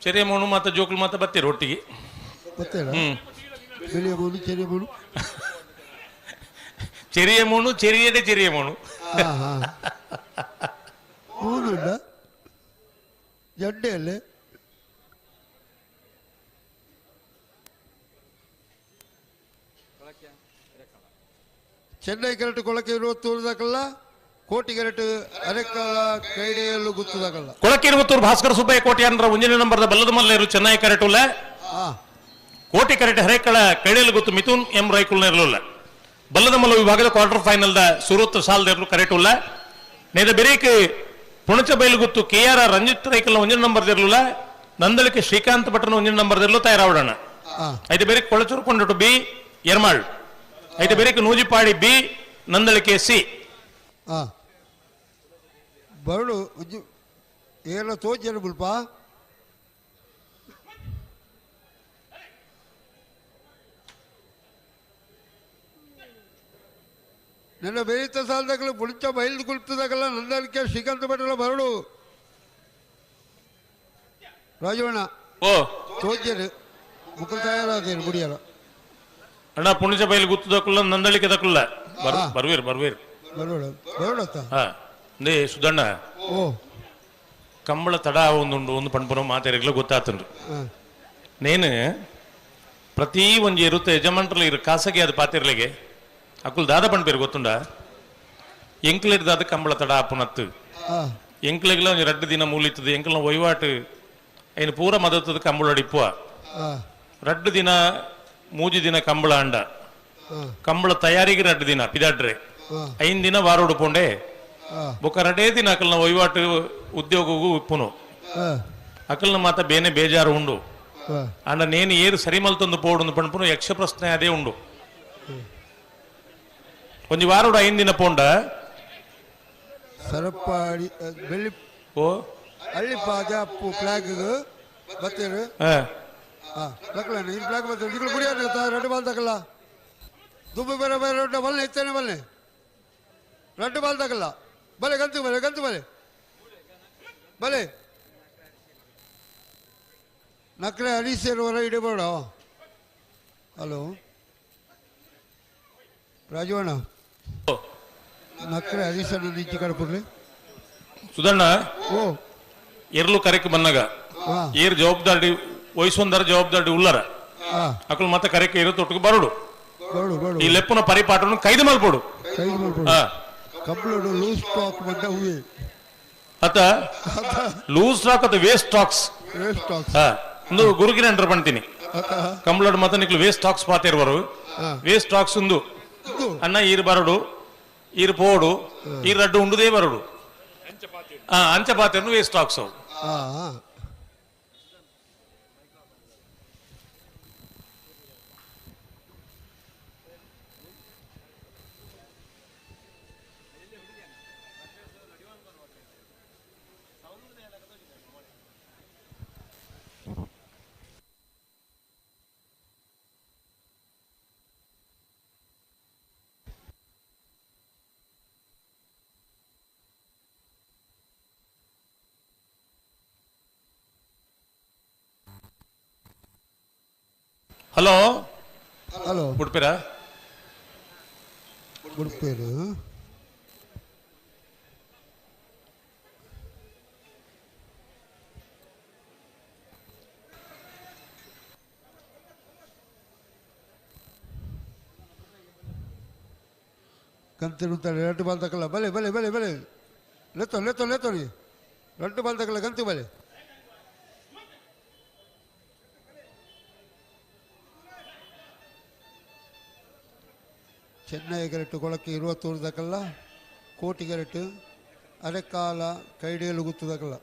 S7: ಚೆರಿಯ ಮೋನು ಮಾತ ಜೋಕುಲು ಮಾತ ಬತ್ತೀರು ಒಟ್ಟಿಗೆ. ಚೆರಿಯ ಮೋನು ಚೆರಿಯಡೆ ಚೆರಿಯ ಮೋನು
S6: ಜಡ್ಡೆ ಅಲ್ಲೇ. ಚೆನ್ನೈ ಕರೆಟ್ ಕೊಳಕೆ ಇರುವತ್ತೂರು ಕೋಟಿ ಕರೆಟ್ ಅರೆಕಾಲ ಕೈಡೆಯಲ್ಲೂ ಗುತ್ತದಾಗಲ್ಲ.
S7: ಕೊಳಕೆ ಇರುವತ್ತೂರು ಭಾಸ್ಕರ ಸುಬ್ಬಯ್ಯ ಕೋಟಿ ಅಂದ್ರೆ ಒಂದನೇ ನಂಬರ್ದ ಬಲ್ಲದ ಮಲ್ಲೇರು ಚೆನ್ನೈ ಕರೆಟುಲ್ಲ. ಕೋಟಿ ಕರೆಟ್ ಹರೇಕಳ ಕೈಡೆಯಲ್ಲೂ ಗೊತ್ತು ಮಿಥುನ್ ಎಂ ರೈಕುಲ್ ಇರಲಿಲ್ಲ. ಬಲ್ಲದ ಮಲ್ಲ ವಿಭಾಗದ ಕ್ವಾರ್ಟರ್ ಫೈನಲ್ the ಸುರತ್ ಸಾಲ್ದೇರ್ಲು ಕರೆಟುಲ್ಲ. ನೇದ ಬೆರೇಕ್ ಪುಣಚ ಬೈಲು ಗೊತ್ತು ಕೆ ಆರ್ ರಂಜಿತ್ ರೈಕಲ್ ಒಂದನೇ ನಂಬರ್ ಇರಲಿಲ್ಲ. ನಂದಳಿಕೆ ಶ್ರೀಕಾಂತ್ ಭಟ್ರನ ಒಂದನೇ ನಂಬರ್ ಇರಲು ತಯಾರಾವಡೋಣ. ಐದು ಬೇರೆ ಕೊಳಚೂರು ಕೊಂಡಟು ಬಿ ಎರ್ಮಾಳ್. ಐದು ಬೇರೆ ನೂಜಿಪಾಡಿ ಬಿ ನಂದಳಿಕೆ ಸಿ.
S6: ಬರಡು ಏನ ತೋಜನ ಬುಲ್ಪ ನಿನ್ನ ಬೇರಿತ ಸಾಲದಾಗಲ ಪುಳಿಚ ಬಯಲು ಕುಲ್ತದಾಗಲ್ಲ ನಂದಳಿಕೆ ಶ್ರೀಕಾಂತ ಭಟ್ರಲ ಬರಡು ರಾಜವಣ್ಣ
S7: ಓ
S6: ತೋಜರು ಮುಕ್ಕಲು ತಯಾರಾದೇನು ಗುಡಿಯಲ್ಲ.
S7: ಅಣ್ಣ ಪುಣಿಚ ಬಯಲು ಗುತ್ತದಕ್ಕಲ್ಲ ನಂದಳಿಕೆ ದಕ್ಕಲ್ಲ ಬರ್ವೀರ್ ಬರ್ವೀರ್
S6: ಬರೋಡ ಬರೋಡತ್ತ.
S7: ಹಾ ನೇ ಸುಧಣ್ಣ.
S6: ಓ
S7: ಕಂಬಳ ತಡ ಒಂದುಂಡು ಒಂದು ಪಣ್ಪುರ ಮಾತೆರೆಗ್ಲ ಗೊತ್ತಾತಂಡು. ನೇನು ಪ್ರತಿ ಒಂಜಿ ಇರುತ್ತೆ ಯಜಮಾನ್ರಲ್ಲಿ ಇರು ಖಾಸಗಿ ಅದು ಪಾತಿರ್ಲಿಗೆ ಅಕುಲ್ ದಾದ ಪಣ್ಪೇರು ಗೊತ್ತುಂಡ ಎಂಕ್ಲೆಡ್ ಕಂಬಳ ತಡ ಅಪ್ಪನತ್ತು ಎಂಕ್ಲೆಗ್ಲ ಒಂಜಿ ರಡ್ಡು ದಿನ ಮೂಲಿತ್ತದ ಎಂಕ್ಲ ವಹಿವಾಟು ಐನು ಪೂರ ಮದತ್ತದ ಕಂಬಳ ಅಡಿಪ್ಪುವ ರಡ್ಡು ದಿನ ಮೂಜಿ ದಿನ ಕಂಬಳ ಅಂಡ ಕಂಬಳ ತಯಾರಿಗೆ ರಡ್ಡು ದಿನ ಪಿದಾಡ್ರೆ ಐನ್ ದಿನ ವಾರೋಡು ಪೋಂಡೆ ಬೊಕ್ಕ ರಡೇ ದಿನ ಅಕಲ್ನ ವಹಿವಾಟು ಉದ್ಯೋಗಗೂ ಉಪ್ಪುನು ಅಕಲ್ನ ಮಾತ ಬೇನೆ ಬೇಜಾರು ಉಂಡು. ಅಂಡ ನೇನು ಏರು ಸರಿಮಲ್ತೊಂದು ಪೋಡು ಪಣ್ಪುನು ಯಕ್ಷ ಪ್ರಶ್ನೆ ಅದೇ ಉಂಡು. ಒಂಜಿ ವಾರೋಡು ಐನ್ ದಿನ ಪೋಂಡ
S6: ಸರಪಾಡಿ ಬೆಳ್ಳಿ
S7: ಓ
S6: ಅಳ್ಳಿಪಾದ ಅಪ್ಪು ಫ್ಲಾಗ್ ಬತ್ತೀರು. ಫ್ಲಾಗ್ ಬತ್ತೀರು ನಿಗಳು ಗುಡಿಯಾರ ಎರಡು ಬಾಲ್ ತಗಲ್ಲ ದುಬ್ಬು ಬೇರೆ ಬೇರೆ ರೊಡ್ಡ ಬಲ್ಲೆ ಇತ್ತೇನೆ ಬಲ್ಲೆ ರಡ್ಡು ಬಾಲ್ ತಗಲ್ಲ ಬಲೆ ಗಂತು ಬಲೆ ಗಂತು ಬಲೆ ಬಲೆ ನಕ್ರೆ ಹರೀಶ್ ಇಡಬೇಡ. ಹಲೋ ರಾಜವಣ್ಣ ನಕ್ರೆ ಹರೀಶಣ್ಣ ನಿಂಚಿ ಕಡಪುರ್ಲಿ
S7: ಸುಧಣ್ಣ.
S6: ಓ
S7: ಎರ್ಲು ಕರೆಕ್ ಬಂದಾಗ ಏರ್ ಜವಾಬ್ದಾರಿ ವಹಿಸೊಂದರ ಜವಾಬ್ದಾರಿ ಉಲ್ಲರ ಅಕುಲು ಮತ್ತೆ ಕರೆಕ್ ಇರೋ ತೊಟ್ಟಿಗೆ ಬರೋಡು ಈ ಲೆಪ್ಪುನ ಪರಿಪಾಟನು ಕೈದು ಮಲ್ಪೋಡು
S6: ಕೈದು ಮಲ್ಪೋಡು ಕಬ್ಲೋಡು ಲೂಸ್ ಸ್ಟಾಕ್ ಬಂದ ಹೂವೆ
S7: ಅತ ಲೂಸ್ ಸ್ಟಾಕ್ ಅತ ವೇಸ್ಟ್ ಸ್ಟಾಕ್ಸ್
S6: ವೇಸ್ಟ್ ಸ್ಟಾಕ್ಸ್
S7: ಒಂದು ಗುರುಗಿನ ಅಂಡರ್ ಪಣ್ತೀನಿ ಕಂಬ್ಲೋಡು ಮತ್ತೆ ನಿಕ್ಲು ವೇಸ್ಟ್ ಸ್ಟಾಕ್ಸ್ ಪಾತಿರುವರು ವೇಸ್ಟ್ ಸ್ಟಾಕ್ಸ್ ಉಂದು ಅಣ್ಣ ಈರು ಬರಡು ಈರು ಪೋಡು ಈರು ರಡ್ಡು ಉಂಡುದೇ ಬರಡು ಅಂಚ ಪಾತಿರ್ನು ವೇಸ್ಟ್ ಸ್ಟಾಕ್ಸ್ ಅವು. ಹಲೋ
S6: ಹಲೋ
S7: ಉಡುಪಿರಾ
S6: ಉಡುಪಿರು ಕಂತಿರುತ್ತಾರೆ ಎರಡು ಬಾಲ್ ತಕಲ್ಲ ಬಲೆ ಬಲೆ ಬಲೆ ಬಲೆ ಲೆತ್ತೋ ಲೆತ್ತೋ ಲೆತ್ತೋ ರೀ ಎರಡು ಬಾಲ್ ತಕಲ್ಲ ಕಂತು ಬಲೆ ಚೆನ್ನೈ ಗರೆಟ್ಟು ಕೊಳಕ್ಕೆ ಇರುವತ್ತೂರು ದಕಲ್ಲ ಕೋಟಿ ಗರೆಟ್ಟು ಅರೆಕಾಲ ಕೈಡಿಯಲು ಗುತ್ತದಕಲ್ಲ.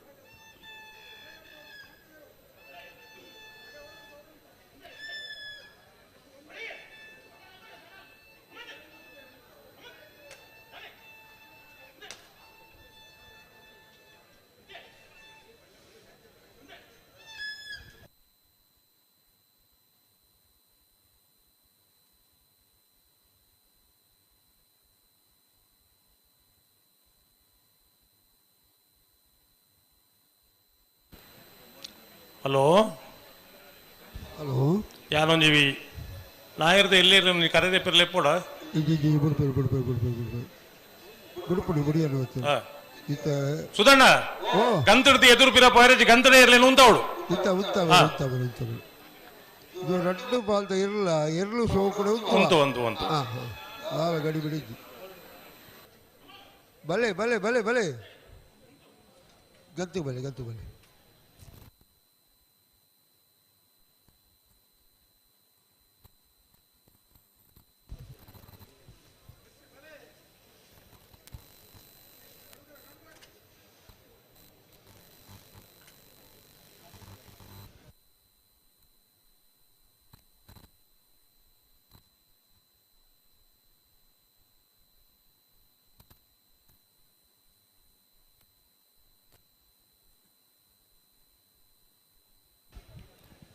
S7: ಹಲೋ
S6: ಹಲೋ
S7: ಯಾನೊಂಜಿವಿ ನಾಯರ್ದ ಎಲ್ಲಿ ಕರೆದೆ ಪಿರ್ಲೆ ಪೋಡ
S6: ಇಜ್ಜಿ ಇಜ್ಜಿ ಬುಡ್ಪೇರು ಬುಡ್ಪೇರು ಬುಡ್ಪೇರು ಬುಡ್ಪೇರು ಬುಡ್ಪುಡಿ ಬುಡಿಯನ್ನು ಇತ್ತ
S7: ಸುಧಣ್ಣ
S6: ಓ
S7: ಗಂತಡ್ದು ಎದುರು ಪಿರ ಪೋಯರಜಿ ಗಂತಡೆ ಇರಲಿ ಉಂತಾವಳು
S6: ಇತ್ತ ಉತ್ತ ಉತ್ತ ಉತ್ತ ಇದು ರಡ್ಡು ಬಾಲ್ದ ಇರಲ್ಲ ಎರಲು ಸೋಕುಡು
S7: ಉಂತು ಉಂತು ಉಂತು
S6: ಹಾಂ ಹಾಂ ದಾಲ ಗಡಿ ಬಿಡಿಜ್ಜಿ ಬಲೆ ಬಲೆ ಬಲೆ ಬಲೆ ಗಂತು ಬಲೆ ಗಂತು ಬಲೆ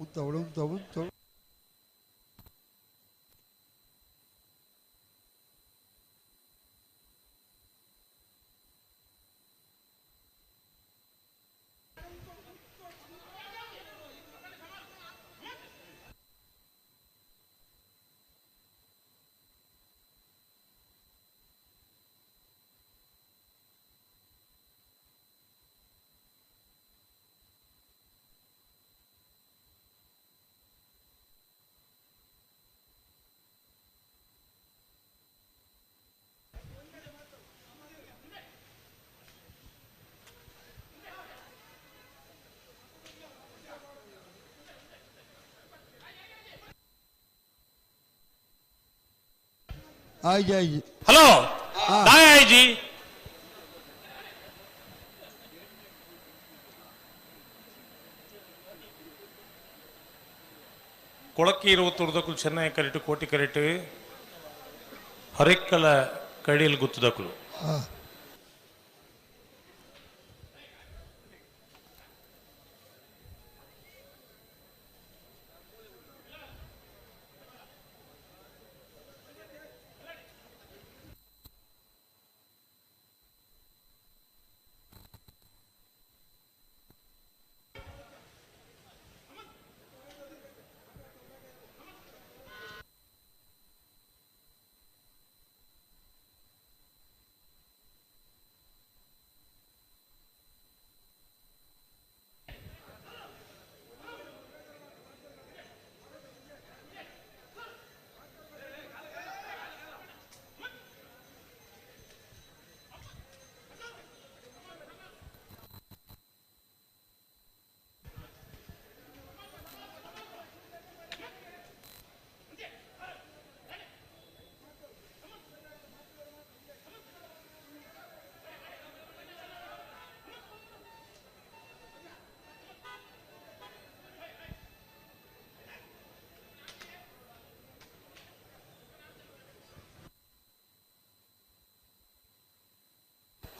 S6: ಉತ್ತವಳು ಉತ್ತವಳು ಆಯ್ತು ಆಯ್ತು
S7: ಹಲೋ ದಾಯ ಆಯ್ಜಿ ಕೊಳಕ್ಕೆ ಇರುವ ತುರ್ದಕ್ಕಲು ಚೆನ್ನೈ ಕರೆಟು ಕೋಟಿ ಕರೆಟು ಹರೆಕ್ಕಲ ಕಡಿಯಲ್ಲಿ ಗುತ್ತದಕ್ಕಲು
S6: ಹಾಂ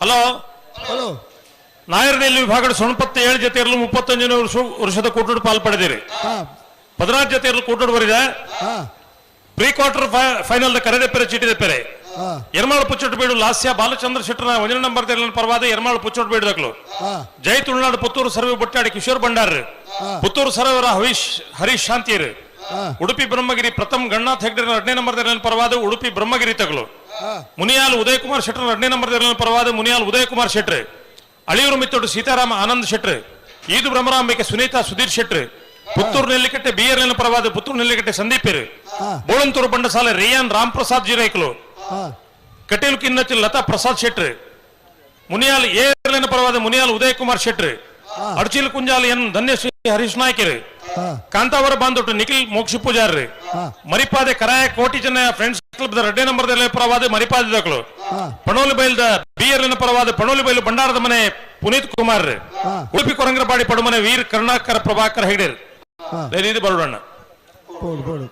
S7: ಹಲೋ
S6: ಹಲೋ
S7: ನಾಯರ್ನಲ್ಲಿ ವಿಭಾಗದ ಸೊಣಪತ್ತ ಏಳು ಜೊತೆ ಇರಲು 31 ವರ್ಷದ ಕೂಟೋಡು ಪಾಲ್ ಪಡೆದಿರಿ.
S6: ಹಾಂ
S7: 16 ಜೊತೆ ಇರಲು ಕೂಟೋಡು ಬರಿದ
S6: ಹಾಂ
S7: ಪ್ರೀ ಕ್ವಾರ್ಟರ್ ಫೈನಲ್ ಕರೆದೆ ಪೆರೆ ಚೀಟಿದೆ ಪೆರೆ
S6: ಹಾಂ
S7: ಎರ್ಮಾಳು ಪುಚ್ಚೋಟು ಬೀಡು ಲಾಸ್ಯ ಬಾಲಚಂದ್ರ ಶೆಟ್ಟರ ಒಂದನೇ ನಂಬರ್ ಪರವಾದ ಎರ್ಮಾಳು ಪುಚ್ಚೋಟು ಬೀಡು
S6: ಹಾಂ
S7: ಜೈ ತುಳುನಾಡು ಪುತ್ತೂರು ಸರ್ವೆ ಬೊಟ್ಟಾಡಿ ಕಿಶೋರ್ ಭಂಡಾರ್
S6: ಹಾ.
S7: ಪುತ್ತೂರು ಸರೋವರ ಹರೀಶ್ ಹರೀಶ್ ಶಾಂತಿಯರು
S6: ಹಾ.
S7: ಉಡುಪಿ ಬ್ರಹ್ಮಗಿರಿ ಪ್ರಥಮ್ ಗಣನಾಥ್ ಹೆಗ್ಡೆ ಎರಡನೇ ನಂಬರ್ ಪರವಾದ ಉಡುಪಿ ಬ್ರಹ್ಮಗಿರಿ ತಗಲು
S6: ಹಾಂ
S7: ಮುನಿಯಾಲ್ ಉದಯಕುಮಾರ್ ಶೆಟ್ಟರ್ ಎರಡನೇ ನಂಬರ್ ಪರವಾದ ಮುನಿಯಾಲ್ ಉದಯಕುಮಾರ್ ಶೆಟ್ರ್ ಅಳಿಯೂರು ಮಿತ್ತೋಡು ಸೀತಾರಾಮ ಆನಂದ್ ಶೆಟ್ರ್ ಈದು ಬ್ರಹ್ಮರಾಂಬಿಕೆ ಸುನೀತಾ ಸುಧೀರ್ ಶೆಟ್ರ್ ಪುತ್ತೂರು ನೆಲ್ಲಿಕಟ್ಟೆ ಬಿ ಆರ್ ಎಲ್ ಪರವಾದ ಪುತ್ತೂರು ನೆಲ್ಲಿಕಟ್ಟೆ ಸಂದೀಪರು
S6: ಹಾ.
S7: ಬೋಳಂತೂರು ಬಂಡಸಾಲೆ ರಿಯಾನ್ ರಾಮ್ ಪ್ರಸಾದ್ ಜಿರೈಕ್ಲು
S6: ಹಾಂ
S7: ಕಟೀಲು ಕಿನ್ನಚ್ಚಿ ಲತಾ ಪ್ರಸಾದ್ ಶೆಟ್ರ್ ಮುನಿಯಾಲ್ ಎ ಪರವಾದ ಮುನಿಯಾಲ್ ಉದಯಕುಮಾರ್ ಶೆಟ್ರ್ ಅಡ್ಚಿಲ್ ಕುಂಜಾಲ್ ಎನ್ ಧನ್ಯಶ್ರೀ ಹರೀಶ್ ನಾಯ್ಕರು
S6: ಹಾಂ
S7: ಕಾಂತಾವರ ಬಾಂದೊಟ್ಟು ನಿಖಿಲ್ ಮೋಕ್ಷ ಪೂಜಾರ್ರಿ
S6: ಹಾ.
S7: ಮರಿಪಾದೆ ಕರಾಯ ಕೋಟಿ ಜನ ಫ್ರೆಂಡ್ಸ್ ಕ್ಲಬ್ ಎರಡನೇ ನಂಬರ್ ಪರವಾದ ಮರಿಪಾದೆ ದಕ್ಕಲು
S6: ಹಾ.
S7: ಪಣೋಲಿ ಬೈಲ್ದ ಬಿ ಎಲ್ ಪರವಾದ ಪಣೋಲಿ ಬೈಲು ಭಂಡಾರದ ಮನೆ ಪುನೀತ್ ಕುಮಾರ್
S6: ಹಾ.
S7: ಉಡುಪಿ ಕೊರಂಗರಪಾಡಿ ಪಡುಮನೆ ವೀರ್ ಕರುಣಾಕರ ಪ್ರಭಾಕರ್ ಹೆಗಡೆ
S6: ಹಾ.
S7: ಇದು ಬರೋಣ
S6: ಬೋಡು ಬೋಡು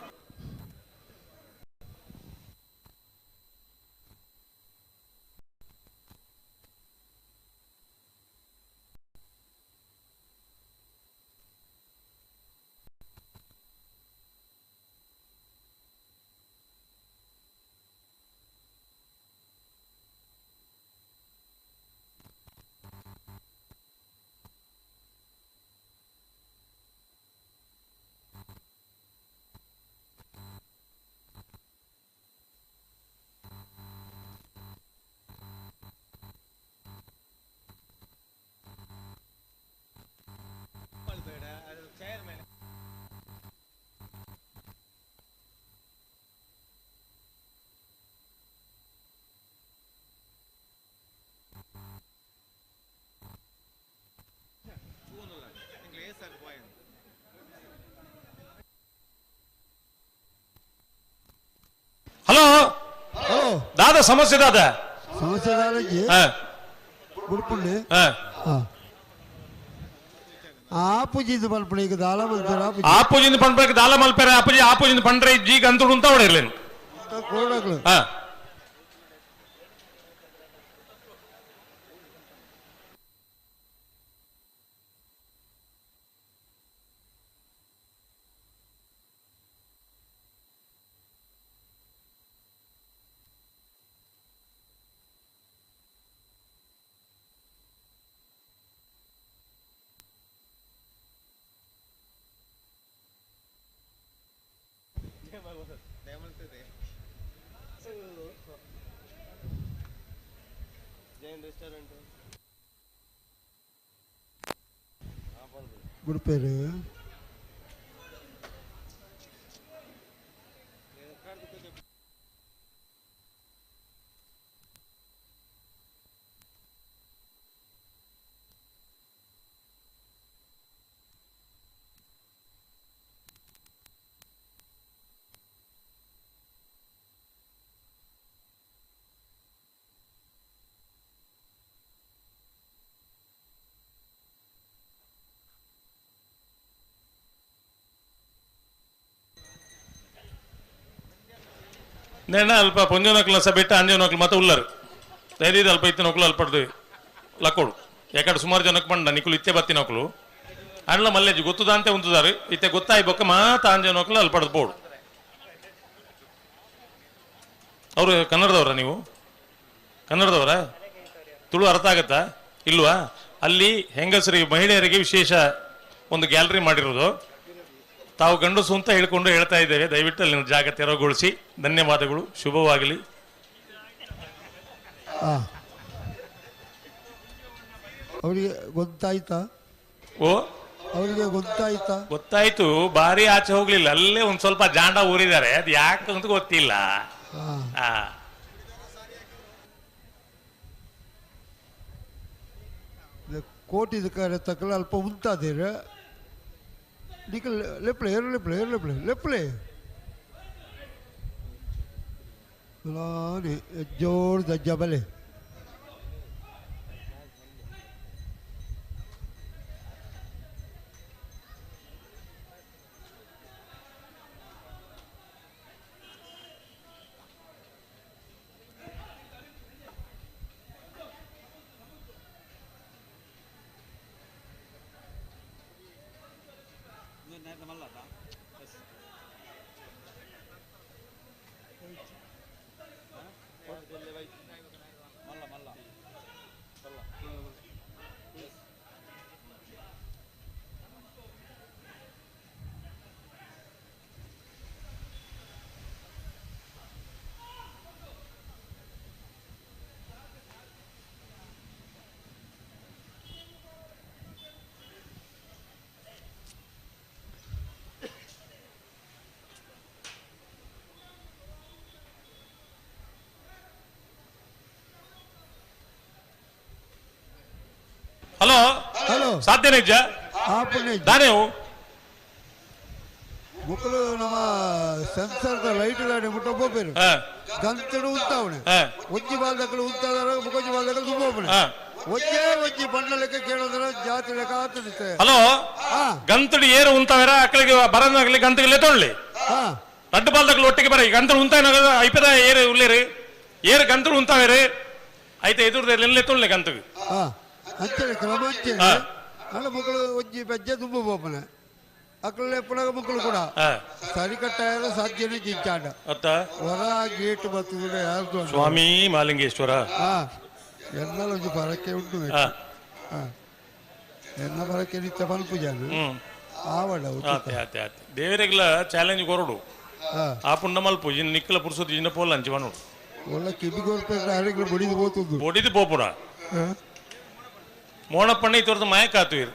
S7: ದಾದ ಸಮಸ್ಯೆ ದಾದ
S6: ಸಮಸ್ಯೆ ದಾಲಜಿ ಬುಡ್ಪುಂಡೆ ಆಪುಜಿಂದ ಪನ್ಪುಣ ಈಗ ದಾಲ ಮಲ್ಪೆರೆ
S7: ಆಪುಜಿಂದ ಪನ್ಪಕ್ಕೆ ದಾಲ ಮಲ್ಪೆರೆ ಆಪುಜಿ ಆಪುಜಿಂದ ಪಂಡ್ರೆ ಜಿ ಗಂತುಡು ಅಂತ ಹೊಡೆಯರ್ಲೇನು
S6: ಕೋಡಕ್ಲು ಗುಡ್ಪೇರು
S7: ನೇಣ ಅಲ್ಪ ಪೊಂಜೋನಕ್ಲ ಸಬೆಟ್ಟ ಅಂಜೋನಕ್ಲು ಮತ್ತೆ ಉಲ್ಲರು ಧೈರ್ಯದ ಅಲ್ಪ ಇತ್ತಿನಕ್ಲು ಅಲ್ಪಡ್ದು ಲಕ್ಕೋಡು ಯಾಕಡೆ ಸುಮಾರು ಜನಕ್ಕೆ ಬಂಡ ನಿಕುಲು ಇತ್ತೆ ಬತ್ತಿನಕ್ಲು ಅಣ್ಣ ಮಲ್ಲೇಜ್ ಗೊತ್ತದಾಂತೆ ಉಂತುದಾರು ಇತ್ತೆ ಗೊತ್ತಾಯಿ ಬೊಕ್ಕ ಮಾತ ಅಂಜನಕ್ಲು ಅಲ್ಪಡ್ದು ಬೋಡು. ಅವರು ಕನ್ನಡದವರ? ನೀವು ಕನ್ನಡದವರ? ತುಳು ಅರ್ಥ ಆಗತ್ತಾ ಇಲ್ವಾ? ಅಲ್ಲಿ ಹೆಂಗಸರಿಗೆ ಮಹಿಳೆಯರಿಗೆ ವಿಶೇಷ ಒಂದು ಗ್ಯಾಲರಿ ಮಾಡಿರೋದು. ತಾವು ಗಂಡಸು ಅಂತ ಹೇಳ್ಕೊಂಡು ಹೇಳ್ತಾ ಇದ್ದೇವೆ, ದಯವಿಟ್ಟು ಅಲ್ಲಿ ಜಾಗ ತೆರವುಗೊಳಿಸಿ. ಧನ್ಯವಾದಗಳು, ಶುಭವಾಗಲಿ.
S6: ಅವರಿಗೆ ಗೊತ್ತಾಯ್ತಾ?
S7: ಓ,
S6: ಅವರಿಗೆ ಗೊತ್ತಾಯ್ತಾ?
S7: ಗೊತ್ತಾಯ್ತು, ಬಾರಿ ಆಚೆ ಹೋಗ್ಲಿಲ್ಲ, ಅಲ್ಲೇ ಒಂದ್ ಸ್ವಲ್ಪ ಜಾಂಡ ಊರಿದ್ದಾರೆ, ಅದು ಯಾಕೆ ಅಂತ ಗೊತ್ತಿಲ್ಲ.
S6: ಕೋಟಿ ತಕ್ಕಲ ಅಲ್ಪ ಉಂತಾದಿರ ನಿಕಲ್ ಲೆಪ್ಲೆ ಏರು ಲೆಪ್ಲೆ ಏರು ಲೆಪ್ಲೆ ಲೆಪ್ಲೆ ಜೋರ್ ದಜ್ಜ ಬಲೆ
S7: ಹಲೋ
S6: ಹಲೋ,
S7: ಸಾಧ್ಯನೇ ಇಜ್ಜ ದಾನೇವು
S6: ಮುಕ್ಕಲು ನಮ್ಮ ಸೆನ್ಸರ್ದ ಲೈಟ್ ಗಾಡಿ ಮುಟ್ಟ ಹೋಗ್ಬೇರು ಗಂತಡು ಉಂತಾವಣೆ ಒಂಜಿ ಬಾಲ್ದಕ್ಕಲು ಉಂತಾದಾರ ಮುಕೊಂಜಿ ಬಾಲ್ದಕ್ಕಲು ತುಂಬ ಹೋಗ್ಬನೆ ಒಂಜೇ ಒಂಜಿ ಬಣ್ಣ ಲೆಕ್ಕ ಕೇಳೋದ್ರ ಜಾತಿ ಲೆಕ್ಕ ಆತದಿತ್ತೆ.
S7: ಹಲೋ, ಗಂತಡು ಏರು ಉಂತಾವೇರ ಅಕ್ಕಳಿಗೆ ಬರನಾಗಲಿ ಗಂತಗೆ ಲೆತ್ತೊಳ್ಳಿ ರಡ್ಡು ಬಾಲ್ದಕ್ಕಲು ಒಟ್ಟಿಗೆ ಬರ ಗಂತಡು ಉಂತಾಯ ಐಪದ ಏರು ಉಳ್ಳೇರು ಏರು ಗಂತಡು ಉಂತಾವೇರು ಐತೆ ಎದುರ್ದ ಲೆತ್ತೊಳ್ಳಿ ಗಂತಗೆ
S6: ಅಂಚನೆ ಕ್ರಮ ಅಂಚನೆ ಅಲ್ಲ ಮಕ್ಕಳು ಒಂಜಿ ಬೆಜ್ಜೆ ತುಂಬ ಹೋಗ್ಬನೆ ಅಕ್ಕಳೆ ಪುನಃ ಮಕ್ಕಳು ಕೂಡ ಸರಿ ಕಟ್ಟಾಯಲ್ಲ ಸಾಧ್ಯನೇ ಜಿಂಚಾಡ ಹೊರ ಗೇಟ್ ಬರ್ತದೆ ಯಾರ್ದು
S7: ಸ್ವಾಮಿ ಮಾಲಿಂಗೇಶ್ವರ.
S6: ಎನ್ನಲ ಒಂಜಿ ಪರಕೆ ಉಂಟು. ಎನ್ನ ಪರಕೆ ನಿತ್ಯ ಪನ್ಪುಜಾನು ಆವಡ
S7: ದೇವರಿಗೆಲ್ಲ ಚಾಲೆಂಜ್ ಕೊರಡು ಆ ಪುಂಡ ಮಲ್ಪು ಇನ್ನು ನಿಕ್ಕಲ ಪುರುಸೋದು ಇನ್ನ ಪೋಲ ಅಂಚಿ ಮನೋಡು
S6: ಒಳ್ಳೆ ಕಿವಿ ಕೊರ್ಪೆ ಅರೆಗಳು ಬಡಿದು ಹೋತುಂದು
S7: ಬಡಿದು ಪೋಪುರ ಮೋಣಪ್ಪಣ್ಣ ಇತೊರ್ದು ಮಯಕಾತು ಇರು.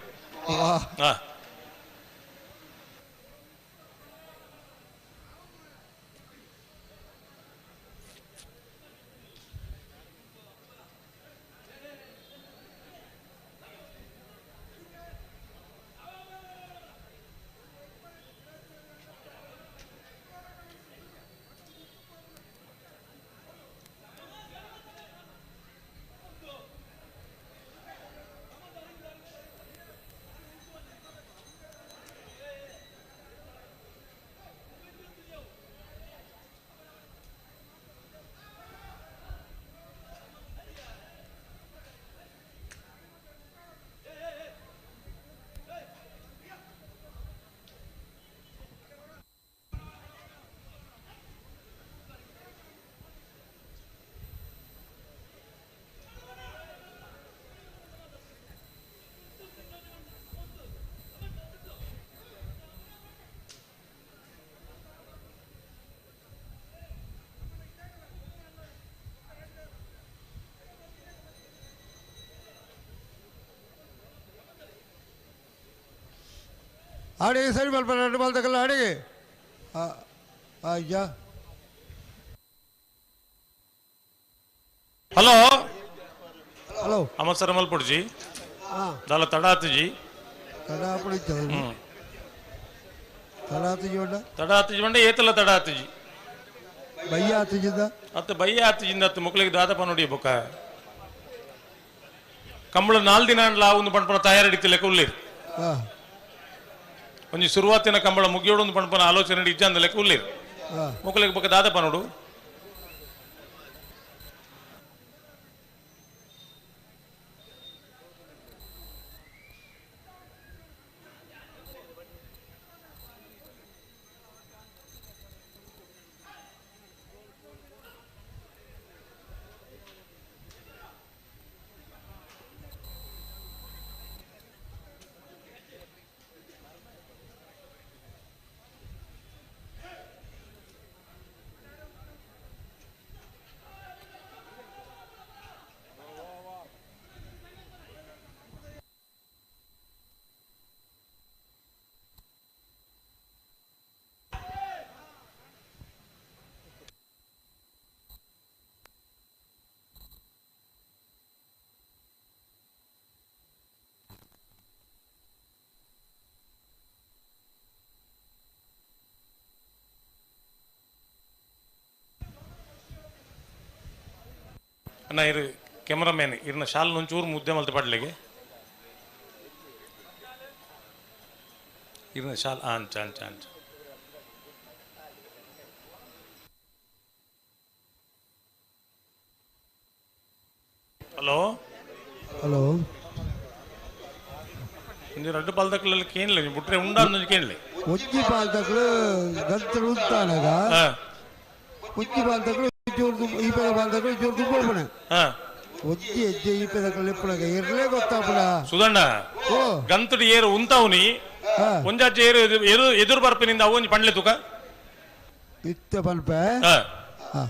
S6: ಆಡಿಗೆ ಸರಿ ಮಲ್ಪ ರಡ್ಡು ಬಾಲ್ದಕಲ್ಲ ಆಡಿಗೆ ಅಯ್ಯ
S7: ಹಲೋ
S6: ಹಲೋ
S7: ಅಮಸರ ಮಲ್ಪುಡ್ಜಿ
S6: ಹಾಂ
S7: ದಾಲ ತಡ ಆತುಜಿ
S6: ತಡ ಆಪುಡಿ ತಡ ಆತುಜಿ ಉಂಡ
S7: ತಡ ಆತುಜಿ ಬಂಡ ಏತಲ ತಡ ಆತುಜಿ
S6: ಬಯ್ಯ ಆತುಜಿಂದ
S7: ಅತ್ತ ಬಯ್ಯ ಆತುಜಿಂದ ಅತ್ತ ಮುಕ್ಳಿಗೆ ದಾದಪ್ಪ ನೋಡಿ ಬೊಕ್ಕ ಕಂಬಳ ನಾಲ್ ದಿನ ಅಂಡ್ಲ ಒಂದು ಪಣಪನ ತಯಾರಡಿತಿಲ್ಲ ಉಳ್ಳೇರು
S6: ಹಾಂ
S7: ಒಂಜಿ ಶುರುವಾತಿನ ಕಂಬಳ ಮುಗಿಯೋಡು ಒಂದು ಪಣಪನ ಆಲೋಚನೆ ಇಜ್ಜಂದ ಲೆಕ್ಕ ಉಳ್ಳೇರು
S6: ಹಾಂ
S7: ಮುಕ್ಳಿಗೆ ಬೊಕ್ಕ ದಾದಪ್ಪ ನೋಡು ಅಣ್ಣ ಇರು ಕೆಮರಾಮ್ಯಾನ್ ಇರ್ನ ಶಾಲ್ ಒಂಚೂರು ಮುದ್ದೆ ಮಲ್ತ ಪಡ್ಲಿಗೆ ಇರ್ನ ಶಾಲ್ ಅಂಚ ಅಂಚ ಅಂಚ ಹಲೋ
S6: ಹಲೋ
S7: ಒಂಜಿ ರಡ್ಡು ಪಾಲ್ದಕ್ಲೆಲ್ಲ ಕೇನ್ಲೆ ಬುಟ್ರೆ ಉಂಡ ಕೇನ್ಲೆ
S6: ಒಂಜಿ ಬಾಲ್ದಕ್ಲು ಗಂತರು ಉಂತಾನಗ
S7: ಹಾ
S6: ಒಂಜಿ ಬಾಲ್ದಕ್ಲು ಚೂರು ಈ ಪದ ಬಾಲ್ದಕ್ಲು ಚೂರು ದುಂಬುಣೆ
S7: ಹಾ
S6: ಒಂಜಿ ಹೆಜ್ಜೆ ಈ ಪದಕ್ಲು ಎಪ್ಪುನಗ ಇರ್ಲೇ ಗೊತ್ತಾಪುನ
S7: ಸುಧಣ್ಣ
S6: ಓ
S7: ಗಂತುಡು ಏರು ಉಂತಾವ್ನಿ
S6: ಹಾ
S7: ಒಂಜಾಚೆ ಏರು ಎದುರು ಎದುರು ಬರ್ಪಿನಿಂದ ಅವು ಒಂಜಿ ಪಂಡ್ಲೆ ತುಕ
S6: ಇತ್ತೆ ಪನ್ಪೆ
S7: ಹಾ
S6: ಹಾ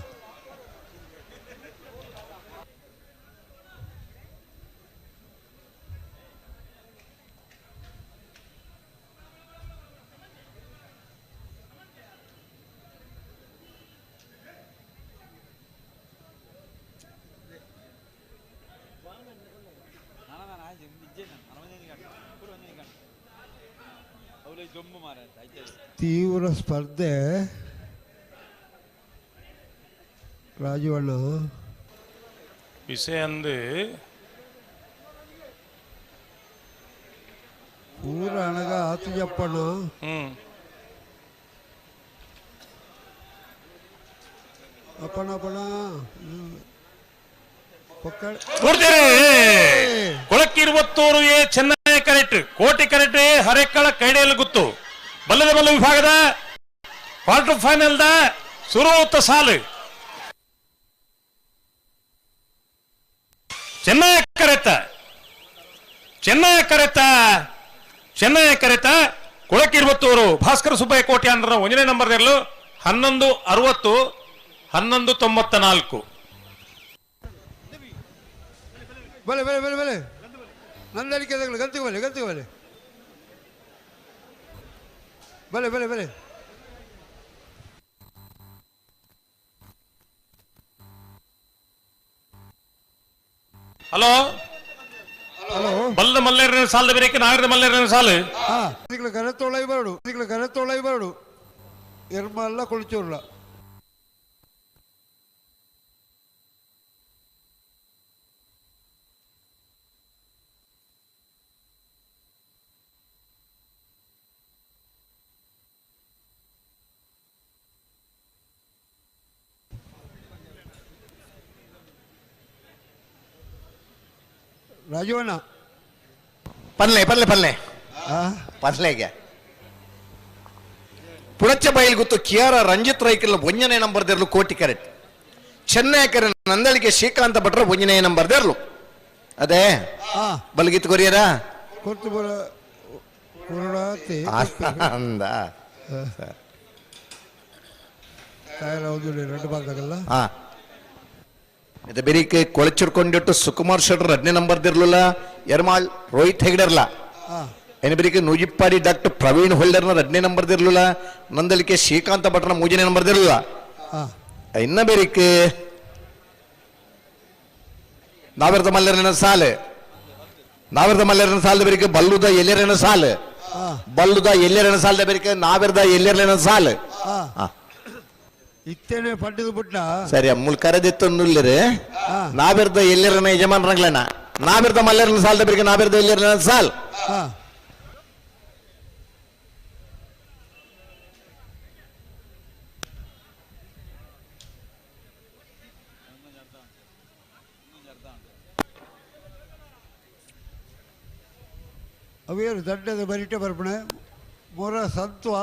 S6: ತೀವ್ರ ಸ್ಪರ್ಧೆ ರಾಜೀವಣ್ಣ
S7: ವಿಷಯ ಅಂದು
S6: ಪೂರ ಅಣಗ ಆತು ಜಪ್ಪಣ್ಣ
S7: ಹ್ಮ್
S6: ಅಪ್ಪಣ್ಣ ಅಪ್ಪಣ್ಣ ಪಕ್ಕ
S7: ನೋಡ್ತೇನೆ ಕೊಳಕ್ಕಿರುವತ್ತೂರು ಎ ಚೆನ್ನೈ ಕರೆಕ್ಟ್ ಕೋಟಿ ಕರೆಕ್ಟ್ ಹರೇಕಳ ಕೈಡೆಯಲ್ಲಿ ಗುತ್ತು ಬಲ್ಲದ ಬಲ್ಲ ವಿಭಾಗದ ಕ್ವಾರ್ಟರ್ ಫೈನಲ್ the ಸುರುತ್ತ ಸಾಲು ಚೆನ್ನೈ ಕರೆತ ಚೆನ್ನೈ ಕರೆತ ಚೆನ್ನೈ ಕರೆತ ಕೊಳಕ್ಕಿರುವತ್ತೂರು ಭಾಸ್ಕರ ಸುಬ್ಬಯ್ಯ ಕೋಟೆ ಅಂದ್ರೆ ಒಂದನೇ ನಂಬರ್ ಇರಲು 11 60 11 94.
S6: ಬಲೆ ಬಲೆ ಬಲೆ ಬಲೆ ನಂದಡಿಕೆ ಗಂತಿಗೆ ಬಲೆ ಗಂತಿಗೆ ಬಲೆ ಬಲೆ ಬಲೆ ಬಲೆ
S7: ಹಲೋ
S6: ಹಲೋ
S7: ಬಲ್ಲದ ಮಲ್ಲೇರನ ಸಾಲದ ಬೇರೆ ನಾಗರದ ಮಲ್ಲೇರನ ಸಾಲು
S6: ಹಾ ಇದಕ್ಕೆ ಕರೆತೊಳೈ ಬರಡು ಇದಕ್ಕೆ ಕರೆತೊಳೈ ಬರಡು ಎರ್ಮಲ್ಲ ಕುಳಿಚೂರ್ಲ ರಾಜೀವಣ್ಣ
S1: ಪನ್ಲೆ ಪನ್ಲೆ ಪನ್ಲೆ
S6: ಆ
S1: ಪನ್ಲೆಗೆ ಪುಣಚ ಬೈಲ್ ಗೊತ್ತು ಕಿಯಾರ ರಂಜಿತ್ ರೈಕಲ್ ಒಂಜನೇ ನಂಬರ್ ದೇರ್ಲು ಕೋಟಿ ಕರೆಕ್ಟ್ ಚೆನ್ನೈ ಕರೆ ನಂದಳಿಗೆ ಶ್ರೀಕಾಂತ ಭಟ್ರ ಒಂಜನೇ ನಂಬರ್ ದೇರ್ಲು ಅದೇ
S6: ಆ
S1: ಬಲ್ಗಿತ್ ಕೊರಿಯರ
S6: ಕೊರ್ತು ಬರ ಕೊರಡಾತಿ
S1: ಅಂದ
S6: ತಾಯರ ಒಂದು ಎರಡು ಬಾಲ್ದಾಗಲ್ಲ
S1: ಹಾ ಇದು ಬೆರಿಕೆ ಕೊಳಚಿರ್ಕೊಂಡಿಟ್ಟು ಸುಕುಮಾರ್ ಶೆಟ್ಟರ್ ಹದಿನೇ ನಂಬರ್ ದಿರ್ಲಿಲ್ಲ ಎರ್ಮಾಳ್ ರೋಹಿತ್ ಹೆಗ್ಡರ್ಲ
S6: ಹಾ.
S1: ಎನಬರಿಗೆ ನೂಜಿಪ್ಪಾಡಿ ಡಾಕ್ಟರ್ ಪ್ರವೀಣ್ ಹೊಲ್ಡರ್ನ 2ನೇ ನಂಬರ್ ದಿರ್ಲಿಲ್ಲ ನಂದಲಿಕೆ ಶ್ರೀಕಾಂತ ಭಟ್ರನ 3ನೇ ನಂಬರ್ ದಿರ್ಲಿಲ್ಲ. ಇನ್ನ ಬೇರಿಕ್ ನಾವೆರ್ದ ಮಲ್ಲರನ ಸಾಲು ನಾವೆರ್ದ ಮಲ್ಲರನ ಸಾಲದ ಬೇರಿಕೆ ಬಲ್ಲುದ ಎಲ್ಲರನ ಸಾಲು ಬಲ್ಲುದ ಎಲ್ಲರನ ಸಾಲದ ಬೇರಿಕೆ ನಾವೆರ್ದ ಎಲ್ಲರನ ಸಾಲು.
S6: ಇತ್ತೇನೆ ಪಡ್ಡದು ಬಿಟ್ಟ
S1: ಸರಿ ಅಮ್ಮುಲ್ ಕರೆದಿತ್ತೊಂದುಲ್ಲರೆ ನಾವೆರ್ದ ಎಲ್ಲರನ ಯಜಮಾನರಂಗ್ಲನ ನಾವೆರ್ದ ಮಲ್ಲರನ ಸಾಲದ ಬೇರಿಕೆ ನಾವೆರ್ದ ಎಲ್ಲರನ ಸಾಲ್.
S6: ಅವೇನು ದಡ್ಡದ ಬರಿಟೆ ಬರ್ಪಣೆ ಮೊರ ಸಂತ್ವ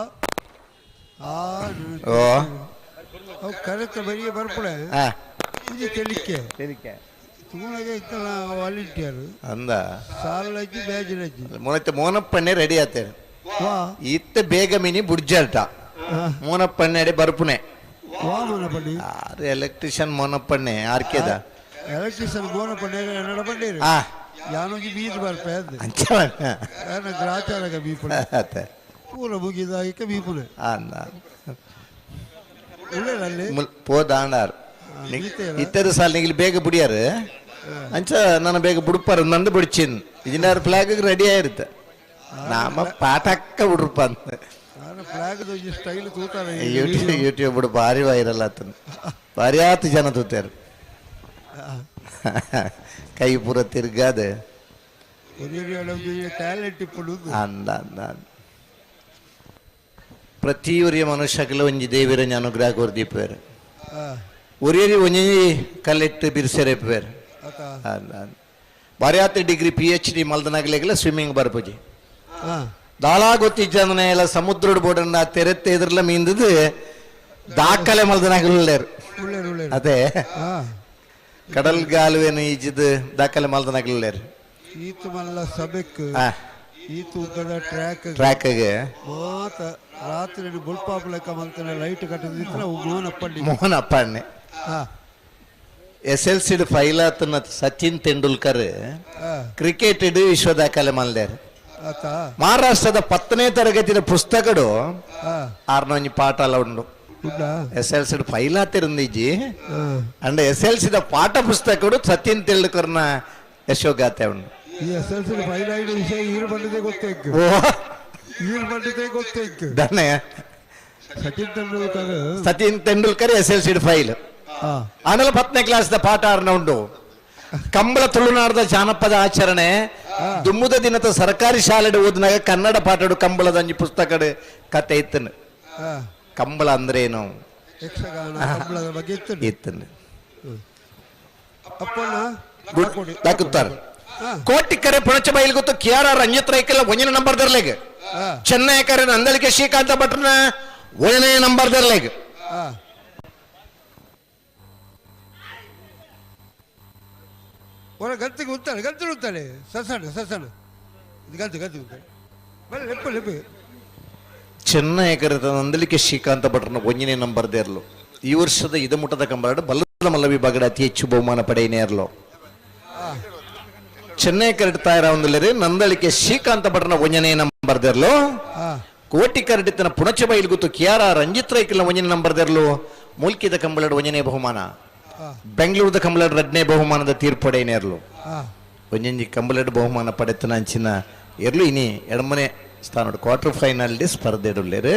S6: ಅವು ಕರೆತ ಬರಿಯೇ ಬರ್ಪಣೆ ಇದು ತೆಲಿಕೆ ತೂಣಗೆ ಇತ್ತಲ್ಲ ವಾಲಂಟಿಯರ್
S1: ಅಂದ
S6: ಸಾಲಜ್ಜಿ ಬ್ಯಾಜಿಲಜ್ಜಿ
S1: ಮೊನತ್ತೆ ಮೋನಪ್ಪಣ್ಣೆ ರೆಡಿ ಆತೇನೆ ಇತ್ತ ಬೇಗ ಮಿನಿ ಬುಡ್ಜಾಟ ಮೋನಪ್ಪಣ್ಣೆ ಅಡೆ ಬರ್ಪುನೆ
S6: ವಾ ಮೋನಪ್ಪಣ್ಣಿ
S1: ಆರು ಎಲೆಕ್ಟ್ರಿಷಿಯನ್ ಮೋನಪ್ಪಣ್ಣೆ ಆರ್ಕೆದ
S6: ಎಲೆಕ್ಟ್ರಿಷಿಯನ್ ಮೋನಪ್ಪಣ್ಣೆ ಎನ್ನಡ ಬಂಡೀರು ಯಾನೊಂಜಿ ಬೀಜ ಬರ್ಪೆ ಅಂದೆ ಯಾನ ಗ್ರಾಚಾರಗ ಬೀಪುನೆ ಪೂರ ಮುಗಿದ ಇಕ್ಕ ಬೀಪುನೆ ಉಳ್ಳೇರಲ್ಲಿ
S1: ಪೋದಾಂಡಾರ್ ಇತರ ಸಾಲ ನಿಗಿಲ್ ಬೇಗ ಬುಡಿಯಾರು ಅಂಚ ನಾನು ಬೇಗ ಬುಡುಪಾರು ನಂದು ಬುಡಿಚಿನ್ ಇಜಿನಾರ್ ಫ್ಲಾಗ್ ರೆಡಿ ಆಯಿರುತ್ತೆ ನಾಮ ಪಾಠಕ್ಕ ಬಿಡ್ರಪ್ಪ ಅಂತ
S6: ಸ್ಟೈಲ್ ತೂತಾರೆ
S1: ಯೂಟ್ಯೂಬ್ ಯೂಟ್ಯೂಬ್ ಬಿಡು ಭಾರಿ ವೈರಲ್ ಆತನು ಭಾರಿ ಆತು ಜನ ತೂತಾರ ಕೈ ಪೂರ ತಿರ್ಗಾದೆ
S6: ಟ್ಯಾಲೆಂಟ್ ಇಪ್ಪುಡು
S1: ಅಂದ ಅಂದ ಪ್ರತಿಯೊರಿಯ ಮನುಷ್ಯಕಲ ಒಂಜಿ ದೇವಿರಂಜಿ ಅನುಗ್ರಹ ಕೊರ್ದೀಪೇರು ಒರಿಯರಿ ಒಂಜಿ ಕಲೆಕ್ಟ್ ಬಿರ್ಸೆರೆಪೇರು ಅಂದ ಭಾರಿ ಆತ ಡಿಗ್ರಿ PhD ಮಲ್ದನಾಗ್ಲೇಗಲ ಸ್ವಿಮ್ಮಿಂಗ್ ಬರ್ಪುಜಿ ದಾಳಾ ಗೊತ್ತಿಜ್ಜಂದನೆ ಎಲ್ಲ ಸಮುದ್ರದ ಬೋಡನ್ನ ತೆರೆತ್ತೆ ಎದುರ್ಲ ಮೀಂದದು ದಾಖಲೆ ಮಲ್ದನಾಗಲೇರು ಅದೇ ಕಡಲ್ಗಾಲುವೆನು ಈಜಿದ್ ದಾಖಲೆ ಮಲ್ದನಾಗಲೇರು
S6: ಈತು ಮಲ್ಲ ಸಬೆಕ್ ಈತು ಉದ್ದದ ಟ್ರ್ಯಾಕ್
S1: ಟ್ರ್ಯಾಕ್ಗೆ
S6: ಮಾತ ರಾತ್ರಿ ಬುಲ್ಪಾಪ್ ಲೆಕ್ಕ ಮಲ್ತನೆ ಲೈಟ್ ಕಟ್ಟದಿತ್ರ ಮೋಹನಪ್ಪಣ್ಣಿ
S1: ಮೋಹನಪ್ಪಣ್ಣೆ SLC file ಆತನ ಸಚಿನ್ ತೆಂಡೂಲ್ಕರ್ ಕ್ರಿಕೆಟ್ ವಿಶ್ವ ದಾಖಲೆ ಮಲ್ದೇರು. ಮಹಾರಾಷ್ಟ್ರದ 10ನೇ ತರಗತಿಯ ಪುಸ್ತಕಡು ಆರ್ನೊಂಜಿ ಪಾಠ ಅಲ್ಲ ಉಂಡು SLC file ಆತಿರಂದಿಜ್ಜಿ and SLC the ಪಾಠ ಪುಸ್ತಕಡು ಸಚಿನ್ ತೆಂಡೂಲ್ಕರ್ನ ಯಶೋಗಾಥೆ ಉಂಡು.
S6: ಈ SLC file ಆಗಿ ವಿಷಯ ಈರು ಬಂದಿದೆ ಗೊತ್ತೇಕ್ ಈರು ಬಂದಿದೆ ಗೊತ್ತೇಕ್
S1: ದನೆ
S6: ಸಚಿನ್ ತೆಂಡೂಲ್ಕರ್
S1: ಸಚಿನ್ ತೆಂಡೂಲ್ಕರ್ SLC file ಆಮೇಲೆ 10ನೇ ಕ್ಲಾಸ್ the ಪಾಠ ಆರ್ನ ಉಂಡು. ಕಂಬಳ ತುಳುನಾಡದ ಜಾನಪದ ಆಚರಣೆ ದುಮ್ಮುದ ದಿನದ ಸರ್ಕಾರಿ ಶಾಲೆ ಓದಿನಾಗ ಕನ್ನಡ ಪಾಠಡು ಕಂಬಳದ ಅಂಜಿ ಪುಸ್ತಕಡು ಕತೆ ಇತ್ತನು. ಕಂಬಳ ಅಂದ್ರೇನು
S6: ಯಕ್ಷಗಾನ ಕಂಬಳದ ಬಗ್ಗೆ
S1: ಇತ್ತನು.
S6: ಅಪ್ಪಣ್ಣ
S1: ಕೋಟಿ ಕರೆ ಪುಣಚ ಬೈಲ್ ಗೊತ್ತು ಕೆ ಆರ್ ಆರ್ ರಂಜಿತ್ ರೈಕಲ್ಲ ಒಂದನೇ ನಂಬರ್ ದರ್ಲೆಗ್ ಚೆನ್ನೈ ಕರೆ ನಂದಳಿಕೆ ಶ್ರೀಕಾಂತ ಭಟ್ರನ ಒಂದನೇ ನಂಬರ್ ದರ್ಲೆಗ್.
S6: ಹೊರ ಗಂತಿಗೆ ಉಂತಾಳೆ ಗಂತಿ ಉಂತಾಳೆ ಸಸಣ ಸಸಣ ಗಂತಿ ಗಂತಿ ಉಂತಾಳೆ ಬನ್ನಿ ಲೆಪ್ಪು ಲೆಪ್ಪು.
S1: ಚೆನ್ನೈ ಕರೆದ ನಂದಳಿಕೆ ಶ್ರೀಕಾಂತ ಭಟ್ರನ ಒಂದನೇ ನಂಬರ್ ದೇರ್ಲು ಈ ವರ್ಷದ ಇದಮುಟ್ಟದ ಕಂಬರಾಡು ಬಲ್ಲದ ಮಲ್ಲ ವಿಭಾಗದ ಅತಿ ಹೆಚ್ಚು ಬಹುಮಾನ ಪಡೆಯನೇರ್ಲು. ಚೆನ್ನೈ ಕರಟ್ ತಾಯರ ನಂದಳಿಕೆ ಶ್ರೀಕಾಂತ ಭಟ್ರನ ಒಂದನೇ ನಂಬರ್ ದೇರ್ಲು. ಕೋಟಿ ಕರಡಿತನ ಪುಣಚ ಬೈಲ್ ಗೊತ್ತು ಕೆ ಆರ್ ಆರ್ ರಂಜಿತ್ ರೈಕಲ್ನ ಒಂದನೇ ನಂಬರ್ ದೇರ್ಲು. ಮೂಲ್ಕಿದ ಕಂಬಳಡ್ ಒಂದನೇ ಬಹುಮಾನ, ಬೆಂಗಳೂರದ ಕಂಬಳಡ್ ಎರಡನೇ ಬಹುಮಾನದ ತೀರ್ಪಡೆಯನೇರ್ಲು. ಒಂಜೊಂಜಿ ಕಂಬಳಡ್ ಬಹುಮಾನ ಪಡೆತನ ಅಂಚಿನ ಎರ್ಲು ಇನಿ ಎಡಮನೆ ಸ್ಥಾನ ಕ್ವಾರ್ಟರ್ ಫೈನಲ್ ಸ್ಪರ್ಧೆ ಇಡುಲ್ಲೇರು.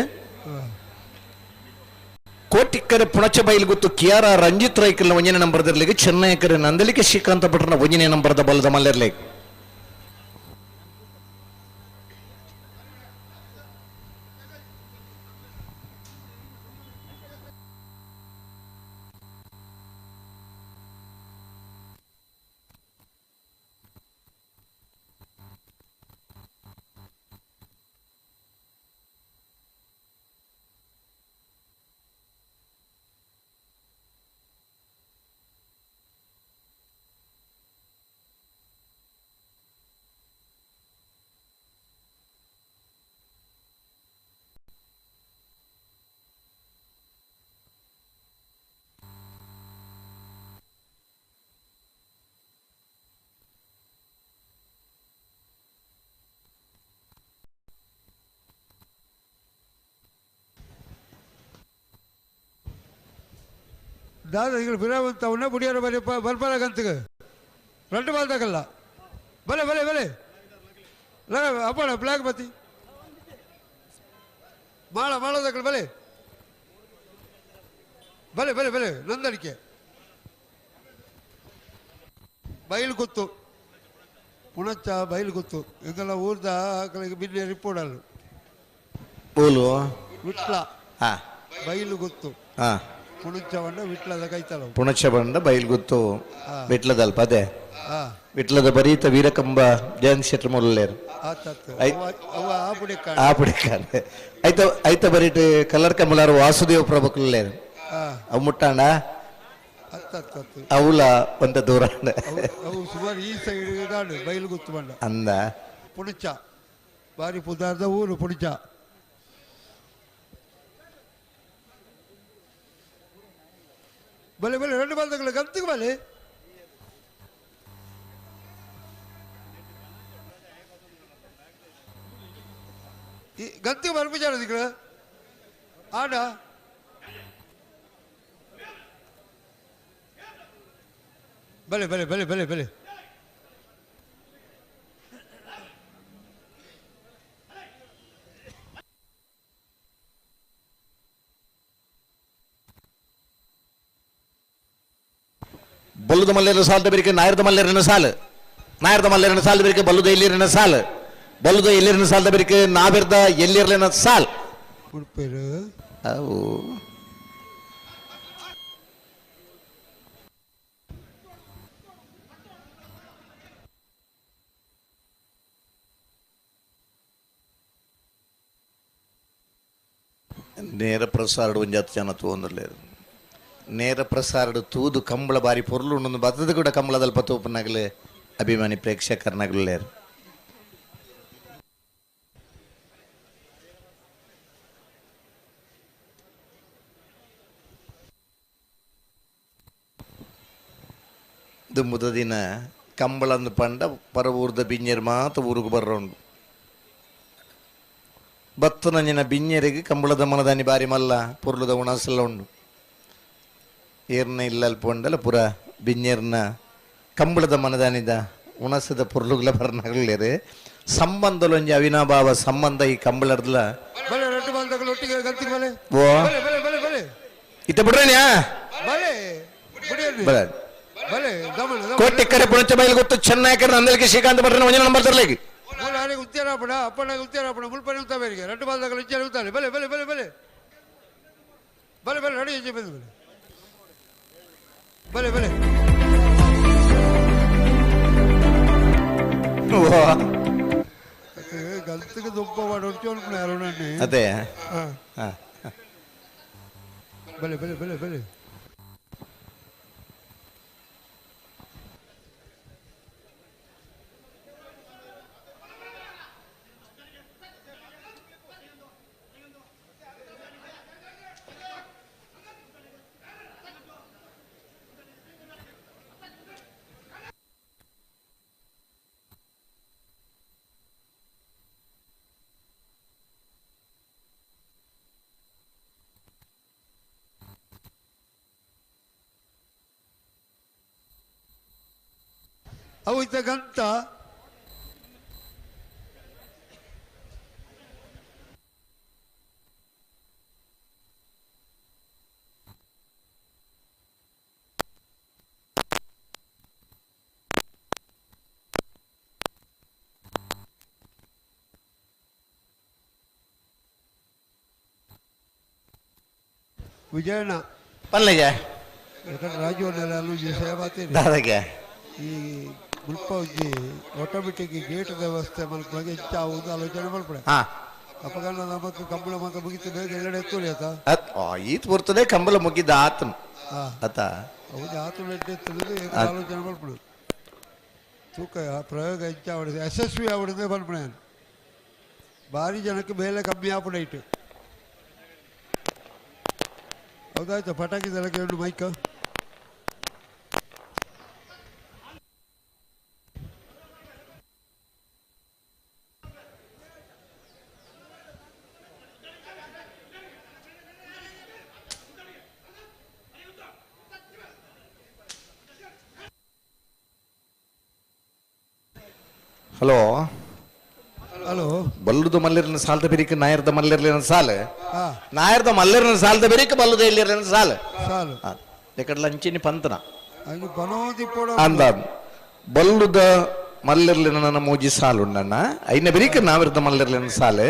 S1: ಕೋಟಿಕ್ಕರೆ ಪುಣಚ ಬೈಲ್ ಗೊತ್ತು ಕೆ ಆರ್ ಆರ್ ರಂಜಿತ್ ರೈಕಲ್ನ ಒಂದನೇ ನಂಬರ್ ದರ್ಲಿಗೆ ಚೆನ್ನೈ ಕರೆ ನಂದಲಿಕೆ ಶ್ರೀಕಾಂತ ಭಟ್ರನ ಒಂದನೇ ನಂಬರ್ದ ಬಲದ ಮಲ್ಲೆರ್ಲಿಗೆ.
S6: ದಾದ ಈಗ ಬಿರಾವಂತವನ್ನ ಬುಡಿಯಾರ ಬರೀ ಬರ್ಬಾರಾಗಂತಗ రెండు బాల్ తగల్లా భలే భలే భలే అప్పాడ బ్లాక్ బతి మాళ మాళ తగల భలే భలే భలే భలే నందడికే బయలు గుత్తు ಪುಣಚ್ಚ ಬೈಲು ಗೊತ್ತು ಇದೆಲ್ಲ ಊರ್ದ ಆಕಳಿಗೆ ಬಿನ್ನೆ ರಿಪೋಡಲ್ಲು
S1: ಬೋಲು
S6: ವಿಟ್ಲ
S1: ಹಾ
S6: ಬೈಲು ಗೊತ್ತು
S1: ಹಾ
S6: ಪುಣಚ್ಚ ವಿಟ್ಲದ ಕೈತಲ
S1: ಪುಣಚ ಬಂಡ ಬೈಲ್ ಗೊತ್ತು ವಿಟ್ಲದಲ್ಪ ಅದೇ
S6: ಹಾ
S1: ವಿಟ್ಲದ ಬರೀತ ವೀರಕಂಬ ಜಯಂತ್ ಶೆಟ್ರ್ ಮೊದಲೇರು
S6: ಆತಾತು
S1: ಐತ್.
S6: ಅವ ಆ ಬುಡಿಕ
S1: ಆ ಪುಡಿಕಾರೆ ಐತ ಐತ ಬರೀಟ್ ಕಲರ್ ಕಮಲಾರು ವಾಸುದೇವ ಪ್ರಭುಕುಲ್ಲೇರು
S6: ಹಾ
S1: ಅವು ಮುಟ್ಟಾಂಡ
S6: ಅತ್ತತ್ತು
S1: ಅವುಲ ಒಂತ ದೂರ
S6: ಅವು ಅವು ಸುಮಾರು ಈ ಸೈಡ್ ಗಾಡು ಬೈಲು ಗೊತ್ತು ಬಂಡ
S1: ಅಂದ
S6: ಪುಣಚ ಬಾರಿ ಪುದಾರ್ದ ಊರು ಪುಣಚ ಬಲೆ ಬಲೆ రెండు ಬಾಲ್ ತಗೊಳ್ಳಿ ಗಂತಿಗೆ ಬಲೆ ಈ ಗಂತಿಗೆ ಬರ್ಬಿಜಾರ ದಿಕ್ಳು ಆಡ ಬಲೆ ಬಲೆ ಬಲೆ ಬಲೆ ಬಲೆ
S1: ಬಲ್ಲದ ಮಲ್ಲೇರ ಸಾಲದ ಬೇರಿಕೆ ನಾಯರದ ಮಲ್ಲೇರನ ಸಾಲು ನಾಯರದ ಮಲ್ಲೇರನ ಸಾಲದ ಬೇರಿಕೆ ಬಲ್ಲದ ಎಲ್ಲಿರನ ಸಾಲು ಬಲ್ಲದ ಎಲ್ಲಿರನ ಸಾಲದ ಬೇರಿಕೆ ನಾವಿರ್ದ ಎಲ್ಲಿರ್ಲಿನ ಸಾಲ್
S6: ಉಡುಪೇರು
S1: ಅವು ನೇರ ಪ್ರಸಾರಡು ಒಂಜಾತ್ ಜನ ತೂವೊಂದುಲ್ಲೆರ್ ನೇರ ಪ್ರಸಾರಡು ತೂದು ಕಂಬಳ ಬಾರಿ ಪೊರ್ಲು ಉಂಡು ಬತ್ತದ ಕೂಡ ಕಂಬಳದಲ್ಪ ತೂಪುನಗಲು ಅಭಿಮಾನಿ ಪ್ರೇಕ್ಷಕರ್ನಗಲ್ಲೇರು. ದುಂಬುದ ದಿನ ಕಂಬಳಂದು ಪಂಡ ಪರ ಊರ್ದ ಬಿಂಜೆರ್ ಮಾತ ಊರುಗು ಬರ್ರೊಂಡು ಬತ್ತುನಂಜಿನ ಬಿಂಜೆರಿಗೆ ಕಂಬಳದ ಮನದಾನಿ ಬಾರಿ ಮಲ್ಲ ಪೊರ್ಲುದ ಉಣಸೆಲ್ಲ ಉಂಡು. ಏರ್ನ ಇಲ್ಲಲ್ ಪೊಂಡಲ ಪುರ ಬಿಂಜೆರ್ನ ಕಂಬಳದ ಮನದಾನಿದ ಉಣಸದ ಪೊರ್ಲುಗ್ಲ ಬರ್ನಗಲೇರು ಸಂಬಂಧಲೊಂಜಿ ಅವಿನಾಭಾವ ಸಂಬಂಧ ಈ ಕಂಬಳರ್ದಲ.
S6: ಬಲೆ రెండు ಬಾಲ್ ತಗೊಳ್ಳಿ ಒಟ್ಟಿಗೆ ಗಂತಿಗೆ ಬಲೆ
S1: ಓ
S6: ಬಲೆ ಬಲೆ ಬಲೆ ಬಲೆ
S1: ಇತ್ತ ಬಿಡ್ರೇನ್ಯಾ
S6: ಬಲೆ ಬುಡಿಯರ್ರಿ
S1: ಬಲೆ
S6: ಬಲೆ ದಮನ ದಮನ
S1: ಕೋಟೆಕ್ಕರೆ ಪುಣಚ ಬೈಲ್ ಗೊತ್ತು ಚೆನ್ನಾಕರ ನಂದಲಿಗೆ ಶ್ರೀಕಾಂತ್ ಭಟ್ರನ ಒಂಜಿ ನಂಬರ್ ತರ್ಲಿಕ್ಕೆ
S6: ಮೂಲ ಆನೆಗೆ ಉತ್ತೇರಾಪಣ ಅಪ್ಪನಾಗ ಉತ್ತೇರಾಪಣ ಮುಲ್ಪನೆ ಉತ್ತಾ ಬೇರಿಗೆ రెండు ಬಾಲ್ ತಗೊಳ್ಳಿ ಇಂಚೆ ಉತ್ತಾರೆ ಬಲೆ ಬಲೆ ಬಲೆ ಬಲೆ ಬಲೆ ಬಲೆ ನಡಿ ಇಂಚೆ ಬಂದು ಬಲೆ ಬಲೆ ಬಲೆ
S1: ಓ
S6: ಗಂತಿಗೆ ದುಂಪ ಮಾಡಿ ಅರುಣಣ್ಣಿ
S1: ಅದೇ
S6: ಹಾ
S1: ಹಾ
S6: ಬಲೆ ಬಲೆ ಬಲೆ ಬಲೆ ಅವು ಇದ್ದ ಗಂತ ವಿಜಯಣ್ಣ
S1: ಪಲ್ಲಯ್ಯ
S6: ಯಾಕಂದ್ರೆ ರಾಜೀವ್ ಸೇವಾತೀನಿ
S1: ದಾದಾಗೆ
S6: ಈ ಮುಲ್ಪ ಒಂಜಿ ಆಟೋಮೆಟಿಕ್ ಗೇಟ್ ವ್ಯವಸ್ಥೆ ಮಲ್ಪುವಾಗ ಹೆಚ್ಚಾವುದು ಆಲೋಚನೆ ಮಲ್ಪಡೆ
S1: ಹಾ
S6: ಅಪಗಲ್ಲ ನಮಕ್ ಕಂಬಳ ಮಾತ ಮುಗಿತು ಬೇಗ ಎಲ್ಲೆಡೆ ಎತ್ತುಲಿ ಆತ
S1: ಈತ್ ಬರ್ತದೆ ಕಂಬಳ ಮುಗಿದ ಆತನ
S6: ಹಾ
S1: ಆತ
S6: ಹೌದು ಆತನ ಎಡ್ಡೆ ಎತ್ತುದು ಆಲೋಚನೆ ಮಲ್ಪಡು ತೂಕ ಆ ಪ್ರಯೋಗ ಹೆಚ್ಚಾವಡಿದೆ ಯಶಸ್ವಿ ಆವಡಿದೆ ಮಲ್ಪಡೆ ಭಾರಿ ಜನಕ್ಕೆ ಬೇಲೆ ಕಮ್ಮಿ ಆಪುಣ ಇಟ್ಟು ಹೌದಾಯ್ತು ಪಟಾಕಿ ದಳಕ್ಕೆ ಎರಡು ಮೈಕ್
S1: ಹಲೋ
S6: ಹಲೋ
S1: ಬಲ್ಲುದು ಮಲ್ಲಿರ್ನ ಸಾಲದ ಬೆರಿಕ ನಾಯರ್ದ ಮಲ್ಲಿರ್ಲಿನ ಸಾಲ ನಾಯರ್ದ ಮಲ್ಲಿರ್ನ ಸಾಲದ ಬೆರಿಕ ಬಲ್ಲುದ ಎಲ್ಲಿರ್ಲಿನ ಸಾಲ
S6: ಸಾಲು
S1: ಎಕಡ್ಲ ಅಂಚಿನಿ ಪಂತನ
S6: ಅಂದ
S1: ಬಲ್ಲುದ ಮಲ್ಲಿರ್ಲಿನ ನನ್ನ ಮೂಜಿ ಸಾಲು ಉಂಡಣ್ಣ ಐನ ಬೆರಿಕ ನಾವಿರ್ದ ಮಲ್ಲಿರ್ಲಿನ ಸಾಲೆ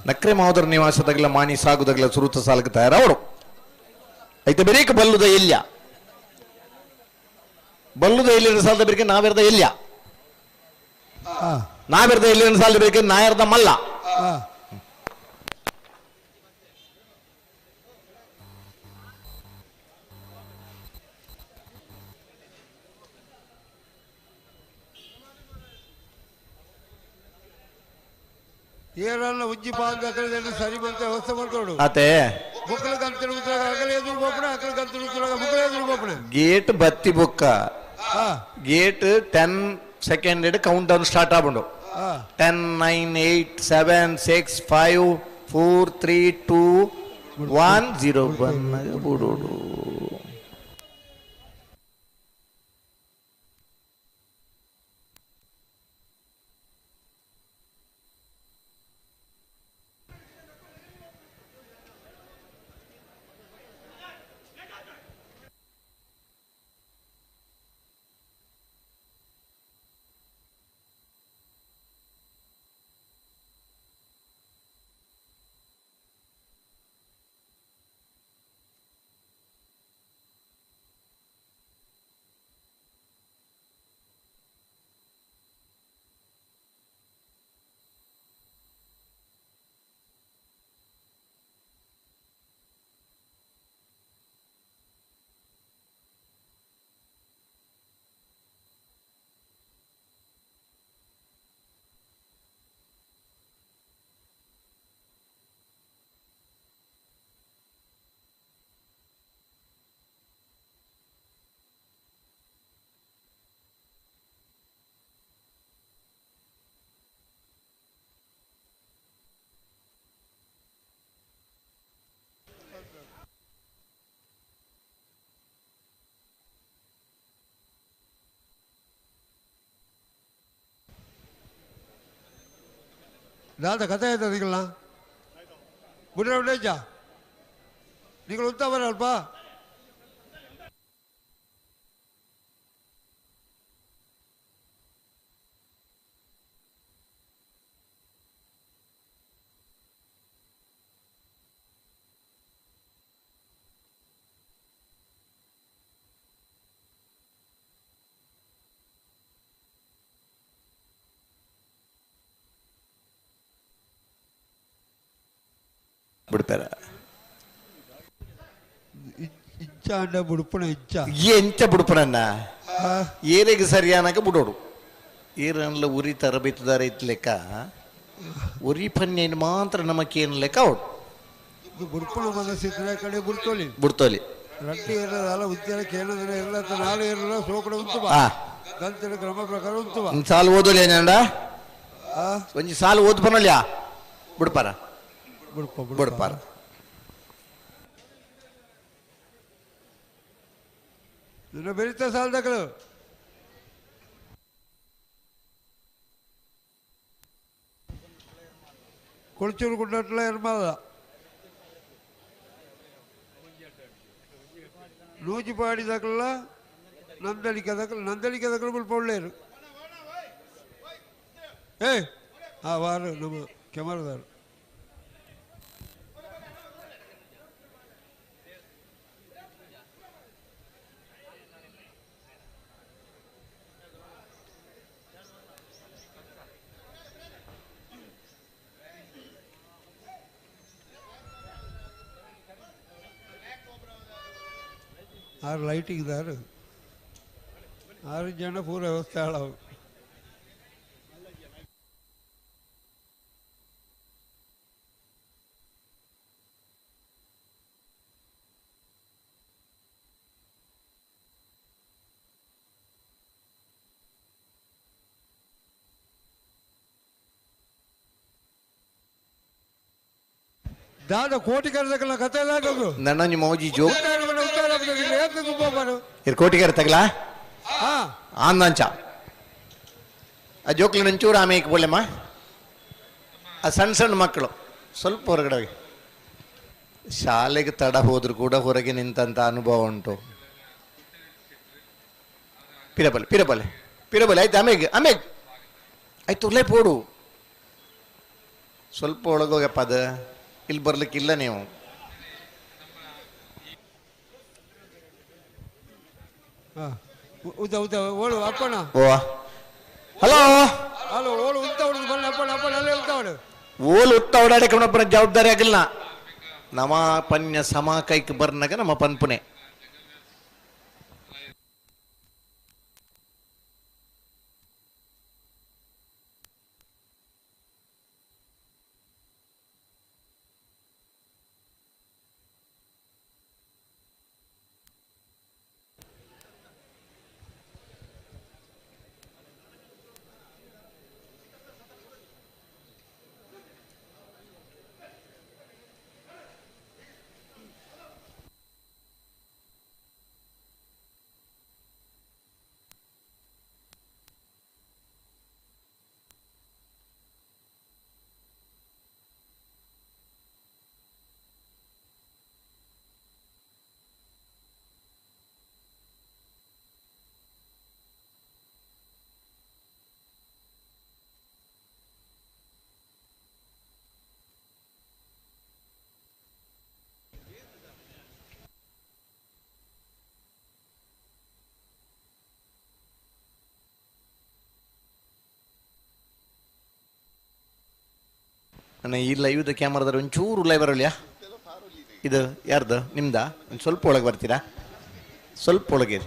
S1: ನಕ್ರೆ ಮಾವುದರ ನಿವಾಸದಾಗಲ ಮಾಣಿ ಸಾಗುದಾಗಲ ಸುರುತ ಸಾಲಕ್ಕೆ ತಯಾರವರು ಐತೆ ಬೆರಿಕ ಬಲ್ಲುದ ಎಲ್ಯ ಬಲ್ಲುದ ಎಲ್ಲಿನ ಸಾಲದ ಬೆರಿಕೆ ನಾವಿರ್ದ ಎಲ್ಯ ನಾವಿರ್ದ ಎಲ್ಲಿನ ಸಾಲದ ಬೆರಿಕೆ ನಾಯರ್ದ ಮಲ್ಲ
S6: ಏರಲ್ಲ ಉಜ್ಜಿ ಪಾಲ್ ಸರಿ ಬಂತ ವ್ಯವಸ್ಥೆ ಮಾಡ್ಕೊಡು
S1: ಆತೆ
S6: ಬುಕ್ಕಲ ಕಂತಿನ ಅಗಲ ಎದುರು ಗೋಪಣ ಅಕಲ ಕಂತಿನ ಬುಕ್ಕಲ ಎದುರು ಗೋಪಣ
S1: ಗೇಟ್ ಬತ್ತಿ ಬುಕ್ಕ gate 10 second count down start ಆಗ್ಬಿಡು 10 9 8 7 6 5 4 3 2 1 0 1 ಬುಡೋಡು.
S6: ದಾದ ಕಥೆ ಆಯ್ತು ನಿಗಳನ್ನ ಬುಡ್ರ ಉಡೇಜ ನೀವು ಉತ್ತಾ ಬರಲ್ಪ
S1: ಬಿಡ್ತಾರ
S6: ಇಚ್ಚ ಅಂಡ ಬುಡುಪಣ ಇಚ್ಚ
S1: ಎಂಚ ಬುಡುಪನನ್ನ ಏರೆಗೆ ಸರಿಯಾನಕ ಬುಡೋಡು ಏರನ್ಲ ಉರಿ ತರಬೇತುದಾರ ಇತ್ ಲೆಕ್ಕ ಉರಿ ಪನ್ನೇನು ಮಾತ್ರ ನಮಕೇನು ಲೆಕ್ಕ ಅವಡು
S6: ಬುಡುಪಣ ಮನಸ್ಸಿದ್ರೆ ಕಡೆ ಬುಡ್ತೋಲಿ
S1: ಬುಡ್ತೋಲಿ
S6: ರಟ್ಟಿ ಇರಲ್ಲ ಉದ್ಯಾನ ಕೇಳಿದ್ರೆ ಇರಲ್ಲ ನಾಳೆ ಇರಲ್ಲ ಸೋಕಡೆ ಉಂಟು ಗಂತಿನ ಕ್ರಮ ಪ್ರಕಾರ ಉಂಟು
S1: ಒಂದು ಸಾಲು ಓದೋಲಿ ಏನಂಡ ಒಂಜಿ ಸಾಲು ಓದ್ ಬನ್ನಲ್ಯಾ ಬಿಡ್ಪಾರ ಬಿಡ್ಪಾರ
S6: ನಿನ್ನ ಬೆರೀತಾ ಸಾಲದಗಳು ಕೊಳಚೂರು ಗುಡ್ಡಟ್ಲ ಎರ್ಮಲ್ಲ ನೂಜಿಪಾಡಿ ದಕ್ಕಲ ನಂದಳಿಕೆ ದಕ್ಕಲ ನಂದಳಿಕೆ ದಕ್ಕಲ ಬುಲ್ಪೊಳ್ಳೇರು ಏ ಆ ವಾರು ನಮ್ಮ ಕೆಮರದಾರು ಆರು ಲೈಟಿಂಗ್ ದಾರು ಆರು ಜನ ಪೂರ ವ್ಯವಸ್ಥೆ ಹಾಳವು ದಾದ ಕೋಟಿ ಕರೆದಕ್ಕಲ್ಲ ಕತೆ ದಾಟದು
S1: ನನ್ನ ನಿಮ್ಮ ಮೌಜಿ ಜೋ ಇರ್ ಕೋಟಿಗಾರ ತಗಲಾ ಆಂದಾಂಚ ಆ ಜೋಕ್ಲಿ ಒಂಚೂರು ಆಮೇಲೆ ಬೋಲೆಮ್ಮ. ಆ ಸಣ್ಣ ಸಣ್ಣ ಮಕ್ಕಳು ಸ್ವಲ್ಪ ಹೊರಗಡೆ ಹೋಗಿ. ಶಾಲೆಗೆ ತಡ ಹೋದರೂ ಕೂಡ ಹೊರಗೆ ನಿಂತಂಥ ಅನುಭವ ಉಂಟು. ಪಿರಬಲೆ ಪಿರಬಲೆ ಪಿರಬಲೆ ಆಯ್ತು. ಆಮೇಲೆ ಆಮೇಲೆ ಆಯ್ತು ಉಲ್ಲೇ ಪೋಡು. ಸ್ವಲ್ಪ ಒಳಗೋಗಪ್ಪ, ಅದು ಇಲ್ಲಿ ಬರ್ಲಿಕ್ಕಿಲ್ಲ ನೀವು. ಓ ಹಲೋ
S6: ಹಲೋ, ಓಳು ಉತ್ತ ಹೊಡೆದು ಬನ್ನಿ ಅಪ್ಪಣ ಅಪ್ಪಣ ಅಲ್ಲೇ ಉತ್ತ ಹೊಡು.
S1: ಓಲು ಉತ್ತ ಓಡಾಡಕ್ಕೆ ಅವನೊಬ್ಬನ ಜವಾಬ್ದಾರಿ ಆಗಿಲ್ಲ. ನಮ ಪನ್ಯ ಸಮ ಕೈಕ್ ಬರ್ನಾಗ ನಮ್ಮ ಪನ್ಪುನೆ. ನನ್ನ ಈ ಲೈವ್ದ ಕ್ಯಾಮ್ರಾದ್ರೆ ಒಂಚೂರು ಲೈವ್ ಬರಲಿಯಾ? ಇದು ಯಾರ್ದು? ನಿಮ್ದಾ? ಒಂದು ಸ್ವಲ್ಪ ಒಳಗೆ ಬರ್ತೀರಾ? ಸ್ವಲ್ಪ ಒಳಗೆ,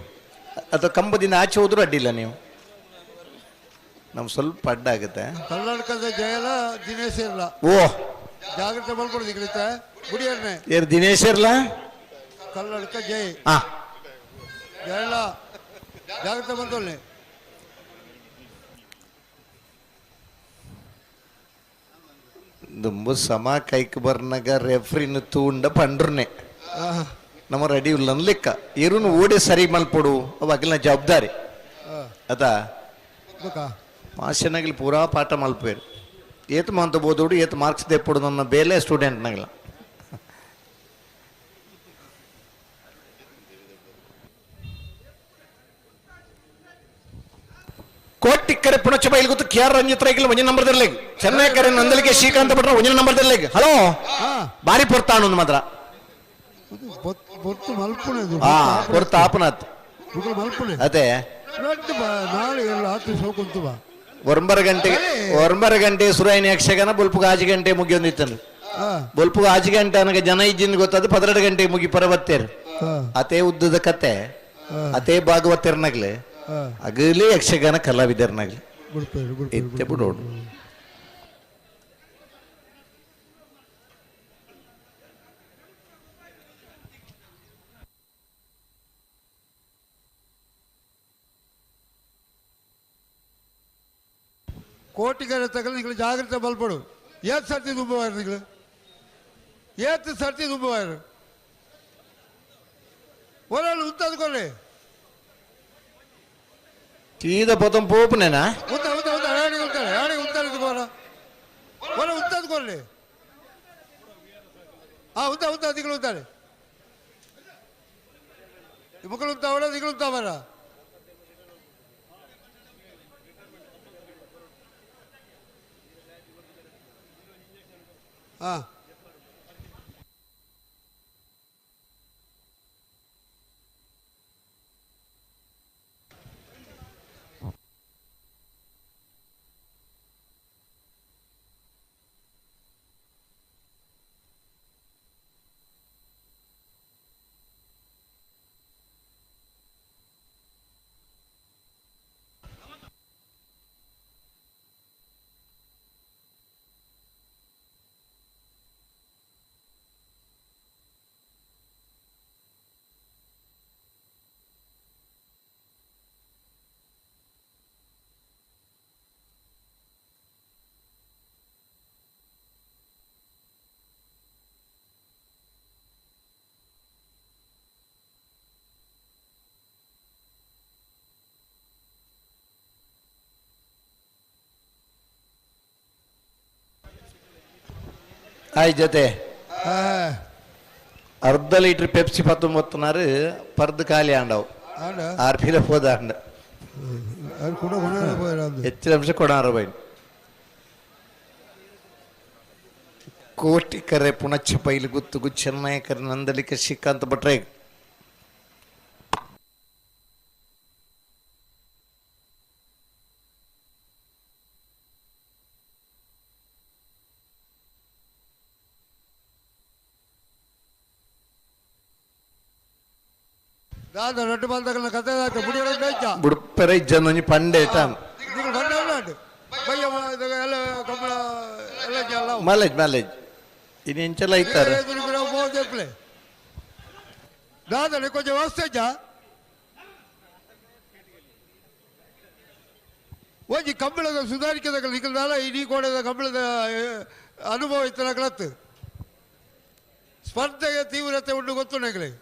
S1: ಅಥವಾ ಕಂಬದಿಂದ ಆಚೆ ಹೋದರೂ ಅಡ್ಡಿಲ್ಲ. ನೀವು ನಮ್ಗೆ ಸ್ವಲ್ಪ ಅಡ್ಡ ಆಗುತ್ತೆ.
S6: ಕರ್ನಾಟಕದ ಜಯಲ ದಿನೇಶ್ ಇರಲ್ಲ.
S1: ಓ
S6: ಜಾಗ್ರತೆ ಮಾಡ್ಕೊಡೋದು ಗುಡಿಯನ್ನೇ.
S1: ಯಾರು ದಿನೇಶ್ ಇರಲ್ಲ?
S6: ಕರ್ನಾಟಕ ಜೈ
S1: ಹಾ
S6: ಜಯಲ ಜಾಗ್ರತೆ ಮಾಡ್ಕೊಳ್ಳಿ.
S1: ದುಂಬು ಸಮ ಕೈಕ್ ಬರ್ನಾಗ ರೆಫ್ರಿನ ತೂಂಡ ಪಂಡ್ರನೆ ನಮ್ಮ ರೆಡಿ ಇಲ್ಲ ಲೆಕ್ಕ. ಇರುನು ಓಡಿ ಸರಿ ಮಲ್ಪೊಡು ಅವ ಅಗಿಲ್ನ ಜವಾಬ್ದಾರಿ ಅದ. ಮಾಸ್ಟರ್ನಾಗಲಿ ಪೂರಾ ಪಾಠ ಮಲ್ಪೇರು. ಏತ್ ಮಾಂತ ಬೋದೋಡು ಏತ್ ಮಾರ್ಕ್ಸ್ ದೆಪ್ಪೊಡು ನನ್ನ ಬೇಲೆ ಸ್ಟೂಡೆಂಟ್ನಾಗಲ. ಕೋಟಿ ಕರೆ ಪುಣಚ ಬೈಲ್ ಗೊತ್ತು ಕೆ ಆರ್ ರಂಜಿತ್ ರೈಕಲ್ ಒಂಜಿನ ನಂಬರ್ ದಿರ್ಲೆಗ್. ಚೆನ್ನೈ ಕರೆ ನಂದಲಿಕೆ ಶ್ರೀಕಾಂತ ಭಟ್ರ ಒಂಜಿನ ನಂಬರ್ ದಿರ್ಲೆಗ್. ಹಲೋ ಬಾರಿ ಪೊರ್ತಾಣ ಒಂದು ಮಾತ್ರ.
S6: ಪೊರ್ತು ಮಲ್ಪುಣೆ.
S1: ಹಾ ಪೊರ್ತು ಆಪನಾತ್
S6: ಮಲ್ಪುಣೆ.
S1: ಅದೇ
S6: ನಾಳೆ ಎಲ್ಲ ರಾತ್ರಿ ಸೋಕುಂತು ಬಾ.
S1: 9:30 ಗಂಟೆ ಸುರಾಯಿನ ಯಕ್ಷಗಾನ ಬೊಲ್ಪುಗ 5 ಗಂಟೆ ಮುಗಿಯೊಂದಿತ್ತನು. ಬೊಲ್ಪುಗ 5 ಗಂಟೆ ನನಗೆ ಜನ ಇಜ್ಜಿಂದ ಗೊತ್ತಾದ 12 ಗಂಟೆ ಮುಗಿ ಪರಬತ್ತೇರು. ಅತೇ ಉದ್ದದ ಕತೆ ಅತೇ ಭಾಗವತರ್ನಾಗ್ಲೆ ಅಗಲೇ ಯಕ್ಷಗಾನ ಕಲಾವಿದರ್ನಾಗ್ಲಿ ಇತ್ತೆ ಬಿಡೋಡು.
S6: ಕೋಟಿಗರ ತಗಲು ನೀವು ಜಾಗ್ರತೆ ಬಲ್ಪಡು. ಏತ್ ಸರ್ತಿ ದುಬ್ಬವಾರು ನೀವು? ಏತ್ ಸರ್ತಿ ದುಬ್ಬವಾರು? ಒಳ್ಳೆ ಉತ್ತದ್ಕೊಳ್ಳಿ.
S1: ಸೀದಾ ಪೊತಂ ಪೋಪನೇನಾ?
S6: ಉತ್ತ ಉತ್ತ ಉತ್ತ ಯಾರಿಗೆ ಉತ್ತಾರೆ ಯಾರಿಗೆ ಉತ್ತಾರೆ ಇದ್ಕೋರ ಒಳ್ಳೆ ಉತ್ತದ್ಕೊಳ್ಳಿ. ಹಾ ಉತ್ತ ಉತ್ತ ದಿಗಳು ಉತ್ತಾರೆ ಮಕ್ಕಳು ಉತ್ತಾ ಒಳ್ಳೆ ದಿಗಳು ಉತ್ತಾ ಬರ. ಹಾ
S1: ಆಯ್ ಜೊತೆ ಅರ್ಧ ಲೀಟರ್ ಪೆಪ್ಸಿ 19 ಪರ್ದು ಖಾಲಿ ಆಂಡವು. ಆರ್ ಫೀಲ ಹೋದ ಅಂಡ ಹೆಚ್ಚು ಅಂಶ ಕೊಡಾರ ಬೈ. ಕೋಟಿ ಕರೆ ಪುಣಚ್ಚ ಪೈಲು ಗುತ್ತುಗು ಚೆನ್ನೈ ಕರೆ ನಂದಲಿಕ ಶ್ರೀಕಾಂತ್ ಭಟ್ರೆ. ಬುಡ್ಪೆರ ಇಜ್ಜಂದೊಂಜಿ ಪಂಡೆ ಮಲೇಜ್ ಮಲೇಜ್ ಇನ್ನು ಎಂಚೆಲ್ಲ ಐತಾರೆ.
S6: ಕೊಂಚ ವ್ಯವಸ್ಥೆ ಒಂಜಿ ಕಂಬಳದ ಸುಧಾರಿಕೆದ ನಿಕಲ್ದಾಲ ಇಡೀ ಕೋಡೆದ ಕಂಬಳದ ಅನುಭವ ಇತ್ತನಕಲತ್ತು ಸ್ಪರ್ಧೆಗೆ ತೀವ್ರತೆ ಉಂಟು ಗೊತ್ತು ನಗಲಿ.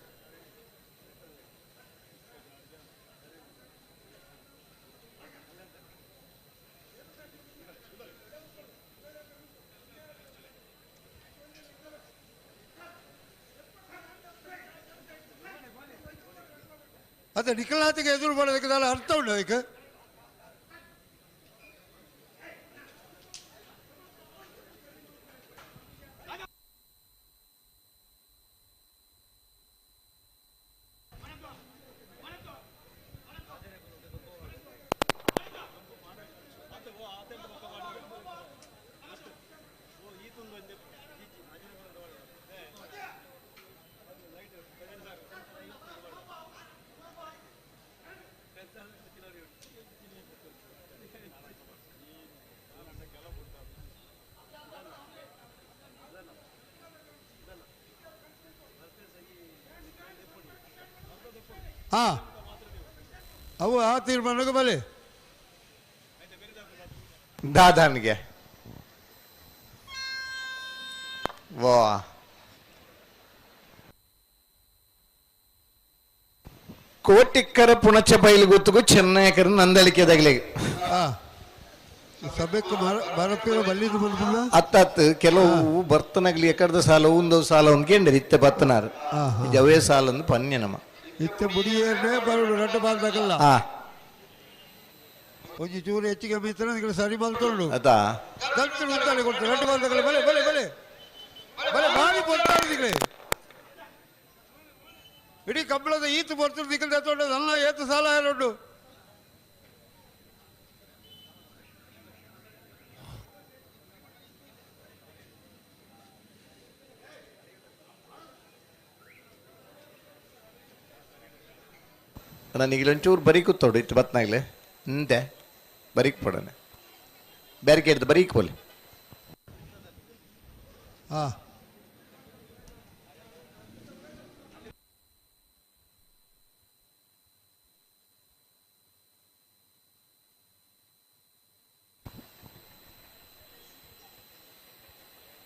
S6: ಅದೇ ನಿಖಲಾತಿಗೆ ಎದುರು ಮಾಡೋದಕ್ಕೆ ಅರ್ಥ ಉಂಟು ಅದಕ್ಕೆ. ಹಾ ಅವು ಆ ತೀರ್ಮಾನಕ್ಕೆ ಬಲೆ
S1: ದಾದಾನಿಗೆ ವಾ ಕೋಟಿಕ್ಕರ ಪುಣಚ ಬೈಲು ಗುತ್ತುಗು ಚೆನ್ನೈಕರ ನಂದಳಿಕೆ ತಗಲಿ.
S6: ಸಭೆಕ್ ಮರಪಿರ ಬಲ್ಲಿದು ಬಂದ್ಬಿಡ
S1: ಅತ್ತತ್ತು ಕೆಲವು ಬರ್ತನಗ್ಲಿ ಎಕಡ್ದ ಸಾಲ ಉಂದವು ಸಾಲ ಒಂದು ಕೇಂದ್ರ ಇತ್ತೆ ಬತ್ತನಾರು ಜವೇ ಸಾಲ ಒಂದು ಪನ್ಯ ನಮ್ಮ
S6: ಇತ್ತೆ ಬುಡಿಯೇರ್ನೇ ಬರೋಡು ರಡ್ಡು ಬಾರ್ದಾಗಲ್ಲ. ಒಂಜಿ ಚೂರು ಹೆಚ್ಚಿಗೆ ಮೀತನ ಸರಿ ಮಲ್ತೊಂಡು
S1: ಅತಾ
S6: ದಂತರು ಉಂತಾನೆ ಕೊಡ್ತಾರೆ ರಡ್ಡು ಬಾರ್ದಾಗಲ್ಲ. ಬಲೆ ಬಲೆ ಬಲೆ ಬಲೆ ಭಾರಿ ಬೊರ್ತಾಡಿದಿಗಳೇ ಇಡೀ ಕಂಬಳದ ಈತು ಬರ್ತದೆ ದಿಕ್ಕಲ್ ತಗೊಂಡು ನನ್ನ ಏತು ಸಾಲ ಎರಡು.
S1: ನನಗೆ ಒಂಚೂರು ಬರೀ ಕೂತೋಡು ಇತ್ತು ಬತ್ನಾಗ್ಲೆ ಅಂತೆ ಬರೀಕ್ ಪಡೋಣ ಬ್ಯಾರಿಕೇಡ್ದು ಬರೀಕ್ ಪೋಲಿ.
S6: ಹಾಂ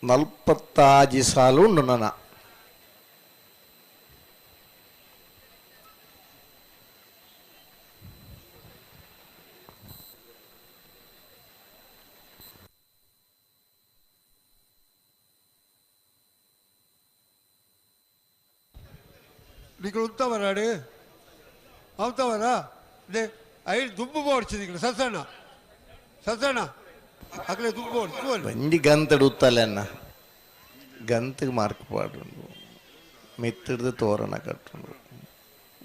S1: 46 ಸಾಲು ಉಂಡು ನನ್ನ.
S6: ನಿಕಲು ಉಂತವರಾಡು ಅವತವರ ಐದು ದುಂಬು ಬೋಡ್ಚಿ ನಿಕಲು ಸಸಣ್ಣ ಸಸಣ್ಣ ಅಗಲೇ ದುಂಬು ಬೋಡ್ಚು
S1: ಒಂಜಿ ಗಂತಡು ಉತ್ತಲೆ ಅನ್ನ ಗಂತಿಗೆ ಮಾರ್ಕ್ ಪಾಡುಂಡು ಮೆತ್ತಿಡ್ದು ತೋರಣ ಕಟ್ಟುಂಡು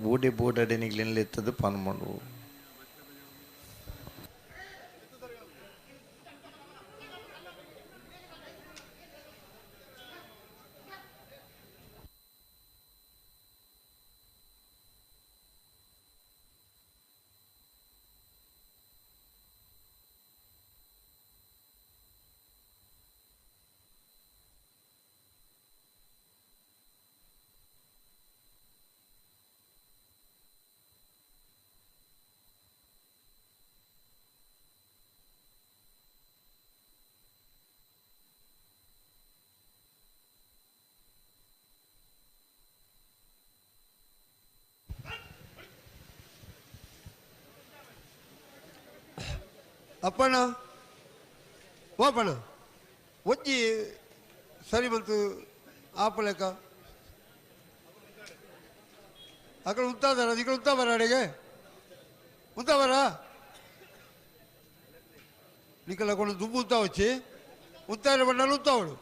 S1: ಬೂಡಿ ಬೂಡಡೆ ನಿಗ್ಲಿನಲ್ಲಿ ಎತ್ತದು ಪನ್ಮಂಡು.
S6: ಅಪ್ಪಣ್ಣ ಓಪಣ್ಣ ಒಂಜಿ ಸರಿ ಬಂತು ಆಪಲೆಕ್ಕ ಅక్కడ ಉಂತಾದಾರ ఇక్కడ ಉಂತಾ ಬರ ಅಡಿಗೆ ಉಂತಾ ಬರ ನಿಕಲ ಕೊಂಡು ದುಂಬು ಉಂತಾ వచ్చి ಉಂತಾಯಿನ ಬಂಡಲು ಉಂತಾವಡು.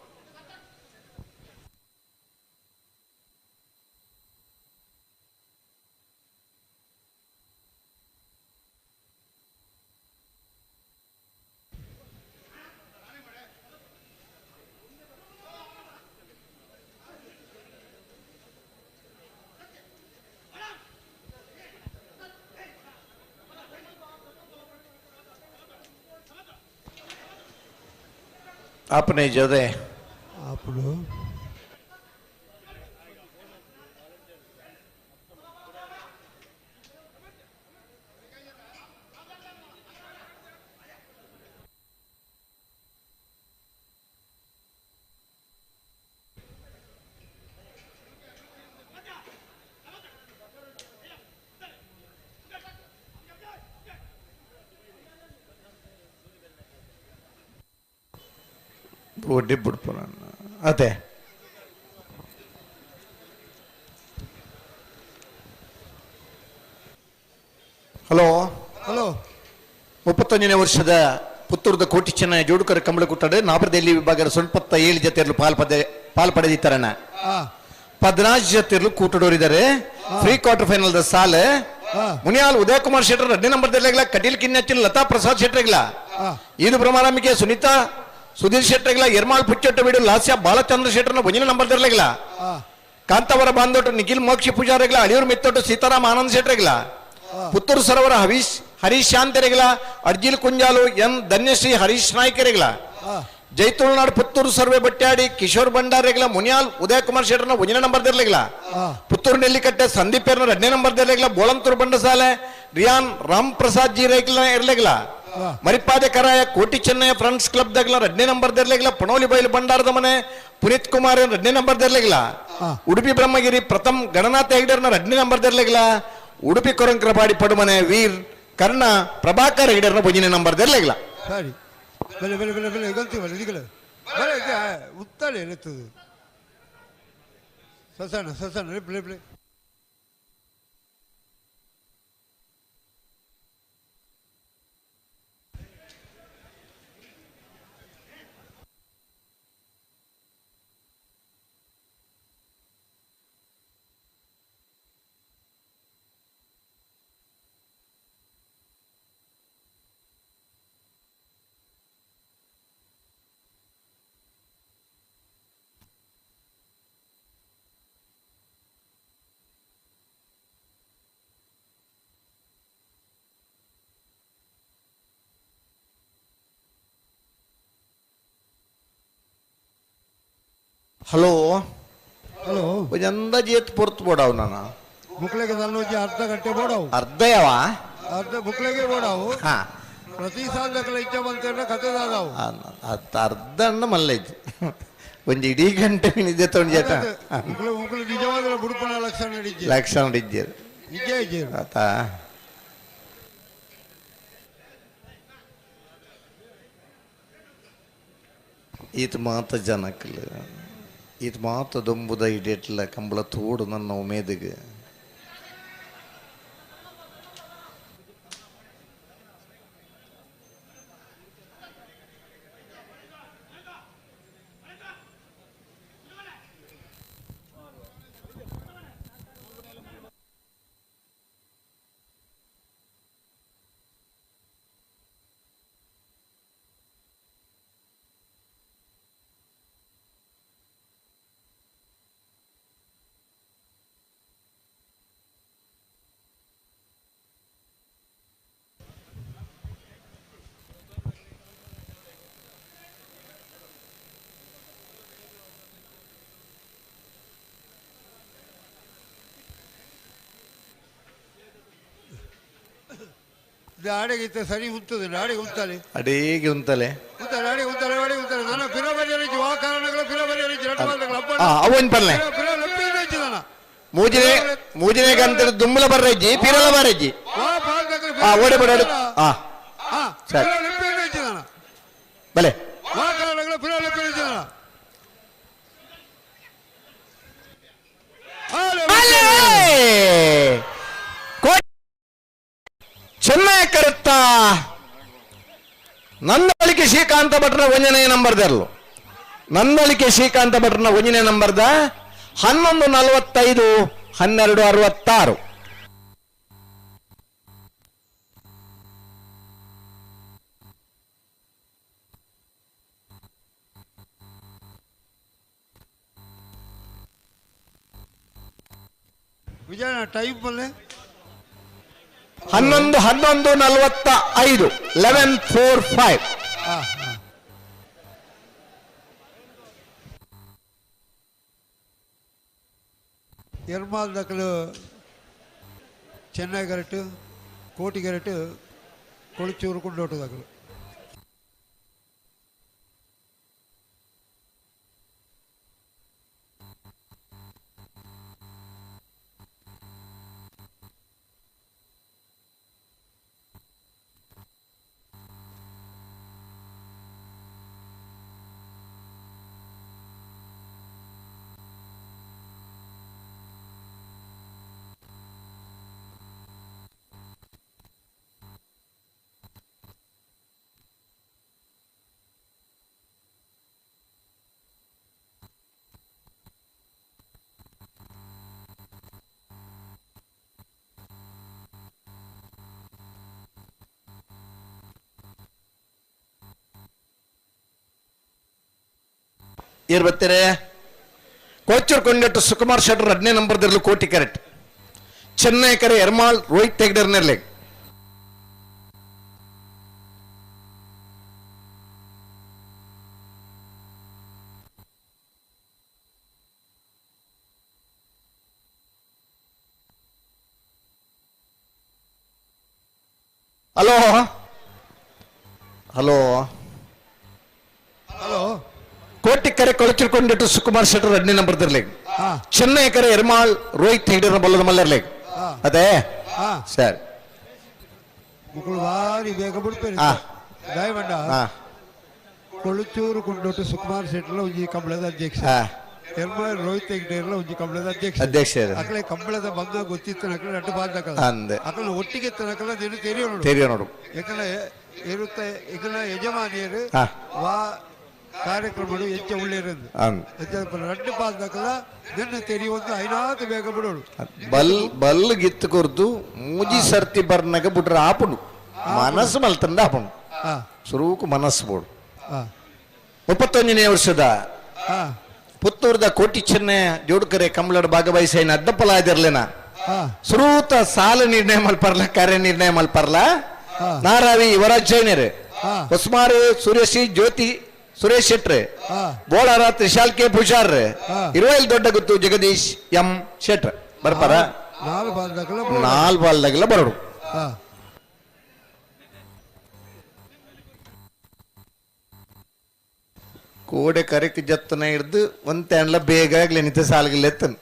S1: अपने जदे
S6: అప్పుడు
S1: ಒಡ್ಡಿ ಬಿಡ್ಪುನ ಅದೇ. ಹಲೋ
S6: ಹಲೋ
S1: 31ನೇ ವರ್ಷದ ಪುತ್ತೂರದ ಕೋಟಿ ಚೆನ್ನ ಜೋಡುಕರ ಕಂಬಳಕುಟ್ಟಡು ನಾಬರದೆಲ್ಲಿ ವಿಭಾಗದ ಸೊಲ್ಪತ್ತ 7 ಜತೆರ್ಲು ಪಾಲ್ ಪಡೆದಿತ್ತಾರಣ್ಣ. 14 ಜತೆರ್ಲು ಕೂಟಡೋರಿದ್ದಾರೆ. ಪ್ರೀ ಕ್ವಾರ್ಟರ್ ಫೈನಲ್ the ಸಾಲ್ ಮುನಿಯಾಲ್ ಉದಯ ಕುಮಾರ್ ಶೆಟ್ಟರ್ 2ನೇ ನಂಬರ್ ದೆರ್ಲೆಗ್ಲ, ಕಟೀಲ್ ಕಿನ್ನಚ್ಚಿಲ್ ಲತಾ ಪ್ರಸಾದ್ ಶೆಟ್ಟರ್ಗ್ಲ, ಇದು ಭ್ರಮರಾಮಿಕೆ ಸುನೀತಾ ಸುಧೀರ್ ಶೆಟ್ಟರ್ಗ್ಲ, ಎರ್ಮಾಳ್ ಪುಚ್ಚೊಟ್ಟ ಬೀಡು ಲಾಸ್ಯ ಬಾಲಚಂದ್ರ ಶೆಟ್ಟರ್ನ 1ನೇ ನಂಬರ್ ದೆರ್ಲೆಗ್ಲ, ಕಾಂತಾವರ ಬಾಂದೋಟು ನಿಖಿಲ್ ಮೋಕ್ಷಿ ಪೂಜಾರಿಗ್ಲ, ಅಳಿಯೂರು ಮಿತ್ತೊಟ್ಟು ಸೀತಾರಾಮ್ ಆನಂದ್ ಶೆಟ್ಟರ್ಗ್ಲ, ಪುತ್ತೂರು ಸರೋವರ ಹರೀಶ್ ಶಾಂತರಿಗ್ಲ, ಅರ್ಜಿಲ್ ಕುಂಜಾಲು ಎನ್ ಧನ್ಯಶ್ರೀ ಹರೀಶ್ ನಾಯ್ಕರಿಗ್ಲ, ಜೈ ತುಳುನಾಡು ಪುತ್ತೂರು ಸರ್ವೆ ಬಟ್ಯಾಡಿ ಕಿಶೋರ್ ಭಂಡಾರಿಗ್ಲ, ಮುನಿಯಾಲ್ ಉದಯ ಕುಮಾರ್ ಶೆಟ್ಟರ್ನ 1ನೇ ನಂಬರ್ ದೆರ್ಲೆಗ್ಲ, ಪುತ್ತೂರು ನೆಲ್ಲಿಕಟ್ಟೆ ಸಂದೀಪ್ ಎರ್ನ 2ನೇ ನಂಬರ್ ದೆರ್ಲೆಗ್ಲ, ಬೋಳಂತೂರು ಬಂಡಸಾಲೆ ರಿಯಾನ್ ರಾಮ್ ಪ್ರಸಾದ್ ಜಿ ರೇಗ್ಲ ಇರ್ಲೆಗ್ಲ, ಮರಿಪಾದೆ ಕರಾಯ ಕೋಟಿ ಚೆನ್ನಯ್ಯ ಫ್ರೆಂಡ್ಸ್ ಕ್ಲಬ್ ದಗ್ಲ 2ನೇ ನಂಬರ್ ದೆರ್ಲೆಗ್ಲ, ಪಣೋಲಿ ಬೈಲು ಭಂಡಾರದ ಮನೆ ಪುನೀತ್ ಕುಮಾರ್ 2ನೇ ನಂಬರ್ ದೆರ್ಲೆಗ್ಲ, ಉಡುಪಿ ಬ್ರಹ್ಮಗಿರಿ ಪ್ರಥಮ್ ಗಣನಾಥ ಹೆಗ್ಡರ್ನ 2ನೇ ನಂಬರ್ ದೆರ್ಲೆಗ್ಲ, ಉಡುಪಿ ಕೊರಂಕ್ರಪಾಡಿ ಪಡುಮನೆ ವೀರ್ ಕರ್ಣ ಪ್ರಭಾಕರ್ ಹೆಗ್ಡರ್ನ 1ನೇ ನಂಬರ್ ದೆರ್ಲೆಗ್ಲ.
S6: ಸರಿ ಬೆಲೆ ಬೆಲೆ ಬೆಲೆ ಬೆಲೆ ಗಂತಿ ಬೆಲೆ ನಿಗಲ ಬೆಲೆ ಉತ್ತಾಳೆ ಎತ್ತದು ಸಸಣ್ಣ ಸಸಣ್ಣ ಬೆಲೆ ಬೆಲೆ.
S1: ಹಲೋ
S6: ಹಲೋ
S1: ಒಂಜಿ ಏತ್ ಪೊರ್ತು ಬೋಡಾವು ನಾನು
S6: ಬುಕ್ಲೆಗೆ ನಲ್ಲೊಂಜಿ ಅರ್ಧ ಗಂಟೆ ಬೋಡಾವು.
S1: ಅರ್ಧ ಯಾವ
S6: ಅರ್ಧ ಬುಕ್ಲೆಗೆ ಬೋಡಾವು.
S1: ಹಾ
S6: ಪ್ರತಿ ಸಾಲದಕಲ ಇಚ್ಛೆ ಬಂತಂದ್ರೆ ಕಥೆದಾದವು.
S1: ಅರ್ಧ ಅಣ್ಣ ಮಲ್ಲೈತಿ ಒಂಜಿ ಇಡೀ ಗಂಟೆ ಮಿನಿದೆ ತೊಂಜೇಟ.
S6: ಮುಕ್ಳು ಮುಕ್ಳು ನಿಜವಾದ ಬುಡುಪನ ಲಕ್ಷಣ ಹಿಡಿಜೆ
S1: ಲಕ್ಷಣ ಹಿಡಿಜೆ
S6: ನಿಜ ಇಜ್ಜೆ
S1: ಆತಾ. ಈತ ಮಾತ ಜನಕ್ಕಲ್ಲ ಈತ ಮಾತ ದೊಂಬುದ ಹಿಡಿಯಟ್ಲ ಕಂಬಳ ತೋಡು ನನ್ನ ಉಮೇದಿಗೆ.
S6: ಆಡೆಗೆ ಸರಿ ಉಂತದೆ ಆಡೆಗೆ ಉಂತಾಲೆ
S1: ಅಡೇಗೆ ಉಂತಲೆ
S6: ಉಂತಾಲೆ ಆಡೆಗೆ ಉಂತಾಲೆ ಆಡೆಗೆ ಉಂತಾಲೆ ನಾನು ಪಿರ ಬರಿಯಲಿಚ್ಚು ಆ ಕಾರಣಗಳ ಪಿರ ಬರಿಯಲಿಚ್ಚು ಎರಡು ಮಾತುಗಳ ಅಪ್ಪ
S1: ಅವನ್ ಪರ್ಲೆ
S6: ಪಿರ ಲಂಬಿ ನಾನು
S1: ಮೂಜಿನೆ ಮೂಜಿನೆ ಗಂತ ದುಂಬಲ ಬರ್ರಜ್ಜಿ ಪಿರಲ ಬರ್ರಜ್ಜಿ ಆ ಓಡಿ ಬಡ ಆ ಸರಿ
S6: ನಾನು
S1: ಬಲೆ
S6: ಆ ಕಾರಣಗಳ ಪಿರ ಲಂಬಿ ನಾನು.
S1: ಶ್ರೀಕಾಂತ ಭಟ್ರನ ಒಂಜನೇ ನಂಬರ್ ದರ್ಲು. ನಂದಳಿಕೆ ಶ್ರೀಕಾಂತ ಭಟ್ರನ ಒಂಜನೇ ನಂಬರ್ದ 11:45 12:66.
S6: ವಿಜಯಣ್ಣ ಟೈಮ್ ಬಲ್ಲೆ
S1: 11:45 11:45.
S6: ಎರ್ಮಾಲ್ ದಕಲು ಚೆನ್ನೈ ಗರಟು ಕೋಟಿ ಗರಟು ಕೊಳಚೂರು ಕೊಂಡೋಟು ದಕಲು.
S1: ಏರ್ ಬರ್ತಾರೆ ಕೋಚೂರ್ ಕೊಂಡಟ್ಟು ಸುಕುಮಾರ್ ಶೆಟ್ಟರ್ 2ನೇ ನಂಬರ್ದಿರಲು ಕೋಟಿ ಕರೆಕ್ಟ್. ಚೆನ್ನೈ ಕರೆ ಎರ್ಮಾಲ್ ರೋಹಿತ್ ಹೆಗ್ಡರ್ ನೆರ್ಲೆ. ಹಲೋ ಹಲೋ
S6: ಹಲೋ
S1: ಕೋಟಿ ಕರೆ ಕೊಳಚಿರ್ಕೊಂಡಿಟ್ಟು ಸುಕುಮಾರ್ ಶೆಟ್ಟರ್ 2ನೇ ನಂಬರ್ ದಿರ್ಲಿ. ಚೆನ್ನೈ ಕರೆ ಎರ್ಮಾಳ್ ರೋಹಿತ್ ಹೆಗ್ಡರ್ ಬಲ್ಲದ ಮಲ್ಲರ್ಲಿ. ಅದೇ ಸರಿ
S6: ಮುಕುಳು ಭಾರಿ ಬೇಗ ಬಿಡ್ಪೇರು ದಯವಂಡ. ಕೊಳಚೂರು ಕೊಂಡೋಟು ಸುಕುಮಾರ್ ಶೆಟ್ಟರ್ಲ ಒಂಜಿ ಕಂಬಳದ ಅಧ್ಯಕ್ಷ, ಎರ್ಮಾಳ್ ರೋಹಿತ್ ಹೆಗ್ಡೇರ್ಲ ಒಂಜಿ ಕಂಬಳದ ಅಧ್ಯಕ್ಷ.
S1: ಅಧ್ಯಕ್ಷ
S6: ಅಕಲೆ ಕಂಬಳದ ಬಂದ ಗೊತ್ತಿತ್ತು ನಕಲೆ ನಟ್ಟು ಬಾರ್ದಕಲ ಅಕಲೆ ಒಟ್ಟಿಗೆ ತನಕಲ ನೀನು ತೆರಿಯೋ ನೋಡು
S1: ತೆರಿಯೋ ನೋಡು.
S6: ಯಾಕಂದ್ರೆ ಇರುತ್ತೆ ಇಗಲ ಯಜಮಾನಿಯರು ವಾ ಕಾರ್ಯಕ್ರಮಗಳು ಹೆಚ್ಚು ಉಳ್ಳಿರೋದು ರಡ್ಡು ಪಾಲ್ದಕಲ ನಿನ್ನ ತೆರಿಯೊಂದು ಐನಾತು ಬೇಗ ಬಿಡೋಡು.
S1: ಬಲ್ ಬಲ್ ಗಿತ್ತು ಕೊರ್ದು ಮೂಜಿ ಸರ್ತಿ ಬರ್ನಗ ಬಿಟ್ರೆ ಆಪುಂಡು ಮನಸ್ಸು ಮಲ್ತಂದ ಆಪುಂಡು ಸುರೂಕು ಮನಸ್ಸು ಬೋಡು. 31ನೇ ವರ್ಷದ ಪುತ್ತೂರ್ದ ಕೋಟಿ ಚೆನ್ನ ಜೋಡ್ಕರೆ ಕಂಬಳಡ್ ಭಾಗವಹಿಸ ಅಡ್ಡಪ್ಪಲಾದಿರ್ಲೇನ ಸುರೂತ ಸಾಲ ನಿರ್ಣಯ ಮಲ್ಪರ್ಲ ಕಾರ್ಯ ನಿರ್ಣಯ ಮಲ್ಪರ್ಲ ನಾರಾವಿ ಯುವರಾಜ್ ಜೈನರು ಹೊಸ್ಮಾರು ಸೂರ್ಯಶ್ರೀ ಜ್ಯೋತಿ ಸುರೇಶ್ ಶೆಟ್ರೆ ಬೋಳಾರ ತ್ರಿಶಾಲ್ ಕೆ ಪೂಜಾರ್ ಇರುವೈಲ್ ದೊಡ್ಡ ಗುತ್ತು ಜಗದೀಶ್ ಎಂ ಶೆಟ್ರ್ ಬರ್ಪಾರ ನಾಲ್ ಬಾಲ್ದಾಗಲ ಬರೋಡು. ಕೋಡೆ ಕರೆಕ್ ಜತ್ತನ ಹಿಡ್ದು ಒಂದ್ ತ್ಯಾಂಡ್ಲ ಬೇಗ ಆಗ್ಲಿ ನಿಂತ ಸಾಲ್ಗಿಲ್ಲ ಎತ್ತನು.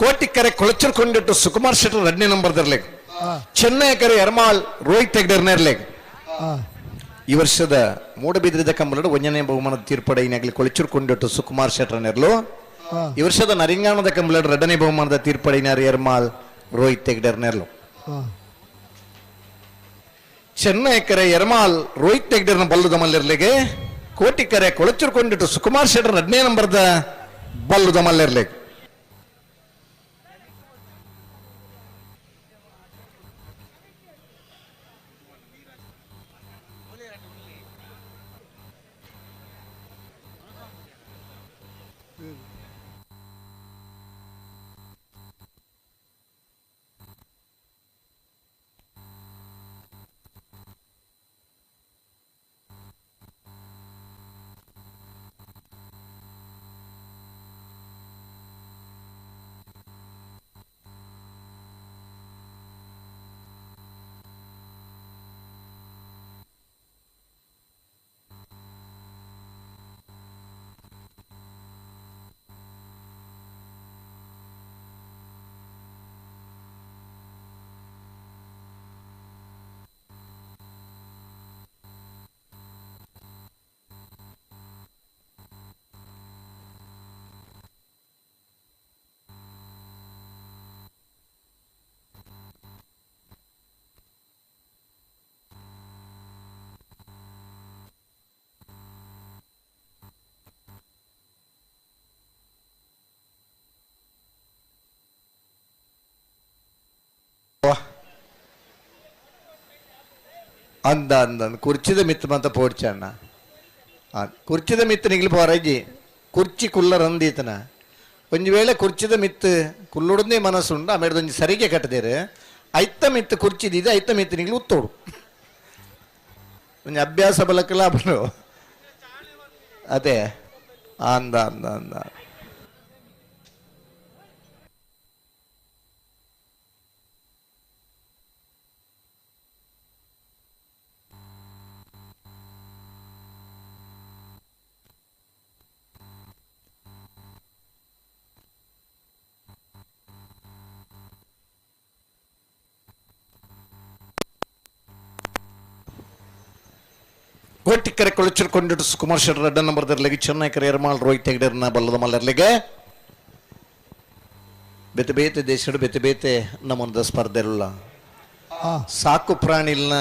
S1: ಕೋಟಿ ಕರೆ ಕೊಳಚರ್ಕೊಂಡಿಟ್ಟು ಸುಕುಮಾರ್ ಶೆಟ್ಟರ್ 2ನೇ ನಂಬರ್ ದರ್ಲೇಗ್. ಚೆನ್ನೈ ಕರೆ ಎರ್ಮಾಳ್ ರೋಹಿತ್ ಹೆಗ್ಡರ್ ನೇರ್ಲೇಗ್. ಈ ವರ್ಷದ ಮೂಡಬಿದ್ರಿದ ಕಂಬಲಡು ಒಂಜನೇ ಬಹುಮಾನದ ತೀರ್ಪಡೆಯಿನಾಗಲಿ ಕೊಳಚೂರ್ಕೊಂಡಿಟ್ಟು ಸುಕುಮಾರ್ ಶೆಟ್ಟರ್ ನೆರ್ಲು. ಈ ವರ್ಷದ ನರಿಂಗಾಣದ ಕಂಬಲಡು 2ನೇ ಬಹುಮಾನದ ತೀರ್ಪಡೆಯಿನಾರು ಎರ್ಮಾಳ್ ರೋಹಿತ್ ಹೆಗ್ಡರ್ ನೆರ್ಲು. ಚೆನ್ನೈ ಕರೆ ಎರ್ಮಾಳ್ ರೋಹಿತ್ ಹೆಗ್ಡರ್ನ ಬಲ್ಲುದ ಮಲ್ಲಿರ್ಲಿಗೆ. ಕೋಟಿ ಕರೆ ಕೊಳಚೂರ್ಕೊಂಡಿಟ್ಟು ಸುಕುಮಾರ್ ಶೆಟ್ಟರ್ 2ನೇ ನಂಬರ್ದ ಬಲ್ಲುದ ಮಲ್ಲಿರ್ಲಿಗೆ. ಅಂದ ಅಂದ ಕುರ್ಚಿದ ಮಿತ್ತು ಮಂತ ಪೋಡ್ಚಣ್ಣ. ಕುರ್ಚಿದ ಮಿತ್ತು ನಿಗ್ಲು ಪೋರಜ್ಜಿ ಕುರ್ಚಿ ಕುಲ್ಲರಂದೀತನ ಒಂಜಿ ವೇಳೆ ಕುರ್ಚಿದ ಮಿತ್ತು ಕುಲ್ಲುಡಂದೇ ಮನಸ್ಸುಂಡು ಆಮೇಲೆ ಒಂಜಿ ಸರಿಗೆ ಕಟ್ಟದೇರು ಐತ ಮಿತ್ತು ಕುರ್ಚಿದಿದೆ ಐತ ಮಿತ್ತು ನಿಗ್ಲು ಉತ್ತೋಡು ಒಂಜಿ ಅಭ್ಯಾಸ ಬಲಕ್ಕಲ ಬರು ಅದೇ ಅಂದ ಅಂದ ಅಂದ. ಕೋಟಿಕ್ಕರೆ ಕೊಳಚರ್ ಸುಕುಮಾರ್ ಶೆಟ್ಟರ್ ಅಡ್ಡ ನಂಬರ್ ದರ್ಲಿಗೆ ಚೆನ್ನೈಕರ ಎರ್ಮಾಳ್ ರೋಹಿತ್ ಹೆಗ್ಡೆರ್ನ ಬಲ್ಲದ ಮಲ್ಲರ್ಲಿಗೆ ಬೇತೆ ಬೇತೆ ದೇಶಡು ಬೇತೆ ಬೇತೆ ನಮ್ಮೊಂದು ಸ್ಪರ್ಧೆ ಸಾಕು ಪ್ರಾಣಿಲ್ನ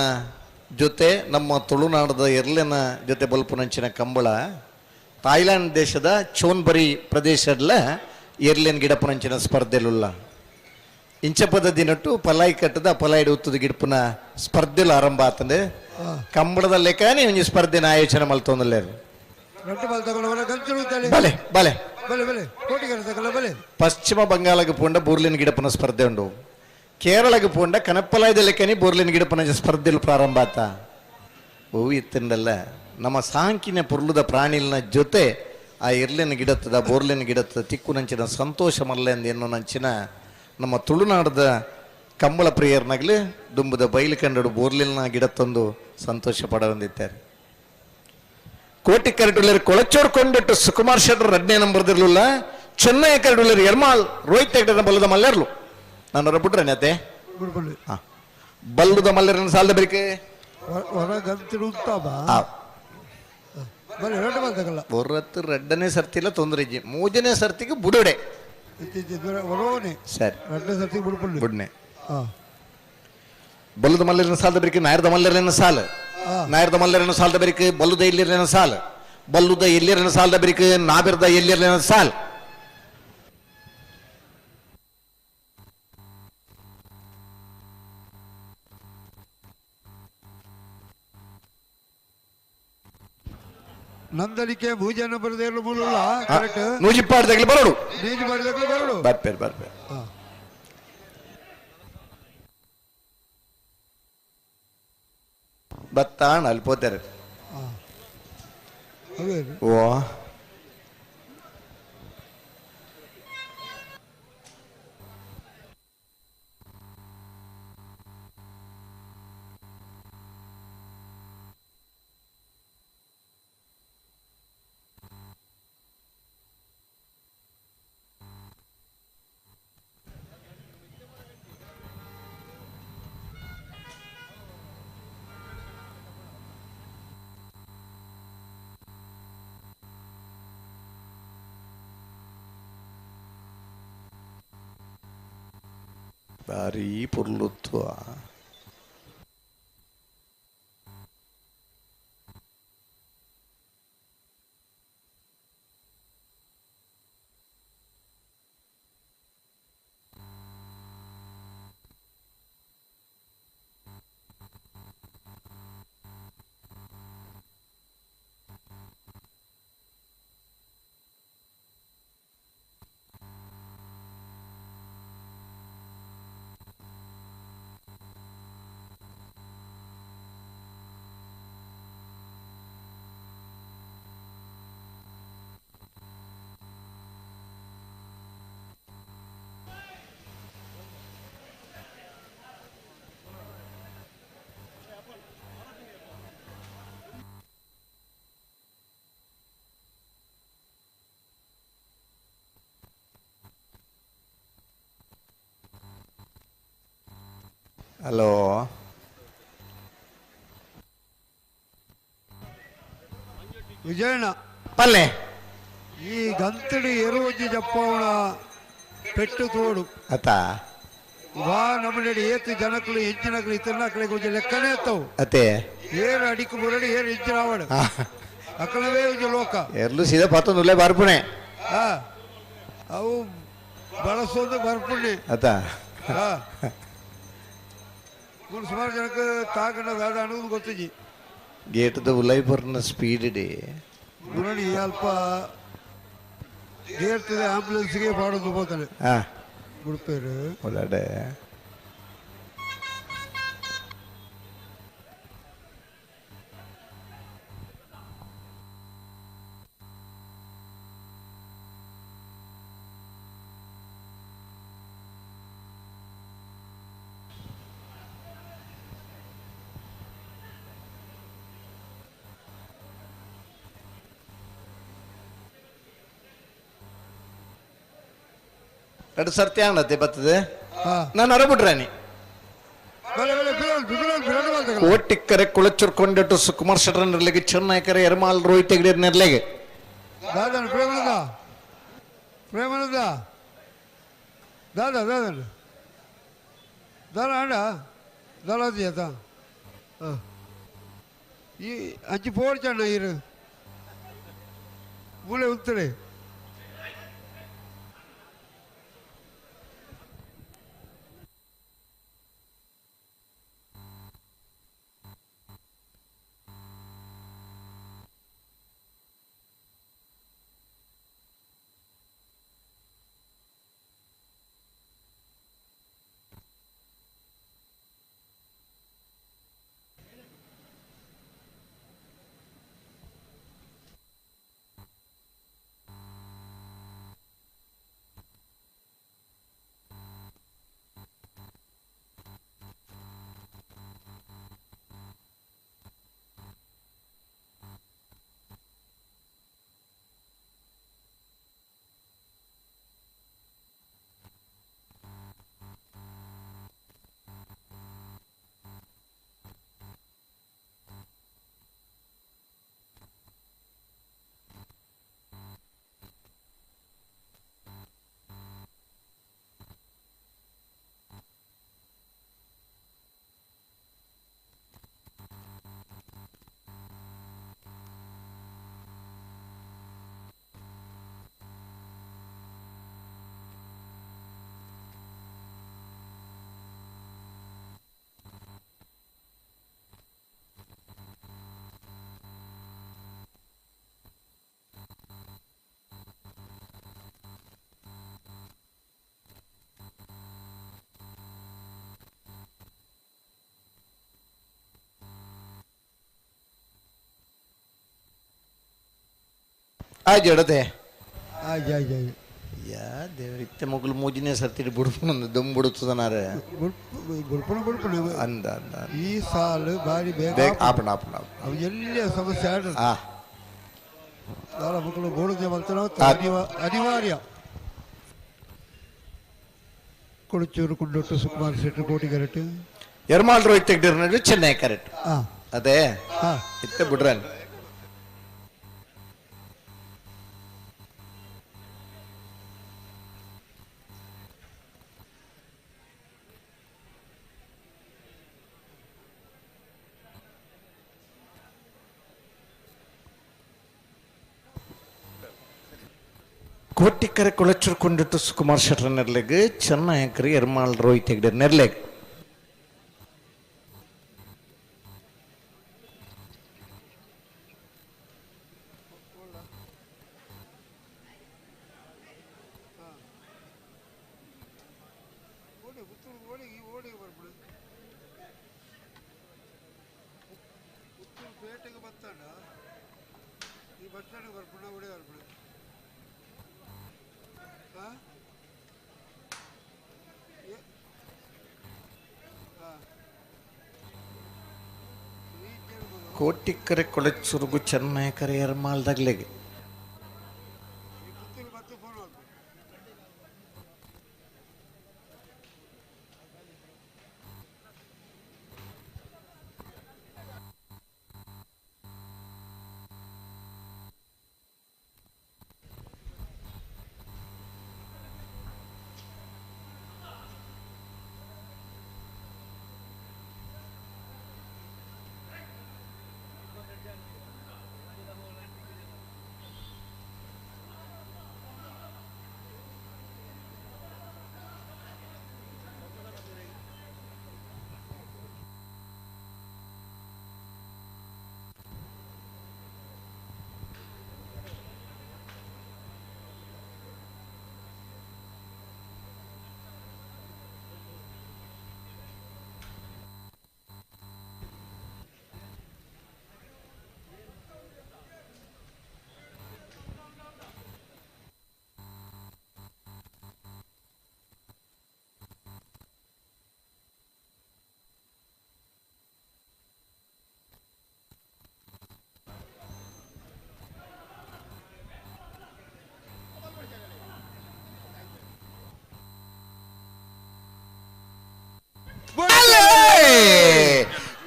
S1: ಜೊತೆ ನಮ್ಮ ತುಳುನಾಡದ ಎರ್ಲೆನ ಜೊತೆ ಬಲ್ಪುನಂಚಿನ ಕಂಬಳ ಥಾಯ್ಲ್ಯಾಂಡ್ ದೇಶದ ಚೋನ್ಬರಿ ಪ್ರದೇಶದಲ್ಲ ಎರ್ಲೆನ್ ಗಿಡಪುನಂಚಿನ ಸ್ಪರ್ಧೆಲುಲ್ಲ. ಇಂಚಪದ ದಿನಟ್ಟು ಪಲಾಯಿ ಕಟ್ಟದ ಪಲಾಯಿಡು ಉತ್ತದ ಗಿಡಪುನ ಸ್ಪರ್ಧೆಲು ಆರಂಭ ಆತಂದೆ. ಕಂಬಳದ ಲೆಕ್ಕನೇ ಒಂಜಿ ಸ್ಪರ್ಧೆನ ಆಯೋಜನೆ ಮಲ್ತೊಂದುಲ್ಲೆರ್. ಬಲೆ ಬಲೆ ಪಶ್ಚಿಮ ಬಂಗಾಳಕ್ಕೆ ಪೋಂಡ ಬೋರ್ಲಿನ ಗಿಡಪುನ ಸ್ಪರ್ಧೆ ಉಂಡು. ಕೇರಳಕ್ಕೆ ಪೋಂಡ ಕನಪ್ಪಲಾಯ್ದ ಲೆಕ್ಕನೆ ಬೋರ್ಲಿನ ಗಿಡಪುನ ಸ್ಪರ್ಧೆಲು ಪ್ರಾರಂಭ ಆತ. ಹೂವು ಇತ್ತಂಡಲ್ಲ ನಮ್ಮ ಸಾಂಕಿನ ಪುರ್ಲುದ ಪ್ರಾಣಿಲ್ನ ಜೊತೆ ಆ ಎರ್ಲಿನ ಗಿಡತ್ತದ ಬೋರ್ಲಿನ ಗಿಡತ್ತದ ತಿಕ್ಕು ನಂಚಿನ ಸಂತೋಷ ಮಲ್ಲೆ ಅಂದ್ ಎನ್ನೋ ನಂಚಿನ ನಮ್ಮ ತುಳುನಾಡದ ಕಂಬಳ ಪ್ರಿಯರ್ನಾಗಲಿ ದುಂಬುದ ಬೈಲು ಕಂಡಡು ಬೋರ್ಲಿನ ಗಿಡತ್ತೊಂದು ಸಂತೋಷ ಪಡವಂದಿದ್ದಾರೆ. ಕೋಟಿ ಕರಡುಲ್ಲರು ಕೊಳಚೋರ್ ಕೊಂಡಿಟ್ಟು ಸುಕುಮಾರ್ ಶೆಟ್ಟರ್ ಎರಡನೇ ನಂಬರ್ದಿರ್ಲಿಲ್ಲ. ಚೆನ್ನೈ ಕರಡುಲ್ಲರು ಎರ್ಮಾಲ್ ರೋಹಿತ್ ಹೆಗ್ಡೆನ ಬಲ್ಲದ ಮಲ್ಲೆರ್ಲು. ನಾನು ಬಿಟ್ರೆ ಅತ್ತೆ ಬಲ್ಲದ ಮಲ್ಲೆರನ ಸಾಲದ ಬೇಕೆ ಹೊರತು ಎರಡನೇ ಸರ್ತಿಲ್ಲ ತೊಂದರೆ ಇಜ್ಜಿ ಮೂರನೇ ಸರ್ತಿಗೆ ಬುಡುಡೆ. ಸರಿ ಬುಡ್ನೆ ಬಲ್ಲದ ಮಲ್ಲರಿನ ಸಾಲದ ಬೇಕೆ ನಾಯರ್ದ ಮಲ್ಲರಿನ ಸಾಲ ನಾಯರ್ದ ಮಲ್ಲರಿನ ಸಾಲದ ಬೇಕೆ ಬಲ್ಲುದ ಎಲ್ಲಿರಲಿನ ಸಾಲ ಬಲ್ಲುದ ಎಲ್ಲಿರನ ಸಾಲದ ಬೇಕೆ ನಾಬಿರ್ದ ಎಲ್ಲಿರಲಿನ ಸಾಲ್.
S6: ನಂದಲಿಕೆ ಭೂಜನ ಬರದೇನು ಮೂಲಲ್ಲ ಕರೆಕ್ಟ್.
S1: ನೂಜಿಪ್ಪಾಡ್ದಾಗಲಿ ಬರೋಡು
S6: ನೂಜಿಪಾಡ್ದಾಗಲಿ ಬರೋಡು.
S1: ಬರ್ಪೇರು ಬರ್ಪೇರು. ಬತ್ತಾಣ ಅಲ್ಲಿ ಪೋತಾರೆ. ಓ ಭಾರಿ ಪೊರ್ಲುತ್ವ. ಹಲೋ
S6: ವಿಜಯಣ್ಣ
S1: ಪಲ್ಲೆ
S6: ಈ ಗಂತಡಿ ಎರುವಜ್ಜಿ ಜಪ್ಪವಣ ಪೆಟ್ಟು ತೋಡು
S1: ಅತ
S6: ವಾ ನಮ್ಮನೆಡಿ ಏತು ಜನಕ್ಲು ಎಂಚಿನಕ್ಲು ಇತರನಕ್ಲೆ ಒಂಜಿ ಲೆಕ್ಕನೇ ಎತ್ತವು
S1: ಅತೆ
S6: ಏರು ಅಡಿಕು ಮುರಡಿ ಏರು ಎಂಚಿನ ಆವಡು ಅಕ್ಕಲವೇ ಒಂಜಿ ಲೋಕ
S1: ಎರ್ಲು ಸೀದಾ ಪತ್ತೊಂದುಲ್ಲೆ ಬರ್ಪುಣೆ.
S6: ಹಾ ಅವು ಬಳಸೋದು ಬರ್ಪುಣೆ.
S1: ಅತ.
S6: ಹಾ ಸುಮಾರು ಜನಕ್ಕೆ ತಾಕಂಡ ದಾದ ಅನ್ನೋದು ಗೊತ್ತಿಜಿ.
S1: ಗೇಟ್ದ ಉಲೈಬರ್ನ ಸ್ಪೀಡ್ ಇಡಿ
S6: ಮುರಳಿ ಅಲ್ಪ ಗೇರ್ತದೆ ಆಂಬುಲೆನ್ಸ್ಗೆ ಪಾಡೋದು ಹೋಗ್ತಾನೆ ಬಿಡ್ಪೇರು
S1: ಒಳಗಡೆ. ಎರಡು ಸರ್ತಿ ಆಣತೆ ಬರ್ತದೆ ನಾನು ಅರಬಿಟ್ರಾನಿ. ಕೋಟಿಕ್ಕರೆ ಕುಳಚುರ್ಕೊಂಡಿಟ್ಟು ಸುಕುಮಾರ್ ಶೆಟ್ಟರ್ ನೆರ್ಲೆಗೆ ಚೆನ್ನೈಕರೆ ಎರ್ಮಾಲ್ ರೋಹಿತ್ ಹೆಗ್ಡೆ ನೆರ್ಲೆಗೆ.
S6: ಪ್ರೇಮಾನಂದ ಪ್ರೇಮಾನಂದ ದಾದಾ ದಾದಾ ದಾದ ಅಣ್ಣ ದಾದಾಜಿ ಆತ ಈ ಅಂಚಿ ಪೋಡ್ಚಣ್ಣ ಇರು ಮೂಲೆ ಉತ್ತರೆ.
S1: ಆಯ್ತು ಎಡತೆ.
S6: ಆಯ್ತು ಆಯ್ತು ಆಯ್ತು.
S1: ಯಾ ದೇವರಿತ್ತೆ ಮಗಳು ಮೂಜಿನೇ ಸರ್ತಿ ಬುಡ್ಪುನ ದಮ್ ಬಿಡುತ್ತದನಾರೆ.
S6: ಬುಡ್ಪುಣ ಬುಡ್ಪುಣ
S1: ಅಂದ ಅಂದ
S6: ಈ ಸಾಲು ಬಾರಿ ಬೇಗ
S1: ಆಪಣ ಆಪಣ
S6: ಅವು ಎಲ್ಲ ಸಮಸ್ಯೆ ಆಡ ಮಕ್ಕಳು ಬೋಡುದೇ ಮಾಡ್ತಾರೋ ಅನಿವಾರ್ಯ. ಕೊಡಚೂರು ಕುಂಡೊಟ್ಟು ಸುಕುಮಾರ್ ಶೆಟ್ಟಿ ಕೋಟಿ ಕರೆಕ್ಟ್.
S1: ಎರ್ಮಾಲ್ ರೋಹಿತ್ ತೆಗ್ದಿರ ಚೆನ್ನೈ ಕರೆಕ್ಟ್. ಅದೇ ಇತ್ತೆ ಬಿಡ್ರನ್. ಕೋಟಿಕ್ಕರೆ ಕೊಳಚೂರು ಕೊಂಡಿಟ್ಟು ಸುಕುಮಾರ್ ಶೆಟ್ಟರ್ ನೆರ್ಲೆಗ್ ಚೆನ್ನೈಕರಿ ಎರ್ಮಾಲ್ ರೋಹಿತ್ ಹೆಗ್ಡೆ ನೆರ್ಲೆಗ್.
S6: ಈ ಬಸ್ ಸ್ಟ್ಯಾಂಡ್ ಬರ್ಪುಣ ಒಡೆ ಬರ್ಪುಣ
S1: ಕೋಟಿಕ್ಕರೆ ಕೊಳಚುರುಗು ಚೆನ್ನೈಕರೆ ಎರ್ಮಾಲ್ದಾಗ್ಲೆಗೆ.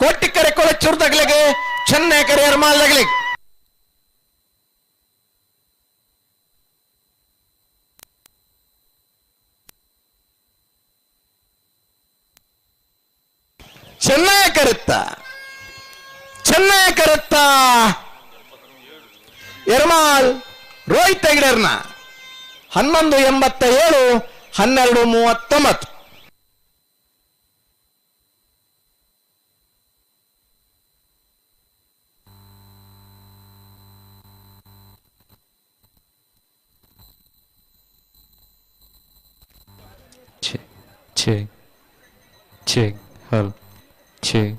S1: ಕೋಟಿಕರೆ ಕೊಳಚೂರ್ದಗ್ಲಿಗೆ ಚೆನ್ನೈ ಕರೆ ಎರ್ಮಾಲ್ದಗ್ಲಿಗೆ. Chennai ಕರುತ್ತ, Chennai ಕರುತ್ತ Ermal Rohit ಹೆಗ್ಡೆರ್ನ 11.87, 12.39.
S8: Check, check, check, hello, check.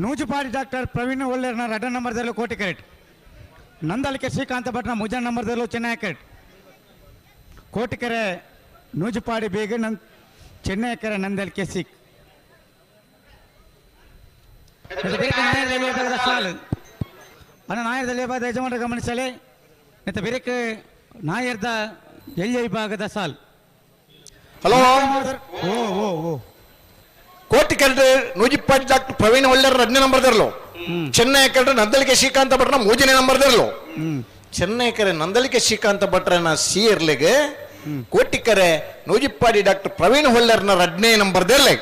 S5: Nujipadi doctor Praveen ಒಳ್ಳೆರ್ನ ರಡ್ಡ ನಂಬರ್ದಲ್ಲೂ ಕೋಟಿ ಕ್ಯಾರೆಟ್, ನಂದಳಿಕೆ ಶ್ರೀಕಾಂತ ಭಟ್ನ ಮುಜ ನಂಬರ್ದಲ್ಲೂ ಚೆನ್ನೈ ಕ್ಯಾರೆಟ್. ಕೋಟಿಕೆರೆ ನೂಜುಪಾಡಿ ಬೇಗ ನನ್ ಚೆನ್ನೈ ಕೆರೆ ನಂದಳಿಕೆ ಸಿಕ್ ಸಾಲು ಅಣ್ಣ. ನಾಯರ್ದ ವಿಭಾಗದ ಯಜಮಾನರು ಗಮನಿಸಲಿ. ಮತ್ತು ಬೇರೆ ನಾಯರ್ದ ಎಳ್ಯ ವಿಭಾಗದ ಸಾಲ್.
S1: ಹಲೋ.
S5: ಓ ಓ ಓ.
S1: ಕೋಟಿಕೆರೆ ನೂಜಿಪ್ಪಾಡಿ ಡಾಕ್ಟರ್ ಪ್ರವೀಣ್ ಒಳ್ಳೆಯರ್ 2ನೇ ನಂಬರ್ ದಿರಲು, ಚೆನ್ನೈ ಕರೆ ನಂದಳಿಕೆ ಶ್ರೀಕಾಂತ ಭಟ್ನ 3ನೇ ನಂಬರ್ ದಿರಲು. ಚೆನ್ನೈ ಕರೆ ನಂದಳಿಕೆ ಶ್ರೀಕಾಂತ ಭಟ್ರನ ಸಿ ಇರ್ಲಿಗೆ, ಕೋಟಿಕೆರೆ ನೂಜಿಪ್ಪಾಡಿ ಡಾಕ್ಟರ್ ಪ್ರವೀಣ್ ಹೊಳ್ಳರ್ನ 2ನೇ ನಂಬರ್ ದಿರ್ಲೆ.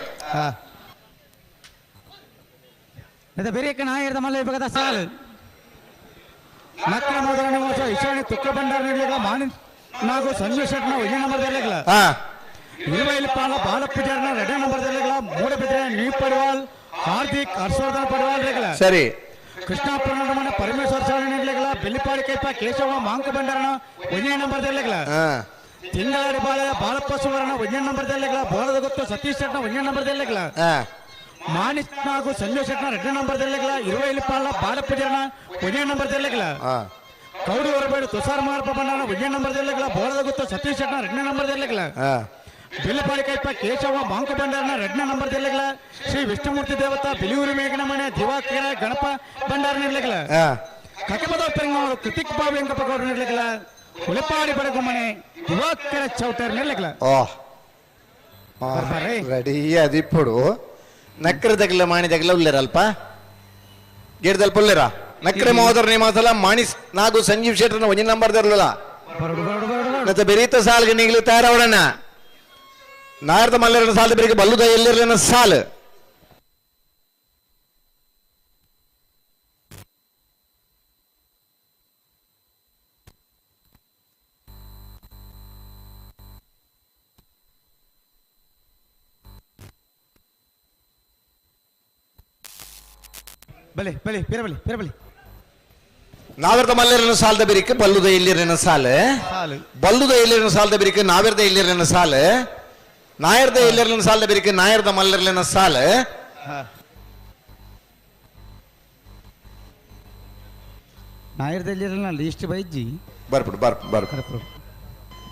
S5: ಮತ್ತೆ ಬೇರೆ ನಾಯರ್ದ ಮಲ್ಲ ವಿಭಾಗದ ಸಾಲು. ನಕ್ರ ಮೊದಲನೇ ವರ್ಷ ಈಶಾನ್ಯ ತುಕ್ಕ ಭಂಡಾರ ನೀಡಲಿಲ್ಲ ಮಾನಿ ನಾಗು ಸಂಜು ಶೆಟ್ನ 1ನೇ ನಂಬರ್ ದಿರ್ಲಿಲ್ಲ. ಇರುವೈಲಿ ಪಾಲ ಬಾಲ ಪೂಜಾರನ 2ನೇ ನಂಬರ್ ದಿರ್ಲಿಲ್ಲ. ಮೂಡಬಿದ್ರೆ ನೀ ಪಡ್ವಾಲ್ ಹಾರ್ದಿಕ್ ಹರ್ಷವರ್ಧನ್ ಪಡ್ವಾಲ್ ರೇಗಲ.
S1: ಸರಿ.
S5: ಕೃಷ್ಣಾಪುರ ನಡುಮನೆ ಪರಮೇಶ್ವರ ಶಾಲೆ ನೀಡಲಿಲ್ಲ. ಬೆಲ್ಲಿಪಾಡಿ ಕೈಪ ಕೇಶವ ಮಾಂಕ ಭಂಡಾರನ 1ನೇ ನಂಬರ್ ದಿರ್ಲಿಲ್ಲ. ತಿಂಗಳಾಡಿ ಬಾಳ ಬಾಲಪ್ಪ ಸುವರ್ಣ 1ನೇ ನಂಬರ್ ದಿರ್ಲಿಲ್ಲ. ಬೋಳದ ಗೊತ್ತು ಸತೀಶ್ ಶೆಟ್ನ 1ನೇ ನಂಬರ್ ದಿರ್ಲಿಲ್ಲ. ಮಾನಿಸ್ ನಾಗು ಸಂಜಯ್ ಶೆಟ್ನ 2ನೇ ನಂಬರ್ ದಿರ್ಲಿಲ್ಲ. ಇರುವೈಲಿ ಪಾಲ ಬಾಲ ಪೂಜಾರನ 1ನೇ ನಂಬರ್ ದಿರ್ಲಿಲ್ಲ. ಕೌಡು ಹೊರಬೇಡು ತುಷಾರ್ ಮಾರಪ್ಪ ಭಂಡಾರನ 1ನೇ ನಂಬರ್ ದಿರ್ಲಿಲ್ಲ. ಬೋಳದ ಗೊತ್ತು ಸತೀಶ್ ಶೆಟ್ನ 2ನೇ ನಂಬರ್ ದಿರ್ಲಿಲ್ಲ. ಬಿಲ್ಲಪಾಡಿ ಕೈಪ ಕೇಶವ ಮಾಂಕ ಭಂಡಾರನ 2ನೇ ನಂಬರ್ ದಿರ್ಲಿಲ್ಲ. ಶ್ರೀ ವಿಷ್ಣುಮೂರ್ತಿ ದೇವತಾ ಬಿಲಿಯೂರು ಮೇಘನಮನೆ ದಿವಾಕರ ಗಣಪ ಭಂಡಾರ ನಿರ್ಲಿಲ್ಲ. ಕಕಪದ ಪೆಂಗವರು ಕೃತಿಕ್ ಬಾಬು ವೆಂಕಪ್ಪ ಗೌಡ್ರು ನಿರ್ಲಿಲ್ಲ. ಉಲಪಾಡಿ ಬಡಗುಮನೆ ದಿವಾಕರ ಚೌಟರ್ ನಿರ್ಲಿಲ್ಲ.
S1: ರೆಡಿ ಅದಿಪ್ಪಡು ನಕ್ರದಗ್ಲ ಮಾಣಿದಗ್ಲ ಉಲ್ಲೇರಲ್ಪ ಗೇಡ್ದಲ್ಪ ಉಲ್ಲೇರ ನಕ್ರೆ ಮಹೋದರ ನೇಮಾಸಲ ಮಾಣಿಸ್ ನಾಗು ಸಂಜೀವ್ ಶೆಟ್ಟರ್ನ 1ನೇ ನಂಬರ್ ದಿರಲಿಲ್ಲ. ಮತ್ತೆ ಬೆರೀತ ಸಾಲ್ಗೆ ನೀಗ್ಲು ತಯಾರವಡಣ್ಣ. ನಾರ್ದ ಮಲ್ಲೆರನ ಸಾಲದ ಬೆರಿಗೆ ಬಲ್ಲುದ ಎಲ್ಲಿರಲಿನ ಸಾಲು.
S5: ಬಲೆ ಬಲೆ ಬೇರೆ ಬಲೆ ಬೇರೆ ಬಲೆ.
S1: ನಾವೆರ್ದ ಮಲ್ಲೆರನ ಸಾಲದ ಬೆರಿಕೆ ಬಲ್ಲುದ ಎಲ್ಲಿರಲಿನ ಸಾಲು, ಬಲ್ಲುದ ಎಲ್ಲಿರನ ಸಾಲದ ಬೆರಿಕೆ ನಾವೆರ್ದ ಎಲ್ಲಿರಲಿನ ಸಾಲು, ನಾಯರ್ದ ಎಲ್ಲಿರಲಿನ ಸಾಲದ ಬೆರಿಕೆ ನಾಯರ್ದ ಮಲ್ಲೆರ್ಲಿನ ಸಾಲು.
S5: ನಾಯರ್ದ ಎಲ್ಲಿರಲಿನ ಲಿಸ್ಟ್ ಬೈಜಿ
S1: ಬರ್ಬಿಡು ಬರ್ಪು ಬರ್ಪು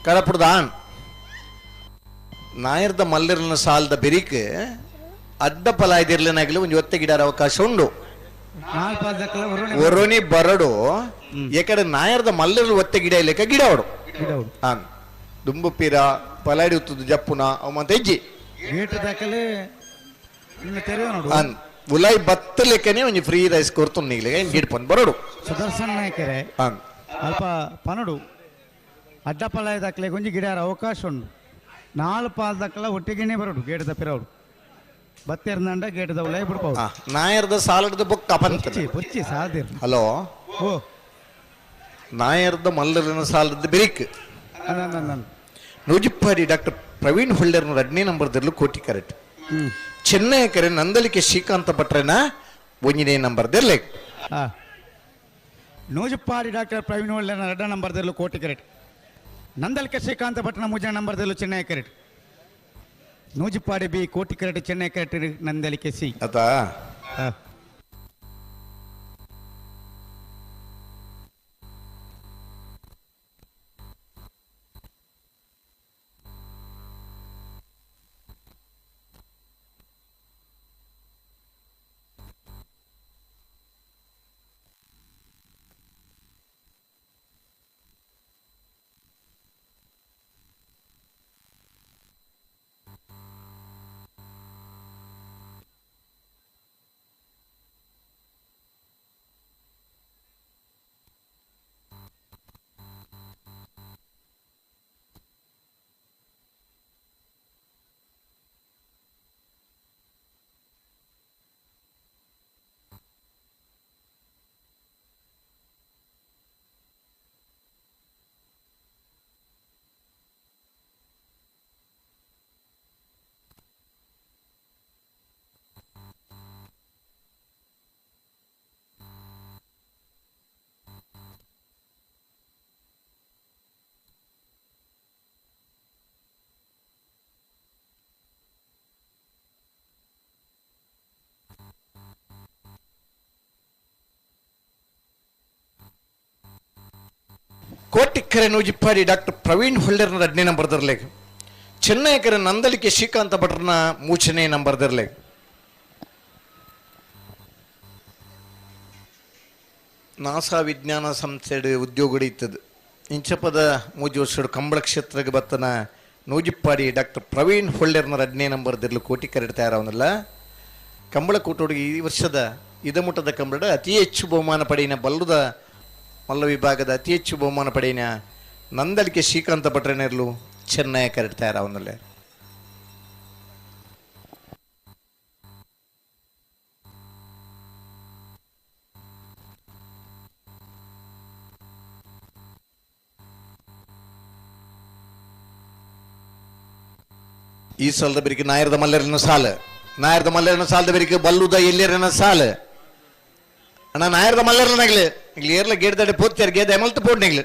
S1: ಕಡಪುಡ್ದಾನ್. ನಾಯರ್ದ ಮಲ್ಲೆರ್ಲಿನ ಸಾಲದ ಬೆರಿಕೆ ಅಡ್ಡ ಪಲಾಯ್ದಿರ್ಲಿನಾಗಲಿ ಒಂದು ಒತ್ತೆ ಗಿಡಾರ ಅವಕಾಶ ಉಂಡು. ಒರೋನಿ ಬರಡು ಏಕಡೆ ನಾಯರ್ದ ಮಲ್ಲೆರ್ಲು ಒತ್ತೆ ಗಿಡ ಇಲ್ಲಕ ಗಿಡ ಅವಡು ಆನ್ ದುಂಬು ಪೀರ ಪಲಾಡಿ ಉತ್ತದ ಜಪ್ಪುನ ಅವ ಮತ್ತೆ ಹೆಜ್ಜಿ ಆನ್ ಉಲಾಯ್ ಬತ್ತಲೆಕ್ಕನೆ ಒಂಜಿ ಫ್ರೀ ರೈಸ್ ಕೊಡ್ತು ನೀಗ್ಲಿಗೆ ಗಿಡ ಪಂದ್ ಬರಡು.
S5: ಸುದರ್ಶನ್ ನಾಯಕರೇ
S1: ಆನ್
S5: ಅಲ್ಪ ಪನಡು ಅಡ್ಡ ಪಲಾಯ ದಾಖಲೆ ಒಂಜಿ ಗಿಡಾರ ಅವಕಾಶ ಉಂಡು. ನಾಲ್ ಪಾಲ್ ದಾಖಲ ಒಟ್ಟಿಗೆನೆ ಬರಡು ಗೇಟದ ಪಿರವಡು ಬತ್ತೆರ್ನಂಡ ಗೇಟದ ಉಲಾಯ್ ಬಿಡ್ಪಾವು.
S1: ನಾಯರ್ದ ಸಾಲದ ಬೊಕ್ಕ ಪಂತ
S5: ಬುಚ್ಚಿ ಸಾದಿರ್.
S1: ಹಲೋ.
S5: ಓ
S1: ನಾಯರ್ದ ಮಲ್ಲರಿನ ಸಾಲದ ಬಿರಿಕ್ ನೂಜಿಪ್ಪಾಡಿ ಡಾಕ್ಟರ್ ಪ್ರವೀಣ್ ಹೊಳ್ಳರ್ನ 2ನೇ ನಂಬರ್ ದಿರ್ಲು ಕೋಟಿ ಕರೆಕ್ಟ್. ಚೆನ್ನೈ ಕರೆ ನಂದಳಿಕೆ ಶ್ರೀಕಾಂತ ಭಟ್ರನ 1ನೇ ನಂಬರ್ ದಿರ್ಲೆ.
S5: ನೂಜುಪ್ಪಾಡಿ ಡಾಕ್ಟರ್ ಪ್ರವೀಣ್ ಹೊಳ್ಳರ್ನ 2ನೇ ನಂಬರ್ ದಿರ್ಲು ಕೋಟಿ ಕರೆಕ್ಟ್. ನಂದಳಿಕೆ ಶ್ರೀಕಾಂತ ಭಟ್ರನ 3ನೇ ನಂಬರ್ ದಿರ್ಲು Chennai correct. Nujuppadi B Koti correct Chennai correct Nandalike C.
S1: ಆತಾ. ಕೋಟಿಕ್ಕರೆ ನೂಜಿಪ್ಪಾಡಿ ಡಾಕ್ಟರ್ ಪ್ರವೀಣ್ ಹೊಳ್ಳರ್ನ 2ನೇ ನಂಬರ್ ದರ್ಲೆಗ್. ಚೆನ್ನೈಕರ ನಂದಳಿಕೆ ಶ್ರೀಕಾಂತ ಭಟ್ರನ 3ನೇ ನಂಬರ್ ದರ್ಲೆಗ್. ನಾಸಾ ವಿಜ್ಞಾನ ಸಂಸ್ಥೆ ಉದ್ಯೋಗ ಇತ್ತದು. ಇಂಚಪದ ಮೂಜಿ ವರ್ಷಡು ಕಂಬಳ ಕ್ಷೇತ್ರಕ್ಕೆ ಬತ್ತನ ನೂಜಿಪ್ಪಾಡಿ ಡಾಕ್ಟರ್ ಪ್ರವೀಣ್ ಹೊಳ್ಳರ್ನ 2ನೇ ನಂಬರ್ ದಿರ್ಲು ಕೋಟಿ ಕರೆಡ್ ತಯಾರಾವನಲ್ಲ. ಕಂಬಳ ಕೂಟೋಡಿಗೆ ಈ ವರ್ಷದ ಇದಮುಟ್ಟದ ಕಂಬಳ ಅತಿ ಹೆಚ್ಚು ಬಹುಮಾನ ಪಡೆಯಿನ ಬಲ್ಲುದ ಮಲ್ಲ ವಿಭಾಗದ ಅತಿ ಹೆಚ್ಚು ಬಹುಮಾನ ಪಡೆಯಿನ ನಂದಳಿಕೆ ಶ್ರೀಕಾಂತ ಭಟ್ರನೇರ್ಲು ಚೆನ್ನೈ ಕರೆಡ್ ತಯಾರಾವನಲ್ಲ. ಈ ಸಲದ ಬೆರಿಕೆ ನಾಯರದ ಮಲ್ಲರನ ಸಾಲ, ನಾಯರದ ಮಲ್ಲರನ ಸಾಲದ ಬೆರಿಕೆ ಬಲ್ಲುದ ಎಲ್ಲರನ ಸಾಲ. ಅಣ್ಣ ನಾಯರದ ಮಲ್ಲರನಾಗ್ಲಿ ಇಲ್ಲಿ ಏರ್ಲ ಗೇಡ್ದಡೆ ಪೋತ್ಯಾರ ಗೇದ ಎಮಲ್ತು ಪೋಡ್ನಿಗ್ಲು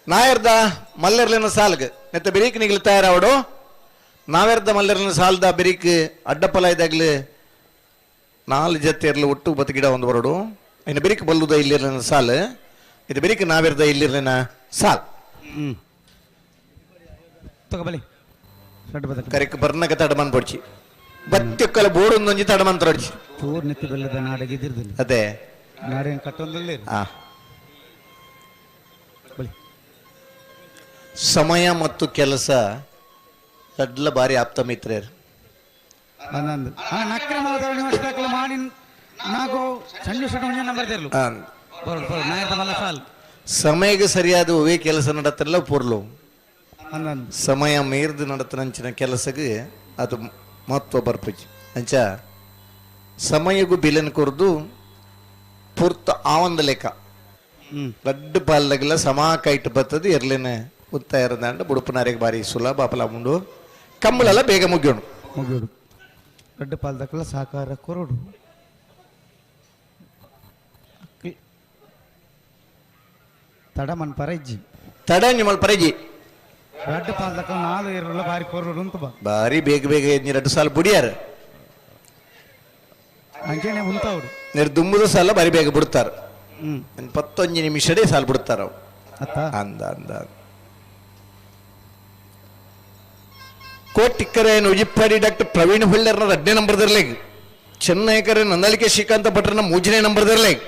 S1: ನಾಯರ್ದ ಮಲ್ಲರ್ಲಿನ ಸಾಲ್ಗ್ ನೆತ್ತ ಬೆರಿಕ್ ನಿಗ್ಲು ತಯಾರಾವಡು. ನಾವೆರ್ದ ಮಲ್ಲರ್ಲಿನ ಸಾಲದ ಬೆರಿಕ್ ಅಡ್ಡಪಲ ಇದಾಗ್ಲಿ 4 ಜೊತೆ ಇರ್ಲು ಒಟ್ಟು ಬತ್ತು ಗಿಡ ಒಂದು ಬರೋಡು. ಇನ್ನು ಬೆರಿಕ್ ಬಲ್ಲುದ ಇಲ್ಲಿರ್ಲಿನ ಸಾಲು, ಇದು ಬೆರಿಕ್ ನಾವೆರ್ದ ಇಲ್ಲಿರ್ಲಿನ ಸಾಲ್.
S5: ತಗೋಬಲಿ
S1: ಕರೆಕ್ ಬರ್ನಕ ತಡಮನ್ ಪೊಡ್ಚಿ ಬತ್ತಿಕ್ಕಲ ಬೋಡೊಂದೊಂಜಿ ತಡಮನ್ ತೊಡ್ಚಿ
S5: ಚೂರ್ ನೆತ್ತಿ ಬೆಲ್ಲದ ನಾಡಗೆ ಇದ್ದಿರ್ದಿಲ್ಲ.
S1: ಅದೇ
S5: ನಾಡೇನು ಕಟ್ಟೊಂದಿಲ್ಲ.
S1: ಸಮಯ ಮತ್ತು ಕೆಲಸ ಸಡ್ಲ ಬಾರಿ ಆಪ್ತ ಮಿತ್ರರು. ಸಮಯಕ್ಕೆ ಸರಿಯಾದ ಒವೇ ಕೆಲಸ ನಡತ್ತಲ್ಲ ಪೊರ್ಲು. ಸಮಯ ಮೀರ್ದು ನಡತನಂಚಿನ ಕೆಲಸಕ್ಕೆ ಅದು ಮಹತ್ವ ಬರ್ಪುಜಿ. ಅಂಚ ಸಮಯಗೂ ಬಿಲನ್ ಕೊರ್ದು ಪೂರ್ತ ಆವಂದ ಲೆಕ್ಕ ಲಡ್ಡು ಪಾಲ್ದಾಗೆಲ್ಲ ಸಮ ಕೈಟ್ ಬರ್ತದೆ. ಎರ್ಲೇನೆ ಉತ್ತ ಇರೋದಾಂಡ ಬುಡುಪನಾರಿಗೆ ಬಾರಿ ಸುಲಭ ಅಪಲ ಉಂಡು. ಕಂಬಳೆಲ್ಲ ಬೇಗ ಮುಗಿಯೋಣ
S5: ಮುಗಿಯೋಡು. ಲಡ್ಡು ಪಾಲ್ದಕ್ಕೆಲ್ಲ ಸಹಕಾರ ಕೊರಡು. ತಡ ಮನ್ ಪರಜ್ಜಿ
S1: ತಡ ನಿಮ್ಮಲ್ಲಿ ಪರಜ್ಜಿ
S5: ರಡ್ಡು ಪಾಲ್ದಕ್ಕ 4 ಇರಲ್ಲ ಬಾರಿ ಕೊರಡು ಅಂತ ಬಾ.
S1: ಬಾರಿ ಬೇಗ ಬೇಗ 2 ಸಾಲ ಬುಡಿಯಾರ
S5: ಅಂಚೆನೆ ಉಂತಾವ್ರು
S1: ನೀರು ದುಂಬುದ ಸಾಲ ಬಾರಿ ಬೇಗ ಬಿಡ್ತಾರೆ. 11 ನಿಮಿಷಡೇ ಸಾಲ ಬಿಡ್ತಾರ ಅವು. ಅಂದ ಅಂದ ಕೋಟಿಕ್ಕರೆ ನುಜಿಪ್ಪಾಡಿ ಡಾಕ್ಟರ್ ಪ್ರವೀಣ್ ಹೊಳ್ಳರ್ನ 2ನೇ ನಂಬರ್ದರ್ಲೆಗ್. ಚೆನ್ನೈಕರೆ ನಂದಳಿಕೆ ಶ್ರೀಕಾಂತ ಭಟ್ರನ 3ನೇ ನಂಬರ್ದರ್ಲೆಗ್.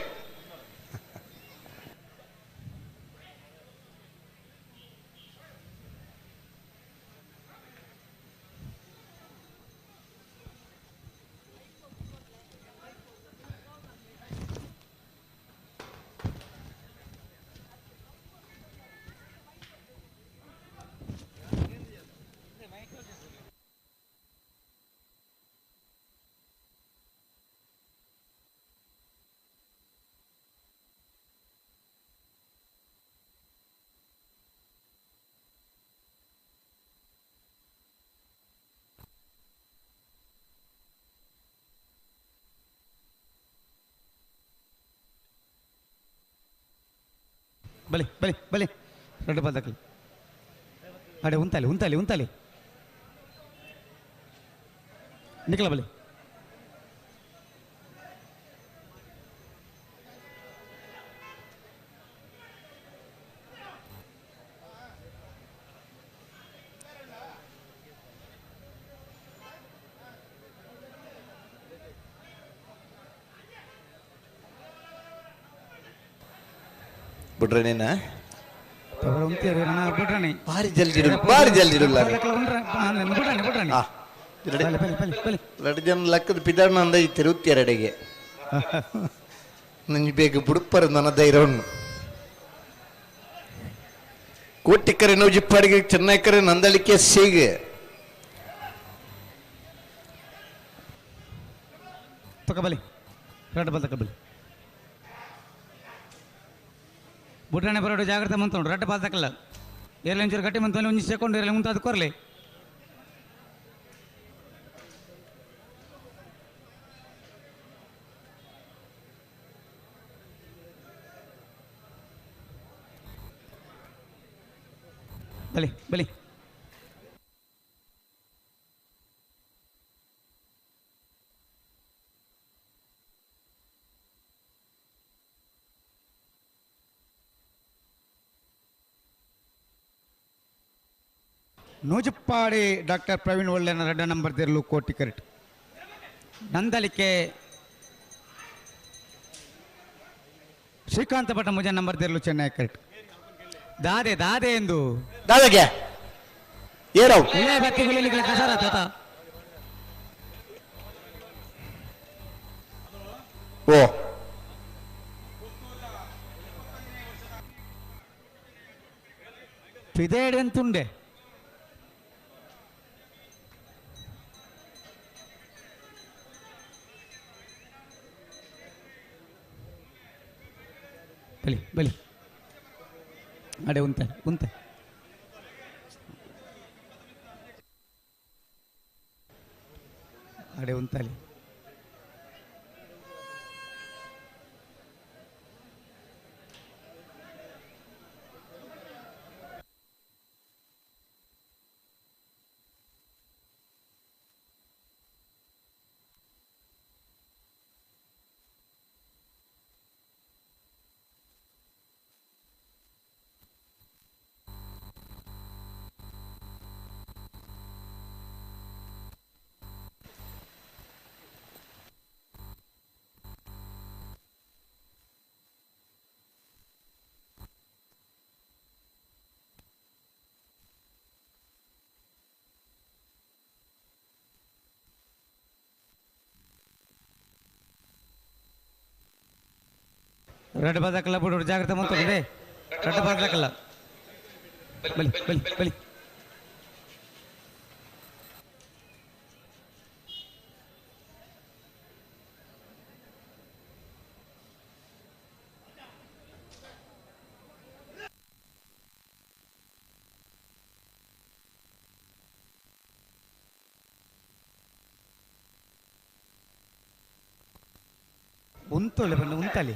S5: ಬಲಿ ಬಲಿ ಬಲಿ ರೆಡ್ ಬಾಲ್ ಅಡೆ ಉಂತಾಲಿ ಉಂತಾಲಿ ಉಂತಾಲಿ ನಿಕಲ ಬಲಿ.
S1: ಬಿಡ್ರೆ ನೀನ ಭಾರಿ ಜಲ್ದಿ ಇಡು, ಭಾರಿ ಜಲ್ದಿ ಇಡಲ್ಲ. ಎರಡು ಜನ ಲಕ್ಕದ ಪಿದಾಣ ಅಂದ ಈ ತಿರುತ್ತೀರ ಅಡೆಗೆ ನಂಗೆ ಬೇಗ ಬುಡುಪರ ನನ್ನ ಧೈರ್ಯವನ್ನು. ಕೋಟಿಕ್ಕರೆ ನೌಜಿಪ್ಪಾಡಿಗೆ ಚೆನ್ನೈಕರೆ ನಂದಳಿಕೆ ಸೀಗೆ
S5: ತಗೋಬಲಿ ರೆಡ್ ಬಾಲ್ ತಗೋಬಲಿ. ಬುಡ್ರಾಣೆ ಬರೋಡು ಜಾಗ್ರತೆ ಮಂತುಂಡು ರಡ್ಡ ಬಾಲ್ ತಕ್ಕಲ್ಲ ಏರ್ಲೆ ಒಂಚೂರು ಗಟ್ಟಿ ಮಂತು ಒಂಜಿ ಸೆಕೊಂಡ್ ಏರ್ಲೆ ಮುಂತಾದ ಕೊರ್ಲೆ. ಬಲಿ ಬಲಿ ನೂಜುಪ್ಪಾಡಿ ಡಾಕ್ಟರ್ ಪ್ರವೀಣ್ ಒಳ್ಳೆನ 2 ನಂಬರ್ ದೇರ್ಲು ಕೋಟಿ ಕರೆಟ್. ನಂದಲಿಕೆ ಶ್ರೀಕಾಂತ ಭಟ್ಟ 3 ನಂಬರ್ ದೇರ್ಲು ಚೆನ್ನೈ ಕರೆಟ್. ದಾದೆ ದಾದೆ ಎಂದು
S1: ದಾದಗೆ ಏರವು
S5: ಕಸಾರ ತಾತ.
S1: ಓ
S5: ಪಿದೇಡೆಂತುಂಡೆ ಬಲಿ ಬಲಿ ಅಡೆ ಉಂತೆ ಉಂತೆ ಅಡೆ ಉಂತಲಿ. ರೆಡ್ ಬಾದಕಲ್ಲ ಬಿಡು, ಜಾಗ್ರತೆ ಮಂತು ರೆಡ್ ಬಾದಕಲ್ಲ. ಬಲಿ ಬಲಿ ಬಲಿ ಉಂತೊಳ್ಳೆ ಬಣ್ಣ ಉಂತಲಿ.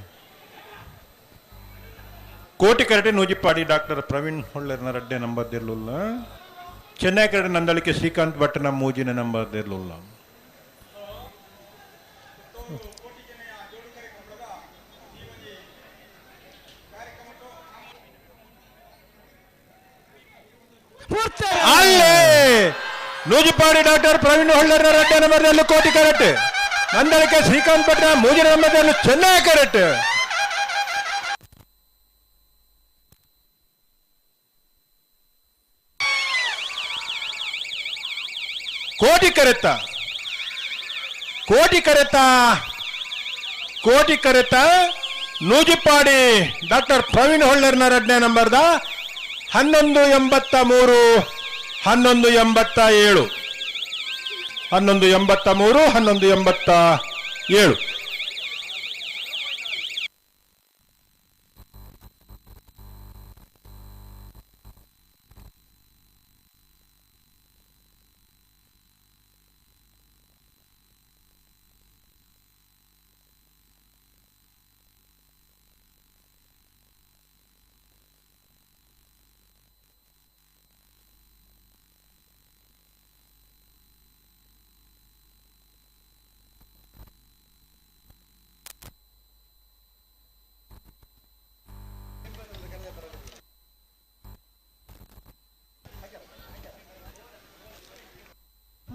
S3: ಕೋಟಿ ಕರಟೆ ನೂಜಿಪ್ಪಾಡಿ ಡಾಕ್ಟರ್ ಪ್ರವೀಣ್ ಹೊಳ್ಳೆರ್ನ 2 ನಂಬರ್ ದೇರ್ಲುಲ್ಲ. ಚೆನ್ನೈ ಕರಟೆ ನಂದಳಿಕೆ ಶ್ರೀಕಾಂತ್ ಭಟ್ನ 3 ನಂಬರ್ ದೇರ್ಲುಲ್ಲ. ಅಲ್ಲೇ ನೂಜಿಪ್ಪಾಡಿ ಡಾಕ್ಟರ್ ಪ್ರವೀಣ್ ಹೊಳ್ಳೆರ್ನ 2 ನಂಬರ್ ದೇರ್ಲು ಕೋಟಿ ಕರಟೆ, ನಂದಳಿಕೆ ಶ್ರೀಕಾಂತ್ ಭಟ್ನ 3 ನಂಬರ್ ದೇರ್ಲು ಚೆನ್ನೈ ಕರಟೆ. ಕೋಟಿ ಕರೆತ ಕೋಟಿ ಕರೆತ ಕೋಟಿ ಕರೆತ ನೂಜಿಪ್ಪಾಡಿ ಡಾಕ್ಟರ್ ಪ್ರವೀಣ್ ಹೊಳ್ಳೆರ್ನ 2 ನಂಬರ್ದ 11.83 11.87 11.83 11.87.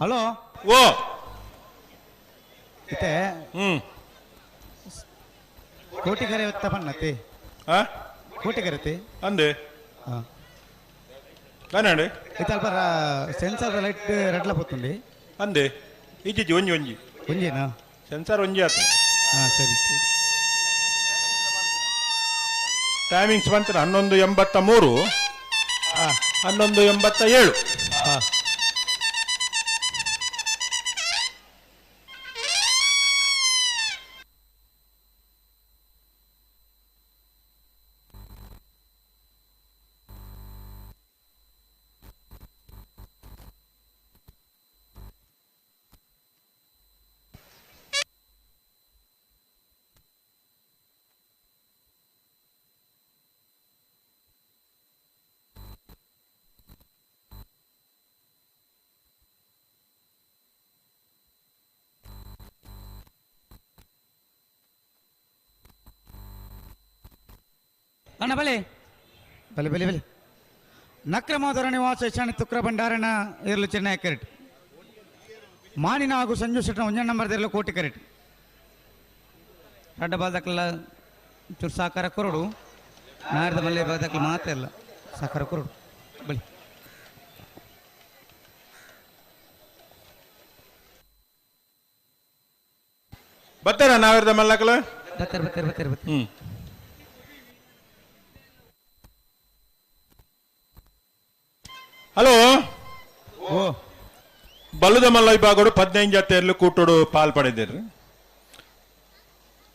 S5: ಹಲೋ
S3: ಓ
S5: ಇತ್ತೆ ಕೋಟಿಗರೆ ಬನ್ನತಿ ಕೋಟಿಗರತಿ
S3: ಅಂದೆ ನಾನೇ
S5: ಇತ್ತೆ ಅಲ್ಪ ಸೆನ್ಸರ್ ಲೈಟ್ ರೆಡ್ಲ ಪೋತುಂಡಿ
S3: ಅಂದೆ ಇಜ್ಜಿ ಒಂಜಿ ಒಂಜಿ
S5: ಒಂಜಿನಾ
S3: ಸೆನ್ಸರ್ ಒಂಜಿ ಆತು.
S5: ಹಾಂ ಸರಿ ಸರಿ.
S3: ಟೈಮಿಂಗ್ಸ್ ಬಂತು 11.83 11.87.
S5: ಹಾಂ ಅಣ್ಣ ಬಲೆ ಬಲೆ ಬಲೆ ಬಲೆ. ನಕ್ರಮಾದರ ನಿವಾಸ ಈಶಾನ್ಯ ತುಕ್ರ ಭಂಡಾರನ ಇರಲು ಚೆನ್ನೈ ಕರೆಟ್ ಮಾನಿನ ಹಾಗೂ ಸಂಜು ಶೆಟ್ಟನ ಒಂಜನೇ ನಂಬರ್ ಇರಲು ಕೋಟಿ ಕರೆಟ್ ರಡ್ಡ ಬಾದಕ್ಲ ಚೂರು ಸಾಕಾರ ಕೊರಡು ನಾರದ ಮಲ್ಲೆ ಬಾದಕ್ಲ ಮಾತ್ರ ಇಲ್ಲ ಸಾಕಾರ ಕೊರಡು ಬಳಿ
S3: ಬರ್ತಾರ ನಾವಿರದ ಮಲ್ಲಕಲ
S5: ಬರ್ತಾರೆ ಬರ್ತಾರೆ ಬರ್ತಾರೆ ಬರ್ತಾರೆ.
S3: ಹಲೋ ಓ ಬಲ್ಲದ ಮಲ್ಲ ವಿಭಾಗಡು 15 ಜತೆಯರ್ಲು ಕೂಟೋಡು ಪಾಲ್ ಪಡೆದಿರಿ,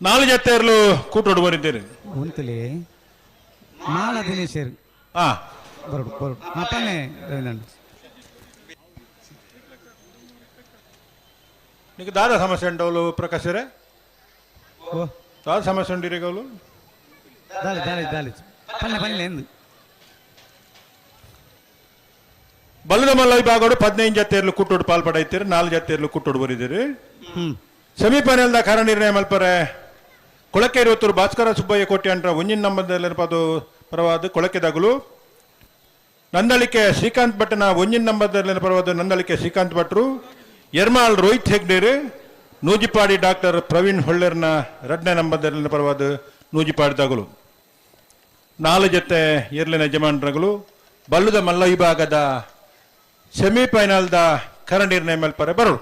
S3: 4 ಜತೆಯರ್ಲು ಕೂಟೋಡು ಬರಿದ್ದೀರಿ.
S5: ಉಂತಲಿ ಮಾಲ ದಿನೇಶರ್ ಬರೋಡು ಬರೋಡು ಅಪ್ಪನೇ ರವೀಂದ್ರಣ್ಣ.
S3: నీకు దాదా సమస్య ఉండవులు ప్రకాశరే?
S5: ಓ
S3: దాదా సమస్య ఉండిరేగవులు?
S5: ದಾಲಿ ದಾಲಿ ದಾಲಿ ಪಲ್ಲೆ ಪಲ್ಲೆ ಎಂದು
S3: ಬಲ್ಲದ ಮಲ್ಲ ವಿಭಾಗಡು 15 ಜತೆಯರ್ಲು ಕೂಟೋಡು ಪಾಲ್ ಪಡೆಯುತ್ತೀರಿ, 4 ಜತೆಯರ್ಲು ಕೂಟೋಡು ಬರಿದ್ದೀರಿ. ಸೆಮಿಫೈನಲ್ದ ಖಾರ ನಿರ್ಣಯ ಮಲ್ಪರೆ ಕೊಳಕೆ ಇರುವತ್ತೂರು ಭಾಸ್ಕರ ಸುಬ್ಬಯ್ಯ ಕೋಟೆ ಅಂಟ್ರ ಒಂಜಿನ ನಂಬರ್ದಲ್ಲಿ ಪರವಾದ ಕೊಳಕೆದಾಗಲು ನಂದಳಿಕೆ ಶ್ರೀಕಾಂತ್ ಭಟ್ಟನ ಒಂಜಿನ ನಂಬರ್ದಲ್ಲಿ ಪರವಾದ ನಂದಳಿಕೆ ಶ್ರೀಕಾಂತ್ ಭಟ್ರು, ಎರ್ಮಾಳ್ ರೋಹಿತ್ ಹೆಗ್ಡೇರು, ನೂಜಿಪಾಡಿ ಡಾಕ್ಟರ್ ಪ್ರವೀಣ್ ಹೊಳ್ಳರ್ನ ಎರಡನೇ ನಂಬರ್ದಲ್ಲಿ ಪರವಾದ ನೂಜಿಪಾಡಿದಾಗಲು 4 ಜೊತೆ ಎರ್ಲಿನ ಯಜಮಾನರುಗಳು ಬಲ್ಲದ ಮಲ್ಲ ವಿಭಾಗದ ಸೆಮಿಫೈನಲ್ದ ಕರ ನಿರ್ಣಯ ಮಲ್ಪರೆ ಬರೋಳು.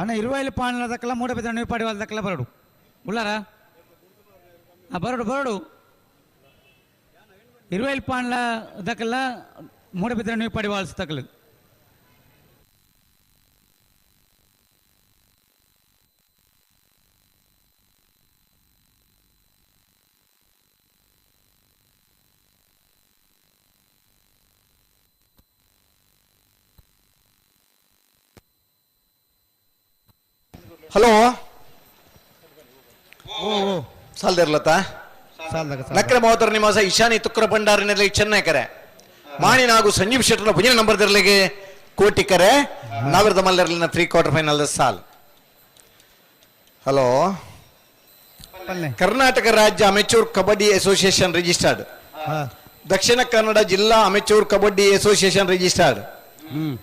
S5: ಅಣ್ಣ ಇರುವೈಲು ಪಾಂಡ್ಲ ದಕ್ಕಲ ಮೂಡಬಿದ್ರೆ ನೀಪಾಡಿ వాళ్ళ ದಕ್ಕಲ ಬರಡು ಉಳ್ಳಾರ ಬರಡು ಬರಡು ಇರುವೈಲು ಪಾಂಡ್ಲ ದಕ್ಕಲ ಮೂಡಬಿದ್ರೆ ನೀಪಾಡಿ వాళ్ళ ತಕ್ಕಲು.
S1: ಹಲೋ ಸಾಲ್ದಿರ್ಲತ್ತ ನಕ್ರ ಮಹೋದರ ನಿವಾಸ ಈಶಾನಿ ತುಕ್ರ ಭಂಡಾರಿನಲ್ಲಿ ಚೆನ್ನೈ ಕರೆ ಮಾಣಿನ ಹಾಗೂ ಸಂಜೀವ್ ಶೆಟ್ಟರ್ ಭುಜನ ನಂಬರ್ ದಿರ್ಲಿಗೆ ಕೋಟಿ ಕರೆ ನಾವಿರದ ಮಲ್ಲರ್ಲಿನ pre quarter final ಸಾಲ್. ಹಲೋ ಕರ್ನಾಟಕ ರಾಜ್ಯ amateur kabaddi association registered, Dakshina Kannada ಜಿಲ್ಲಾ amateur kabaddi association registered,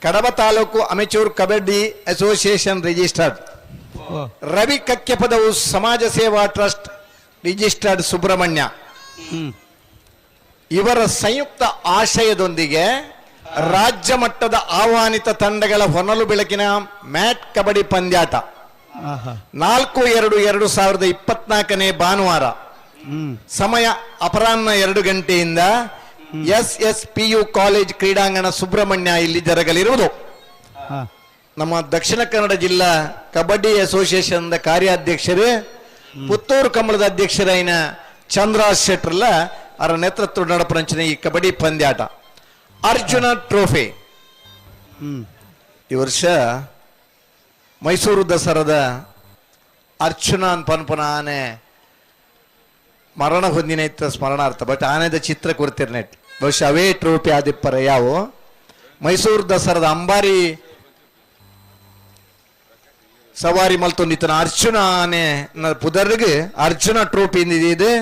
S1: Kadaba taluk amateur kabaddi association registered, Ravi Kakkepadavu Samaja Seva trust registered Subrahmanya ಇವರ ಸಂಯುಕ್ತ ಆಶಯದೊಂದಿಗೆ ರಾಜ್ಯ ಮಟ್ಟದ ಆಹ್ವಾನಿತ ತಂಡಗಳ ಹೊನಲು ಬೆಳಕಿನ ಮ್ಯಾಟ್ ಕಬಡ್ಡಿ ಪಂದ್ಯಾಟ 4/2/2024 ಭಾನುವಾರ ಸಮಯ ಅಪರಾಹ್ನ 2 ಗಂಟೆಯಿಂದ SSPU college ಕ್ರೀಡಾಂಗಣ ಸುಬ್ರಹ್ಮಣ್ಯ ಇಲ್ಲಿ ಜರಗಲಿರುವುದು. ನಮ್ಮ ದಕ್ಷಿಣ ಕನ್ನಡ ಜಿಲ್ಲಾ ಕಬಡ್ಡಿ ಅಸೋಸಿಯೇಷನ್ ಕಾರ್ಯಾಧ್ಯಕ್ಷರು ಪುತ್ತೂರು ಕಮಲದ ಅಧ್ಯಕ್ಷರಾಯಿನ ಚಂದ್ರಾಜ್ ಶೆಟ್ಟರ್ಲ ಅವರ ನೇತೃತ್ವ ನಡಪರಂಚಿನ ಈ ಕಬಡ್ಡಿ ಪಂದ್ಯಾಟ ಅರ್ಜುನ ಟ್ರೋಫಿ ಈ ವರ್ಷ ಮೈಸೂರು ದಸರಾದ ಅರ್ಜುನ ಪನ್ಪನ ಆನೆ ಮರಣ ಹೊಂದಿನ ಇತ್ತ ಸ್ಮರಣಾರ್ಥ, ಬಟ್ ಆನೆದ ಚಿತ್ರ ಕೊಡ್ತಿರ್ನೆಟ್ ಬಹುಶಃ ಅವೇ ಟ್ರೋಫಿ ಆದಿಪ್ಪರ ಯಾವು ಮೈಸೂರು ದಸರಾದ ಅಂಬಾರಿ ಸವಾರಿ ಮಲ್ತೊಂದಿತ್ತನ ಅರ್ಜುನ ಆನೆ ಪುದರ್ಗೆ ಅರ್ಜುನ ಟ್ರೋಫಿ ಇದೆ.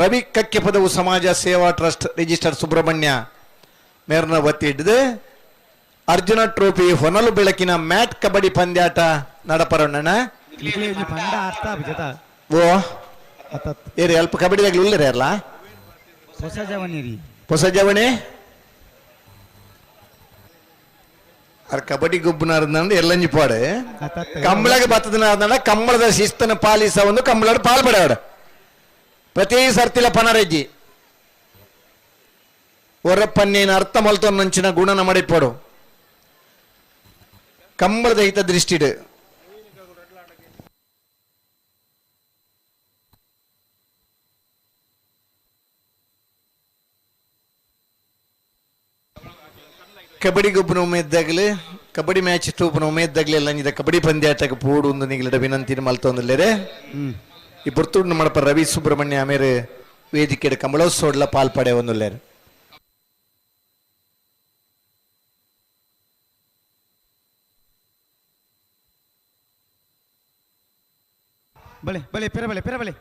S1: ರವಿ ಕಕ್ಕೆಪದವು ಸಮಾಜ ಸೇವಾ ಟ್ರಸ್ಟ್ ರಿಜಿಸ್ಟರ್ ಸುಬ್ರಹ್ಮಣ್ಯ ಮೇರ್ನ ವತಿ ಹಿಡಿದು Arjuna trophy ಹೊನಲು ಬೆಳಕಿನ ಮ್ಯಾಟ್ ಕಬಡ್ಡಿ ಪಂದ್ಯಾಟ ನಡಪರೋಣ. ಓ ಏರಿ ಅಲ್ಪ ಕಬಡ್ಡಿದಾಗ ಉಲ್ಲರೆ ಅಲ್ಲ
S5: ಹೊಸ ಜವಣಿ
S1: ಹೊಸ ಜವಣಿ ಅರ್ ಕಬಡ್ಡಿ ಗುಬ್ಬನಾರ್ದಂಡ ಎಲ್ಲಂಜಿ ಪಾಡು ಕಂಬಳಗೆ ಬತ್ತದನಾರ್ದಂಡ ಕಂಬಳದ ಶಿಸ್ತನ ಪಾಲಿಸ ಒಂದು ಕಂಬಳದ ಪಾಲ್ ಪಡೆಯಾಡ ಪ್ರತಿ ಸರ್ತಿಲ ಪನರೆಜ್ಜಿ ಹೊರಪನ್ನೇನ ಅರ್ಥ ಮಲ್ತೊನ್ನಂಚಿನ ಗುಣನ ಮಡಿಪಡು ಕಂಬಳದ ಹಿತ ದೃಷ್ಟಿಡು. ಕಬಡ್ಡಿ ಗೊಬ್ಬನ ಉಮೇದ್ದಾಗಲಿ ಕಬಡ್ಡಿ ಮ್ಯಾಚ್ ತೂಪನ ಉಮೇದ್ದಾಗಲಿ ಎಲ್ಲ ಇದೆ ಕಬಡ್ಡಿ ಪಂದ್ಯಾಟಕ್ಕೆ ಪೋಡು ಒಂದು ನಿಗಲಿಡ ವಿನಂತಿನ ಮಲ್ತೊಂದುಲ್ಲೇರೆ. ಈ ಪುರ್ತುಂಡು ಮಡಪ ರವಿ ಸುಬ್ರಹ್ಮಣ್ಯ ಆಮೇಲೆ ವೇದಿಕೆ ಕಂಬಳೋತ್ಸವಡ್ಲ ಪಾಲ್ಪಡೆ ಒಂದುಲ್ಲೇರು.
S5: ಬಲೆ ಬಲೆ ಪೆರ ಬಲೆ ಪೆರ ಬಲೆ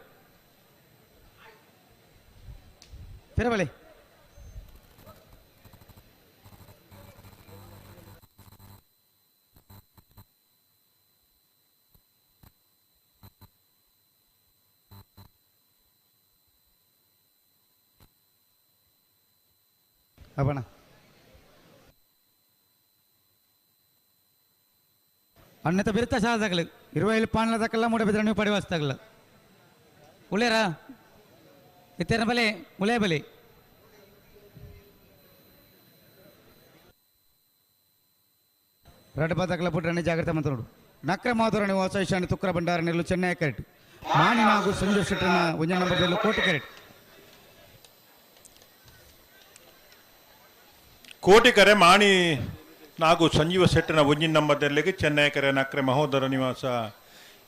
S5: ಪೆರ ಬಲೆ ಅವಣ ಅಣ್ಣತ ಬಿರುತ್ತ ಸಾಧಕలు 25 ಪಾನ್ల ದಕ್ಕಲ್ಲ ಮೂಡ ಬಿದ್ರನ್ನು ಪಡಿವಾಸ್ತಗಲ ಉಳ್ಳೇರಾ ಇತ್ತೇನ ಬಲೆ ಮುಳೆ ಬಲೆ ರಡ್ಡ ಬದಕಲ ಪುಟ್ರನೆ ಜಾಗ್ರತೆ ಮಂತನೋಡು. ನಕ್ರ ಮಾಧುರ ನಿವಾಸ ಈಶಾನ್ಯ ತುಕ್ರ ಭಂಡಾರ ನೆಲ್ಲು ಚೆನ್ನೈ ಕರೆಟ್ ಮಾಣಿ ನಾಗು ಸಂಜು ಶೆಟ್ಟನ ಒಂಜ ನಂಬರ್ ಕೋಟಿ ಕರೆಟ್
S3: ಕೋಟಿ ಕರೆ ಮಾಣಿ ನಾಗು ಸಂಜೀವ ಶೆಟ್ಟನ ಒಂಜಿನ ನಂಬರ್ ಚೆನ್ನೈ ಕರೆ ನಕ್ರೆ ಮಹೋದರ ನಿವಾಸ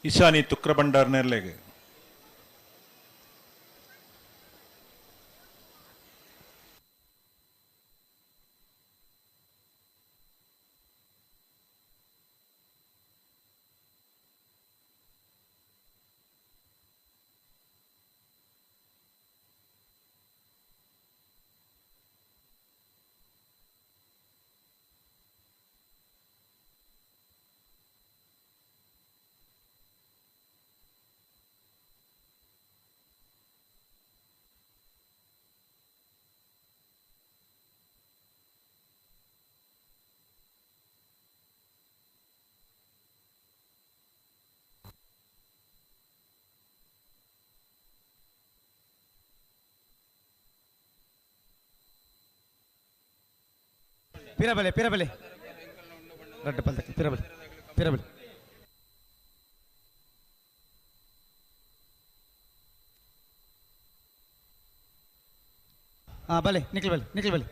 S3: ಇಶಾನಿ ತುಕ್ರ ಭಂಡಾರ ನೆರ್ಲೆಗೆ.
S5: ಪಿರಬಲೆ ಪಿರಬಲೆ ರಡ್ಡ ಪಲ್ತಕ್ಕೆ ಪಿರಬಲೆ ಪಿರಬಲೆ ಹಾಂ ಬಲೆ ನಿಖಿಲ್ ಬಲೆ ನಿಖಿಲ್ ಬಲೆ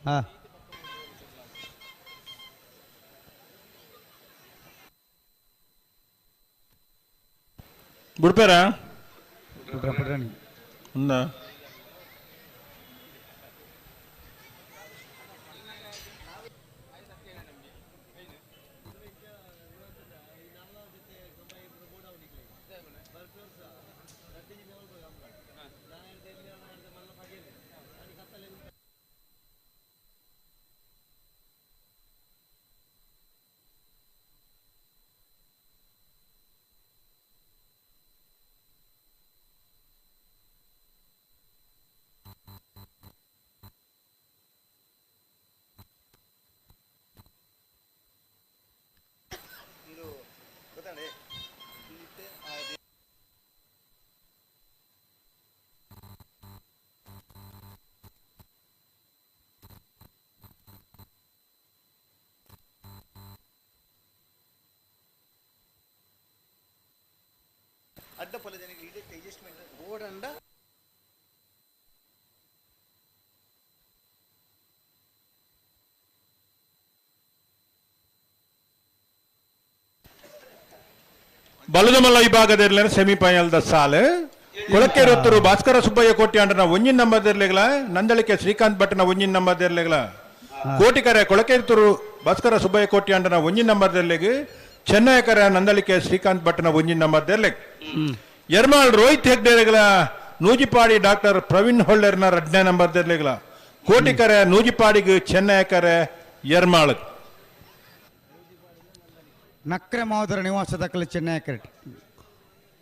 S5: ಹಾಂ
S3: ಬುಡ್ಪೇರಾ
S5: ಪುಟ್ರಾಣಿ
S3: ఉందా? ಬಲದಮಲ್ಲ ವಿಭಾಗದಲ್ಲಿ ಸೆಮಿಫೈನಲ್ the ಸಾಲು ಕೊಳಕೆರೊತ್ತೂರು ಭಾಸ್ಕರ ಸುಬ್ಬಯ್ಯ ಕೋಟಿ ಅಂಡನ ಒಂಜಿನ ನಂಬರ್ದಿರ್ಲಿಗಳ ನಂದಳಿಕೆ ಶ್ರೀಕಾಂತ್ ಭಟ್ನ ಒಂಜಿನ ನಂಬರ್ದಿರ್ಲಿಗಳ ಕೋಟಿಕರೆ ಕೊಳಕೆರತ್ತೂರು ಭಾಸ್ಕರ ಸುಬ್ಬಯ್ಯ ಕೋಟಿ ಅಂಡನ ಒಂಜಿನ ನಂಬರ್ದಿರ್ಲಿಗೆ ಚೆನ್ನೈಕರ ನಂದಳಿಕೆ ಶ್ರೀಕಾಂತ್ ಭಟ್ನ ಒಂಜಿನ ನಂಬರ್ ದೆರ್ಲೆಗ್. ಎರ್ಮಾಳ್ ರೋಹಿತ್ ಹೆಗ್ಡೆರೆಗಳ ನೂಜಿಪಾಡಿ ಡಾಕ್ಟರ್ ಪ್ರವೀಣ್ ಹೊಳ್ಳರ್ನ ರಡ್ನೇ ನಂಬರ್ ದೆರ್ಲೆಗ್ಲ. ಕೋಟಿಕರೆ ನೂಜಿಪಾಡಿಗೆ ಚೆನ್ನೈಕರೆ ಎರ್ಮಾಳ್.
S5: ನಕ್ರೆ ಮಾವುದರ ನಿವಾಸ ದಾಖಲೆ ಚೆನ್ನೈ ಕರೆಟ್.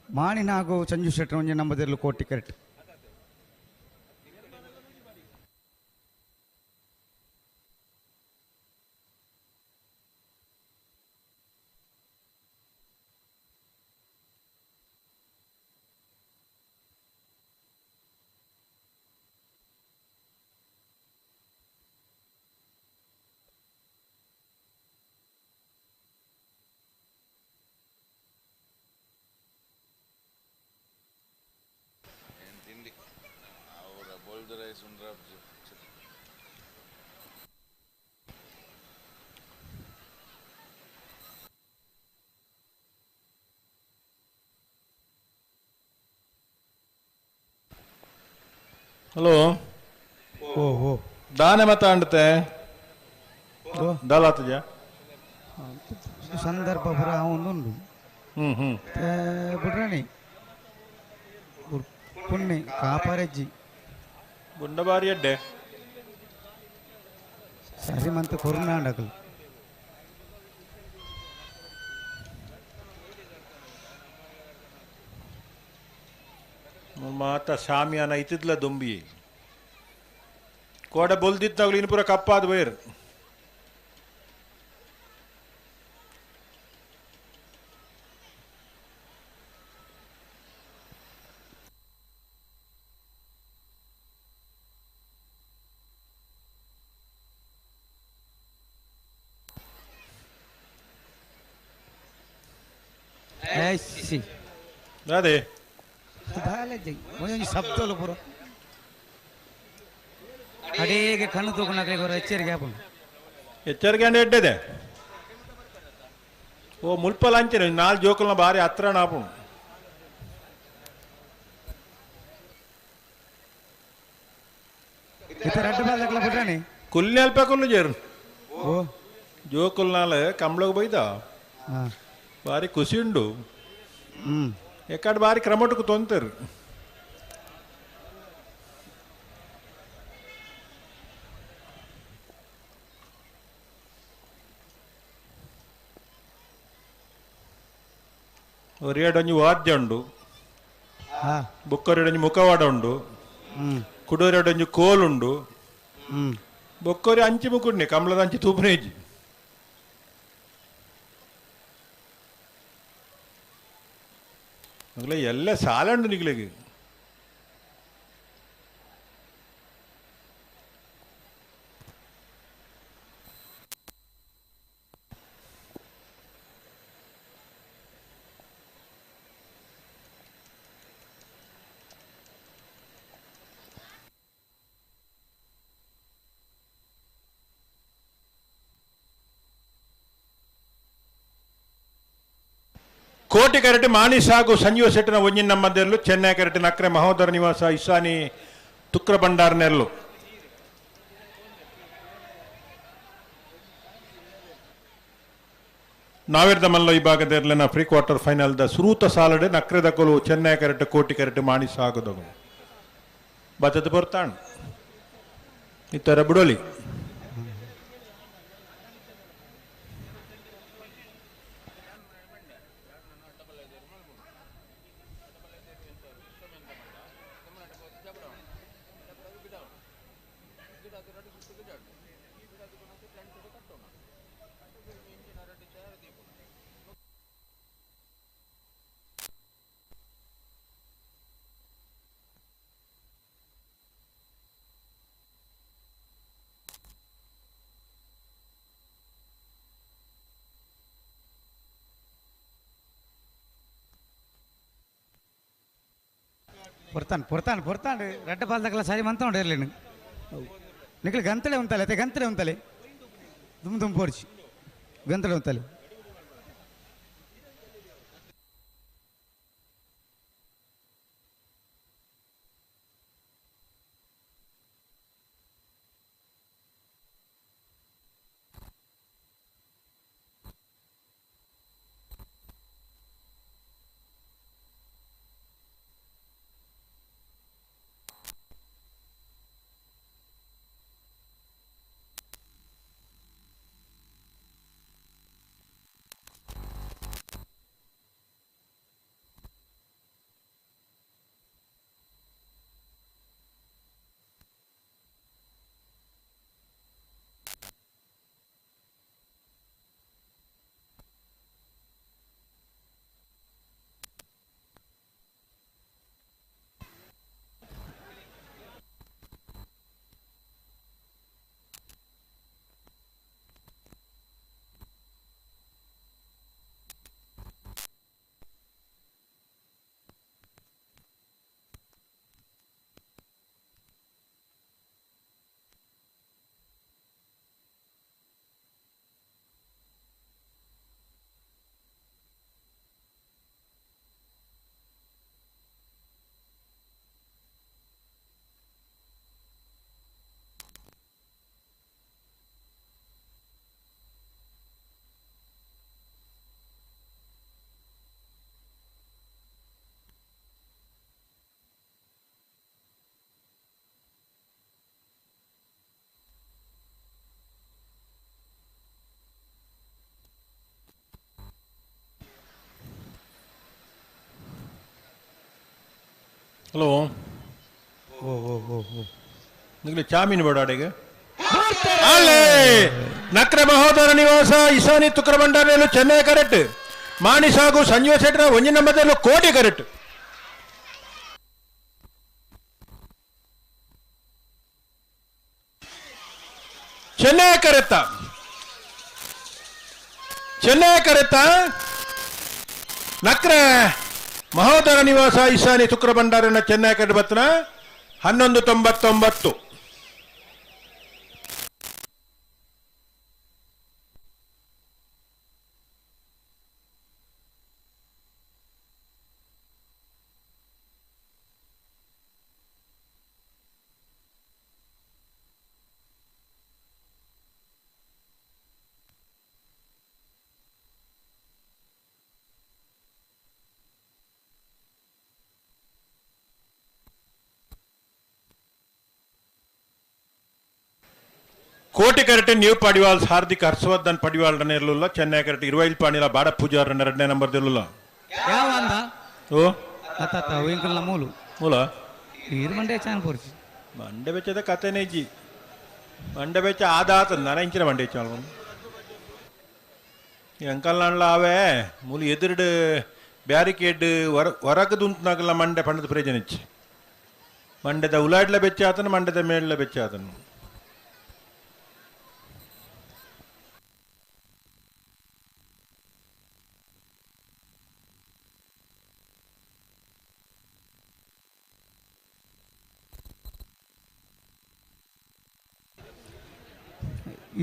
S5: ಮಾಣಿನ ಹಾಗೂ ಸಂಜು ಶೆಟ್ಟರ್ ಒಂಜಿ ನಂಬರ್ ಕೋಟಿ ಕರೆಟ್.
S3: ಹಲೋ
S5: ಓ ಓ
S3: ದಾನೆ ಮತ ಅಂಡತೆ ದಾಲಾತಜ
S5: ಸಂದರ್ಭ ಪುರ ಒಂದುಂಡು.
S3: ಹ್ಮ್ ಹ್ಮ್
S5: ಬುಡ್ರಣಿ ಪುಣ್ಣೆ ಕಾಪರೆಜ್ಜಿ
S3: ಗುಂಡಬಾರಿ ಅಡ್ಡೆ
S5: ಸರಿ ಮಂತ ಕೊರುನಾಂಡಕಲು.
S3: ಮಾತ ಶಾಮಿಯಾನ ಇತ್ತಿದ್ಲ ದುಂಬಿ ಕೋಡೆ ಬೊಲ್ದಿತ್ತಾಗಲು ಇನ್ನು ಪೂರ ಕಪ್ಪಾದ ಬೈರ್. ಅದೇ
S5: ಒಂದೊಂದು ಶಬ್ದಲು ಪೂರ ಅಡೇಗೆ ಕಣ್ಣು ತೂಕನಾಗ್ಲಿ ಎಚ್ಚರಿಕೆ ಆಪುಂಡು.
S3: ಎಚ್ಚರಿಕೆ ಅಂದ್ರೆ ಎಡ್ಡೆದೆ ಓ ಮುಲ್ಪಲ ಅಂಚನೆ ನಾಲ್ ಜೋಕುಲ್ನ ಬಾರಿ ಹತ್ರ ಆಪುಂಡು.
S5: ಇತ್ತ ರಡ್ಡು ಬಾಲ್ದಕ್ಲ ಬಿಟ್ರಾಣಿ
S3: ಕುಲ್ಲಿ ಅಲ್ಪ ಕುಲ್ಲು ಜೇರು
S5: ಓ
S3: ಜೋಕುಲ್ನಾಲ ಕಂಬ್ಳಗ್ ಬೈದ ಬಾರಿ ಖುಷಿ ಉಂಡು. ಎಕ್ಕಡ ಬಾರಿ ಕ್ರಮಟకు ತೊಂತರು. ಒರಿಯಡೊಂಜಿ ವಾದ್ಯ ಉಂಡು, ಬೊಕ್ಕೊರಿಯಡೊಂಜಿ ಮುಖವಾಡ ಉಂಡು, ಕುಡೋರಿಯಡೊಂಜಿ ಕೋಲುಂಡು. ಬೊಕ್ಕೊರಿ ಅಂಚಿ ಮುಕ್ಕುಡ್ನಿ ಕಮಲದ ಅಂಚಿ ತೂಪನೇಜಿ. ಎಲ್ಲ ಸಾಲಂಡು ನಿಗ್ಲಿಗೆ. ಕೋಟಿ ಕರೆಟ್ ಮಾಣಿ ಸಾಗು ಸಂಜೀವ ಶೆಟ್ಟಿನ ಒಂಜಿನ ಮಧ್ಯದಲ್ಲೂ ಚೆನ್ನೈ ಕರೆಟ್ ನಕ್ರೆ ಮಹೋದರ ನಿವಾಸ ಇಸಾನಿ ತುಕ್ರ ಭಂಡಾರನೆಲ್ಲು. ನಾವಿರ್ದ ಮಲ್ಲ ಈ ಭಾಗದ ಪ್ರೀ ಕ್ವಾರ್ಟರ್ ಫೈನಲ್ the ಸುರೂತ ಸಾಲಡೆ ನಕ್ರೆ ದಕಲು ಚೆನ್ನೈ ಕರೆಟ್ ಕೋಟಿ ಕರೆಟ್ ಮಾಣಿ ಸಾಗುದವು ಬತ್ತದ ಬರ್ತಾಣ ಇತರ ಬಿಡೋಲಿ.
S5: ಪೊರ್ತಾನ್ ಪೊರ್ತಾನ್ ಪೊರ್ತಾಂಡು ರಡ್ಡ ಪಾಲ್ದಕ್ಲ ಸರಿ ಮಂತ ಉಂಡು ಇರಲಿ ನಿಕ್ಲು ಗಂತಲೆ ಉಂತಲೆ ಅತ್ತೆ ಗಂತಲೆ ಉಂತಲೆ ದುಮ್ ದುಮ್ ಪೋರ್ಚಿ ಗಂತಲೆ ಉಂತಲೆ.
S3: ಹಲೋ ಓ ಓ ಓ ಓ ನಿಗಲೆ ಚಾಮೀನು ಬೇಡ. ಅಲ್ಲೇ ನಕ್ರ ಮಹೋದರ ನಿವಾಸ ಇಸಾನಿ ತುಕ್ರ ಭಂಡಾರಲು ಚೆನ್ನೈ ಕರೆಕ್ಟ್ ಮಾಣಿ ಸಾಗು ಸಂಜೀವ ಶೆಟ್ಟರ ಒಂಜಿ ನಂಬರ್ದಲ್ಲೂ ಕೋಟಿ ಕರೆಕ್ಟ್. ಚೆನ್ನೈ ಕರೆತ್ತ ಚೆನ್ನೈ ಕರೆತ್ತ ನಕ್ರ ಮಹೋದರ ನಿವಾಸ ಇಸಾನಿ ತುಕ್ರ ಭಂಡಾರನ ಚೆನ್ನೈ ಕರೆಕ್ಟ್ ಬತ್ತನ 11:99. ಕೋಟಿ ಕರೆಕ್ಟ್ ನ್ಯೂ ಪಡಿವಾಲ್ಸ್ ಹಾರ್ದಿಕ್ ಹರ್ಷವರ್ಧನ್ ಪಡಿವಾಲ್ ರನ್ ಇರಲಿಲ್ಲ. ಚೆನ್ನೈ ಕರೆಕ್ಟ್ ಇರುವೈಲ್ ಪಾಣಿಲ ಬಾಡ ಪೂಜಾರ್ ರನ್ ಎರಡನೇ ನಂಬರ್ ಇರಲಿಲ್ಲ.
S5: ಯಾವ ಅಂದ
S3: ಓ
S5: ಅತ್ತ ಅವಿಂಕಲ್ನ ಮೂಲು
S3: ಮೂಲ
S5: ಇರು ಮಂಡೆ ಚಾನ್ ಪೋರ್ಚಿ
S3: ಮಂಡೆ ಬೆಚ್ಚದ ಕತೆನೇ ಇಜ್ಜಿ. ಮಂಡೆ ಬೆಚ್ಚ ಆದಾತ ನನ ಇಂಚಿನ ಮಂಡೆ ಹೆಚ್ಚು ಅಂಕಲ್ ಆವೆ ಮೂಲು ಎದುರುಡು ಬ್ಯಾರಿಕೇಡ್ ಹೊರಗದುಂತನಾಗಲ್ಲ ಮಂಡೆ ಪಂಡದ ಪ್ರಯೋಜನ ಇಚ್ಚಿ. ಮಂಡೆದ ಉಲಾಡ್ಲ ಬೆಚ್ಚ ಆತನು ಮಂಡೆದ ಮೇಡ್ಲ ಬೆಚ್ಚ ಆತನು.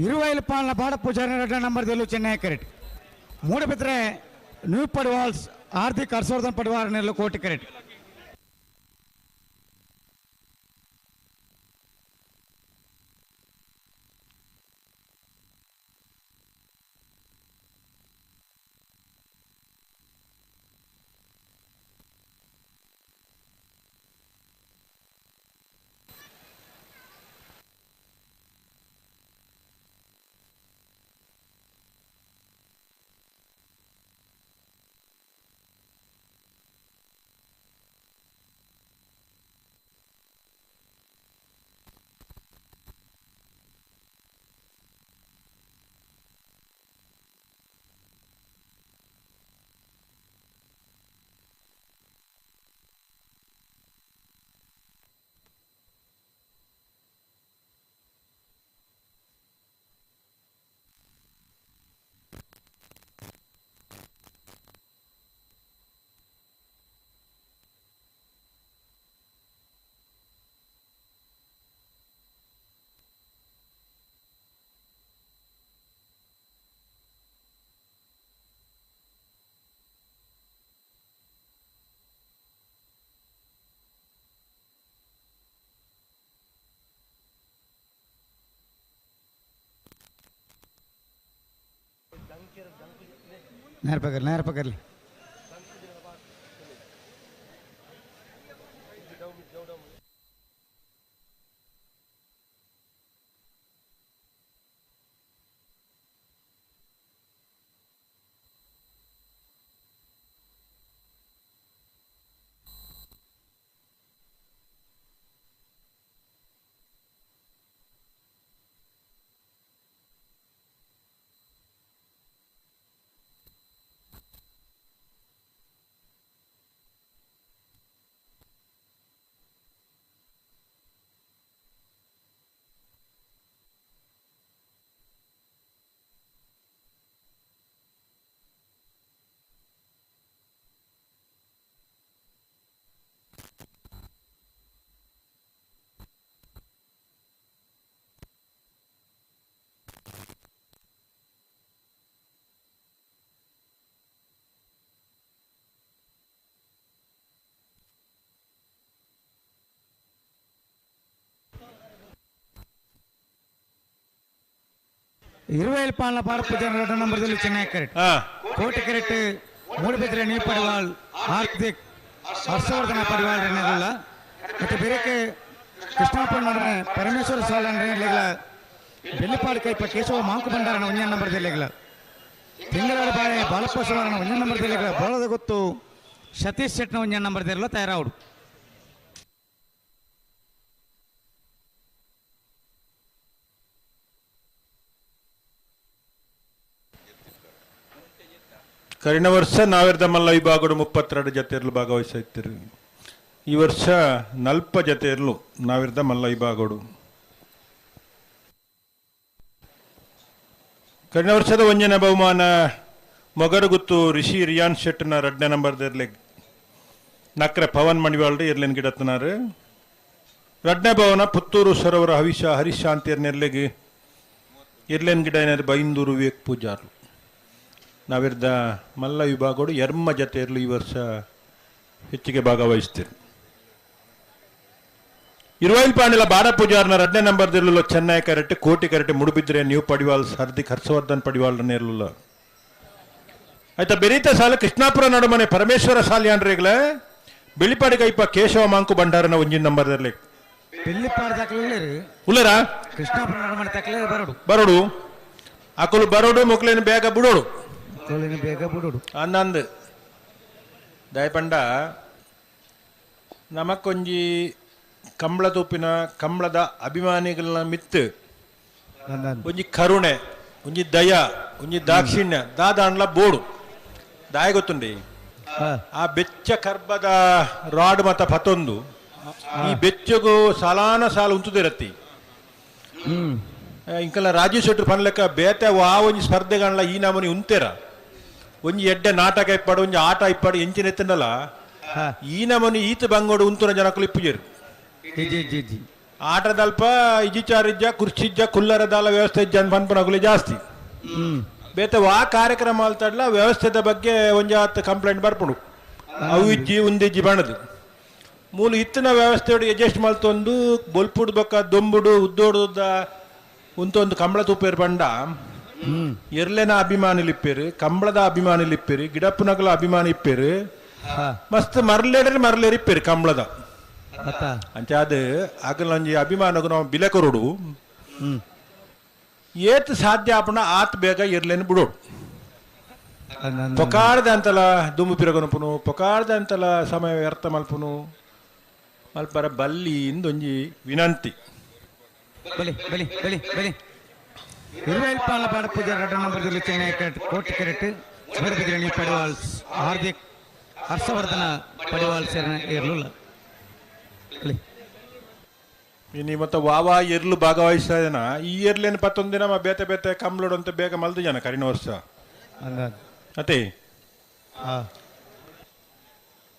S5: ಇರುವೈಲ್ ಪಾಲ್ನ ಬಾಡ ಪೂಜಾರಿ ಎರಡನೇ ನಂಬರ್ ದೆಲ್ಲು ಚೆನ್ನೈ ಕರೆಕ್ಟ್. ಮೂಡಬಿದ್ರೆ ನ್ಯೂ ಪಡ್ವಾಲ್ಸ್ ಹಾರ್ದಿಕ್ ಹರ್ಷವರ್ಧನ್ ಪಡ್ವಾಲ್ ನೆಲ್ಲು ಕೋಟಿ ಕರೆಕ್ಟ್. ನೇರ ಪಕರ್ಲಿ ನೇರ ಪಕರ್ಲಿ. ಇರುವೈಲ್ ಪಾಲ್ನ ಬಾಡ ಪೂಜಾರಿ ಎರಡನೇ ನಂಬರ್ ದೆಲ್ಲು ಚೆನ್ನೈ ಕರೆಕ್ಟ್. ಕೋಟಿ ಕರೆಕ್ಟ್ ಮೂಡಬಿದ್ರೆ ನ್ಯೂ ಪಡಿವಾಲ್ ಹಾರ್ದಿಕ್ ಹರ್ಷವರ್ಧನ ಪಡಿವಾಲ್ ರನ್ನಿರಲಿಲ್ಲ. ಮತ್ತು ಬೇರೆಕ್ಕೆ ಕೃಷ್ಣಪ್ಪ ನಡುವೆ ಪರಮೇಶ್ವರ ಸಾಲ ರನ್ನಿರಲಿಲ್ಲ. ಬೆಳ್ಳಿಪಾಡು ಕೈಪ ಕೇಶವ ಮಾಂಕು ಭಂಡಾರನ ಒಂದೇ ನಂಬರ್ ದೆಲ್ಲೆಗಳ. ತಿಂಗಳಾಡ ಬಾಳೆ ಬಾಲಪ್ಪ ಸುವರ್ಣ ಒಂದೇ ನಂಬರ್ ದೆಲ್ಲೆಗಳ. ಬೋಳದ ಗೊತ್ತು ಸತೀಶ್ ಶೆಟ್ನ ಒಂದೇ ನಂಬರ್ ದೆಲ್ಲ ತಯಾರಾವಡು.
S3: ಕರಿನ ವರ್ಷ ನಾವೆರ್ದ ಮಲ್ಲ ವಿಭಾಗಡು 32 ಜತೆರ್ಲು ಭಾಗವಹಿಸಿತ್ತಿರು. ಈ ವರ್ಷ 40 ಜತೆರ್ಲು ನಾವಿರ್ದ ಮಲ್ಲ ವಿಭಾಗಡು. ಕರಿನ ವರ್ಷದ ಒಂಜನ ಬಹುಮಾನ ಮೊಗರುಗುತ್ತು ರಿಷಿ ರಿಯಾನ್ ಶೆಟ್ನ 2ನೇ ನಂಬರ್ ದೆರ್ಲೆ ನಕ್ರೆ ಪವನ್ ಮಣಿವಾಳ್ರಿ ಇರ್ಲೇನ್ ಗಿಡತ್ನಾರು. 2ನೇ ಭವನ ಪುತ್ತೂರು ಸರೋವರ ಹವಿಷ ಹರೀಶ್ ಶಾಂತಿಯರ್ ನೆರ್ಲೆಗೆ ಇರ್ಲೇನ್ ಗಿಡ ಏನಾರು ಬೈಂದೂರು ವಿವೇಕ್ ಪೂಜಾರ್ಲು. ನಾವಿರ್ದ ಮಲ್ಲ ವಿಭಾಗಡು ಎರ್ಮ ಜತೆ ಇರಲು ಈ ವರ್ಷ ಹೆಚ್ಚಿಗೆ ಭಾಗವಹಿಸ್ತೀರಿ. ಇರುವೈಲ್ ಪಾಂಡಿಲ ಬಾಡ ಪೂಜಾರ್ನ 2ನೇ ನಂಬರ್ ದಿರ್ಲು ಚೆನ್ನೈ ಕರೆಕ್ಟ್ ಕೋಟಿ ಕರೆಕ್ಟ್ ಮುಡುಬಿದ್ರೆ ನ್ಯೂ ಪಡಿವಾಲ್ ಹಾರ್ದಿಕ್ ಹರ್ಷವರ್ಧನ್ ಪಡಿವಾಲ್ ನೇರ್ಲುಲ್ಲ. ಆಯ್ತಾ ಬೆರೀತ ಸಾಲ ಕೃಷ್ಣಾಪುರ ನಡುಮನೆ ಪರಮೇಶ್ವರ ಸಾಲಿಯಾನ್ರಿಗ್ಲೆ ಬಿಳಿಪಾಡಿ ಕೈಪ ಕೇಶವ ಮಾಂಕು ಭಂಡಾರನ ಒಂಜಿನ ನಂಬರ್ ಇರ್ಲಿ. ಉಲ್ಲರಾ
S5: ಕೃಷ್ಣಾಪುರ ನಡುಮನೆ ತಕ್ಲೆ ಬರೋಡು
S3: ಬರೋಡು ಅಕುಲು ಬರೋಡು ಮೊಕ್ಲೇನು ಬೇಗ ಬಿಡೋಡು
S5: ಬೇಗ ಬಿಡೋಡು
S3: ಅಂದಂದು ದಯಪಂಡ ನಮಕ್ಕೊಂಜಿ ಕಂಬಳ ತೂಪಿನ ಕಂಬಳದ ಅಭಿಮಾನಿಗಳ ಮಿತ್ತು ಒಂಜಿ ಕರುಣೆ ಒಂಜಿ ದಯ ಒಂಜಿ ದಾಕ್ಷಿಣ್ಯ ದಾದಾಂಡ್ಲ ಬೋಡು ದಾಯ ಗೊತ್ತುಂಡಿ. ಆ ಬೆಚ್ಚ ಕರ್ಬದ ರಾಡ್ ಮತ ಪತೊಂದು ಈ ಬೆಚ್ಚಗು ಸಾಲಾನ ಸಾಲ ಉಂತುದಿರತ್ತಿ. ಇಂಕಲ್ಲ ರಾಜೀವ್ ಶೆಟ್ರು ಪನ್ಲೆಕ್ಕ ಬೇತೆ ವಾ ಒಂಜಿ ಸ್ಪರ್ಧೆಗಣ್ಲ ಈ ನಮೂನಿ ಉಂತೇರ ಒಂಜಿ ಎಡ್ಡೆ ನಾಟಕ ಇಪ್ಪಾಡು ಒಂಜಿ ಆಟ ಇಪ್ಪಾಡು ಎಂಚಿನ ಎತ್ತಂಡಲ್ಲ ಈ ನಮೂನಿ ಈತ ಬಂಗೋಡು ಉಂತುನ ಜನಕುಲು ಇಪ್ಪುಜೇರು. ಆಟದಲ್ಪ ಇಜಿಚಾರಿಜ್ಜ ಕುರ್ಚಿಜ್ಜ ಕುಲ್ಲರದಾಲ ವ್ಯವಸ್ಥೆ ಇಜ್ಜ ಅಂತ ಪನ್ಪನಗುಲಿ ಜಾಸ್ತಿ. ಬೇತೆ ವಾ ಕಾರ್ಯಕ್ರಮ ಅಲ್ತಡ್ಲ ವ್ಯವಸ್ಥೆದ ಬಗ್ಗೆ ಒಂಜಾತ್ ಕಂಪ್ಲೇಂಟ್ ಬರ್ಪುಂಡು ಅವು ಇಜ್ಜಿ ಉಂದಿಜ್ಜಿ ಬಣ್ಣದು ಮೂಲು ಇತ್ತಿನ ವ್ಯವಸ್ಥೆ ಅಡ್ಜಸ್ಟ್ ಮಲ್ತೊಂದು ಬೊಲ್ಪುಡು ಬೊಕ್ಕ ದೊಂಬುಡು ಉದ್ದೋಡುದ ಉಂತೊಂದು ಕಂಬಳ ತೂಪೇರು ಬಂಡ ಎರ್ಲೆನ ಅಭಿಮಾನಿಲಿಪ್ಪೇರು ಕಂಬಳದ ಅಭಿಮಾನಿಲಿಪ್ಪೇರು ಗಿಡಪ್ಪನಗಲ ಅಭಿಮಾನಿ ಇಪ್ಪೇರು ಮಸ್ತ್ ಮರ್ಲೇಡ್ರೆ ಮರ್ಲೇರಿ ಇಪ್ಪೇರು ಕಂಬಳದ. ಅಂಚಾದ ಆಗಲೊಂಜಿ ಅಭಿಮಾನಗು ನಾವು ಬಿಲೆ ಕೊರಡು ಏತ್ ಸಾಧ್ಯ ಆಪಣ ಆತ್ ಬೇಗ ಇರ್ಲೇನು ಬಿಡೋಡು. ಪೊಕಾರ್ದ ಅಂತಲ ದುಂಬು ಪಿರಗನಪುನು ಪೊಕಾರ್ದ ಅಂತಲ ಸಮಯ ವ್ಯರ್ಥ ಮಲ್ಪುನು ಮಲ್ಪರ ಬಲ್ಲಿ ಇಂದೊಂಜಿ ವಿನಂತಿ.
S5: ಬಲಿ ಬಲಿ ಬಲಿ ಬಲಿ ಇರುವೈಲ್ಪಾಲ ಬಾಡ ಪೂಜಾರ್ 2 ನಂಬರ್ ಚೆನ್ನೈ ಕೋಟಿ ಕರೆಕ್ಟ್ ಪಡಿವಾಲ್ ಹಾರ್ದಿಕ್ ಹರ್ಷವರ್ಧನ ಪಡಿವಾಲ್ ಸೇರನ ಇರಲಿಲ್ಲ.
S3: ಇನಿ ಮತ್ತೆ ವಾವಾ ಎರ್ಲು ಭಾಗವಹಿಸ್ತಾ ಇದನ ಈ ಎರ್ಲೇನು ಪತ್ತೊಂದು ದಿನ ಬೇತೆ ಬೇತೆ ಕಂಬ್ಲೋಡು ಅಂತ ಬೇಗ ಮಲ್ದು ಜನ ಕರಿನ ವರ್ಷ ಅತ್ತೆ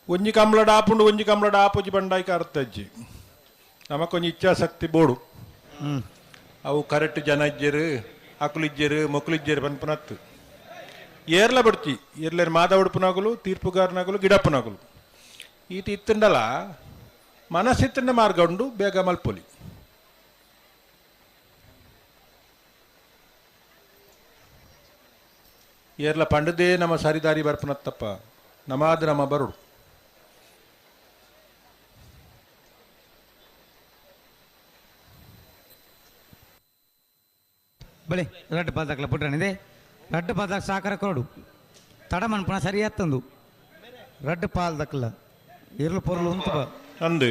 S3: ಒಂಜಿ ಕಂಬ್ಲಡ್ ಆಪುಂಡು ಒಂಜಿ ಕಂಬ್ಲಡ್ ಆಪುಜಿ ಬಂಡಾಯ್ಕ ಅರ್ಥ ಅಜ್ಜಿ ನಮಕೊಂಜಿ ಇಚ್ಛಾಶಕ್ತಿ ಬೋಡು ಅವು ಕರೆಕ್ಟ್ ಜನ ಇಜ್ಜರು ಅಕುಲಿಜ್ಜರು ಮೊಕ್ಕಲಿಜ್ಜರು ಪನ್ಪನತ್ತು ಏರ್ಲ ಬಿಡ್ತಿ ಏರ್ಲೇನು ಮಾದ ಉಡುಪುನಾಗಲು ತೀರ್ಪುಗಾರನಾಗಲು ಗಿಡಪ್ಪನಾಗಲು ಈತ ಇತ್ತಂಡಲ ಮನಸ್ಸಿತ್ತಂಡ ಮಾರ್ಗ ಉಂಡು ಬೇಗ ಮಲ್ಪೊಲಿ. ಏರ್ಲ ಪಂಡದೇ ನಮ್ಮ ಸರಿದಾರಿ ಬರ್ಪನತ್ತಪ್ಪ ನಮಾದ ನಮ್ಮ ಬರುಡು.
S5: ಬಳಿ ರಡ್ಡು ಪಾದಕ್ಲ ಪುಟ್ಟನಿದೆ ರಡ್ಡು ಪಾದಕ್ ಸಾಕರ ಕೊರಡು ತಡ ಮನ್ಪುನ ಸರಿ ಅತ್ತಂದು ರಡ್ಡು ಪಾಲ್ದಕ್ಲ ಇರ್ಲು ಪೊರ್ಲು ಉಂತು ಬಾ
S3: ಅಂದು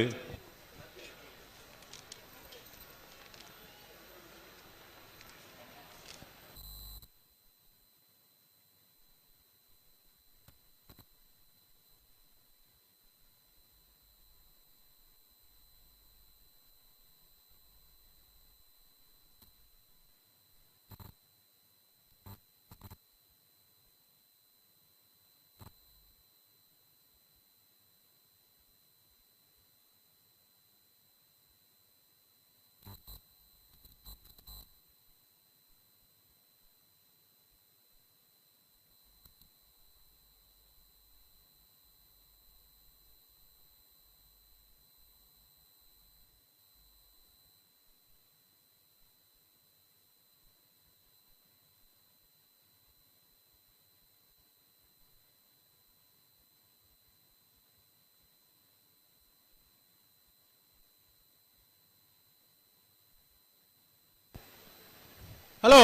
S3: ಹಲೋ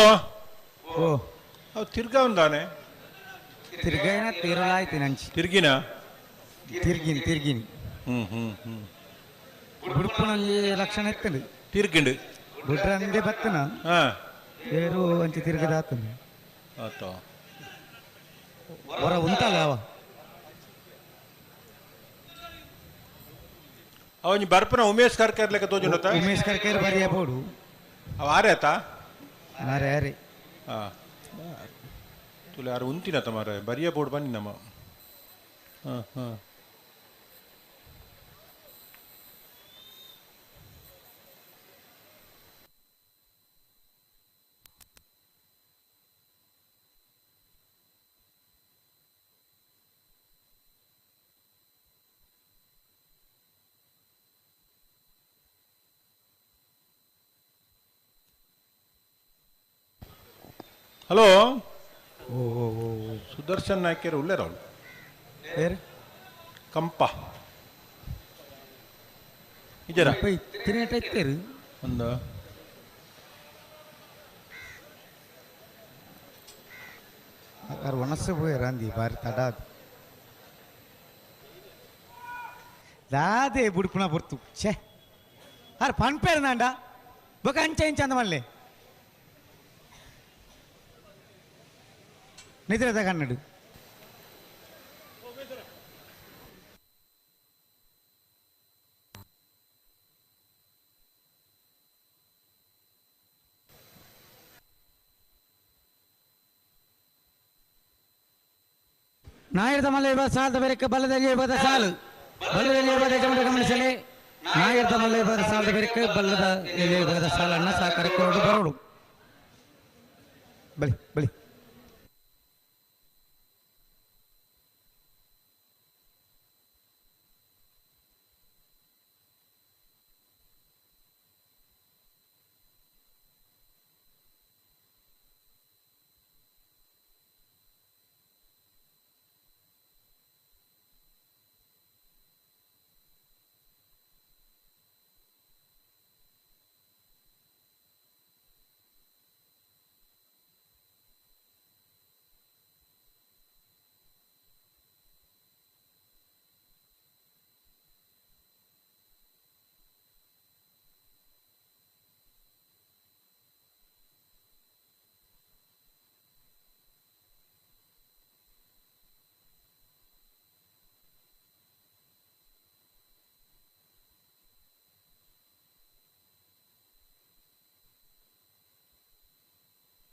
S5: ಓ
S3: ಅವು ತಿರ್ಗಾ ಒಂದಾನೆ
S5: ತಿರ್ಗೈನ ತಿರುಲಾಯ್ತು ನಂಚಿ
S3: ತಿರ್ಗಿನ
S5: ತಿರ್ಗಿನಿ ತಿರ್ಗಿನಿ
S3: ಹ್ಮ್ ಹ್ಮ್ ಹ್ಮ್
S5: ಉಡುಪುನೊಂಜಿ ಲಕ್ಷಣ ಇತ್ತಂಡು
S3: ತಿರ್ಗಿಂಡು
S5: ಬುಡ್ರಂದೆ ಬತ್ತನ
S3: ಹಾಂ
S5: ಏರು ಅಂಚಿ ತಿರ್ಗದಾತಂದು
S3: ಆತ
S5: ಹೊರ ಉಂತಲ್ಲ ಅವ
S3: ಅವನಿ ಬರ್ಪನ ಉಮೇಶ್ ಕರ್ಕರ್ ಲೆಕ್ಕ ತೋಜುಂಡತ
S5: ಉಮೇಶ್ ಕರ್ಕರ್ ಬರಿಯ ಬೋಡು
S3: ಅವ ಆರೆ ಆತ
S5: ಆರೆ ಆರೆ
S3: ಹಾ ತುಲೆ ಆರು ಉಂತಿನ ತಮಾರೆ ಬರಿಯ ಬೋರ್ಡ್ ಬನ್ನಿ ನಮ್ಮ ಹಾ ಹಾ ಹಲೋ ಸುದರ್ಶನ್ ನಾಯ್ಕರ್ ಉಳ್ಳೇರ ಅವಳು ಕಂಪ ಇಜರ ಒಂದು
S5: ಒಣಸು ಪೋಯರಾಂದಿ ಬಾರಿ ತಡಾದ್ ದಾದೆ ಬುಡ್ಪುನ ಬುರ್ತು ಛೇ ಅರ್ ಪನ್ಪೇರ್ ನಾಂಡ ಬೊಕ ಅಂಚೆ ಇಂಚ ಅಂದ ಮಲ್ಲೆ ನಿದ್ರೆ ತಗನ್ನಡು ನಾಯರ್ದ ಮಲ್ಲ ಸಾಲದ ಬೇರೆ ಬಲ್ಲದಲ್ಲಿ ಇರ್ಬೋದ ಸಾಲು ಬಲ್ಲದಲ್ಲಿ ಇರ್ಬೋದ ಯಜಮಾನರು ಗಮನಿಸಲಿ. ನಾಯರ್ದ ಮಲ್ಲ ಇರ್ಬೋದ ಸಾಲದ ಬೇರೆ ಬಲ್ಲದ ಇರ್ಬೋದ ಸಾಲನ್ನ ಸಹಕಾರ ಕೊರಡು ಬರೋಡು ಬಲಿ ಬಲಿ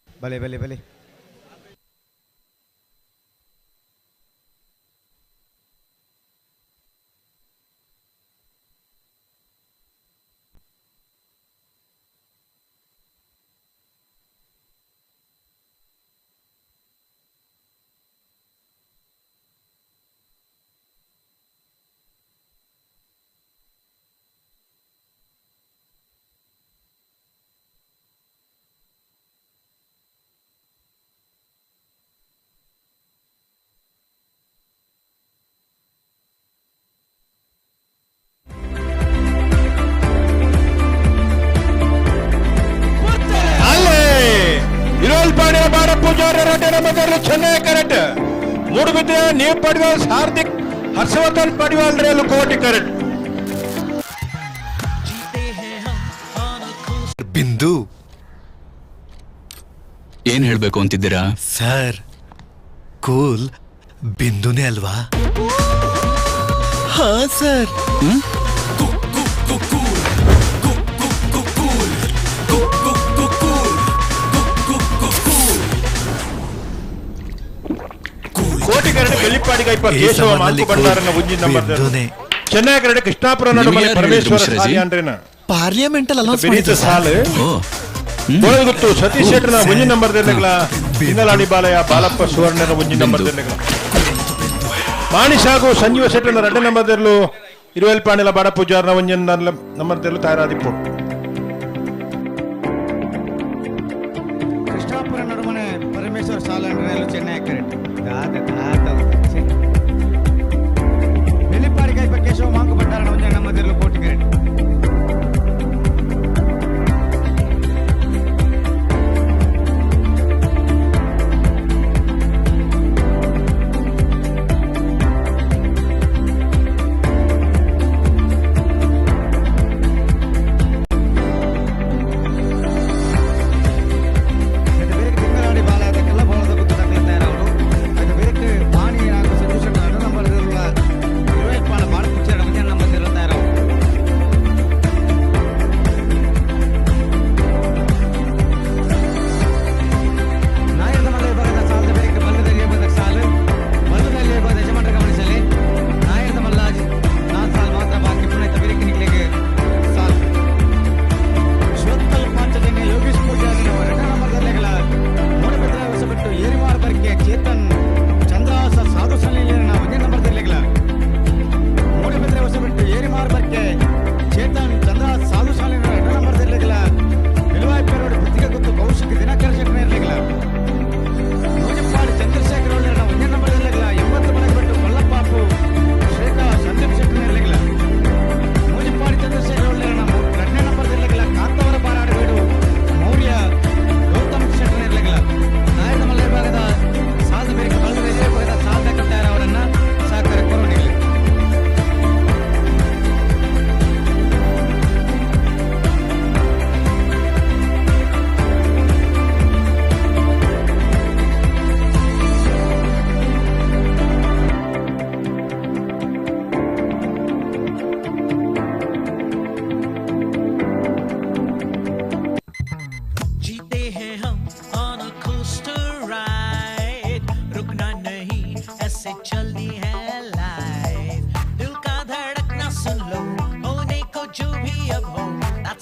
S5: ಬಲೆ ಬಲೆ ಬಲೆ
S3: ಚೆನ್ನೈ ಕರೆಕ್ಟ್ ಮೂಡು ಬಿದ್ದರೆ ನೀವು ಪಡಿವಾಲ್ ಹಾರ್ದಿಕ್ ಹರ್ಷವರ್ಧನ್ ಪಡಿವಾಲ್ ರೇಲು ಕೋಟಿ ಕರೆಕ್ಟ್.
S9: ಬಿಂದು
S8: ಏನ್ ಹೇಳ್ಬೇಕು ಅಂತಿದ್ದೀರಾ
S9: ಸರ್? ಕೂಲ್ ಬಿಂದುನೇ ಅಲ್ವಾ? ಹಾ ಸರ್.
S3: ಕೋಟಿ curd Bellipadi Kaipa Keshava Manku ಭಂಡಾರನ ಉಂಜಿನ number Chennai curd Krishnapura Nadumane Parameshwara ಸಾಲಿಯಾನ್ರೇನ
S9: parliament ಅಲ್ಲಿ ಅನೌನ್ಸ್
S3: ಬಿರಿತ ಸಾಲು ಗೊತ್ತು ಸತೀಶ್ ಶೆಟ್ಟರ್ನ ಒಂಜಿ ನಂಬರ್ ದೆರ್ಲೆಗ್ಲ ತಿಂಗಳಾಡಿ ಬಾಲಯ್ಯ ಬಾಲಪ್ಪ ಸುವರ್ಣನ ಒಂಜಿ ನಂಬರ್ ದೆರ್ಲೆಗ್ಲ ಮಾಣಿಶ್ ಹಾಗೂ ಸಂಜೀವ ಶೆಟ್ಟರ್ನ ಎರಡನೇ ನಂಬರ್ ದೆರ್ಲು ಇರುವೆಲ್ ಪಾಂಡೆಲ ಬಾಡ ಪೂಜಾರ್ನ ಒಂಜಿ ನಂಬರ್ ದೆರ್ಲು ತಯಾರಾದಿಪ್ಪು.
S5: ಕೃಷ್ಣಾಪುರ ನಡುಮನೆ ಪರಮೇಶ್ವರ ಸಾಲಂಡ್ರೇಲು ಚೆನ್ನೈ ಕರೆಕ್ಟ್ ದಾದ ದಾದ ಬೆಳ್ಳಿಪಾಡಿ ಕೈಪ ಕೇಶವ ಮಾಂಕು ಭಂಡಾರನ ಒಂಜಿ ನಂಬರ್ ದೆರ್ಲು Koti correct.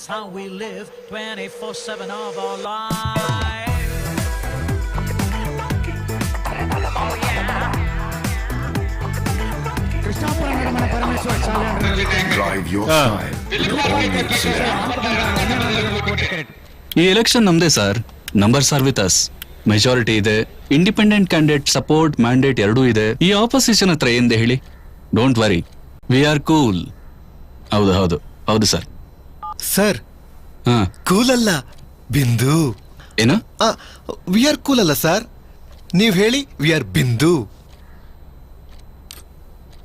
S10: It's how we live 24/7 of our lives.
S11: Drive your style.
S8: ಈ ಎಲೆಕ್ಷನ್ ನಮ್ದೇ sir. Numbers are with us, majority ಇದೆ, ಇಂಡಿಪೆಂಡೆಂಟ್ ಕ್ಯಾಂಡಿಡೇಟ್ ಸಪೋರ್ಟ್ ಮ್ಯಾಂಡೇಟ್ ಎರಡೂ ಇದೆ. ಈ ಆಪೋಸಿಷನ್ ಹತ್ರ ಏನಿದೆ ಹೇಳಿ? Don't worry, we are cool. ಹೌದು ಹೌದು ಹೌದು ಸರ್.
S9: ಸರ್, ಕೂಲ್ ಅಲ್ಲ, ಬಿಂದು.
S8: ಏನು?
S9: We are cool ಅಲ್ಲ ಸರ್, ನೀವು ಹೇಳಿ we are ಬಿಂದು.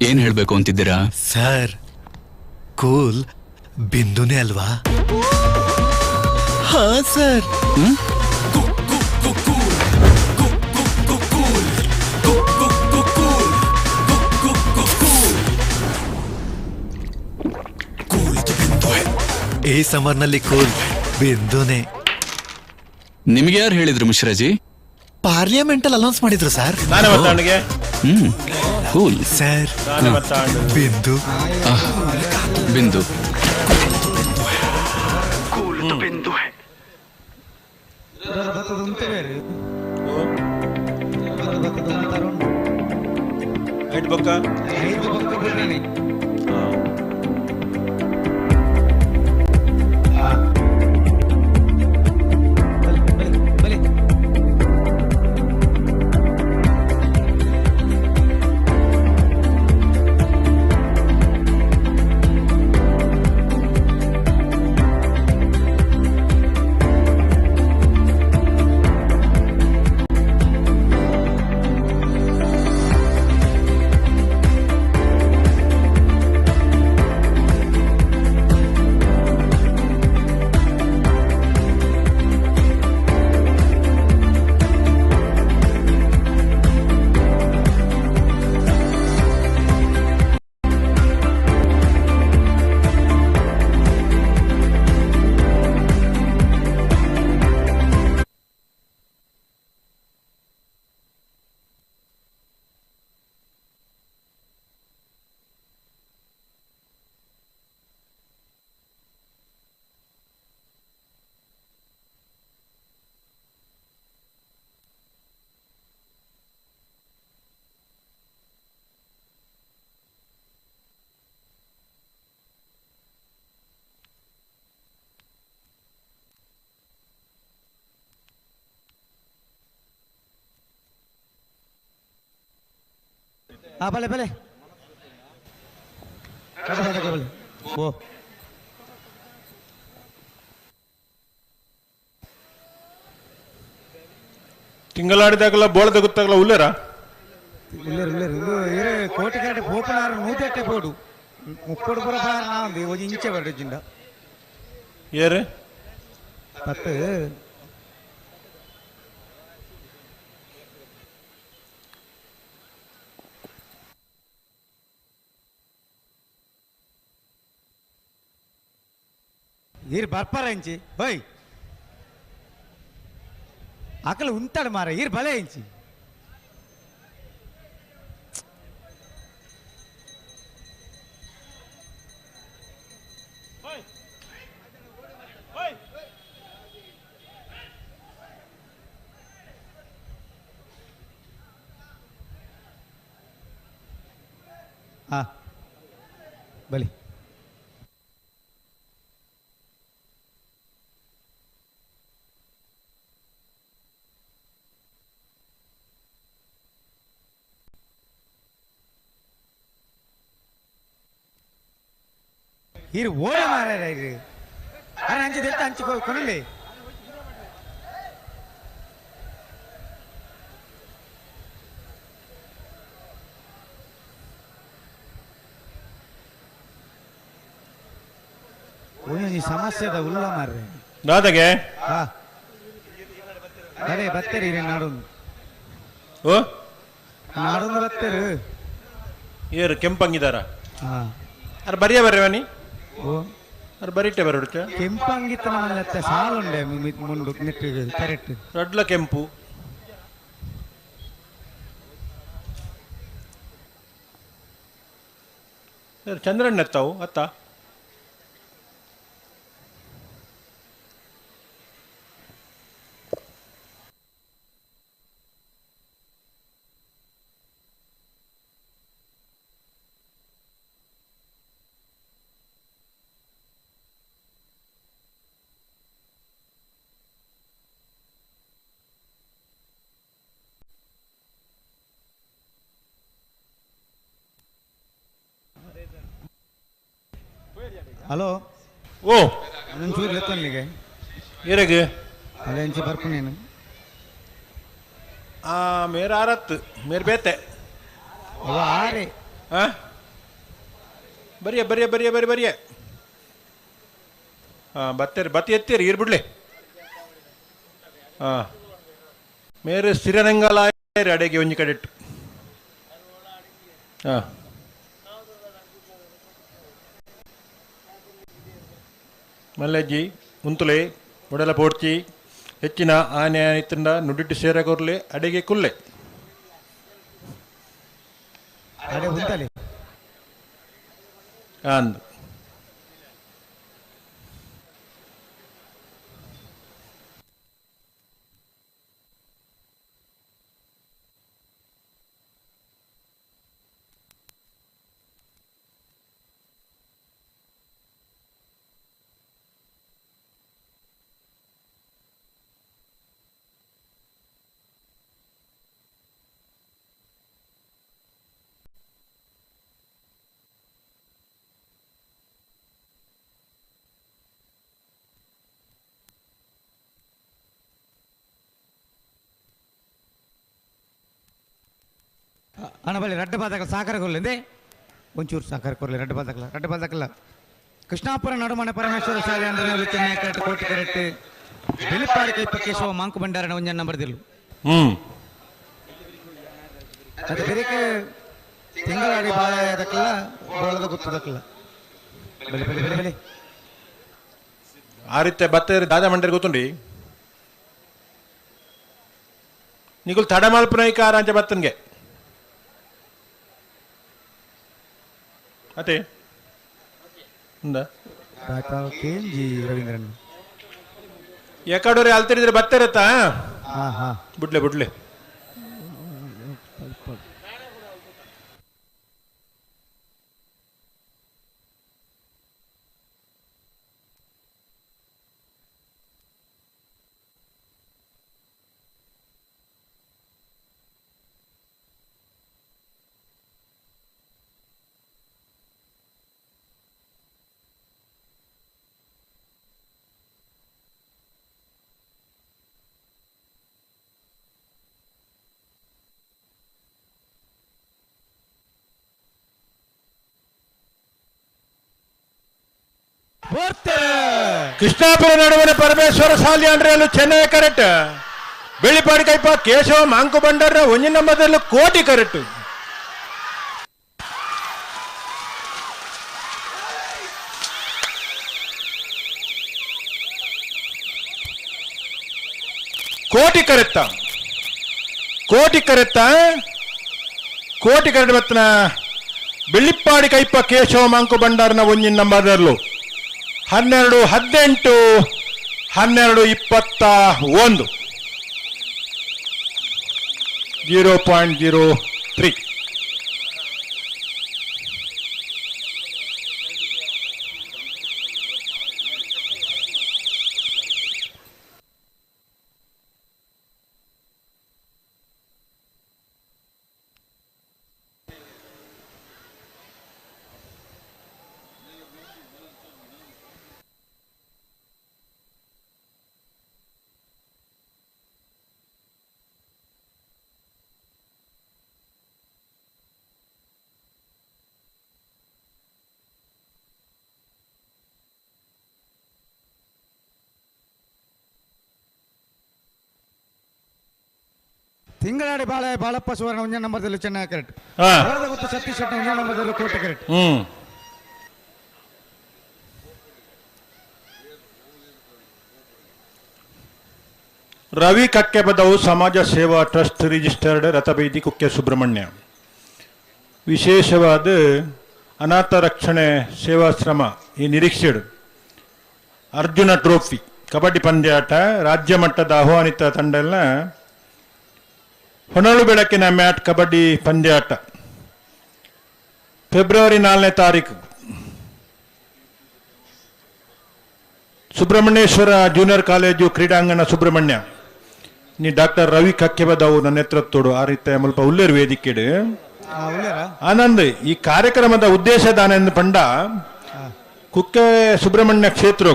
S8: ಏನ್ ಹೇಳ್ಬೇಕು ಅಂತಿದ್ದೀರಾ
S9: ಸರ್? ಕೂಲ್ ಬಿಂದುನೇ ಅಲ್ವಾ? ಹಾ ಸರ್. ಈ ಸಮರ್ನಲ್ಲಿ ಕೂಲ್ ಬಿಂದುನೇ.
S8: ನಿಮ್ಗೆ ಯಾರು ಹೇಳಿದ್ರು ಮಿಶ್ರಾಜಿ?
S9: ಪಾರ್ಲಿಮೆಂಟ್ ಅಲ್ಲಿ ಅನೌನ್ಸ್ ಮಾಡಿದ್ರು ಸರ್.
S7: ನಾನೇ ಮತ್ತಾಂಡಿಗೆ.
S8: Cool
S9: sir. ಬಿಂದು
S8: ಬಿಂದು.
S5: ಬಲೆ ಬಲೆ ಬಲೆ ಓ
S7: ತಿಂಗಳಾಡಿದಾಗಲ ಬೋಳದ ಗೊತ್ತಾಗಲ್ಲ ಉಲ್ಲೇರ
S5: ಉಲ್ಲೇರು ಉಲ್ಲೇರು. ಇದು ಇರೇ ಕೋಟಿ ಗಂಟೆ ಪೋಪನಾರು ನೂತೆಟ್ಟೆ ಪೋಡು ಮುಪ್ಪಡು ಪುರ ಬಾರ್ ನಾಂದು ಒಂಜಿ ಇಂಚೆ ಬರಜಿಂದ
S7: ಏರು
S5: ಪತ್ತು ಈರ್ ಬರ್ಪಾರ ಇಂಚಿ ಹೋಯ್ ಅಕಲು ಉಂತಾಡು ಮಾರ ಈರ್ ಬಲೆ ಇಂಚಿ. ಹಾ ಬಲಿ ಇರು ಓಡ ಮಾರಾಯ ಇರು ಅರೆ ಅಂಚೆ ದೆತ್ತ ಅಂಚೆ ಕೊನಲಿ ಒಂಜಿ ಸಮಸ್ಯೆದ ಉಲ್ಲ ಮಾರ್ರೆ
S7: ದಾದಾಗೆ.
S5: ಹಾ ಅರೆ ಬತ್ತೇರಿ ಇರೆ ನಾಡೊಂದು.
S7: ಓ
S5: ನಾಡೊಂದು ಬತ್ತೇರು
S7: ಏರು ಕೆಂಪಂಗಿದಾರ.
S5: ಹಾ
S7: ಅರೆ ಬರಿಯ ಬರ್ರೇವನಿ.
S5: ಓ
S7: ಅರೆ ಬರಿಟ್ಟೆ ಬರೋಡುತ್ತ
S5: ಕೆಂಪಂಗಿತ್ತ ನಮ್ಮಲ್ಲತ್ತೆ ಸಾಲುಂಡೆ ಮುಂಡು ನೆಟ್ಟು ಕರೆಕ್ಟ್
S7: ರಡ್ಲ ಕೆಂಪು. ಚಂದ್ರಣ್ಣ ಎತ್ತಾವು ಅತ್ತ.
S5: Hello.
S7: ಓ
S5: ಒಂಚೂರು ಲೆತ್ತನಿಗೆ.
S7: ಏರೆಗೆ?
S5: ಅಲ್ಲೇ ಬರ್ಪು ನೀನು.
S7: ಆ ಮೇರ ಆರತ್ತು ಮೇರ್ ಬೇತೆ.
S5: ಆರೆ.
S7: ಹಾಂ ಬರಿಯ ಬರಿಯ ಬರಿಯ ಬರಿ ಬರಿಯ. ಹಾಂ ಬತ್ತೇರಿ ಬತ್ತಿ ಎತ್ತೀರಿ ಈರ್ ಬಿಡ್ಲಿ. ಹಾಂ ಮೇರೆ ಸ್ಥಿರರಂಗಲ ಅಡೆಗೆ ಒಂಜಿ ಕಡೆಟ್ಟು. ಹಾಂ ಮಲ್ಲಜ್ಜಿ ಉಂತುಲೆ ಉಡಲ ಪೋಡ್ಚಿ ಹೆಚ್ಚಿನ ಆನೆ ಇತ್ತಂಡ ನುಡಿಟ್ಟು ಸೇರಕೊರ್ಲೆ ಅಡೆಗೆ ಕುಲ್ಲೆ.
S5: ಅಡೆ ಉಂತಲೆ.
S7: ಅಂದು
S5: ಅಣ್ಣ ಬಲ್ಲಿ ರಡ್ಡ ಬಾದಕಲ ಸಾಕಾರ ಕೊರ್ಲಿಂದೆ ಒಂಚೂರು ಸಾಕಾರ ಕೊರ್ಲಿ ರಡ್ಡ ಬಾದಕಲ ರಡ್ಡ ಬಾದಕಲ. ಕೃಷ್ಣಾಪುರ ನಡುಮನೆ ಪರಮೇಶ್ವರ ಶಾಲೆ ಅಂದ್ರೆ ಚೆನ್ನೈ ಕರೆಕ್ಟ್ ಕೋಟಿ correct ಬಿಳಿಪಾಡಿ ಕೈಪ Keshava Monk ಭಂಡಾರಣ ಒಂಜನ್ number Dillu. ಅದು ಬೇರೆ ತಿಂಗಳಾಡಿ ಬಾಳದಕ್ಕಲ್ಲ ಬೋಳದ ಗೊತ್ತದಕ್ಕಲ್ಲ. ಬಲಿ ಬಲಿ ಬಲಿ ಬಲಿ.
S7: ಆ ರೀತಿ ಬತ್ತ ದಾದಾ ಮಂಡರಿ ಗೊತ್ತುಂಡಿ ನಿಗುಲ್ ತಡ ಮಲ್ಪನ ಆಂಚೆ ಬತ್ತನ್ಗೆ ಅದೇ
S5: ರವೀಂದ್ರನ್
S7: ಎಕಡೋರಿ ಅಲ್ತಿರಿದ್ರೆ ಬತ್ತಿರತ್ತಾ? ಬಿಡ್ಲೆ ಬಿಡ್ಲೆ. ಕೃಷ್ಣಾಪುರ ನಡುವಿನ ಪರಮೇಶ್ವರ ಸಾಲಿ ಅಂಡ್ರೆಯಲ್ಲೂ ಚೆನ್ನೈ ಕರೆಕ್ಟ್ ಬೆಳ್ಳಿಪಾಡಿ ಕೈಪ ಕೇಶವ ಮಾಂಕು ಬಂಡಾರ ಒಂಜಿನ ನಂಬದಲ್ಲೂ ಕೋಟಿ ಕರೆಕ್ಟ್. ಕೋಟಿ ಕರೆತ್ತ ಕೋಟಿ ಕರೆತ್ತ ಕೋಟಿ ಕರೆಕ್ಟ್ ಬತ್ತನ ಬೆಳ್ಳಿಪ್ಪಾಡಿ ಕೈಪ ಕೇಶವ ಮಾಂಕು ಬಂಡಾರನ ಒಂಜಿನ ನಂಬದಲ್ಲೂ 12 18 12 21 0.03.
S5: ತಿಂಗಳಾಡಿ ಬಾಳೆ ಬಾಳಪ್ಪ ಸುವರ್ಣ ಒಂಜನ್ ನಂಬರ್ದಲ್ಲಿ ಚೆನ್ನೈ ಕರೆಕ್ಟ್. ಗೊತ್ತು ಸತೀಶ್ ಶೆಟ್ಟಿ ಒಂಜನ್ ನಂಬರ್ದಲ್ಲಿ ಕೋಟೆ ಕರೆಕ್ಟ್.
S7: ರವಿ ಕಕ್ಕೆಬದವು ಸಮಾಜ ಸೇವಾ ಟ್ರಸ್ಟ್ ರಿಜಿಸ್ಟರ್ಡ್ ರಥಬೀದಿ ಕುಕ್ಕೆ ಸುಬ್ರಹ್ಮಣ್ಯ. ವಿಶೇಷವಾದ ಅನಾಥ ರಕ್ಷಣೆ ಸೇವಾಶ್ರಮ ಈ ನಿರೀಕ್ಷೆಡು ಅರ್ಜುನ ಟ್ರೋಫಿ ಕಬಡ್ಡಿ ಪಂದ್ಯಾಟ ರಾಜ್ಯ ಮಟ್ಟದ ಆಹ್ವಾನಿತ ತಂಡ ಎಲ್ಲ ಹೊನಲು ಬೆಳಕಿನ ಮ್ಯಾಟ್ ಕಬಡ್ಡಿ ಪಂದ್ಯಾಟ ಫೆಬ್ರವರಿ 4ನೇ ತಾರೀಕು ಸುಬ್ರಹ್ಮಣ್ಯೇಶ್ವರ ಜೂನಿಯರ್ ಕಾಲೇಜು ಕ್ರೀಡಾಂಗಣ ಸುಬ್ರಹ್ಮಣ್ಯ. ನೀ ಡಾಕ್ಟರ್ ರವಿ ಕಕ್ಕೆಬದವು ನನ್ನ ನೇತೃತ್ವಡು ಆ ರೀತಿ ಮುಲ್ಪ ಉಲ್ಲೇರು ವೇದಿಕೆಡು. ಆನಂದ್ ಈ ಕಾರ್ಯಕ್ರಮದ ಉದ್ದೇಶ ದಾನೆಂದು ಪಂಡ
S3: Kukke Subrahmanya ಕ್ಷೇತ್ರ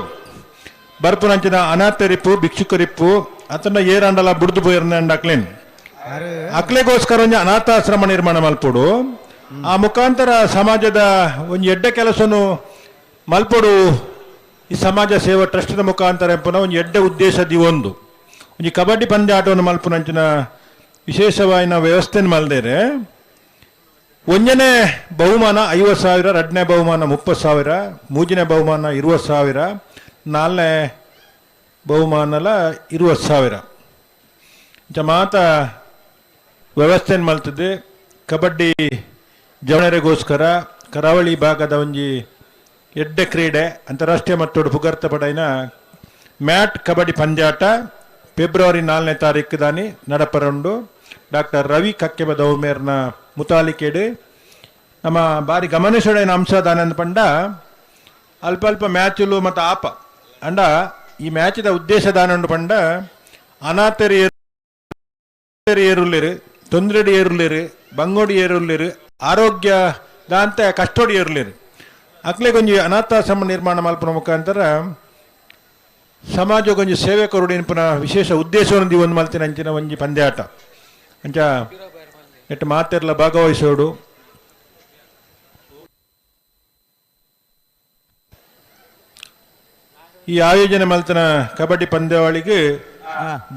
S3: ಬರ್ಪುನಂಚಿನ ಅನಾಥರಿಪ್ಪು ಭಿಕ್ಷುಕರಿಪ್ಪು ಅತನ ಏರಾಂಡಲ ಬುಡ್ದು ಪೋಯಿರ್ನ ಅಕ್ಲೇನ್ ಅಕ್ಲೆಗೋಸ್ಕರ ಒಂಜಿ ಅನಾಥಾಶ್ರಮ ನಿರ್ಮಾಣ ಮಲ್ಪೊಡು. ಆ ಮುಖಾಂತರ ಸಮಾಜದ ಒಂಜಿ ಎಡ್ಡೆ ಕೆಲಸನು ಮಲ್ಪೊಡು. ಈ ಸಮಾಜ ಸೇವಾ ಟ್ರಸ್ಟ್ದ ಮುಖಾಂತರ ಎಂಪುನ ಒಂಜಿ ಎಡ್ಡೆ ಉದ್ದೇಶ ದಿವೊಂದು ಒಂಜಿ ಕಬಡ್ಡಿ ಪಂದ್ಯಾಟವನ್ನು ಮಲ್ಪುನಂಚಿನ ವಿಶೇಷವಾಯಿನ ವ್ಯವಸ್ಥೆನ ಮಲ್ದೇರೆ. ಒಂಜನೇ ಬಹುಮಾನ 50,000, ಎರಡನೇ ಬಹುಮಾನ 30,000, ಮೂರನೇ ಬಹುಮಾನ 20,000, ನಾಲ್ನೇ ಬಹುಮಾನಲ 20,000. ಇಂಚ ಮಾತ ವ್ಯವಸ್ಥೆನ ಮಲ್ತದೆ. ಕಬಡ್ಡಿ ಜವಣರಿಗೋಸ್ಕರ ಕರಾವಳಿ ಭಾಗದ ಒಂಜಿ ಎಡ್ಡೆ ಕ್ರೀಡೆ ಅಂತಾರಾಷ್ಟ್ರೀಯ ಮಟ್ಟದ ಪುಗರ್ತ ಪಡೆಯಿನ ಮ್ಯಾಟ್ ಕಬಡ್ಡಿ ಪಂದ್ಯಾಟ ಫೆಬ್ರವರಿ 4ನೇ ತಾರೀಕು ದಾನಿ ನಡಪರಂಡು. ಡಾಕ್ಟರ್ ರವಿ ಕಕ್ಕೆಬದೌಮೇರ್ನ ಮುತಾಲಿಕೇಡು. ನಮ್ಮ ಬಾರಿ ಗಮನಿಸೋಡೈನ ಅಂಶ ದಾನಂದ ಪಂಡ ಅಲ್ಪ ಅಲ್ಪ ಮ್ಯಾಚುಲು ಮತ್ತು ಆಪ ಅಂಡ ಈ ಮ್ಯಾಚಿದ ಉದ್ದೇಶ ದಾನಂಡು ಪಂಡ ಅನಾಥರು ಏರುಲ್ಲೇರು, ತೊಂದರೆಡಿ ಏರುಲ್ಲೇರು, ಬಂಗೋಡಿ ಏರುಲ್ಲೇರು, ಆರೋಗ್ಯ ದಾಂತೆ ಕಷ್ಟೋಡಿ ಏರುಲ್ಲೇರು. ಅಕ್ಲೆಗೊಂಜಿ ಅನಾಥಾಶ್ರಮ ನಿರ್ಮಾಣ ಮಲ್ಪುನ ಮುಖಾಂತರ ಸಮಾಜಕ್ಕೊಂಜಿ ಸೇವೆ ಕೊರಡು ಎನ್ಪುನ ವಿಶೇಷ ಉದ್ದೇಶವನ್ನು ಒಂದು ಮಲ್ತಿನ ಅಂಚಿನ ಒಂಜಿ ಪಂದ್ಯಾಟ. ಅಂಚ ನೆಟ್ ಮಾತೆರ್ಲ ಭಾಗವಹಿಸೋಡು. ಈ ಆಯೋಜನೆ ಮಲ್ತನ ಕಬಡ್ಡಿ ಪಂದ್ಯಾವಳಿಗೆ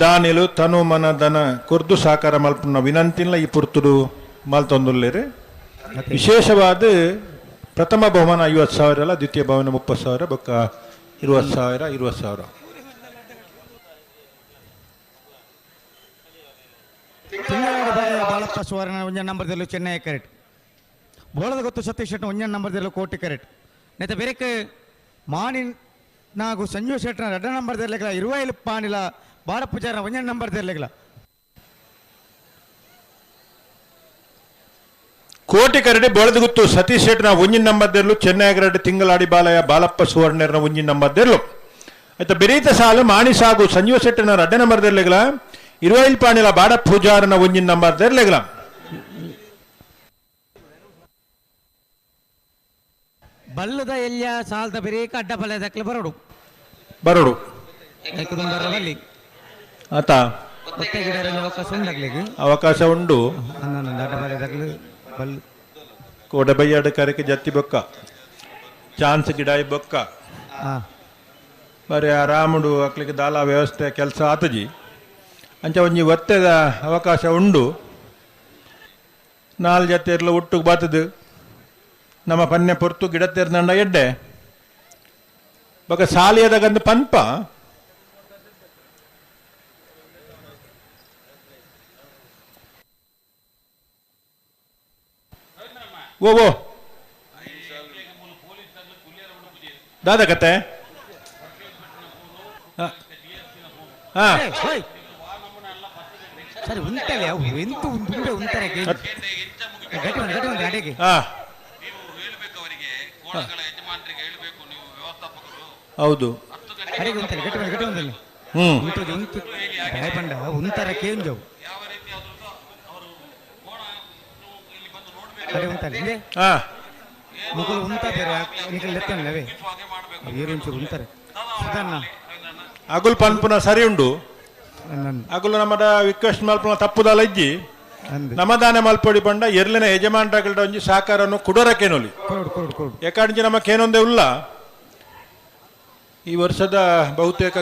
S3: ದಾನಿಲು ತನು ಮನ ದನ ಕೊರ್ದು ಸಾಕಾರ ಮಲ್ಪುನ ವಿನಂತಿನ ಈ ಪುರ್ತುಡು ಮಲ್ತೊಂದುಲ್ಲೇರು. ವಿಶೇಷವಾದ ಪ್ರಥಮ ಬಹುಮಾನ 50,000 ಅಲ್ಲ, ದ್ವಿತೀಯ ಬಹುಮಾನ 30,000, ಬೊಕ್ಕ 20,000 20,000.
S5: ಬಾಲಪ್ಪ ಸುವರ್ಣ ಒಂಜ ನಂಬರ್ದಲ್ಲೂ ಚೆನ್ನೈ ಕರೆಕ್ಟ್, ಬೋಳದ ಗೊತ್ತು ಸತೀಶ್ ಶೆಟ್ಟ ಒಂಜ ನಂಬರ್ದಲ್ಲೂ ಕೋಟಿ ಕರೆಕ್ಟ್. ನೆತ್ತ ಬೇರೆಕ್ ಮಾನಿ ನಾಗು ಸಂಜು ಶೆಟ್ಟನ ಎರಡ ನಂಬರ್ ತೆರಲಿಲ್ಲ, ಇರುವೈಲು ಪಾನಿಲ ಬಾಡ ಪೂಜಾರ ಒಂಜ ನಂಬರ್ ತೆರಲಿಲ್ಲ.
S3: ಕೋಟಿ ಕರಡಿ ಬೋಳದಗುತ್ತು ಸತೀಶ್ ಶೆಟ್ಟನ ಒಂಜಿನ ನಂಬರ್ ದೇರ್ಲು, ಚೆನ್ನೈ ಕರಡಿ ತಿಂಗಳಾಡಿ ಬಾಲಯ್ಯ ಬಾಲಪ್ಪ ಸುವರ್ಣರ್ನ ಒಂಜಿನ ನಂಬರ್ ದೇರ್ಲು. ಆಯ್ತಾ ಬೆರೀತ ಸಾಲು ಮಾಣಿ ಸಾಗು ಸಂಜೀವ ಶೆಟ್ಟನ ಅಡ್ಡ ನಂಬರ್ ದೇರ್ಲಿಗಳ, ಇರುವೈಲ್ ಪಾಣಿಲ ಬಾಡ ಪೂಜಾರನ ಒಂಜಿನ ನಂಬರ್ ದೇರ್ಲಿಗಳ.
S5: ಬಲ್ಲದ ಎಲ್ಲಿಯ ಸಾಲದ ಬೆರೀಕ ಅಡ್ಡ ಬಲ್ಲದಕ್ಕೆ ಬರೋಡು
S3: ಬರೋಡು ಆತ ಅವಕಾಶ ಉಂಡು. ಕೋಡಬಯ್ಯಾಡ ಕರೆಗೆ ಜತ್ತಿ ಬೊಕ್ಕ ಚಾನ್ಸ್ ಗಿಡಾಯಿ ಬೊಕ್ಕ ಬರೀ ಆರಾಮುಡು ಅಕ್ಲಿಗೆ ದಾಲ ವ್ಯವಸ್ಥೆ ಕೆಲಸ ಆತಜಿ. ಅಂಚ ಒಂಜಿ ಒತ್ತೆದ ಅವಕಾಶ ಉಂಡು. ನಾಲ್ ಜತೆ ಇರ್ಲ ಒಟ್ಟುಗೆ ಬಾತದು ನಮ್ಮ ಪನ್ನೆ ಪೊರ್ತು ಗಿಡತ್ತೇರ್ನಂಡ ಎಡ್ಡೆ ಬೊಕ ಸಾಲಿಯದಗಂದು ಪನ್ಪ. ಓ ಓ ದಾದ ಕತೆ
S5: ಸರಿ ಉಂಟಲ್ಲ ಎಂತ ಉಂಟೆ ಉಂತಾರೆ ಗಟ್ಟಿ
S3: ಹೌದು ಅಗುಲ್ ಪನ್ಪುನ ಸರಿ ಉಂಡು. ಅಗುಲು ನಮ್ಮದ ರಿಕ್ವೆಸ್ಟ್ ಮಲ್ಪುನ ತಪ್ಪುದಲ್ಲ ಇಜ್ಜಿ. ನಮದಾನೆ ಮಲ್ಪೊಡಿ ಪಂಡ ಎರ್ಲಿನ ಯಜಮಾನ್ರಗಳ ಒಂಜಿ ಸಾಕಾರನ್ನು ಕುಡೋರಕೇನೊಲಿ ಯಾಕಂದ್ರೆ ನಮ್ಮ ಕೇನೊಂದೇ ಉಲ್ಲ. ಈ ವರ್ಷದ ಬಹುತೇಕ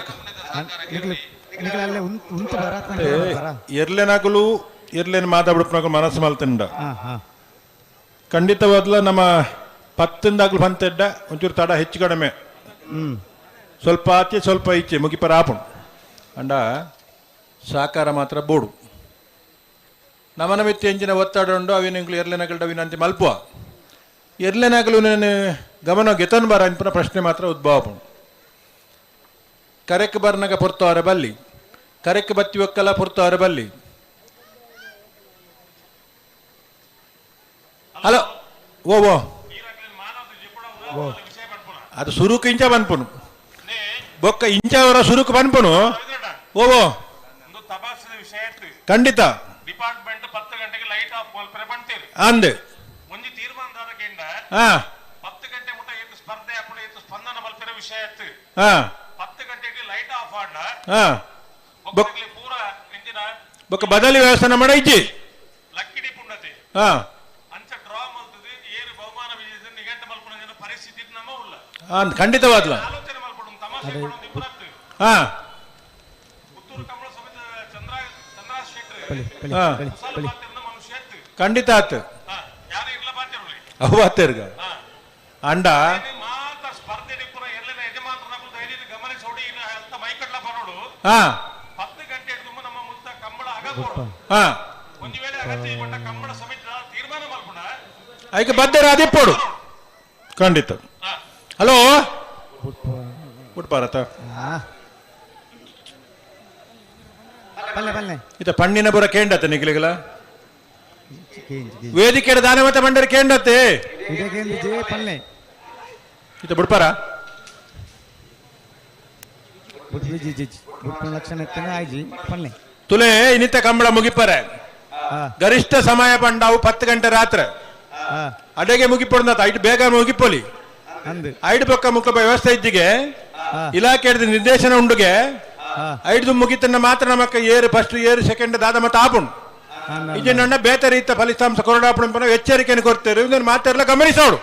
S3: ಎರ್ಲೆನಾಗಲು ಎರ್ಲೇನ ಮಾತಾಡ್ಬಿಡ್ಪನಾಗಲು ಮನಸ್ಸು ಮಲ್ತಂಡ ಖಂಡಿತವಾದ್ಲ ನಮ್ಮ ಪತ್ತಿಂದಾಗ್ಲು ಬಂತೆಡ್ಡ ಒಂಚೂರು ತಡ ಹೆಚ್ಚು ಕಡಿಮೆ ಸ್ವಲ್ಪ ಆಚೆ ಸ್ವಲ್ಪ ಈಚೆ ಮುಗಿಪರ ಆಪುಣು ಅಂಡ ಸಾಕಾರ ಮಾತ್ರ ಬೋಡು. ನಮನ ಮಿತ್ತಿ ಎಂಜಿನ ಒತ್ತಡ ಉಂಡು ಅವಿನಂಗ್ಲು ಎರ್ಲೆನಗಲ್ಡ ವಿನಂತಿ ಮಲ್ಪುವ ಎರ್ಲೆನಾಗಲು ನಾನು ಗಮನ ಗೆತನ್ ಬಾರ ಅನ್ಪುನ ಪ್ರಶ್ನೆ ಮಾತ್ರ ಉದ್ಭವ. ಕರೆಕ್ ಬರ್ನಗ ಪೊರ್ತವರ ಬಲ್ಲಿ ಕರೆಕ್ ಬತ್ತಿ ಒಕ್ಕಲ ಪೊರ್ತವರ ಬಲ್ಲಿ. ಹಲೋ ಓ ಓ ಅದು ಸುರುಕು ಇಂಚ ಬನ್ಪುನು ಬೊಕ್ಕ ಇಂಚ ಅವರ ಸುರುಕು ಬನ್ಪುನು ಓ ಓ ಖಂಡಿತ
S7: ಡಿಪಾರ್ಟ್ಮೆಂಟ್ 10 ಗಂಟೆಗೆ ಲೈಟ್ ಆಫ್ ಮಲ್ಪರೆ ಬಂತೇರಿ
S3: ಅಂದೆ
S7: ಒಂಜಿ ತೀರ್ಮಾನ ದಾದಕೆಂಡ 10 ಗಂಟೆ ಮುಟ ಏತು ಸ್ಪರ್ಧೆ ಅಪ್ಪುಡು ಏತು ಸ್ಪರ್ಧೆ ವಿಷಯ ಇತ್ತು. 10 ಗಂಟೆಗೆ ಲೈಟ್ ಆಫ್ ಆಡ ಪೂರ ಇಂಜಿನ
S3: ಬೊಕ್ಕ ಬದಲಿ ವ್ಯವಸ್ಥೆ ಮಾಡ ಇಜ್ಜಿ
S7: ಲಕ್ಕಿಡಿ ಪುಂಡತೆ ಅಂಚ ಡ್ರಾ ಮಲ್ತದೆ ಏರು ಬಹುಮಾನ ವಿಜೇತ ನಿಘಂಟ ಮಲ್ಪುನ ಪರಿಸ್ಥಿತಿ ನಮ್ಮ ಉಲ್ಲ.
S3: ಖಂಡಿತವಾದ್ಲ
S7: ಆಲೋಚನೆ ಮಲ್ಪಡು ತಮಾಷೆ ಪಡೊಂದು ಇಪ್ಪತ್ತು. ಪುತ್ತೂರು ಕಂಬಳ ಸಮಿತಿ ಚಂದ್ರ ಚಂದ್ರ ಶೆಟ್ರು ಮನುಷ್ಯ
S3: ಖಂಡಿತ ಆತು.
S7: ಯಾರು ಇರ್ಲ ಬಾತಿರ್ಲಿ
S3: ಅವು ಬಾತಿರ್ಗ ಅಂಡ
S7: ಮಾತ ಸ್ಪರ್ಧೆ ಪೂರ ಎಲ್ಲನ ಯಜಮಾನರು ಧೈರ್ಯ ಗಮನಿಸೋಡಿ ಅಂತ ಮೈಕಡ್ಲ ಬರೋಡು. 10 ಗಂಟೆ ತುಂಬ ನಮ್ಮ ಮುತ್ತ ಕಂಬಳ ಅಗಕೋಡು. ಒಂದು ವೇಳೆ ಅಗತ್ಯ ಪಟ್ಟ ಕಂಬಳ ಸಮಿತಿ ತೀರ್ಮಾನ ಮಲ್ಪುಣ
S3: ಐಕೆ ಬದ್ದರ ಅದಿಪ್ಪೋಡು ಖಂಡಿತ. ಹಲೋ ಭಾರತ ಇತ ಪಣ್ಣಿನ ಬುರ ಕೇಂಡತ್ತೆ ನಿಗ್ಲಿಗಲ ವೇದಿಕೆ ದಾನ ಮತ್ತೆ ಬಂಡರ ಕೇಂಡತ್ತೆ ಇತ ಬುಡ್ಪಾರ ತುಲೆ ಇನ್ನಿತ ಕಂಬಳ ಮುಗಿಪರೆ ಗರಿಷ್ಠ ಸಮಯ ಪಂಡಾವು 10 ಗಂಟೆ ರಾತ್ರಿ ಅಡೆಗೆ ಮುಗಿಪೊಡ್ದ ಐಟ್ ಬೇಗ ಮುಗಿಪೊಲಿ ಐಡ್ ಪಕ್ಕ ಮುಖ ವ್ಯವಸ್ಥೆ ಇದ್ದಿಗೆ ಇಲಾಖೆ ನಿರ್ದೇಶನ ಉಂಡುಗೆ ಐದು ಮುಗಿತನ್ನ ಮಾತ್ರ ನಮಕ್ಕ ಏರು ಫಸ್ಟ್ ಏರು ಸೆಕೆಂಡ್ ದಾದ ಮತ್ತೆ ಆಪುಂಡು ಇಜನ್ನ ಬೇತ ರೀತ ಫಲಿತಾಂಶ ಕೊರಡಾಪುಣ ಎಚ್ಚರಿಕೆಯನ್ನು ಕೊಡ್ತೇವೆ ಇದನ್ನು ಮಾತೆಲ್ಲ ಗಮನಿಸೋಡು.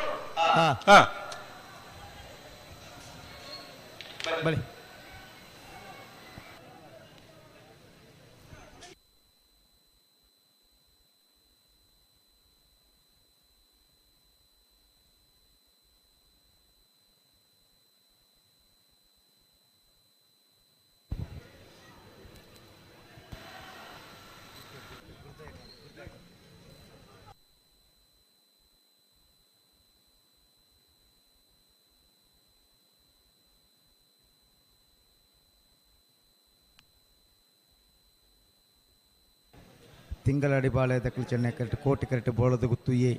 S5: ತಿಂಗಳಡಿ ಬಾಳೆ ದಕ್ಕಲು ಚೆನ್ನೈ ಕರೆಕ್ಟ್ ಕೋಟಿ ಕರೆಕ್ಟ್ ಬೋಳದ ಗುತ್ತು ಎ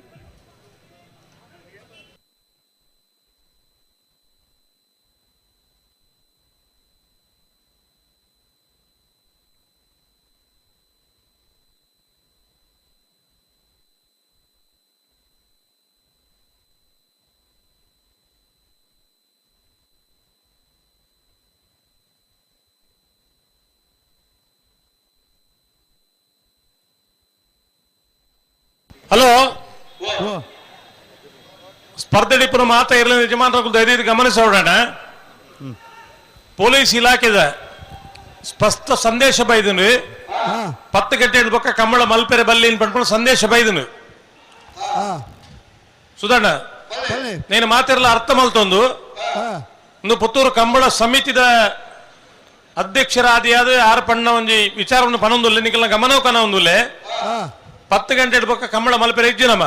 S7: ಹಲೋ ಸ್ಪರ್ಧೆ ಡಿಪ್ಪನ ಮಾತ ಇರಲಿ ಯಜಮಾನರ ಧೈರ್ಯ ಗಮನಿಸೋಣ. ಪೊಲೀಸ್ ಇಲಾಖೆದ ಸ್ಪಷ್ಟ ಸಂದೇಶ ಬೈದನು 10 ಗಂಟೆ ಬೊಕ್ಕ ಕಂಬಳ ಮಲ್ಪೆರೆ ಬಲ್ಲಿ ಪಡ್ಕೊಂಡು ಸಂದೇಶ ಬೈದನು. ಸುಧಣ್ಣ ನೀನು ಮಾತಿರಲ್ಲ ಅರ್ಥ ಮಲ್ತೊಂದು ಒಂದು ಪುತ್ತೂರು ಕಂಬಳ ಸಮಿತಿದ ಅಧ್ಯಕ್ಷರಾದಿಯಾದ ಆರ್ ಪಣ್ಣ ಒಂಜಿ ವಿಚಾರವನ್ನು ಪನೊಂದುಲ್ಲೆ ನಿಕಲ್ನ ಗಮನವು ಕನ ಒಂದುಲ್ಲೆ 10 ಗಂಟೆ ಬೊಕ್ಕ ಕಂಬಳ ಮಲ್ಪೆರೆ ಇಜ್ಜಿ ನಮ್ಮ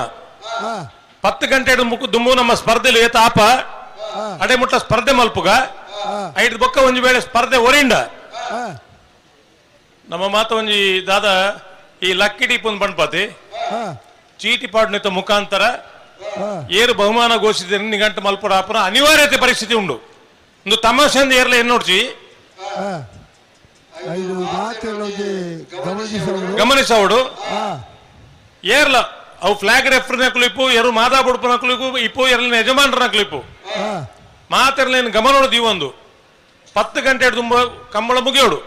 S7: 10 ಗಂಟೆ ದುಂಬು ನಮ್ಮ ಸ್ಪರ್ಧೆಲಿ ತಾಪ ಅಡೆ ಮುಟ್ಟ ಸ್ಪರ್ಧೆ ಮಲ್ಪುಗ ಐದು ಬೊಕ್ಕ ಒಂಜಿ ವೇಳೆ ಸ್ಪರ್ಧೆ ಒರಿಂಡ ನಮ್ಮ ಮಾತ ಒಂಜಿ ದಾದ ಈ ಲಕ್ಕಿ ಡೀಪ್ ಒಂದು ಬಂಡ್ಪಾತಿ ಚೀಟಿ ಪಾಡ್ನಿತ ಮುಖಾಂತರ ಏರು ಬಹುಮಾನ ಘೋಷಿಸಿದ ನಿಘಂಟು ಮಲ್ಪುರ ಅಪನ ಅನಿವಾರ್ಯತೆ ಪರಿಸ್ಥಿತಿ ಉಂಡು ಒಂದು ತಮಾಷೆ ಏರ್ಲ ಏನ್ ನೋಡ್ಸಿ ಗಮನಿಸೋಡು ಏರ್ಲ ಅವು ಫ್ಲಾಗ್ ರೆಫರ್ನ ಕ್ಲಿಪ್ಪು ಎರು ಮಾದಾ ಬುಡ್ಪನ ಕ್ಲಿಪ್ಪು ಇಪ್ಪು ಎರಲಿನ ಯಜಮಾನರನ ಕ್ಲಿಪ್ಪು ಮಾತಿರ್ಲೇನು ಗಮನ ಒಂದು 10 ಗಂಟೆ ತುಂಬ ಕಂಬಳ ಮುಗಿಯೋಡು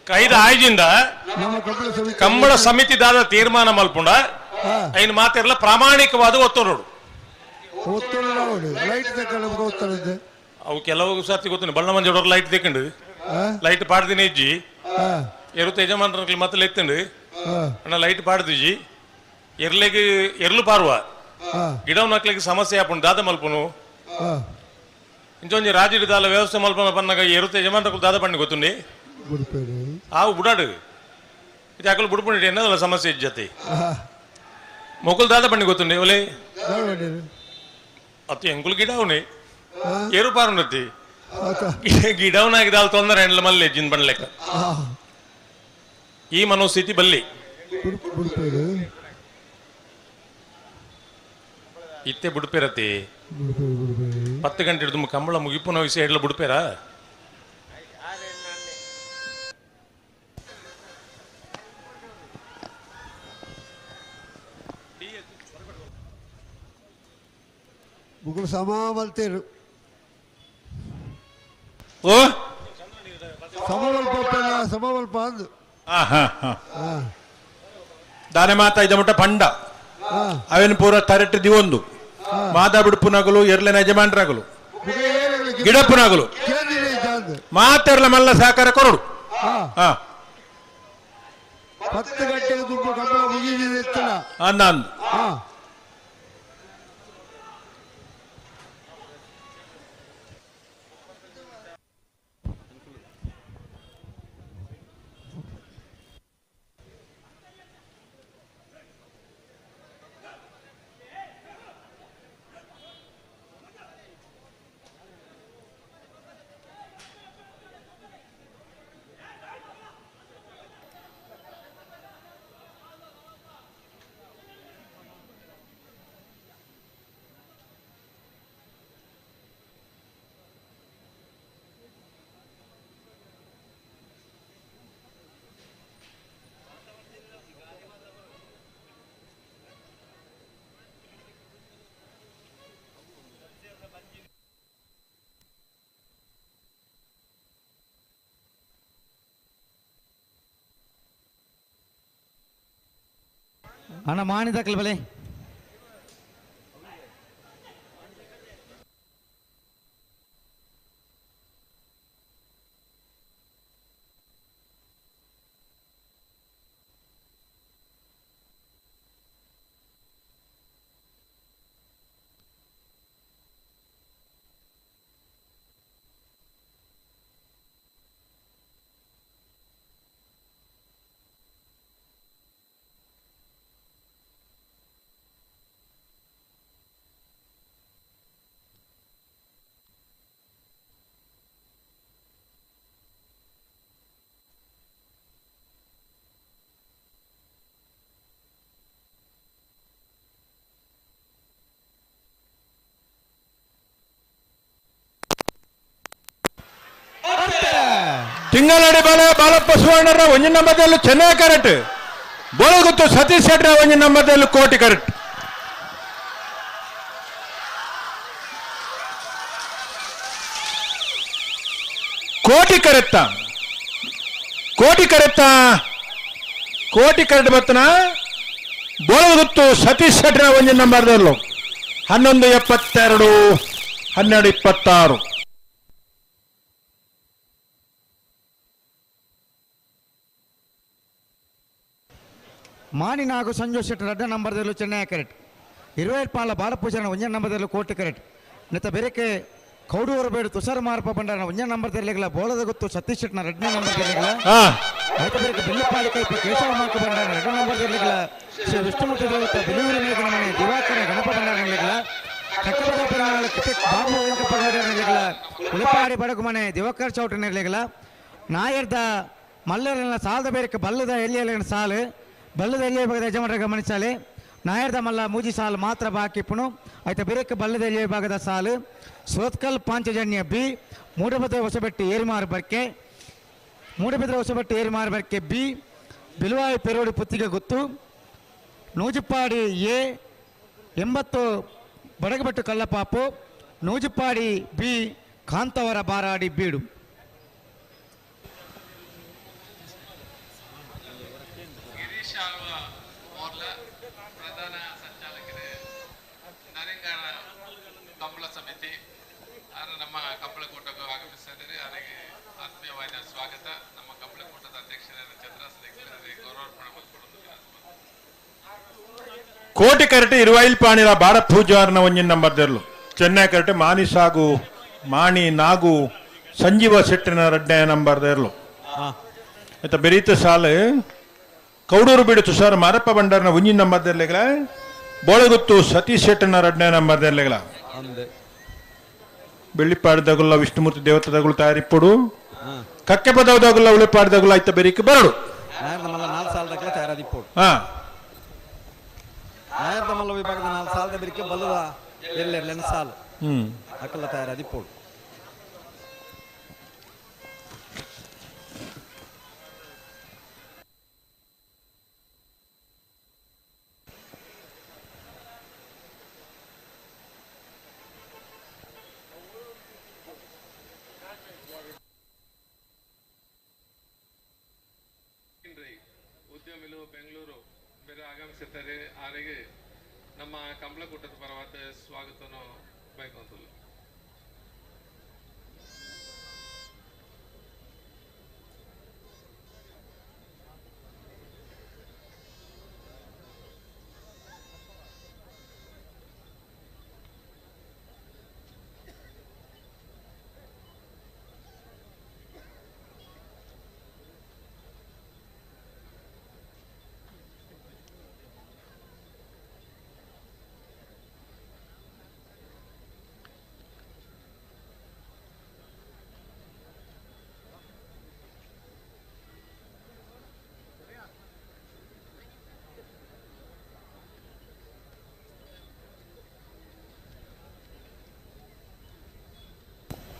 S7: ಕೈದ ಆಯ್ಜಿಂದ ಕಂಬಳ ಸಮಿತಿದಾದ ತೀರ್ಮಾನ ಮಲ್ಪುಂಡ ಐನ್ ಮಾತಿರ್ಲ ಪ್ರಾಮಾಣಿಕವಾದ ಒತ್ತೋಡು ಅವು ಕೆಲವು ಸರ್ತಿ ಗೊತ್ತು ಬಣ್ಣ ಮಂಜೋಡವ್ರು ಲೈಟ್ ತೆಕ್ಕೊಂಡು ಲೈಟ್ ಪಾಡ್ದಿನ ಇಜ್ಜಿ ಎರುತ ಯಜಮಾನರ ಮತ್ತೆ ಲೆತ್ತಂಡು ಅಣ್ಣ ಲೈಟ್ ಪಾಡ್ದಿಜ್ಜಿ ಎರ್ಲೆಗ್ ಎರ್ಲು ಪಾರುವ ಗಿಡ ನಕ್ಲಿಗೆ ಸಮಸ್ಯೆ ಆಪುಂಡು ದಾದ ಮಲ್ಪುನು ಇಂಚೊಂಜಿ ರಾಜಿಡಿ ದಾಲ ವ್ಯವಸ್ಥೆ ಮಲ್ಪನ ಪನ್ನಾಗ ಎರುತ ಯಜಮಾನರ ದಾದ ಪಣ್ಣಿ ಗೊತ್ತುಂಡಿ ಆವು ಬುಡಾಡು ಇದು ಅಕಲು ಬುಡ್ಪುಂಡಿ ಎನ್ನದಲ್ಲ ಸಮಸ್ಯೆ ಇಜ್ಜತಿ ಮೊಕುಲ್ ದಾದ ಪಣ್ಣಿ ಗೊತ್ತುಂಡಿ ಒಲೆ ಅತಿ ಎಂಕುಲು ಗಿಡ ಅವನಿ ಏರು ಪಾರುಂಡತಿ ಗಿಡವನಾಗಿ ದಾಲ್ ತೊಂದರೆ ಎಂಡ್ಲ ಮಲ್ಲೆ ಜಿನ್ ಬಣ್ಲೆಕ್ಕ ಈ ಮನೋಸ್ಥಿತಿ ಬಲ್ಲಿ ಇತ್ತೆ ಬುಡ್ಪೇರತಿ 10 ಗಂಟೆ ಹಿಡಿದು ಕಂಬಳ ಮುಗಿಪುನ ವಿಷಯ ಎಡ್ಲ ಬುಡ್ಪೇರ
S6: ಮುಗುಳು ಸಮ ಮಲ್ತೇರು
S3: ಓ
S6: ಸಮವಲ್ಪ ಸಮವಲ್ಪ ಅಂದು
S3: ದಾನೆ ಮಾತಾ ಇದ ಮುಟ್ಟ ಪಂಡ ಅವೇನು ಪೂರ ತರಟ್ಟು ದಿವೊಂದು ಮಾದಾ ಬಿಡುಪುನಗಲು ಎರ್ಲೆನ ಯಜಮಾನ್ರಾಗಲು ಗಿಡಪ್ಪುನಗಲು ಮಾತೆರ್ಲ ಮಲ್ಲ ಸಹಕಾರ ಕೊರಡು.
S6: 10 ಗಂಟೆಗೆ ದುಡ್ಡು ಕಂಬಳ ಮುಗಿದಿದೆ
S3: ಅಂದ ಅಂದು.
S5: ಅಣ್ಣ ಮಾಣಿದಾಕಲ್ ಬಲೆ
S3: ತಿಂಗಳಡಿ ಬಾಲ ಬಾಲಪ್ಪ ಸುವರ್ಣರ ಒಂಜಿನ ನಂಬರ್ದಲ್ಲಿ ಚೆನ್ನೈ ಕರೆಕ್ಟ್, ಬೋಳಗುತ್ತು ಸತೀಶ್ ಶೆಟ್ಟರ ಒಂಜಿನ ನಂಬರ್ದಲ್ಲಿ ಕೋಟಿ ಕರೆಕ್ಟ್. ಕೋಟಿ ಕರೆತ್ತ ಕೋಟಿ ಕರೆತ್ತ ಕೋಟಿ ಕರೆಕ್ಟ್ ಬತ್ತನ ಬೋಳಗುತ್ತು ಸತೀಶ್ ಶೆಟ್ಟರ ಒಂಜಿನ ನಂಬರ್ದಲ್ಲೂ 11:72 12:26.
S5: ಮಾಣಿ ನಾಗು ಸಂಜೋಷ್ ಶೆಟ್ಟರ್ ರಡ್ಡ ನಂಬರ್ದಲ್ಲೂ ಚೆನ್ನೈ ಕರೆಕ್ಟ್, ಇರುವೈಲ್ ಪಾಲ ಬಾಲಪೂಜನ ಒಂಜ ನಂಬರ್ದಲ್ಲೂ ಕೋಟಿ ಕರೆಕ್ಟ್. ನೆತ್ತ ಬೆರಕೆ ಕೌಡೂರು ಬೇಡು ತುಷಾರ ಮಾರಪ್ಪ ಬಂಡಾರನ ಒಂಜ ನಂಬರ್ದಲ್ಲಿಗಳ ಬೋಳದ ಗೊತ್ತು ಸತೀಶ್ ಶೆಟ್ಟನ ಎರಡನೇ ನಂಬರ್ದಲ್ಲಿಗಳ ಆಯ್ತ ಬೆರಕೆ ಬೆಲ್ಲಪಾಡಿ ಕೈಪಿ ಕೇಶವ ಮಾರ್ಕ ಬಂಡಾರನ ಎರಡನೇ ನಂಬರ್ದಲ್ಲಿಗಳ ಶ್ರೀ ವಿಷ್ಣುಮೂರ್ತಿ ದೇವತ ಬಿಲೂರು ಮೇಘನ ಮನೆ ದಿವಾಕರ ಗಣಪ ಬಂಡಾರನಲ್ಲಿಗಳ ಕಕ್ಕಪದ ಕ್ರಿಕೆಟ್ ಬಾಬು ವೆಂಕಪ್ಪ ಗೌಡರನಲ್ಲಿಗಳ ಉಳಿಪಾಡಿ ಬಡಗು ಮನೆ ದಿವಾಕರ್ ಚೌಟನಿರ್ಲಿಗಳ ನಾಯರ್ದ ಮಲ್ಲರನ್ನ ಸಾಲದ ಬೇರಕ್ಕೆ ಬಲ್ಲದ ಎಲ್ಲಿಯ ಸಾಲು ಬಲ್ಲದ ಎಲ್ಲಿಯ ಭಾಗದ ಯಜಮಾನರ ಗಮನಿಸಾಲೆ ನಾಯರ್ದ ಮಲ್ಲ ಮೂಜಿ ಸಾಲು ಮಾತ್ರ ಬಾಕಿ ಪುಣು ಆಯ್ತು ಬೇರೆಕ್ಕೆ ಬಲ್ಲದ ಎಲ್ಲಿಯ ಭಾಗದ ಸಾಲು ಸುರತ್ಕಲ್ ಪಾಂಚಜನ್ಯ ಬಿ ಮೂಡಬಿದ್ರೆ ಹೊಸಬೆಟ್ಟಿ ಏರ್ಮಾರು ಬರ್ಕೆ ಮೂಡಬಿದ್ರೆ ಹೊಸಬೆಟ್ಟಿ ಏರ್ಮಾರು ಬರ್ಕೆ ಬಿ ಬಿಲುವಾಯಿ ಪೆರೋಡಿ ಪುತ್ತಿಗೆ ಗುತ್ತು ನೂಜುಪಾಡಿ ಎ 80 ಬಡಗಬೆಟ್ಟು ಕಲ್ಲಪಾಪು ನೂಜುಪಾಡಿ ಬಿ ಕಾಂತವರ ಬಾರಾಡಿ ಬೀಡು.
S12: ಪ್ರಧಾನ ಸಂಚಾಲಕರೇ ನರಿಂಗಾಣ ಕಂಬಳ ಸಮಿತಿ ಅವರು ನಮ್ಮ ಕಂಬಳಕೂಟಕ್ಕೂ ಆಗಮಿಸಿದ್ದಾರೆ. ಅವರಿಗೆ ಆತ್ಮೀಯವಾದ ಸ್ವಾಗತ. ನಮ್ಮ ಕಂಬಳಕೂಟದ ಅಧ್ಯಕ್ಷರಾದ ಚಂದ್ರಶೇಖರ್ ಗೌರವಾರ್ಪಣೆ ಮಾಡಿಕೊಡೋದು.
S3: ಕೋಟಿ ಕರಟೆ ಇರುವೈಲ್ ಪಾಣಿಲ ಬಾರ ಪೂಜಾರನ ಒಂಜಿನ ನಂಬರ್ ದೆರ್ಲು ಚೆನ್ನೈ ಕರಟೆ ಮಾನಿ ಸಾಗು ಮಾಣಿ ನಾಗು ಸಂಜೀವ ಶೆಟ್ಟಿನ ರಡ್ಡೆ ನಂಬರ್ ದೆರ್ಲು ಆಯ್ತಾ ಬೆರೀತ ಸಾಲು ಕೌಡೂರು ಬೀಡು ತುಷಾರ್ ಮಾರಪ್ಪ ಬಂಡಾರನ ಒಂಜಿನ ನಂಬರ್ ದೆರ್ಲೆಗಳ ಬೋಳಗುತ್ತು ಸತೀಶ್ ಶೆಟ್ಟನ ರಡ್ಡೆ ನಂಬರ್ ದೆರ್ಲೆಗಳ ಬೆಳ್ಳಿಪಾಡಿದಾಗುಲ್ಲ ವಿಷ್ಣುಮೂರ್ತಿ ದೇವತದಾಗುಲು ತಯಾರಿಪ್ಪಡು ಕಕ್ಕೆ ಪದವದಾಗುಲ್ಲ ಉಳಿಪಾಡಿದಾಗುಲ್ಲ ಆಯ್ತ ಬೆರೀಕ್ ಬರಡು.
S2: ನಾಯರ್ದಮಲ್ಲ ವಿಭಾಗದ 4 ಸಾಲದ ಬೆರಿಕೆ ಬಲ್ಲದ ಎಲ್ಲೆರ್ಲೆನ ಸಾಲು ಅಕಲ್ಲ ತಯಾರಾದಿಪ್ಪೋಡು.
S12: Kamilu Bengaluru ಬೇರೆ ಆಗಮಿಸುತ್ತಾರೆ. ಅವರಿಗೆ ನಮ್ಮ ಕಂಬಳಕೂಟದ ಪರವಾದ ಸ್ವಾಗತವನ್ನು ಬಯಕೊಂತಲ್ಲ.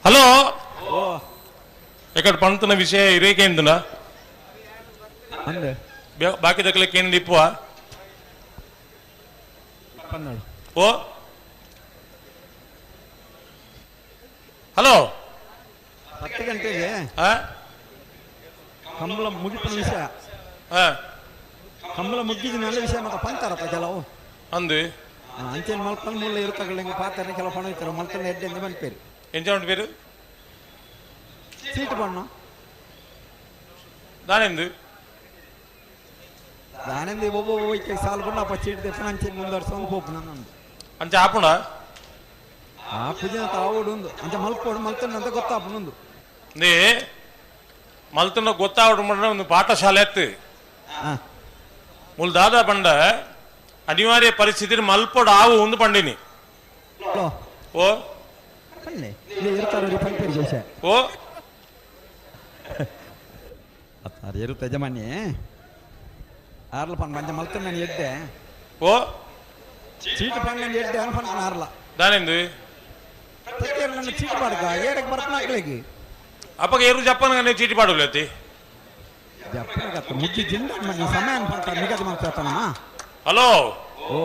S7: ಹಲೋ, ಎಕಡೆ ಪಂತನ ವಿಷಯ ಇರೇಕೇಂದನ ಬಾಕಿ ದಕ್ಕಲಕ್ಕೆ ಏನು ಇಪ್ಪುವ ಓ ಹಲೋ
S2: 10 ಗಂಟೆಗೆ ಕಂಬಳ ಮುಗಿಪಿನ ವಿಷಯ. ಕಂಬಳ ಮುಗಿದ ಮೇಲೆ ವಿಷಯ ಮತ್ತೆ ಪಂತಾರತ್ತ ಕೆಲವು
S7: ಅಂದು
S2: ಅಂಚೆನ್ ಮಲ್ಪನ್ ಮುಲ್ಲ ಇರುತ್ತಗಳಿಗೆ ಪಾತ್ರ ಕೆಲವು ಪಣ ಇರ್ತಾರೆ ಮಲ್ತನ ಎಡ್ಡೆ ಅಂತ ಬಂದ್ಪೇರು
S7: ಎಂಚ ಉಂಟು പേര്
S2: ಸೀಟ್ ಬಣ್ಣ
S7: ದಾನೆಂದು
S2: ದಾನೆಂದು ಒಬ್ಬ ಒಬ್ಬ ಸಾಲು ಬಣ್ಣ ಅಪ್ಪ ಚೀಟ್ ದೆಪ್ಪನ ಅಂಚೆ ಮುಂದುವರ್ಸೊಂದು ಹೋಪು ನಾನು
S7: ಅಂಚೆ ಆಪುಣ
S2: ಆ ಪೂಜೆ ತಾವೋಡು ಒಂದು ಅಂಚೆ ಮಲ್ಪೋಡು ಮಲ್ತನ ಅಂತ ಗೊತ್ತಾಪುನೊಂದು
S7: ನೇ ಮಲ್ತನ ಗೊತ್ತಾವಡು ಮಂಡ ಒಂದು ಪಾಠಶಾಲೆ ಅತ್ತು ಮುಲ್ ದಾದಾ ಪಂಡ ಅನಿವಾರ್ಯ ಪರಿಸ್ಥಿತಿ ಮಲ್ಪೋಡು ಆವು ಒಂದು ಪಂಡಿನಿ ಓ ಓ
S2: ಇರುತ್ತೆ ಯಜಮಾನಿ ಆರ್ಲ ಪನ್ ಮಂಜ ಮಲ್ತನ ನಾನು ಎಡ್ಡೆ
S7: ಓ
S2: ಚೀಟ್ ಪನ್ ನಾನು ಎಡ್ಡೆ ಅನ್ಪನ್ ಆರ್ಲ
S7: ದಾನೆಂದು
S2: ನನ್ನ ಚೀಟ್ ಪಾಡ್ಕ ಏರಕ್ಕೆ ಬರ್ಪನ ಆಗ್ಲಿಕ್ಕೆ
S7: ಅಪ್ಪಗೆ ಏರು ಜಪ್ಪನ ನೀವು ಚೀಟಿ ಪಾಡೋಲತ್ತಿ
S2: ಜಪ್ಪನ ಮುಗ್ಗಿ ಜಿಂದ ಸಮಯ ಅನ್ಪಂತ ನಿಗದಿ ಮಾಡ್ತಾನ.
S7: ಹಲೋ
S2: ಓ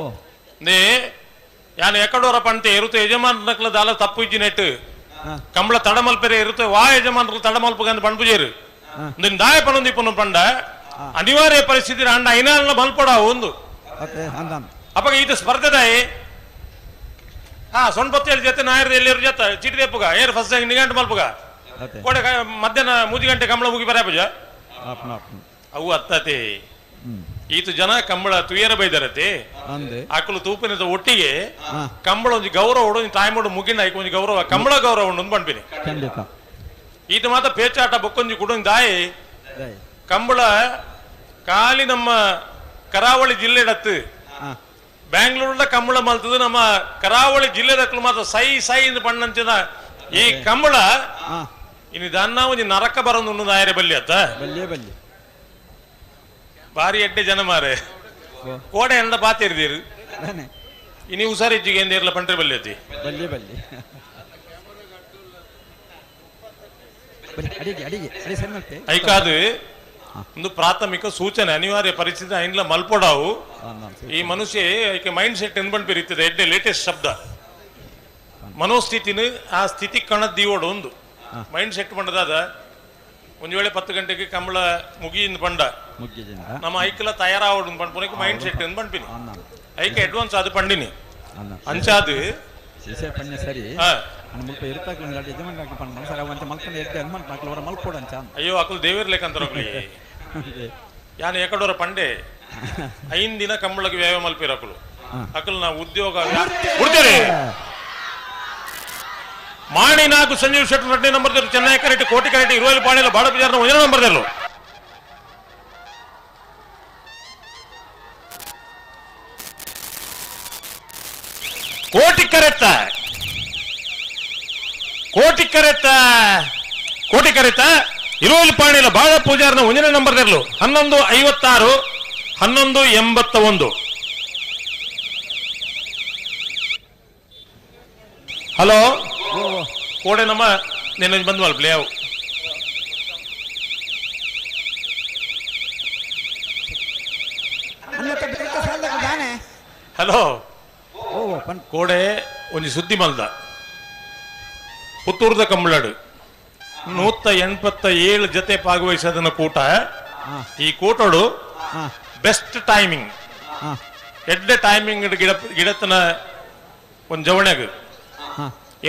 S7: ನೇ ಯಾನು ಎಕ್ಕಡೋರ ಪಂತೆ ಇರುತ್ತೆ ಯಜಮಾನಕ್ಲ ದಾಲ ತಪ್ಪು ಇಜ್ಜಿ ನೆಟ್ಟು ಕಂಬಳ ತಡಮಲ್ಪೆರೆ ಇರುತ್ತೆ ವಾ ಯಜಮಾನರು ತಡಮಲ್ಪಗಂದು ಪಂಪುಜೇರು ನಿನ್ ದಾಯ ಪನೊಂದು ಇಪ್ಪನು ಪಂಡ ಅನಿವಾರ್ಯ ಪರಿಸ್ಥಿತಿ ಅಂಡ ಐನಾಲ್ನ ಮಲ್ಪಡ ಒಂದು ಅಪ್ಪಗ ಈತ ಸ್ಪರ್ಧೆದಾಯಿ ಹಾ ಸೊಣ್ಪತ್ತೇಳು ಜೊತೆ ನಾಯರ್ ಎಲ್ಲಿರು ಜೊತೆ ಚೀಟಿ ದೇಪುಗ ಏರ್ ಫಸ್ಟ್ ನಿಗಂಟು ಮಲ್ಪುಗ ಕೋಡೆ ಮಧ್ಯಾಹ್ನ 3 ಗಂಟೆ ಕಂಬಳ ಮುಗಿ ಬರಾಪುಜ ಅವು ಅತ್ತತೆ ಈತ ಜನ ಕಂಬಳ ತುಯರ ಬೈದರತೆ ಆಕಳು ತೂಪಿನ ಒಟ್ಟಿಗೆ ಕಂಬಳ ಒಂಜಿ ಗೌರವ ಒಂಜಿ ತಾಯ್ಮೋಡು ಮುಗಿನ ಐಕ್ ಒಂಜಿ ಗೌರವ ಕಂಬಳ ಗೌರವ ಉಂಡು ಪಂಪಿನಿ ಈತ ಮಾತ ಪೇಚಾಟ ಬೊಕ್ಕೊಂಜಿ ಕುಡೊಂಜಿ ದಾಯಿ ಕಂಬಳ ಖಾಲಿ ನಮ್ಮ ಕರಾವಳಿ ಜಿಲ್ಲೆಡತ್ತು ಬ್ಯಾಂಗ್ಳೂರ್ದ ಕಂಬಳ ಮಲ್ತದ ನಮ್ಮ ಕರಾವಳಿ ಜಿಲ್ಲೆದಕ್ಕಲು ಮಾತ್ರ ಸೈ ಸೈ ಇಂದು ಪಣ್ಣಂಚಿನ ಈ ಕಂಬಳ ಇನ್ನು ದನ್ನ ಒಂಜಿ ನರಕ ಬರೋದು ನಾಯರೆ ಬಲ್ಲಿ ಅತ್ತ
S2: ಬಲ್ಲಿ
S7: ಬಾರಿ ಎಡ್ಡೆ ಜನ ಮಾರೆ ಕೋಡೆ ಎಂದ ಬಾತಿರ್ದೀರು ಇನಿ ಹುಷಾರಿಜ್ಜಿಗೆ ಎಂದೇರ್ಲ ಪಂಟ್ರೆ ಬಲ್ಲಿ ಅತಿ
S2: ಬಲ್ಲಿ ಬಲ್ಲಿ
S7: ಐಕಾದು ಒಂದು ಪ್ರಾಥಮಿಕ ಸೂಚನೆ ಅನಿವಾರ್ಯ ಪರಿಸ್ಥಿತಿ ಐನ್ಲ ಮಲ್ಪೊಡಾವು ಈ ಮನುಷ್ಯ ಐಕೆ ಮೈಂಡ್ ಸೆಟ್ ಎಂದ್ ಪಿರಿತದೆ ಎಡ್ಡೆ ಲೇಟೆಸ್ಟ್ ಶಬ್ದ ಮನೋಸ್ಥಿತಿನ ಆ ಸ್ಥಿತಿ ಕಣದ್ದೀವೋಡು ಒಂದು ಮೈಂಡ್ ಸೆಟ್ ಪಂಡದಾದ ಒಂದು ವೇಳೆ 10 ಗಂಟೆಗೆ ಕಂಬಳ ಮುಗಿಯಿಂದ ಪಂಡ ನಮ್ಮ ಐಕ್ಲ ತಯಾರಾವಡು ಪಂಡ ಮೈಂಡ್ ಸೆಟ್ ಎಂದು ಪಂಪಿನಿ ಐಕೆ ಅಡ್ವಾನ್ಸ್ ಅದು ಪಂಡಿನಿ ಅಂಚಾದು
S2: ಸರಿ
S7: ಅಯ್ಯೋ ಅಕಲ್ ದೇವಿರ್ ಲೇಕಂತಾರ ಯಾನು ಎಕಡೋರ ಪಂಡೆ 5 ದಿನ ಕಂಬಳಕ್ಕೆ ವ್ಯಾಯಾಮ ಮಲ್ಪಿರ ಅಕಲು ಅಕಲ್ ನಾ ಉದ್ಯೋಗ ಬಿಡ್ತೀರಿ ಮಾಣಿ 4 ಸಂಜೀವ್ ಶೆಟ್ಟಿ 2 ನಂಬರ್ ಚೆನ್ನೈ ಕರೆಕ್ಟ್ ಕೋಟಿ ಕರೆಕ್ಟ್ ಇರುವಲ್ಲಿ ಪಾಣಿಲ್ಲ ಬಾಡ ಬಜಾರ್ನ 1 ನಂಬರ್ ಕೋಟಿ ಕರೆತ್ತ ಕೋಟಿ ಕರೆತ್ತ ಕೋಟಿ ಕರೆತ್ತ ಇರುವಲ್ಲಿ ಪಾಣಿಲ್ಲ ಬಾಳ ಪೂಜಾರ್ನ 1 ನಂಬರ್ 11:56 11:81. ಹಲೋ ಕೋಡೆ ನಮ್ಮ ನಿನ್ನ ಬಂದ್ವಲ್ಲ ಪ್ಲೇ ಅವು ಹಲೋ ಕೋಡೆ ಒಂಜಿ ಸುದ್ದಿ ಮಲ್ದ ಪುತ್ತೂರ್ದ ಕಂಬಳಾಡು 187 ಜೊತೆ ಭಾಗವಹಿಸೋದನ್ನ ಕೂಟ. ಈ ಕೂಟೋಡು Best timing ಎಡ್ಡೆ ಟೈಮಿಂಗ್ ಗಿಡ ಗಿಡತನ ಒಂದು ಜವಣೆಗ್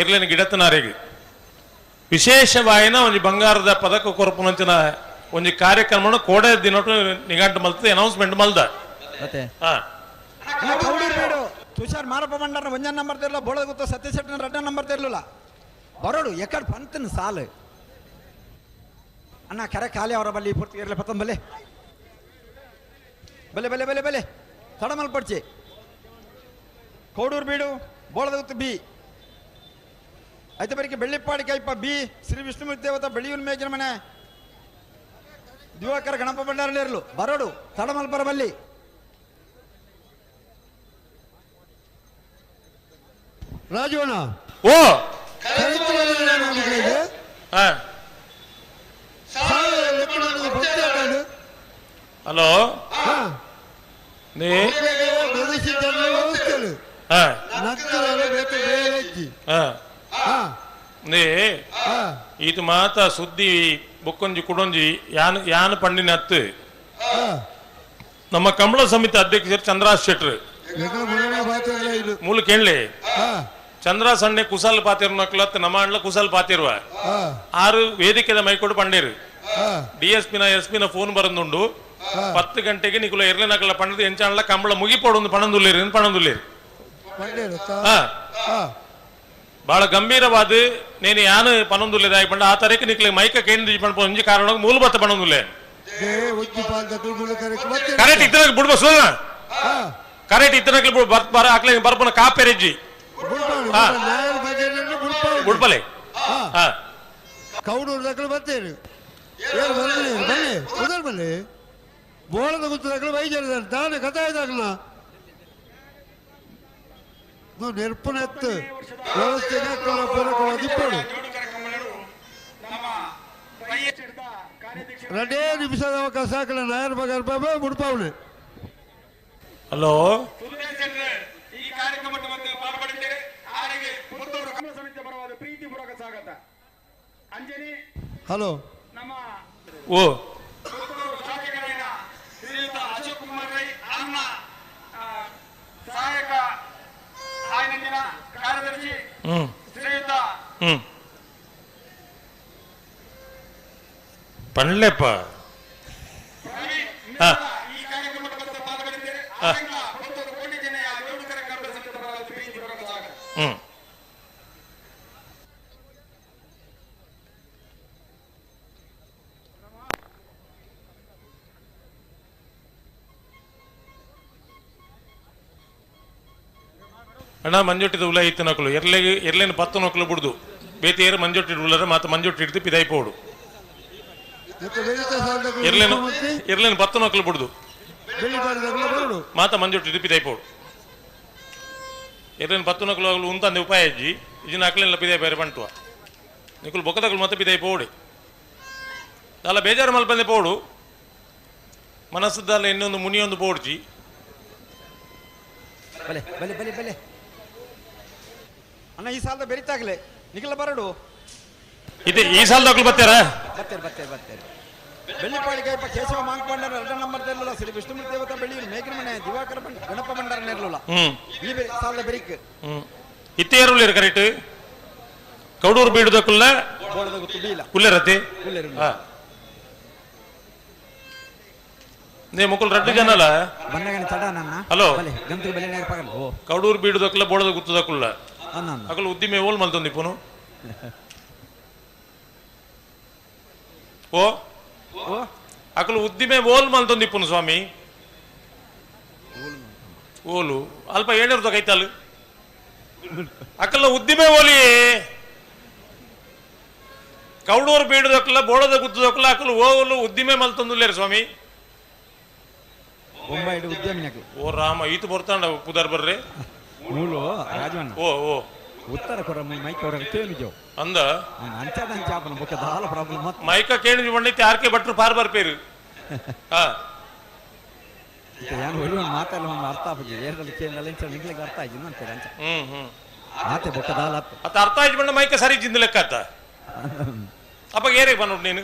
S7: ಎರ್ಲಿನ ಗಿಡತನಾರಿಗೆ ವಿಶೇಷವಾಯಿನ ಒಂಜಿ ಬಂಗಾರದ ಪದಕ ಕೊರಪುನಂಚಿನ ಒಂಜಿ ಕಾರ್ಯಕ್ರಮ ಕೋಡೆ ದಿನೊಟ್ಟು ನಿಘಂಟು ಮಲ್ತದೆ ಅನೌನ್ಸ್ಮೆಂಟ್ ಮಲ್ದ.
S2: ತುಷಾರ್ ಮಾರಪ್ಪ ಮಂಡಾರನ ಒಂಜನ್ ನಂಬರ್ ತೆರಲ ಬೋಳದ ಗೊತ್ತ ಸತ್ಯಶೆಟ್ಟನ ರಡ್ಡ ನಂಬರ್ ತೆರಲಿಲ್ಲ ಬರೋಡು ಎಕ್ಕಡ ಪಂತನ ಸಾಲು ಅಣ್ಣ ಕರೆ ಖಾಲಿ ಅವರ ಬಲ್ಲಿ ಪೂರ್ತಿ ಇರಲಿ ಪತ್ತಂ ಬಲೆ ಬಲೆ ಬಲೆ ಬಲೆ ಬಲೆ ತಡಮಲ್ ಪಡ್ಚಿ ಕೋಡೂರು ಬೀಡು ಬೋಳದ ಗೊತ್ತು ಬಿ ಐತೆ ಬರಿಕೆ ಬೆಳ್ಳಿಪ್ಪಾಡಿ ಕೈಪ ಬಿ ಶ್ರೀ ವಿಷ್ಣುಮೂರ್ತಿ ದೇವತ ಬೆಳ್ಳಿಯೂರು ಮೇಜಿನ ಮನೆ ದಿವಾಕರ ಗಣಪ ಭಂಡಾರಲ್ಲಿರಲು ಬರೋಡು ತಡಮಲ್ಪರ ಬಲ್ಲಿ.
S6: ರಾಜವಣ್ಣ
S7: ಓ ಹಲೋ ಈತ ಮಾತ ಸುದ್ದಿ ಬೊಕ್ಕೊಂಜಿ ಕುಡೊಂಜಿ ಯಾನ್ ಯಾನ್ ಪಂಡಿನ ಹತ್ತು ನಮ್ಮ ಕಂಬಳ ಸಮಿತಿ ಅಧ್ಯಕ್ಷರು ಚಂದ್ರಾಸ್ ಶೆಟ್ರು ಮೂಲ ಕೇಳಲಿ ಚಂದ್ರ ಸಣ್ಣೆ ಕುಸಲ್ ಪಾತಿರ್ನಕ್ಲತ್ ನಮ್ಮ ಅಣ್ಣ ಕುಸಲ್ ಪಾತಿರುವ ಆರು ವೇದಿಕೆದ ಮೈಕೊಡು ಪಂಡೇರು ಡಿ ಎಸ್ ಪಿನ ಎಸ್ ಪಿನ ಫೋನ್ ಬರಂದುಂಡು 10 ಗಂಟೆಗೆ ನಿಕುಲ ಎರ್ಲೆ ನಕಲ ಪಂಡದು ಎಂಚಾಣಲ ಕಂಬಳ ಮುಗಿಪೋಡು ಪಣಂದುಲ್ಲೇರಿ ಪಣಂದುಲ್ಲೇರಿ ಬಹಳ ಗಂಭೀರವಾದ ನೇನು ಯಾನು ಪನೊಂದುಲ್ಲೇದಾಗಿ ಪಂಡ ಆ ತಾರೀಕು ನಿಕ್ಲೆ ಮೈಕ ಕೇಂದ್ರ ಪಂಡ ಒಂಜಿ ಕಾರಣ ಮೂಲಬತ್ತ ಪಣಂದುಲ್ಲೆ ಕರೆಕ್ಟ್ ಇತ್ತನ ಬುಡ್ಬ ಸುಣ ಕರೆಕ್ಟ್ ಇತ್ತನಕ್ಲೆ ಬರ್ ಆಕ್ಲೆ ಬರ್ಪನ ಕಾಪೆರೆಜ್ಜಿ ಬುಡ್ಪಲೆ
S6: ಕೌಡೂರು ದಕ್ಕಲು ಬರ್ತೇನೆ ಏನು ಬರಲಿ ಬನ್ನಿ ಮೊದಲು ಬನ್ನಿ ಬೋಳದ ಗುತ್ತು ದಕ್ಕಲು ಬೈಜಾರ ತಾನೇ ಕಥೆ ಇದಾಗಲ ನೆರ್ಪನೆತ್ತು ವ್ಯವಸ್ಥೆಗೆ ಪೂರಕವಾಗಿ ಇಪ್ಪಡು 2 ನಿಮಿಷದ ಅವಕಾಶ ಹಾಕಲ ನಾಯರ್ ಬಗಾರ್ ಬಾಬಾ ಮುಡ್ಪಾವಣೆ.
S7: ಹಲೋ
S13: ಈ ಕಾರ್ಯಕ್ರಮಕ್ಕೆ ಪಾಲ್ಗೊಂಡಿದ್ದೇವೆ. ಆರಿಗೆ ಪುತ್ತೂರು ಕಮಲ ಸಮಿತಿಯ ಪರವಾದ ಪ್ರೀತಿಪೂರ್ವಕ ಸ್ವಾಗತ. ಅಂಜನಿ
S6: ಹಲೋ
S13: ನಮ್ಮ
S7: ಓ
S13: ಪುತ್ತೂರು ಶಾಸಕರಾದ ಶ್ರೀಯುತ ಅಶೋಕ್ ಕುಮಾರ್ ರೈ ಅನ್ನ ಸಹಾಯಕ ಆಯನಂದಿನ ಕಾರ್ಯದರ್ಶಿ ಶ್ರೀಯುತ
S7: ಪಣ್ಲೆಪ್ಪ
S13: ಈ ಕಾರ್ಯಕ್ರಮಕ್ಕೆ ಪಾಲ್ಗೊಂಡಿದ್ದೇವೆ. ಪುತ್ತೂರು ಕೋಟಿ ಜಿಲ್ಲೆಯ ಜೋಡುಕರ ಕಮಲ ಸಮಿತಿಯ ಪರವಾದ ಪ್ರೀತಿಪೂರ್ವಕ ಸ್ವಾಗತ.
S7: ಅಣ್ಣ ಮಂಜೊಟ್ಟಿದ ಉಲ ಇತ್ತು ನಕಲು ಎರ್ಲೆಗೆ ಎರ್ಲೇನು 10 ನಕಲು ಬಿಡ್ದು ಬೇತಿಯರು ಮಂಜೊಟ್ಟಿ ಉಲ್ಲರ ಮಾತ ಮಂಜೊಟ್ಟಿ ಹಿಡಿದು ಪಿದಾಯಿ ಪೋಡು ಎರ್ಲೇನು ಎರ್ಲೇನು 10 ನಕಲು ಬಿಡ್ದು ಮಾತ ಮಂಜೊಟ್ಟಿ ಹಿಡಿದು ಪಿದಾಯಿ ಪೋಡು ಎರ್ಲೇನು 10 ನಕಲು ಆಗಲು ಉಂತಂದೆ ಉಪಾಯ ಅಜ್ಜಿ ಇಜಿನ ಅಕ್ಲೇನ ಪಿದಾಯಿ ಬೇರೆ ಬಂಟುವ ನಿಕುಲು ಬೊಕ್ಕದಕಲು ಮತ್ತೆ ಪಿದಾಯಿ ಪೋಡಿ ಅಲ್ಲ ಬೇಜಾರು ಮಲ್ಪಂದೆ ಪೋಡು ಮನಸ್ಸದಲ್ಲ ಇನ್ನೊಂದು ಮುನಿಯೊಂದು ಪೋಡ್ಜಿ
S2: ಬಲೆ ಬಲೆ ಬಲೆ ಬಲೆ ಅಣ್ಣ ಈ ಸಾಲದ ಬೆರಿತಾಗಲೇ ನಿಖಿಲ ಬರಡು
S7: ಇದೆ ಈ ಸಾಲದ ಬರ್ತಾರ
S2: ಬರ್ತಾರೆ ಬರ್ತಾರೆ ಬರ್ತಾರೆ ಬೆಳ್ಳಿಪಾಳಿ ಕೈಪ ಕೇಶವ ಮಾಂಕಂಡರ 2 ನಂಬರ್ ತೆರಲಿಲ್ಲ ಶ್ರೀ ವಿಷ್ಣುಮೂರ್ತಿ ದೇವತ ಬೆಳ್ಳಿಯೂರು ಮೇಘನಮನೆ ದಿವಾಕರ ಗಣಪ ಭಂಡಾರ ನೆರಲಿಲ್ಲ ಈ ಸಾಲದ ಬೆರಿಕ್
S7: ಇತ್ತೇರುಳ್ಳಿರು ಕರೆಕ್ಟ್ ಕೌಡೂರು ಬೀಡುದಕ್ಕಲ್ಲ ಕುಲ್ಲೆರತಿ ನೇ ಮುಕುಲ್ ರಡ್ಡು ಜನಲ ಹಲೋ ಕೌಡೂರು ಬೀಡುದಕ್ಕಲ್ಲ ಬೋಳದ ಗುತ್ತದಕ್ಕಲ್ಲ ಅಕಲು ಉದ್ದಿಮೆ ಓಲ್ ಮಲ್ತೊಂದು ಇಪ್ಪನು ಓ ಅಕಲು ಉದ್ದಿಮೆ ಓಲ್ ಮಲ್ತೊಂದು ಇಪ್ಪನು ಸ್ವಾಮಿ ಓಲು ಅಲ್ಪ ಏಳಿರ್ದ ಕೈತಾಲು ಅಕಲ್ಲ ಉದ್ದಿಮೆ ಓಲಿ ಕೌಡೂರು ಬೀಡುದಕ್ಕಲ್ಲ ಬೋಳದ ಗುತ್ತದಕ್ಕಲ್ಲ ಅಕಲು ಓಲು ಉದ್ದಿಮೆ ಮಲ್ತೊಂದುಲ್ಲೇರು ಸ್ವಾಮಿ ಓ ರಾಮ ಈತ ಬರ್ತಾಂಡ ಪುದಾರ್ ಬರ್ರಿ
S2: ಮೂಲು ರಾಜವಣ್ಣ
S7: ಓ ಓ
S2: ಉತ್ತರ ಕೊರ ಮೈಕ್ ಅವರ ಕೇಳಿಜೋ
S7: ಅಂದ
S2: ಅಂಚಾದ ಅಂಚಾಪನ ಬೊಕ್ಕ ದಾಲ ಪ್ರಾಬ್ಲಮ್ ಮತ್ತ
S7: ಮೈಕ ಕೇಳಿಜು ಬಂಡೈತಿ ಆರ್ಕೆ ಭಟ್ರು ಪಾರ್ ಬರ್ಪೇರು ಹಾ
S2: ಯಾನು ಒಳ್ಳೆ ಮಾತಾಡಲ್ಲ ಒಂದು ಅರ್ಥ ಆಪುಜಿ ಏರಲ್ಲಿ ಕೇಳಲ್ಲ ಇಂಚ ನಿಂಗ್ಲಿಗೆ ಅರ್ಥ ಆಯ್ತು ಅಂತಾರೆ ಅಂಚ
S7: ಹ್ಮ್ ಹ್ಮ್
S2: ಆತೆ ಬೊಕ್ಕ ದಾಲ
S7: ಅತ್ತ ಅರ್ಥ ಆಯ್ತು ಬಂಡ ಮೈಕ ಸರಿ ಜಿಂದ ಲೆಕ್ಕ ಆತ ಅಪ್ಪ ಏರಿಗೆ ಬಂದ್ಬಿಟ್ಟು ನೀನು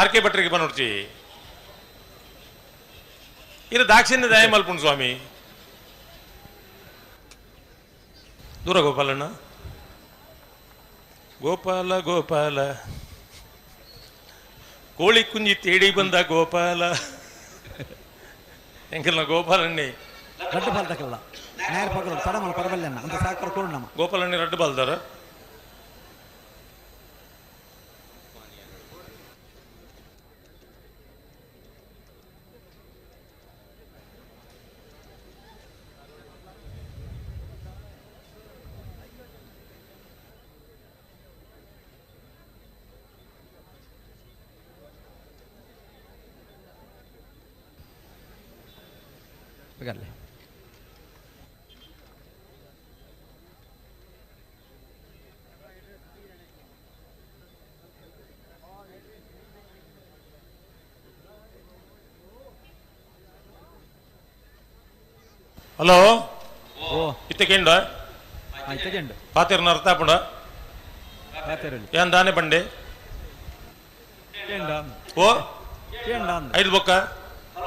S7: R K ಭಟ್ರಿಗೆ ಪನೊಡ್ಚಿ ಇರು ದಾಕ್ಷಿಣ್ಯ ದಯ ಮಲ್ಪುಂಡು ಸ್ವಾಮಿ ದೂರ ಗೋಪಾಲಣ್ಣ ಗೋಪಾಲ ಗೋಪಾಲ ಕೋಳಿ ಕುಂಜಿ ತೇಡಿ ಬಂದ ಗೋಪಾಲ ಎಂಕಲ್ನ ಗೋಪಾಲಣ್ಣಿ
S2: ರಡ್ಡು ಬಾಲ್ದಕ್ಕಲ್ಲ ನೇರ ಪಕ್ಕದ ತಡಮಲ ಪರಬಲ್ಯನ್ನ ಅಂತ ಸಾಕರ ಕೊಡು ನಮ್ಮ
S7: ಗೋಪಾಲಣ್ಣಿ ರಡ್ಡು ಬಾಲ್ದಾರ
S2: Pegarle.
S7: Hello
S2: ಓ
S7: ಇತ್ತಕೆಂಡ
S2: ಇತ್ತಕೆಂಡು
S7: ಪಾತಿರ್ನ ಅರ್ಥ ಆಪುಂಡ
S2: ಪಾತಿರಲ್ಲಿ
S7: ಏನ್ ದಾನೆ ಬಂಡೆ
S2: ಕೇಂಡ
S7: ಓ
S2: ಕೇಂಡ
S7: ಐದು ಬೊಕ್ಕ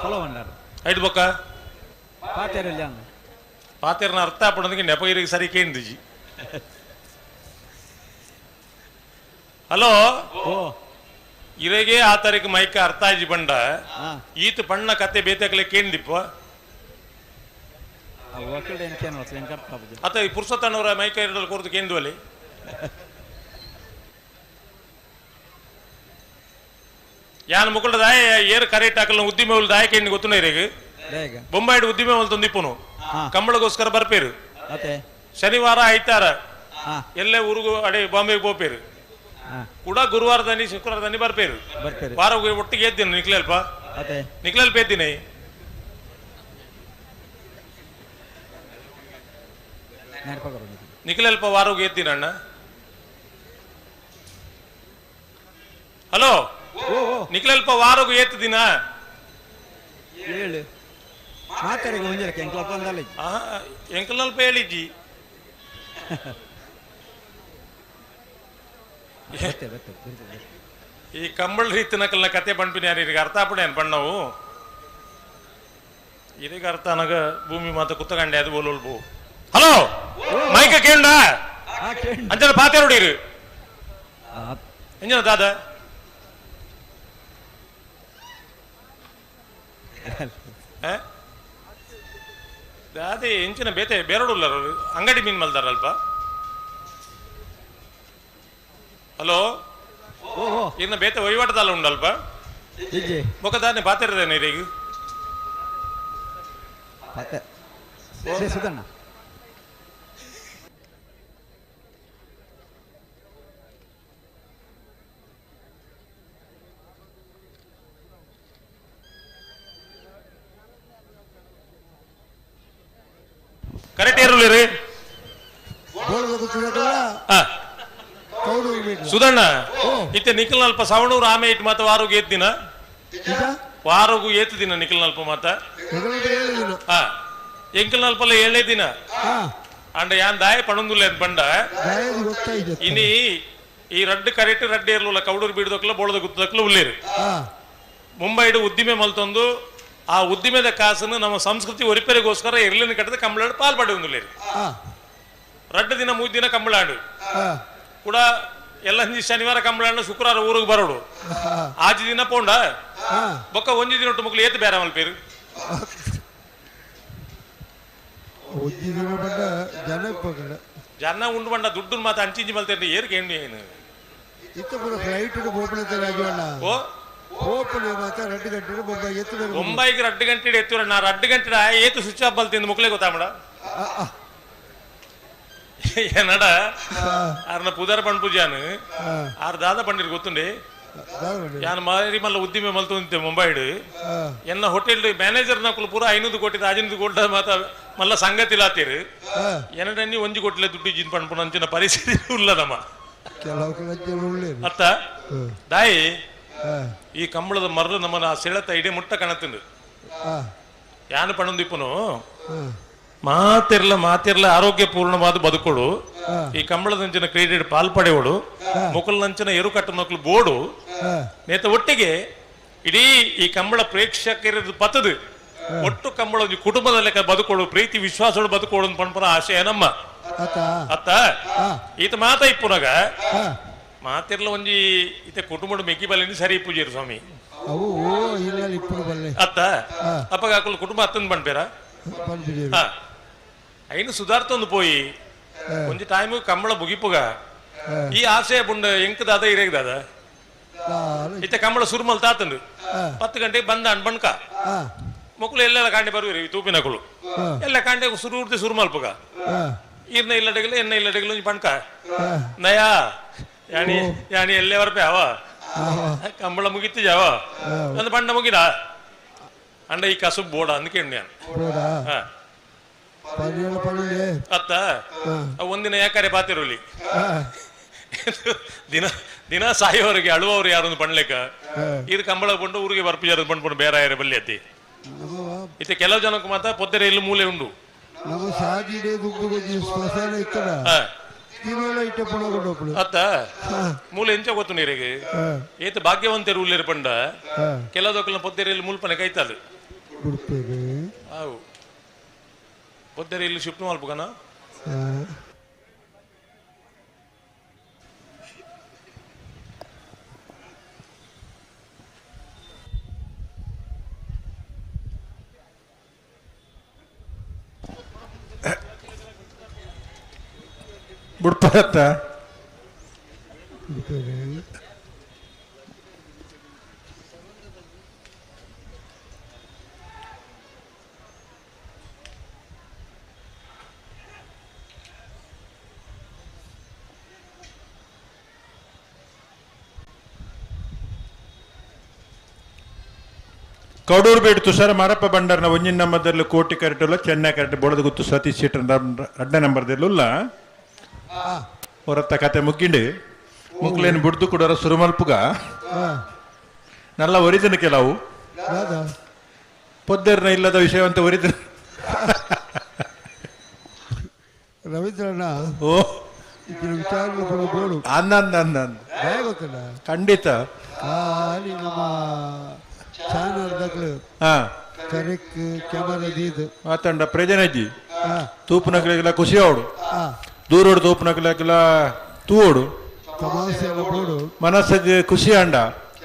S2: ಹಲೋ ಬಂಡಾರ
S7: ಐದು ಬೊಕ್ಕ
S2: ಪಾತಿರಲ್ಲಿ ಅಂದ
S7: ಪಾತಿರ್ನ ಅರ್ಥ ಆಪುಂಡದಕ್ಕೆ ನೆಪಗಿರಿಗೆ ಸರಿ ಕೇಂದಿಜಿ ಹಲೋ
S2: ಓ
S7: ಇರೆಗೆ ಆ ತಾರೀಕು ಮೈಕ ಅರ್ಥ ಆಜಿ ಬಂಡ ಈತ ಬಣ್ಣ ಕತೆ ಬೇತಕಲೆ ಕೇಂದಿಪ್ಪ ಅತ ಈ ಪುರುಷೋತ್ತಣ್ಣವರ ಮೈಕ ಇರಲು ಕೊರತು ಕೇಂದ್ವಲ್ಲಿ ಯಾನ್ ಮುಕುಲ್ಡ ದಾಯ ಏರು ಕರೆಕ್ಟ್ ಹಾಕಲ್ಲ ಉದ್ದಿಮೆ ಉಲ್ ದಾಯ ಕೇಂದ್ರ ಗೊತ್ತುನ ಇರೆಗ್ ಬೊಂಬಾಯಿಡ್ ಉದ್ದಿಮೆ ಉಲ್ ತಂದಿಪ್ಪನು ಕಂಬಳಗೋಸ್ಕರ ಬರ್ಪೇರು ಶನಿವಾರ ಐತಾರ ಎಲ್ಲೇ ಊರಿಗೂ ಅಡೆ ಬಾಂಬೆಗೆ ಪೋಪೇರು ಕೂಡ ಗುರುವಾರ ದಾನಿ ಶುಕ್ರವಾರ ದಾನಿ ಬರ್ಪೇರು ವಾರ ಒಟ್ಟಿಗೆ ಎದ್ದೀನಿ ನಿಕ್ಲಲ್ಪ ನಿಕ್ಲಲ್ಪ ಎದ್ದೀನಿ ನಿಖಿಲಲ್ಪ ವಾರೋಗಿ ಎತ್ತೀನಿ ಅಣ್ಣ ಹಲೋ ನಿಖಿಲಲ್ಪ ವಾರೋಗು ಏತ್ತಿದಿನ
S2: ಹೇಳು ಮಾತಾಡಿಗೆ ಮುಂಜಾನೆ ಎಂಕ್ಲಲ್ಪ ಅಂದಲ್ಲ
S7: ಎಂಕಲ್ನಲ್ಪ ಹೇಳಿಜ್ಜಿ ಈ ಕಂಬಳ ರೀತಿನಕಲ್ನ ಕತೆ ಪಣ್ಪಿನ ಯಾರು ಈಗ ಅರ್ಥ ಆಪಣೆ ಏನು ಪಣ್ಣವು ಇದೀಗ ಅರ್ಥ ಅನಗ ಭೂಮಿ ಮಾತ ಕುತ್ತಗಂಡೆ ಅದು ಬೋಲೋಲ್ಬು ಹಲೋ ಮೈಕ ಕೇಂಡ ಅಂಜನ ಪಾತೇರುಡೀರು ಎಂಜನ ದಾದ ದಾದೆ ಎಂಚಿನ ಬೇತೆ ಬೇರೋಡುಲ್ಲರು ಅಂಗಡಿ ಮೀನ್ ಮಲ್ದಾರಲ್ಪ ಹಲೋ ಇನ್ನು ಬೇತೆ ವಹಿವಾಟದಲ್ಲ ಉಂಡಲ್ಪ ಬೊಕ್ಕ ದಾನೆ ಪಾತೇರದೇನೆ ಇರೀಗ
S2: ಸುಧಣ್ಣ
S7: ಕರೆಕ್ಟ್ ಏರುಲಿರಿ ಸುಧಣ್ಣ ಇತ್ತೆ ನಿಖಿಲ್ನಲ್ಪ ಸವಣೂರು ಆಮೆ ಇಟ್ಟು ಮಾತ ವಾರೋಗು ಏತ್ ದಿನ ವಾರೋಗು ಏತ್ ದಿನ ನಿಖಿಲ್ನಲ್ಪ ಮಾತ ಎಂಕಲ್ನಲ್ಪಲ್ಲ ಏಳೇ ದಿನ ಅಂಡ ಯಾನ್ ದಾಯ ಪಣಂದುಲ್ಲ ಬಂಡ ಇನಿ ಈ ರಡ್ಡು ಕರೆಕ್ಟ್ ರಡ್ಡು ಏರ್ಲುಲ್ಲ ಕೌಡೂರು ಬೀಡ್ದಕ್ಲ ಬೋಳದ ಗುತ್ತದಕ್ಲ ಉಲ್ಲೇರು ಮುಂಬೈಡು ಉದ್ದಿಮೆ ಮಲ್ತೊಂದು ಆ ಉದ್ದಿಮೆದ ಕಾಸನ್ನು ನಮ್ಮ ಸಂಸ್ಕೃತಿ ಒರಿಪೆರಿಗೋಸ್ಕರ ಎರ್ಲಿನ ಕಟ್ಟದ ಕಂಬಳಾಡು ಪಾಲ್ಪಾಡಿ ಒಂದುಲೇರು ರಡ್ಡು ದಿನ ಮೂರು ದಿನ ಕಂಬಳಾಡು ಕೂಡ ಎಲ್ಲ ಶನಿವಾರ ಕಂಬಳಾಡು ಶುಕ್ರವಾರ ಊರಿಗೆ ಬರೋಡು ಆಜಿ ದಿನ ಪೋಂಡ ಬೊಕ್ಕ ಒಂಜಿ ದಿನ ಒಟ್ಟು ಮುಕ್ಳು ಏತು ಬೇರೆ ಮಲ್ಪೇರು ಜನ ಉಂಡು ಬಂಡ ದುಡ್ಡು ಮಾತ ಅಂಚಿಂಚಿ ಮಲ್ತೇನೆ ಏರ್ಗೆ ಎಣ್ಣೆ ಏನು ಓ ಬೊಂಬಾಯಿಗೆ 2 ಗಂಟೆ ಎತ್ತಿರ ನಾ 2 ಗಂಟೆ ಏತು ಸ್ವಿಚ್ ಆಫ್ ಬಲ್ತಿಂದ ಮುಕ್ಳೆ ಗೊತ್ತಾ ಮೇಡ ಏನಡ ಆರ್ನ ಪುದಾರ ಪಣ್ ಪೂಜಾನು ಆರ್ ದಾದ ಪಂಡಿರ್ ಗೊತ್ತುಂಡೆ ಯಾನ್ ಮಾರಿ ಮಲ್ಲ ಉದ್ದಿಮೆ ಮಲ್ತು ಮುಂಬೈಡ್ ಎನ್ನ ಹೋಟೆಲ್ ಮ್ಯಾನೇಜರ್ ನಕಲು ಪೂರ 500 ಕೋಟಿ 500 ಕೋಟಿ ಮಾತ ಮಲ್ಲ ಸಂಗತಿ ಲಾತೀರು ಎನ್ನಡನ್ನಿ ಒಂಜಿ ಕೋಟಿಲೆ ದುಡ್ಡು ಜಿನ್ ಪಣ್ಪುನ ಅಂಚಿನ ಪರಿಸ್ಥಿತಿ ಉಲ್ಲದಮ್ಮ ಅತ್ತ ದಾಯಿ ಈ ಕಂಬಳದ ಮರ್ರು ನಮ್ಮನ್ನ ಆ ಸೆಳೆತ ಇಡೀ ಮುಟ್ಟ ಕಣತಿಂದು ಯಾನು ಪಣಂದು ಇಪ್ಪನು ಮಾತಿರ್ಲ ಮಾತಿರ್ಲ ಆರೋಗ್ಯಪೂರ್ಣವಾದ ಬದುಕೋಡು ಈ ಕಂಬಳದಂಚಿನ ಕ್ರೀಡೆ ಪಾಲ್ಪಡೆಯೋಡು ಮುಕುಲ್ನಂಚಿನ ಎರುಕಟ್ಟು ನೊಕ್ಲು ಬೋಡು ನೇತ ಒಟ್ಟಿಗೆ ಇಡೀ ಈ ಕಂಬಳ ಪ್ರೇಕ್ಷಕರ ಪತ್ತದು ಒಟ್ಟು ಕಂಬಳ ಕುಟುಂಬದ ಲೆಕ್ಕ ಬದುಕೋಡು ಪ್ರೀತಿ ವಿಶ್ವಾಸೋಡು ಬದುಕೋಡು ಪಣ್ಪನ ಆಶಯ ನಮ್ಮ ಅತ್ತ ಈತ ಮಾತ ಇಪ್ಪುನಗ ಮಾತಿರ್ಲ ಒಂಜಿ ಈತ ಕುಟುಂಬದ ಮೆಗ್ಗಿ ಬಲ್ಲೆನಿ ಸರಿ ಪೂಜೆರು ಸ್ವಾಮಿ ಅತ್ತ ಅಪ್ಪಗ ಹಾಕಲು ಕುಟುಂಬ ಅತ್ತಂದ್ ಪಣ್ಪೇರ ಐನು ಸುಧಾರ್ತೊಂದು ಪೋಯಿ ಒಂಜಿ ಟೈಮ್ ಕಂಬಳ ಮುಗಿಪುಗ ಈ ಆಸೆ ಬುಂಡ ಎಂಕ್ ದಾದ ಇರೇಗ್ ದಾದ ಇತ್ತ ಕಂಬಳ ಸುರುಮಲ್ ತಾತಂದು 10 ಗಂಟೆಗೆ ಬಂದ ಅನ್ಬಣ್ಕ ಮಕ್ಕಳು ಎಲ್ಲೆಲ್ಲ ಕಾಂಡೆ ಬರುವಿರಿ ತೂಪಿನಕುಲು ಎಲ್ಲ ಕಾಂಡೆ ಸುರುರ್ತಿ ಸುರುಮಲ್ಪುಗ ಈರ್ನ ಇಲ್ಲಡೆಗಲ ಎನ್ನ ಇಲ್ಲಡೆಗಲ ಒಂಜಿ ಪಣ್ಕ ನಯಾ ಯಾಣಿ ಯಾಣಿ ಎಲ್ಲೇ ವರ್ಪೆ ಅವ ಕಂಬಳ ಮುಗಿತ್ತು ಜಾವ ಅಂದ್ ಪಂಡ ಮುಗಿದ ಅಂಡ ಈ ಕಸು ಬೋಡ ಅಂದ್ಕೊಂಡು ನಾನು ಅತ್ತ ಒಂದಿನ ಯಾಕಾರೆ ಬಾತಿರೋಲಿ ದಿನ ದಿನ ಸಾಯೋವರೆಗೆ ಅಳುವವರು ಯಾರೊಂದು ಪಣ್ಲೆಕ್ಕ ಇದು ಕಂಬಳ ಕೊಂಡು ಊರಿಗೆ ಬರ್ಪಿಜಾರ ಪಣ್ಕೊಂಡು ಬೇರೆ ಯಾರ ಬಲ್ಲಿ ಅತ್ತಿ ಇತ್ತೆ ಕೆಲವು ಜನಕ್ಕೆ ಮಾತ್ರ ಪೊದ್ದೆರೆ ಇಲ್ಲಿ ಮೂಲೆ ಉಂಡು ಅತ್ತ ಮೂಲೆ ಎಂಚ ಗೊತ್ತು ನೀರಿಗೆ ಏತ ಭಾಗ್ಯವಂತರು ಉಳ್ಳೇರು ಪಂಡ ಕೆಲವು ಪೊದ್ದೆರೆ ಇಲ್ಲಿ ಮೂಲ್ಪನೆ ಕೈತಾಳು ಪೊದ್ದೆರೆ ಇಲ್ಲಿ ಶಿಫ್ಟ್ ಮಲ್ಪುಗನ
S3: ಬುಡ್ಪರತ್ತ ಕಡೂರು ಬೇಡು ತುಷಾರ ಮಾರಪ್ಪ ಬಂಡಾರನ ಒಂಜಿನ ನಂಬರ್ದಲ್ಲಿ ಕೋಟಿ ಕರೆಟುಲ್ಲ ಚೆನ್ನೈ ಕರೆಟ್ ಬೋಳದ ಗುತ್ತು ಸತೀಶ್ ಶೆಟ್ಟರ್ ರಡ್ಡ ನಂಬರ್ದಲ್ಲುಲ್ಲ ಹೊರತ್ತ ಕತೆ ಮುಗ್ಗಿಂಡು ಮುಕ್ಲೇನು ಬುಡ್ದು ಕೊಡೋರ ಸುರುಮಲ್ಪುಗ ನಲ್ಲ ಒರಿದನ ಕೆಲವು ಪೊದ್ದರ್ನ ಇಲ್ಲದ ವಿಷಯವಂತ ಒರಿದನ
S6: ರವೀಂದ್ರಣ್ಣ
S3: ಓ
S6: ವಿಚಾರ
S3: ಅಂದ
S6: ಗೊತ್ತಿಲ್ಲ
S3: ಖಂಡಿತ
S6: ಅಲ್ಲಿ ನಮ್ಮ ಚಾನಲ್ ಕರೆಕ್ಟ್ ಕ್ಯಾಮರಾ ದೀದು
S3: ಮಾತಂಡ ಪ್ರಜನಜ್ಜಿ ತೂಪುನಕ್ಲಿಗೆಲ್ಲ ಖುಷಿ ಅವಡು ದೂರೋಡು ತೂಪುನಕ್ಲಿಗೆಲ್ಲ ತೂವೋಡು
S6: ತಮಾಷೆ
S3: ಮನಸ್ಸಿಗೆ ಖುಷಿ ಅಂಡ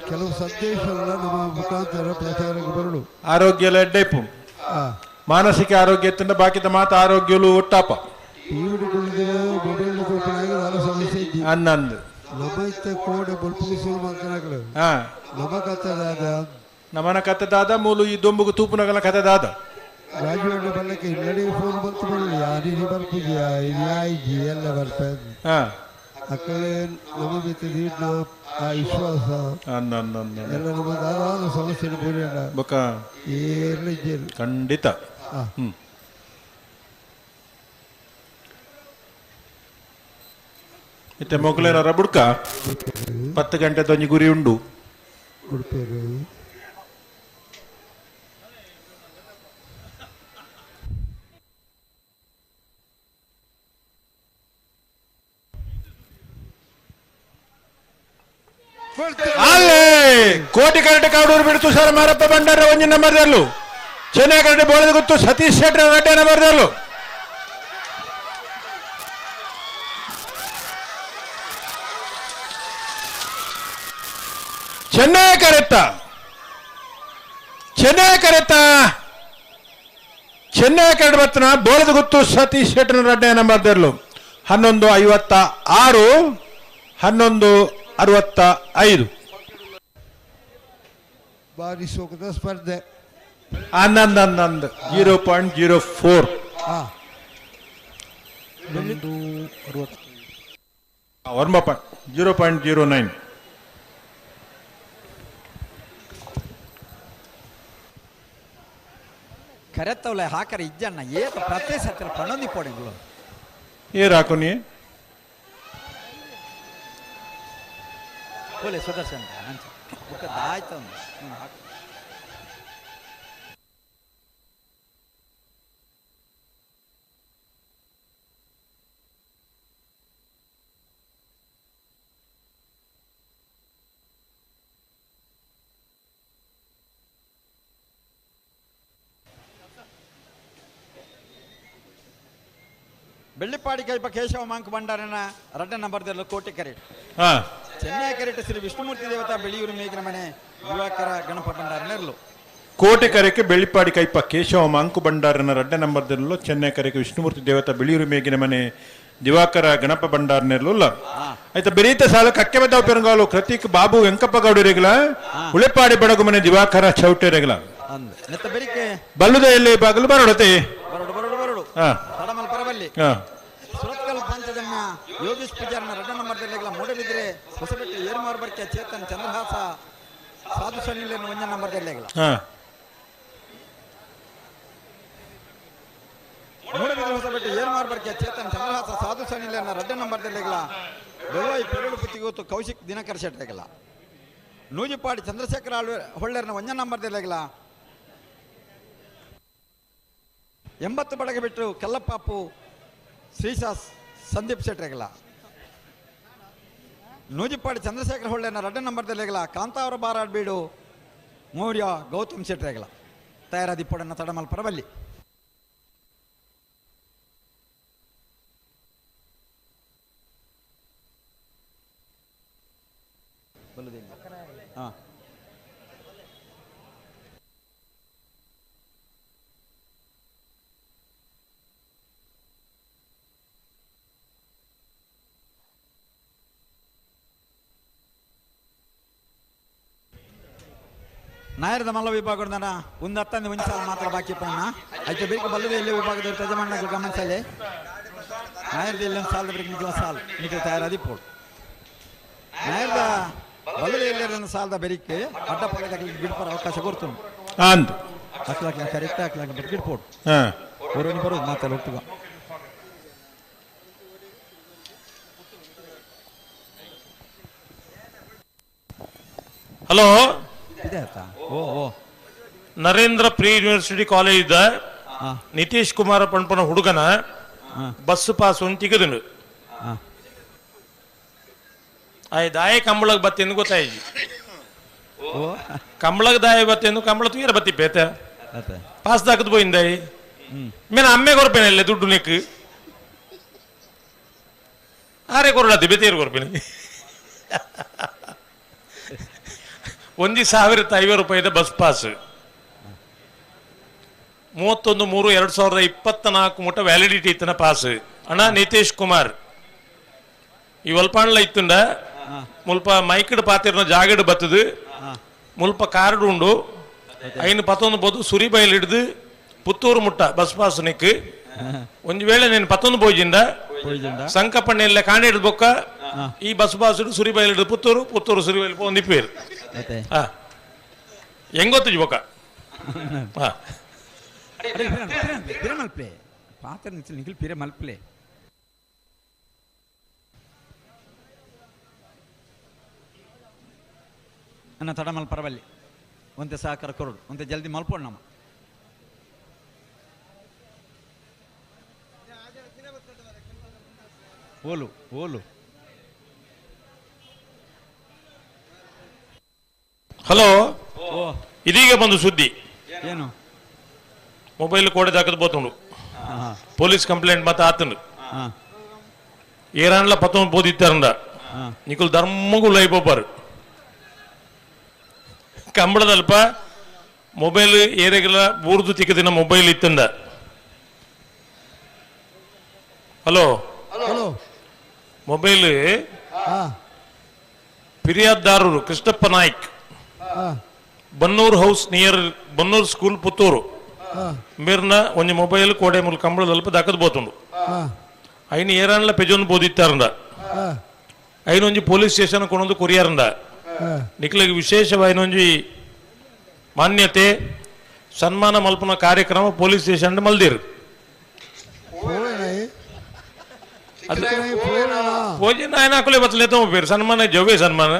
S6: ಕೆಲವು ಸಂದೇಶ ನಮ್ಮ ಮುಖಾಂತರ ಪ್ರಚಾರಕ್ಕೆ ಬರಡು
S3: ಆರೋಗ್ಯ ಎಲ್ಲ ಎಡ್ಡೈಪು ಮಾನಸಿಕ ಆರೋಗ್ಯ ಎತ್ತಂಡ ಬಾಕಿದ ಮಾತ ಆರೋಗ್ಯಲು ಒಟ್ಟಾಪ
S6: ಮೊಬೈಲ್ ಸಮಸ್ಯೆ
S3: ಅನ್ನಂದು
S6: ನಮ್ಮ ಇತ್ತ ಕೋಡೆ ಬಲ್ಪು ಶುರು ಮಾಡ್ತಾನಾಗಲು ನಮ್ಮ ಕತೆ ದಾದ
S3: ನಮನ ಕತೆ ದಾದ ಮೂಲು ಈ ದೊಂಬುಗು ತೂಪುನಗಲ ಕತೆ ದಾದ
S6: ರಾಜೀವ್ ಬಲ್ಲಕ್ಕೆ ಇಲ್ಲಡೆ ಫೋನ್ ಬಂತು ಬರಲಿ ಯಾರೀ ಬರ್ಪುಜಿಯಾ ಇದು ಯಾಯಿಜಿ ಎಲ್ಲ ಬರ್ಪೆ ಅಕ್ಕಳೆ ನಮ್ಮ ಮಿತ್ತ ಆ ವಿಶ್ವಾಸ ಎಲ್ಲ ನಮ್ಮ ದಾದಾನ ಸಮಸ್ಯೆ ಪೂರ್ಣ
S3: ಬೊಕ್ಕ
S6: ಏರ್ಲ ಇಜ್ಜೇರು
S3: ಖಂಡಿತ ಇತ್ತೆ ಮೊಗಲೇನರ ಬುಡ್ಕ 10 ಗಂಟೆ ತೊಂಜಿ ಗುರಿ ಉಂಡು
S6: ಉಡುಪೇರು
S3: ಅಲ್ಲೇ ಕೋಟಿ ಕರಟೆ ಕಾಡೂರು ಬಿಡ್ತು ಸರ್ ಮಾರಪ್ಪ ಬಂಡಾರ ಒಂಜಿ ನಂಬರ್ದಲ್ಲೂ ಚೆನ್ನೈ ಕರಟೆ ಬೋಳದ ಗೊತ್ತು ಸತೀಶ್ ಶೆಟ್ಟರ್ ರಡ್ಡೆ ನಂಬರ್ದಲ್ಲೂ ಚೆನ್ನೈ ಕರೆತ್ತ ಚೆನ್ನೈ ಕರೆತ್ತ ಚೆನ್ನೈ ಕರಡು ಬತ್ತನ ಬೋಳದ ಗೊತ್ತು ಸತೀಶ್ ಶೆಟ್ಟರ್ ರಡ್ಡೆ ನಂಬರ್ದಲ್ಲೂ 11:56 11:65
S6: ಬಾರಿ ಸೋಕದ ಸ್ಪರ್ಧೆ
S3: ಆನಂದ್ ಆನಂದ್ 0.04 ವರ್ಮ 0.09
S2: ಕರೆತ್ತವಲೆ ಹಾಕರೆ ಇಜ್ಜಣ್ಣ ಏತ ಪ್ರತಿ ಸತ್ತಿರ ಪಣೊಂದಿ ಪೋಡಿಗಳು
S3: ಏರ್ ಹಾಕೊನಿ
S2: ಬೋಲೆ ಸುದರ್ಶನ್ ಅಂಚ ಬುಕ್ಕ ದಾಯ್ತು ಹಾಕು. Bellippadi Kaipa Keshava Manku ಭಂಡಾರನ ರಡ್ಡ ನಂಬರ್ ದೆರ್ಲು ಕೋಟೆ ಕರೆಟ್. ಚೆನ್ನೈ ಕರೆಟ್ ಶ್ರೀ ವಿಷ್ಣುಮೂರ್ತಿ ದೇವತಾ ಬೆಳಿಯೂರು ಮೇಗಿನ ಮನೆ ಯುವಕರ ಗಣಪ ಭಂಡಾರನೆರ್ಲು.
S3: ಕೋಟೆ ಕರೆಗೆ ಬೆಳ್ಳಿಪಾಡಿ ಕೈಪ ಕೇಶವ ಮಾಂಕು ಭಂಡಾರನ ರಡ್ಡ ನಂಬರ್ ದೆರ್ಲು. ಚೆನ್ನೈ ಕರೆಗೆ ವಿಷ್ಣುಮೂರ್ತಿ ದೇವತಾ ಬಿಳಿಯೂರು ಮೇಗಿನ ಮನೆ ದಿವಾಕರ ಗಣಪ ಭಂಡಾರನೆರ್ಲು. ಆಯ್ತಾ ಬೆರೀತ ಸಾಲ ಕಕ್ಕೆ ಬದ್ದಾವ ಪೆರಂಗಾಲು ಕೃತಿಕ್ ಬಾಬು ವೆಂಕಪ್ಪ ಗೌಡರಿಗಲ ಉಳೆಪಾಡಿ ಬಡಗು ಮನೆ ದಿವಾಕರ ಚೌಟೆರೆಗಲ ಬಲ್ಲುದ ಎಲ್ಲಿ ಬಾಗಲು ಬರೋಡತೆ
S2: ಬರೋಡು ಬರೋಡು ಬರೋಡು ತಡಮಲ್ ಪರವಲ್ಲಿ. ಸುರತ್ಕಲ್ ಪಂಚಜನ್ಯ ಯೋಗೀಶ್ ಪೂಜಾರನ ರಡ್ಡ ನಂಬರ್ ದೆರ್ಲೆಗಳ ಮೂಡಬಿದ್ರೆ ಹೊಸಬೆಟ್ಟು ಏರ್ಮಾರ್ ಬರ್ಕೆ ಚೇತನ್ ಚಂದ್ರಹಾಸ ಸಾಧು ಸಣ್ಣಿಲೇನು ಒಂಜ ನಂಬರ್ ದೆರ್ಲೆಗಳ. ಮೂಡಬಿದ್ರೆ ಹೊಸಬೆಟ್ಟು ಏರ್ಮಾರ್ ಬರ್ಕೆ ಚೇತನ್ ಚಂದ್ರಹಾಸ ಸಾಧು ಸಣ್ಣಿಲೇನ ರಡ್ಡ ನಂಬರ್ ದೆರ್ಲೆಗಳ ಬೆಳ್ವಾಯಿ ಪೆರಡು ಪುತ್ತಿಗೋತು ಕೌಶಿಕ್ ದಿನಕರ್ ಶೆಟ್ಟೆಗಳ. ನೂಜಿಪಾಡಿ ಚಂದ್ರಶೇಖರ ಹೊಳ್ಳೆರ್ನ ಒಂಜ ನಂಬರ್ ದೆರ್ಲೆಗಳ 80 ಬಡಗೆ ಬಿಟ್ಟು ಕಲ್ಲಪ್ಪಾಪು ಶ್ರೀಶಾ ಸಂದೀಪ್ ಶೆಟ್ಟರೆಗಲ. ನೂಜಿಪಾಡಿ ಚಂದ್ರಶೇಖರ ಹೊಳ್ಳೆನ ರಡ್ಡ ನಂಬರ್ ದೆರ್ಲೆಗಳ ಕಾಂತಾವರ ಬಾರಾಡ್ ಬೀಡು ಮೌರ್ಯ ಗೌತಮ್ ಶೆಟ್ಟರೆಗಲ. ತಯಾರಾದಿಪ್ಪಡನ್ನ ತಡಮಲ್ ಪರವಲ್ಲಿ. ಹಾಂ ನಾಯರದ ಮಲ್ಲ ವಿಭಾಗದ ಒಂದು ಹತ್ತೊಂದು ಒಂದು ಸಾಲ ಮಾತ್ರ ಬಾಕಿ ಪಣ್ಣ అయితే ಬೇಕ ಬಲ್ಲದ ಎಲ್ಲಿ ವಿಭಾಗದ ಯಜಮಾನಗಳು ಗಮನಿಸಲಿ. ನಾಯರದ ಎಲ್ಲಿ ಒಂದು ಸಾಲದ ಬೇಕ ನಿಖಲ ಸಾಲ್ ನಿಖಲ ತಯಾರಾದಿ ಪೋಡು. ನಾಯರದ ಬಲ್ಲದ ಎಲ್ಲಿ ಸಾಲದ ಬೆರಿಕೆ ಅಡ್ಡ ಪಲ್ಲದ ಗಿಡಪರ ಅವಕಾಶ ಕೊಡ್ತು
S3: ಅಂದು
S2: ಅಕ್ಲಾಕ ಕರೆಕ್ಟ್ ಅಕ್ಲಾಕ ಗಿಡಪೋಡು ಬರೋನಿ ಬರೋದು ಮಾತಲ್ಲ ಹೋಗ್ತದ.
S7: ಹಲೋ
S2: ಇದೆ ಆಯ್ತಾ? ಓ ಓ
S7: ನರೇಂದ್ರ pre university college ಇದ್ದ ನಿತೀಶ್ ಕುಮಾರ ಪಂಪನ ಹುಡುಗನ ಬಸ್ ಪಾಸ್ ಒಂದು ತಿಗದನು. ದಾಯ ಕಂಬಳಗ್ ಬತ್ತೆಂದು ಗೊತ್ತಾಯ್ತು. ಕಂಬಳಗ್ ದಾಯ ಬತ್ತೆಂದು ಕಂಬಳ ತುಯರ ಬತ್ತಿ ಪೇತ ಪಾಸ್ ದಾಕದ್ ಪೋಯಿಂದಾಯಿ ಮೇನ ಅಮ್ಮೆ ಕೊರ್ಪೇನೆ ಅಲ್ಲೇ ದುಡ್ಡು ನೆಕ್ ಆರೆ ಕೊರಡತ್ತಿ ಬೆತ್ತೇರು ಕೊರ್ಪೇನೆ. 1,050 ರೂಪಾಯಿದ ಬಸ್ ಪಾಸ್ 31/3/2024 ಮುಟ್ಟ ವ್ಯಾಲಿಡಿಟಿ ಇತ್ತನ ಪಾಸ್. ಅಣ್ಣ ನಿತೀಶ್ ಕುಮಾರ್ ಈ ಒಲ್ಪಾಣ್ಲ ಇತ್ತುಂಡ ಮುಲ್ಪ ಮೈಕ್ಡ್ ಪಾತಿರ್ನ ಜಾಗಡ್ ಬತ್ತದು ಮುಲ್ಪ ಕಾರ್ಡ್ ಉಂಡು ಐನು ಪತ್ತೊಂದು ಬೋದು ಸುರಿ ಬಯಲು ಹಿಡ್ದು ಪುತ್ತೂರು ಮುಟ್ಟ ಬಸ್ ಪಾಸ್ ನಿಕ್. ಒಂದು ವೇಳೆ ನೀನು ಪತ್ತೊಂದು ಬೋಜಿಂದ ಸಂಕಪ್ಪಣ್ಣೆಲ್ಲ ಕಾಣಿ ಹಿಡ್ದು ಬೊಕ್ಕ ಈ ಬಸ್ ಪಾಸ್ ಸುರಿ ಬಯಲು ಹಿಡಿದು ಪುತ್ತೂರು ಪುತ್ತೂರು ಸುರಿ ಬಯಲು ಒಂದು ಇಪ್ಪೇರು ಹೆಂಗೊತ್ತು ಬೊಕ್ಕ.
S2: ಮಲ್ಪ್ಲೆ ಪಾತ್ರ ನಿಖಿಲ್ ಪಿರೆ ಮಲ್ಪ್ಲೆ ಅನ್ನ ತಡ ಮಲ್ ಪರವಲ್ಲಿ ಒಂತೆ ಸಹಕಾರ ಕೊರಡು ಒಂತೆ ಜಲ್ದಿ ಮಲ್ಪೋಣ ನಮ್ಮ. ಓಲು ಓಲು
S7: ಹಲೋ ಇದೀಗ ಬಂದು ಸುದ್ದಿ
S2: ಏನು
S7: ಮೊಬೈಲ್ ಕೋಡೆ ದಾಕದ್ ಬೋತುಂಡು ಪೊಲೀಸ್ ಕಂಪ್ಲೇಂಟ್ ಮತ್ತೆ ಆತಂಡು ಏರಾನ್ಲ ಪತ್ತೊಂದು ಬೋದಿತ್ತಾರಂದ ನಿಕುಲ್ ಧರ್ಮಗೂ ಲೈಬೋಬಾರು ಕಂಬಳದಲ್ಪ ಮೊಬೈಲ್ ಏರೆಗೆಲ್ಲ ಬೂರ್ದು ತಿಕ್ಕದಿನ ಮೊಬೈಲ್ ಇತ್ತಂದ. Hello
S6: hello
S7: mobile ಫಿರ್ಯಾದ್ದಾರರು Krishnappa Naik Bannur house near Bannur school Puttur ಮೇರ್ನ ಒಂಜಿ ಮೊಬೈಲ್ ಕೋಡೆ ಮೂಲ ಕಂಬಳದಲ್ಪ ದಾಕದ್ ಬೋತುಂಡು ಐನು ಏರಾನ್ಲ ಪೆಜೊಂದು ಬೋದಿತ್ತಾರಂದ ಐನೊಂಜಿ ಪೊಲೀಸ್ ಸ್ಟೇಷನ್ ಕೊನೊಂದು ಕೊರಿಯಾರಂದ ನಿಕ್ಲೆಗ್ ವಿಶೇಷವಾಯಿನೊಂಜಿ ಮಾನ್ಯತೆ ಸನ್ಮಾನ ಮಲ್ಪುನ ಕಾರ್ಯಕ್ರಮ ಪೊಲೀಸ್ ಸ್ಟೇಷನ್ ಮಲ್ದಿರು. ಪೋಜಿ ನಾಯನ ಬತ್ತಲೇ ತಮ್ಮ ಸನ್ಮಾನ ಜವ್ವೆ ಸನ್ಮಾನ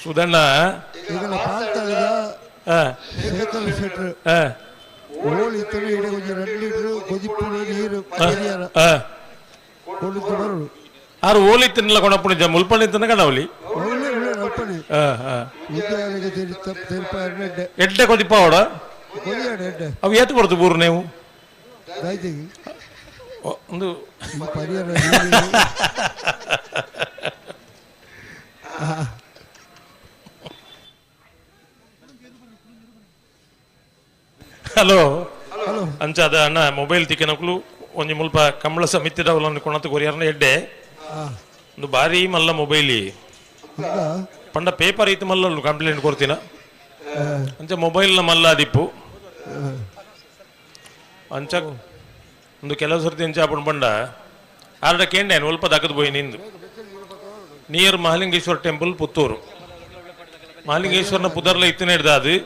S7: ಸುಧಣ್ಣ ಆರು ಓಲಿ ತಿನ್ನಲ ಕೊಣಪುಣಿ ಮುಲ್ಪಣಿ ತಿನ್ನ ಕಣವಲಿ ಎಡ್ಡೆ ಕೊದಿಪ್ಪ ಅವಡ ಅವು ಏತ್ ಬರ್ತದೆ ಬೂರು ನೀವು ಒಂದು ಹಲೋ ಅಂಚಾದ ಅಣ್ಣ ಮೊಬೈಲ್ ತಿಕ್ಕನಕ್ಲು ಒಂಜಿ ಮುಲ್ಪ ಕಂಬಳ ಸಮಿತಿದವಲನ್ನು ಕೊಣತ ಕೊರಿಯರ್ನ ಎಡ್ಡೆ ಒಂದು ಬಾರಿ ಮಲ್ಲ ಮೊಬೈಲಿ ಪಂಡ ಪೇಪರ್ ಐತು ಮಲ್ಲ ಕಂಪ್ಲೇಂಟ್ ಕೊಡ್ತೀನ ಅಂಚ ಮೊಬೈಲ್ನ ಮಲ್ಲ ಅದಿಪ್ಪು ಅಂಚ ಒಂದು ಕೆಲವು ಸರ್ತಿ ಅಂಚ ಅಪ್ಪಣ ಪಂಡ ಆರ್ಡ ಕೇಂಡೆ ಒಲ್ಪ ದಕ್ಕದ ಪೋಯಿ ನಿಂದು ನಿಯರ್ ಮಹಾಲಿಂಗೇಶ್ವರ ಟೆಂಪಲ್ ಪುತ್ತೂರು ಮಹಾಲಿಂಗೇಶ್ವರನ ಪುದರ್ಲ ಇತ್ತನೇ ಹಿಡ್ದ ಅದು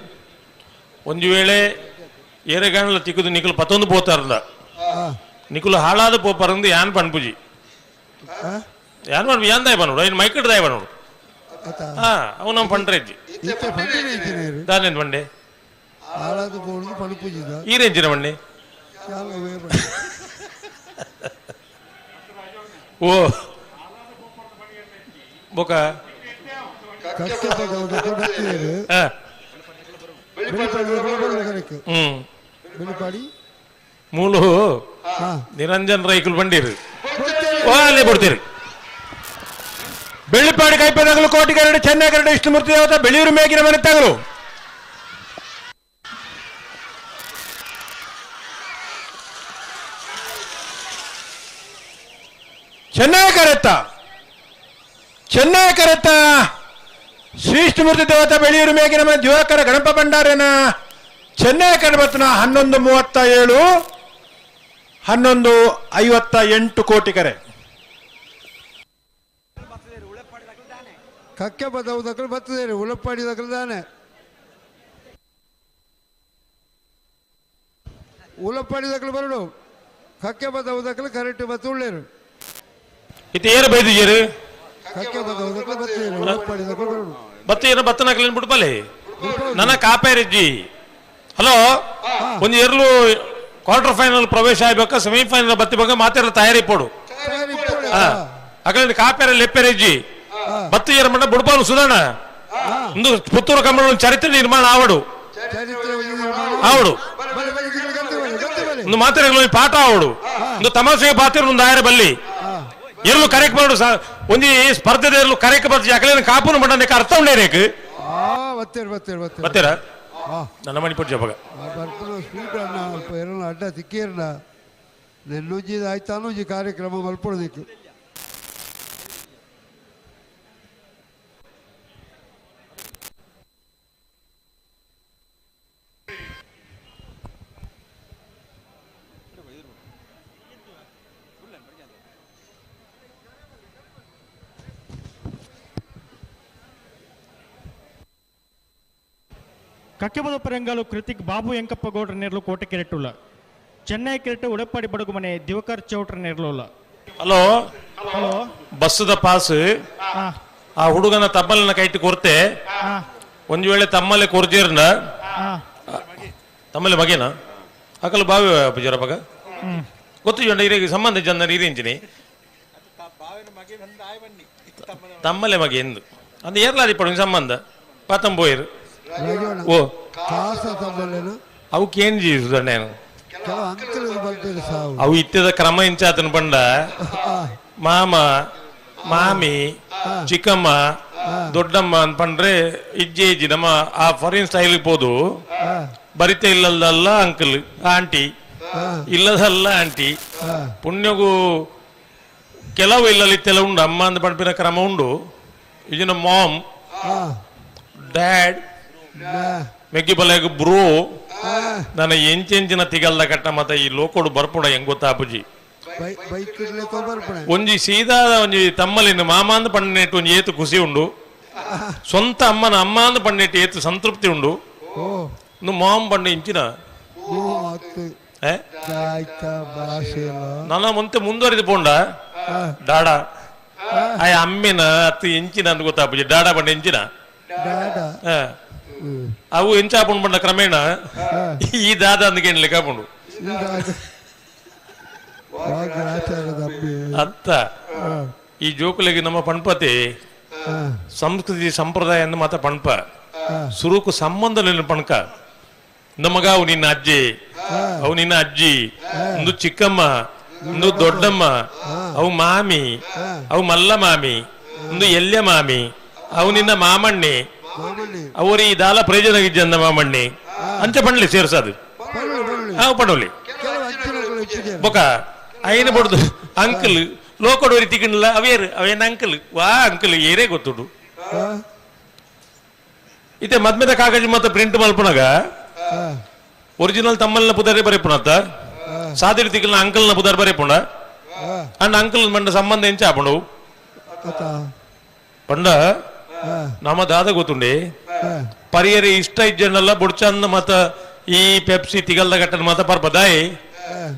S7: ಒಂದು ವೇಳೆ ಏರೆಗಾಣಲ ತಿಕ್ಕುದು ನಿಕುಲು ಪತ್ತೊಂದು ಪೋತಾರಂದ ನಿಕುಲು ಹಾಳಾದ ಪೋಪಾರಂದು ಯಾನ್ ಪನ್ಪುಜಿ ಯಾನ್ ಪನ್ಪು ಯಾನ್ ದಾಯ ಪನ್ನೋಡು ಐನ್ ಮೈಕಡ್ ದಾಯ ಪನ್ನೋಡು ಹಾ ಅವು ನಮ್ಮ ಪಂಡ್ರೆಜ್ಜಿ ದಾನೇನು ಬಂಡೆ ಈ ರೇಂಜಿನ ಬಂಡೆ ಓ ಬೊಕ ಮೂಲು ನಿರಂಜನ್ ರೈಕುಲ್ ಬಂಡೀರು ಅಲ್ಲೇ ಕೊಡ್ತೀರಿ.
S3: ಬೆಳ್ಳಿಪಾಡಿ ಕೈಪೆನಗಲು ಕೋಟಿಗರಡು ಚೆನ್ನಗರಡು ವಿಷ್ಣುಮೂರ್ತಿ ದೇವತ ಬೆಳೆಯೂರು ಮೇಗಿನ ಮನೆ ತಗಲು. ಚೆನ್ನೈ ಕರೆತ್ತ ಚೆನ್ನೈ ಕರೆತ್ತ ಶ್ರೀ ವಿಷ್ಣುಮೂರ್ತಿ ದೇವತ ಬೆಳೆಯೂರು ಮೇಗಿನ ಮನೆ ದಿವಾಕರ ಗಣಪ ಭಂಡಾರನ ಚೆನ್ನೈ ಕಡಬತ್ನ 11:37 11:58 ಕೋಟಿ ಕರೆ.
S6: ಕಕ್ಕೆ ಬದವು ದಕ್ಕಲು ಬರ್ತದೆ ಉಳಪ್ಪಾಡಿ ದಕ್ಕಲು ತಾನೆ ಉಳಪ್ಪಾಡಿ ದಕ್ಕಲು ಬರಡು ಕಕ್ಕೆ ಬದವು ದಕ್ಕಲು ಕರೆಕ್ಟ್ ಬತ್ತು ಉಳ್ಳೇರು
S7: ಇತ್ತ ಏರು ಬೈದಿಜೇರು
S6: ಕಕ್ಕೆ ಬದವು ದಕ್ಕಲು ಬರ್ತದೆ ಉಳಪ್ಪಾಡಿ ದಕ್ಕಲು ಬರಡು
S7: ಬತ್ತ ಏನೋ ಬತ್ತನಕ್ಲೇನು ಬಿಡ್ಬಲೆ ನನ್ನ ಕಾಪೇರಿಜ್ಜಿ. ಹಲೋ ಒಂದು ಎರಲು ಕ್ವಾರ್ಟರ್ ಫೈನಲ್ ಪ್ರವೇಶ ಆಗಬೇಕಾ ಸೆಮಿಫೈನಲ್ ಬತ್ತಿ ಮಾತಾಡ ತಯಾರಿ ಪೋಡು ಅಕಡೆ ಕಾಪೇರ ಲೆಪ್ಪೇರಿಜ್ಜಿ ಬತ್ತು ಏರ ಮಣ್ಣ ಬುಡ್ಪಾನು ಸುಧಾರಣ ಒಂದು ಪುತ್ತೂರು ಕಂಬಳ ಚರಿತ್ರೆ ನಿರ್ಮಾಣ ಆವಡು ಆವಡು ಒಂದು ಮಾತಾಡ ಪಾಠ ಆವಡು ಒಂದು ತಮಾಷೆಗೆ ಪಾತ್ರ ಒಂದು ಆಯರ ಬಲ್ಲಿ ಎರಲು ಕರೆಕ್ಟ್ ಮಾಡು ಒಂದು ಸ್ಪರ್ಧೆ ಎರಲು ಕರೆಕ್ಟ್ ಬರ್ತಿ ಯಾಕಂದ್ರೆ ಕಾಪುನ ಮಣ್ಣ ಅರ್ಥ ಉಂಡೇ ರೇಕ್ ಬತ್ತೀರ ನನ್ನ ಮಣಿ ಪುಟ್ಟ ಜಪಗ
S6: ಸ್ವೀಟ್ ಅಣ್ಣ ಅಲ್ಪ ಎರಲು ಅಡ್ಡ ತಿಕ್ಕೇರ್ನ ನೆನ್ನುಜ್ಜಿದ ಆಯ್ತಾನುಜ್ಜಿ ಕಾರ್ಯಕ್ರಮ ಮಲ್ಪೊಡದಿಕ್ಕು.
S5: ಕಕ್ಕೆಬದ ಪರಂಗಾಲು ಕೃತಿಕ್ ಬಾಬು ಎಂಕಪ್ಪ ಗೌಡ್ರ ನೇರ್ಲು ಕೋಟೆ ಕೆರೆಟುಲ್ಲ ಚೆನ್ನೈ ಕೆರೆಟು ಉಡಪ್ಪಾಡಿ ಬಡಗುಮನೆ ದಿವಕರ್ ಚೌಟ್ರ ನೇರ್ಲುಲ್ಲ.
S7: ಹಲೋ ಹಲೋ ಬಸ್ಸದ ಪಾಸ್ ಆ ಹುಡುಗನ ತಮ್ಮಲಿನ ಕೈಟ್ ಕೊರ್ತೆ ಒಂದು ವೇಳೆ ತಮ್ಮಲೆ ಕೊರ್ಜೇರ್ನ ತಮ್ಮಲೆ ಮಗೇನ ಅಕಲ್ ಬಾವಿ ಪೂಜಾರ ಮಗ ಗೊತ್ತು ಜೊಂಡ ಇರೇಗೆ ಸಂಬಂಧ ಜನ ನೀರಿಂಚಿನಿ ತಮ್ಮಲೆ ಮಗೆ ಎಂದು ಅಂದ ಏರ್ಲಾದಿ ಪಡು ಸಂಬಂಧ ಪಾತಂಬೋಯರು ಓ ಅವಕ್ಕೆ ಏನು ಜೀವಿಸುದಣ್ಣೇನು ಅವು ಇತ್ತದ ಕ್ರಮ ಇಂಚಾತನ ಬಂಡ ಮಾಮ ಮಾಮಿ ಚಿಕ್ಕಮ್ಮ ದೊಡ್ಡಮ್ಮ ಅನ್ಪಂಡ್ರೆ ಇಜ್ಜೆ ಇಜ್ಜಿ ನಮ್ಮ ಆ ಫಾರಿನ್ ಸ್ಟೈಲ್ ಪೋದು ಬರಿತೆ ಇಲ್ಲದಲ್ಲ ಅಂಕಲ್ ಆಂಟಿ ಇಲ್ಲದಲ್ಲ ಆಂಟಿ ಪುಣ್ಯಗೂ ಕೆಲವು ಇಲ್ಲಲ್ಲಿ ಇತ್ತೆಲ್ಲ ಉಂಡು ಅಮ್ಮ ಅಂದ ಪಂಪಿನ ಕ್ರಮ ಉಂಡು ಇದನ್ನ ಮಾಮ್ ಡ್ಯಾಡ್ ಮೆಗ್ಗಿ ಬಲೆಗ್ ಬ್ರೋ ನನ್ನ ಎಂಚೆಂಚಿನ ತಿಗಲ್ದ ಕಟ್ಟ ಮತ್ತ ಈ ಲೋಕೋಡು ಬರ್ಪುಡ ಹೆಂಗ್ ಗೊತ್ತಾ ಅಪ್ಪುಜಿ ಒಂಜಿ ಸೀದಾದ ಒಂಜಿ ತಮ್ಮಲಿನ ಮಾಮ ಅಂದ ಪಣ್ಣೆಟ್ಟು ಒಂಜಿ ಏತು ಖುಷಿ ಉಂಡು ಸ್ವಂತ ಅಮ್ಮನ ಅಮ್ಮ ಅಂದ ಪಣ್ಣೆಟ್ಟು ಏತು ಸಂತೃಪ್ತಿ ಉಂಡು ಮಾಮ್ ಪಂಡ ಇಂಚಿನ ನನ್ನ ಮುಂತೆ ಮುಂದುವರಿದು ಪೋಂಡ ಡಾಡಾ ಆಯ ಅಮ್ಮಿನ ಅತ್ತು ಎಂಚಿನ ಅಂದ್ ಗೊತ್ತಾ ಅಪ್ಪುಜಿ ಡಾಡಾ ಪಂಡ ಎಂಚಿನ ಅವು ಎಂಚಾಪುಂಡು ಪಂಡ ಕ್ರಮೇಣ ಈ ದಾದ ಅಂದ್ಕೇನು ಲೆಕ್ಕಾಪುಂಡು ಅತ್ತ ಈ ಜೋಕುಲಿಗೆ ನಮ್ಮ ಪಣ್ಪತಿ ಸಂಸ್ಕೃತಿ ಸಂಪ್ರದಾಯ ಅಂದ್ ಮಾತ ಪಣ್ಪ ಸುರುಕು ಸಂಬಂಧ ಪಣ್ಕ ನಮಗ ಅವು ನಿನ್ನ ಅಜ್ಜಿ, ಅವು ನಿನ್ನ ಅಜ್ಜಿ, ಒಂದು ಚಿಕ್ಕಮ್ಮ, ಒಂದು ದೊಡ್ಡಮ್ಮ, ಅವು ಮಾಮಿ, ಅವು ಮಲ್ಲ ಮಾಮಿ, ಒಂದು ಎಲ್ಯ ಮಾಮಿ, ಅವು ನಿನ್ನ ಮಾಮಣ್ಣಿ, ಅವರು ಈ ದಾಲ ಪ್ರಯೋಜನ ಇಜ್ಜಂದ ಮಾಮಣ್ಣಿ ಅಂಚ ಪಂಡ್ಲಿ ಸೇರ್ಸದು ಹಾವು ಪಡೋಲಿ ಬೊಕ ಐನ ಬಡ್ದು ಅಂಕಲ್ ಲೋಕಡೋರಿ ತಿಕ್ಕಂಡ್ಲ ಅವೇರು ಅವೇನ ಅಂಕಲ್ ವಾ ಅಂಕಲ್ ಏರೇ ಗೊತ್ತುಡು. ಇತ್ತೆ ಮದ್ಮೆದ ಕಾಗಜಿ ಮತ್ತೆ ಪ್ರಿಂಟ್ ಮಲ್ಪನಾಗ ಒರಿಜಿನಲ್ ತಮ್ಮಲ್ನ ಪುದಾರಿ ಬರೆಪುಣತ್ತ ಸಾದಿರಿ ತಿಕ್ಕಲ್ನ ಅಂಕಲ್ನ ಪುದಾರ್ ಬರೆಪುಣ ಅಂಡ್ ಅಂಕಲ್ ಮಂಡ ಸಂಬಂಧ ಎಂಚ ಆಪುಂಡು ಪಂಡ ನಮ್ಮ ದಾದ ಗೊತ್ತುಂಡೆ ಪರಿಯರಿ ಇಷ್ಟ ಇಜ್ಜಂಡಲ್ಲ ಬುಡ್ಚಂದ ಮತ್ತ ಈ ಪೆಪ್ಸಿ ತಿಗಲ್ದ ಗಟ್ಟನ ಮಾತ ಪರ್ಪ ದಾಯಿ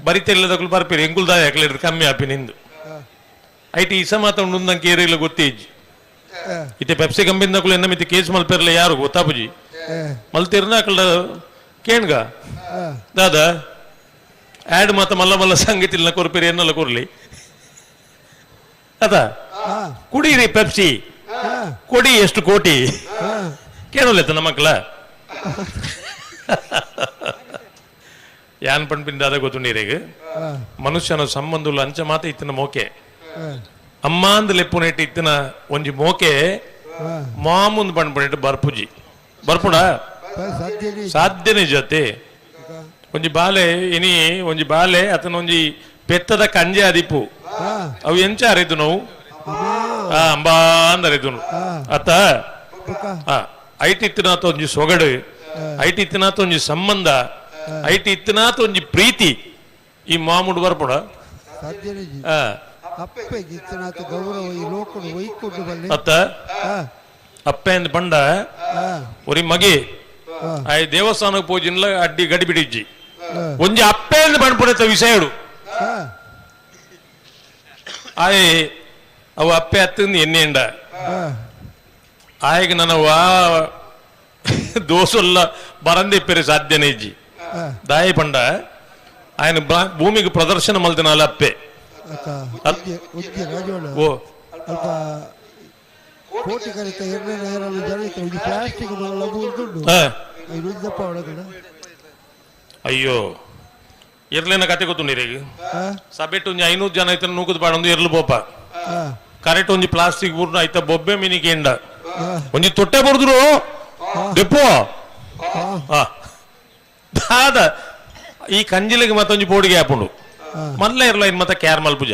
S7: ಬರಿತಿಲ್ಲದಕ್ಕೂ ಪರ್ಪಿರಿ ಎಂಕುಲ್ ದಾಯಿ ಹಾಕ್ಲಿರ್ದು ಕಮ್ಮಿ ಆಪಿ ನಿಂದು IT ಇಸ ಮಾತ ಉಂಡು ನಂಗೆ ಏರಿಲ್ಲ ಗೊತ್ತೇಜ್ ಇತ್ತೆ ಪೆಪ್ಸಿ ಕಂಪಿಂದಕ್ಕೂ ಎನ್ನ ಮಿತಿ ಕೇಸ್ ಮಲ್ಪೆರ್ಲ ಯಾರು ಗೊತ್ತಾಪುಜಿ ಮಲ್ತಿರ್ನ ಅಕಲ್ಡ ಕೇಣ್ಗ ದಾದಾ ಆಡ್ ಮಾತ ಮಲ್ಲ ಮಲ್ಲ ಸಂಗತಿಲ್ಲ ಕೊರ್ಪಿರಿ ಎನ್ನಲ್ಲ ಕೊರ್ಲಿ ಅದ ಕುಡೀರಿ ಪೆಪ್ಸಿ ಕೊಡಿ ಎಷ್ಟು ಕೋಟಿ ಕೇಳಲೆತ್ತ ನಮ್ಮ ಮಕ್ಕಳ ಯಾನ್ ಪಣ್ಪಿನ ದಾದ ಗೊತ್ತುಂಡೀರೇಗ ಮನುಷ್ಯನ ಸಂಬಂಧುಲು ಅಂಚ ಮಾತ ಇತ್ತಿನ ಮೋಕೆ ಅಮ್ಮಾಂದ ಲೆಪ್ಪುನೆಟ್ ಇತ್ತಿನ ಒಂಜಿ ಮೋಕೆ ಮಾಮುಂದು ಪಣ್ಪುನೆಟ್ ಬರ್ಪುಜಿ ಬರ್ಪುಡ ಸಾಧ್ಯನೇ ಜೊತೆ ಒಂಜಿ ಬಾಲೆ ಇನಿ ಒಂಜಿ ಬಾಲೆ ಅತನ ಒಂಜಿ ಪೆತ್ತದ ಕಂಜೆ ಅದಿಪ್ಪು ಅವು ಎಂಚ ಅರಿತು ನೋವು ಅಂಬಾ ಅಂದ ಅರಿತು ಅತ್ತ ಐಟ್ ಇತ್ತಿನಾತ ಒಂಜಿ ಸೊಗಡು, ಐಟ್ ಇತ್ತಿನಾತ ಒಂಜಿ ಸಂಬಂಧ, ಐಟ್ ಇತ್ತಿನಾತ ಒಂಜಿ ಪ್ರೀತಿ ಈ ಮಾಮುಡು ಬರ್ಪುಡ ಅತ್ತ ಅಪ್ಪೆ ಅಂದ್ ಪಂಡ ಒರಿ ಮಗಿ ಆಯ್ ದೇವಸ್ಥಾನಕ್ಕೆ ಪೂಜಿನ್ಲ ಅಡ್ಡಿ ಗಡಿ ಬಿಡಿಜ್ಜಿ ಒಂಜಿ ಅಪ್ಪೆ ಅಂದ್ ಪಂಡ್ಪುಡತ್ತ ವಿಷಯಡು ಆಯ್ ಅವು ಅಪ್ಪೆ ಅತ್ತಿಂದ ಎಣ್ಣೆಂಡ ಆಯ್ಗ ನನ್ನ ವಾ ದೋಸೊಲ್ಲ ಬರಂದಿಪ್ಪೆರೆ ಸಾಧ್ಯನೇ ಇಜ್ಜಿ ದಾಯಿ ಪಂಡ ఆయన ಭೂಮಿಗೆ ಪ್ರದರ್ಶನ ಮಲ್ತಿನಾಲ ಅಪ್ಪೆ ಓ
S6: ಅಲ್ಪ ಕೋಟಿ ಕರಿತ ಎರಡನೇ ಏರಲು ಜನ ಇತ್ತು ಪ್ಲಾಸ್ಟಿಕ್ ಉಂಟು
S7: ಅಯ್ಯೋ ಎರ್ಲೇನ ಕತೆ ಗೊತ್ತುಂಡಿರಿ ಸಬೆಟ್ ಒಂಜಿ 500 ಜನ ಐತನ ನೂಕುದು ಪಾಡೊಂದು ಎರ್ಲು ಪೋಪ ಕರೆಕ್ಟ್ ಒಂಜಿ ಪ್ಲಾಸ್ಟಿಕ್ ಬೂರ್ನ ಐತ ಬೊಬ್ಬೆ ಮಿನಿಗೆ ಎಂಡ ಒಂಜಿ ತೊಟ್ಟೆ ಬರುದ್ರು ದೆಪ್ಪೋ ದಾದ ಈ ಕಂಜಿಲಿಗೆ ಮತ್ತೊಂಜಿ ಬೋಡಿಗೆ ಹಾಪುಂಡು ಮಲ್ಲ ಇರಲ್ಲ ಇನ್ ಮತ್ತೆ ಕ್ಯಾರ್ ಮಲ್ಪುಜ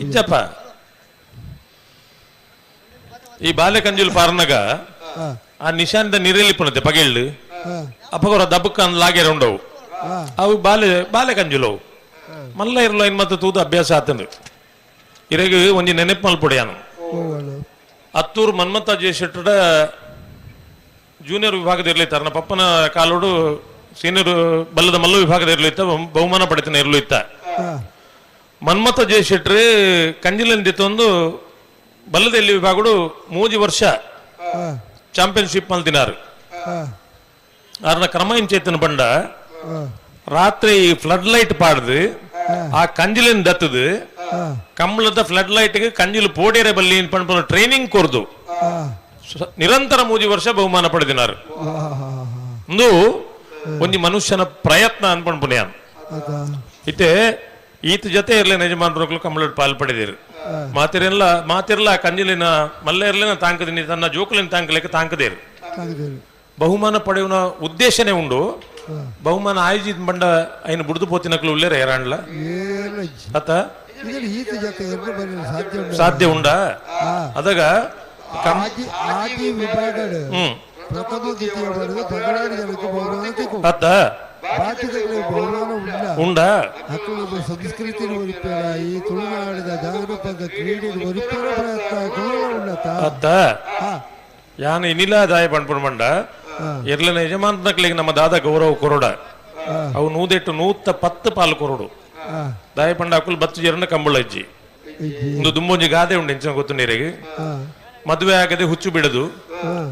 S7: ಇಜ್ಜಪ್ಪ ಈ ಬಾಲೆ ಕಂಜಿಲ್ ಪಾರ್ನಗ ಆ ನಿಶಾನದ ನೀರಲ್ಲಿ ಪುನತೆ ಪಗೆಳ್ಳು ಅಪ್ಪಗೋರ ದಬ್ಬಕ್ಕ ಅಂದ್ ಲಾಗೇರ ಉಂಡವು ಅವು ಬಾಲೆ ಬಾಲೆ ಕಂಜುಲವು ಮಲ್ಲ ಇರಲ್ಲ ಇನ್ ಮತ್ತೆ ತೂದು ಅಭ್ಯಾಸ ಆತಂದು ಇರೆಗ್ ಒಂಜಿ ನೆನಪು ಮಲ್ಪುಡಿಯಾನು ಅತ್ತೂರು ಮನ್ಮಥ ಜಯಶೆಟ್ಟಡ ಜೂನಿಯರ್ ವಿಭಾಗದ ಇರ್ಲಿತ್ತ ನನ್ನ ಪಪ್ಪನ ಕಾಲೋಡು ಸೀನಿಯರ್ ಬಲ್ಲದ ಮಲ್ಲ ವಿಭಾಗದ ಇರ್ಲಿತ್ತ ಬಹುಮಾನ ಪಡೆತನ ಇರ್ಲು ಇತ್ತ ಮನ್ಮಥ ಜಯಶೆಟ್ರಿ ಕಂಜಿಲಂದಿತ್ತೊಂದು ಬಲ್ಲದ ಎಲ್ಲಿ ವಿಭಾಗಡು 3 ವರ್ಷ ಚಾಂಪಿಯನ್ಶಿಪ್ ಮಲ್ತಿನಾರು ಅರ್ನ ಕ್ರಮ ಇಂಚೇತನ ಬಂಡ ರಾತ್ರಿ ಫ್ಲಡ್ ಲೈಟ್ ಪಾಡ್ದು ಆ ಕಂಜಿಲಿನ ದತ್ತದು ಕಂಬಳದ ಫ್ಲಡ್ ಲೈಟ್ ಕಂಜಿಲು ಪೋಡೇರೆ ಬಲ್ಲಿ ಟ್ರೈನಿಂಗ್ ಕೊರ್ದು ನಿರಂತರ 3 ವರ್ಷ ಬಹುಮಾನ ಪಡೆದಿನಾರು. ಒಂದು ಒಂಜಿ ಮನುಷ್ಯನ ಪ್ರಯತ್ನ ಅನ್ಪುಣ್ಯ ಇತ್ತೆ ಈತ ಜೊತೆ ಇರ್ಲಿ ಯಜಮಾನರು ಕಂಬಳಡ್ ಪಾಲ್ ಪಡೆದಿರು ಮಾತಿರಲ್ಲ ಮಾತಿರಲ್ಲ ಕಂಜಿಲಿನ ಮಲ್ಲ ಇರ್ಲಿನ ತಾಂಕದಿನಿ ತನ್ನ ಜೋಕುಲಿನ ತಾಂಕಲಿಕ್ಕೆ ತಾಂಕದೇರು ಬಹುಮಾನ ಪಡೆಯುವ ಉದ್ದೇಶನೇ ಉಂಡು. ಬಹುಮಾನ ಆಯೋಜಿತ ಬಂಡ ಐನ ಬುಡ್ದು ಪೋತಿನಕ್ಲು ಉಳ್ಳೇರ ಏರಾಂಡ್ಲ ಅತ್ತ ಸಾಧ್ಯ ಉಂಡ ಅದಾಗ ಅತ್ತ ಉಂಡ ಅತ್ತ ಯಾನ್ ಇನಿಲ ದಾಯ ಪಣ್ಪುಣ ಬಂಡ ಎರ್ಲನ ಯಜಮಾನಕ್ಲಿಗೆ ನಮ್ಮ ದಾದ ಗೌರವ ಕೊರೋಡ ಅವು 108 110 ಪಾಲು ಕೊರೋಡು ದಾಯ ಪಂಡ ಅಕುಲ್ ಬತ್ತು ಜರನ ಕಂಬಳ ಅಜ್ಜಿ ಒಂದು ದುಂಬೊಂಜಿ ಗಾದೆ ಉಂಡು ಎಂಚಿನ ಗೊತ್ತು ನೀರಿಗೆ ಮದುವೆ ಆಗದೆ ಹುಚ್ಚು ಬಿಡದು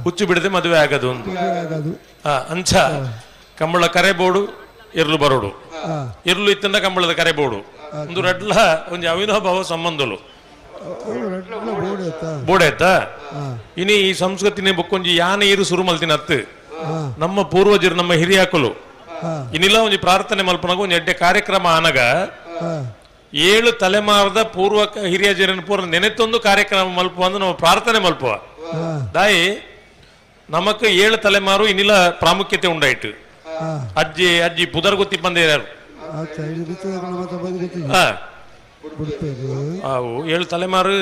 S7: ಹುಚ್ಚು ಬಿಡದೆ ಮದುವೆ ಆಗದು ಒಂದು ಅಂಚ ಕಂಬಳ ಕರೆ ಬೋಡು ಎರ್ಲು ಬರೋಡು ಎರ್ಲು ಇತ್ತಂದ ಕಂಬಳದ ಕರೆ ಬೋಡು ಒಂದು ರಡ್ಲ ಒಂಜಿ ಅವಿನಾಭಾವ ಸಂಬಂಧಲು ಬೋಡಾಯ್ತಾ ಇನಿ ಈ ಸಂಸ್ಕೃತಿನೇ ಬೊಕ್ಕೊಂಜಿ ಯಾನೆ ಏರು ಸುರು ಮಲ್ತಿನ ಅತ್ತು ನಮ್ಮ ಪೂರ್ವಜರು ನಮ್ಮ ಹಿರಿಯಾಕುಲು ಇನ್ನಿಲ್ಲ ಒಂಜಿ ಪ್ರಾರ್ಥನೆ ಮಲ್ಪನಾಗ ಒಂಜಿ ಎಡ್ಡೆ ಕಾರ್ಯಕ್ರಮ ಆನಗ 7 ತಲೆಮಾರದ ಪೂರ್ವ ಹಿರಿಯ ಜನನ ಪೂರ್ವ ನೆನೆತೊಂದು ಕಾರ್ಯಕ್ರಮ ಮಲ್ಪುವ ಅಂದು ನಾವು ಪ್ರಾರ್ಥನೆ ಮಲ್ಪುವ. ದಾಯಿ ನಮಕ್ 7 ತಲೆಮಾರು ಇನ್ನಿಲ್ಲ ಪ್ರಾಮುಖ್ಯತೆ ಉಂಡಾಯ್ತು. ಅಜ್ಜಿ ಅಜ್ಜಿ ಪುದರ್ ಗೊತ್ತಿ ಬಂದಿರಾರು. 7 ತಲೆಮಾರು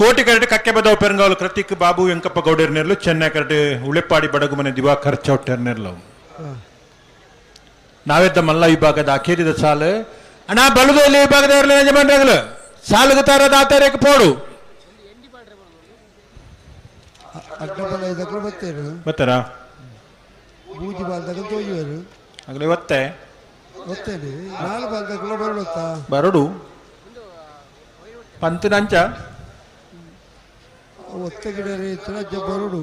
S3: ಕೋಟಿ ಕರಟೆ ಕಕ್ಕೆ ಬದವು ಪೆರಂಗಾಲು ಕೃತಿಕ್ ಬಾಬು ವೆಂಕಪ್ಪ ಗೌಡರ್ ನೆರ್ಲು, ಚೆನ್ನೈ ಕರಟೆ ಉಳೆಪಾಡಿ ಬಡಗುಮನೆ ದಿವಾಕರ್ ಚೌಟರ್ ನೆರ್ಲು. ನಾವೆದ್ದ ಮಲ್ಲ ವಿಭಾಗದ ಅಖೇರಿದ ಸಾಲು ಅಣ್ಣ ಬಲುದಲ್ಲಿ ವಿಭಾಗದ ಯಜಮಾನ್ರಾಗಲು ಸಾಲುಗ ತಾರದ ಆತಾರಕ್ಕೆ ಪೋಡು ಬರ್ತಾರಾ ಆಗಲೇ ಒತ್ತೆ ಬರಡು ಪಂತಿನಂಚ
S6: ಬರಡು.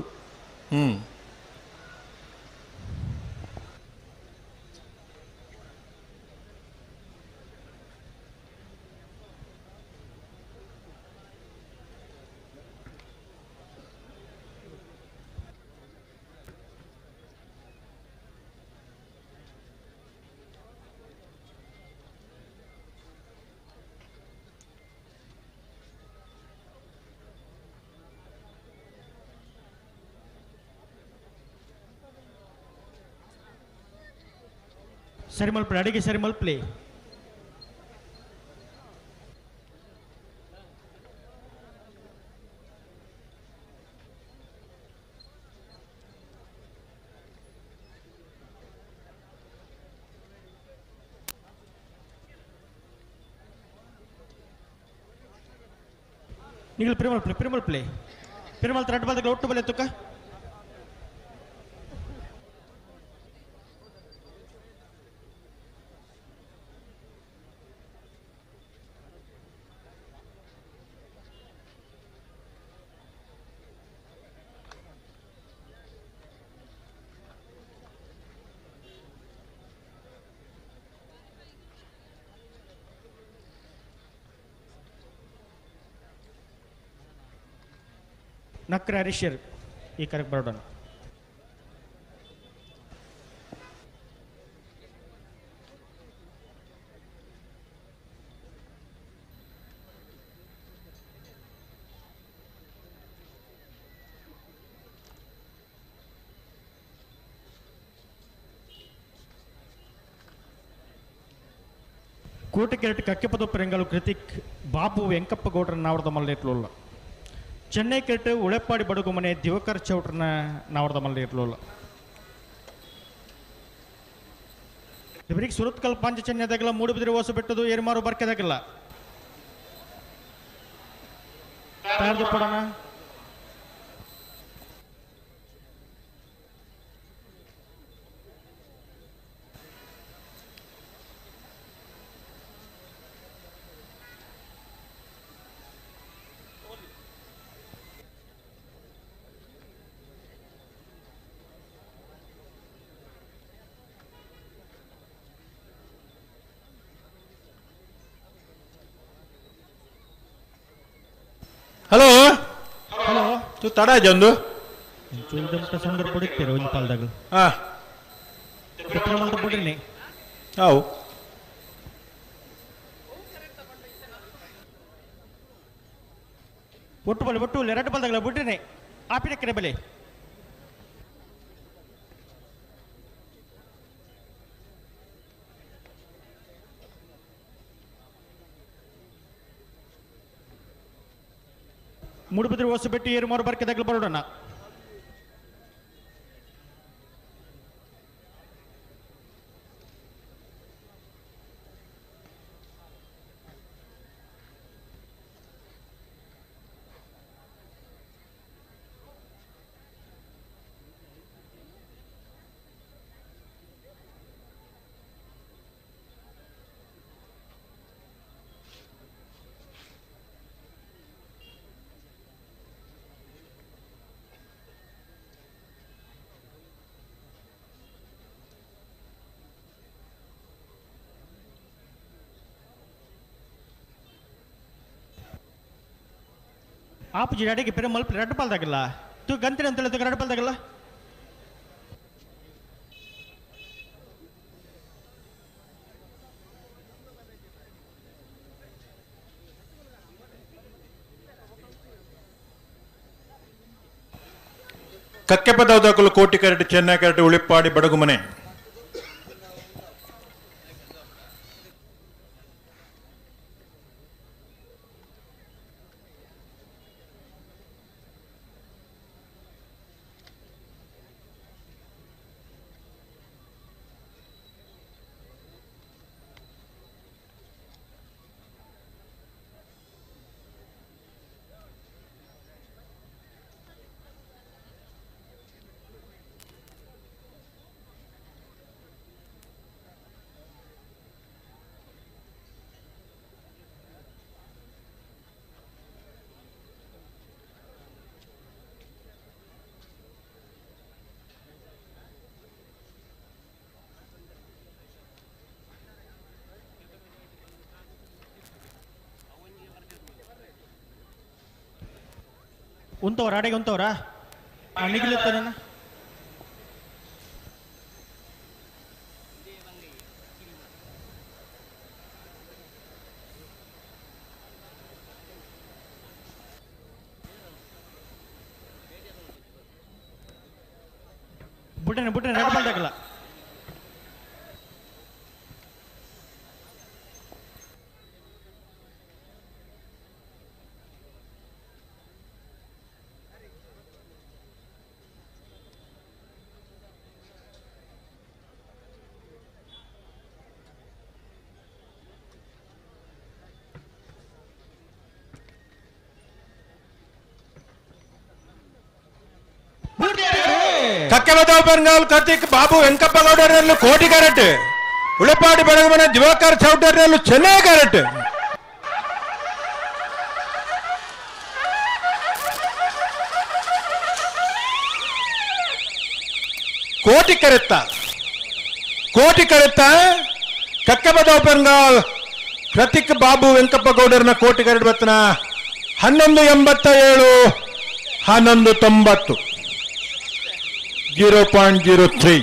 S5: ಸರಿ ಮಲ್ಪಲೆ ಅಡಿಗೆ ಸರಿ ಮಲ್ಪಲೆ. ನಿಗಲ್ ಪಿರುಮಲ್ ಪ್ಲೇ ಪಿರುಮಲ್ ಪ್ಲೇ ಪಿರುಮಲ್ ರೆಡ್ ಬಾಲ್ ಒಟ್ಟು ಬಲೆ ತುಕ್ಕ. ನಕ್ರ ಹರೀಶರ್ ಈ ಕರೆಕ್ಟ್ ಬರೋಣ. ಕೋಟೆಕೆರಟ್ ಕಕ್ಕೆಪದ ಪೆರಂಗಲು ಕೃತಿಕ್ ಬಾಬು ವೆಂಕಪ್ಪ ಗೌಡ್ರ ನಾವರದ ಮಲ್ಲೇಟ್ಲುಲ್ಲ. ಚೆನ್ನೈ ಕೆಟ್ಟು ಉಳೆಪ್ಪಾಡಿ ಬಡಗುಮನೆ ದಿವಕರ್ ಚೌಟ್ರನ ನಾವರದ ಮಲ್ಲೇಟ್ಲುಲ್ಲ. ಇವರಿಗೆ ಸುರತ್ಕಲ್ ಪಾಂಚಜನ್ಯದಾಗಲ ಮೂಡುಬಿದಿರೆ ಓಸು ಬೆಟ್ಟದು ಏರ್ಮಾರು ಬರ್ಕೆದಾಗಲ್ಲ ತಯಾರು ಕೊಡೋಣ.
S3: ಹಲೋ
S5: ಹಲೋ
S3: ತೂ ತಡ ಒಂದು
S5: ಸಂದರ್ಭ ಬಿಡುತ್ತೀರ ಒಂದು ಪಾಲ್ದಾಗ
S3: ಹಾಂ
S5: ಬಿಡ್ರಿ.
S3: ಅವು
S5: ಒಟ್ಟು ಬಲೆ ಒಟ್ಟು ಎರಡು ಬಾಲ್ದಾಗಲ ಬಿಡ್ರಿ ಆಪಿನ ಕರೆ ಬಲೆ. ಮೂಡುಬಿದ್ರೆ ಹೊಸ ಬೆಟ್ಟಿ ಏರು ಮಾರು ಬರ್ಕೆದಾಗಲು ಬರೋಣ. ಆಪುಜಿ ಅಡಿಗೆ ಪೆರೆ ಮಲ್ಪ ರಡ್ಡು ಪಾಲ್ದಾಗಲ್ಲ ತು ಗಂತಿನ ಅಂತ ಹೇಳಿದ ರಡ್ಡು ಪಾಲ್ದಾಗಲ್ಲ.
S3: ಕಕ್ಕೆಪದವದಕಲು ಕೋಟಿ ಕರಟು ಚೆನ್ನೈ ಕರಟು ಉಳಿಪ್ಪಾಡಿ ಬಡಗುಮನೆ.
S5: ಉಂತವ್ರ ಅಡೆಗೆ ಉಂತವ್ರ ನಿಗಿಲತ್ತಾನ. ಬುಟ್ಟನೆ ಬುಟ್ಟನೆ ಎರಡು ಬಂದಾಗಲ್ಲ.
S3: ಕಕ್ಕೆಬದಾವ್ ಬೆಂಗಾಲ್ ಕತಿಕ್ ಬಾಬು ವೆಂಕಪ್ಪ ಗೌಡರಲ್ಲೂ ಕೋಟಿ ಕರೆಟ್ ಉಳಿಪಾಡಿ ಬೆಳಗುಮನೆ ದಿವಾಕರ್ ಚೌಡರಲ್ಲೂ ಚೆನ್ನೈ ಕರೆಟ್. ಕೋಟಿ ಕರೆತ್ತ ಕೋಟಿ ಕರೆತ್ತ ಕಕ್ಕೆಬದಾವ್ ಬೆಂಗಾಲ್ ಕತಿಕ್ ಬಾಬು ವೆಂಕಪ್ಪ ಗೌಡರನ್ನ ಕೋಟಿ ಕರೆಟ್ ಬತ್ತನ 11.87 11.90 0.03.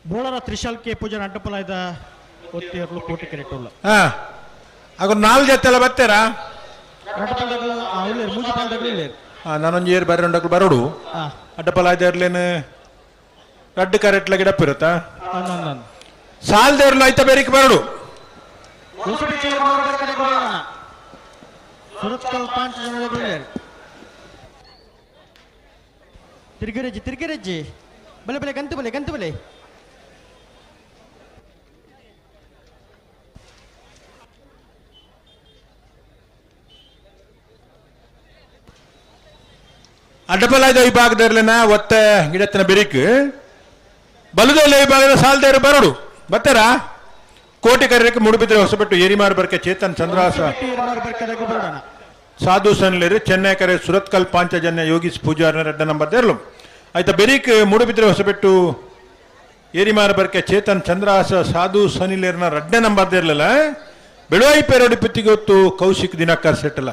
S5: ಬೋಳರ ತ್ರಿಶಾಲ್ ಕೆ ಪೂಜಾರ ಅಡ್ಡಪಲಾಯ್ದ ಒತ್ತಿಯರ್ಲು ಕೋಟಿ ಕೆರೆಟುಲ್ಲ.
S3: ಹಾಗ ನಾಲ್ ಜೊತೆ ಎಲ್ಲ ಬರ್ತೀರಾ?
S5: ಮೂಜಿ ಪಾಲ್ದಾಗಲು.
S3: ನಾನೊಂದು ಏರ್ ಬೇರೆ ಉಂಡಕ್ಲು ಬರೋಡು ಅಡ್ಡಪಲಾಯ್ದ ಇರ್ಲೇನು ರಡ್ಡು ಕರೆಟ್ಲ ಗಿಡಪ್ಪ ಇರುತ್ತಾ ಸಾಲ್ದೇರ್ಲು ಆಯ್ತಾ ಬೇರಿಕ್ ಬರೋಡು.
S5: ತಿರ್ಗಿರಜ್ಜಿ ತಿರ್ಗಿರಜ್ಜಿ ಬಲೆ ಬಲೆ ಗಂತು ಬಲೆ ಗಂತು ಬಲೆ.
S3: ಅಡ್ಡಪಲಾಯ್ದ ವಿಭಾಗದರ್ಲೆನ ಒತ್ತೆ ಗಿಡತ್ತಿನ ಬಿರಿಕ್ ಬಲದೊಲ್ಲ ವಿಭಾಗದ ಸಾಲದೇರು ಬರೋಡು ಬರ್ತಾರಾ? ಕೋಟಿ ಕರೆಯಕ್ಕೆ ಮೂಡುಬಿದ್ರೆ ಹೊಸಬೆಟ್ಟು ಏರಿಮಾರು ಬರ್ಕೆ ಚೇತನ್ ಚಂದ್ರಹಾಸ ಸಾಧು ಸನ್ಲೇರು ಚೆನ್ನೈ ಕರೆ ಸುರತ್ಕಲ್ ಪಾಂಚಜನ್ಯ ಯೋಗೀಶ್ ಪೂಜಾರ್ನ ರೆಡ್ಡ ನಂಬರ್ ದೇರ್ಲು ಆಯ್ತಾ ಬೆರಿಕ್ ಮೂಡುಬಿದ್ರೆ ಹೊಸಬೆಟ್ಟು ಏರಿಮಾರು ಬರ್ಕೆ ಚೇತನ್ ಚಂದ್ರಹಾಸ ಸಾಧು ಸನಿಲೇರ್ನ ರಡ್ಡ ನಂಬರ್ ದೇರ್ಲಲ್ಲ ಬೆಳುವಾಯಿ ಪೇರೋಡಿ ಪಿತ್ತಿಗೊತ್ತು ಕೌಶಿಕ್ ದಿನಕರ್ ಸೆಟ್ಟಲ.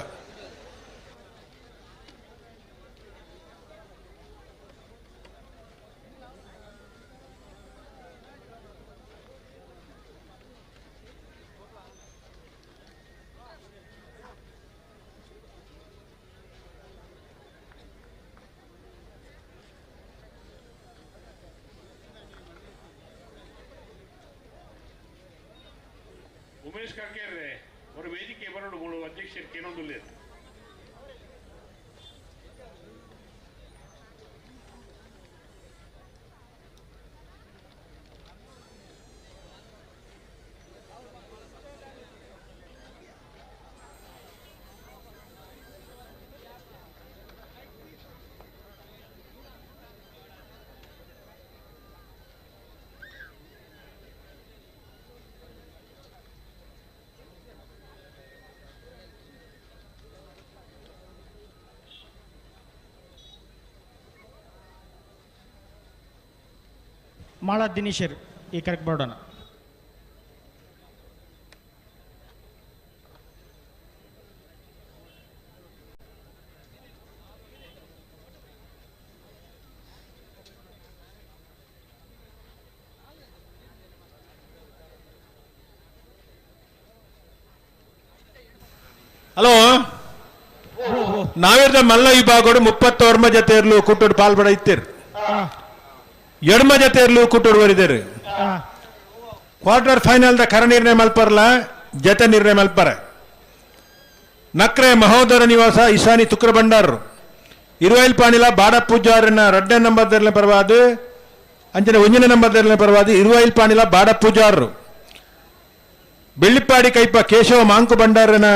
S12: ಉಮೇಶ್ ಕರ್ಕೇರ್ರೆ ஒரு ವೇದಿಕೆ ಬರೋಡು ಮೂಳು ಅಧ್ಯಕ್ಷರು ಕೇಳೊಂದುಲ್ಲೇರು.
S5: Mala ದಿನೇಶರ್ ಈ ಕರೆಕ್ಟ್ ಬೋರ್ಡನ.
S3: ಹಲೋ ನಾವಿರ್ದ ಮಲ್ಲ ವಿಭಾಗಡು 31 ಜೊತೆಯರ್ಲು ಕುಟ್ಟೋಡು ಪಾಲ್ಬಡ ಇತ್ತೀರ್, ಎಡ್ಮ ಜೊತೆಯರ್ಲು ಕುಟ್ಟೋಡು ಬರಿದೇರು. Quarter final the ಕರ ನಿರ್ಣಯ ಮಲ್ಪರ್ಲ ಜತೆ ನಿರ್ಣಯ ಮಲ್ಪರ. ನಕ್ರೆ ಮಹೋದರ ನಿವಾಸ ಇಶಾನಿ ತುಕ್ರ ಭಂಡಾರರು ಇರುವೈಲ್ ಪಾಣಿಲ ಬಾಡ ಪೂಜಾರನ ರಡ್ಡ ನಂಬರ್ ದರ್ಲೆ ಪರವಾದ ಅಂಚನೆ ಒಂಜನೇ ನಂಬರ್ ದರ್ಲೆ ಪರವಾದ ಇರುವೈಲ್ ಪಾಣಿಲ ಬಾಡ ಪೂಜಾರರು. ಬೆಳ್ಳಿಪ್ಪಾಡಿ ಕೈಪ ಕೇಶವ ಮಾಂಕು ಭಂಡಾರನ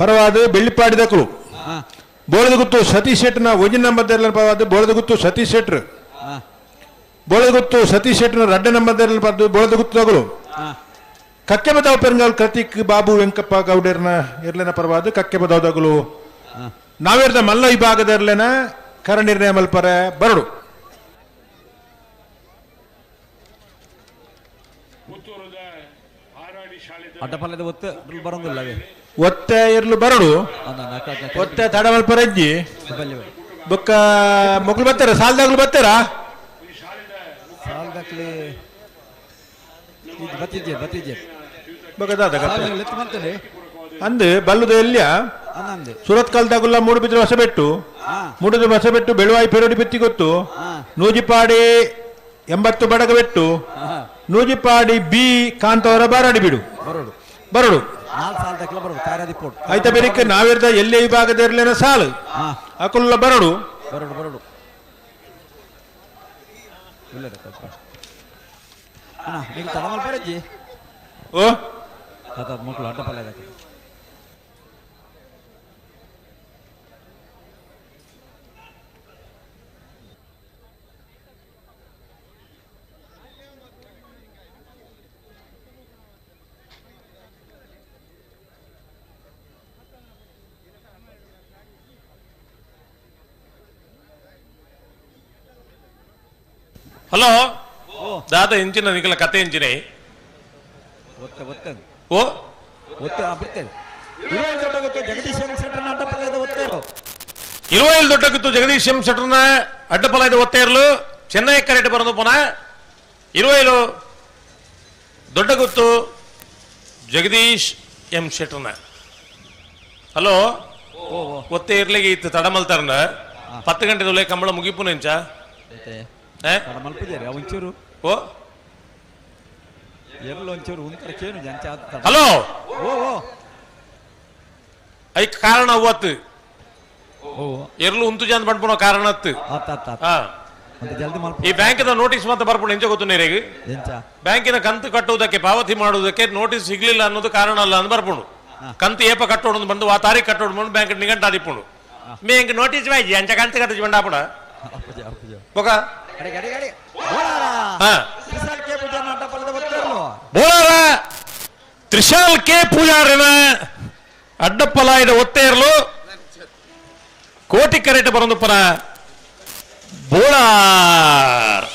S3: ಪರವಾದ ಬೆಳ್ಳಿಪ್ಪಾಡಿ ದಕ್ಕಲು. ಬೋಳದಗುತ್ತು ಸತೀಶ್ ಶೆಟ್ಟನ ಒಂಜಿ ನಂಬರ್ ದರ್ಲೆ ಪರವಾದ ಬೋಳದಗುತ್ತು ಸತೀಶ್ ಶೆಟ್ರು. ಬೋಳದಗುತ್ತು ಸತೀಶ್ ಶೆಟ್ಟನ ರಡ್ಡ ನಂಬರ್ ದರ್ಲೆ ಪರವಾದ ಬೋಳದಗುತ್ತು ದಗಳು. ಕಕ್ಕೆಬದಾವ್ ಪೆರಂಗಾಲ್ ಕೃತಿಕ್ ಬಾಬು ವೆಂಕಪ್ಪ ಗೌಡರ್ನ ಇರ್ಲೆನ ಪರವಾದ ಕಕ್ಕೆಬದಾವ್ ದಗಳು. ನಾವೇರ್ದ ಮಲ್ಲ ವಿಭಾಗದ ಇರ್ಲೆನ ಕರ ನಿರ್ಣಯ ಮಲ್ಪರ ಬರಡು. ಒತ್ತೆ ಇರ್ಲು ಬರಡು ಒತ್ತೆ ತಡ ಮಲ್ಪರ ಅಜ್ಜಿ ಬೊಕ್ಕ ಮೊಗ್ಲು ಬರ್ತಾರ ಸಾಲದಾಗ್ಲು ಬರ್ತಾರಾ ಅಂದು ಬಲ್ಲುದ ಎಲ್ಲಿಯ ಸೂರತ್ ಕಾಲದಾಗುಲ್ಲ ಮೂಡುಬಿದ್ರೆ ಹೊಸಬೆಟ್ಟು, ಮೂಡಿದ್ರೆ ಹೊಸಬೆಟ್ಟು ಬೆಳುವಾಯಿ ಪೆರೋಡಿ ಬೆತ್ತಿ ಗೊತ್ತು, ನೂಜಿಪಾಡಿ 80 ಬಡಗ ಬೆಟ್ಟು, ನೂಜಿಪಾಡಿ ಬಿ ಕಾಂತವರ ಬಾರಾಡಿ ಬಿಡು ಬರಡು. ಆಯ್ತಾ ಬೇರೆ ನಾವಿರ್ದ ಎಲ್ಲೇ ವಿಭಾಗದ ಇರ್ಲೇನ ಸಾಲು ಅಕುಲ್ಲ ಬರಡು
S2: ಬರಡು ಬರಡು.
S3: ಓ
S2: ಮಕ್ಕಳು ಅಡ್ಡಪಲ್ಲ.
S7: ಹಲೋ ದಾದ ಇಂಚಿನ ನಿಕಲ ಕತೆ ಇಂಚಿನ ಓ ಇರುವೈಲ್ ದೊಡ್ಡಗುತ್ತು ಜಗದೀಶ್ ಎಂ ಶೆಟ್ಟರ್ನ ಅಡ್ಡಪಲಾಯದ ಒತ್ತೆಯರ್ಲು ಚೆನ್ನೈ ಕರೆಟ್ ಬರೋದು ಪುನಃ ಇರುವೈಲು ದೊಡ್ಡಗುತ್ತು ಜಗದೀಶ್ ಎಂ ಶೆಟ್ಟರ್ನ. ಹಲೋ ಒತ್ತೆ ಇರ್ಲಿಗೆ ಇತ್ತು ತಡಮಲ್ತಾರನ 10 ಗಂಟೆ ಕಂಬಳ ಮುಗಿಪುನ ಇಂಚ
S2: ಒಂಚೂರು
S7: ಓ
S2: ಎಲ್ಲ ಒಂಚೂರು ಉಂತರ ಕೇನು ಜಂಚ.
S7: ಹಲೋ
S2: ಓ ಓ
S7: I ಕಾರಣ ಅವತ್ತು ಎರ್ಲು ಉಂತು ಜನ ಬಂಡ್ಪುನ ಕಾರಣ ಅತ್ತು. ಈ ಬ್ಯಾಂಕಿನ ನೋಟಿಸ್ ಮತ್ತೆ ಬರ್ಪುಣ ಎಂಚ ಗೊತ್ತು ನೀರಿಗೆ ಬ್ಯಾಂಕಿನ ಕಂತು ಕಟ್ಟುವುದಕ್ಕೆ ಪಾವತಿ ಮಾಡುವುದಕ್ಕೆ ನೋಟಿಸ್ ಸಿಗ್ಲಿಲ್ಲ ಅನ್ನೋದು ಕಾರಣ ಅಲ್ಲ ಅಂತ ಬರ್ಪುಣು. ಕಂತು ಏಪ ಕಟ್ಟೋಡು ಬಂದು ಆ ತಾರೀಕು ಕಟ್ಟೋಡು ಬಂದು ಬ್ಯಾಂಕ್ ನಿಗಂಟ ಆದಿಪ್ಪುಣು. ಮೇಂಕ್ ನೋಟಿಸ್ ಬಾಯ್ಜಿ ಅಂಚ ಕಂತು ಕಟ್ಟಿಸಿ ಬಂಡಾಪುಣ ಬೊಕ ಬೋಳಾರ ತ್ರಿಶಾಲ್ ಕೆ ಪೂಜಾರಿನ ಅಡ್ಡಪ್ಪಲಾಯದ ಒತ್ತೆಯರ್ಲು ಕೋಟಿ ಕರೆಟ್ ಬರಂದುಪ್ಪನ ಬೋಳಾರ್.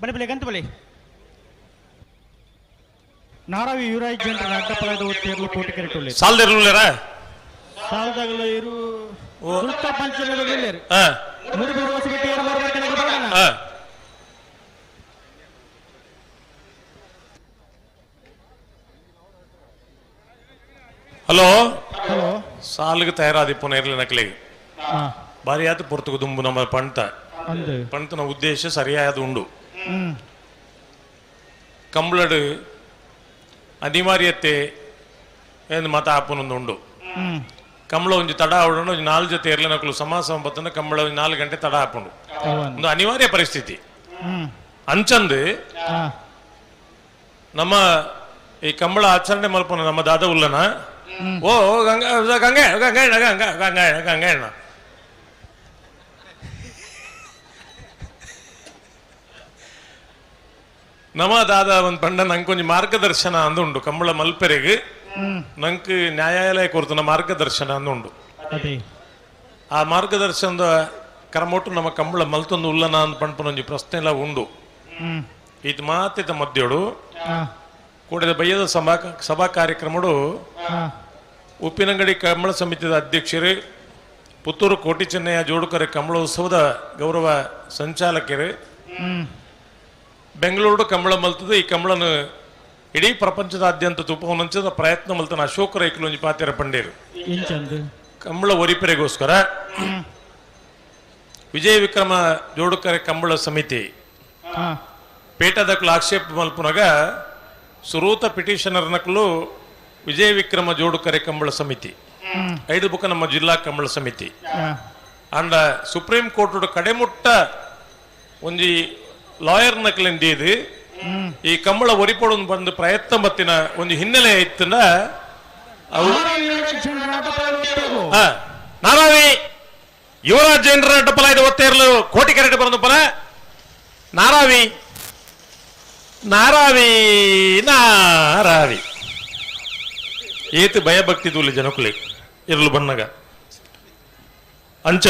S5: ಬಲೆ ಬಲೆ ಗಂತ ಬಲೆ ನಾರಾವಿ ಯುವರಾಜ್ ಜನರ ಅಡ್ಡಪ್ಪಲಾಯದ ಒತ್ತೆಯರ್ಲು ಕೋಟಿ ಕರೆಟ್ ಉಳ್ಳೆ
S7: ಸಾಲದಿರ್ಲುಲ್ಲೇರ
S5: ಸಾಲದಾಗಲ ಇರು ಸುಲ್ತಾ ಪಂಚಮೇರು ಮೂರು ಹೊಸಬೆಟ್ಟು ಏರು ಬರೋಣ.
S7: ಹಲೋ
S5: ಹಲೋ
S7: ಸಾಲಿಗೆ ತಯಾರಾದಿಪ್ಪುನ ಇರಲಿ ನಕಲಿಗೆ ಬಾರಿ ಆತು ಪೊರ್ತುಗು ದುಂಬು ನಮ್ಮ ಪಂತ ಪಂತನ ಉದ್ದೇಶ ಸರಿಯಾದ ಉಂಡು. ಕಂಬಳಡು ಅನಿವಾರ್ಯತೆ ಏನು ಮತ ಆಪುನೊಂದು ಉಂಡು. ಕಂಬಳ ಒಂಜಿ ತಡ ಆವಡೋಣ ಒಂಜಿ 4 ಜೊತೆ ಇರಲಿ ನಕಲು ಸಮಾಸ ಸಂಪತ್ತನ ಕಂಬಳ ಒಂಜಿ 4 ಗಂಟೆ ತಡ ಆಪುಂಡು, ಒಂದು ಅನಿವಾರ್ಯ ಪರಿಸ್ಥಿತಿ. ಅಂಚಂದು ನಮ್ಮ ಈ ಕಂಬಳ ಆಚರಣೆ ಮಲ್ಪನ ನಮ್ಮ ದಾದ ಉಲ್ಲನ ಓ ಗಂಗಾ ಗಂಗೆ ಗಂಗಾಯಣ ಗಂಗಾ ಗಂಗಾಯಣ ಗಂಗಾಯಣ ನಮ್ಮ ದಾದ ಒಂದು ಪಂಡ ನಂಗೆ ಮಾರ್ಗದರ್ಶನ ಅಂದುಂಡು ಕಂಬಳ ಮಲ್ಪೆರೆಗ್ ನಂಗೆ ನ್ಯಾಯಾಲಯ ಕೊರ್ತನ ಮಾರ್ಗದರ್ಶನ ಅಂದುಂಡು. ಆ ಮಾರ್ಗದರ್ಶನದ ಕ್ರಮೊಟ್ಟು ನಮ್ಮ ಕಂಬಳ ಮಲ್ತೊಂದು ಉಲ್ಲನ ಅಂತ ಪಣ್ಪುನೊಂಜಿ ಪ್ರಶ್ನೆ ಎಲ್ಲ ಉಂಡು. ಇದು ಮಾತಿದ ಮಧ್ಯೋಡು ಕೂಡಿದ ಬಯ್ಯದ ಸಭಾ ಕಾರ್ಯಕ್ರಮಡು ಉಪ್ಪಿನಂಗಡಿ ಕಂಬಳ ಸಮಿತಿಯ ಅಧ್ಯಕ್ಷರು ಪುತ್ತೂರು ಕೋಟಿ ಚೆನ್ನಯ್ಯ ಜೋಡುಕರೆ ಕಂಬಳೋತ್ಸವದ ಗೌರವ ಸಂಚಾಲಕರು ಬೆಂಗಳೂರು ಕಂಬಳ ಮಲ್ತದ ಈ ಕಂಬಳನು ಇಡೀ ಪ್ರಪಂಚದಾದ್ಯಂತ ತುಪ್ಪವನಂಚದ ಪ್ರಯತ್ನ ಮಲ್ತನ ಅಶೋಕ ರೈಕುಲೊಂಜಿ ಪಾತೆರ ಪಂಡೇರು ಕಂಬಳ ಒರಿಪೆರೆಗೋಸ್ಕರ ವಿಜಯ ವಿಕ್ರಮ ಜೋಡುಕರೆ ಕಂಬಳ ಸಮಿತಿ ಪೇಟದಕ್ಲು ಆಕ್ಷೇಪ ಮಲ್ಪುನಗ ಸುರೂತ ಪಿಟಿಷನರ್ ನಕಲು ವಿಜಯ ವಿಕ್ರಮ ಜೋಡುಕರೆ ಕಂಬಳ ಸಮಿತಿ ಐದು ಬುಕ್ಕ ನಮ್ಮ ಜಿಲ್ಲಾ ಕಂಬಳ ಸಮಿತಿ ಅಂಡ ಸುಪ್ರೀಂ ಕೋರ್ಟ್ ಕಡೆಮುಟ್ಟ ಒಂಜಿ ಲಾಯರ್ ನಕಲಿಂದ ಈ ಕಂಬಳ ಒರಿಪೊಡು ಬಂದು ಪ್ರಯತ್ನ ಬತ್ತಿನ ಒಂದು ಹಿನ್ನೆಲೆ ಇತ್ತನ ಅವು ನಾರಾವಿ ಯುವರಾಜ್ ಜೈನರ ಅಡ್ಡಪಲ ಇದು ಒತ್ತೇ ಇರಲು ಕೋಟಿ ಕರೆಕ್ಟ್ ಬರೋದು ಪಲ ನಾರಾವಿ ನಾರಾವಿ ನಾರಾವಿ ಏತು ಭಯಭಕ್ತಿ ದೂಲಿ ಜನಕುಲಿ ಇರಲು ಬಣ್ಣಗ ಅಂಚ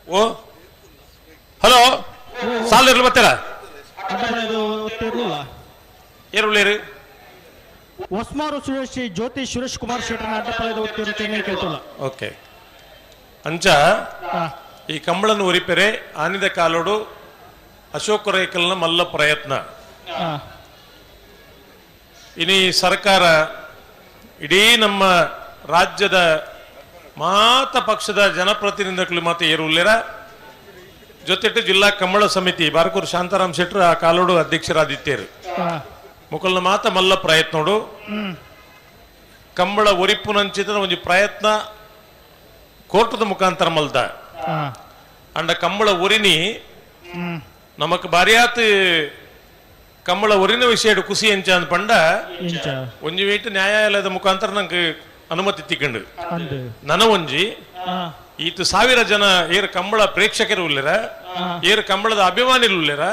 S7: ಓ ಹಲೋ ಸಾಲ ಇರಲು ಬರ್ತೀರಾ ಏರುಳ್ಳೇರು
S5: ಹೊಸ್ಮಾರು ಸುರೇಶ್ ಜ್ಯೋತಿ ಸುರೇಶ್ ಕುಮಾರ್ ಶೆಟ್ಟರ್ನ ಅಡ್ಡಪಲದ ಒತ್ತಿರು ಚೆನ್ನೈ ಕೇಳ್ತಲ್ಲ.
S7: ಓಕೆ ಅಂಚ ಈ ಕಂಬಳನ್ನು ಒರಿಪೆರೆ ಆನಿದ ಕಾಲೋಡು ಅಶೋಕ ರೈಕಲ್ನ ಮಲ್ಲ ಪ್ರಯತ್ನ. ಇನಿ ಸರ್ಕಾರ ಇಡೀ ನಮ್ಮ ರಾಜ್ಯದ ಮಾತ ಪಕ್ಷದ ಜನಪ್ರತಿನಿಧಿಗಳು ಮಾತ ಏರುಳ್ಳೇರ ಜೊತೆಟ್ಟು ಜಿಲ್ಲಾ ಕಂಬಳ ಸಮಿತಿ ಬಾರ್ಕೂರು ಶಾಂತಾರಾಮ್ ಶೆಟ್ಟರು ಆ ಕಾಲೋಡು ಅಧ್ಯಕ್ಷರಾದಿತ್ತೇರು ಮುಕಲ್ನ ಮಾತ ಮಲ್ಲ ಪ್ರಯತ್ನೋಡು ಕಂಬಳ ಒರಿಪುನಂಚಿತ ಒಂದು ಪ್ರಯತ್ನ ಕೋರ್ಟದ ಮುಖಾಂತರ ಮಲ್ದ ಅಂಡ ಕಂಬಳ ಒರಿನಿ ನಮಕ್ ಬಾರಿಯಾತ್ ಕಂಬಳ ಒರಿನ ವಿಷಯ ಖುಷಿ ಎಂಚ ಅಂದ್ ಪಂಡ ಒಂಜಿ ವೇಟ್ ನ್ಯಾಯಾಲಯದ ಮುಖಾಂತರ ನಂಗೆ ಅನುಮತಿ ತಿಕ್ಕಂಡು ನನ ಒಂಜಿ ಈತ 1000 ಜನ ಏರ್ ಕಂಬಳ ಪ್ರೇಕ್ಷಕರು ಉಲ್ಲೇರ ಏರ್ ಕಂಬಳದ ಅಭಿಮಾನಿಲು ಉಲ್ಲೇರ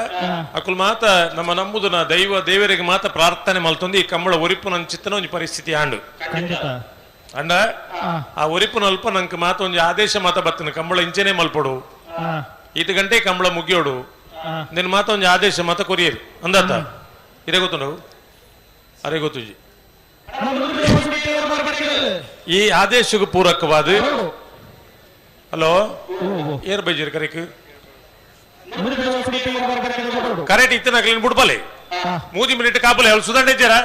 S7: ಅಕುಲ್ ಮಾತ ನಮ್ಮ ನಂಬುದನ ದೈವ ದೇವರಿಗೆ ಮಾತ ಪ್ರಾರ್ಥನೆ ಮಲ್ತೊಂದು ಈ ಕಂಬಳ ಒರಿಪುನಂಚಿತ್ತನ ಒಂಜಿ ಪರಿಸ್ಥಿತಿ ಆಂಡು ಅಂಡ ಆ ಒರಿಪುನ ಅಲ್ಪ ನಂಗೆ ಮಾತ ಒಂಜಿ ಆದೇಶ ಮಾತ ಬತ್ತನ ಕಂಬಳ ಇಂಚೆನೆ ಮಲ್ಪೊಡು ಈತ ಗಂಟೆ ಕಂಬಳ ಮುಗಿಯೋಡು ನಿನ್ನ ಮಾತ ಒಂಜಿ ಆದೇಶ ಮಾತ ಕೊರಿಯರು ಅಂದಾತ ಇದೇ ಗೊತ್ತು ಅರೆ ಗೊತ್ತುಜಿ ಈ ಆದೇಶಕ್ಕೆ ಪೂರಕವಾದ ಹಲೋ ಏರ್ ಬೈಜಿರ್ ಕರೆಕ್ ಕರೆಕ್ಟ್ ಇತ್ತನ ಕ್ಲೀನ್ ಬಿಡ್ಬಾಲೆ 3 ಮಿನಿಟ್ ಕಾಪಲೆ ಅವಳು ಸುಧಾರಣೆ ಇದ್ದೀರಾ.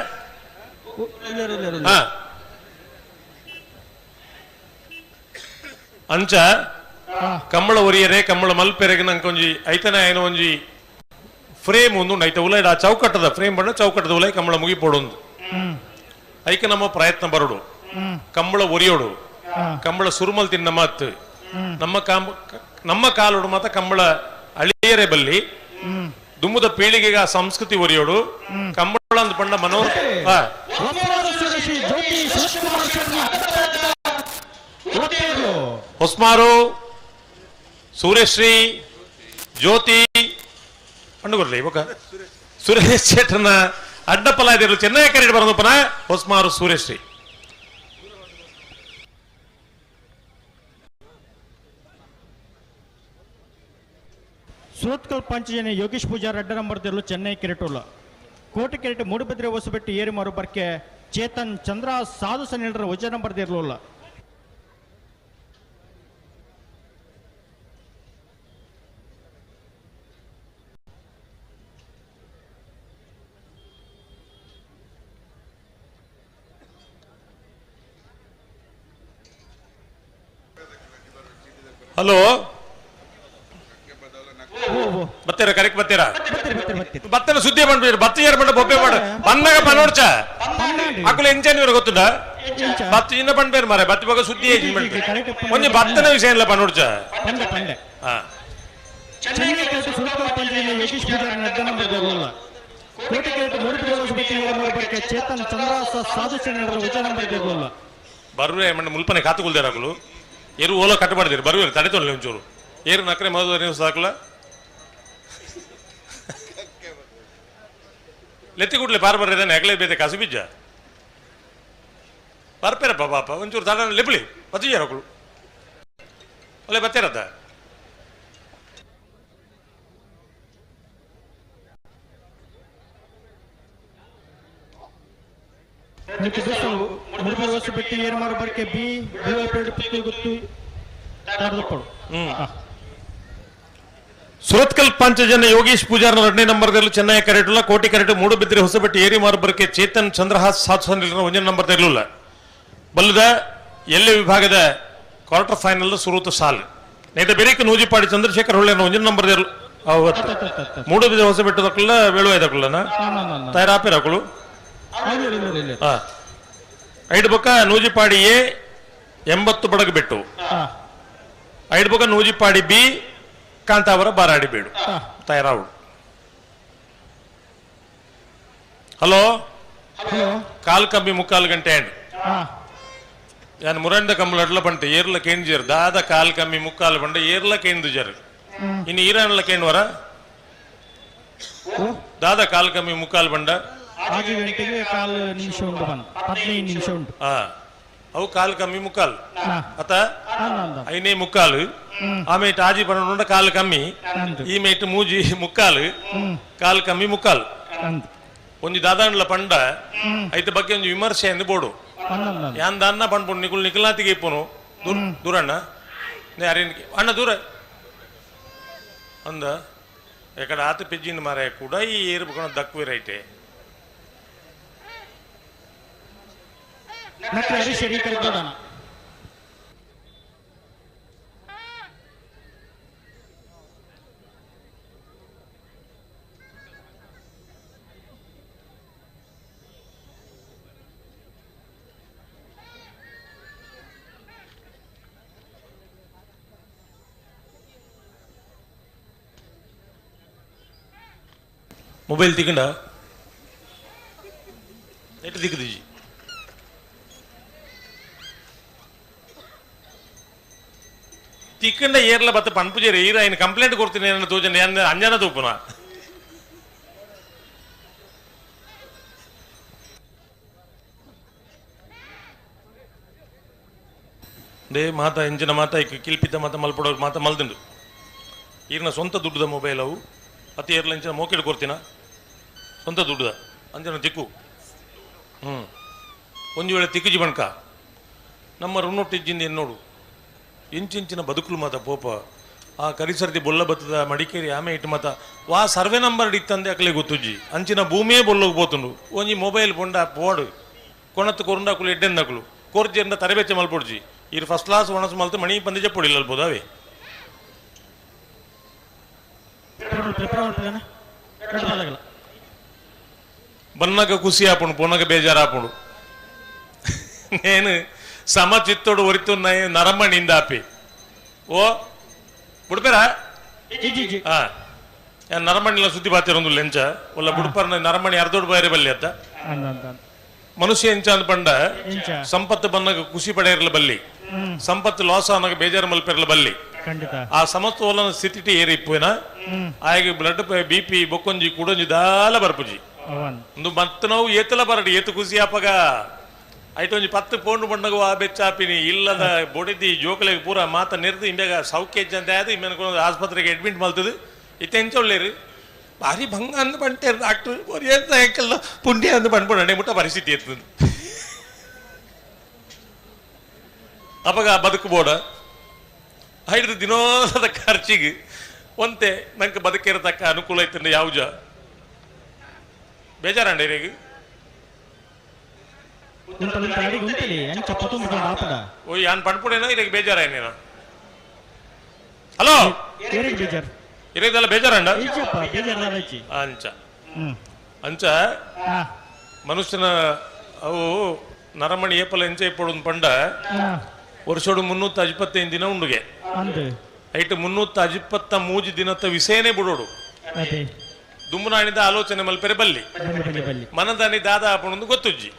S7: ಅಂಚ ಕಂಬಳ ಒರಿಯರೆ ಕಂಬಳ ಮಲ್ಪೆರೆಗೆ ನಂಗೆ ಒಂಜಿ ಐತನ ಏನೋ ಒಂಜಿ ಫ್ರೇಮ್ ಒಂದು ಐತ ಉಲೈ ಆ ಚೌಕಟ್ಟದ ಫ್ರೇಮ್ ಬಣ್ಣ ಚೌಕಟ್ಟದ ಉಲೈ ಕಂಬಳ ಮುಗಿಪೋಡೊಂದು ಐಕ ನಮ್ಮ ಪ್ರಯತ್ನ ಬರೋಡು ಕಂಬಳ ಒರಿಯೋಡು ಕಂಬಳ ಸುರುಮಲ್ ತಿನ್ನ ಮಾತು ನಮ್ಮ ಕಾಲೋಡು ಮಾತ ಕಂಬಳ ಅಳಿಯರೆ ಬಲ್ಲಿ ದುಮ್ಮದ ಪೀಳಿಗೆಗೆ ಆ ಸಂಸ್ಕೃತಿ ಒರಿಯೋಡು ಕಂಬಳ ಅಂದ ಬಣ್ಣ ಮನೋರ ಹೊಸ್ಮಾರು ಸೂರ್ಯಶ್ರೀ ಜ್ಯೋತಿ ಪಂಡುಗೊರ್ಲಿ ಇವಾಗ ಸುರೇಶ್ ಶೆಟ್ಟರ್ನ ಅಡ್ಡಪಲ ಇದಿರಲು ಚೆನ್ನೈ ಕರೆಡ್ ಬರೋದಪ್ಪನ ಹೊಸ್ಮಾರು ಸೂರ್ಯಶ್ರೀ
S5: ಸೂರತ್ಕಲ್ ಪಂಚಜನೆ ಯೋಗೇಶ್ ಪೂಜಾರ್ ಅಡ್ಡ ನಂಬರ್ ದಿರಲು ಚೆನ್ನೈ ಕಿರೆಟೋಲ ಕೋಟೆ ಕೆರೆಟ್ ಮೂಡುಬಿದ್ರೆ ಹೊಸಬೆಟ್ಟು ಏರಿಮಾರು ಬರ್ಕೆ ಚೇತನ್ ಚಂದ್ರ ಸಾಧು ಸನ್ನಿಲ್ರ ವಜ ನಂಬರ್ ದಿರಲೋಲ್ಲ.
S7: ಹಲೋ ಬತ್ತೀರಾ ಕರೆಕ್ಟ್ ಬತ್ತೀರಾ ಬತ್ತನ ಸುದ್ದಿ ಬಂದ್ಬಿಡ್ರಿ ಬತ್ತ ಏರ್ ಬಂಡ ಬೊಬ್ಬೆ ಮಾಡ ಬಂದಾಗ ಪನೋಡ್ಚ ಅಕುಲು ಎಂಚನ್ ಇವ್ರು ಗೊತ್ತುಂಡ ಬತ್ತ ಇನ್ನ ಬಂಡ್ಬೇರು ಮಾರೆ ಬತ್ತಿ ಬಗ್ಗೆ ಸುದ್ದಿ ಒಂಜಿ ಬತ್ತನ ವಿಷಯ ಇಲ್ಲ ಪನೋಡ್ಚ. ಹಾ ಬರುವೆ ಮಂಡ ಮುಲ್ಪನೆ ಕಾತುಕೊಲ್ದೇರ ಅಕುಲು ಏರು ಓಲೋ ಕಟ್ಟಬಾರ್ದಿರು ಬರುವೆ ತಡೆ ತೊಗೊಳ್ಳಿ ಒಂಚೂರು ಏರು ನಕ್ರೆ ಮೊದಲು ಸಾಕಲ ಲೆತ್ತಿ ಕೂಡಲೇ ಪಾರ್ ಬರ್ರಿ ಹೆಗಲೇ ಬೇತೆ ಕಸು ಬೀಜ ಬರ್ಪೇರಪ್ಪ ಪಾಪ ಒಂಚೂರು ತಡ ಲೆಬ್ಲಿ ಬತ್ತಿಜಾರ ಅಕುಲು. ಒಳ್ಳೆ ಬತ್ತೀರದ ಸುರತ್ಕಲ್ ಪಾಂಚಜನ ಯೋಗೇಶ್ ಪೂಜಾರ್ನ ಎರಡನೇ ನಂಬರ್ದಲ್ಲಿ ಚೆನ್ನೈ ಕರೆಟುಲ್ಲ ಕೋಟಿ ಕರೆಟು ಮೂಡುಬಿದ್ರೆ ಹೊಸಬೆಟ್ಟಿ ಏರಿ ಮಾರುಬರ್ಕೆ ಚೇತನ್ ಚಂದ್ರಹಾಸ್ ಸಾತ್ಸನ್ ಒಂದನೇ ನಂಬರ್ ಇರಲಿಲ್ಲ. ಬಲ್ಲದ ಎಲ್ಲೆ ವಿಭಾಗದ ಕ್ವಾರ್ಟರ್ ಫೈನಲ್ ಸುರೂತ ಸಾಲ್ ನೇತ ಬೆರಿಕ ನೂಜಿಪಾಡಿ ಚಂದ್ರಶೇಖರ್ ಹೊಳ್ಳೆನ ಒಂದನೇ ನಂಬರ್ ಮೂಡುಬಿದ್ರೆ ಹೊಸಬೆಟ್ಟು ದಕ್ಕಲ್ಲ ವೇಳುವಾಯ್ದಕ್ಕಲ್ಲನ ತಯಾರಾಪಿರಕಳು ಐದು ಬೊಕ್ಕ ನೂಜಿಪಾಡಿ ಎ 80 ಬಡಗು ಬೆಟ್ಟು, ಐದು ಬೊಕ್ಕ ನೂಜಿಪಾಡಿ B Kantavara Baradi ಬೇಡು ತಯಾರಾವು. Hello call ಕಮ್ಮಿ ಮುಕ್ಕಾಲು ಗಂಟೆ ಅಂಡ್ ಯಾನ್ ಮುರಂಡ ಕಂಬಳ ಬಂಟೆ ಏರ್ಲ ಕೇಂಜರ್ ದಾದ ಕಾಲ್ ಕಮ್ಮಿ ಮುಕ್ಕಾಲು ಬಂಡೆ ಏರ್ಲ ಕೇಂದು ಜರ್ ಇನ್ನು ಈರಾನ್ಲ ಕೇಂದ್ವರ ದಾದ ಕಾಲ್ ಕಮ್ಮಿ ಮುಕ್ಕಾಲು ಬಂಡ
S5: ಗಂಟೆಗೆ ಕಾಲು ನಿಮಿಷ ಉಂಟು 15 ನಿಮಿಷ ಉಂಟು.
S7: ಅವು ಕಾಲು ಕಮ್ಮಿ ಮುಕ್ಕಾಲು ಅತ ಐನೇ ಮುಕ್ಕಾಲು ಆಮೇಟ್ ಆಜಿ ಪನ್ನೊಂಡ ಕಾಲು ಕಮ್ಮಿ ಈ ಮೇಟ್ ಮೂಜಿ ಮುಕ್ಕಾಲು ಕಾಲು ಕಮ್ಮಿ ಮುಕ್ಕಾಲು ಒಂಜಿ ದಾದಾಂಡ್ಲ ಪಂಡ ಐತ ಬಗ್ಗೆ ಒಂಜಿ ವಿಮರ್ಶೆ ಎಂದು ಬೋಡು ಯಾನ್ ದಾನ್ನ ಪಂಡ್ಪುಂಡು ನಿಕುಲ್ ನಿಕುಲ್ನಾತಿಗೆ ಇಪ್ಪುನು ದೂರಣ್ಣ ಅಣ್ಣ ದೂರ ಅಂದ ಎಕಡ ಆತ ಪಿಜ್ಜಿನ ಮಾರಾಯ ಕೂಡ ಈ ಏರು ದಕ್ವೆ ರೈಟೆ ಮೊಬೈಲ್ ತಿಕ್ಕಂಡ ನೆಟ್ ತಿಕ್ಕದಿಜಿ ತಿಕ್ಕಂಡ ಏರ್ಲ ಬತ್ತ ಪನ್ಪುಜೇರಿ ಈರ ఆయన ಕಂಪ್ಲೇಂಟ್ ಕೊಡ್ತೀನಿ ನನ್ನ ತೋಜನೆ ಅಂಜನ ತೂಪುನ they ಮಾತಾ ಇಂಚಿನ ಮಾತಾ ಕಿಲ್ಪಿತ ಮಾತ ಮಲ್ಪಡೋ ಮಾತ ಮಲ್ದುಂಡು ಈರ್ನ ಸ್ವಂತ ದುಡ್ಡುದ ಮೊಬೈಲ್ ಅವು ಅತಿ ಏರ್ಲ ಇಂಚಿನ ಮೋಕೆಡ್ ಕೊಡ್ತೀನ ಸ್ವಂತ ದುಡ್ಡುದ ಅಂಜನ ತಿಕ್ಕು ಒಂದು ವೇಳೆ ತಿಕ್ಕುಜಿ ಬಣ್ಕ ನಮ್ಮ ರುಣ್ಣೊಟ್ಟಿಜ್ಜಿಂದ ಎನ್ನೋಡು ಇಂಚಿಂಚಿನ ಬದುಕುಲು ಮಾತ ಪೋಪ ಆ ಕರಿಸರ್ತಿ ಬೊಲ್ಲ ಬತ್ತದ ಮಡಿಕೇರಿ ಆಮೆ ಇಟ್ಟು ಮಾತ ವಾ ಸರ್ವೆ ನಂಬರ್ ಇತ್ತಂದೆ ಅಕಲೆ ಗೊತ್ತುಜ್ಜಿ ಅಂಚಿನ ಭೂಮಿಯೇ ಬೊಲ್ಲೋಗಿ ಪೋತುಂಡು ಒಂಜಿ ಮೊಬೈಲ್ ಪೊಂಡ ಪೋಡು ಕೊಣತ್ತು ಕೊರುಂಡಾಕುಲು ಎಡ್ಡೆಂದಕುಲು ಕೋರ್ಜಿಂದ ತರಬೇಚೆ ಮಲ್ಪೊಡ್ಜಿ ಇರು ಫಸ್ಟ್ ಕ್ಲಾಸ್ ಒಣಸು ಮಲ್ತು ಮಣಿ ಪಂದೆ ಜಪ್ಪೊಡಿಲ್ಲ ಅಲ್ಬೋದಾವೆ ಬನ್ನಾಗ ಖುಷಿ ಆಪುಂಡು ಪೋನಾಗ ಬೇಜಾರಾಪುಂಡು నేను సమచిత్తోడు ఒరితున్నాయి నరమణింది ఆపి ఓ బుడిపేరా ನರಮಣಿಲ ಸುದ್ದಿ ಬಾತಿರೊಂದು ಲೆಂಚ ಒಲ್ಲ ಬುಡ್ಪರ್ನ ನರಮಣಿ ಅರ್ಧೋಡ್ ಬೈರೆ ಬಲ್ಲಿ ಅತ್ತ ಮನುಷ್ಯ ಎಂಚ ಅಂದ್ ಪಂಡ ಸಂಪತ್ತು ಬನ್ನಾಗ ಖುಷಿ ಪಡೆಯಿರಲ ಬಲ್ಲಿ ಸಂಪತ್ತು ಲಾಸ್ ಆನಾಗ ಬೇಜಾರು ಮಲ್ಪಿರಲ ಬಲ್ಲಿ ಆ ಸಮತೋಲನ ಸ್ಥಿತಿ ಏರಿಪ್ಪುನ ಆಯಗೆ ಬ್ಲಡ್ BP ಬೊಕ್ಕೊಂಜಿ ಕುಡೊಂಜಿ ದಾಲ ಬರ್ಪುಜಿ ಒಂದು ಮತ್ತ ನಾವು ಏತಲ ಬರಡಿ ಏತು ಖುಷಿ ಆಪಗ ಐಟೊಂಜಿ 10 ಪೋಂಡು ಬಣ್ಣಗ ಆ ಬೆಚ್ಚಾಪಿನಿ ಇಲ್ಲದ ಬೊಡಿದಿ ಜೋಕಲೆಗೆ ಪೂರ ಮಾತ ನೆರೆದು ಇಂಬ್ಯಾಗ ಸೌಖ್ಯ ಅಂತ ಆಯ್ತು ಇಮ್ಮೆನ ಆಸ್ಪತ್ರೆಗೆ ಅಡ್ಮಿಟ್ ಮಲ್ತದು ಇತ್ತೆಂಚ ಒಳ್ಳೇರು ಭಾರಿ ಭಂಗ ಅಂದ್ ಬಂಟೇರು ಡಾಕ್ಟ್ರು ಏಕಲ್ಲ ಪುಣ್ಯ ಅಂದ್ ಬಂದ್ಬಿಡಣೆ ಮುಟ್ಟ ಪರಿಸ್ಥಿತಿ ಇರ್ತದೆ ಅವಾಗ ಬದುಕು ಬೋಡ ಐದು ದಿನೋದ ಖರ್ಚಿಗೆ ಒಂತೆ ನಂಗೆ ಬದುಕಿರತಕ್ಕ ಅನುಕೂಲ ಐತಂದ್ರೆ ಯಾವುಜ ಬೇಜಾರಂಡ ಇರೇಗ ಓಯ್ ಯಾನ್ ಪಣ್ಪುಡೇನ ಇರೇಗ ಬೇಜಾರಾಯನೇನ ಹಲೋ ಇರೇದಲ್ಲ ಬೇಜಾರಂಡ ಅಂಚ ಅಂಚ ಮನುಷ್ಯನ ಅವು ನರಮಣಿ ಏಪಲ ಎಂಚ ಇಪ್ಪಡು ಪಂಡ ವರ್ಷೋಡು 325 ದಿನ ಉಂಡುಗೆ ಐಟು 323 ದಿನದ ವಿಷಯನೇ ಬಿಡೋಡು ದುಮ್ಮನಾಣಿದ ಆಲೋಚನೆ ಮಲ್ಪೆರೆ ಬಲ್ಲಿ ಮನದಾನಿ ದಾದ ಆಪಣೊಂದು ಗೊತ್ತುಜ್ಜಿ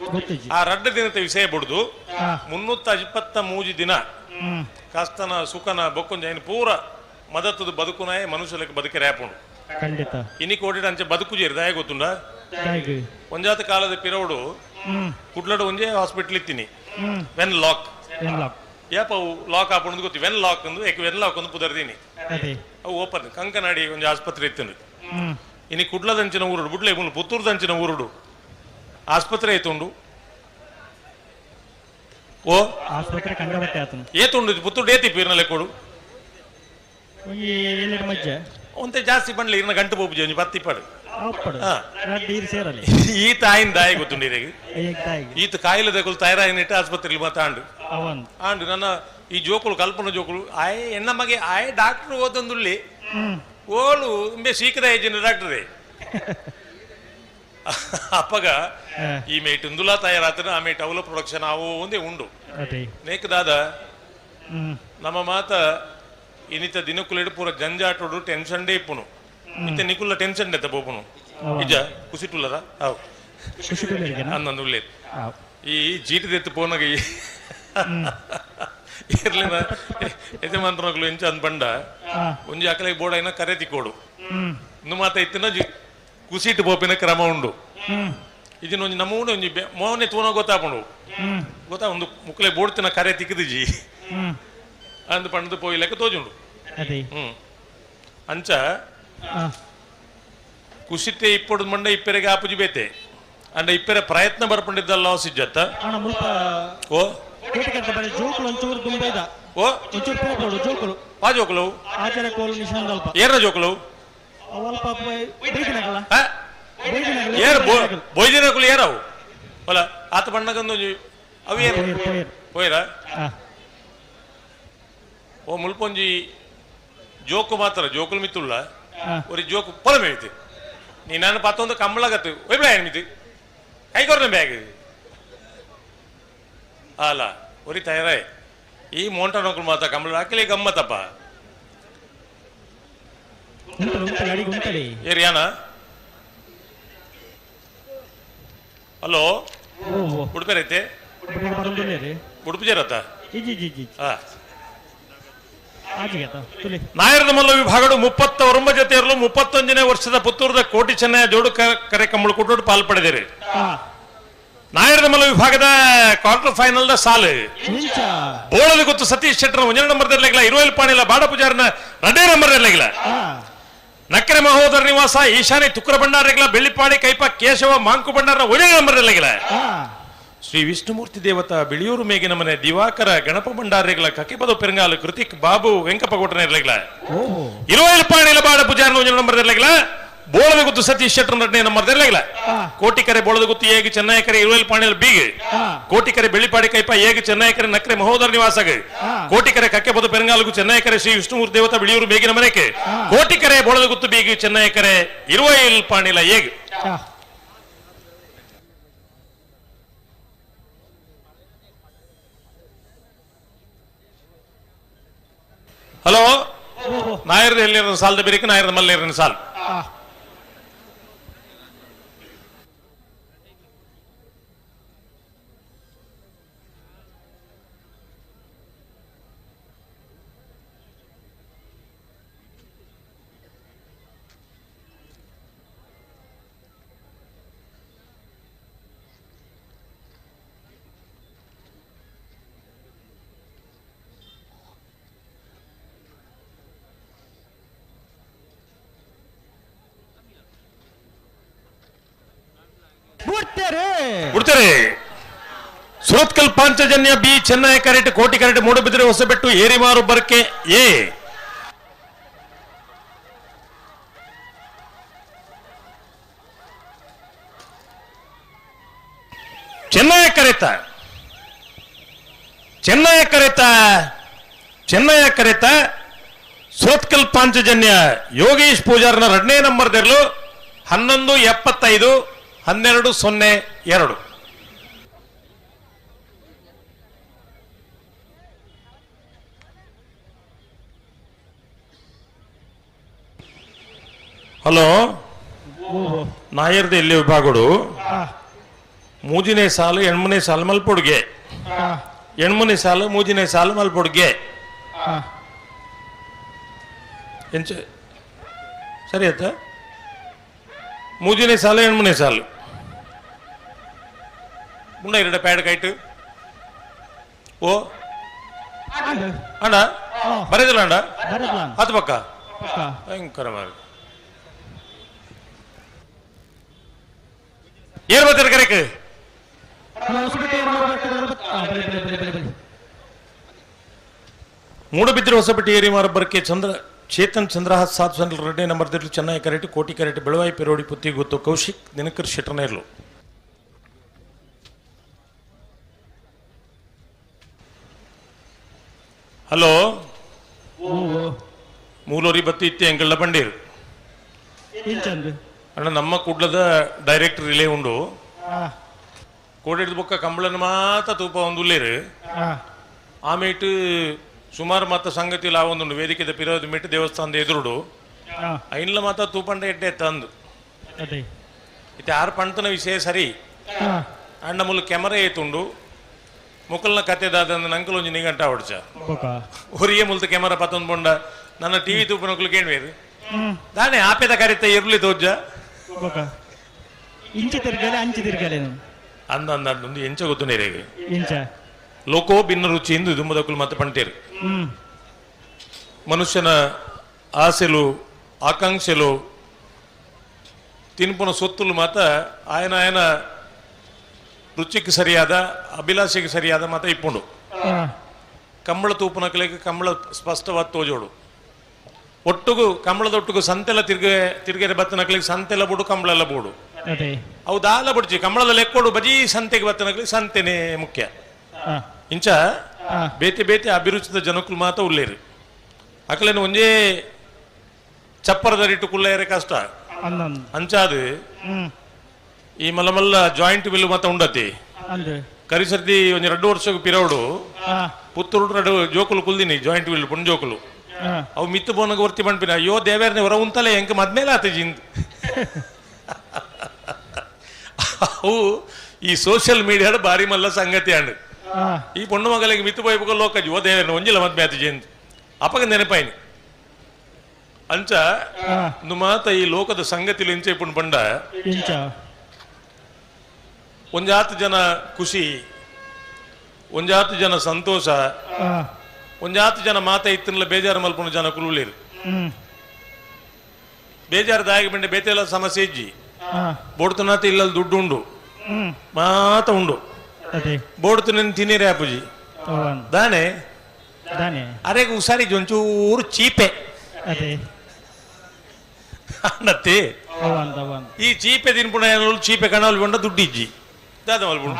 S7: ಆ ರಡ್ಡ ದಿನದ ವಿಷಯ ಬಿಡುದು 323 ದಿನ ಕಸ್ತನ ಸುಖನ ಬೊಕ್ಕೊಂಜ ಐನು ಪೂರ ಮದತ್ತದ ಬದುಕುನಾಯ ಮನುಷ್ಯಲಕ್ಕೆ ಬದುಕೆರೆ ಆಪುಂಡು
S5: ಖಂಡಿತ
S7: ಇನಿ ಕೋಟಿ ಅಂಚೆ ಬದುಕು ಜೇರಿ ಗೊತ್ತುಂಡ ಒಂಜಾತ ಕಾಲದ ಪಿರೋಡು ಕುಡ್ಲಡು ಒಂಜೇ ಹಾಸ್ಪಿಟಲ್ ಇತ್ತೀನಿ when lock ಏಪ ಅವು ಲಾಕ್ ಆಪುಂಡು ಗೊತ್ತಿ when lock ಅಂದು ಏಕ when lock ಒಂದು ಪುದರ್ದೀನಿ ಅವು ಓಪನ್ ಕಂಕನಾಡಿ ಒಂಜಿ ಆಸ್ಪತ್ರೆ ಇತ್ತು. ಇನಿ ಕುಡ್ಲದಂಚಿನ ಊರುಡು ಬುಡ್ಲೆ ಮುಲು ಪುತ್ತೂರುದಂಚಿನ ಊರುಡು ಆಸ್ಪತ್ರೆ ಐತುಂಡು. ಓ
S5: ಆಸ್ಪತ್ರೆ ಕಂಡಬಟ್ಟೆ ಆತನು
S7: ಏತುಂಡು ಪುತ್ತೂರು ಏತಿ ಪೀರ್ನ ಲೆಕ್ಕೋಡು
S5: ಮಜ್ಜೆ
S7: ಒಂತೆ ಜಾಸ್ತಿ ಬಂಡ್ಲೆ ಇರ್ನ ಗಂಟು ಪೋಪುಜಿ ಒಂಜಿ ಪತ್ತಿ ಇಪ್ಪಡು
S5: ಸೇರಲಿ
S7: ಈ ತಾಯಿನ ದಾಯಿ ಗೊತ್ತುಂಡು ಇರೆಗ್ ಈತ ಕಾಯಿಲೆ ದಕುಲು ತಯಾರಾಯಿನಿಟ್ಟು ಆಸ್ಪತ್ರೆಲಿ ಮಾತ ಆಂಡು ಆಂಡು ನನ್ನ ಈ ಜೋಕುಲು ಕಲ್ಪನ ಜೋಕುಲು ಆಯ್ ಎನ್ನ ಮಗೆ ಆಯ್ ಡಾಕ್ಟರ್ ಓದೊಂದುಳ್ಳಿ ಓಲು ಇಂಬೆ ಸೀಕದ ಏಜಿನ ಡಾಕ್ಟರೇ ಅಪ್ಪಗ ಈ ಮೇಟ್ ಇಂದುಲಾ ತಯಾರಾತನ ಆ ಮೇಟ್ ಅವಲ ಪ್ರೊಡಕ್ಷನ್ ಅವು ಒಂದೇ ಉಂಡು ನೇಕ್ ದಾದ ನಮ್ಮ ಮಾತ ಇನ್ನಿತ ದಿನಕ್ಕುಲೆಡು ಪೂರ ಜಂಜಾಟೋಡು ಟೆನ್ಷನ್ ಡೇ ಇಪ್ಪುನು ಇತ್ತೆ ನಿಕುಲ್ಲ ಟೆನ್ಷನ್ ಡೆತ್ತ ಬೋಪುನು ನಿಜ ಕುಸಿಟುಲ್ಲದ ಅವು ಅಂದಂದು ಉಳ್ಳೇದು ಈ ಜೀಟದೆತ್ತು ಪೋನಾಗ ಇರ್ಲಿನ ಯಜಮಾನ್ರಗಳು ಎಂಚ ಅಂದ್ ಬಂಡ ಒಂಜಿ ಅಕಲೆ ಬೋರ್ಡ್ ಐನ ಕರೆ ತಿಕ್ಕೋಡು ಇನ್ನು ಮಾತ ಇತ್ತಿನ ಕುಸಿಟ್ಟು ಪೋಪಿನ ಕ್ರಮ ಉಂಡು. ಇದನ್ನ ಒಂಜಿ ನಮ್ಮ ಒಂಜಿ ಮೋನೆ ತೂನ ಗೊತ್ತಾಪುಂಡು ಗೊತ್ತಾ ಒಂದು ಮುಕ್ಕಲೆ ಬೋಡ್ತಿನ ಕರೆ ತಿಕ್ಕಿದಿಜಿ ಅಂದ್ ಪಂಡದು ಪೋಯಿ ಲೆಕ್ಕ ತೋಜುಂಡು. ಅಂಚ ಕುಸಿಟ್ಟೆ ಇಪ್ಪಡು ಮಂಡ ಇಪ್ಪೆರೆಗೆ ಆಪುಜಿ ಬೇತೆ ಅಂಡ ಇಪ್ಪೆರೆ ಪ್ರಯತ್ನ ಬರ್ಪಂಡಿದ್ದಲ್ಲ ಸಿಜ್ಜತ್ತ ಓ ಓ ವಾ ಜೋಕುಲು ಏರ ಜೋಕುಲು ಏರ್ ಬೊಯ್ದಿನಕುಲು ಏರವು ಒಲ ಆತ ಬಣ್ಣಗಂದು ಅವು ಏರ್ ಪೋಯರ ಓ ಮುಲ್ಪೊಂಜಿ ಜೋಕು ಮಾತ್ರ ಜೋಕುಲು ಮಿತ್ತುಳ್ಳ ഒരു ಜೋಕು ಪೊಲಮೆ ಐತಿ ನೀ ನಾನು ಪತ್ತೊಂದು ಕಂಬಳಗತ್ತು ಒಯ್ಬಿಡ ಮಿತಿ ಕೈ ಕೊರ್ನ ಬ್ಯಾಗ್ ಅಲ್ಲ ಒರಿ ತಯಾರಾಯ್ ಈ ಮೋಂಟ ನೌಕರು ಮಾತ್ರ ಕಂಬಳ ಹಾಕಲಿ ಗಮ್ಮತ್ತಪ್ಪ ಏರಿಯಾನ ಹಲೋ ಉಡುಪೇರೈತೆ ಉಡುಪಿ ಜೇರತ್ತ ನಾಯರದ ಮಲ್ಲ ವಿಭಾಗಡು 39 ಜೊತೆಯರಲು 31ನೇ ವರ್ಷದ ಪುತ್ತೂರದ ಕೋಟಿ ಚೆನ್ನಯ ಜೋಡು ಕರೆ ಕಂಬಳು ಕೊಟ್ಟು ಪಾಲ್ ಪಡೆದಿರಿ. ನಾಯರದ ಮಲ್ಲ ವಿಭಾಗದ ಕ್ವಾರ್ಟರ್ ಫೈನಲ್ the ಸಾಲು ಬೋಳದ ಗೊತ್ತು ಸತೀಶ್ ಶೆಟ್ಟರ್ ಒಂದನೇ ನಂಬರ್ ಇರಲಿಲ್ಲ, ಇರುವಲ್ ಪಾಣಿಲ ಬಾಡ ಪೂಜಾರನ ಎರಡನೇ ನಂಬರ್ ಇರಲಿಲ್ಲ, ನಕ್ಕರೆ ಮಹೋದರ ನಿವಾಸ ಈಶಾನಿ ತುಕ್ರ ಭಂಡಾರ ಬೆಳ್ಳಿಪಾಡಿ ಕೈಪ ಕೇಶವ ಮಾಂಕು ಭಂಡಾರ ಒಂದನೇ ನಂಬರ್ ಇರಲಿಲ್ಲ, ಶ್ರೀ ವಿಷ್ಣುಮೂರ್ತಿ ದೇವತಾ ಬಿಳಿಯೂರು ಮೇಗಿನ ಮನೆ ದಿವಾಕರ ಗಣಪ ಭಂಡಾರಿಗಳ ಕಕಿಪದ ಪೆರಂಗಾಲು ಕೃತಿಕ್ ಬಾಬು ವೆಂಕಪ್ಪ ಕೋಟನ ಇರಲಿಲ್ಲ, ಇರುವಲ್ ಪಾಣಿಲ ಬಾಡ ಪೂಜಾರನ ಒಂದನೇ ನಂಬರ್ ಇರಲಿಲ್ಲ, ಬೋಳದ ಗುತ್ತು ಸತೀಶ್ ಶೆಟ್ಟರ್ ಎರಡನೇ ನಂಬರ್ ಇರಲಿಲ್ಲ, ಕೋಟಿಕರೆ ಬೋಳದ ಗುತ್ತು ಏಗ ಚೆನ್ನೈಕರೆ ಇರುವಲ್ ಪಾಣಿಲ ಬೀಗ್, ಕೋಟಿಕರೆ ಬೆಳ್ಳಿಪಾಡಿ ಕೈಪ ಏಗ ಚೆನ್ನೈಕರೆ ನಕ್ರೆ ಮಹೋದರ ನಿವಾಸಗ, ಕೋಟಿಕರೆ ಕಕ್ಕೆಪದ ಪೆರಂಗಾಲುಗು ಚೆನ್ನೈಕರೆ ಶ್ರೀ ವಿಷ್ಣುಮೂರ್ತಿ ದೇವತಾ ಬಿಳಿಯೂರು ಮೇಗಿನ ಮನೆಗೆ, ಕೋಟಿಕರೆ ಬೋಳದ ಗುತ್ತು ಬೀಗ್ ಚೆನ್ನೈಕರೆ ಇರುವಲ್ ಪಾಣಿಲ ಏಗ್. ಹಲೋ ನಾಯರದ ಎಲ್ಲಿರೋ ಸಾಲದ ಬೇರಿಕೆ ನಾಯರದ ಮಲ್ಲೇರಿನ ಸಾಲ್ ಬಿಡ್ತಾರೆ. ಸುರತ್ಕಲ್ ಪಾಂಚಜನ್ಯ ಬಿ ಚೆನ್ನೈ ಕರೆಟ್ ಕೋಟಿ ಕರೆಟ್ ಮೂಡುಬಿದಿರೆ ಹೊಸಬೆಟ್ಟು ಏರಿಮಾರು ಬರ್ಕೆ ಎ. ಚೆನ್ನೈ ಕರೆತ ಚೆನ್ನೈ ಕರೆತ ಚೆನ್ನೈ ಕರೆತ ಸುರತ್ಕಲ್ ಪಾಂಚಜನ್ಯ ಯೋಗೇಶ್ ಪೂಜಾರ್ನ ಎರಡನೇ ನಂಬರ್ ದೆರ್ಲು 11.75 12.02. ಹಲೋ ನಾಯರ್ದ ಎಲ್ಲಿ ವಿಭಾಗಡು ಮೂಜಿನೇ ಸಾಲು ಎಣ್ಮನೇ ಸಾಲು ಮಲ್ಪೊಡುಗೆ, ಎಣ್ಮನೇ ಸಾಲು ಮೂಜಿನೇ ಸಾಲು ಮಲ್ಪೊಡುಗೆ ಎಂಚ ಸರಿ ಆಯ್ತಾ? ಮೂಜಿನೇ ಸಾಲು ಎಣ್ಮನೇ ಸಾಲು ಮುಂಡ ಎರಡು ಪ್ಯಾಡ್ ಕೈಟ್ ಓ ಅಣ್ಣ ಬರೆದಿಲ್ಲ ಅಣ್ಣ ಅದು ಪಕ್ಕ ಭಯಂಕರ ಮಾರಿ ಏನ್ ಬರ್ತಾರೆ ಕರೆಕ್ ಮೂಡಬಿದ್ರೆ ಹೊಸಪಟ್ಟಿ ಏರಿ ಮಾರಬ್ಬರಕ್ಕೆ ಚಂದ್ರ ಚೇತನ್ ಚಂದ್ರಹಾಸ್ 7 0 2 ನಂಬರ್ ದಿರ್ಲು ಚೆನ್ನೈ ಕರೆಟ್ ಕೋಟಿ ಕರೆಟ್ ಬೆಳವಾಯಿ ಪೆರೋಡಿ ಪುತ್ತಿ ಗೊತ್ತು ಕೌಶಿಕ್ ದಿನಕರ್ ಶೆಟ್ಟರ್ನೇರ್ಲು. ಹಲೋ ಮೂಲೋರಿ ಬತ್ತಿ ಇತ್ತೆ ಎಂಕಳ್ಳ ಬಂಡೀರು ಅಣ್ಣ ನಮ್ಮ ಕುಡ್ಲದ ಡೈರೆಕ್ಟ್ ರಿಲೇ ಉಂಡು ಕೋಡಿಡ್ದು ಬೊಕ್ಕ ಕಂಬಳನ ಮಾತ ತೂಪ ಒಂದು ಉಲ್ಲೇರು ಆಮೇಟು ಸುಮಾರು ಮಾತ ಸಂಗತಿ ಲಾವೊಂದುಂಡು ವೇದಿಕೆದ ಪಿರೋದ ಮೆಟ್ಟು ದೇವಸ್ಥಾನದ ಎದುರುಡು ಐನ್ಲ ಮಾತ ತೂಪಂಡ ಎಡ್ಡೆ ತಂದು ಇತ್ತೆ ಆರು ಪಂತನ ವಿಷಯ ಸರಿ ಅಣ್ಣ ಮುಲ್ಲು ಕೆಮರೆ ಏತುಂಡು ಮುಕಲ್ನ ಕತೆ ದಾದಂದು ನಂಕಲ್ ಒಂಜಿ ನಿಗಂಟ ಹೊಡ್ಚ ಒರಿಯೇ ಮುಲ್ತ ಕೆಮರ ಪತ್ತೊಂದು ಬೊಂಡ ನನ್ನ ಟಿವಿ ತೂಪನಕ್ಲು ಕೇಳ್ವೇರು ದಾನೆ ಆಪೆದ ಕರಿತ ಇರ್ಲಿ ತೋಜ್ಜ
S5: ಇಂಚೆ ತಿರ್ಗಲೆ ಅಂಚೆ ತಿರ್ಗಲೆ
S7: ಅಂದ ಅಂದ ಅಂದು ಎಂಚ ಗೊತ್ತು ನೇರೆಗೆ
S5: ಇಂಚ
S7: ಲೋಕೋ ಭಿನ್ನ ರುಚಿ ಎಂದು ದುಮ್ಮದಕ್ಕಲು ಮತ್ತೆ ಪಂಟೇರು ಮನುಷ್ಯನ ಆಸೆಲು ಆಕಾಂಕ್ಷೆಲು ತಿನ್ಪುನ ಸೊತ್ತುಲು ಮಾತ ಆಯನ ಆಯನ ರುಚಿಗೆ ಸರಿಯಾದ ಅಭಿಲಾಷೆಗೆ ಸರಿಯಾದ ಮಾತ ಇಪ್ಪುಂಡು ಕಂಬಳ ತೂಪುನಕಲೆಗೆ ಕಂಬಳ ಸ್ಪಷ್ಟವಾದ ತೋಜೋಡು ಒಟ್ಟುಗು ಕಂಬಳದೊಟ್ಟುಗು ಸಂತೆಲ್ಲ ತಿರ್ಗೆ ತಿರ್ಗೆರೆ ಬತ್ತನಕಲಿಗೆ ಸಂತೆಲ್ಲ ಬೋಡು ಕಂಬಳೆಲ್ಲ ಬೋಡು ಅವು ದಾಲ ಬುಡ್ಚಿ ಕಂಬಳದ ಲೆಕ್ಕೋಡು ಬಜೀ ಸಂತೆಗೆ ಬತ್ತನಕಲಿಗೆ ಸಂತೆನೇ ಮುಖ್ಯ ಇಂಚ ಬೇತೆ ಬೇತೆ ಅಭಿರುಚಿತ ಜನಕ್ಕಲು ಮಾತ ಉಲ್ಲೇರು ಅಕಲೇನು ಒಂಜೇ ಚಪ್ಪರದರಿಟ್ಟು ಕುಲ್ಲೇರೆ ಕಷ್ಟ ಅಂಚಾದು ಈ ಮಲ್ಲ ಮಲ್ಲ ಜಾಯಿಂಟ್ ಬಿಲ್ ಮಾತ ಉಂಡತಿ ಕರಿಸರ್ದಿ ಒಂಜಿ 2 ವರ್ಷಕ್ಕೆ ಪಿರವಡು ಪುತ್ತೂರು 2 ಜೋಕುಲು ಕುಲ್ದಿನಿ ಜಾಯಿಂಟ್ will ಪುಣ್ ಜೋಕುಲು ಅವು ಮಿತ್ತು ಬೋನಗ ವರ್ತಿ ಬಂಡ್ಪಿನ ಅಯ್ಯೋ ದೇವೇರ್ನೆ ಹೊರ ಉಂತಲೆ ಎಂಕ ಮದ್ಮೇಲೆ ಆತ ಜಿಂದ್ ಅವು ಈ ಸೋಷಿಯಲ್ ಮೀಡಿಯಾದ ಬಾರಿ ಮಲ್ಲ ಸಂಗತಿ ಅಂಡ್ ಈ ಪೊಣ್ಣು ಮಗಲಿಗೆ ಮಿತ್ತು ಪೋಯ್ಪುಗ ಲೋಕಜಿ ಓ ದೇವೇರ್ನೆ ಒಂಜಿಲ ಮದ್ಮೆ ಆತ ಜಿಂದ್ ಅಪಗ ನೆನಪಾಯಿನಿ ಅಂಚ ಮಾತ ಈ ಲೋಕದ ಸಂಗತಿಲು ಇಂಚೆ ಪುಣ್ ಪಂಡ ಒಂಜಾತು ಜನ ಖುಷಿ ಒಂಜಾತು ಜನ ಸಂತೋಷ ಒಂಜಾತು ಜನ ಮಾತ ಇತ್ತಿನಲ್ಲ ಬೇಜಾರು ಮಲ್ಪುಣ ಜನ ಕುಲುಲೇರು ಬೇಜಾರು ದಾಗಿ ಬಂಡೆ ಬೇತೆಲ್ಲ ಸಮಸ್ಯೆ ಇಜ್ಜಿ ಬೋಡ್ತನಾತ ಇಲ್ಲಲ್ಲಿ ದುಡ್ಡು ಉಂಡು ಮಾತ ಉಂಡು ಬೋಡ್ತು ನೆನ್ ತಿನ್ನಿರೆ ಅಪ್ಪುಜಿ ದಾನೆ ಅರೆ ಉಸಾರಿ ಒಂಚೂರು ಚೀಪೆ ಅನ್ನತ್ತೆ ಈ ಚೀಪೆ ತಿನ್ಪುಣ ಚೀಪೆ ಕಣವಲ್ ಬಂಡ ದುಡ್ಡು ಇಜ್ಜಿ ದಾದ ಮಲ್ಪುಣ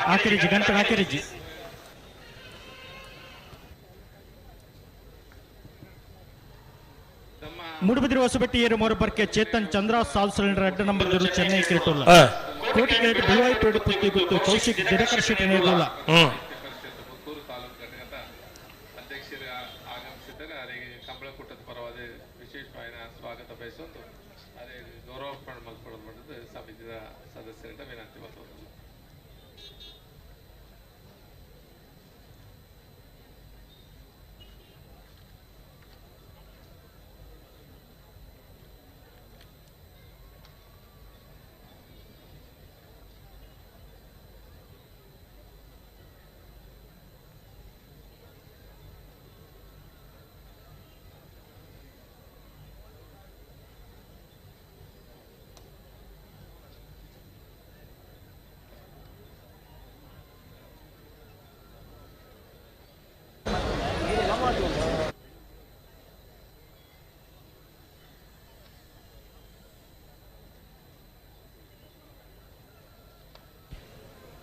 S5: ಗಂಟೆ ಮೂಡುಬಿದಿರೆ ಹೊಸಬೆಟ್ಟಿ ಏರು ಮೋರಬರ್ಕೆ ಚೇತನ್ ಚಂದ್ರ ಸಾಲ್ ಸಿಲಿಂಡರ್ 2 ನಂಬರ್ ಚೆನ್ನೈ ಕ್ರಿಕೆಟ್ ಕೋಟಿ ಕ್ರಿಕೆಟ್ ಬಿಳುವಾಯಿ ಪೇಡು ಪುತ್ತಿ ಗುತ್ತು ಕೌಶಿಕ್ ದಿನಕರ್ ಶೆಟ್ಟಿ ನೇರ್ಲುಲ್ಲ.
S14: ಪುತ್ತೂರು ತಾಲೂಕು ಘಟಕದ ಅಧ್ಯಕ್ಷರ ಆಗಮಿಸಿದ್ದಾರೆ. ಅವರಿಗೆ ಕಂಬಳಕೂಟದ ಪರವಾದ ವಿಶೇಷವಾದ ಸ್ವಾಗತ ಬಯಸೊಂದು ಅದೇ ಗೌರವಾರ್ಪಣೆ ಮಲ್ಪಡೋದು ಸಮಿತಿಯ ಸದಸ್ಯರಿಂದ ವಿನಂತಿ ಮಾಡ್ತದೆ.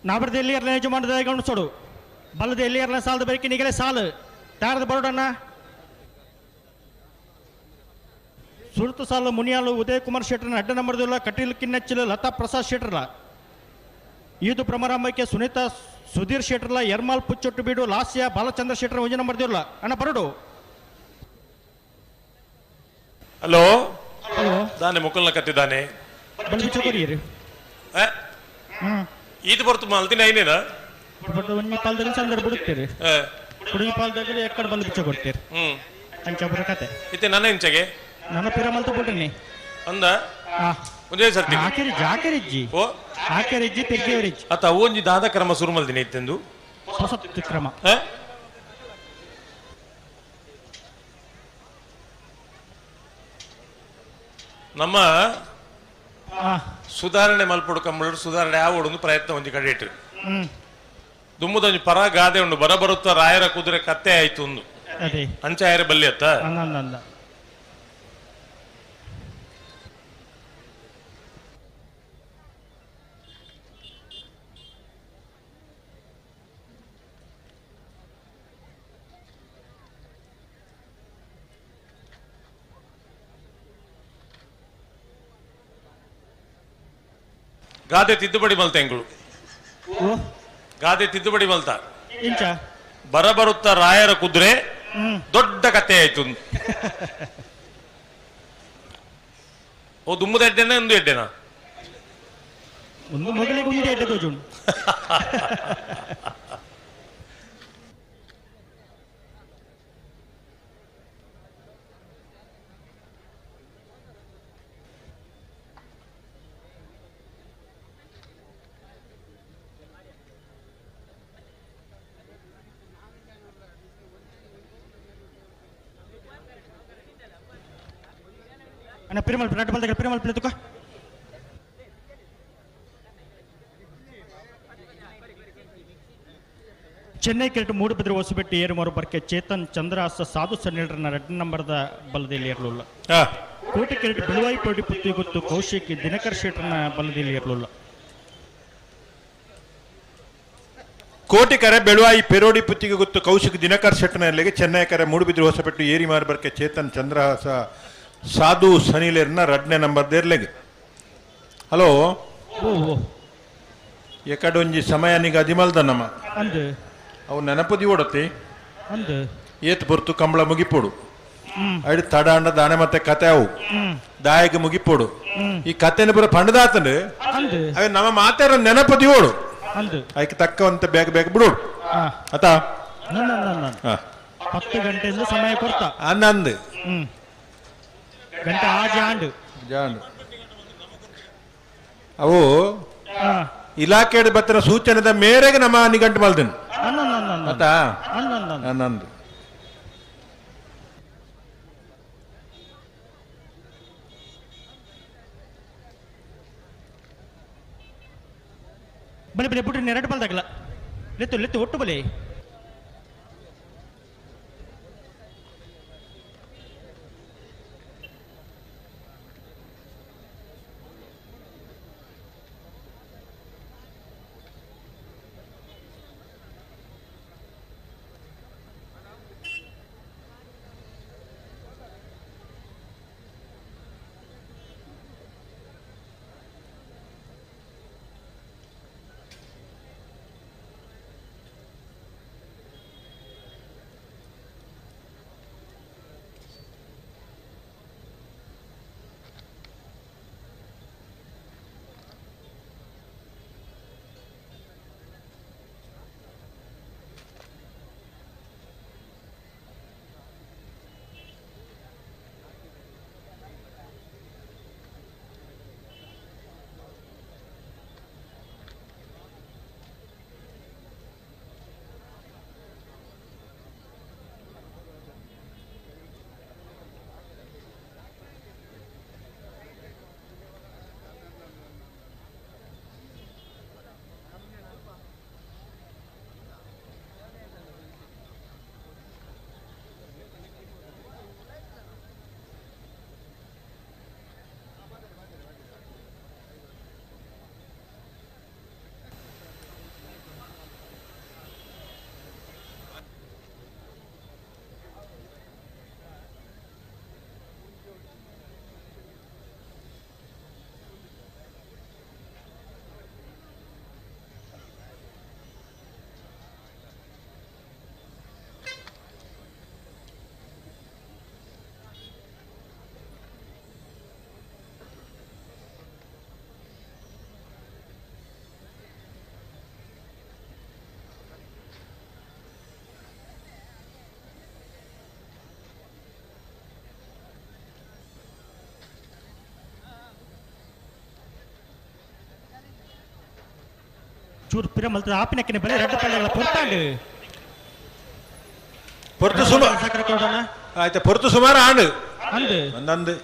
S5: ನಾಬರ್ದ ಎಲ್ಲಿ ಇರಲಿ ಯಜಮಾನದ ಗಮನಿಸೋಡು ಬಲ್ಲದ ಎಲ್ಲಿ ಇರಲ ಸಾಲದ ಬೇಕಿ ನಿಗಲೇ ಸಾಲು ತಾರದ ಬರೋಡಣ್ಣ ಸುರುತು ಸಾಲು ಮುನಿಯಾಲು ಉದಯ್ ಕುಮಾರ್ ಶೆಟ್ಟರ್ನ ಅಡ್ಡ ನಂಬರ್ದಿಲ್ಲ ಕಟೀಲ್ ಕಿನ್ನಚ್ಚಿಲು ಲತಾ ಪ್ರಸಾದ್ ಶೆಟ್ಟರ್ಲ ಈದು ಭ್ರಮರಾಮಕ್ಕೆ ಸುನೀತಾ ಸುಧೀರ್ ಶೆಟ್ಟರ್ಲ ಯರ್ಮಾಲ್ ಪುಚ್ಚೊಟ್ಟು ಬೀಡು ಲಾಸ್ಯ ಬಾಲಚಂದ್ರ ಶೆಟ್ಟರ್ ಒಂಜಿ ನಂಬರ್ ದಿಲ್ಲ ಅಣ್ಣ ಬರೋಡು.
S7: ಹಲೋ ಹಲೋ ದಾನೆ ಮುಕಲ್ನ ಕತ್ತಿದ್ದಾನೆ ಈತ ಬರ್ತು ಮಲ್ತಿನ ಐನೇನ
S5: ಒಂಜಿ ಪಾಲ್ದಾಗ ಸಂದರ್ಭ ಬಿಡುತ್ತೀರಿ ಕುಡುಗಿ ಪಾಲ್ದಾಗ ಎಕ್ಕಡ ಬಂದು ಬಿಚ್ಚ ಕೊಡ್ತೀರಿ ಅಂಚ ಕತೆ
S7: ಇತ್ತೆ ನನ್ನ ಇಂಚಗೆ
S5: ನನ್ನ ಪಿರ ಮಲ್ತು ಬಿಡ್ರಿ
S7: ಅಂದ ಒಂದೇ ಸರ್ತಿ
S5: ಆಕೆರಿಜ್ಜಿ ಆಕೆರಿಜ್ಜಿ
S7: ಓ
S5: ಆಕೆರಿಜ್ಜಿ ತಿರ್ಗೇವರಿಜ್ಜಿ
S7: ಅತ್ತ ಒಂಜಿ ದಾದ ಕ್ರಮ ಸುರು ಮಲ್ದಿನಿ ಇತ್ತೆಂದು
S5: ಹೊಸ ಕ್ರಮ
S7: ನಮ್ಮ ಸುಧಾರಣೆ ಮಲ್ಪಡು ಕಂಬಳಡು ಸುಧಾರಣೆ ಆವಡೊಂದು ಪ್ರಯತ್ನ ಒಂಜಿ ಕಡೆ ಇಟ್ಟು ದುಮ್ಮದೊಂಜಿ ಪರ ಗಾದೆ ಉಂಡು ಬರ ಬರುತ್ತ ರಾಯರ ಕುದುರೆ ಕತ್ತೆ ಆಯ್ತು ಒಂದು ಅಂಚಾಯರ ಬಲ್ಲಿ ಅತ್ತ ಗಾದೆ ತಿದ್ದುಪಡಿ ಮಲ್ತ ಎಂಗಳು ಗಾದೆ ತಿದ್ದುಪಡಿ ಮಲ್ತ ಬರ ಬರುತ್ತ ರಾಯರ ಕುದುರೆ ದೊಡ್ಡ ಕತೆ ಆಯ್ತು. ಓ ದುಮ್ಮದ ಎಡ್ಡೆನ ಒಂದು ಎಡ್ಡೆನಾ?
S5: ಒಂದು ಮೊದಲಿಗೆ ಒಂದು ಎಡ್ಡೆ ತೋಜುಂಡು. ಅಣ್ಣ ಪಿರಿಮಲ್ ನಟ್ಟು ಬಲ್ದಾಗ ಪಿರಿಮಲ್ ಪ್ಲೇತುಕ ಚೆನ್ನೈ ಕ್ರಿಕೆಟ್ ಮೂಡುಬಿದ್ರೆ ಹೊಸಬೆಟ್ಟಿ ಏರುಮಾರು ಬರ್ಕೆ ಚೇತನ್ ಚಂದ್ರಹಾಸ ಸಾಧು ಸನ್ನಿಲ್ರನ್ನ ರೆಡ್ ನಂಬರ್ದ ಬಲದಲ್ಲಿ ಇರಲಿಲ್ಲ. ಕೋಟೆ ಕ್ರಿಕೆಟ್ ಬಿಳುವಾಯಿ ಪೋಟಿ ಪುತ್ತಿ ಗೊತ್ತು ಕೌಶಿಕ್ ದಿನಕರ್ ಶೆಟ್ಟರ್ನ ಬಲದಲ್ಲಿ ಇರಲಿಲ್ಲ.
S3: ಕೋಟಿ ಕರೆ ಬೆಳುವಾಯಿ ಪೆರೋಡಿ ಪುತ್ತಿಗೆ ಗೊತ್ತು ಕೌಶಿಕ್ ದಿನಕರ್ ಶೆಟ್ಟರ್ನ ಚೆನ್ನೈ ಕರೆ ಮೂಡುಬಿದ್ರೆ ಹೊಸಪೆಟ್ಟು ಏರಿಮಾರು ಬರ್ಕೆ ಚೇತನ್ ಚಂದ್ರಹಾಸ ಸಾಧು ಸನಿಲೇರ್ನ ರಡ್ನೇ ನಂಬರ್ ದೇರ್ಲೆಗ್. ಹಲೋ ಎಕಡೊಂಜಿ ಸಮಯ ನಿಗ ಅದಿಮಲ್ದ ನಮ್ಮ ಅವು ನೆನಪದಿ ಓಡತಿ ಏತ್ ಬರ್ತು ಕಂಬಳ ಮುಗಿಪೋಡು ಐಡು ತಡ ಅಂಡ ದಾನೆ ಮತ್ತೆ ಕತೆ ಅವು ದಾಯಕ ಮುಗಿಪೋಡು ಈ ಕತೆನ ಬರ ಪಂಡದಾತಂಡು ಅವೇ ನಮ್ಮ ಮಾತಾರ ನೆನಪದಿ ಓಡು ಅದಕ್ಕೆ ತಕ್ಕಂತ ಬೇಗ ಬೇಗ ಬಿಡೋಡು ಆತ
S5: 10 ಗಂಟೆಯಿಂದ ಸಮಯ ಕೊಡ್ತಾ
S3: ಅಂದಂದು
S5: ಗಂಟೆ ಆ ಜಾಂಡು
S3: ಜಾಂಡು ಅವು ಇಲಾಖೆ ಬತ್ತಿನ ಸೂಚನೆದ ಮೇರೆಗೆ ನಮ್ಮ ನಿಘಂಟು ಮಲ್ದನ್ ಆತಾ ನಂದು.
S5: ಬಲೆ ಬಲೆ ಬಿಟ್ರೆ ಎರಡು ಬಲ್ದಾಗಲ್ಲ ಲೆತ್ತು ಲೆತ್ತು ಒಟ್ಟು ಬಲೆ ಚೂರು ಪಿರ ಮಲ್ತದ ಆಪಿನಕ್ಕಿನ ಬಲೆ ರಡ್ಡ ಪಲ್ಲೆಗಳ ಪೊರ್ತಾಂಡು
S3: ಪೊರ್ತು ಸುಮಾರು ಆಯ್ತು ಪೊರ್ತು ಸುಮಾರು ಆಂಡು
S5: ಅಂದು
S3: ಅಂದಂದು.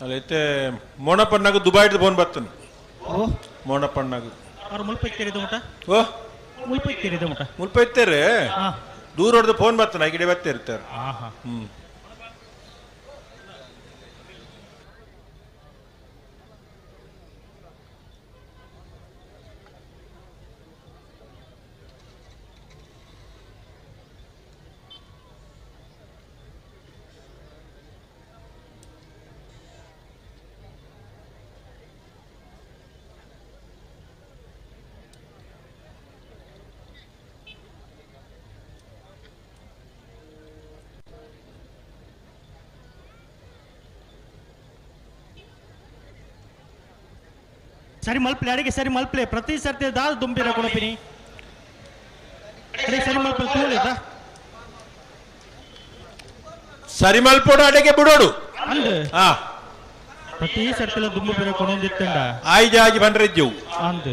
S3: ಅಲ್ಲೈತೆ ಮೋಣಪ್ಪಣ್ಣಗ ದುಬೈಡ್ದು ಫೋನ್ ಬರ್ತಾನೆ. ಮೋಣಪ್ಪಣ್ಣಗ
S15: ಅವ್ರು ಮುಲ್ಪ ಇತ್ತೀರಿದ ಮುಟ.
S3: ಓ
S15: ಮುಲ್ಪ ಇತ್ತೀರಿದ ಮುಟ.
S3: ಮುಲ್ಪ ಇತ್ತೇರೆ ದೂರ ಹೊಡೆದು ಫೋನ್ ಬರ್ತಾನೆ, ಈ ಕಡೆ ಬರ್ತಾ ಇರ್ತಾರೆ. ಹ್ಮ್.
S15: ಸರಿ ಮಲ್ಪ್ಲೆ ಅಡಿಗೆ ಸರಿ ಮಲ್ಪ್ಲೆ ಪ್ರತಿ ಸರ್ತಿ ದಾಲ್ ದುಂಬಿರ ಕೊಡಪಿನಿ ಅಡಿಗೆ ಸರಿ ಮಲ್ಪಲೆ ತೂಳಿದ
S3: ಸರಿ ಮಲ್ಪೋಡು ಅಡಿಗೆ ಬಿಡೋಡು
S15: ಅಂದ್ ಪ್ರತಿ ಸರ್ತಿಲ ದುಂಬು ಬಿರ ಕೊಡೊಂದಿತ್ತಂಡ
S3: ಆಯ್ಜಾಜಿ ಬಂದ್ರಿದ್ದೆವು
S15: ಅಂದ್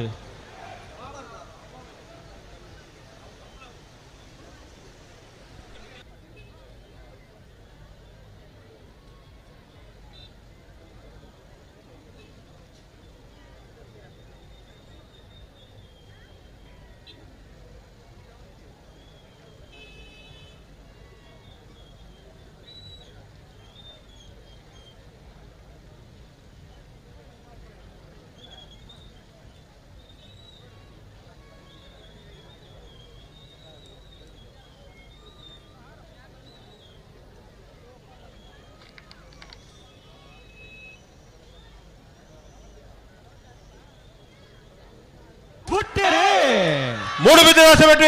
S3: ಮೂಡು ಬಿದ್ದ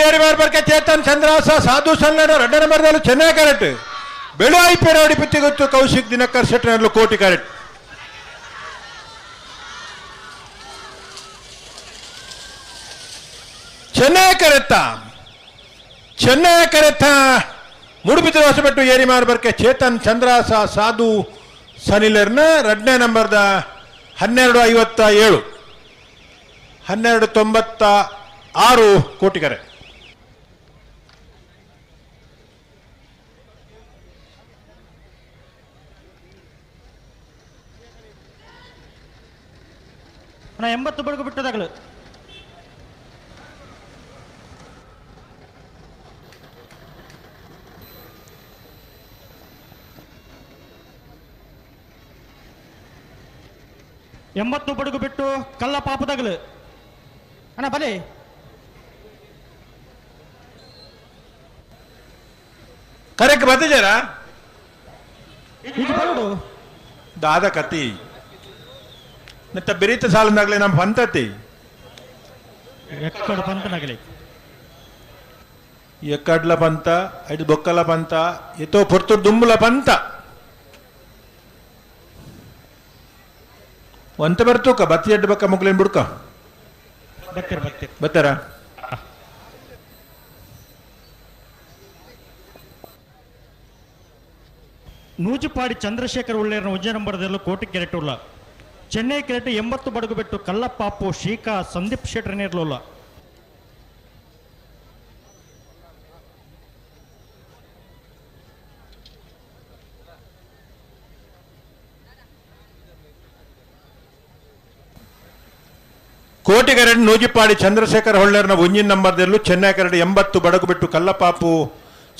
S3: ಏರಿ ಚೇತನ್ ಚಂದ್ರಾಸ ಸಾಧು ಸಂಗಡ ಎರಡನೇ ನಂಬರ್ದಲ್ಲಿ ಚೆನ್ನೈ ಕ್ಯಾರೆಟ್ ಬೆಳುವಾಯಿ ಪೆರೋಡಿ ಪಿತ್ತಿಗೊತ್ತು ಕೌಶಿಕ್ ದಿನಕರ್ ಶೆಟ್ಟರ್ ಕೋಟಿ ಕ್ಯಾರೆಟ್. ಚೆನ್ನೈ ಕರೆತ್ತ ಚೆನ್ನೈ ಕರೆತ್ತ ಮೂಡುಬಿದ್ದ ಹೊಸಬೆಟ್ಟು ಏರಿ ಮಾರ್ಬರ್ಕೆ ಚೇತನ್ ಚಂದ್ರಾಸ ಸಾಧು ಸನಿಲರ್ನ ಎರಡನೇ ನಂಬರ್ದ 12:57 12:96 ಕೋಟಿಗರೆ.
S15: ನಾ 80 ಬಡಗು ಬಿಟ್ಟದಾಗಲು ಎಂಬತ್ತು ಬಡಗು ಬಿಟ್ಟು ಕಲ್ಲ ಪಾಪದಾಗಲು ಅಣ್ಣ ಬಲಿ
S3: ಕರೆಕ್ಟ್ ಬತ್ತಿದ್ದೀರಾ
S15: ಈಗ ಬರೋಡು
S3: ದಾದ ಕತಿ ಮತ್ತೆ ಬಿರಿತ ಸಾಲದಾಗಲಿ ನಮ್ಮ ಪಂತತಿ
S15: ಎಕ್ಕಡ ಪಂತನಾಗಲಿ
S3: ಎಕ್ಕಡ್ಲ ಪಂತ ಐದು ಬೊಕ್ಕಲ ಪಂತ ಎತ್ತೋ ಪೊರ್ತು ದುಂಬುಲ ಪಂತ ಒಂತ ಬರ್ತೂಕ ಬತ್ತಿ ಎಡ್ಡು ಬಕ್ಕ ಮುಗ್ಲೇನ್ ಬಿಡ್ಕ
S15: ಬತ್ತೀರ ಬತ್ತೀರ
S3: ಬತ್ತಾರ.
S15: ನೂಜುಪಾಡಿ ಚಂದ್ರಶೇಖರ್ ಉಳ್ಳೇರನ ಉಜ್ಜೆ ನಂಬರ್ದಲ್ಲೂ ಕೋಟಿ ಕೆರೆಟ್ ಉಳ್ಳ ಚೆನ್ನೈ ಕೆರೆಟ್ 80 ಬಡಗು ಬಿಟ್ಟು ಕಲ್ಲಪ್ಪಾಪು ಶ್ರೀಕಾ ಸಂದೀಪ್ ಶೆಟ್ಟರ್ ನೇರ್ಲುಲ್ಲ.
S3: ಕೋಟಿಗರಡ್ ನೂಜಿಪಾಡಿ ಚಂದ್ರಶೇಖರ್ ಹೊಳ್ಳೇರ್ನ ಒಂಜಿನ ನಂಬರ್ದಲ್ಲೂ ಚೆನ್ನೈ ಕರಡು 80 ಬಡಗು ಬಿಟ್ಟು ಕಲ್ಲಪಾಪು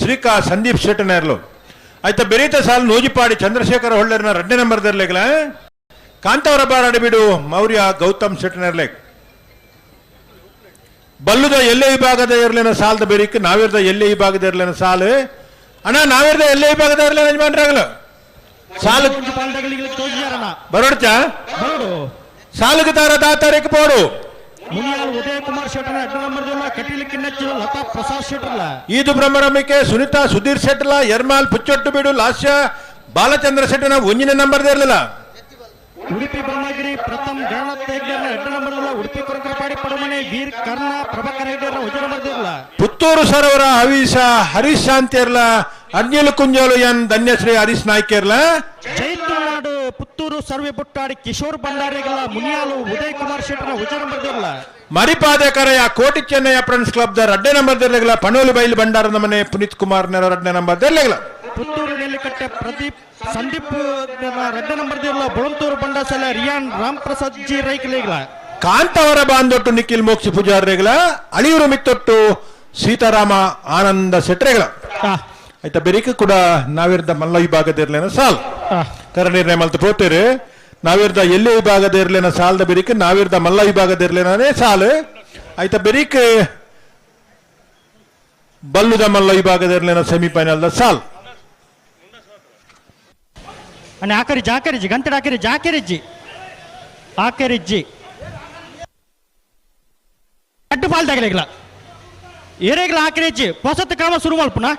S3: ಶ್ರೀಕಾ ಸಂದೀಪ್ ಶೆಟ್ಟನೇರ್ಲು. ಆಯ್ತಾ ಬೆರೀತ ಸಾಲು ನೂಜಿಪಾಡಿ ಚಂದ್ರಶೇಖರ್ ಹೊಳ್ಳೇರ್ನ ಎರಡನೇ ನಂಬರ್ದರ್ಲೇಗಲ ಕಾಂತಾವರ ಬಾರಾಡಿ ಬಿಡು ಮೌರ್ಯ ಗೌತಮ್ ಶೆಟ್ಟನೇರ್ಲೇಗ್. ಬಲ್ಲುದ ಎಲ್ಲೇ ವಿಭಾಗದ ಇರ್ಲೇನ ಸಾಲದ ಬೆರಿಕ್ ನಾವಿರ್ದ ಎಲ್ಲೇ ವಿಭಾಗದ ಇರ್ಲೇನ ಸಾಲು ಅಣ್ಣ ನಾವಿರ್ದ ಎಲ್ಲೇ ವಿಭಾಗದ ಇರ್ಲೇನ ಯಜಮಾನ್ರಾಗಲು ಸಾಲು ಬರೋಡ್ಚ ಸಾಲುಗೆ ತಾರ ದಾತಾರೇಕ್ ಪೋಡು
S15: ಮುನಿಯಾಲ್ ಉದಯ ಕುಮಾರ್ ಶೆಟ್ಟರ್ ಎರಡನೇ ನಂಬರ್ದಲ್ಲ ಕಟೀಲ್ ಕಿನ್ನಚ್ಚಿಲ ಲತಾ ಪ್ರಸಾದ್ ಶೆಟ್ಟರ್ಲ
S3: ಈದು ಬ್ರಹ್ಮರಮಿಕೆ ಸುನಿತಾ ಸುಧೀರ್ ಶೆಟ್ಟಲ ಯರ್ಮಾಲ್ ಪುಚ್ಚೊಟ್ಟು ಬೀಡು ಲಾಸ್ಯ ಬಾಲಚಂದ್ರ ಶೆಟ್ಟನ ಒಂಜಿನ ನಂಬರ್ದೇ ಇರಲಿಲ್ಲ.
S15: ಉಡುಪಿ ಬ್ರಹ್ಮಗಿರಿ ಪ್ರಥಮ್ ಗಣನಾಥ್ ಹೆಗ್ಡೆರ್ನ ಎರಡನೇ ನಂಬರ್ದಲ್ಲ ಉಡುಪಿ ಕೊರಕರಪಾಡಿ ಪಡಮನೆ ವೀರ್ ಕರ್ಣ ಪ್ರಭಾಕರ್ ಹೆಗ್ಡೆರ್ನ ಒಂಜಿ ನಂಬರ್ದಿರಲ್ಲ.
S3: ಪುತ್ತೂರು ಸರೋವರ ಹವೀಶ ಹರೀಶ್ ಶಾಂತಿಯರ್ಲ ಅಜ್ಞಲು ಕುಂಜಾಲು ಎನ್ ಧನ್ಯಶ್ರೀ ಹರೀಶ್ ನಾಯ್ಕರ್ಲ.
S15: ಜೈತುನಾಡು ಪುತ್ತೂರು ಸರ್ವೆ ಬುಟ್ಟಾಡಿ ಕಿಶೋರ್ ಭಂಡಾರಿಗಳ ಮುನಿಯಾಲು ಉದಯ್ ಕುಮಾರ್ ಶೆಟ್ಟರ್ನ ಉಜ್ಜೆ ನಂಬರ್ದಿರಲ್ಲ.
S3: ಮರಿಪಾದಕರೆಯ Koti Chennayya friends club the ಎರಡನೇ ನಂಬರ್ ದಿರ್ಲೆಗಲ ಪಣೋಲಿ ಬೈಲು ಭಂಡಾರದ ಮನೆ ಪುನೀತ್ ಕುಮಾರ್ ನೆರ ಎರಡನೇ ನಂಬರ್ ದಿರ್ಲೆಗಲ.
S15: ಪುತ್ತೂರು ನೆಲ್ಲಿಕಟ್ಟೆ ಪ್ರದೀಪ್ Sandeep ರಡ್ಡ ನಂಬರ್ ದಿರ್ಲ ಬೊಳಂತೂರು ಬಂಡಾಸಲ ರಿಯಾನ್ ರಾಮ್ ಪ್ರಸಾದ್ ಜಿ ರೈಕಲೇಗ್ಲ.
S3: ಕಾಂತಾವರ ಬಾಂದೊಟ್ಟು ನಿಖಿಲ್ ಮೋಕ್ಷಿ ಪೂಜಾರ್ರೆಗಳ, ಅಳಿಯೂರು ಮಿತ್ತೊಟ್ಟು ಸೀತಾರಾಮ ಆನಂದ ಶೆಟ್ರೆಗಳ. ಆಯ್ತಾ ಬೆರಿಕೆ ಕೂಡ ನಾವಿರ್ದ ಮಲ್ಲ ವಿಭಾಗದ ಇರ್ಲೇನ ಸಾಲ್ ಕರ ನಿರ್ಣಯ ಮಲ್ತು ಪೋತೇರು. ನಾವಿರ್ದ ಎಲ್ಲಿ ವಿಭಾಗದ ಇರ್ಲೇನ ಸಾಲದ ಬೆರಿಕೆ, ನಾವಿರ್ದ ಮಲ್ಲ ವಿಭಾಗದ ಇರ್ಲೇನೇ ಸಾಲು. ಆಯ್ತಾ ಬೆರಿಕೆ ಬಲ್ಲುದ ಮಲ್ಲ ವಿಭಾಗದ ಇರ್ಲೇನ ಸೆಮಿಫೈನಲ್ the ಸಾಲ್.
S15: ಅಣ್ಣ ಆಕರಿಜಿ ಆಕರಿಜಿ ಗಂಟೆ ಆಕರಿಜಿ ಆಕರಿಜಿ ಆಕರಿಜಿ ಅಡ್ಡು ಪಾಲ್ದಾಗಲಿಲ್ಲ ಏರೇಗ್ಲ ಆಕರಿಜಿ ಹೊಸತ್ ಕ್ರಮ ಶುರು ಮಲ್ಪುನ.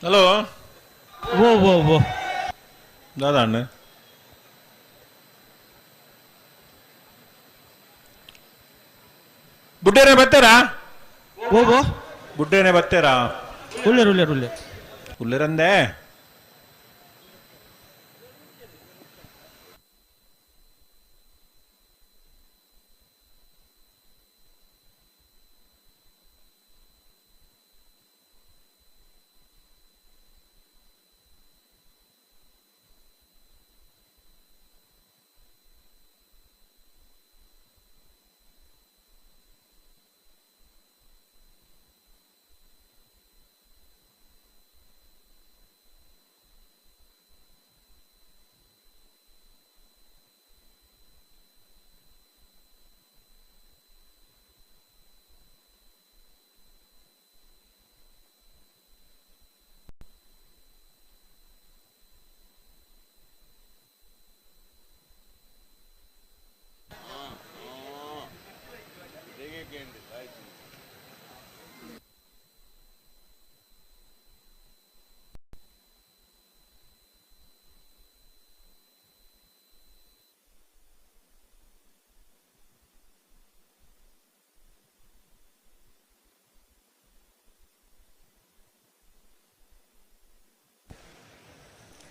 S3: ಹಲೋ
S15: ಓ ಓ ಓ
S3: ದಾದಾ ಅಣ್ಣ ಬುಡ್ಡೇನೆ ಬರ್ತಾರಾ?
S15: ಓ ಓ
S3: ಬುಡ್ಡೇನೆ ಬರ್ತಾರಾ?
S15: ಉಳ್ಳೇರು ಉಳ್ಳೇರು ಉಳ್ಳೇರು
S3: ಉಳ್ಳೇರಂದೆ.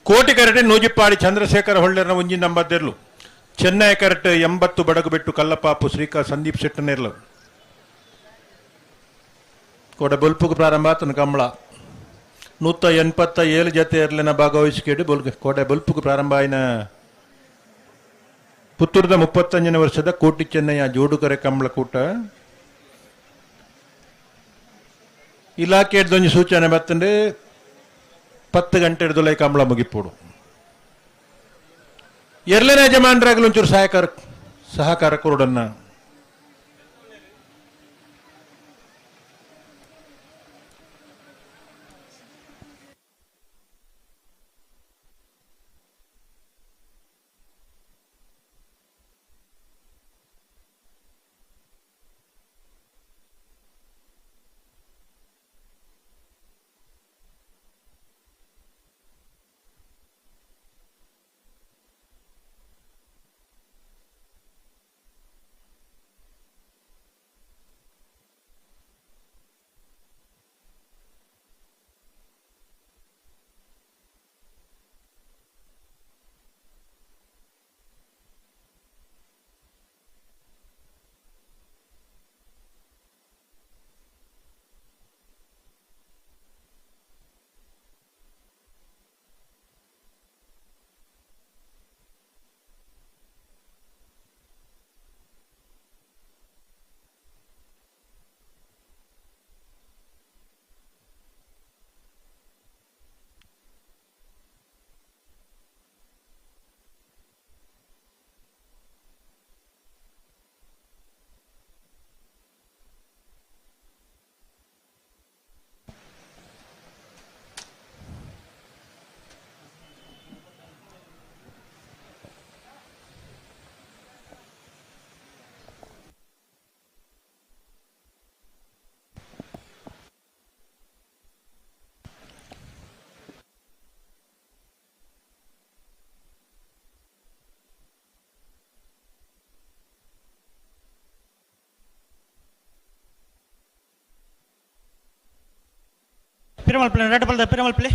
S3: ಕೋಟಿ ಕರಟೆ ನೂಜಿಪ್ಪಾಡಿ ಚಂದ್ರಶೇಖರ ಹೊಳ್ಳೆರ್ನ ಒಂಜಿ ನಂಬದ್ದೆರ್ಲು. ಚೆನ್ನೈ ಕರಟೆ 80 ಬಡಗುಬೆಟ್ಟು ಕಲ್ಲಪಾಪು ಶ್ರೀಕಾ ಸಂದೀಪ್ ಶೆಟ್ಟನೇರ್ಲು. ಕೋಡ ಬೊಲ್ಪುಗು ಪ್ರಾರಂಭ ಆತನ ಕಂಬಳ. 187 ಜತೆಯರ್ಲಿನ ಭಾಗವಹಿಸಿಕೆಡು ಕೋಟೆ ಬೊಲ್ಪುಗು ಪ್ರಾರಂಭ ಆಯಿನ ಪುತ್ತೂರದ 35ನೇ ವರ್ಷದ ಕೋಟಿ ಚೆನ್ನಯ್ಯ ಜೋಡುಕರೆ ಕಂಬಳಕೂಟ ಇಲಾಖೆಡ್ದೊಂಜಿ ಸೂಚನೆ ಬತ್ತಂಡೆ 10 ಗಂಟೆ ಕಂಬಳ ಮುಗಿಪೋಡು. ಎರಡನೇ ಯಜಮಾನರಾಗಲು ಒಂಚೂರು ಸಹಕಾರ ಕೊರಡನ್ನ.
S15: Piramal play red ball Piramal play.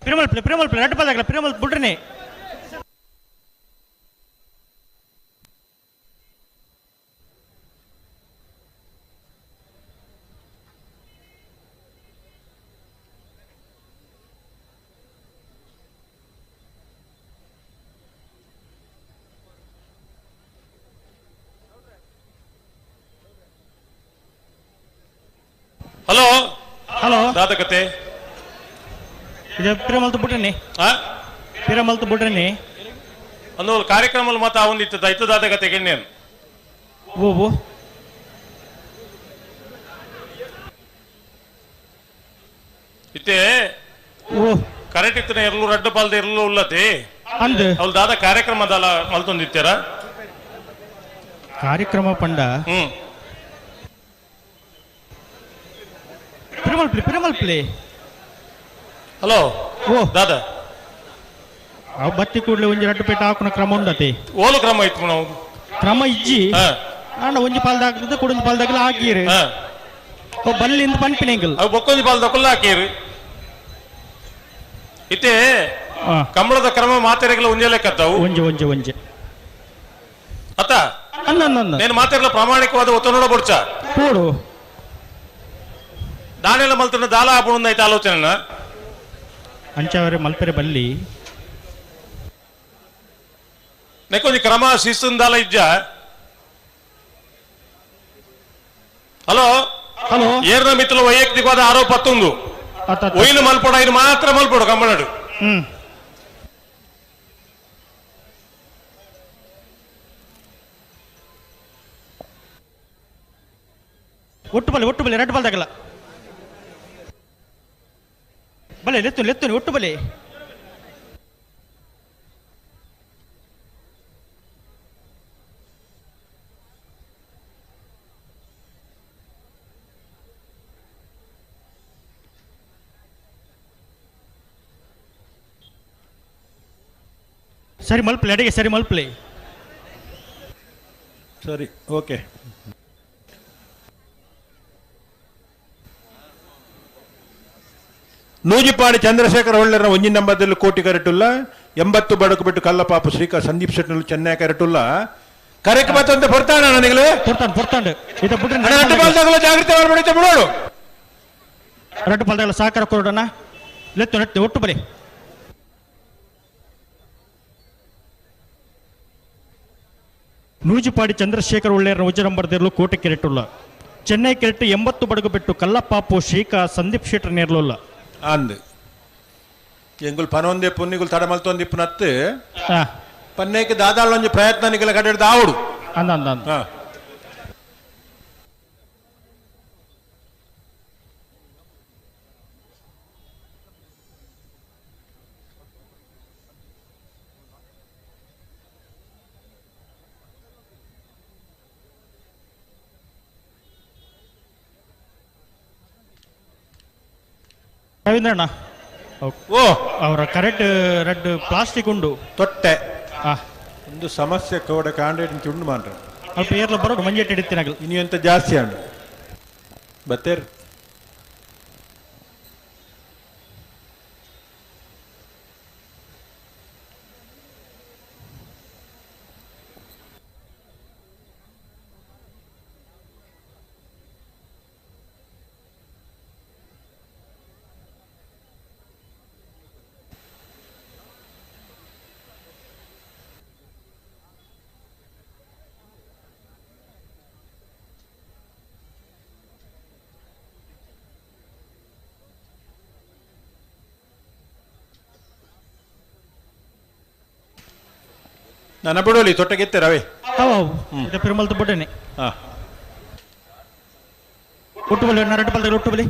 S15: Piramal play Piramal play red ball Piramal ಬುಡ್ರನೆ.
S7: Hello
S15: hello
S7: ದಾದಕತೆ
S15: ಇದು ಪಿರಮಲ್ತು ಬುಡ್ರನಿ ಪಿರಮಲ್ತು ಬುಡ್ರನಿ
S7: ಅಂದು ಕಾರ್ಯಕ್ರಮ ಮಾತ ಒಂದಿತ್ತು ದೈತ ದಾದಕತೆ ಗೆಣ್ಣೇನು
S15: ಓ
S7: ಇತ್ತೆ
S15: ಓ
S7: ಕರೆಕ್ಟ್ ಇತ್ತನೆ ಎರಲು ರಡ್ಡು ಪಾಲ್ದ ಎರಲು ಉಲ್ಲತೆ
S15: ಅಂದು
S7: ಅವ್ಳು ದಾದ ಕಾರ್ಯಕ್ರಮ ದಾಲ ಮಲ್ತೊಂದಿತ್ತೀರ
S15: ಕಾರ್ಯಕ್ರಮ ಪಂಡ Piramal play Piramal play.
S7: Hello
S15: ಓ
S7: ದಾದ
S15: ಅವು ಬತ್ತಿ ಕೂಡಲೇ ಒಂಜಿ ರಡ್ಡು ಪೇಟ ಹಾಕುನ ಕ್ರಮ ಉಂಡತೆ
S7: ಓಲು ಕ್ರಮ ಇತ್ತು ನಾವು
S15: ಕ್ರಮ ಇಜ್ಜಿ ಅಣ್ಣ ಒಂಜಿ ಪಾಲ್ದಾಗ್ತದೆ ಕುಡೊಂಜಿ ಪಾಲ್ದಾಗಲ ಹಾಕಿರಿ ಓ ಬಲ್ಲಿಂದ ಪನ್ಪಿನೆಂಗಲ್
S7: ಅವು ಬೊಕ್ಕೊಂಜಿ ಪಾಲ್ದಾಕಲ್ಲ ಹಾಕಿರಿ ಇತ್ತೆ ಕಂಬಳದ ಕ್ರಮ ಮಾತೆರೆಗಲ ಒಂಜೆ ಲೆಕ್ಕತ್ತವು
S15: ಒಂಜೆ ಒಂಜೆ ಒಂಜೆ
S7: ಅತ್ತ
S15: ಅನ್ನ ಅನ್ನ
S7: నేను ಮಾತೆರ್ಲ ಪ್ರಾಮಾಣಿಕವಾದ ಒತ್ತನೋಡ ಬೊಡ್ಚ
S15: ಕೋಡು
S7: ದಾನೆಲ್ಲ ಮಲ್ತನ ದಾಲ ಆಪುಂಡೈತೆ ಆಲೋಚನೆ
S15: ಅಂಚಾವರೆ ಮಲ್ಪೆರೆ ಬಲ್ಲಿ
S7: ನೆಕ್ಕೊಂಜಿ ಕ್ರಮ ಶಿಸ್ತುನ್ ದಾಲ ಇಜ್ಜ. ಹಲೋ
S15: ಹಲೋ
S7: ಏರ್ನ ಮಿತ್ತಲ ವೈಯಕ್ತಿಕವಾದ ಆರೋಪ ತುಂದು ಒಯ್ನು ಮಲ್ಪಡ ಇದು ಮಾತ್ರ ಮಲ್ಪಡು ಕಂಬಳಡು.
S15: ಒಟ್ಟು ಬಲೆ ಒಟ್ಟು ಬಲೆ ರೆಡ್ ಬಾಲ್ ತಗಲ ಬಲೆ ಲೆತ್ತು ಲೆತ್ತು ಒಟ್ಟು ಬಲೆ ಸರಿ ಮಲ್ಪಲೆ ಅಡಿಗೆ ಸರಿ ಮಲ್ಪಲೆ
S3: ಸರಿ ಓಕೆ. Nujipadi Chandrashekhar ಹೊಳ್ಳರ ಒಂಜಿನ ನಂಬರ್ದಲ್ಲಿ ಕೋಟಿ ಕರೆಟುಲ್ಲ 80 ಬಡಕು ಬಿಟ್ಟು ಕಲ್ಲಪಾಪು ಶ್ರೀಕಾ ಸಂದೀಪ್ ಶೆಟ್ಟಲು ಚೆನ್ನೈ ಕರೆಟುಲ್ಲ ಕರೆಕ್ ಬತ್ತಂತ ಬರ್ತಾನ ನನಗೆ
S15: ಪೊರ್ತಾಂಡ್ ಪೊರ್ತಾಂಡ್ ಇದ ಬಿಡ್ರಿ
S3: ರಡ್ಡು ಪಾಲ್ದಾಗಲ ಜಾಗೃತಿ ಮಾಡ್ಬಿಡುತ್ತೆ ಬಿಡೋಡು
S15: ರಡ್ಡು ಪಾಲ್ದಾಗಲ ಸಹಕಾರ ಕೊಡೋಣ ಲೆತ್ತು ನೆಟ್ಟು ಒಟ್ಟು ಬಲಿ ನೂಜಿಪಾಡಿ ಚಂದ್ರಶೇಖರ್ ಒಳ್ಳೆಯರ ಉಜ್ಜರಂಬರ್ದಿರಲು ಕೋಟೆ ಕೆರೆಟುಲ್ಲ ಚೆನ್ನೈ ಕೆರೆಟ್ಟು 80 ಬಡಗು ಬಿಟ್ಟು ಕಲ್ಲಪಾಪು ಶ್ರೀಕಾ ಸಂದೀಪ್ ಶೆಟ್ಟರ್ ನೇರ್ಲುಲ್ಲ
S3: ಅಂದ್ ಎಂಗುಲ್ ಪನೊಂದೆ ಪುನ್ನಿಗುಲ್ ತಡಮಲ್ತೊಂದು ಇಪ್ಪನತ್ತು ಪನ್ನೇಕೆ ದಾದಾಳೊಂಜಿ ಪ್ರಯತ್ನ ನಿಗಲ ಕಡೆಡ್ದ ಆವಡು
S15: ಅಂದ ಅಂದ ಅಂದ ರವೀಂದ್ರಣ್ಣ
S3: ಓ
S15: ಅವರ correct red plastic ಉಂಡು
S3: ತೊಟ್ಟೆ ಒಂದು ಸಮಸ್ಯೆ ಕೋಡ ಕಾಂಡೇಟ್ ಉಂಡು ಮಾಡ್ರ
S15: ಅಲ್ಪ ಏರ್ಲ ಬರೋದು ಮಂಜೆಟ್ ಹಿಡಿತೀನಾಗಲು
S3: ಇನ್ನು ಎಂತ ಜಾಸ್ತಿ ಅಂಡು ಬತ್ತೇರ್ ನನ್ನ ಬಿಡೋಲಿ ತೊಟ್ಟಗೆತ್ತೆ ರವಿ
S15: ಇದು ಪೆರುಮಲ್ತ ಬುಡ್ಡನೆ ಒಟ್ಟು ಬಲಿ ಎರಡು ಬಲ್ದಾಗ ಒಟ್ಟು ಬಲಿ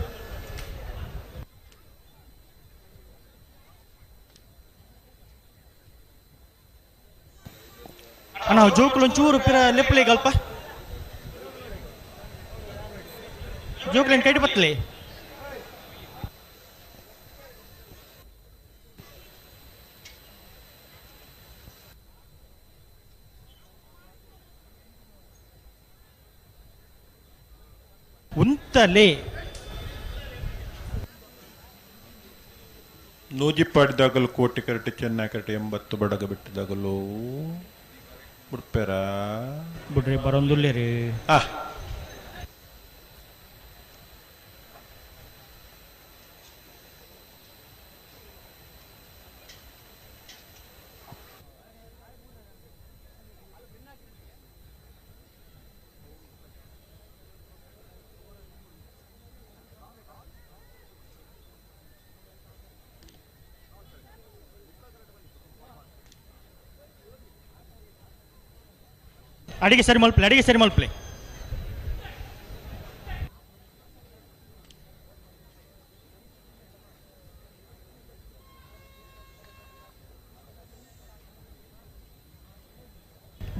S15: ಅಣ್ಣ ಜೋಕುಲು ಒಂಚೂರು ಪಿರ ಲೆಪ್ಪಲಿ ಗಲ್ಪ ಜೋಕುಲೇನು ಕೈಟ್ ಬತ್ತಲಿ ಉಂತಲೆ
S3: ನೂಜಿಪಾಡಿದಾಗಲು ಕೋಟಿ ಕರಟೆ ಚೆನ್ನೈ ಕರಟೆ 80 ಬಡಗ ಬಿಟ್ಟಿದಾಗಲು ಬಿಡ್ಪೇರ
S15: ಬಿಡ್ರಿ ಬರೋಂದುಲ್ಲೆ ರೀ. ಅಡಿಗೆ ಸರಿ ಮಲ್ಪಲೆ, ಅಡಿಗೆ ಸರಿ ಮಲ್ಪಲೆ.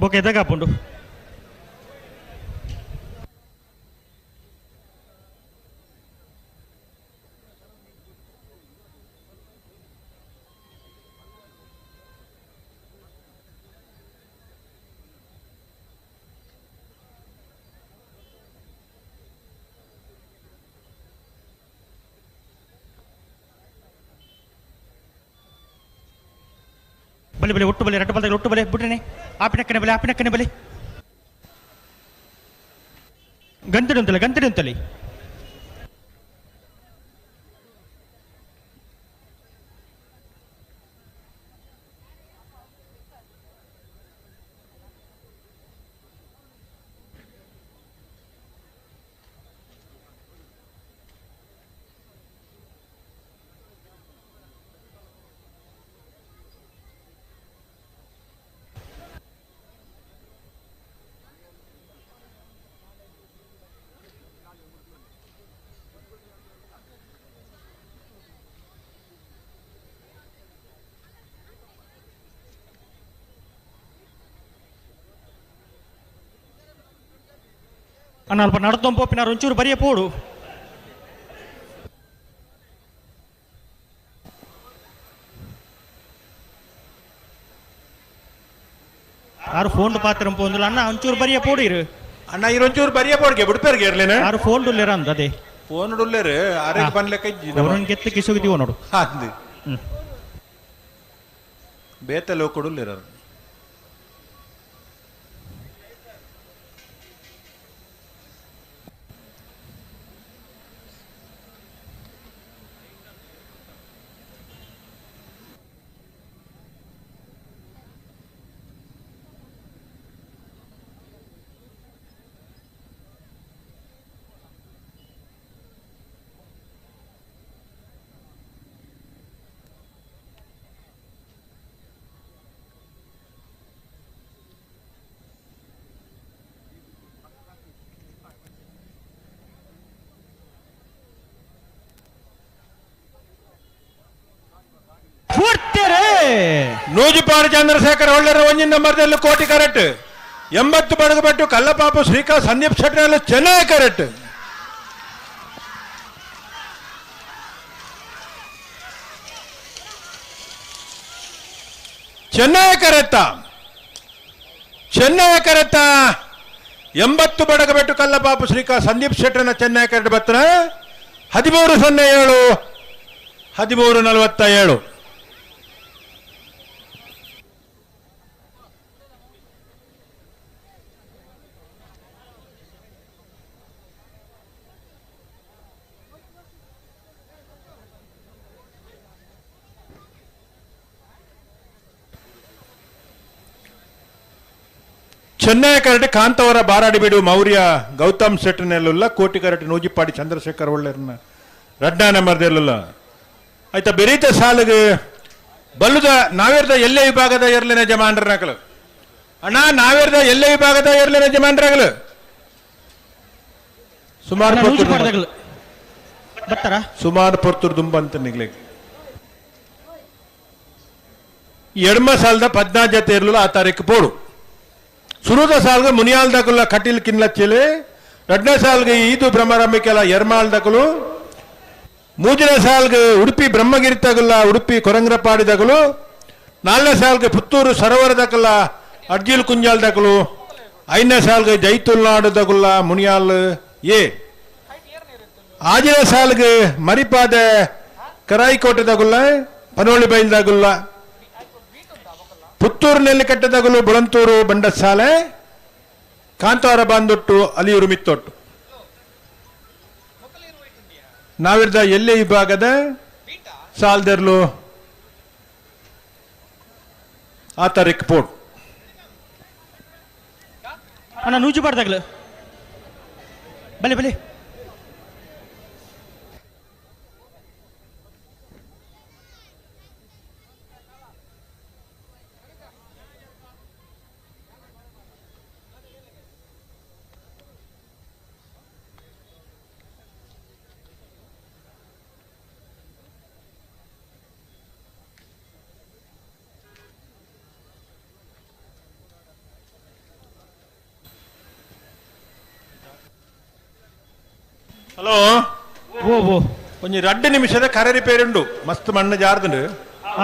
S15: ಬೊಕೆ ಎದಾಗ ಹಾಪುಂಡು. ಬಲಿ ಬಲಿ ಒಟ್ಟು ಬಲಿ ರಡ್ಡು ಬಲ್ದಾಗ ಒಟ್ಟು ಬಲಿ ಬಿಡ್ರಿ ಆಪಿನಕ್ಕನೆ ಬಲಿ ಆಪಿನಕ್ಕನೆ ಬಲಿ ಗಂತಡಿ ಅಂತಲ್ಲ ಗಂತಡಿ ಅಂತಲ್ಲಿ ಅಣ್ಣ ಅಲ್ಪ ನಡ್ದೊಂದು ಪೋಪಿನಾರು ಒಂಚೂರು ಬರಿಯ ಪೋಡು. ಆರು ಫೋನ್ ಪಾತ್ರ ಪೋಂದಿಲ್ಲ ಅಣ್ಣ ಒಂಚೂರು ಬರಿಯ ಪೋಡು ಇರು.
S3: ಅಣ್ಣ ಇರು ಒಂಚೂರು ಬರಿಯ ಪೋಡ್ಗೆ ಬಿಡ್ಪೇರ್ಗೆ ಇರ್ಲೇನೆ
S15: ಆರು ಫೋನ್ ಇರ ಅಂದ ಅದೇ.
S3: ಫೋನ್ ಆರೇಗ್ ಬನ್ಲೆಕ್ಕ ಇಜ್ಜಿ
S15: ಗೆತ್ತ ಕಿಸುಗಿದೀವ ನೋಡು.
S3: ಅಂದು ಬೇತೆ ಲೋಕಡುಲ್ಲೇರು. ನೂಜುಪಾಡು ಚಂದ್ರಶೇಖರ್ ಒಳ್ಳೆರ ಒಂಜಿನ ನಂಬರ್ದಲ್ಲಿ ಕೋಟಿ ಕರೆಕ್ಟ್. 80 ಬಡಗಬೆಟ್ಟು ಕಲ್ಲಪಾಪು ಶ್ರೀಕಾಂತ್ ಸಂದೀಪ್ ಶೆಟ್ಟರ್ ಚೆನ್ನೈ ಕರೆಕ್ಟ್. ಚೆನ್ನೈ ಕರೆತ್ತ ಚೆನ್ನೈ ಕರೆತ್ತ 80 ಬಡಗಬೆಟ್ಟು ಕಲ್ಲಪಾಪು ಶ್ರೀಕಾಂತ್ ಸಂದೀಪ್ ಶೆಟ್ಟರ್ನ ಚೆನ್ನೈ ಕರೆಕ್ಟ್ ಬತ್ರ 13:07 13:47. ಚೆನ್ನೈ ಕರಟೆ ಕಾಂತವರ ಬಾರಾಡಿಬೀಡು ಮೌರ್ಯ ಗೌತಮ್ ಶೆಟ್ಟನೆಲ್ಲುಲ್ಲ ಕೋಟಿ ಕರಟೆ ನೂಜಿಪಾಡಿ ಚಂದ್ರಶೇಖರ್ ಒಳ್ಳೆರ್ನ ರಡ್ಡಾ ನಂಬರ್ದೆಲ್ಲುಲ್ಲ. ಆಯ್ತಾ ಬೆರೀತ ಸಾಲಿಗೆ ಬಲ್ಲುದ ನಾವೇರ್ದ ಎಲ್ಲೇ ವಿಭಾಗದ ಎರ್ಲಿನ ಜಮಾನ್ರನಕಲು ಅಣ್ಣ, ನಾವೇರ್ದ ಎಲ್ಲೇ ವಿಭಾಗದ ಎರ್ಲಿನ ಜಮಾನ್ರಾಗಲು ಸುಮಾರು ಸುಮಾರು ಪೊರ್ತುರು ದುಂಬ ಅಂತ ನಿಗ್ಲಿ ಎಡ್ಮ ಸಾಲದ 14 ಜತೆ ಇರಲಿಲ್ಲ ಆ ತಾರೀಕು ಪೋಡು. ಸುರುದ ಸಾಲ್ಗೆ ಮುನಿಯಾಲ್ದಕುಲ್ಲ ಕಟೀಲ್ ಕಿನ್ಲಚ್ಚಲಿ, ಎರಡನೇ ಸಾಲ್ಗೆ ಈದು ಬ್ರಹ್ಮರಂಬಿಕೆಲ್ಲ ಎರ್ಮಾಲ್ದಕಲು, ಮೂರನೇ ಸಾಲ್ಗೆ ಉಡುಪಿ ಬ್ರಹ್ಮಗಿರಿ ತಗುಲ್ಲ ಉಡುಪಿ ಕೊರಂಗ್ರಪಾಡಿ ದಗಲು, ನಾಲ್ಕನೇ ಸಾಲ್ಗೆ ಪುತ್ತೂರು ಸರೋವರ ದಕಲ್ಲ ಅಡ್ಜಿಲ್ ಕುಂಜಾಲ್ ದಕಲು, ಐದನೇ ಸಾಲ್ಗೆ ಜೈತುಲ್ನಾಡು ದಗುಲ್ಲ ಮುನಿಯಾಲ್ ಎ, ಆಜನೇ ಸಾಲ್ಗೆ ಮರಿಪಾದೆ ಕರಾಯಿಕೋಟೆ ದಗುಲ್ಲ ಪನೋಳಿ ಬೈಲ್ ದಗುಲ್ಲ, ಪುತ್ತೂರು ನೆಲ್ಲಿಕಟ್ಟೆದಗಲು ಬುಳಂತೂರು ಬಂಡಸಾಲೆ, ಕಾಂತಾರ ಬಾಂದೊಟ್ಟು ಅಲಿಯೂರು ಮಿತ್ತೊಟ್ಟು. ನಾವಿರ್ದ ಎಲ್ಲೇ ವಿಭಾಗದ ಸಾಲ್ದೆರ್ಲು ಆ ತಾರೀಕು ಪೋಟ್.
S15: ಅಣ್ಣ ನೂಜುಬಾರ್ದಾಗ್ಲು ಬಲೆ ಬಲೆ.
S3: ಹಲೋ ಓ ಓ ಒಂಜಿ 2 ನಿಮಿಷದ ಕರೆ ರಿಪೇರಿ ಉಂಡು, ಮಸ್ತ್ ಮಣ್ಣು ಜಾರ್ದುಂಡು.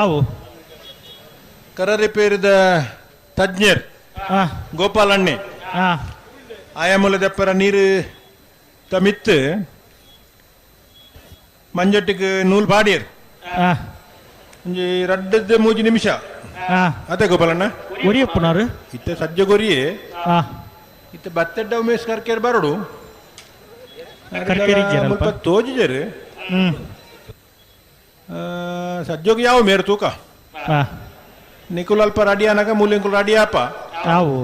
S15: ಆವು
S3: ಕರ ರಿಪೇರಿದ ತಜ್ಞರ್ ಗೋಪಾಲಣ್ಣೆ ಆಯಾಮೂಲ ದೆಪ್ಪರ ನೀರು ತಮಿತ್ತು ಮಂಜೊಟ್ಟಿಗೆ ನೂಲ್ ಪಾಡಿಯರ್ ಒಂಜಿ 2 3 ನಿಮಿಷ. ಅದೇ ಗೋಪಾಲಣ್ಣ
S15: ಒರಿಯಪ್ಪನಾರು
S3: ಇತ್ತೆ ಸಜ್ಜ ಗೊರಿಯೇ ಇತ್ತೆ ಬತ್ತೆಡ್ಡ ಉಮೇಶ್ ಕರ್ಕೇರ್ ಬರೋಡು ತೋಜಿಜರು ಸಜ್ಜೋಗಿ ಯಾವ ಮೇರು ತೂಕ ನಿಕುಲ್ ಅಲ್ಪ ರೆಡಿ ಅನಗ ಮೂಲಿಂಕುಲ್ ರೆಡಿ ಆಪ.
S15: ಆವು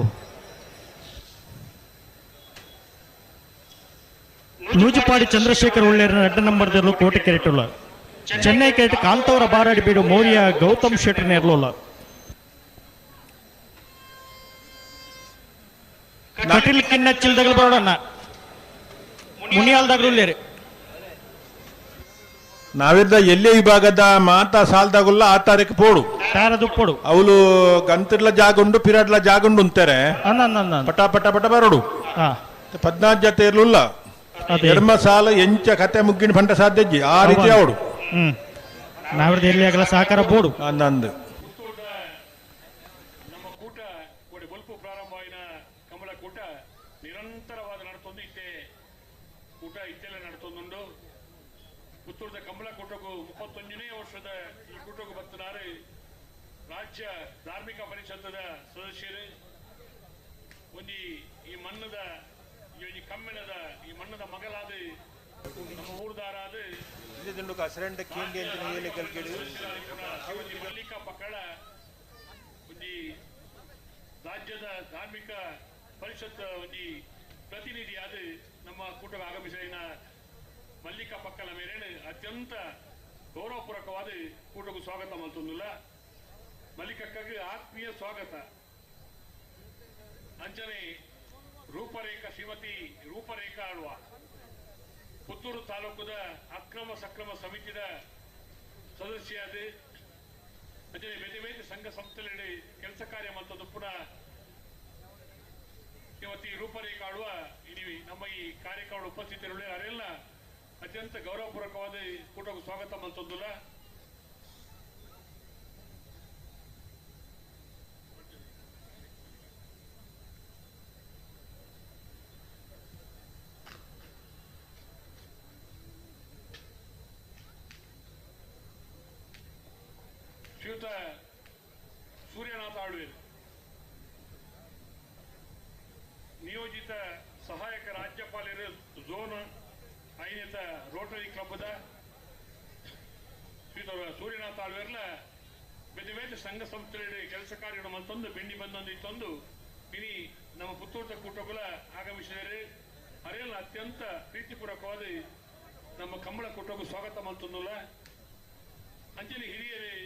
S15: ನೂಜುಪಾಡಿ ಚಂದ್ರಶೇಖರ್ ಒಳ್ಳೆಯರ 2 ನಂಬರ್ದಲ್ಲೂ ಕೋಟೆ ಕೆರೆಟುಲ್ಲ ಚೆನ್ನೈ ಕೆರೆಟ್ ಕಾಂತವರ ಬಾರಾಡಿ ಬೀಡು ಮೌರ್ಯ ಗೌತಮ್ ಶೆಟ್ಟರ್ನ ಇರಲಿಲ್ಲ. ಕಟಿಲ್ ಕಿನ್ನ ಚಿಲ್ದಗಲು ಬರೋಣ ಮುನಿಯಾಲ್ದಾಗ್ಲೂ.
S3: ನಾವಿದ್ದ ಎಲ್ಲೇ ವಿಭಾಗದ ಮಾತಾ ಸಾಲ್ದಾಗುಲ್ಲ ಆ ತಾರೀಕು ಪೋಡು
S15: ಪೋಡು
S3: ಅವಳು ಗಂತಿರ್ಲ ಜಾಗುಂಡು ಪಿರಾಡ್ಲ ಜಾಗುಂಡು ಅಂತಾರೆ ಪಟ ಪಟ ಪಟ ಬರೋಡು. 14 ಜತೆ ಇರ್ಲಿಲ್ಲ ಎಡ್ಮ ಸಾಲ ಎಂಚ ಕತೆ ಮುಗ್ಗಿನ ಪಂಟ ಸಾಧ್ಯ ಆ ರೀತಿ ಅವಡು.
S15: ನಾವಿರ್ದ ಎಲ್ಲಿ ಆಗಲ್ಲ ಸಹಕಾರ ಬೋಡು
S3: ಅಂದಂದು.
S12: ನಿರಂತರವಾದ ನಡತೊಂದು ಇತ್ತೆ ಕೂಟ ಇತ್ತೆಲ್ಲ ನಡತೊಂದುಂಡು. ವರ್ಷದ ಈ ಕೂಟಕ್ಕೆ ಬರ್ತನಾರು ರಾಜ್ಯ ಧಾರ್ಮಿಕ ಪರಿಷತ್ತದ ಸದಸ್ಯರು ಒಂಜಿ ಈ ಮಣ್ಣದ ಈ ಒಂಜಿ ಕಮ್ಮೆಣದ ಈ ಮಣ್ಣದ ಮಗಲಾದ ನಮ್ಮ ಊರ್ದಾರಾದ ಮಲ್ಲಿಕಾ ಪಕ್ಕಳ ಒಂಜಿ ರಾಜ್ಯದ ಧಾರ್ಮಿಕ ಪರಿಷತ್ ಒಂಜಿ ಪ್ರತಿನಿಧಿಯಾದ ನಮ್ಮ ಕೂಟಕ್ಕೆ ಆಗಮಿಸಿದ ಮಲ್ಲಿಕಾ ಪಕ್ಕಳ ಮೇರೇನು ಅತ್ಯಂತ ಗೌರವಪೂರ್ವಕವಾದ ಕೂಟಕ್ಕೂ ಸ್ವಾಗತ ಮಾಡ್ತೊಂದಿಲ್ಲ. ಮಲ್ಲಿಕಕ್ಕಾಗಿ ಆತ್ಮೀಯ ಸ್ವಾಗತ. ಅಂಚನೆ ರೂಪರೇಖಾ ಶ್ರೀಮತಿ ರೂಪರೇಖಾ ಆಳ್ವ ಪುತ್ತೂರು ತಾಲೂಕುದ ಅಕ್ರಮ ಸಕ್ರಮ ಸಮಿತಿಯ ಸದಸ್ಯಾದ ಅಂಚನೆ ಬೇರೆ ಬೇರೆ ಸಂಘ ಸಂಸ್ಥೆಗಳಲ್ಲಿ ಕೆಲಸ ಕಾರ್ಯ ಮಾಡ್ತದ್ದು ಪುನಃ ಶ್ರೀಮತಿ ರೂಪರೇಖಾ ಆಳ್ವ ಇಲ್ಲಿ ನಮ್ಮ ಈ ಕಾರ್ಯಕ್ರಮ ಉಪಸ್ಥಿತರುಳ್ಳ ಅವರೆಲ್ಲ ಅತ್ಯಂತ ಗೌರವಪೂರ್ವಕವಾದ ಕೂಟಕ್ಕೆ ಸ್ವಾಗತ ಮಾಡ್ತೊಂದಿಲ್ಲ. ಶ್ರೀಯುತ ಸೂರ್ಯನಾಥ ಆಳ್ವೇರು ನಿಯೋಜಿತ ಸಹಾಯಕ ರಾಜ್ಯಪಾಲರು ಝೋನ್ ಐನೇತ ರೋಟರಿ ಕ್ಲಬ್ದ ಶ್ರೀಯುತ ಸೂರ್ಯನಾಥ ಆಳ್ವೇರ್ಲ ಬೇರೆ ಬೇರೆ ಸಂಘ ಸಂಸ್ಥೆಗಳಲ್ಲಿ ಕೆಲಸ ಕಾರ್ಯಗಳು ಮತ್ತೊಂದು ಬೆಂಡಿ ಬಂದೊಂದು ಇತ್ತೊಂದು ಇನಿ ನಮ್ಮ ಪುತ್ತೂರ್ದ ಕೂಟಕುಲ ಆಗಮಿಸಿದರೆ ಅರೆಲ್ಲ ಅತ್ಯಂತ ಪ್ರೀತಿಪೂರ್ವಕವಾದ ನಮ್ಮ ಕಂಬಳ ಕೂಟಕ್ಕೂ ಸ್ವಾಗತ ಮಾಡ್ತಂದಿಲ್ಲ. ಅಂಜಲಿ ಹಿರಿಯರೇ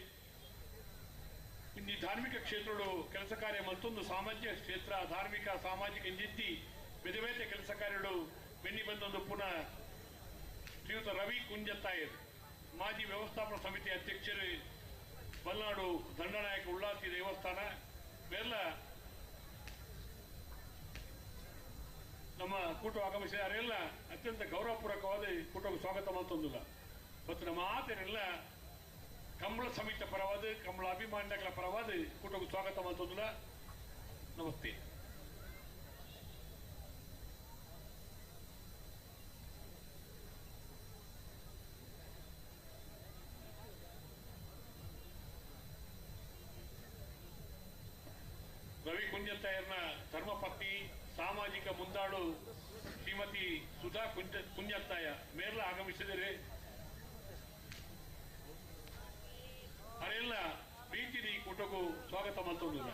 S12: ಇನ್ನು ಧಾರ್ಮಿಕ ಕ್ಷೇತ್ರಗಳು ಕೆಲಸ ಕಾರ್ಯ ಮತ್ತೊಂದು ಸಾಮಾಜಿಕ ಕ್ಷೇತ್ರ ಧಾರ್ಮಿಕ ಸಾಮಾಜಿಕ ಇಂಜಿತ್ತಿ ಬೇರೆ ಬೇರೆ ಕೆಲಸ ಕಾರ್ಯಗಳು ಬೆನ್ನಿ ಬಂದೊಂದು ಪುನಃ ಶ್ರೀಯುತ ರವಿ ಕುಂಜತ್ತಾಯರ್ ಮಾಜಿ ವ್ಯವಸ್ಥಾಪನಾ ಸಮಿತಿ ಅಧ್ಯಕ್ಷರು ಬಲ್ನಾಡು ದಂಡನಾಯಕ ಉಳ್ಳಾತಿ ದೇವಸ್ಥಾನ ಇವೆಲ್ಲ ನಮ್ಮ ಕೂಟ ಆಗಮಿಸಿದವರೆಲ್ಲ ಅತ್ಯಂತ ಗೌರವಪೂರ್ವಕವಾದ ಕೂಟಕ್ಕೆ ಸ್ವಾಗತ ಮಾಡ್ತೊಂದಿಲ್ಲ. ಮತ್ತು ನಮ್ಮ ಆತನೆಲ್ಲ ಕಂಬಳ ಸಮಿತಿ ಪರವಾದ ಕಂಬಳ ಅಭಿಮಾನಿಗಳ ಪರವಾದ ಕೂಟಕ್ಕೆ ಸ್ವಾಗತ ಮಾಡ್ತೊಂದಿಲ್ಲ. ನಮಸ್ತೆ. ರವಿ ಕುಂಜತ್ತಾಯರ್ನ ಧರ್ಮಪತ್ನಿ ಸಾಮಾಜಿಕ ಮುಂದಾಳು ಶ್ರೀಮತಿ ಸುಧಾ ಕುಂಜತ್ತಾಯ ಮೇರ್ಲ ಆಗಮಿಸಿದರೆ ಅವರೆಲ್ಲ ಪ್ರೀತಿ ಈ ಕೂಟಕ್ಕೂ ಸ್ವಾಗತ ಮಾಡ್ತೊಂದಿಲ್ಲ.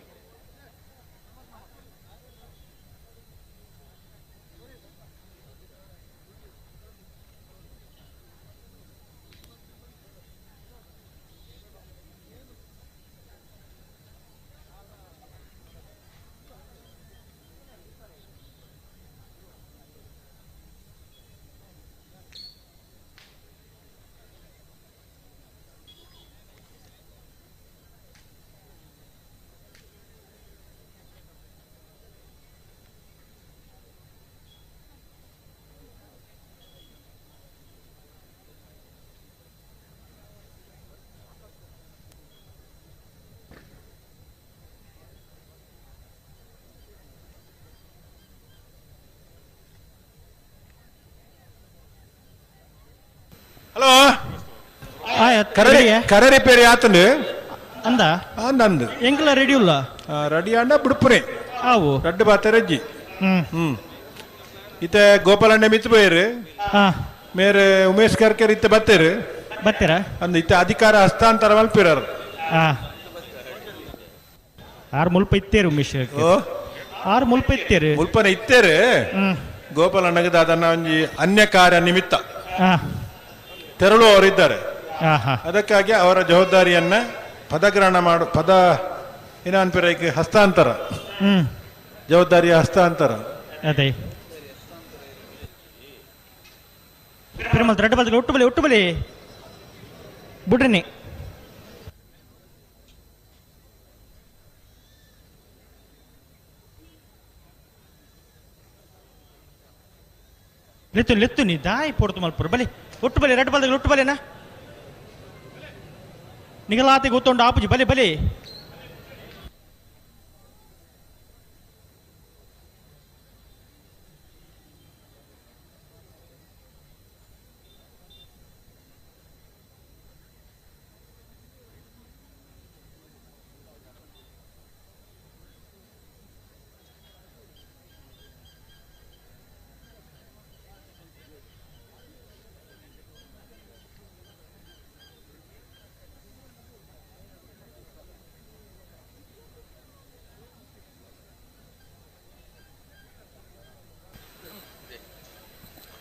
S3: ಹಲೋ, ಕರೆ ರಿಪೇರಿ ಆತನು
S15: ಅಂದ
S3: ಅಂದ
S15: ಎಂಕಲ ರೆಡಿ ಉಲ್ಲ
S3: ರೆಡಿ ಅಂಡ ಬಿಡುಪುರೆ
S15: ಆವು
S3: ರಡ್ಡು ಬಾತ ರಜ್ಜಿ. ಹ್ಮ್ ಇತ್ತೆ ಗೋಪಾಲಣ್ಣ ಮಿತ್ತು ಬೋಯರು ಮೇರೆ ಉಮೇಶ್ ಕರ್ಕರ್ ಇತ್ತೆ ಬತ್ತೇರು
S15: ಬತ್ತೀರ
S3: ಅಂದ್ ಇತ್ತೆ ಅಧಿಕಾರ ಹಸ್ತಾಂತರ ಮಲ್ಪಿರರು.
S15: ಆರು ಮುಲ್ಪ ಇತ್ತೇರು ಉಮೇಶ್, ಆರು ಮುಲ್ಪ ಇತ್ತೇರು
S3: ಮುಲ್ಪನ ಇತ್ತೇರು. ಗೋಪಾಲಣ್ಣಗೆ ದಾದನ್ನ ಒಂಜಿ ಅನ್ಯ ಕಾರ್ಯ ನಿಮಿತ್ತ ತೆರಳುವವರಿದ್ದಾರೆ, ಅದಕ್ಕಾಗಿ ಅವರ ಜವಾಬ್ದಾರಿಯನ್ನ ಪದಗ್ರಹಣ ಮಾಡು ಪದ ಏನ ಹಸ್ತಾಂತರ ಜವಾಬ್ದಾರಿಯ ಹಸ್ತಾಂತರ.
S15: ಅದೇ ಒಟ್ಟು ಬಲಿ ಒಟ್ಟು ಬಲಿ ಬುಡ್ರಿನಿ. ಲೆತ್ತು ಲೆತ್ತು ನೀ ದಾಯಿ ಪೊಡ್ತು ಮಲ್ಪುರು ಬಲಿ ಒಟ್ಟು ಬಲಿ ರೆಡ್ ಬಲ್ದ ಒಟ್ಟು ಬಲಿನಾ ನಿಗಲಾತಿ ಗೊತ್ತುಂಡು ಆಪುಜಿ ಬಲಿ ಬಲಿ.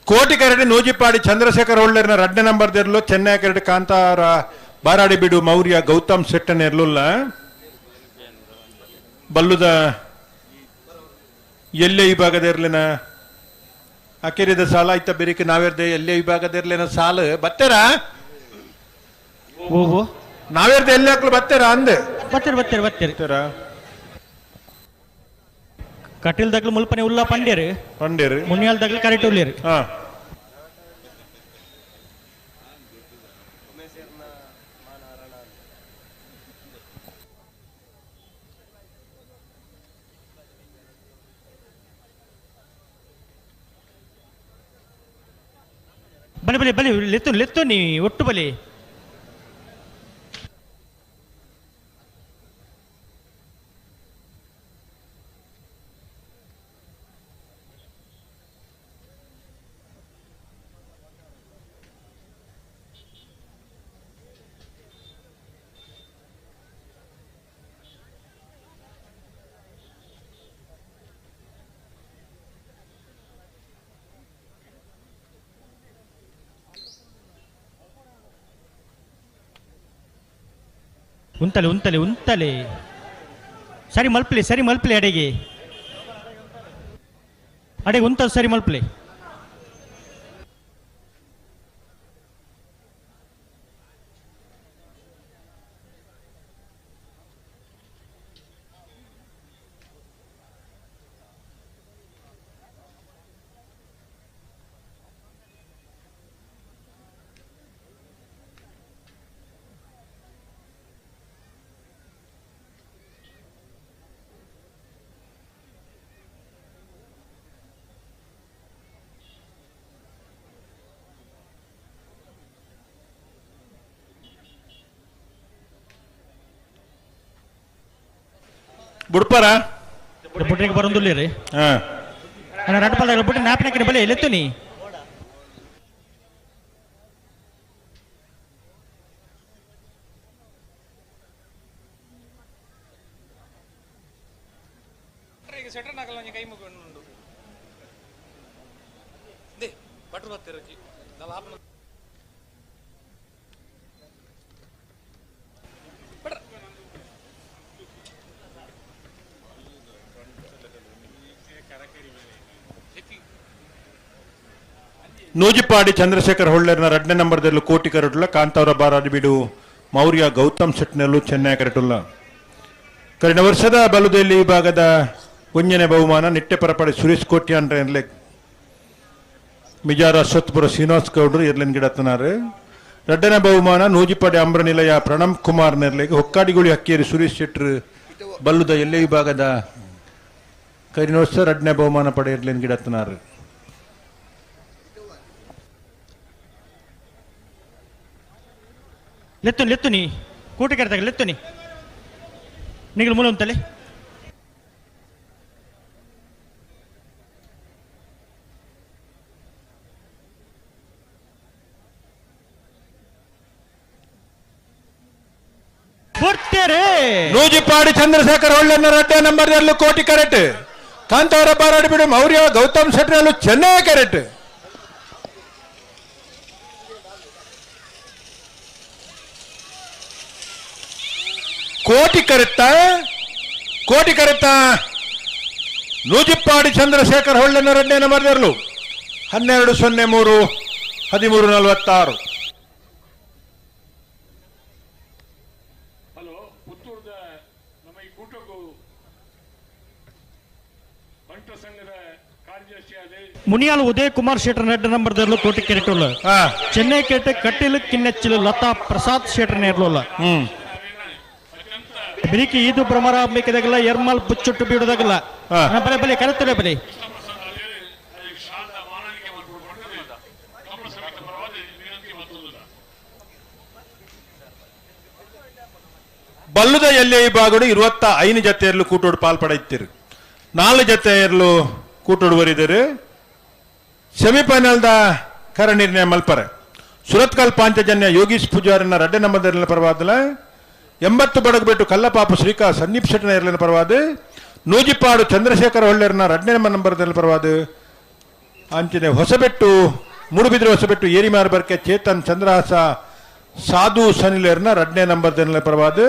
S3: ಕೋಟಿ ಕರಡಿ ನೂಜಿಪಾಡಿ ಚಂದ್ರಶೇಖರ್ ಹೊಳ್ಳೇರ್ನ ರಡ್ಡೆ ನಂಬರ್ ದೇರ್ಲು ಚೆನ್ನೈ ಕರಡಿ ಕಾಂತಾರ ಬಾರಾಡಿ ಬೀಡು ಮೌರ್ಯ ಗೌತಮ್ ಶೆಟ್ಟನ್ ಇರ್ಲಿಲ್ಲ. ಬಲ್ಲುದ ಎಲ್ಲೇ ವಿಭಾಗದ ಇರ್ಲಿನ ಅಕೆರಿದ ಸಾಲ ಆಯ್ತ ಬೆರಿಕೆ ನಾವೇರ್ದೆ ಎಲ್ಲೇ ವಿಭಾಗದ ಇರ್ಲಿನ ಸಾಲು ಬತ್ತೆರಾ
S15: ಓಹೋ
S3: ನಾವೇರ್ದೆ ಎಲ್ಲೇ ಹಾಕ್ಲು ಬತ್ತೆರಾ ಅಂದೆ
S15: ಬತ್ತೀರಿ ಬತ್ತೀರಿ ಬತ್ತೀರಿ ಕಟೀಲ್ ದಗ್ಲು ಮುಲ್ಪನೆ ಉಲ್ಲ ಪಂಡ್ಯರು
S3: ಪಂಡ್ಯರು
S15: ಮುನಿಯಾಲ್ ದಗ್ಲು ಕರೆಕ್ಟ್ ಉಳ್ಳೇರು. ಬಲಿ ಬಲಿ ಬಲಿ ಲೆತ್ತು ಲೆತ್ತು ನೀ ಒಟ್ಟು ಬಲಿ ಉಂತಲೆ ಉಂತಲೆ ಉಂತಲೆ ಸರಿ ಮಲ್ಪಲಿ ಸರಿ ಮಲ್ಪಲಿ ಅಡೆಗೆ ಅಡೆಗೆ ಉಂತಲ್ ಸರಿ ಮಲ್ಪಲಿ.
S3: ಬುಡ್ಪಾರ
S15: ಬುಟ್ರಿಗೆ ಬರೋದಿಲ್ಲ ರೀ. ಅಣ್ಣ ರಡ್ಪಾಲ್ದಾಗ ಬುಟ್ಟಿ ನಾಪಿನಕ್ಕಿನ ಬಲೆ ಎಲೆತ್ತು ನೀ.
S3: ನೂಜಿಪಾಡಿ ಚಂದ್ರಶೇಖರ್ ಹೊಳ್ಳೇರ್ನ ಎರಡನೇ ನಂಬರ್ದಲ್ಲೂ ಕೋಟಿ ಕರಟುಲ್ಲ ಕಾಂತಾವರ ಬಾರಾಡಿ ಬೀಡು ಮೌರ್ಯ ಗೌತಮ್ ಶೆಟ್ನಲ್ಲೂ ಚೆನ್ನೈ ಕರಟುಲ್ಲ. ಕರಿನ ವರ್ಷದ ಬಲುದೆಲ್ಲಿ ವಿಭಾಗದ ಒಂಜನೆ ಬಹುಮಾನ ನಿಟ್ಟೆ ಪರಪಾಡಿ ಸುರೇಶ್ ಕೋಟ್ಯಾನ್ ಎರ್ಲೆ ಮಿಜಾರ ಅಶ್ವತ್ಪುರ ಶ್ರೀನಿವಾಸ್ ಗೌಡ್ರು ಎರ್ಲೆನ್ ಗಿಡತ್ತನಾರು. ಎರಡನೇ ಬಹುಮಾನ ನೂಜಿಪಾಡಿ ಅಂಬ್ರ ನಿಲಯ ಪ್ರಣಮ್ ಕುಮಾರ್ ನೆರ್ಲೆಗೆ ಹೊಕ್ಕಾಡಿಗುಳಿ ಹಕ್ಕೇರಿ ಸುರೇಶ್ ಶೆಟ್ರು ಬಲ್ಲುದ ಎಲ್ಲೆ ವಿಭಾಗದ ಕರಿನ ವರ್ಷ ಎರಡನೇ ಬಹುಮಾನ ಪಡೆಯರ್ಲೆನ್ ಗಿಡತ್ತನಾರು.
S15: ಲೆತ್ತು ಲೆತ್ತು ನೀ ಕೂಟ ಕರೆದಾಗ ಲೆತ್ತು ನೀ ನಿಗಲು ಮೂಲ ಅಂತಲೇ
S3: ನೂಜಿಪಾಡಿ ಚಂದ್ರಶೇಖರ್ ಹೊಳ್ಳನ್ನ ರಡ್ಡೆ ನಂಬರ್ ಕೋಟಿ ಕರೆಕ್ಟ್ ಕಾಂತಾವರ ಬಾರಾಡಿ ಬಿಡು ಮೌರ್ಯ ಗೌತಮ್ ಶೆಟ್ಟರಲ್ಲೂ ಚೆನ್ನೈ ಕರೆಕ್ಟ್. ಕೋಟಿ ಕರೆತ್ತ ಕೋಟಿ ಕರೆತ್ತ ನೂಜಿಪ್ಪಾಡಿ ಚಂದ್ರಶೇಖರ್ ಹೊಳ್ಳನ್ನ ರಡ್ಡೆ ನಂಬರ್ 12:03 13:46.
S12: ಹಲೋ, ಪುತ್ತೂರದ ನಮ್ಮ ಈ ಕೂಟಕ್ಕೂ ಬಂಟ ಸಂಘದ ಕಾರ್ಯದರ್ಶಿಯಾದ
S15: ಮುನಿಯಾಲ್ ಉದಯ್ ಕುಮಾರ್ ಶೆಟ್ಟರ್ ನೆಡ್ ನಂಬರ್ ದರ್ಲು ಕೋಟಿ ಕೆರೆಟುಲ್ಲ. ಚೆನ್ನೈ ಕೆರೆಟ್ ಕಟ್ಟಿಲು ಕಿನ್ನೆಚ್ಚಿಲು ಲತಾ ಪ್ರಸಾದ್ ಶೆಟ್ಟರ್ ನೇರ್ಲುಲ್ಲ. ಬಿರಿಕಿ ಈದು ಭ್ರಮರಾಂಬಿಕೆದಾಗಲ್ಲ ಎರ್ಮಾಲ್ ಬುಚ್ಚುಟ್ಟು ಬೀಡುದಾಗಲ್ಲ. ಬಲೆ ಬಲೆ ಕರೆತಲೆ ಬಲೆ.
S3: ಬಲ್ಲುದ ಎಲ್ಲೆ ವಿಭಾಗಡು 25 ಜತೆಯರ್ಲು ಕೂಟೋಡು ಪಾಲ್ಪಡೆಯುತ್ತೀರು. 4 ಜತೆಯರ್ಲು ಕೂಟೋಡು ಬರಿದರು. ಸೆಮಿಫೈನಲ್ದ ಕರ ನಿರ್ಣಯ ಮಲ್ಪರೆ ಸುರತ್ಕಲ್ ಪಾಂಚಜನ್ಯ ಯೋಗೀಶ್ ಪೂಜಾರನ್ನ ರಡ್ಡೆ ನಂಬರ್ ಪರವಾದಲ 80 ಬಡಗು ಬಿಟ್ಟು ಕಲ್ಲಪಾಪು ಶ್ರೀಕಾ ಸಂದೀಪ್ ಶೆಟ್ಟನ ಎರಲಿನ ಪರವಾದ ನೂಜಿಪಾಡು ಚಂದ್ರಶೇಖರ ಹೊಳ್ಳೆರ್ನ ರಡ್ಡೆ ನಂಬರ್ ಪರವಾದ ಅಂಚನೆ ಹೊಸಬೆಟ್ಟು ಮೂಡುಬಿದ್ರೆ ಹೊಸಬೆಟ್ಟು ಏರಿಮಾರ್ ಬರ್ಕೆ ಚೇತನ್ ಚಂದ್ರಹಾಸ ಸಾಧು ಸನಿಲೇರ್ನ ರಡ್ನೇ ನಂಬರ್ ದೆಲ್ಲ ಪರವಾದ.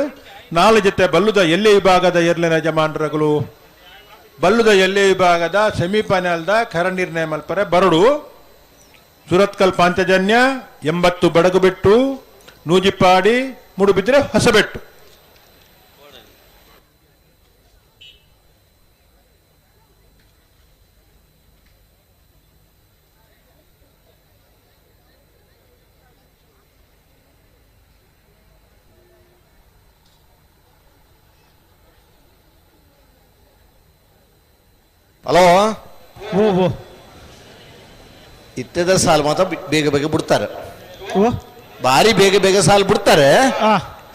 S3: ನಾಲ್ ಜೊತೆ ಬಲ್ಲುದ ಎಲ್ಲೆ ವಿಭಾಗದ ಎರ್ಲೆನ ಯಜಮಾನರುಗಳು ಬಲ್ಲುದ ಎಲ್ಲೆ ವಿಭಾಗದ ಸೆಮಿಫೈನಲ್ದ ಖರ ನಿರ್ಣಯ ಮಲ್ಪರೆ ಬರಡು. ಸುರತ್ಕಲ್ ಪಾಂಚಜನ್ಯ 80 ಬಡಗುಬೆಟ್ಟು ನೂಜಿಪ್ಪಾಡಿ ಮೂಡುಬಿದ್ರೆ ಹೊಸಬೆಟ್ಟು.
S1: ಹಲೋ
S15: ಓ ಓ
S1: ಇತ್ತದ ಸಾಲು ಮಾತ್ರ ಬೇಗ ಬೇಗ ಬಿಡ್ತಾರೆ. ಬಾರಿ ಬೇಗ ಬೇಗ ಸಾಲು ಬಿಡ್ತಾರೆ.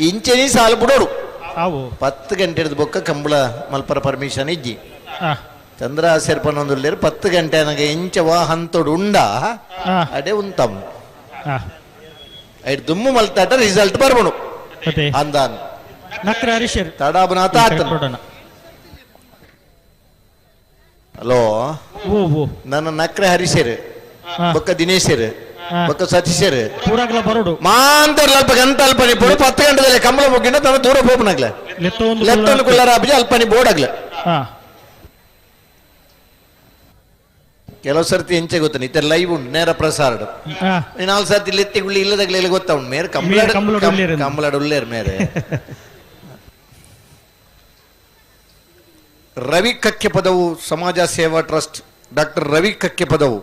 S1: ಇಂಚೆನಿ ಸಾಲು ಬಿಡೋರು. 10 ಗಂಟೆ ಹಿಡಿದು ಬೊಕ್ಕ ಕಂಬಳ ಮಲ್ಪರ ಪರ್ಮಿಷನ್ ಇಜ್ಜಿ. ಚಂದ್ರ ಸೇರ್ಪನೊಂದುಲ್ಲೇರು 10 ಗಂಟೆ ನನಗೆ ಇಂಚ ಹಂತೋಡು ಉಂಡ ಅಡೆ ಉಂತಮ್ ಐಟ್ ದುಮ್ಮು ಮಲ್ತಾಟ ರಿಸಲ್ಟ್ ಬರ್ಬಣು ಅಂದಾನ್
S15: ನಕ್ರ ಹರೀಶರ್
S1: ತಡಾಬನಾಥ ಆತನ. ಹಲೋ ನನ್ನ ನಕ್ರೆ ಹರೀಶರ್ ಬೊಕ್ಕ ದಿನೇಶರ್ ಬೊಕ್ಕ ಸತೀಶರ್
S15: ಪೂರಾಗ್ಲ ಬರೋಡು
S1: ಮಾಂತರ್ಲ ಅಲ್ಪ ಗಂಟ ಅಲ್ಪನಿ ಪೋಡು 10 ಗಂಟೆದಲ್ಲಿ ಕಂಬಳ ಮುಗ್ಗಿನ ತನ್ನ ದೂರ ಪೋಪನಾಗ್ಲೆ ಲೆತ್ತೊಂದು ಕುಳ್ಳರ ಅಬ್ಜಿ ಅಲ್ಪನಿ ಬೋರ್ಡ್ ಆಗ್ಲೆ. ಕೆಲವು ಸರ್ತಿ ಎಂಚೆ ಗೊತ್ತ ಇತರ ಲೈವ್ ಉಂಟು ನೇರ ಪ್ರಸಾರ. 4 ಸರ್ತಿ ಲೆತ್ತಿ ಗುಳ್ಳಿ ಇಲ್ಲದಾಗ್ಲೆ ಗೊತ್ತಾ ಉಂಟು ಮೇರೆ ಕಂಬಳ ಕಂಬಳಾಡ ಉಳ್ಳೇರ್ ಮೇರೆ. ರವಿ ಕಕ್ಕೆಪದವು ಸಮಾಜ ಸೇವಾ ಟ್ರಸ್ಟ್ ಡಾಕ್ಟರ್ ರವಿ ಕಕ್ಕೆಪದವು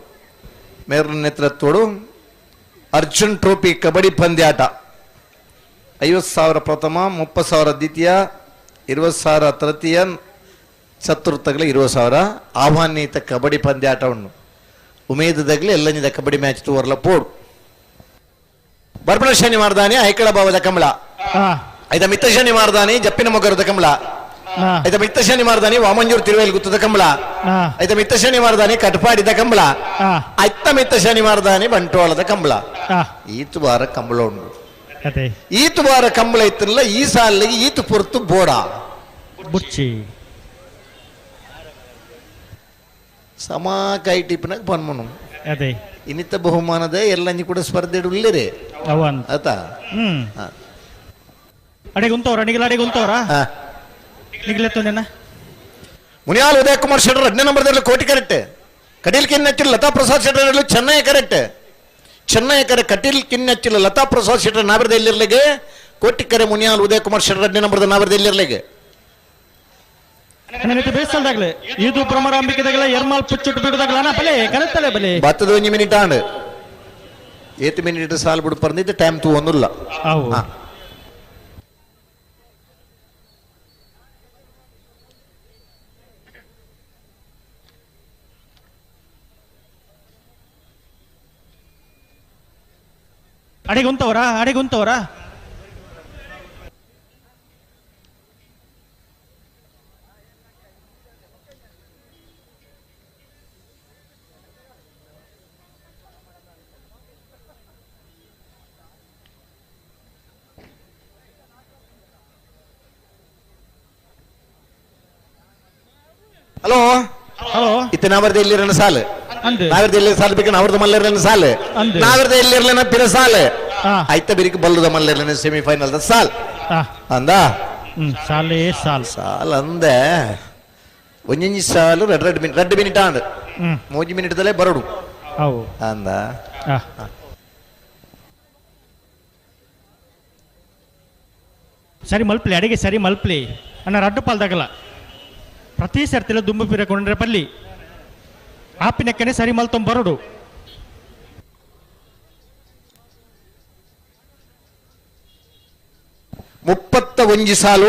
S1: ಮೇರ ನೇತೃತ್ವಡು ಅರ್ಜುನ್ ಟ್ರೋಫಿ ಕಬಡ್ಡಿ ಪಂದ್ಯಾಟ 50,000 ಪ್ರಥಮ, 30,000 ದ್ವಿತೀಯ, 20,000 ತೃತೀಯ, ಚತುರ್ಥಗಳ 20,000 ಆಹ್ವಾನಿತ ಕಬಡ್ಡಿ ಪಂದ್ಯಾಟವನ್ನು ಉಮೇದದಾಗಲಿ ಎಲ್ಲಂಜಿದ ಕಬಡ್ಡಿ ಮ್ಯಾಚ್ ತೋರ್ಲ ಪೋಡು. ಬರ್ಬಣ ಶನಿವಾರದಾನಿ ಐಕಳ ಭಾವದ ಕಮಲ, ಐದ ಮಿತ್ತ ಶನಿವಾರದಾನಿ ಜಪ್ಪಿನ ಮೊಗರದ ಕಮಲ, ಐತ ಮಿತ್ತ ಶನಿವಾರದಾನಿ ವಾಮಂಜೂರು ತಿರುವೇಲ್ ಗುತ್ತದ ಕಂಬಳ, ಐತ ಮಿತ್ತ ಶನಿವಾರದಾನಿ ಕಟಪಾಡಿದ ಕಂಬಳ, ಐತ ಮಿತ್ತ ಶನಿವಾರದಾನಿ ಬಂಟ್ವಾಳದ ಕಂಬಳ. ಈತು ವಾರ ಕಂಬಳ ಉಂಡು. ಈತು ವಾರ ಕಂಬಳ ಇತ್ತಲ್ಲ ಈ ಸಾಲಿಗೆ ಈತು ಪೊರ್ತು ಬೋಡ
S15: ಬುಚ್ಚಿ
S1: ಸಮ ಕೈ ಟಿಪ್ನಾಗ ಪನ್ಮನು ಇನ್ನಿತ ಬಹುಮಾನದ ಎಲ್ಲಂಜಿ ಕೂಡ ಸ್ಪರ್ಧೆ ಉಳ್ಳೇರೆ ಆತ.
S15: ಅಡಿಗುಂತವ್ರ ಅಡಿಗಿಲ್ಲ ಅಡಿಗುಂತವ್ರ
S1: ಮುನಿಯಾಲ್ ಉದಯ ಕುಮಾರ್ ಶೆಟ್ಟರ್ 2ನೇ ನಂಬರ್ದಲ್ಲಿ ಕೋಟಿ ಕರೆಕ್ಟ್. ಕಟೀಲ್ ಕಿನ್ನಚ್ಚಿಲ್ ಲತಾ ಪ್ರಸಾದ್ ಶೆಟ್ಟರ್ ಚೆನ್ನೈ ಕರೆಕ್ಟ್. ಚೆನ್ನೈ ಕರೆ ಕಟೀಲ್ ಕಿನ್ನಚ್ಚಿಲ್ ಲತಾ ಪ್ರಸಾದ್ ಶೆಟ್ಟರ್ ನಾವರದ ಎಲ್ಲಿರ್ಲಿಗೆ ಕೋಟಿ ಕರೆ ಮುನಿಯಾಲ್ ಉದಯ ಕುಮಾರ್ ಶೆಟ್ಟರ್ 2ನೇ ನಂಬರ್ದ ನಾವರದ ಎಲ್ಲಿರ್ಲಿಗೆ
S15: ಇದು ಭ್ರಮರಾಂಬಿಕೆದಾಗಲ ಎರ್ಮಾಲ್ ಪುಚ್ಚುಟ್ಟು ಬಿಡುದಾಗಲ ಬಲೆ ಕನತ್ತಲೆ ಬಲೆ
S1: ಬತ್ತದ ಒಂಜಿ ಮಿನಿಟ್ ಆಂಡ್ ಏತ್ ಮಿನಿಟ್ ಸಾಲ್ ಬಿಡು ಪರ್ಂದಿದ್ದು ಟೈಮ್ ತೂ ಒಂದುಲ್ಲ.
S15: ಅಡಿಗುಂತವ್ರ ಅಡಿಗುಂತವ್ರ
S1: ಹಲೋ
S15: ಹಲೋ
S1: ಇತ್ತ ನಾವರ್ದ ಎಲ್ಲಿರನ ಸಾಲು, ನಾವರ್ದ ಎಲ್ಲಿ ಸಾಲು ಬೇಕು, ನಾವರ್ದ ಮಲ್ಲರ್ಲನ ಸಾಲು, ನಾವರ್ದ ಎಲ್ಲಿರ್ಲನ ಪಿರ ಸಾಲು, ಆಯ್ತ ಬಿರಿಕ್ ಬಲ್ಲುದ ಮಲ್ಲರ್ಲನ ಸೆಮಿಫೈನಲ್ the ಸಾಲ್ ಅಂದ.
S15: ಸಾಲೇ ಸಾಲ್
S1: ಸಾಲ್ ಅಂದೆ ಒಂಜೊಂಜಿ ಸಾಲು ರೆಡ್ ರೆಡ್ ಮಿನಿಟ್ ರೆಡ್ ಮಿನಿಟ್ ಆಂಡ್ ಮೂಜಿ ಮಿನಿಟ್ ದಲ್ಲೇ ಬರಡು ಅಂದ.
S15: ಸರಿ ಮಲ್ಪ್ಲಿ ಅಡಿಗೆ ಸರಿ ಮಲ್ಪ್ಲಿ ಅಣ್ಣ ರಡ್ಡು ಪಾಲ್ದಾಗಲ್ಲ ಪ್ರತಿ ಸರ್ತಿಲ ದುಂಬು ಪಿರಕೊಂಡ್ರೆ ಪಲ್ಲಿ ಆಪಿನಕ್ಕನೆ ಸರಿ ಮಲ್ತೊಂಬರಡು.
S1: 31 ಸಾಲು.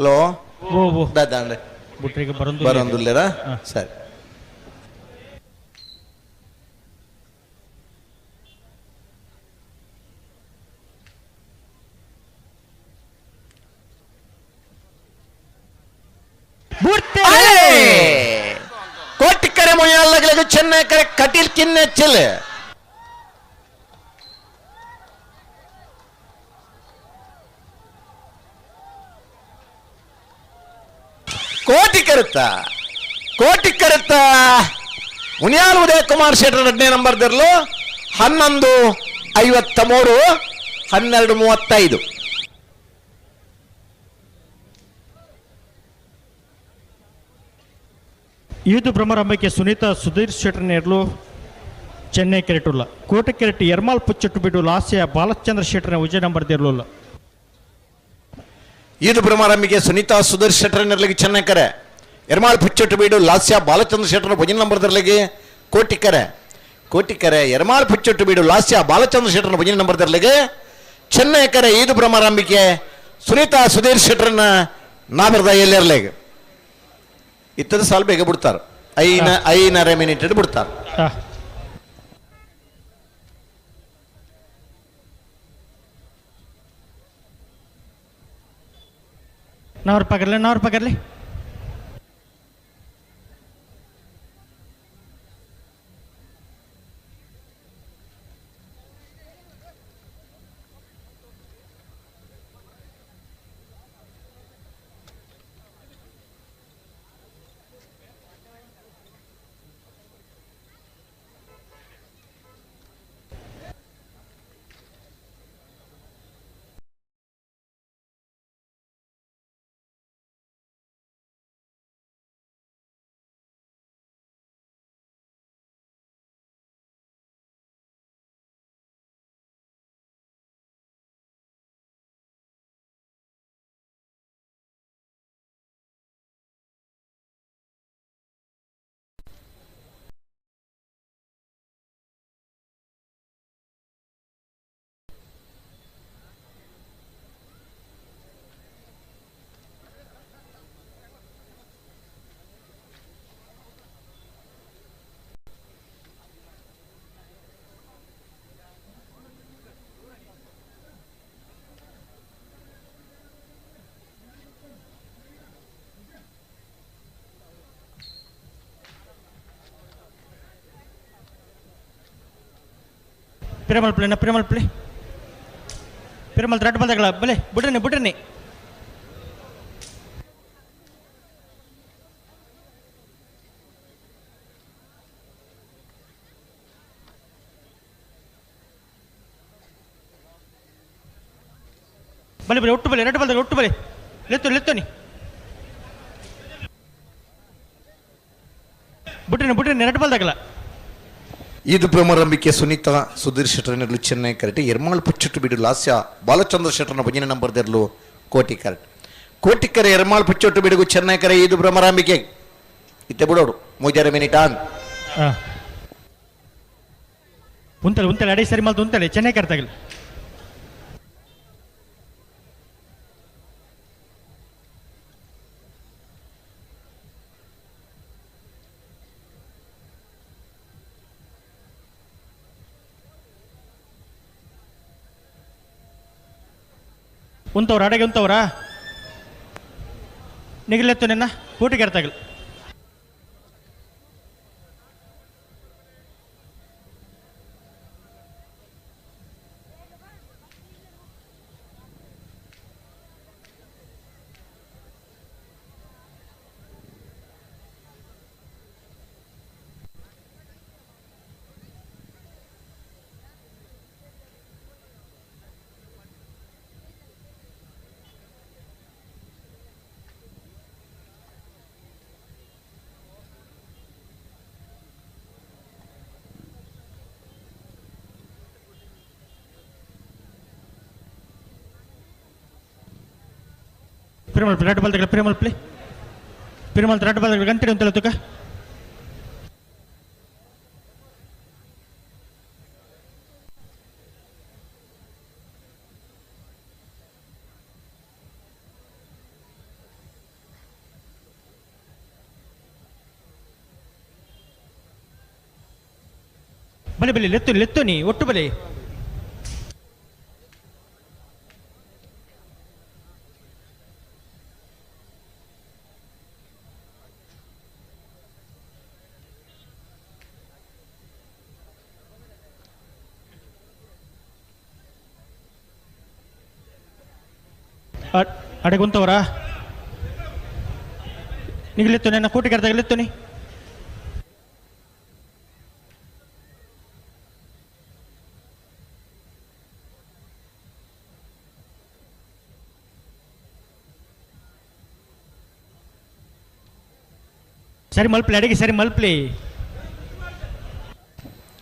S1: ಹಲೋ
S15: ಓ
S1: ದಾದಾಂಡೆ
S15: ಬುಟ್ರಿಗೆ ಬರಂದು
S1: ಬರಂದುಲ್ಲೇರಾ ಸರಿ ಕೋಟಿಕರೆ ಮೊಯ್ಯಲ್ಲಗಳಿಗೆ ಚೆನ್ನೈ ಕರೆ ಕಟೀಲ್ ಕಿನ್ನೆ ಚೆಲ್ ಕೋಟಿ ಕರುತ್ತ ಕೋಟಿ ಕರುತ್ತ ಮುನಿಯಾಲ್ ಉದಯ ಕುಮಾರ್ ಶೆಟ್ಟರ್ 2ನೇ ನಂಬರ್ ದರ್ಲು 11:53 12:35.
S15: ಯೂದು ಭ್ರಮರಂಬಕ್ಕೆ ಸುನೀತಾ ಸುಧೀರ್ ಶೆಟ್ಟರ್ ನೇರ್ಲು ಚೆನ್ನೈ ಕೆರೆಟುಲ್ಲ ಕೋಟೆ ಕೆರೆಟ್ ಎರ್ಮಾಲ್ ಪುಚ್ಚಟ್ಟು ಬಿಡು ಲಾಸ್ಯ ಬಾಲಚಂದ್ರ ಶೆಟ್ಟರ್ನ ವಿಜಯ ನಂಬರ್ ದೇರ್ಲುಲ್ಲ.
S1: ಈದು ಭ್ರಮರಂಬಿಕೆ ಸುನೀತಾ ಸುಧೀರ್ ಶೆಟ್ಟರ್ ನೆರ್ಲಿಗೆ ಚೆನ್ನೈ ಕರೆ ಎರ್ಮಾಲ್ ಪುಚ್ಚಟ್ಟು ಬೀಡು ಲಾಸ್ಯ ಬಾಲಚಂದ್ರ ಶೆಟ್ಟರ್ ಭಜನ್ ನಂಬರ್ ದರ್ಲಿಗೆ ಕೋಟಿಕರೆ ಕೋಟಿಕರೆ ಎರ್ಮಾಲ್ ಪುಚ್ಚಟ್ಟು ಬೀಡು ಲಾಸ್ಯ ಬಾಲಚಂದ್ರ ಶೆಟ್ಟರ್ನ ಭಜನ್ ನಂಬರ್ ದರ್ಲಿಗೆ ಚೆನ್ನೈ ಕರೆ ಈದು ಭ್ರಮರಂಬಿಕೆ ಸುನೀತಾ ಸುಧೀರ್ ಶೆಟ್ಟರ್ನ ನಾಬರ್ದ ಎಲ್ಲೆರ್ಲಿಗೆ ಇತ್ತದ ಸಾಲ ಬೇಗ ಬಿಡ್ತಾರೆ 5.5 ಮಿನಿಟ್ ಬಿಡ್ತಾರೆ.
S15: ನವ್ರ ಪಕಡ್ಲಿ ನವ್ರ ಪಕಡ್ಲಿ ಪಿರಮಲ್ ಪ್ಲೇನ ಪಿರಮಲ್ ಪ್ಲೇ ಪಿರಮಲ್ ತ್ರಾಟ್ ಬಂದಾಗಲ ಬಲೆ ಬಿಡ್ರಿ ಬಿಡ್ರಿ ಬಲೆ ಬಲೆ ಒಟ್ಟು ಬಲೆ ಎರಡು ಬಲ್ದಾಗ ಒಟ್ಟು ಬಲೆ ಲೆತ್ತು ಲೆತ್ತೋನಿ ಬಿಡ್ರಿ ಬಿಡ್ರಿ ಎರಡು ಬಲ್ದಾಗಲ್ಲ.
S1: ಈದು ಭ್ರಮರಂಬಿಕೆ ಸುನೀತಾ ಸುಧೀರ್ ಶೆಟ್ಟರ್ನೆರ್ಲು ಚೆನ್ನೈ ಕರೆಟ್ ಎರ್ಮಾಳ್ ಪುಚ್ಚಟ್ಟು ಬಿಡು ಲಾಸ್ಯ ಬಾಲಚಂದ್ರ ಶೆಟ್ಟರ್ನ ಭಜನೆ ನಂಬರ್ ದೆರ್ಲು ಕೋಟಿ ಕರೆಟ್ ಕೋಟಿಕರೆ ಎರ್ಮಾಳ್ ಪುಚ್ಚಟ್ಟು ಬಿಡುಗು ಚೆನ್ನೈ ಕರೆ ಈದು ಭ್ರಮರಂಬಿಕೆ ಇತ್ತೆ ಬಿಡೋಡು 3 ಮಿನಿಟ್ ಆನ್
S15: ಉಂತಲೆ ಉಂತಲೆ ಅಡೈ ಸರಿ ಮಲ್ತು ಉಂತಲೆ ಚೆನ್ನೈ ಕರೆತಾಗಲಿ. ಉಂತವ್ರ ಅಡಗೆ ಉಂತವ್ರ ನಿಗಲೆತ್ತು ನಿನ್ನ ಊಟಕ್ಕೆ ಅರ್ಥ. ಪಿರಮಲ್ ರೆಡ್ ಬಾಲ್ ತಗಲ ಪಿರಮಲ್ ಪ್ಲೇ ಪಿರಮಲ್ ರೆಡ್ ಬಾಲ್ ತಗಲ ಗಂಟೆ ಅಂತ ತುಕ ಬಲೆ ಬಲೆ ಲೆತ್ತು ಲೆತ್ತು ನೀ ಒಟ್ಟು ಬಲೆ. ಅಡೆಗುಂತವರಾ ನಿಗಲೆತ್ತು ನನ್ನ ಕೋಟಿಗರ್ದಾಗ ಲೆತ್ತುನಿ. ಸರಿ ಮಲ್ಪ್ಲಿ ಅಡಿಗೆ ಸರಿ ಮಲ್ಪ್ಲಿ.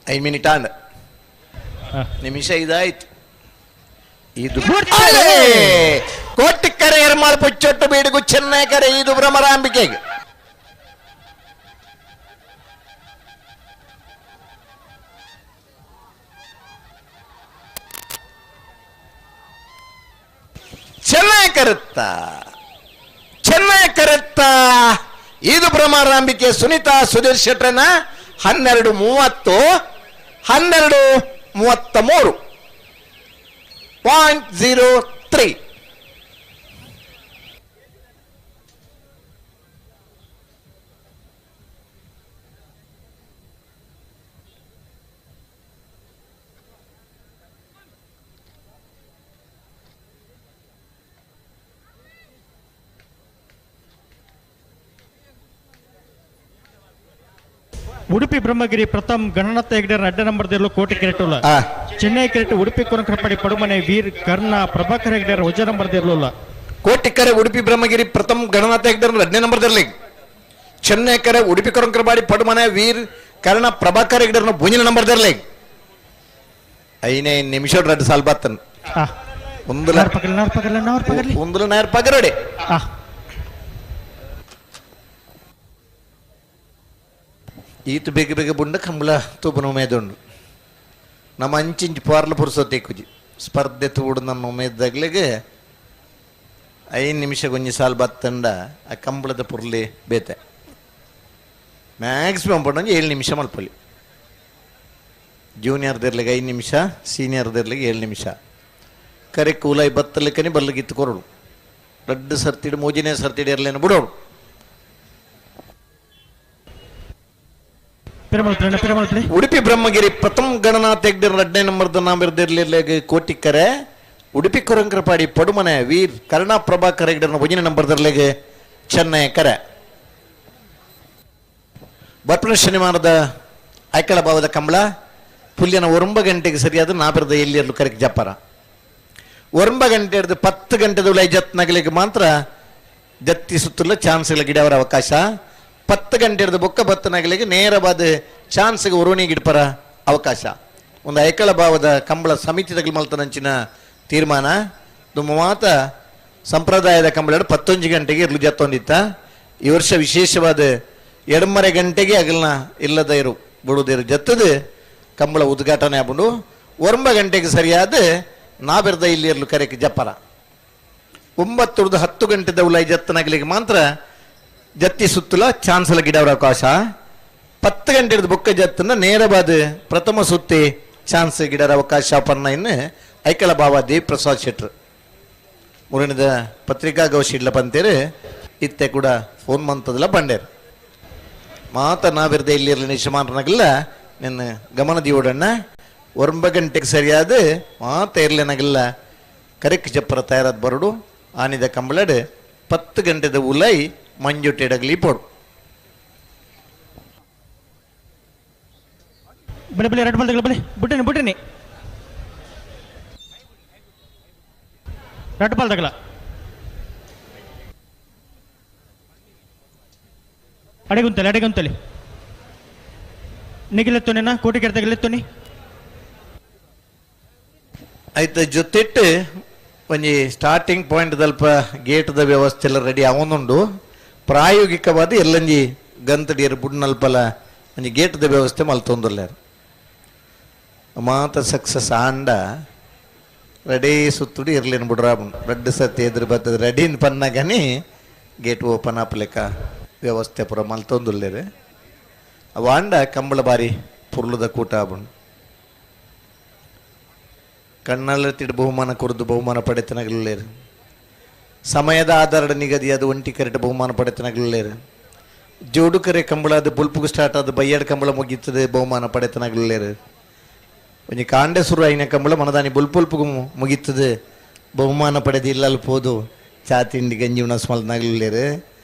S1: 5 ಮಿನಿಟ್ ಆಂಡ್ ನಿಮಿಷ ಇದಾಯ್ತು. ಇದು ಕೋಟಿಕ್ಕರೆ ಎರ್ಮಾಲ್ ಪುಚ್ಚೊಟ್ಟು ಬೀಡಿಗು ಚೆನ್ನೈಕರೆ ಇದು ಭ್ರಮರಾಂಬಿಕೆಗೆ. ಚೆನ್ನೈ ಕರುತ್ತ ಚೆನ್ನೈ ಕರುತ್ತ ಇದು ಭ್ರಮರಾಂಬಿಕೆ ಸುನೀತಾ ಸುಧೀರ್ ಶೆಟ್ರನ 12:30 12:33 0.03.
S15: ಉಡುಪಿ ಬ್ರಹ್ಮಗಿರಿ ಪ್ರಥಮ್ ಗಣನಾಥ ಹೆಗ್ಡೆರ ಅಡ್ಡ ನಂಬರ್ ದಿರ್ಲು ಕೋಟಿ ಕೆರೆಟುಲ್ಲ. ಚೆನ್ನೈ ಕೆರೆಟು ಉಡುಪಿ ಕೊರಂಕರಪಾಡಿ ಪಡುಮನೆ ವೀರ್ ಕರ್ಣ ಪ್ರಭಾಕರ್ ಹೆಗ್ಡೆರ ವಜ ನಂಬರ್ ದಿರ್ಲುಲ್ಲ.
S1: ಕೋಟಿಕರೆ ಉಡುಪಿ ಬ್ರಹ್ಮಗಿರಿ ಪ್ರಥಮ್ ಗಣನಾಥ ಹೆಗ್ಡೆರ 2ನೇ ನಂಬರ್ ದಿರ್ಲಿ. ಚೆನ್ನೈ ಕರೆ ಉಡುಪಿ ಕೊರಂಕರಪಾಡಿ ಪಡುಮನೆ ವೀರ್ ಕರ್ಣ ಪ್ರಭಾಕರ್ ಹೆಗ್ಡೆರ ಭುಂಜಿನ ನಂಬರ್ ದಿರ್ಲಿ. 5 ನಿಮಿಷ 2 ಸಾಲ್ ಬತ್ತನ್ ಒಂದು ನಾರ್ ಪಗರಡೆ. ಈತ ಬೇಗ ಬೇಗ ಬುಂಡ ಕಂಬಳ ತೂಪನ ಉಮೇದುಂಡು. ನಮ್ಮ ಅಂಚಿಂಚು ಪಾರ್ಲ ಪುರುಸೊತ್ತೆ ಕುಜಿ ಸ್ಪರ್ಧೆ ತೂಡು ನನ್ನ ಉಮೇದಾಗ್ಲಿಗೆ 5 ನಿಮಿಷ ಗೊಂಜಿ ಸಾಲು ಬತ್ತಂಡ ಆ ಕಂಬಳದ ಪುರ್ಲಿ ಬೇತೆ ಮ್ಯಾಕ್ಸಿಮಮ್ ಪಂಡ 7 ನಿಮಿಷ ಮಲ್ಪಲಿ. ಜೂನಿಯರ್ದಿರ್ಲಿಗೆ 5 ನಿಮಿಷ, ಸೀನಿಯರ್ದಿರ್ಲಿಗೆ 7 ನಿಮಿಷ. ಕರೆ ಕೂಲಾಯಿ ಬತ್ತಲಿಕ್ಕನೆ ಬಲ್ಲಿಗಿತ್ತು ಕೊರಡು ದೊಡ್ಡ ಸರ್ತಿಡು ಮೂಜಿನೇ ಸರ್ತಿಡು ಇರಲೇನು ಬಿಡೋಡು. ಉಡುಪಿ ಬ್ರಹ್ಮಗಿರಿ ಪ್ರಥಮ ಗಣನಾಥ ಹೆಗ್ಡೆರ 2ನೇ ನಂಬರ್ದ ನಾಮಿರ್ದಿರ್ಲಿಲ್ಲ ಕೋಟಿಕ್ಕರೆ ಉಡುಪಿ ಕೊರಂಕರಪಾಡಿ ಪಡುಮನೆ ವೀರ್ ಕರ್ಣ ಪ್ರಭಾಕರ್ ಹೆಗ್ಡೆರ 1ನೇ ನಂಬರ್ದಿರ್ಲಿಗೆ ಚೆನ್ನೈ ಕರೆ. ಬರ್ಪಣ ಶನಿವಾರದ ಐಕಳ ಭಾವದ ಕಂಬಳ ಪುಲ್ಯನ 9 ಗಂಟೆಗೆ ಸರಿಯಾದ ನಾಬಿರದ ಎಲ್ಲಿಯಲ್ಲೂ ಕರೆಕ್ ಜಪ್ಪಾರ. 9 ಗಂಟೆ ಹಿಡಿದು 10 ಗಂಟೆದ ಜತ್ ನಗಲಿಗೆ ಮಾತ್ರ ಜತ್ತಿ ಸುತ್ತಲ ಚಾನ್ಸ್ಗಳ ಗಿಡವರ ಅವಕಾಶ. 10 ಗಂಟೆ ಹಿಡಿದು ಬೊಕ್ಕ ಬತ್ತ ನಗಲಿಗೆ ನೇರವಾದ ಚಾನ್ಸ್ಗೆ ಒರೋಣಿ ಗಿಡಪರ ಅವಕಾಶ. ಒಂದು ಐಕಳ ಭಾವದ ಕಂಬಳ ಸಮಿತಿ ಮಲ್ತನಂಚಿನ ತೀರ್ಮಾನ. ತುಂಬ ಮಾತ ಸಂಪ್ರದಾಯದ ಕಂಬಳ 11 ಗಂಟೆಗೆ ಇರ್ಲು ಜತ್ತೊಂದಿತ್ತ. ಈ ವರ್ಷ ವಿಶೇಷವಾದ 2:30 ಗಂಟೆಗೆ ಅಗಲ್ನ ಇಲ್ಲದ ಇರು ಬಿಡುವುದಿರು ಜತ್ತದ ಕಂಬಳ ಉದ್ಘಾಟನೆ ಆಗ್ಬಿಡು. 9 ಗಂಟೆಗೆ ಸರಿಯಾದ ನಾಬಿರ್ದ ಇಲ್ಲಿ ಇರಲು ಕರೆಕ್ ಜಪ್ಪರ. 9 10 ಗಂಟೆದ ಉಲೈ ಜತ್ತನಗಲಿಗೆ ಮಾತ್ರ ಜತ್ತಿ ಸುತ್ತಲ ಚಾನ್ಸಲ ಗಿಡವರ ಅವಕಾಶ. 10 ಗಂಟೆ ಬೊಕ್ಕ ಜತ್ತನ್ನ ನೇರವಾದ ಪ್ರಥಮ ಸುತ್ತಿ ಚಾನ್ಸ್ ಗಿಡರ ಅವಕಾಶ ಪನ್ನ ಇನ್ನು ಐಕಳ ಬಾವ ದೇವಿ ಪ್ರಸಾದ್ ಶೆಟ್ರು ಮೂರನೇದ ಪತ್ರಿಕಾಗೋಷ್ಠಿ ಪಂತೇರು ಇತ್ತೆ ಕೂಡ ಫೋನ್ ಮಂತದಲ್ಲ ಬಂಡೇರು ಮಾತ ನಾವಿರ್ದೆ ಇಲ್ಲಿರಲಿ ನಿಶಮಾನಗಲ್ಲ ನಿನ್ನ ಗಮನ ದಿಯೋಡಣ್ಣ. 9 ಗಂಟೆಗೆ ಸರಿಯಾದ ಮಾತ ಇರ್ಲೇನಾಗಲ್ಲ ಕರೆಕ್ ಜಪ್ಪರ ತಯಾರಾದ ಬರಡು ಆನಿದ ಕಂಬಳಡು 10 ಗಂಟೆದ ಉಲೈ ಮಂಜುಟೆಡಗಲಿ ಪೋಡು.
S15: ಬಲೆ ಬಲೆ ಎರಡು ಬಲ್ದಗಳ ಬಲೆ ಬುಟ್ಟನಿ ಬುಟ್ಟನಿ ಎರಡು ಬಲ್ದಗಳ ಅಡೆಗುಂತಲೆ ಅಡೆಗುಂತಲೆ ನಿಗಿಲೆತ್ತೋನೇನಾ ಕೋಟಿ ಕೆರೆತಗಲೆತ್ತೋನಿ
S1: ಆಯ್ತು. ಜೊತೆಟ್ಟು ಒಂಜಿ ಸ್ಟಾರ್ಟಿಂಗ್ ಪಾಯಿಂಟ್ ದಲ್ಪ ಗೇಟ್ದ ವ್ಯವಸ್ಥೆ ಎಲ್ಲ ರೆಡಿ ಅವನುಂಡು. ಪ್ರಾಯೋಗಿಕವಾದ ಎಲ್ಲಂಜಿ ಗಂತಡಿಯರು ಬುಡ್ನಲ್ಪಲ ಒಂಜಿ ಗೇಟ್ದ ವ್ಯವಸ್ಥೆ ಮಲ್ತೊಂದುಲ್ಲಾರ. ಮಾತ ಸಕ್ಸಸ್ ಆಂಡ ರೆಡಿ ಸುತ್ತುಡಿ ಇರ್ಲೇನು ಬಿಡ್ರಾ ರೆಡ್ ಸತಿ ಎದುರು ಬರ್ತದೆ ರೆಡಿನ್ ಪನ್ನಾಗನಿ ಗೇಟ್ ಓಪನ್ ಆಪಲೆಕ್ಕ ವ್ಯವಸ್ಥೆ ಪೂರ ಮಲ್ತೊಂದುಲ್ಲೇರು. ಅವಾಂಡ ಕಂಬಳ ಬಾರಿ ಪುರ್ಲುದ ಕೂಟ ಆಬುಂಡು. ಕಣ್ಣಲ್ಲತಿಡ್ ಬಹುಮಾನ ಕೊರದು ಬಹುಮಾನ ಪಡೆತನಗಲ್ಲೇರು. ಸಮಯದ ಆಧಾರದ ನಿಗದಿಯಾದ ಒಂಟಿ ಕರೆಟ್ ಬಹುಮಾನ ಪಡೆತನಗಲ್ಲೇರು. ಜೋಡುಕರೆ ಕಂಬಳಾದ ಬುಲ್ಪುಗು ಸ್ಟಾರ್ಟ್ ಆದ ಬಯ್ಯಾಡ ಕಂಬಳ ಮುಗೀತದೆ ಬಹುಮಾನ ಪಡೆತನಗಲ್ಲೇರು. ಒಂಜಿ ಕಾಂಡೆ ಸುರು ಐನ ಕಂಬಳ ಮನದಾನಿ ಬುಲ್ಪುಲ್ಪುಗು ಮುಗೀತದೆ ಬಹುಮಾನ ಪಡೆದು ಇಲ್ಲಲ್ಲಿ ಪೋದು ಚಾ ತಿಂಡಿ ಗಂಜಿ ಉಣಸ್ಮಲ್ನಗಲ್ಲೇರು.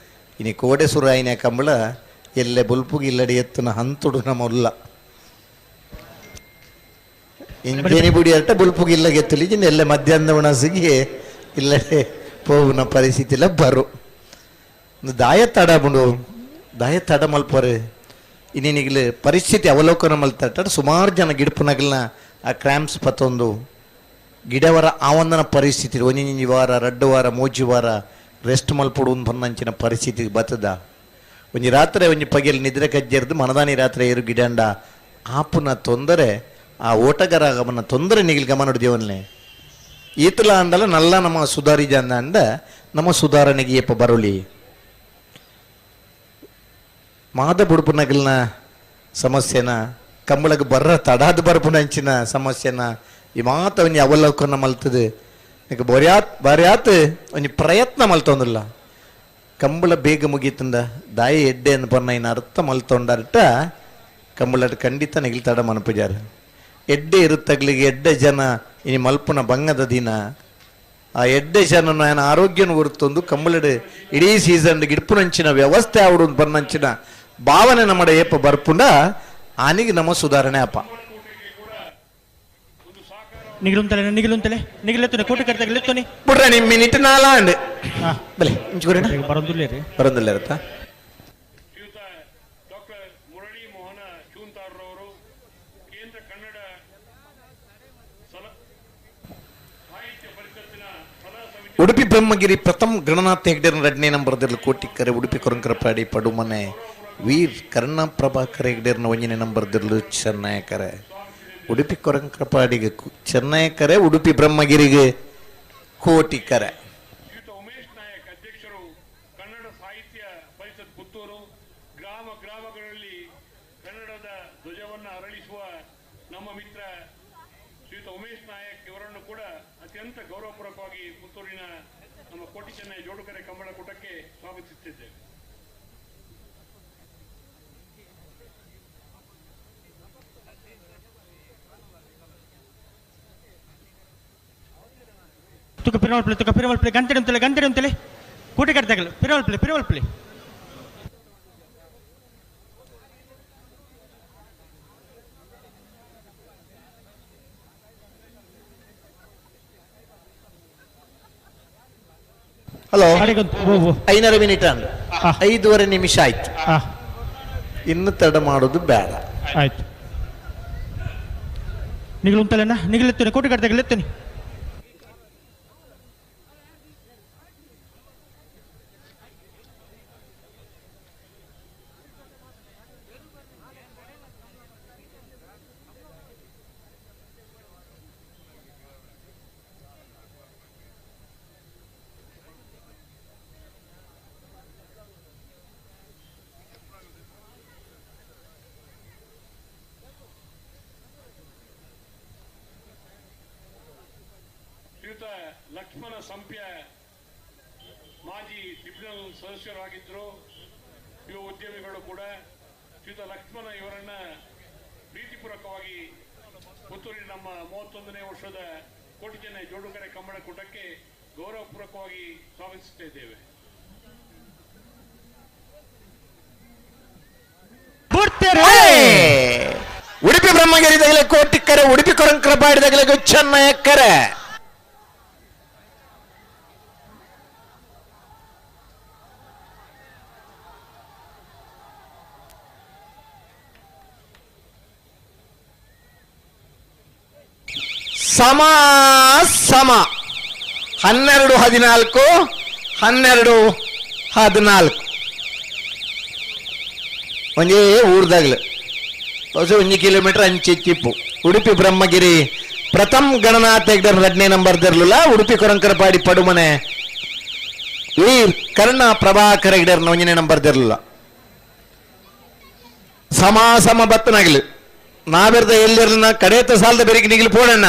S1: ಇನಿ ಕೋಡೆ ಸುರು ಐನ ಕಂಬಳ ಎಲ್ಲೆ ಬುಲ್ಪುಗು ಇಲ್ಲಡಿ ಎತ್ತನ ಹಂತುಡು ನಮ್ಮಲ್ಲ ಇಂಜೇನಿ ಬುಡಿ ಅಟ್ಟ ಬುಲ್ಪುಗು ಇಲ್ಲ ಗೆತ್ತಲಿ ಎಲ್ಲೆ ಮಧ್ಯಾಹ್ನದ ಉಣಸಿಗೆ ಇಲ್ಲಡೆ ಪೋವುನ ಪರಿಸ್ಥಿತಿ ಇಲ್ಲ ಬರು. ದಾಯ ತಡ ಬುಂಡು ದಾಯ ತಡ ಮಲ್ಪೋರೆ ಇನ್ನೇನಿಗ್ಲಿ ಪರಿಸ್ಥಿತಿ ಅವಲೋಕನ ಮಲ್ತಟ್ಟ ಸುಮಾರು ಜನ ಗಿಡಪುನಗಲ್ನ ಆ ಕ್ರ್ಯಾಂಪ್ಸ್ ಪತ್ತೊಂದು ಗಿಡವರ ಆವಂದನ ಪರಿಸ್ಥಿತಿ ಒಂಜಿಂಜಿ ವಾರ ರಡ್ಡು ವಾರ ಮೂಜಿ ವಾರ ರೆಸ್ಟ್ ಮಲ್ಪೊಡು ಬಂದಂಚಿನ ಪರಿಸ್ಥಿತಿ ಬತ್ತದ. ಒಂಜಿ ರಾತ್ರಿ ಒಂಜಿ ಪಗೆಲ್ ನಿದ್ರೆ ಕಜ್ಜೆರ್ದು ಮನದಾನಿ ರಾತ್ರಿ ಏರು ಗಿಡಂಡ ಆಪುನ ತೊಂದರೆ ಆ ಓಟಗಾರಗಮನ ತೊಂದರೆ ನಿಗಿಲ್ ಗಮನ ದೇವನ್ನೇ ಈತಲ ಅಂದಲ್ಲ ನಲ್ಲ ನಮ್ಮ ಸುಧಾರಿ ಜನ ಅಂದ ನಮ್ಮ ಸುಧಾರಣೆಗೆ ಏಪ ಬರುಲಿ ಮಾದ ಬುಡುಪುನಗಲ್ನ ಸಮಸ್ಯೆನ ಕಂಬಳಗೆ ಬರ್ರ ತಡಾದ ಬರ್ಪುನಂಚಿನ ಸಮಸ್ಯೆನ ಈ ಮಾತ ಒಂಜಿ ಅವಲೋಕನ ಮಲ್ತದೆ ನಿಕ್ ಬೊರ್ಯಾತ್ ಬರ್ಯಾತ್ ಒಂಜಿ ಪ್ರಯತ್ನ ಮಲ್ತೊಂದಿಲ್ಲ ಕಂಬಳ ಬೇಗ ಮುಗೀತಂದ ದಾಯಿ ಎಡ್ಡೆ ಅನ್ನು ಪನ್ನ ಇನ್ನು ಅರ್ಥ ಮಲ್ತೊಂಡರ್ಟ ಕಂಬಳಟ್ ಖಂಡಿತ ನಿಗಿಲ್ ತಡ ಮನಪುಜಾರ ಎಡ್ಡೆ ಇರುತ್ತಗ್ಲಿಗೆ ಎಡ್ಡೆ ಜನ ಇನಿ ಮಲ್ಪುನ ಬಂಗದ ದಿನ ಆ ಎಡ್ಡೆ ಜನ ನಾನು ಆರೋಗ್ಯನ ಹೊರತೊಂದು ಕಂಬಳಡು ಇಡೀ ಸೀಸನ್ ಗಿಡ್ಪುನಂಚಿನ ವ್ಯವಸ್ಥೆ ಅವಡು ಬನ್ನಂಚಿನ ಭಾವನೆ ನಮ್ಮಡ ಏಪ ಬರ್ಪುಂಡ ಆನಿಗೆ ನಮ್ಮ ಸುಧಾರಣೆ ಅಪ್ಪ.
S15: ನಿಗಿಲುಂತಲೆ ನಿಗಿಲುಂತಲೆ ನಿಗಿಲೆತ್ತುನೆ ಕೋಟಿ ಕರ್ತಗಲೆತ್ತುನೆ
S1: ಬುಡ್ರ ನಿಮ್ಮ ಮಿನಿಟ್ ನಾಲಾಂಡ್ ಬಲೆ ಇಂಚುಗುರೇನ
S15: ಬರಂದುಲ್ಲೆ ರೀ
S1: ಬರಂದುಲ್ಲೆ ಇರುತ್ತಾ.
S12: ಶ್ರೀಯುತ ಡಾಕ್ಟರ್ ಮುರಳಿ ಮೋಹನ ಚೂಂತಾರ್ರವರು ಕೇಂದ್ರ ಕನ್ನಡ ಸಾಹಿತ್ಯ ಪರಿಷತ್ತಿನ ಸಲಹಾ ಸಮಿತಿ
S1: ಉಡುಪಿ ಬ್ರಹ್ಮಗಿರಿ ಪ್ರಥಮ ಗಣನಾಥ ಹೆಗ್ಡೆರ ಎರಡನೇ ನಂಬರ್ದಲ್ಲಿ ಕೋಟಿಕ್ಕರೆ ಉಡುಪಿ ಕೊರಂಕರಪಾಡಿ ಪಡುಮನೆ ವೀರ್ ಕರ್ಣ ಪ್ರಭಾಕರ್ ಹೆಗ್ಡೆರ್ನ ಒಂದನೇ ನಂಬರ್ದಿರಲು ಚೆನ್ನಯಕರೆ ಉಡುಪಿ ಕೊರಂಕರಪಾಡಿಗೆ ಚೆನ್ನಯಕರೆ ಉಡುಪಿ ಬ್ರಹ್ಮಗಿರಿಗೆ ಕೋಟಿಕರೆ.
S12: ಶ್ರೀಯುತ ಉಮೇಶ್ ನಾಯಕ್ ಅಧ್ಯಕ್ಷರು ಕನ್ನಡ ಸಾಹಿತ್ಯ ಪರಿಷತ್ ಪುತ್ತೂರು ಗ್ರಾಮ ಗ್ರಾಮಗಳಲ್ಲಿ ಕನ್ನಡದ ಧ್ವಜವನ್ನು ಅರಳಿಸುವ ನಮ್ಮ ಮಿತ್ರ ಶ್ರೀಯುತ ಉಮೇಶ್ ನಾಯಕ್ ಇವರನ್ನು ಕೂಡ ಅತ್ಯಂತ ಗೌರವಪೂರ್ವಕವಾಗಿ ಪುತ್ತೂರಿನ ನಮ್ಮ ಕೋಟಿ ಚೆನ್ನೈ ಜೋಡುಕರೆ ಕಂಬಳ ಕೂಟಕ್ಕೆ ಸ್ವಾಗತಿಸುತ್ತಿದ್ದೇವೆ.
S15: ತುಕ ಪಿರವಲ್ ಪ್ಲೇ ತುಕ ಪಿರವಲ್ ಪ್ಲೇ ಗಂಟೆ ಉಂತಲೆ ಗಂಟೆ ಉಂತಲೆ ಕೋಟಿ ಕರ್ತಗಲು ಪಿರವಲ್ ಪ್ಲೇ ಪಿರವಲ್ ಪ್ಲೇ.
S1: ಹಲೋ 5 ಮಿನಿಟ್ ಅಂದ್ರೆ 5.5 ನಿಮಿಷ ಆಯ್ತು, ಇನ್ನು ತಡ ಮಾಡೋದು ಬೇಡ.
S15: ಆಯ್ತು ನಿಗಲುಂತಲೆನ ನಿಗಲೆತ್ತುನೆ ಕೋಟಿ ಕರ್ತಗಲೆತ್ತುನೆ.
S12: ಲಕ್ಷ್ಮಣ ಸಂಪ್ಯ ಮಾಜಿ ಟ್ರಿಬ್ಯುನಲ್ ಸದಸ್ಯರಾಗಿದ್ದರು, ಯುವ ಉದ್ಯಮಿಗಳು ಕೂಡ. ಶ್ರೀಯುತ ಲಕ್ಷ್ಮಣ ಇವರನ್ನ ಪ್ರೀತಿಪೂರ್ವಕವಾಗಿ ಪುತ್ತೂರಿನ ನಮ್ಮ 31ನೇ ವರ್ಷದ ಕೋಟಿ ಚೆನ್ನೈ ಜೋಡುಕರೆ ಕಂಬಳ ಕೂಟಕ್ಕೆ ಗೌರವಪೂರ್ವಕವಾಗಿ ಸ್ವಾಗತಿಸುತ್ತಾ ಇದ್ದೇವೆ.
S1: ಉಡುಪಿ ಬ್ರಹ್ಮಗಿರಿ ತಗಲೆ ಕೋಟಿಕ್ಕರೆ ಉಡುಪಿ ಕೊರಂಕರಪಾಡಿ ತಗಲೆ ಚೆನ್ನಯಕ್ಕರೆ. ಸಮ ಸಮ 12 14 12 14 ಒಂಜೇ ಊರ್ದಾಗ್ಲು ಹೊಸ 1 ಕಿಲೋಮೀಟರ್ ಅಂಚಿತ್ತಿಪ್ಪು. ಉಡುಪಿ ಬ್ರಹ್ಮಗಿರಿ ಪ್ರಥಮ ಗಣನಾಥ ಹೆಗ್ಡೆ 2ನೇ ನಂಬರ್ ದರ್ಲಿಲ್ಲ ಉಡುಪಿ ಕೊರಂಕರಪಾಡಿ ಪಡುಮನೆ ವೀರ್ ಕರ್ಣ ಪ್ರಭಾಕರ ಹೆಗ್ಡೆರ್ 1ನೇ ನಂಬರ್ ದರ್ಲಿಲ್ಲ. ಸಮ ಸಮ ಬತ್ತನಾಗ್ಲಿ ನಾವೆರ್ದ ಎಲ್ಲಿರ್ಲಿನ ಕಡೇತ ಸಾಲದ ಬೆರಿಗೆ ನಿಗಿಲು ಪೋಡಣ್ಣ.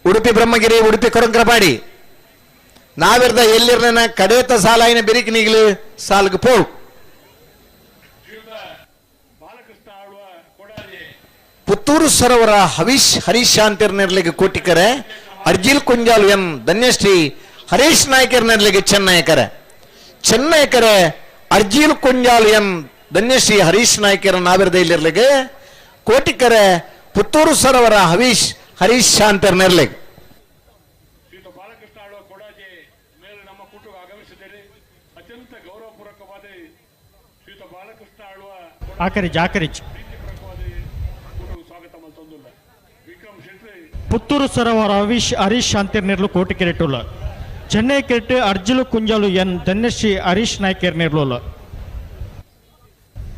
S1: ಉಡುಪಿ ಬ್ರಹ್ಮಗಿರಿ ಉಡುಪಿ ಕೊರಂಕ್ರಪಾಡಿ ನಾವಿರ್ದ ಎಲ್ಲಿರ್ನ ಕಡೇತ ಸಾಲಾಯಿನ ಬಿರಿಕ್ ನೀಗ್ಲು ಸಾಲ್ಗ್ ಪೋ ಪುತ್ತೂರು ಸರೋವರ ಹವೀಶ್ ಹರೀಶ್ ಶಾಂತಿರ್ನೆರ್ಲಿಗೆ ಕೋಟಿಕರೆ ಅರ್ಜಿಲ್ ಕುಂಜಾಲ್ ಎಂ ಧನ್ಯಶ್ರೀ ಹರೀಶ್ ನಾಯ್ಕರ್ನೆರ್ಲಿಗೆ ಚೆನ್ನಯಕರೆ ಚೆನ್ನಯಕರೆ ಅರ್ಜಿಲ್ ಕುಂಜಾಲ್ ಎಂ ಧನ್ಯಶ್ರೀ ಹರೀಶ್ ನಾಯ್ಕರ ನಾವಿರ್ದ ಇಲ್ಲಿರ್ಲಿಗೆ ಕೋಟಿಕರೆ ಪುತ್ತೂರು ಸರೋವರ ಹವೀಶ್ ಹರೀಶ್ ಶಾಂತಿರ್ನೆರ್ಲಿಗೆ.
S15: ಆಕರಿಜ್ ಪುತ್ತೂರು ಸರೋವರ ಹರೀಶ್ ಹರೀಶ್ ಶಾಂತಿರ್ನೆರ್ಲು ಕೋಟಿ ಕೆರೆಟುಲ್ಲ ಚೆನ್ನೈ ಕೆರೆಟ್ ಅರ್ಜುಲು ಕುಂಜಾಲು ಎನ್ ಧನ್ಯಶ್ರೀ ಹರೀಶ್ ನಾಯ್ಕರ್ ನೆರ್ಲುಲ್ಲ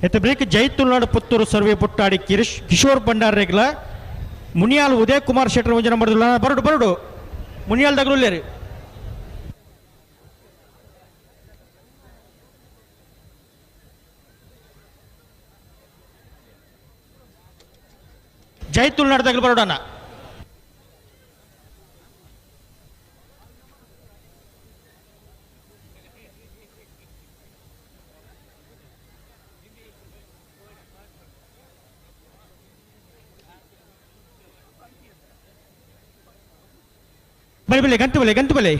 S15: ಎತ್ತ ಬ್ರೇಕ್ ಜೈ ತುಳುನಾಡು ಪುತ್ತೂರು ಸರ್ವೆ ಪುಟ್ಟಾಡಿ ಕಿಶೋರ್ ಭಂಡಾರ್ ರೇಗ್ಲ ಮುನಿಯಾಲ್ ಉದಯ್ ಕುಮಾರ್ ಶೆಟ್ಟರ್ ಒಂಜಿ ನಂಬರ್ ಬರಡು ಬರಡು ಮುನಿಯಾಲ್ ದಗ್ಲುಲ್ಲೇರಿ ಜೈ ತುಳುನಾಡು ದಗ್ಲು ಬರೋಡಣ್ಣ. ಬಲೆ ಬಲೆ ಗಂತು ಬಲೆ ಗಂತು ಬಲೆ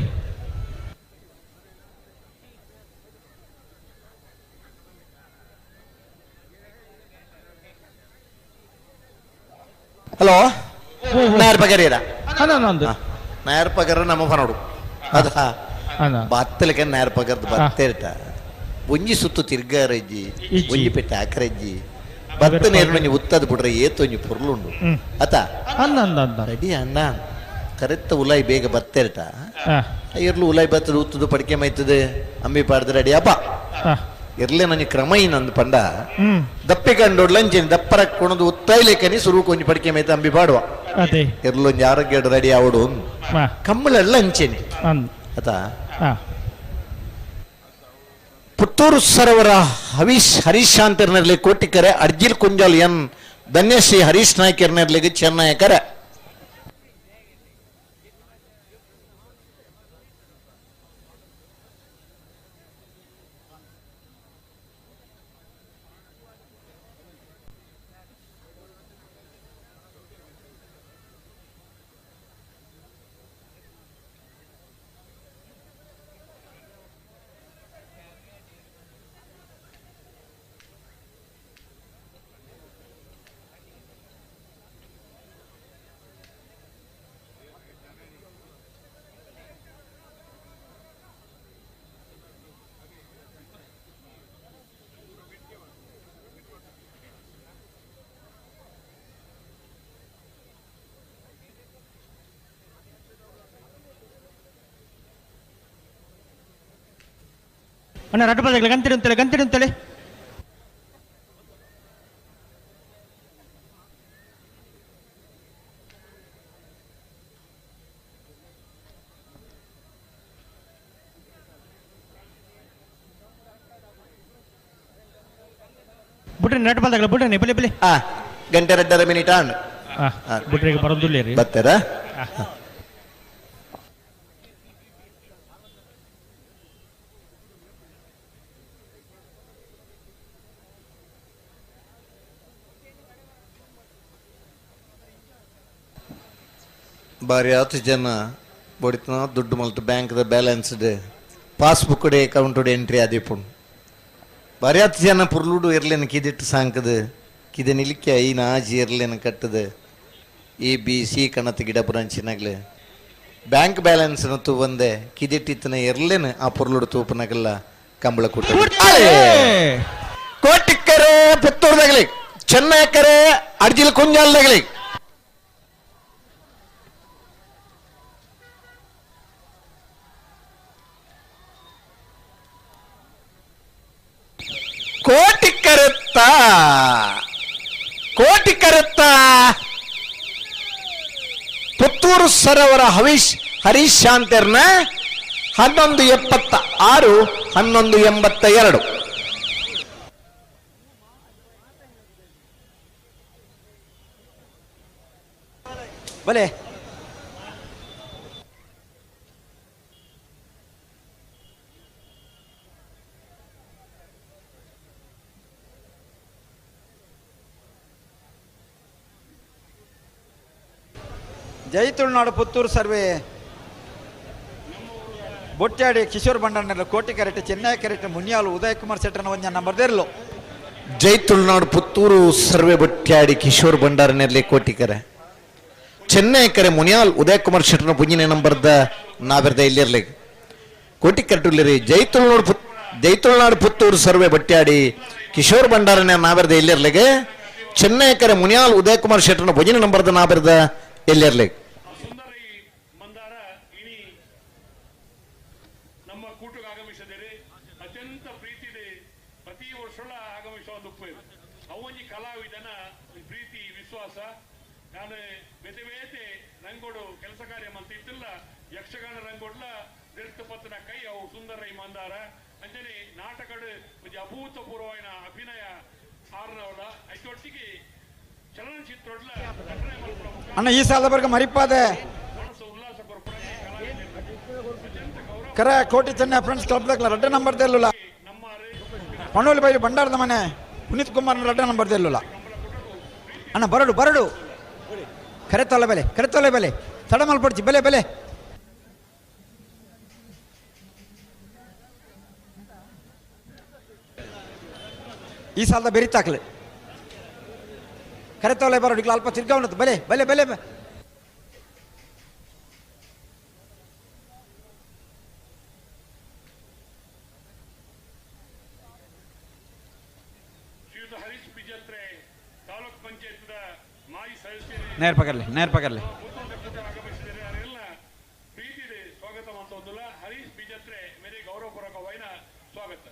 S1: ಹಲೋ ನಾಯರ್ ಪಗರಿರ ನಾಯರ್ ಪಗರ ನಮ್ಮ ಫನೋಡು ಅದ ಬತ್ತಲಿಕ್ಕೆ ನಾಯರ್ ಪಗರ್ದು ಬತ್ತೇರ್ಟ ಒಂಜಿ ಸುತ್ತು ತಿರ್ಗಾರಜ್ಜಿ ಒಂಜಿ ಪೆಟ್ಟ ಆಕರಜ್ಜಿ ಬತ್ತ ನೇರು ಉತ್ತದ ಬಿಡ್ರೆ ಏತೊಂಜಿ ಪೊರ್ಲುಂಡು ಅತ ರೆಡಿ ಅಣ್ಣ ಕರೆತ್ತ ಉಲಾಯಿ ಬೇಗ ಬತ್ತೇರ್ಟ ಇರ್ಲು ಉಲಾಯಿ ಬತ್ತದ ಉತ್ತದು ಪಡಿಕೆ ಮೈತದೆ ಅಂಬಿ ಪಾಡ್ದು ರೆಡಿ ಅಪ್ಪ ಇರ್ಲೆ ನನಗೆ ಕ್ರಮ ಏನಂದು ಪಂಡ ದಪ್ಪೆ ಕಂಡೋಡ್ ಲಂಚೇನಿ ದಪ್ಪರ ಕೊಣದು ಉತ್ತಾಯ್ಲೇಕನಿ ಸುರು ಕೊಂಚ ಪಡಿಕೆ ಮೈತ ಅಂಬಿ ಪಾಡುವ ಇರ್ಲೊಂಜಿ ಆರೋಗ್ಯ ರೆಡಿ ಆವಡು ಕಮ್ಮಳೆಲ್ಲ ಅಂಚೇನಿ ಅತ ಪುತ್ತೂರು ಸರೋವರ ಹರೀಶ್ ಹರೀಶ್ ಶಾಂತಿರ್ನಲ್ಲಿ ಕೋಟಿಕರೆ ಅರ್ಜಿಲ್ ಕುಂಜಾಲ್ ಎನ್ ಧನ್ಯಶ್ರೀ ಹರೀಶ್ ನಾಯ್ಕರ್ನರ್ಲಿಗೆ ಚೆನ್ನಯಕರೆ
S15: ಅಣ್ಣ ರಡ್ಡು ಬದಲ ಗಂತಿಡು ಅಂತೇಳಿ ಗಂತಿಡು ಅಂತೇಳಿ ಬಿಡ್ರಿ ನಟ್ ಬಲ್ದಾಗಲ ಬಿಡ್ರಿ ಬಲಿ ಬಲಿ
S1: ಗಂಟೆ 2.5 ಮಿನಿಟ್ ಆಂಡ್
S15: ಬಿಡ್ರಿ ಬರೋದಿಲ್ಲ ರೀ
S1: ಬರ್ತಾರಾ. ಬಾರಿ ಹತ್ತು ಜನ ಬಡಿತನ ದುಡ್ಡು ಮಲ್ತು ಬ್ಯಾಂಕ್ದ ಬ್ಯಾಲೆನ್ಸ್ಡ್ ಪಾಸ್ಬುಕ್ ಅಕೌಂಟ್ ಎಂಟ್ರಿ ಆದಿಪುಂಡು ಬಾರಿ ಹತ್ತು ಜನ ಪುರ್ಲುಡು ಇರ್ಲೇನು ಕಿದಿಟ್ಟು ಸಾಂಕದ ಕಿದೆ ನಿಲಿಕೆ ಐನ ಆಜಿ ಇರ್ಲೇನು ಕಟ್ಟದ ಎ ಬಿ ಸಿ ಕಣತ್ ಗಿಡ ಪುರಂಚಿನಾಗ್ಲೆ ಬ್ಯಾಂಕ್ ಬ್ಯಾಲೆನ್ಸ್ ತೂ ಬಂದೆ ಕಿದಿಟ್ಟಿತ್ತನ ಇರ್ಲೇನು ಆ ಪುರ್ಲುಡು ತೂಪನಾಗಲ್ಲ ಕಂಬಳ ಕೂಟ ಕೋಟಿಕ್ಕರೆ ಪುತ್ತೂರ್ದಾಗಲಿ ಚೆನ್ನೈಕರೆ ಅರ್ಜಿಲ್ ಕುಂಜಾಲ್ದಾಗಲಿ ಕೋಟಿ ಕರೆತ್ತ ಕೋಟಿ ಕರೆತ್ತ ಪುತ್ತೂರು ಸರೋವರ ಹರೀಶ್ ಹರೀಶ್ ಶಾಂತಿರ್ನ 11:76 11:82.
S2: ಬಲೆ ಜೈ ತುಳುನಾಡು ಪುತ್ತೂರು ಸರ್ವೆ ಬೊಟ್ಟಾಡಿ ಕಿಶೋರ್ ಬಂಡಾರನೆಲ್ಲ ಕೋಟಿ ಕರೆಕ್ಟ್ ಚೆನ್ನೈ ಕರೆಕ್ಟ್ ಮುನಿಯಾಲು ಉದಯ್ ಕುಮಾರ್ ಶೆಟ್ಟರ್ನ ಒಂಜ ನಂಬರ್ ದೇರ್ಲು.
S1: ಜೈ ತುಳುನಾಡು ಪುತ್ತೂರು ಸರ್ವೆ ಬೊಟ್ಟಾಡಿ ಕಿಶೋರ್ ಭಂಡಾರನೆರ್ಲೆ ಕೋಟಿಕರೆ ಚೆನ್ನೈ ಕರೆ ಮುನಿಯಾಲ್ ಉದಯ್ ಕುಮಾರ್ ಶೆಟ್ಟರ್ನ ಪುಂಜಿನ ನಂಬರ್ದ ನಾವೆರ್ದ ಇಲ್ಲಿರ್ಲಿ ಕೋಟಿ ಕರೆಟುಲ್ಲಿರಿ. ಜೈ ತುಳುನಾಡು ಪುತ್ತೂರು ಸರ್ವೆ ಬಟ್ಟಾಡಿ ಕಿಶೋರ್ ಭಂಡಾರನ ನಾವೆರ್ದ ಇಲ್ಲಿರ್ಲಿಗೆ ಚೆನ್ನೈ ಕರೆ ಮುನಿಯಾಲ್ ಉದಯ್ ಕುಮಾರ್ ಶೆಟ್ಟರ್ನ ಭುಜಿನ ನಂಬರ್ದ ನಾವೆರ್ದ ಎಲ್ಲಿರ್ಲಿ.
S12: ನಮ್ಮ ಕೂಟಕ್ಕೆ ಆಗಮಿಸಿದರೆ ಅತ್ಯಂತ ಪ್ರೀತಿದೆ ಪ್ರತಿ ವರ್ಷ ಆಗಮಿಸುವ ಒಂದು ಅವೊಂಜಿ ಕಲಾವಿದನ ಪ್ರೀತಿ ವಿಶ್ವಾಸ ನಾನು ಬೇತೆ ಬೇತೆ ರಂಗೋಡು ಕೆಲಸ ಕಾರ್ಯ ಮಂತಿತ್ತಿಲ್ಲ ಯಕ್ಷಗಾನ ರಂಗೋಡ್ಲ ದೆರ್ತು ಪತ್ತನ ಕೈ ಅವು ಸುಂದರ ಈ ಮಂದಾರ ಅಂಜನೆ ನಾಟಕಡು ಒಂಜಿ ಅಭೂತಪೂರ್ವವಾಯಿನ ಅಭಿನಯ ಆರ್ನವಳ ಐತೊಟ್ಟಿಗೆ ಚಲನಚಿತ್ರೊಡ್ಲ ನಟನೆ ಮಲ್ಪುನ
S2: ಅಣ್ಣ ಈ ಸಾಲದ ಬರ್ಗ ಮರಿಪಾದೆ ಕರೆ ಕೋಟಿ ಚೆನ್ನೈ ಫ್ರೆಂಡ್ಸ್ ಕ್ಲಬ್ ದಾಖಲ ರಡ್ಡ ನಂಬರ್ ದೇರ್ಲುಲ್ಲ. ಪಣ್ಣೋಲಿ ಬೈಲು ಭಂಡಾರದ ಮನೆ ಪುನೀತ್ ಕುಮಾರ್ ರಡ್ಡ ನಂಬರ್ ದೇರ್ಲುಲ್ಲ. ಅಣ್ಣ ಬರಡು ಬರಡು ಕರೆ ತೊಲೆ ಬೆಲೆ ಕರೆ ತೊಲೆ ಬೆಲೆ ತಡ ಮಲ್ಪಡ್ಚಿ ಬೆಲೆ ಬೆಲೆ. ಈ ಸಾಲದ ಬೆರಿತಾಕ್ಲೆ ಕರೆ ತೊಲೆ ಬರಡು ಈಗ ಅಲ್ಪ ತಿರ್ಗಾವಣದ್ದು ಬೆಲೆ ಬೆಲೆ ಬೆಲೆ.
S12: ಶ್ರೀಯುತ ಹರೀಶ್ ಬಿಜತ್ರೆ ತಾಲೂಕ್ ಪಂಚಾಯತ್ದ ಮಾಜಿ ಸದಸ್ಯರು
S2: ನೇರ್ ಪಕರ್ಲೆ ನೇರ್ ಪಕರ್ಲೆ.
S12: ಆಗಮಿಸಿದರೆ ಅವರೆಲ್ಲ ಪ್ರೀತಿದೆ ಸ್ವಾಗತ ಮಂತೊಂದುಲ್ಲ ಹರೀಶ್ ಬಿಜತ್ರೆ ಮೇರೆ ಗೌರವಪೂರ್ವಕವಾಯಿನ ಸ್ವಾಗತ.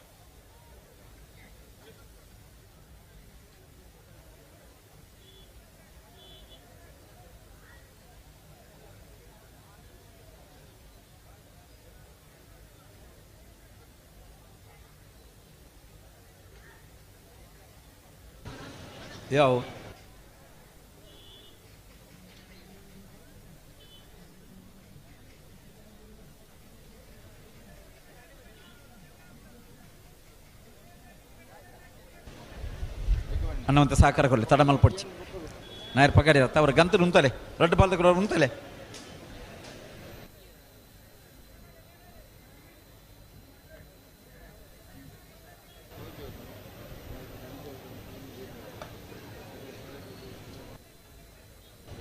S2: ಯಾವ ಅನ್ನುವಂಥ ಸಹಕಾರ ಕೊಡಲಿ ತಡ ಮಲ್ಪೊಡ್ಚಿ ನಾಯರ್ ಪಗಡಿ ಅವ್ರ ಗಂತಲು ಉಂತಲೆ ರಡ್ಡು ಬಾಲ್ದಕ್ಕೆ ಉಂತಲೆ.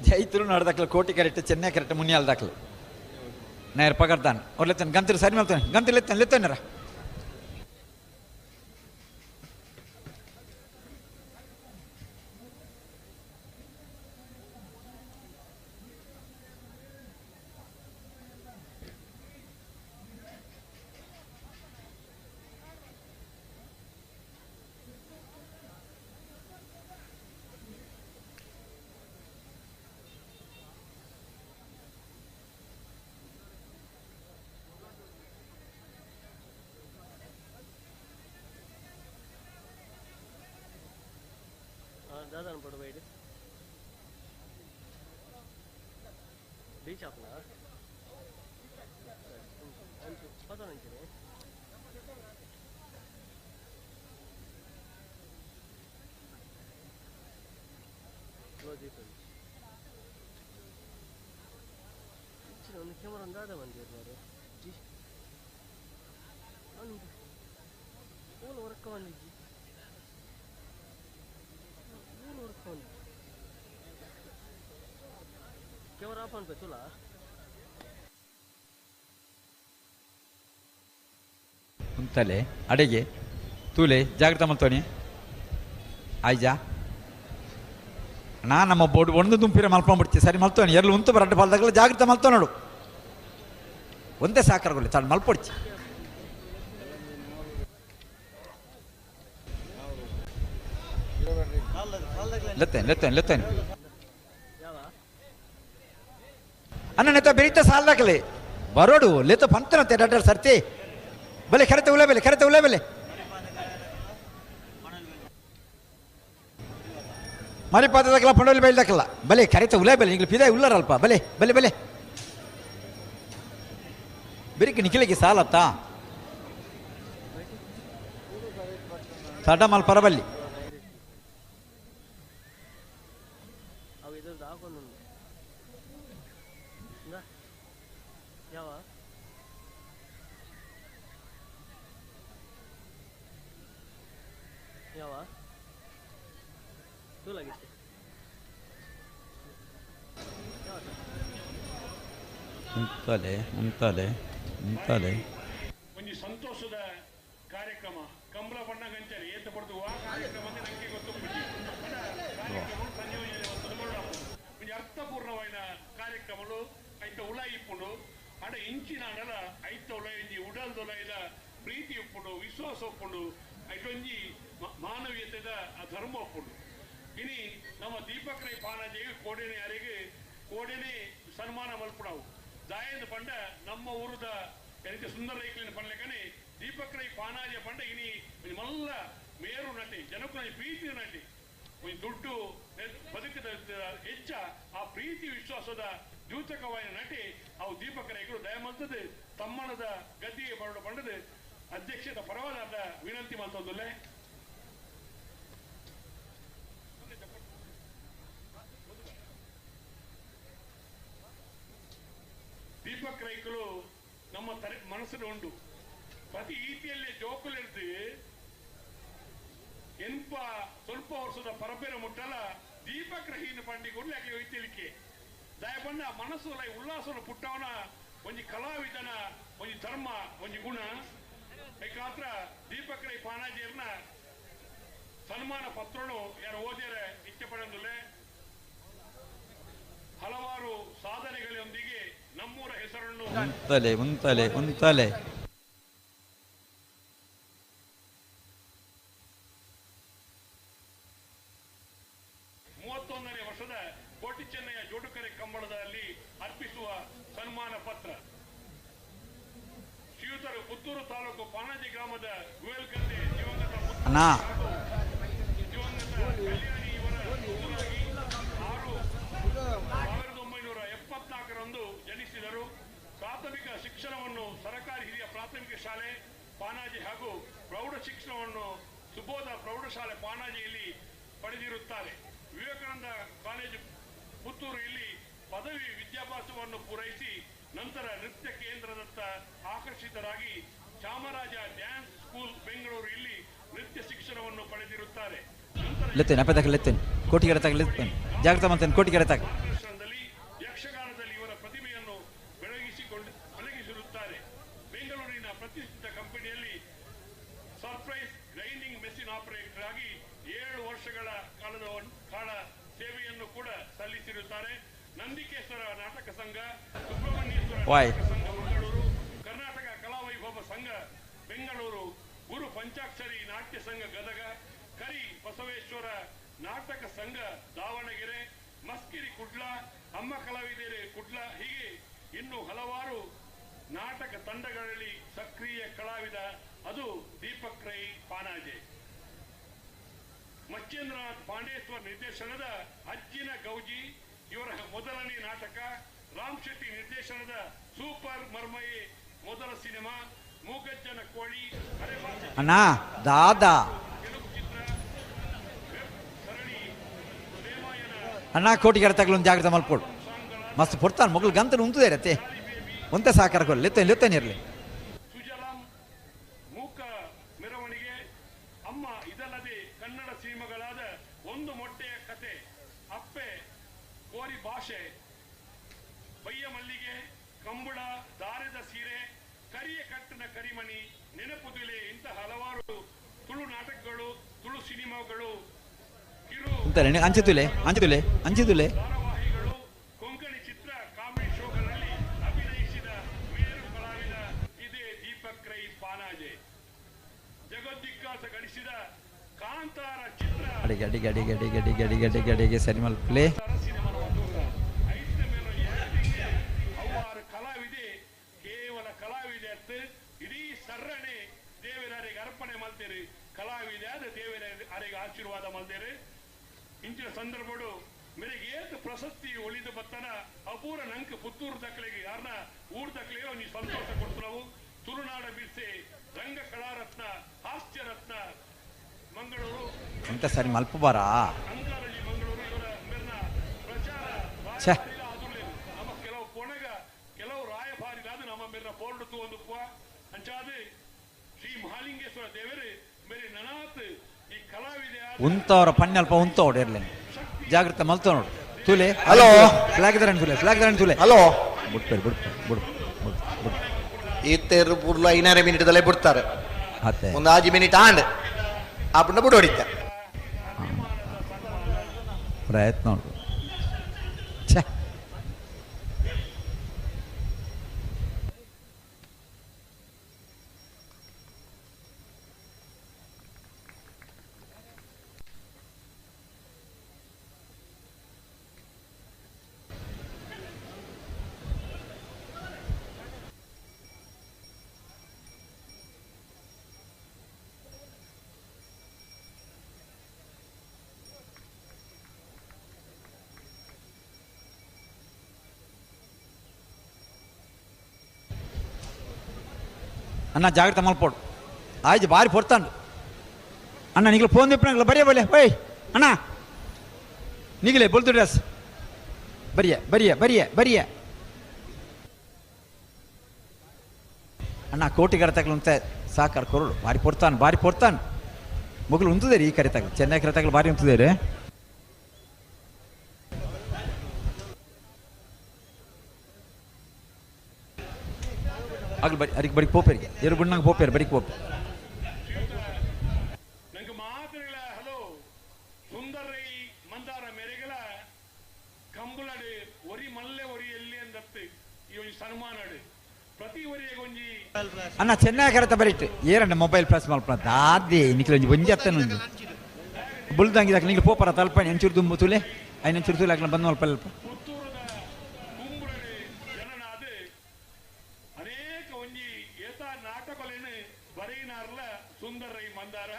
S2: ಜೈ ತುಳುನಾಡು ದಾಖಲೆ ಕೋಟಿ ಕರೆಕ್ಟ್ ಚೆನ್ನೈ ಕರೆಕ್ಟ್ ಮುನಿಯಾಲ್ ದಾಖಲೆ ನಾಯರ್ ಪಗಡ್ದಾನೆ ಅವ್ರು ಲೆತ್ತಾನೆ ಗಂತಲು ಸರಿ ಮಾಡ್ತಾನೆ ಗಂತಲು ಲೆತ್ತಾನೆ ಲೆತ್ತಾನಾರ.
S16: ದಾದಾನ ಪಡುವೈಡು ಬೀಚ್ ಆಪನಾ ಪದ ನಂಚಿನೆ ಕ್ಲೋಸ್ ಇತ್ತು ಒಂದು ಕ್ಯಾಮರಾ ಒಂದು ದಾದ ಬಂದಿರು ಮಾರೆ ಜಿ ಒಂದು ಓಲ್ ವರ್ಕ್ ಬಂದಿಜ್ಜಿ ಕ್ಯಾಮರಾ ಆಫ್ ಅನ್ಪೆ ತುಲಾ
S2: ಉಂತಲೆ ಅಡೆಗೆ ತೂಲೆ ಜಾಗ್ರತೆ ಮಲ್ತೋನಿ ಆಯ್ಜಾ ನಾ ನಮ್ಮ ಬೋರ್ಡ್ ಒಂದು ದುಂಪಿರ ಮಲ್ಕೊಂಡ್ಬಿಡ್ತೀವಿ ಸರಿ ಮಲ್ತೋನಿ ಎಲ್ಲಿ ಉಂತು ಬರಡ್ಡ ಪಾಲ್ದಾಗಲ ಜಾಗ್ರತೆ ಮಲ್ತೋ ನೋಡು ಒಂದೇ ಸಾಕರಗೊಳ್ಳಿ ತಾನು ಮಲ್ಪೊಡ್ಚಿ. ಲೆತ್ತೇನೆ ಲೆತ್ತೇನೆ ಲೆತ್ತೇನೆ ಅಣ್ಣ ನೆತ್ತ ಬೆರೀತ ಸಾಲ್ದಾಕಲಿ ಬರೋಡು ಲೆತ್ತ ಪಂತನತ್ತೆ ಡಾಕ್ಟರ್ ಸರ್ತಿ ಬಲೆ ಕರೆತ ಉಲೆ ಬೆಲೆ ಕರೆತ ಉಲೆ ಬೆಲೆ ಮರಿಪಾತದಕ್ಕಲ್ಲ ಪಂಡೋಲಿ ಬೈಲ್ದಕ್ಕಲ್ಲ ಬಲೆ ಕರೆತ ಉಲೆ ಬೆಲೆ ಈಗಲೂ ಪಿದಾಯಿ ಉಲ್ಲರಲ್ಪ ಬಲೆ ಬಲೆ ಬಲೆ ಬೆರಿಕೆ ನಿಖಿಲಿಗೆ ಸಾಲತ್ತಾ ತಡ ಮಲ್ ಪರಬಲ್ಲಿ
S16: ಅವು ಇದ್ರದ್ದು ಹಾಕೊಂಡು ಯಾವ ಯಾವ ತೂಲಾಗಿತ್ತು.
S2: ಉಂತಾಲೆ ಉಂತಾಲೆ ಉಂತಾಲೆ
S12: ಒಂದು ಸಂತೋಷದ ಕಾರ್ಯಕ್ರಮ ಕಂಬಳ ಬಣ್ಣ ಗಂಚನೆ ಏತ ಪಡೆದು ಆ ಕಾರ್ಯಕ್ರಮ ನಂಗೆ ಗೊತ್ತು ಒಂಜಿ ಅರ್ಥಪೂರ್ಣವಾಯಿನ ಕಾರ್ಯಕ್ರಮಗಳು ಐತ ಉಲಾಯಿ ಇಪ್ಪುಂಡು ಅಡ ಇಂಚಿನ ಅಡಲ ಐತ ಉಲಾಯಿ ಉಡಲ್ದೊಲಾಯಿದ ಪ್ರೀತಿ ಉಪ್ಪುಂಡು ವಿಶ್ವಾಸ ಉಪ್ಪುಂಡು ಐಟೊಂಜಿ ಮಾನವೀಯತೆದ ಆ ಧರ್ಮ ಉಪ್ಪುಂಡು. ಇನಿ ನಮ್ಮ ದೀಪಕ್ ರೈ ಪಾನಾಜಿಗೆ ಕೋಡೆನೆ ಯಾರಿಗೆ ಕೋಡೆನೆ ಸನ್ಮಾನ ಮಲ್ಪುಡವು ದಾಯಂದ ಪಂಡ ನಮ್ಮ ಊರುದ ಎನಕ್ಕೆ ಸುಂದರ ರೈಕ್ಲಿನ ಪನ್ಲೆಕನೆ ದೀಪಕ್ ರೈ ಪಾನಾಜೆ ಪಂಡ ಇನಿ ಮಲ್ಲ ಮೇರು ನಟಿ ಜನಕ್ಕೆ ಪ್ರೀತಿ ನಟಿ ಒಂಜಿ ದುಡ್ಡು ಬದುಕದ ಹೆಚ್ಚ ಆ ಪ್ರೀತಿ ವಿಶ್ವಾಸದ ದ್ಯೂತಕವಾದ ನಟಿ ಅವು ದೀಪಕ್ ರೈಗಳು ದಯಮಲ್ತದೆ ತಮ್ಮಣದ ಗದ್ದಿಗೆ ಬರಡು ಪಂಡದು ಅಧ್ಯಕ್ಷದ ಪರವಾದ ವಿನಂತಿ ಮಲ್ತೊಂದುಲ್ಲೆ. ದೀಪಕ್ ರೈಕುಲು ನಮ್ಮ ತರೆ ಮನಸ್ಸಿನ ಉಂಡು ಪ್ರತಿ ರೀತಿಯಲ್ಲಿ ಜೋಕುಲಿರ್ದು ಎನ್ಪ ಸ್ವಲ್ಪ ವರ್ಷದ ಪರಪೆರ ಮುಟ್ಟಲ ದೀಪಕ್ ರಹೀನ ಪಂಡಿ ಗುಡ್ಲೆ ಒಯ್ತಿಲಿಕ್ಕೆ ದಯಬಣ್ಣ ಮನಸ್ಸು ಉಲ್ಲಾಸನ ಪುಟ್ಟವನ ಒಂಜಿ ಕಲಾವಿದನ ಒಂಜಿ ಧರ್ಮ ಒಂಜಿ ಗುಣ ಏಕಾತ್ರ ದೀಪಕ್ ರೈ ಪಾನಾಜಿಯರ್ನ ಸನ್ಮಾನ ಪತ್ರನು ಯಾರು ಓದ್ಯಾರೆ ಇಚ್ಛೆ ಪಡೆದುಲ್ಲೆ. ಹಲವಾರು ಸಾಧನೆಗಳೊಂದಿಗೆ ನಮ್ಮೂರ ಹೆಸರನ್ನು
S2: ಉಂತಾಲೆ ಉಂತಾಲೆ ಉಂತಾಲೆ
S12: ಮೂವತ್ತೊಂದನೇ ವರ್ಷದ ಕೋಟಿ ಚೆನ್ನಯ್ಯ ಜೋಡುಕರೆ ಕಂಬಳದಲ್ಲಿ ಅರ್ಪಿಸುವ ಸನ್ಮಾನ ಪತ್ರ ಶ್ರೀಯುತರು ಪುತ್ತೂರು ತಾಲೂಕು ಪಾಣಾಜಿ ಗ್ರಾಮದ ಗುವೆಲ್ಕಂದೆ ದಿವಂಗತ ದಿವಂಗತ ಕಲ್ಯಾಣಿ ಇವರ ಊರಾಗಿ 6/1974 ಜನಿಸಿದರು. ಪ್ರಾಥಮಿಕ ಶಿಕ್ಷಣವನ್ನು ಸರಕಾರಿ ಹಿರಿಯ ಪ್ರಾಥಮಿಕ ಶಾಲೆ ಪಾನಾಜಿ ಹಾಗೂ ಪ್ರೌಢ ಶಿಕ್ಷಣವನ್ನು ಸುಬೋಧ ಪ್ರೌಢಶಾಲೆ ಪಾನಾಜಿಯಲ್ಲಿ ಪಡೆದಿರುತ್ತಾರೆ. ವಿವೇಕಾನಂದ ಕಾಲೇಜು ಪುತ್ತೂರು ಇಲ್ಲಿ ಪದವಿ ವಿದ್ಯಾಭ್ಯಾಸವನ್ನು ಪೂರೈಸಿ ನಂತರ ನೃತ್ಯ ಕೇಂದ್ರದತ್ತ ಆಕರ್ಷಿತರಾಗಿ ಚಾಮರಾಜ ಡ್ಯಾನ್ಸ್ ಸ್ಕೂಲ್ ಬೆಂಗಳೂರು ಇಲ್ಲಿ ನೃತ್ಯ ಶಿಕ್ಷಣವನ್ನು ಪಡೆದಿರುತ್ತಾರೆ. ಯಕ್ಷಗಾನದಲ್ಲಿ ಇವರ ಪ್ರತಿಭೆಯನ್ನು ಬೆಳಗಿಸಿರುತ್ತಾರೆ. ಬೆಂಗಳೂರಿನ ಪ್ರತಿಷ್ಠಿತ ಕಂಪನಿಯಲ್ಲಿ surprise grinding machine operator ಆಗಿ 7 ವರ್ಷಗಳ ಕಾಲ ಸೇವೆಯನ್ನು ಕೂಡ ಸಲ್ಲಿಸಿರುತ್ತಾರೆ. ನಂದಿಕೇಶ್ವರ ನಾಟಕ ಸಂಘ, ಸುಬ್ರಹ್ಮಣ್ಯೇಶ್ವರ ನಾಟಕ ಸಂಘ ಮಂಗಳೂರು, ಕರ್ನಾಟಕ ಕಲಾವೈಭವ ಸಂಘ ಬೆಂಗಳೂರು, ಗುರು ಪಂಚಾಕ್ಷರಿ ನಾಟ್ಯ ಸಂಘ ಗದಗ, ಕರಿ ಬಸವೇಶ್ವರ ನಾಟಕ ಸಂಘ ದಾವಣಗೆರೆ, ಮಸ್ಕಿರಿ ಕುಡ್ಲ, ಅಮ್ಮ ಕಲಾವಿದರೆ ಕುಡ್ಲ, ಹೀಗೆ ಇನ್ನು ಹಲವಾರು ನಾಟಕ ತಂಡಗಳಲ್ಲಿ ಸಕ್ರಿಯ ಕಲಾವಿದ ಅದು ದೀಪಕ್ ರೈ ಪಾನಾಜೆ. ಮಚ್ಚೇಂದ್ರನಾಥ್ ಪಾಂಡೇಶ್ವರ್ ನಿರ್ದೇಶನದ ಅಜ್ಜಿನ ಗೌಜಿ ಇವರ ಮೊದಲನೇ ನಾಟಕ, ರಾಮ್ ಶೆಟ್ಟಿ ನಿರ್ದೇಶನದ ಸೂಪರ್ ಮರ್ಮಯಿ ಮೊದಲ ಸಿನಿಮಾ, ಮೂಗಜ್ಜನ ಕೋಳಿ,
S2: ಅಣ್ಣ ದಾದಾ ಅಣ್ಣ ಕೋಟಿಗೆರೆ ತಗಲೊಂದು ಜಾಗ್ರತೆ ಮಲ್ಪೋಡು ಮಸ್ತ್ ಪೊಡ್ತಾನೆ ಮಗಳು ಗಂತನ ಉಂತದೆ ಇರತ್ತೆ ಒಂತೆ ಸಾಕಾರ ಕೊಲ್ಲ ಲೆತ್ತೇನೆ ಲೆತ್ತೇನೆ ಇರಲಿ.
S12: ಸುಜಲಾಂ ಮೂಕ ಮೆರವಣಿಗೆ ಅಮ್ಮ ಇದಲ್ಲದೆ ಕನ್ನಡ ಸಿನಿಮಾಗಳಾದ ಒಂದು ಮೊಟ್ಟೆಯ ಕತೆ, ಅಪ್ಪೆ ಕೋರಿ ಭಾಷೆ, ಬಯ್ಯ ಮಲ್ಲಿಗೆ, ಕಂಬಳ, ದಾರದ ಸೀರೆ, ಕರಿಯ ಕಟ್ಟನ ಕರಿಮಣಿ, ನೆನಪುದಿಲೆ ಇಂತಹ ಹಲವಾರು ತುಳು ನಾಟಕಗಳು, ತುಳು ಸಿನಿಮಾಗಳು,
S2: ಅಂಚುತುಲೆ ಅಂಚುತುಲೆ ಅಂಚುತುಲೆ
S12: ಧಾರಾವಾಹಿಗಳು, ಕೊಂಕಣಿ ಚಿತ್ರ, ಕಾಮಿಡಿ ಶೋಗಳಲ್ಲಿ ಅಭಿನಯಿಸಿದ ಮೇರು ಕಲಾವಿದ ಇದೇ ದೀಪಕ್ ರೈ ಪಾನಾಜೆ. ಜಗದ್ವಿಖ್ಯಾತ ಗಳಿಸಿದ ಕಾಂತಾರ ಚಿತ್ರ
S2: ಅಡಿಗೆ ಅಡಿಗೆ ಅಡಿಗೆ ಅಡಿಗೆ ಅಡಿಗೆ ಅಡಿಗೆ ಅಡಿಗೆ ಅಡಿಗೆ ಸರಿ ಮಲ್ಪಲೆ
S12: ಹಲವಾರು ಕಲಾವಿದೆ, ಕೇವಲ ಕಲಾವಿದೆ ಅರ್ಥ ಇಡೀ ಸರ್ರಣೆ ದೇವರರಿಗೆ ಅರ್ಪಣೆ ಮಾಡ್ತೇವೆ. ಕಲಾವಿದೆ ಆದ ದೇವರ ಅರೆಗೆ ಆಶೀರ್ವಾದ ಮಾಡ್ತೇವೆ. ಇಂಚಿನ ಸಂದರ್ಭಡು ಮೇರೆಗೆ ಏತು ಪ್ರಶಸ್ತಿ ಒಳಿದು ಬತ್ತನ ಅಪೂರ ನಂಕ್ ಪುತ್ತೂರು ದಕ್ಕಲಿಗೆ ಯಾರನ್ನ ಊರ್ ದಕ್ಕಲಿಗೆ ಒಂದು ಸಂತೋಷ ಕೊಡ್ತು. ತುಳುನಾಡ ಬಿರ್ಸೆ ರಂಗ ಕಲಾರತ್ನ, ಹಾಸ್ಯ ರತ್ನ ಮಂಗಳೂರು
S2: ಅಂತ ಸರಿ ಮಲ್ಪ ಬಾರಾ
S12: ಅಂಕಾರಳ್ಳಿ ಮಂಗಳೂರು ಇವರ ಮೇಲಿನ ಪ್ರಚಾರ ನಮ್ಮ ಕೆಲವು ಕೊಣಗ
S2: ನೆತ್ತವರ ಪಣ್ಣಲ್ಪ ಉಂತೋಡು ಇರ್ಲಿ ಜಾಗ್ರತೆ ಮಲ್ತೋ ನೋಡು ತುಲೆ.
S1: ಹಲೋ.
S2: ಫ್ಲಾಗ್ ದರನ್ ತುಲೆ, ಫ್ಲಾಗ್ ದರನ್ ತುಲೆ.
S1: ಹಲೋ.
S2: ಬಿಡ್ಪೇರು ಬಿಡ್ಪೇರು ಬಿಡು ಬಿಡು ಬಿಡು.
S1: ಈತೇರು ಪುರ್ಲು 5 ಮಿನಿಟ್ ದಲ್ಲೇ ಬಿಡ್ತಾರೆ.
S2: ಅತ್ತೆ
S1: ಒಂದು 5 ಮಿನಿಟ್ ಆಂಡ್ ಆಪುಂಡ ಬಿಡು ಹೊಡಿತ
S2: ಪ್ರಯತ್ನ ನೋಡು. ಛೇ ಅಣ್ಣ ಜಾಗ್ರತೆ ಮಲ್ಪೋಡು ಆಯ್ತು ಬಾರಿ ಪೊರ್ತಾಂಡು ಅಣ್ಣ. ನಿಗಲ ಫೋನ್ ದಿಪ್ಪನಾಗಲ್ಲ ಬರಿಯ ಬಲ್ಲೆ ಓಯ್ ಅಣ್ಣ ನಿಗಲೇ ಬೊಲ್ತು ಡ್ರೆಸ್ ಬರಿಯ ಬರಿಯ ಬರಿಯ ಬರಿಯ ಅಣ್ಣ. ಕೋಟಿಗರ ತಗಲು ಅಂತ ಸಾಕಾರ ಕೊರಡು ಬಾರಿ ಪೊರ್ತಾನು ಬಾರಿ ಪೊರ್ತಾನು ಮೊಗಲು ಉಂತದೆ ರೀ. ಈ ಕರೆ ತಗಲು ಚೆನ್ನೈ ಕರೆ ತಗಲು ಬಾರಿ ಉಂತದೆ ರೀ. ಆಗಲು ಬರಿ ಅರಿಗೆ ಬಡಿಗೆ ಪೋಪೇರಿಗೆ ಎರಡು ಬಣ್ಣಂಗೆ ಪೋಪೇರು ಬಡಿಗೆ ಪೋಪೆ.
S12: ನಂಗೆ ಮಾತುಗಳ ಹಲೋ ಸುಂದರೈ ಮಂದಾರ ಮೇರೆಗಳ ಕಂಬುಲಡು ಒರಿ ಮಲ್ಲೆ ಒರಿ ಎಲ್ಲಿ ಅಂದತ್ತು ಈ ಒಂಜಿ ಸನ್ಮಾನಡು ಪ್ರತಿ ಒರಿಯಗೆ ಒಂಜಿ
S2: ಅಣ್ಣ ಚೆನ್ನೈ ಕರೆತ ಬರಿಟ್ಟು ಏರಣ್ಣ ಮೊಬೈಲ್ ಪ್ರೆಸ್ ಮಲ್ಪ ದಾದಿ ನಿಕ್ಲ ಒಂಜಿ ಒಂಜಿ ಅತ್ತನ ಒಂಜಿ ಬುಲ್ದಂಗಿದಾಕ ನಿಕ್ಲ ಪೋಪರ ತಲ್ಪಣಿ ಅಂಚೂರು ದುಂಬು ತುಲೆ ಐನ ಅಂಚೂರು ತುಲೆ ಹಾಕ್ಲ ಬಂದ್ ಮಲ್ಪ ಅಲ್ಪ.
S12: ಅನೇಕ ಒಂಜಿ ಏತ ನಾಟಕಲೇನು ಬರೆಯಿನಾರ್ಲ ಸುಂದರೈ ಮಂದಾರ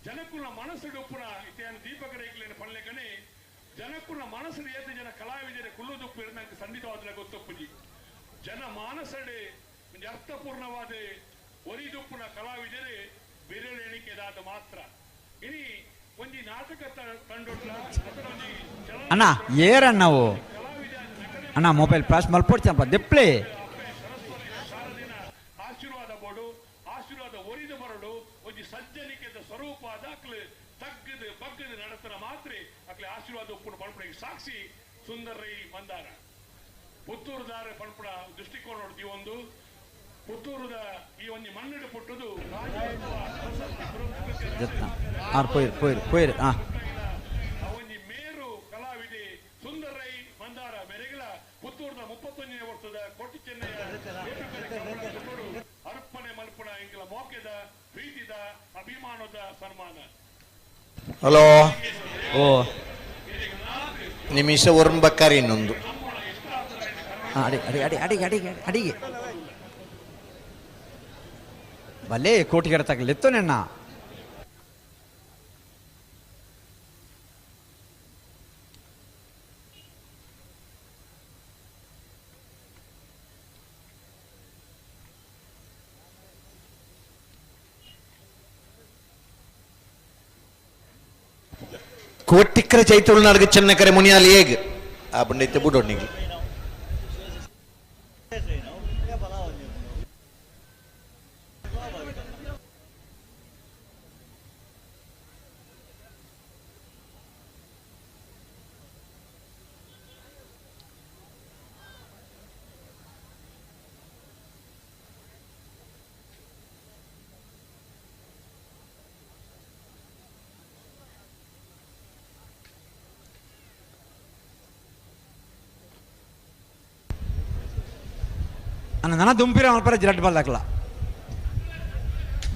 S12: ಜನಕುಲ ಮನಸ್ಸುಡುಪ್ಪುನ ಇತ್ಯಾನ ದೀಪಕ ರೇಖಲೇನು ಪನ್ಲೆಕನೆ ಜನಕುಲ ಮನಸ್ಸು ಏತ ಜನ ಕಲಾವಿದರ ಕುಲ್ಲುದುಪ್ಪು ಇರನಂಗೆ ಖಂಡಿತವಾದ ಗೊತ್ತೊಪ್ಪುಜಿ. ಜನ ಮಾನಸಡೆ ಒಂಜಿ ಅರ್ಥಪೂರ್ಣವಾದ ಒರಿದುಪ್ಪುನ ಕಲಾವಿದರೆ ಬೆರಳೆಣಿಕೆದಾದ ಮಾತ್ರ. ಇನಿ ಒಂಜಿ ನಾಟಕ ತಂಡೊಡ್ಲ ಒಂಜಿ
S2: ಅಣ್ಣ ಏರಣ್ಣವು ಅಣ್ಣ ಮೊಬೈಲ್ ಫ್ಲಾಶ್ ಮಲ್ಪೊಡ್ಚಪ್ಪ ದೆಪ್ಲೆ
S12: ಆಶೀರ್ವಾದ ಬೋಡು ಆಶೀರ್ವಾದ ಒರಿದು ಬರಡು ಒಂಜಿ ಸಜ್ಜನಿಕೆದ ಸ್ವರೂಪ ಅದಾಕ್ಲು ತಗ್ಗದು ಬಗ್ಗದು ನಡತನ ಮಾತ್ರ ಅಕ್ಲೆ ಆಶೀರ್ವಾದ ಉಪ್ಪುನ ಪಲ್ಪುನ ಸಾಕ್ಷಿ ಸುಂದರೈ ಮಂದಾರ. ಪುತ್ತೂರುದಾರ ಪಲ್ಪುನ ದೃಷ್ಟಿಕೋನ ಒಂದು ಪುತ್ತೂರುದ ಈ ಒಂಜಿ ಮಣ್ಣಿಡು ಪುಟ್ಟುದು
S2: ಆರ್ ಪೋಯಿರು ಪೋಯಿರು ಪೋಯಿರು ಹಾಂ
S12: ಒಂಜಿ ಮೇರು ಕಲಾವಿದೆ ಸುಂದರೈ ಮಂದಾರ ಮೆರೆಗಳ ಪುತ್ತೂರುದ 31ನೇ ವರ್ಷದ ಕೋಟಿ ಚೆನ್ನಯ್ಯ ಅರ್ಪಣೆ ಮಲ್ಪುಣ ಎಂಕಲ ಮೋಕೆದ ಪ್ರೀತಿದ ಅಭಿಮಾನದ ಸನ್ಮಾನ.
S1: ಹಲೋ
S2: ಓ
S1: ನಿಮಿಷ ಒರ್ಂಬಕ್ಕಾರಿ ಇನ್ನೊಂದು
S2: ಅಡಿ ಅಡಿ ಅಡಿ ಅಡಿಗೆ ಅಡಿಗೆ ಅಡಿಗೆ ಭಲೇ ಕೋಟಿಗರ ತಗಲಿತ್ತು ನಿನ್ನ.
S1: ಕೋಟಿಕ್ಕರೆ ಚೈತುಳ್ನಾಡ್ಗೆ ಚೆನ್ನಕರೆ ಮುನಿಯಾಲಿ ಹೇಗೆ ಆ ಬಂಡೈತೆ ಬುಡೋಣಿಗೆ.
S2: ಅಣ್ಣ ನನ್ನ ದುಂಪಿರ ಮಲ್ಪರ ಜಿರಟ್ ಬಲ್ದಾಕ್ಲ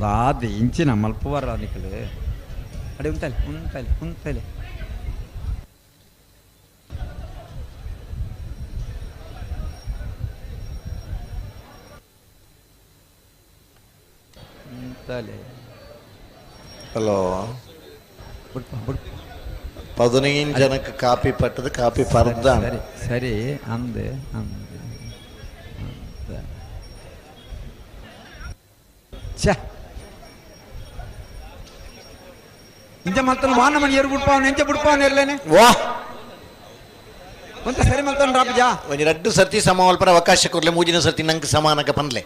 S2: ಬಾದ ಇಂಚಿನ ಮಲ್ಪುವರ ನಿಕ್ಕಲು ಅಡಿ ಉಂತಲೆ ಉಂತಲೆ ಉಂತಲೆ ಉಂತಲೆ.
S1: ಹಲೋ
S2: ಬಿಡ್ಪ ಬಿಡ್ಪ
S1: 15 ಜನಕ್ಕೆ ಕಾಪಿ ಪಟ್ಟದ ಕಾಪಿ ಪರ್ದ.
S2: ಸರಿ ಸರಿ ಅಂದೆ ಅಂದೆ ಛೇ ಇಂಚ ಮಲ್ತನ ವಾನ ಮನಿ ಏರು ಬಿಡ್ಪಾವನ ಎಂಚ ಬಿಡ್ಪಾವನ ಇರ್ಲೇನೆ
S1: ವಾ
S2: ಒಂತ ಸರಿ ಮಲ್ತನ ರಾಪಜಾ
S1: ಒಂಜಿ ರಡ್ಡು ಸರ್ತಿ ಸಮವಲ್ಪರ ಅವಕಾಶ ಕೊರ್ಲೆ ಮೂಜಿನ ಸರ್ತಿ ನಂಗೆ ಸಮಾನಕ ಪನ್ಲೆ.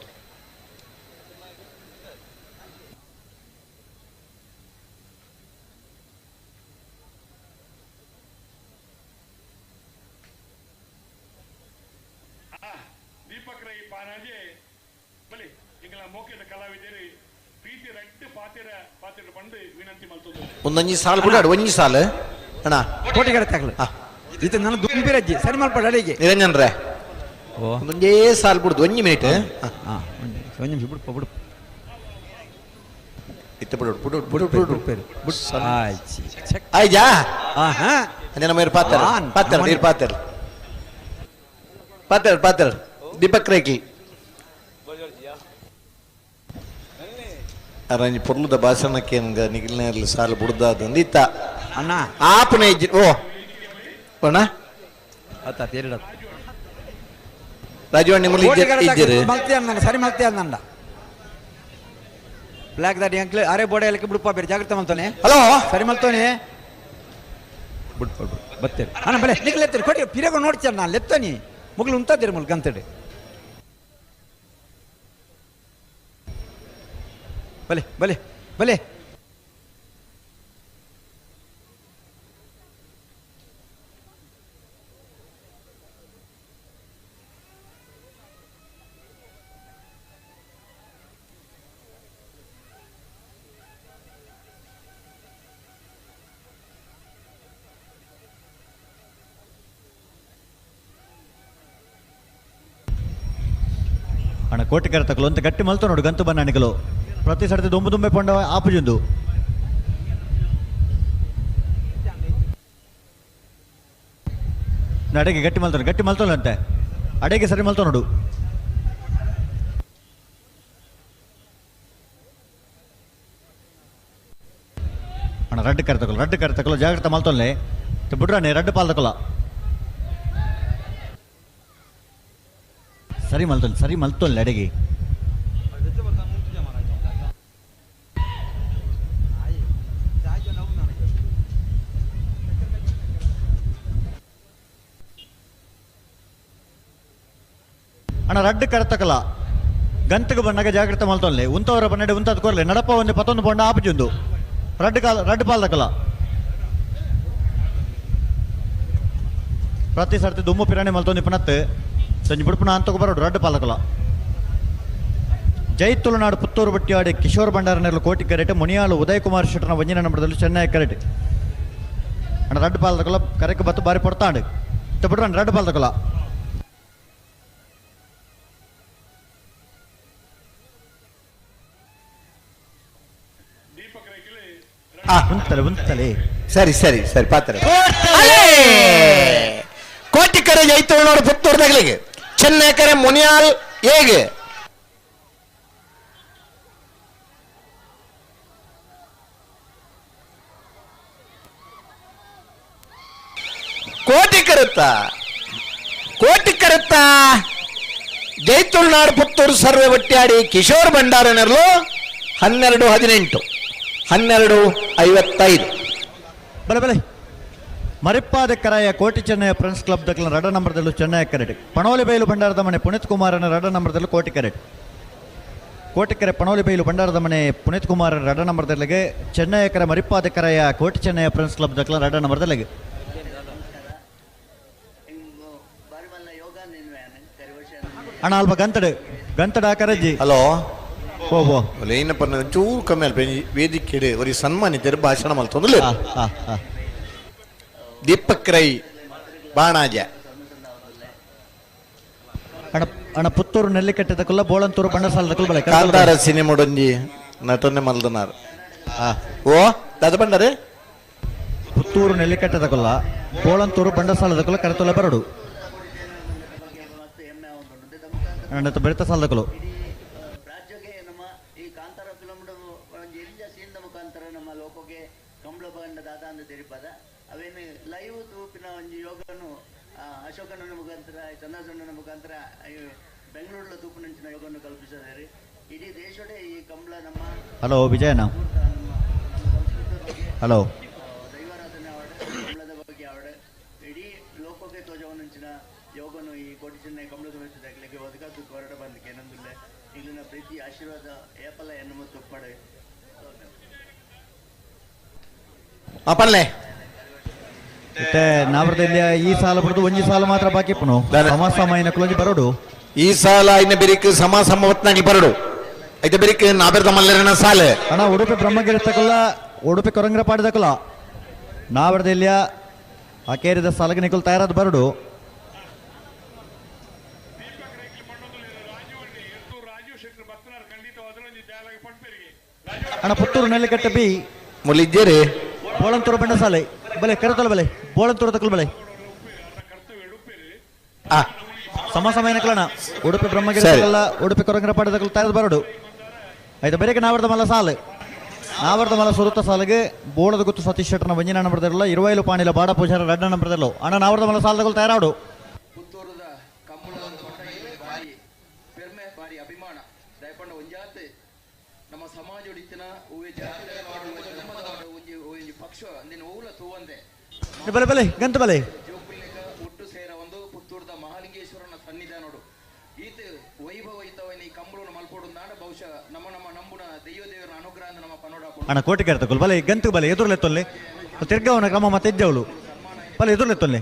S12: Banaje ಬಲಿ ಎಂಕಲ ಮೋಕೆದ ಕಲಾವಿದರು ಪ್ರೀತಿ ರಡ್ಡು ಪಾತೆರ ಪಾತೆರ ಪಂಡು ವಿನಂತಿ ಮಲ್ತೊಂದು
S1: ಒಂದೊಂಜಿ ಸಾಲು ಬಿಡಾಡು ಒಂಜಿ ಸಾಲು ಅಣ್ಣ
S2: ಕೋಟಿಗರ ತಗಲು ಇದು ನನ್ನ ದುಂಬಿರಜ್ಜಿ ಸರಿ ಮಲ್ಪಡ ಅಡಿಗೆ
S1: ನಿರಂಜನ್ ರೇ ಒಂದೊಂದೇ ಸಾಲು ಬಿಡುದು ಒಂಜಿ ಮಿನಿಟ್
S2: ಒಂದು ನಿಮಿಷ ಬಿಡ್ಪ ಬಿಡ್ಪ
S1: ಇತ್ತ ಬಿಡು ಬಿಡು ಬಿಡು ಬಿಡು ಬಿಡು ಆಯ್ಜಾ ಅದೇ ನಮ್ಮ ಪಾತ್ರ ಪಾತ್ರ ನೀರು ಪಾತ್ರ ಪಾತ್ರ ಪಾತ್ರ ದೀಪಕ್ ರೇಖಿ ಅರಂಜಿ ಪೊರ್ಲುದ ಭಾಷಣಕ್ಕೆ ನಿಗಿಲ್ನ ಸಾಲು ಬುಡ್ದಾದಂದು ಇತ್ತ
S2: ಅಣ್ಣ
S1: ಆಪನೆ ಓ ಅಣ್ಣ
S2: ಆತ ತೇರಿಡ
S1: ರಾಜೀವ್ ನಿಮ್ಮಲ್ಲಿ ಇದ್ದೀರಿ
S2: ಮಲ್ತಿ ಅಂದ ಸರಿ ಮಲ್ತಿ ಅಂದ ಬ್ಲ್ಯಾಕ್ ದಾಡಿ ಅಂಕ್ಲ್ ಅರೆ ಬೋಡೆ ಎಲ್ಲ ಬಿಡುಪ್ಪ ಬೇರೆ ಜಾಗ್ರತೆ ಮಲ್ತಾನೆ.
S1: ಹಲೋ
S2: ಸರಿ ಮಲ್ತಾನೆ ಬಿಡ್ಪ ಬತ್ತೇರಿ ಅಣ್ಣ ಬಲೆ ನಿಕ್ಲೆ ಎತ್ತರಿ ಕೊಡಿ ಪಿರಗೊ ನೋಡ್ಚಾರ ನಾನು ಲೆತ್ತನಿ ಮುಗ್ಲು ಉಂತಾದಿರಿ ಮುಲ್ಕ ಅಂತೇಳಿ ಬಲೆ ಬಲೆ ಬಲೆ
S4: ಅಣ್ಣ ಕೋಟಿಕರ ತಕಲು ಅಂತ ಗಟ್ಟಿ ಮಲ್ತ ನೋಡು ಗಂತು ಬನ್ನ ಪ್ರತಿ ಸರ್ತಿ ದುಂಬು ದುಂಬೆ ಪೊಂಡ ಆಪುಜುಂದು ಅಡೆಗೆ ಗಟ್ಟಿ ಮಲ್ತಾನೆ ಗಟ್ಟಿ ಮಲ್ತೋಲ್ಲಂತೆ ಅಡೆಗೆ ಸರಿ ಮಲ್ತ ನೋಡು. ಅಣ್ಣ ರಡ್ಡು ಕರೆ ತಗೊಳ್ಳು ರಡ್ಡು ಕರೆ ತಗೊಳ್ಳು ಜಾಗ್ರತೆ ಮಲ್ತೊಲ್ಲೆ ಬಿಡ್ರಾಣಿ ರಡ್ಡು ಪಾಲ್ ತಗೊಳ್ಳ ಸರಿ ಮಲ್ತೊಲ್ಲೆ ಸರಿ ಮಲ್ತೊಲ್ಲೆ ಅಡಿಗೆ. ಅಣ್ಣ ರಡ್ಡು ಕರೆತಕಲ ಗಂತకు ಬಣ್ಣಗ ಜಾಗ್ರತೆ ಮಲ್ತೊಲ್ಲೆ ಉಂತವರ ಬನ್ನಡೆ ಉಂತದ ಕೊರ್ಲೆ ನಡಪ ಒಂದು ಪತ್ತೊಂದು ಪೊಂಡ ಆಪುಜುಂದು ರಡ್ಡು ಕಾಲ ರಡ್ಡು ಪಾಲ್ ತಕಲ ಪ್ರತಿ ಸರ್ತಿ ದುಮ್ಮು ಪಿರಾಣಿ ಮಲ್ತೊಂದು ಪನತ್ತು ಸಂಜೆ ಬಿಡ್ಪುನ ಅಂತకు ಬರೋಡು ರಡ್ಡು ಪಾಲಕಲ. ಜೈ ತುಳುನಾಡು ಪುತ್ತೂರು ಬಟ್ಟಿಯಾಡಿ ಕಿಶೋರ್ ಭಂಡಾರನೆಲ್ಲ ಕೋಟಿ ಕರೆಟ್ ಮುನಿಯಾಲು ಉದಯ್ ಕುಮಾರ್ ಶೆಟ್ಟನ ವಂಜನ ನಂಬರದಲ್ಲಿ ಚೆನ್ನೈ ಕರೆಟ್ ಅಣ್ಣ ರಡ್ಡು ಪಾಲಕಲ ಕರೆಕ್ ಬತ್ತು ಬಾರಿ ಪೊಡ್ತಾಂಡು ಬಿಡ್ರಣ್ಣ ರಡ್ಡು ಪಾಲಕಲ. ಉಂತಲೆ ಉಂತಲೆ
S1: ಸರಿ ಸರಿ ಸರಿ ಪಾತ್ರೆ ಕೋಟಿಕರೆ ಜೈ ತುಳುನಾಡು ಪುತ್ತೂರು ತಗಲಿಗೆ ಚೆನ್ನೈಕರೆ ಮುನಿಯಾಲ್ ಹೇಗೆ ಕೋಟಿ ಕರುತ್ತ ಕೋಟಿ ಕರುತ್ತ ಜೈ ತುಳುನಾಡು ಪುತ್ತೂರು ಸರ್ವೆ ಒಟ್ಟಾಡಿ ಕಿಶೋರ್ ಭಂಡಾರನರ್ಲು 12:18 12:55.
S4: ಬಲೆ ಬಲೆ ಮರಿಪ್ಪಾದ ಕರಾಯ ಕೋಟಿ ಚೆನ್ನಯ್ಯ ಫ್ರೆಂಡ್ಸ್ ಕ್ಲಬ್ ದಕ್ಕಲ ರಡ ನಂಬರ್ದಲ್ಲೂ ಚೆನ್ನಯ್ಯ ಕರೆಟ್ ಪಣೋಲಿ ಬೈಲು ಭಂಡಾರದ ಮನೆ ಪುನೀತ್ ಕುಮಾರನ ರಡ ನಂಬರ್ದಲ್ಲೂ ಕೋಟಿ ಕರೆಟ್ ಕೋಟಿಕೆರೆ ಪಣೋಲಿ ಬೈಲು ಭಂಡಾರದ ಮನೆ ಪುನೀತ್ ಕುಮಾರ್ ರಡ ನಂಬರ್ದಲ್ಲಿಗೆ ಚೆನ್ನಯ್ಯ ಕರೆ ಮರಿಪ್ಪಾದ ಕರಾಯ ಕೋಟಿ ಚೆನ್ನಯ್ಯ ಫ್ರೆಂಡ್ಸ್ ಕ್ಲಬ್ ದಕ್ಕಲ ರಡ ನಂಬರ್ದಲ್ಲಿಗೆ. ಅಣ್ಣ ಅಲ್ಪ ಗಂತಡು ಗಂತಡು ಆಕರಜ್ಜಿ.
S1: ಹಲೋ
S4: ಓ ಓ
S1: ಏನಪ್ಪ ಚೂರು ಕಮ್ಮಿ ಅಲ್ಪ ವೇದಿಕೆ ಅವರಿಗೆ ಸನ್ಮಾನಿತರು ಭಾಷಣ ಮಲ್ತೊಂದು ದೀಪಕ್ ರೈ ಬಾಣಾಜ
S4: ಅಣ್ಣ ಅಣ್ಣ ಪುತ್ತೂರು ನೆಲ್ಲಿಕಟ್ಟೆ ತಕಲ್ಲ ಬೋಳಂತೂರು ಬಂಡಸಾಲ ತಕಲ್ ಬಳೆ
S1: ಕಾಂತಾರ ಸಿನಿಮೊಡೊಂಜಿ ನಟನೆ ಮಲ್ದನಾರ್ ಓ ದಾದ ಬಂಡಾರೆ
S4: ಪುತ್ತೂರು ನೆಲ್ಲಿಕಟ್ಟೆ ತಕಲ್ಲ ಬೋಳಂತೂರು ಬಂಡಸಾಲ ತಕಲ್ಲ ಕರೆತೊಲೆ ಬರಡು ಅಣ್ಣ ಬೆಳೆತ ಸಾಲ ತಕಲು. ಹಲೋ ವಿಜಯಣ್ಣ ಹಲೋ
S1: ಪಲ್ಲೆ
S4: ಮತ್ತೆ ನಾವರದಲ್ಲಿ ಈ ಸಾಲ ಬಿಡುದು ಒಂಜಿ ಸಾಲ ಮಾತ್ರ ಬಾಕಿ ಪುನು ಸಮ ಸಮಯನ ಕ್ಲೋಜಿ ಬರೋಡು.
S1: ಈ ಸಾಲ ಇನ್ನ ಬೆರಿಕ್ ಸಮ ಸಮವತ್ನಾಗ್ಲಿ ಬರಡು ಐತೆ ಬೆರಿಕ್ ನಾಬೆರ್ದ ಮಲ್ಲರನ ಸಾಲೆ.
S4: ಅಣ್ಣ ಉಡುಪಿ ಬ್ರಹ್ಮಗಿರಿ ತಕಲ್ಲ ಉಡುಪಿ ಕೊರಂಗ್ರ ಪಾಡಿದಕಲ್ಲ ನಾವರ್ದ ಇಲ್ಲಿಯ ಅಕೇರಿದ ಸಾಲಗೆ ನಿಕುಲ್ ತಯಾರಾದ ಬರಡು. ಅಣ್ಣ ಪುತ್ತೂರು ನೆಲ್ಲಿಕಟ್ಟೆ ಬಿ
S1: ಮುಲಿದ್ದೇರಿ
S4: ಬೋಳಂತೂರು ಬಂಡ ಸಾಲೆ ಬಲೆ ಕರೆತೊಲ ಬಲೆ ಬೋಳಂತೂರು ತಕಲ್ ಬಲೆ ಸಮ ಸಮಯ ನಕಲಣ ಉಡುಪಿ ಬ್ರಹ್ಮಗಿರಿ ತಕಲ್ಲ ಉಡುಪಿ ಕೊರಂಗ್ರ ಪಾಡಿದಕಲ್ ತಯಾರಾದ ಬರಡು. ಆಯ್ತು ಬೇರೆ ನಾವರ್ದ ಮಲ್ಲ ಸಾಲು ನಾವರ್ದ ಮಲ್ಲ ಸುರುತ್ತ ಸಾಲಿಗೆ ಬೋಳದ ಗುತ್ತು ಸತೀಶ್ ಶೆಟ್ಟರ್ನ ವಂಜನ ನಂಬರ್ದಿರಲ್ಲ ಇರುವೈಲು ಪಾಣಿಲ ಬಾಡ ಪೂಜಾರ ರಡ್ಡ ನಂಬರ್ದಿರಲ್ಲ. ಅಣ್ಣ ನಾವರ್ದ ಮಲ್ಲ ಸಾಲದಗಳು ತಯಾರಾಡು. ಬಲೆ ಬಲೆ ಗಂತ ಬಲೆ ಅಣ್ಣ ಕೋಟಿ ಕರ್ತಕುಲ್ ಬಲೆ ಗಂತು ಬಲೆ ಎದುರ್ಲೆ ತೊಲ್ಲೆ ತಿರ್ಗವನ ಕ್ರಮ ಮತ್ತೆ ಇದ್ದವಳು ಬಲೆ ಎದುರ್ಲೆ ತೊಲ್ಲೆ.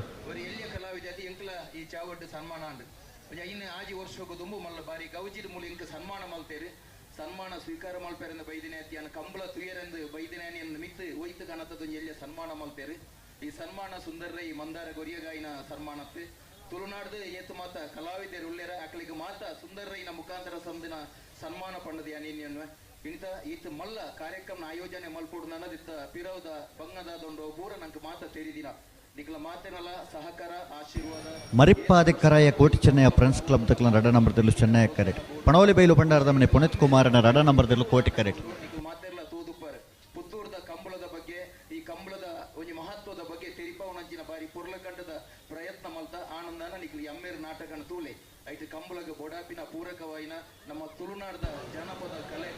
S13: ಈ ಸನ್ಮಾನ ಸುಂದರ ಈ ಮಂದಾರ ಗೊರಿಯಗಾಯಿನ ಸನ್ಮಾನತ್ತೆ ತುಳುನಾಡ್ದು ಏತು ಮಾತ ಕಲಾವಿದರು ಉಳ್ಳೇರ ಅಕಲಿಗೆ ಮಾತ ಸುಂದರೈನ ಮುಖಾಂತರ ಸಂದಿನ ಸನ್ಮಾನ ಪಣ್ಣದ ಅನಿನ್ಯನ್ವೆ ಇಂತ ಈತ ಮಲ್ಲ ಕಾರ್ಯಕ್ರಮ ಆಯೋಜನೆ ಮಲ್ಪೊಡು ನನ್ನದಿತ್ತ ಪಿರವದ ಬಂಗದ ದೊಂಡು ಪೂರ ನಂಗೆ ಮಾತ ತೆರಿದಿನ ನಿಕ್ಲ ಮಾತೆನಲ ಸಹಕಾರ ಆಶೀರ್ವಾದ.
S4: ಮರಿಪ್ಪಾದಿ ಕರಾಯ ಕೋಟಿ ಚೆನ್ನಯ ಫ್ರೆಂಡ್ಸ್ ಕ್ಲಬ್ ದಕ್ಲ ರಡ ನಂಬರ್ ತಿರ್ಲು ಚೆನ್ನಯ ಕರೆಟ್ ಪಣೋಲಿ ಬೈಲು ಭಂಡಾರದ ಮನೆ ಪುನೀತ್ ಕುಮಾರನ ರಡ ನಂಬರ್ ತಿರ್ಲು ಕೋಟಿ ಕರೆಟ್.
S13: ಮಾತೆಲ್ಲ ತೂದುಪ್ಪರ್ ಪುತ್ತೂರ್ದ ಕಂಬಳದ ಬಗ್ಗೆ ಈ ಕಂಬಳದ ಒಂಜಿ ಮಹತ್ವದ ಬಗ್ಗೆ ತೆರಿಪವನಂಚಿನ ಬಾರಿ ಪೊರ್ಲಕಂಡದ ಪ್ರಯತ್ನ ಮಲ್ತ ಆನಂದನ ನಿಕ್ಲು ಎಮ್ಮೇರ್ ನಾಟಕನ ತೂಲೆ ಐಟ್ ಕಂಬಳಗ ಬೊಡಾಪಿನ ಪೂರಕವಾಯಿನ ನಮ್ಮ ತುಳುನಾಡದ ಜನಪದ ಕಲೆ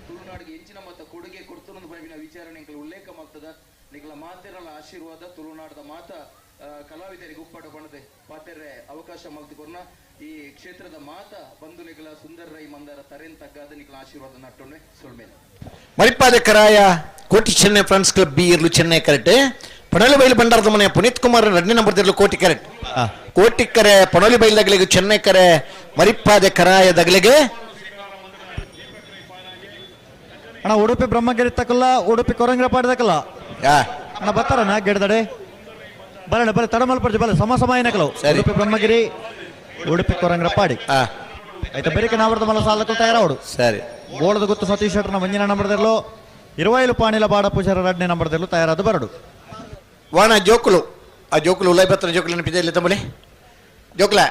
S13: ತುಳುನಾಡಿಗೆ ಎಂಚಿನ ಮತ್ತ ಕೊಡುಗೆ ಕೊಡ್ತುನಂದು ಬರವಿನ ವಿಚಾರಣೆ ಉಲ್ಲೇಖ ಮಲ್ತದ ನಿಕ್ಲ ಮಾತೆರಲ ಆಶೀರ್ವಾದ ತುಳುನಾಡದ ಮಾತ ಕಲಾವಿದರಿಗೆ ಉಪ್ಪಾಟ ಬಣ್ಣದೆ ಪಾತೆರೆ ಅವಕಾಶ ಮಲ್ತುಕೊರ್ನ ಈ ಕ್ಷೇತ್ರದ ಮಾತ ಬಂಧು ನಿಕ್ಲ ಸುಂದರ ರೈ ಮಂದಾರ ತರೇನ್ ತಗ್ಗಾದ ನಿಕ್ಲ ಆಶೀರ್ವಾದ ನಟ್ಟೊಣ್ಣೆ ಸೊಲ್ಮೇಲೆ.
S1: Maripada Karaya Koti Chennai friends club B ಇರ್ಲು ಚೆನ್ನೈ ಕರೆಕ್ಟ್ ಪಣೋಲಿ ಬೈಲು ಭಂಡಾರದ ಮನೆ ಪುನೀತ್ ಕುಮಾರ್ ಎರಡನೇ ನಂಬರ್ ತಿರ್ಲು ಕೋಟಿ ಕರೆಕ್ಟ್ ಕೋಟಿ ಕರೆ ಪಣೋಲಿ ಬೈಲ್ ದಗಲಿಗೆ ಚೆನ್ನೈ ಕರೆ ಮರಿಪಾದ ಕರಾಯ ದಗಲಿಗೆ.
S4: ಅಣ್ಣ ಉಡುಪಿ ಬ್ರಹ್ಮಗಿರಿ ತಕಲ್ಲ ಉಡುಪಿ ಕೊರಂಗ್ರ ಪಾಡಿದಕಲ್ಲ ಅಣ್ಣ ಬರ್ತಾರಣ್ಣ ಗಿಡದಡೆ ಬರಣ ಬಲೆ ತಡಮಲ್ಪರ್ಜಿ ಬಲೆ ಸಮ ಸಮಯ ನಕಲು ಉಡುಪಿ ಬ್ರಹ್ಮಗಿರಿ ಉಡುಪಿ ಕೊರಂಗ್ರ ಪಾಡಿ ಆಯ್ತಾ ಬೇರೆ ನಾವರ್ದ ಮಲ್ಲ ಸಾಲಕ್ಕೂ ತಯಾರಾವಡು.
S1: ಸರಿ
S4: ಗೋಳದ ಗುತ್ತು ಸತೀಶ್ ಶೆಟ್ಟರ್ನ ಮಂಜಿನ ನಂಬರ್ದಿರಲು ಇರುವೈಲು ಪಾಣಿಲ ಬಾಡ ಪೂಜಾರ ಎರಡನೇ ನಂಬರ್ದಿರಲು ತಯಾರಾದ ಬರಡು.
S1: ವಾಣ ಜೋಕುಲು ಆ ಜೋಕುಲು ಉಲೈ ಪತ್ರ ಜೋಕುಲು ನೆನಪಿದೆ ಇಲ್ಲ ತಂಬಳಿ ಜೋಕುಲ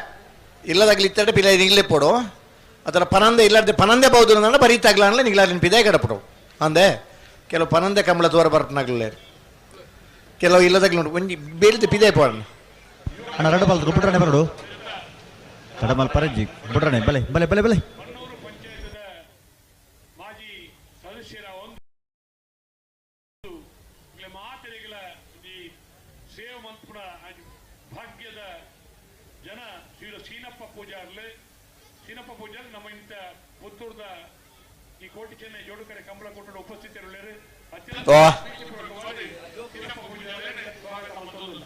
S1: ಇಲ್ಲದಾಗಲಿ ಇತ್ತಡೆ ಪಿಲ ನಿಗ್ಲೆ ಪೋಡು ಅದರ ಪನಂದೆ ಇಲ್ಲಾರ್ದೆ ಪನಂದೆ ಬಹುದು ಅಂದ್ರೆ ಬರೀ ತಾಗ್ಲ ನಿಗ್ಲಾರ ನೆನಪಿದೆ ಗಡಪಡು ಅಂದೆ ಕೆಲವು ಪನಂದೆ ಕಂಬಳ ದ್ವಾರ ಬರ್ಪನಾಗ್ಲೇ ಕೆಲವು ಇಲ್ಲದಾಗಲಿ ನೋಡು ಒಂಜಿ ಬೇಲಿದ ಪಿದೆ ಪೋಡಣ.
S4: ಅಣ್ಣ ರಡ್ಡು ಬಾಲ್ ಬುಡ್ರಣೆ ಬರಡು ತಡಮಲ್ ಪರಂಜಿ ಬುಡ್ರಣೆ ಬಲೆ ಬಲೆ ಬಲೆ ಬಲೆ.
S12: ಭಾಗ್ಯದ ಜನ ಶ್ರೀ ಸೀನಪ್ಪ ಪೂಜಾರ್ಲೆ ಸೀನಪ್ಪ ಪೂಜಾರ್ ನಮ್ಮ ಇಂಥ ಪುತ್ತೂರ್ದ ಈ ಕೋಟಿ ಚೆನ್ನೈ ಜೋಡುಕರೆ ಕಂಬಳ ಕೂಟದ ಉಪಸ್ಥಿತರುಳ್ಳರು ಅತ್ಯಂತ ಪ್ರೀತಿಪೂರ್ವಕವಾಗಿ ಸೀನಪ್ಪ ಪೂಜಾರ್ಲೆ ಸ್ವಾಗತ ಮಲ್ತೊಂದುಲ್ಲ.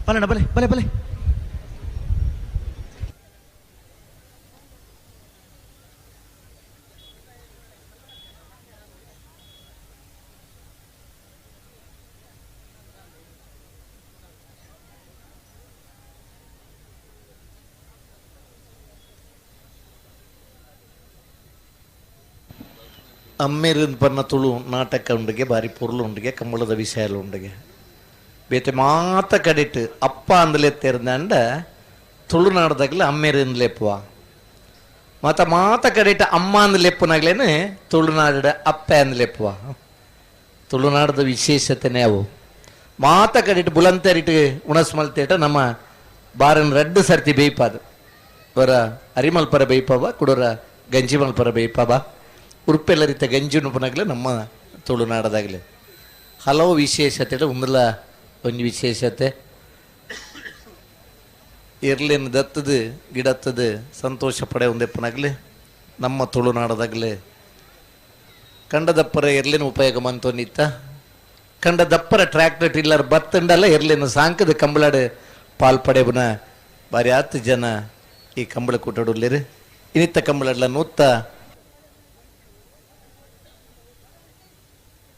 S4: ಬಲೆ ಬಲೆ ಬಲೆ ಬಲೆ
S1: ಅಮ್ಮೇರಿನ ಪನ್ನ ತುಳು ನಾಟಕ ಉಂಡಿಗೆ ಬಾರಿ ಪೊರ್ಲು ಉಂಡಿಗೆ ಕಂಬಳದ ವಿಷಯ ಉಂಡಿಗೆ ಬೇತೆ ಮಾತ ಕಡಿಟ್ಟು ಅಪ್ಪ ಅಂದಲೇ ತೆರೆದಂಡ ತುಳುನಾಡ್ದಾಗಲೇ ಅಮ್ಮೇರಿಂದಲೇಪುವ ಮಾತ ಮಾತ ಕಡಿಟ್ಟು ಅಮ್ಮ ಅಂದಲೆಪ್ಪುನಾಗ್ಲೇನೆ ತುಳುನಾಡ ಅಪ್ಪೆ ಅಂದಲೆಪ್ಪುವ ತುಳುನಾಡದ ವಿಶೇಷತೆನೇ ಅವು. ಮಾತ ಕಡಿಟ್ಟು ಬುಲಂತರಿಟ್ಟು ಉಣಸ್ ಮಲ್ತೇಟ ನಮ್ಮ ಬಾರನ್ ರಡ್ಡು ಸರ್ತಿ ಬೇಯ್ಪಾದು ಬರ ಅರಿಮಲ್ಪರ ಬೇಯ್ಪವ ಕುಡೋರ ಗಂಜಿ ಮಲ್ಪರ ಬೇಯ್ಪವ ಉರುಪೆಲ್ಲ ರೀತಿಯ ಗಂಜಿ ಉಣಪನಾಗಲೇ ನಮ್ಮ ತುಳುನಾಡದಾಗಲೇ ಹಲವು ವಿಶೇಷತೆ ಒಂದಲ್ಲ ಒಂದು ವಿಶೇಷತೆ ಎರ್ಲೇನು ದತ್ತದು ಗಿಡತ್ತದು ಸಂತೋಷ ಪಡೆ ಒಂದೆಪ್ಪನಾಗಲಿ ನಮ್ಮ ತುಳುನಾಡದಾಗಲಿ ಕಂಡದಪ್ಪರ ಎರ್ಲಿನ ಉಪಯೋಗ ಮಂತೊಂದಿತ್ತ ಕಂಡದಪ್ಪರ ಟ್ರ್ಯಾಕ್ಟರ್ ಟಿಲ್ಲರ್ ಬತ್ತಂಡಲ್ಲ ಎರ್ಲಿನ ಸಾಂಕದ ಕಂಬಳಾಡು ಪಾಲ್ ಪಡೆಬುನ ಬಾರಿ ಆತು ಜನ ಈ ಕಂಬಳ ಕೂಟಡುಲ್ಲೇರು ಇನ್ನಿತ್ತ ಕಂಬಳಡ್ಲ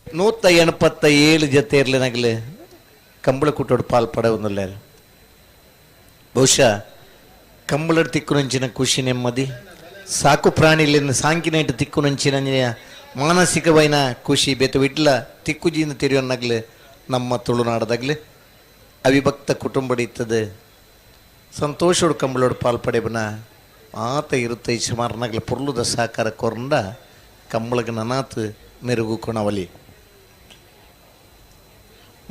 S1: 187 ಜೊತೆ ಇರ್ಲಿನಾಗಲಿ ಕಂಬಳ ಕೂಟೋಡು ಪಾಲ್ ಪಡೆವೊಂದುಲ್ಲೇರು. ಬಹುಶಃ ಕಂಬಳಡ್ ತಿಕ್ಕುನಂಚಿನ ಖುಷಿ ನೆಮ್ಮದಿ ಸಾಕು ಪ್ರಾಣಿಲಿನ ಸಾಂಕಿನೈಟ್ ತಿಕ್ಕುನಂಚಿನ ಮಾನಸಿಕವೈನ ಖುಷಿ ಬೇತು ಇಟ್ಲ ತಿಕ್ಕುಜಿನ ತೆರೆಯೋನಾಗಲಿ ನಮ್ಮ ತುಳುನಾಡದಾಗಲಿ ಅವಿಭಕ್ತ ಕುಟುಂಬಡಿತ್ತದೆ ಸಂತೋಷೋಡು ಕಂಬಳೋಡು ಪಾಲ್ ಪಡೆಬನ ಆತ ಇರುತ್ತೆ ಸುಮಾರನಾಗಲಿ ಪೊರ್ಲುದ ಸಹಕಾರ ಕೊರಂಡ ಕಂಬಳಗ ನನಾತ್ ಮೆರುಗು ಕೊಣವಲಿ.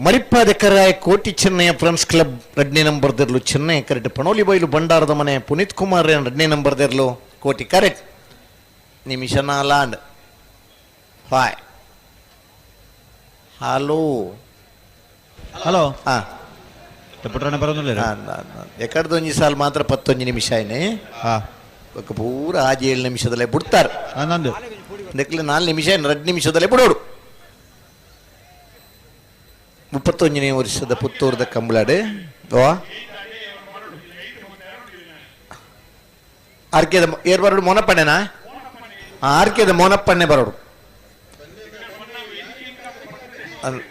S1: ಮರಿಪಾದಕರಾಯ ಕೋಟಿ ಚೆನ್ನಯ್ಯ ಫ್ರೆಂಡ್ಸ್ ಕ್ಲಬ್ 2ನೇ ನಂಬರ್ ದೆರ್ಲು ಚೆನ್ನೈ ಕರೆಕ್ಟ್. ಪಣೋಲಿ ಬೈಲು ಭಂಡಾರದ ಮನೆ ಪುನೀತ್ ಕುಮಾರ್ 2ನೇ ನಂಬರ್ ದೆರ್ಲು ಕೋಟಿ ಕರೆಕ್ಟ್. ನಿಮಿಷ ನಾಲಾಂಡ್ hi hello
S4: hello
S1: ಹಾಂ ಎಕಡ್ದೊಂಜಿ ಸಾಲು ಮಾತ್ರ 11 ನಿಮಿಷ ಆಯ್ನೆ ఒక ಪೂರ ಆಜಿ 7 ನಿಮಿಷದಲ್ಲೇ ಬಿಡ್ತಾರೆ. ನೆಕ್ಲೆ 4 ನಿಮಿಷ 2 ನಿಮಿಷದಲ್ಲೇ ಬಿಡೋಡು. 31ನೇ ವರ್ಷದ ಪುತ್ತೂರದ ಕಂಬಳಾಡು ಆರ್ಕೆದ ಏರ್ ಬರೋಡು ಮೋನಪ್ಪಣ್ಣನಾ? ಆರ್ಕೆದ ಮೋನಪ್ಪಣ್ಣೆ ಬರೋಡು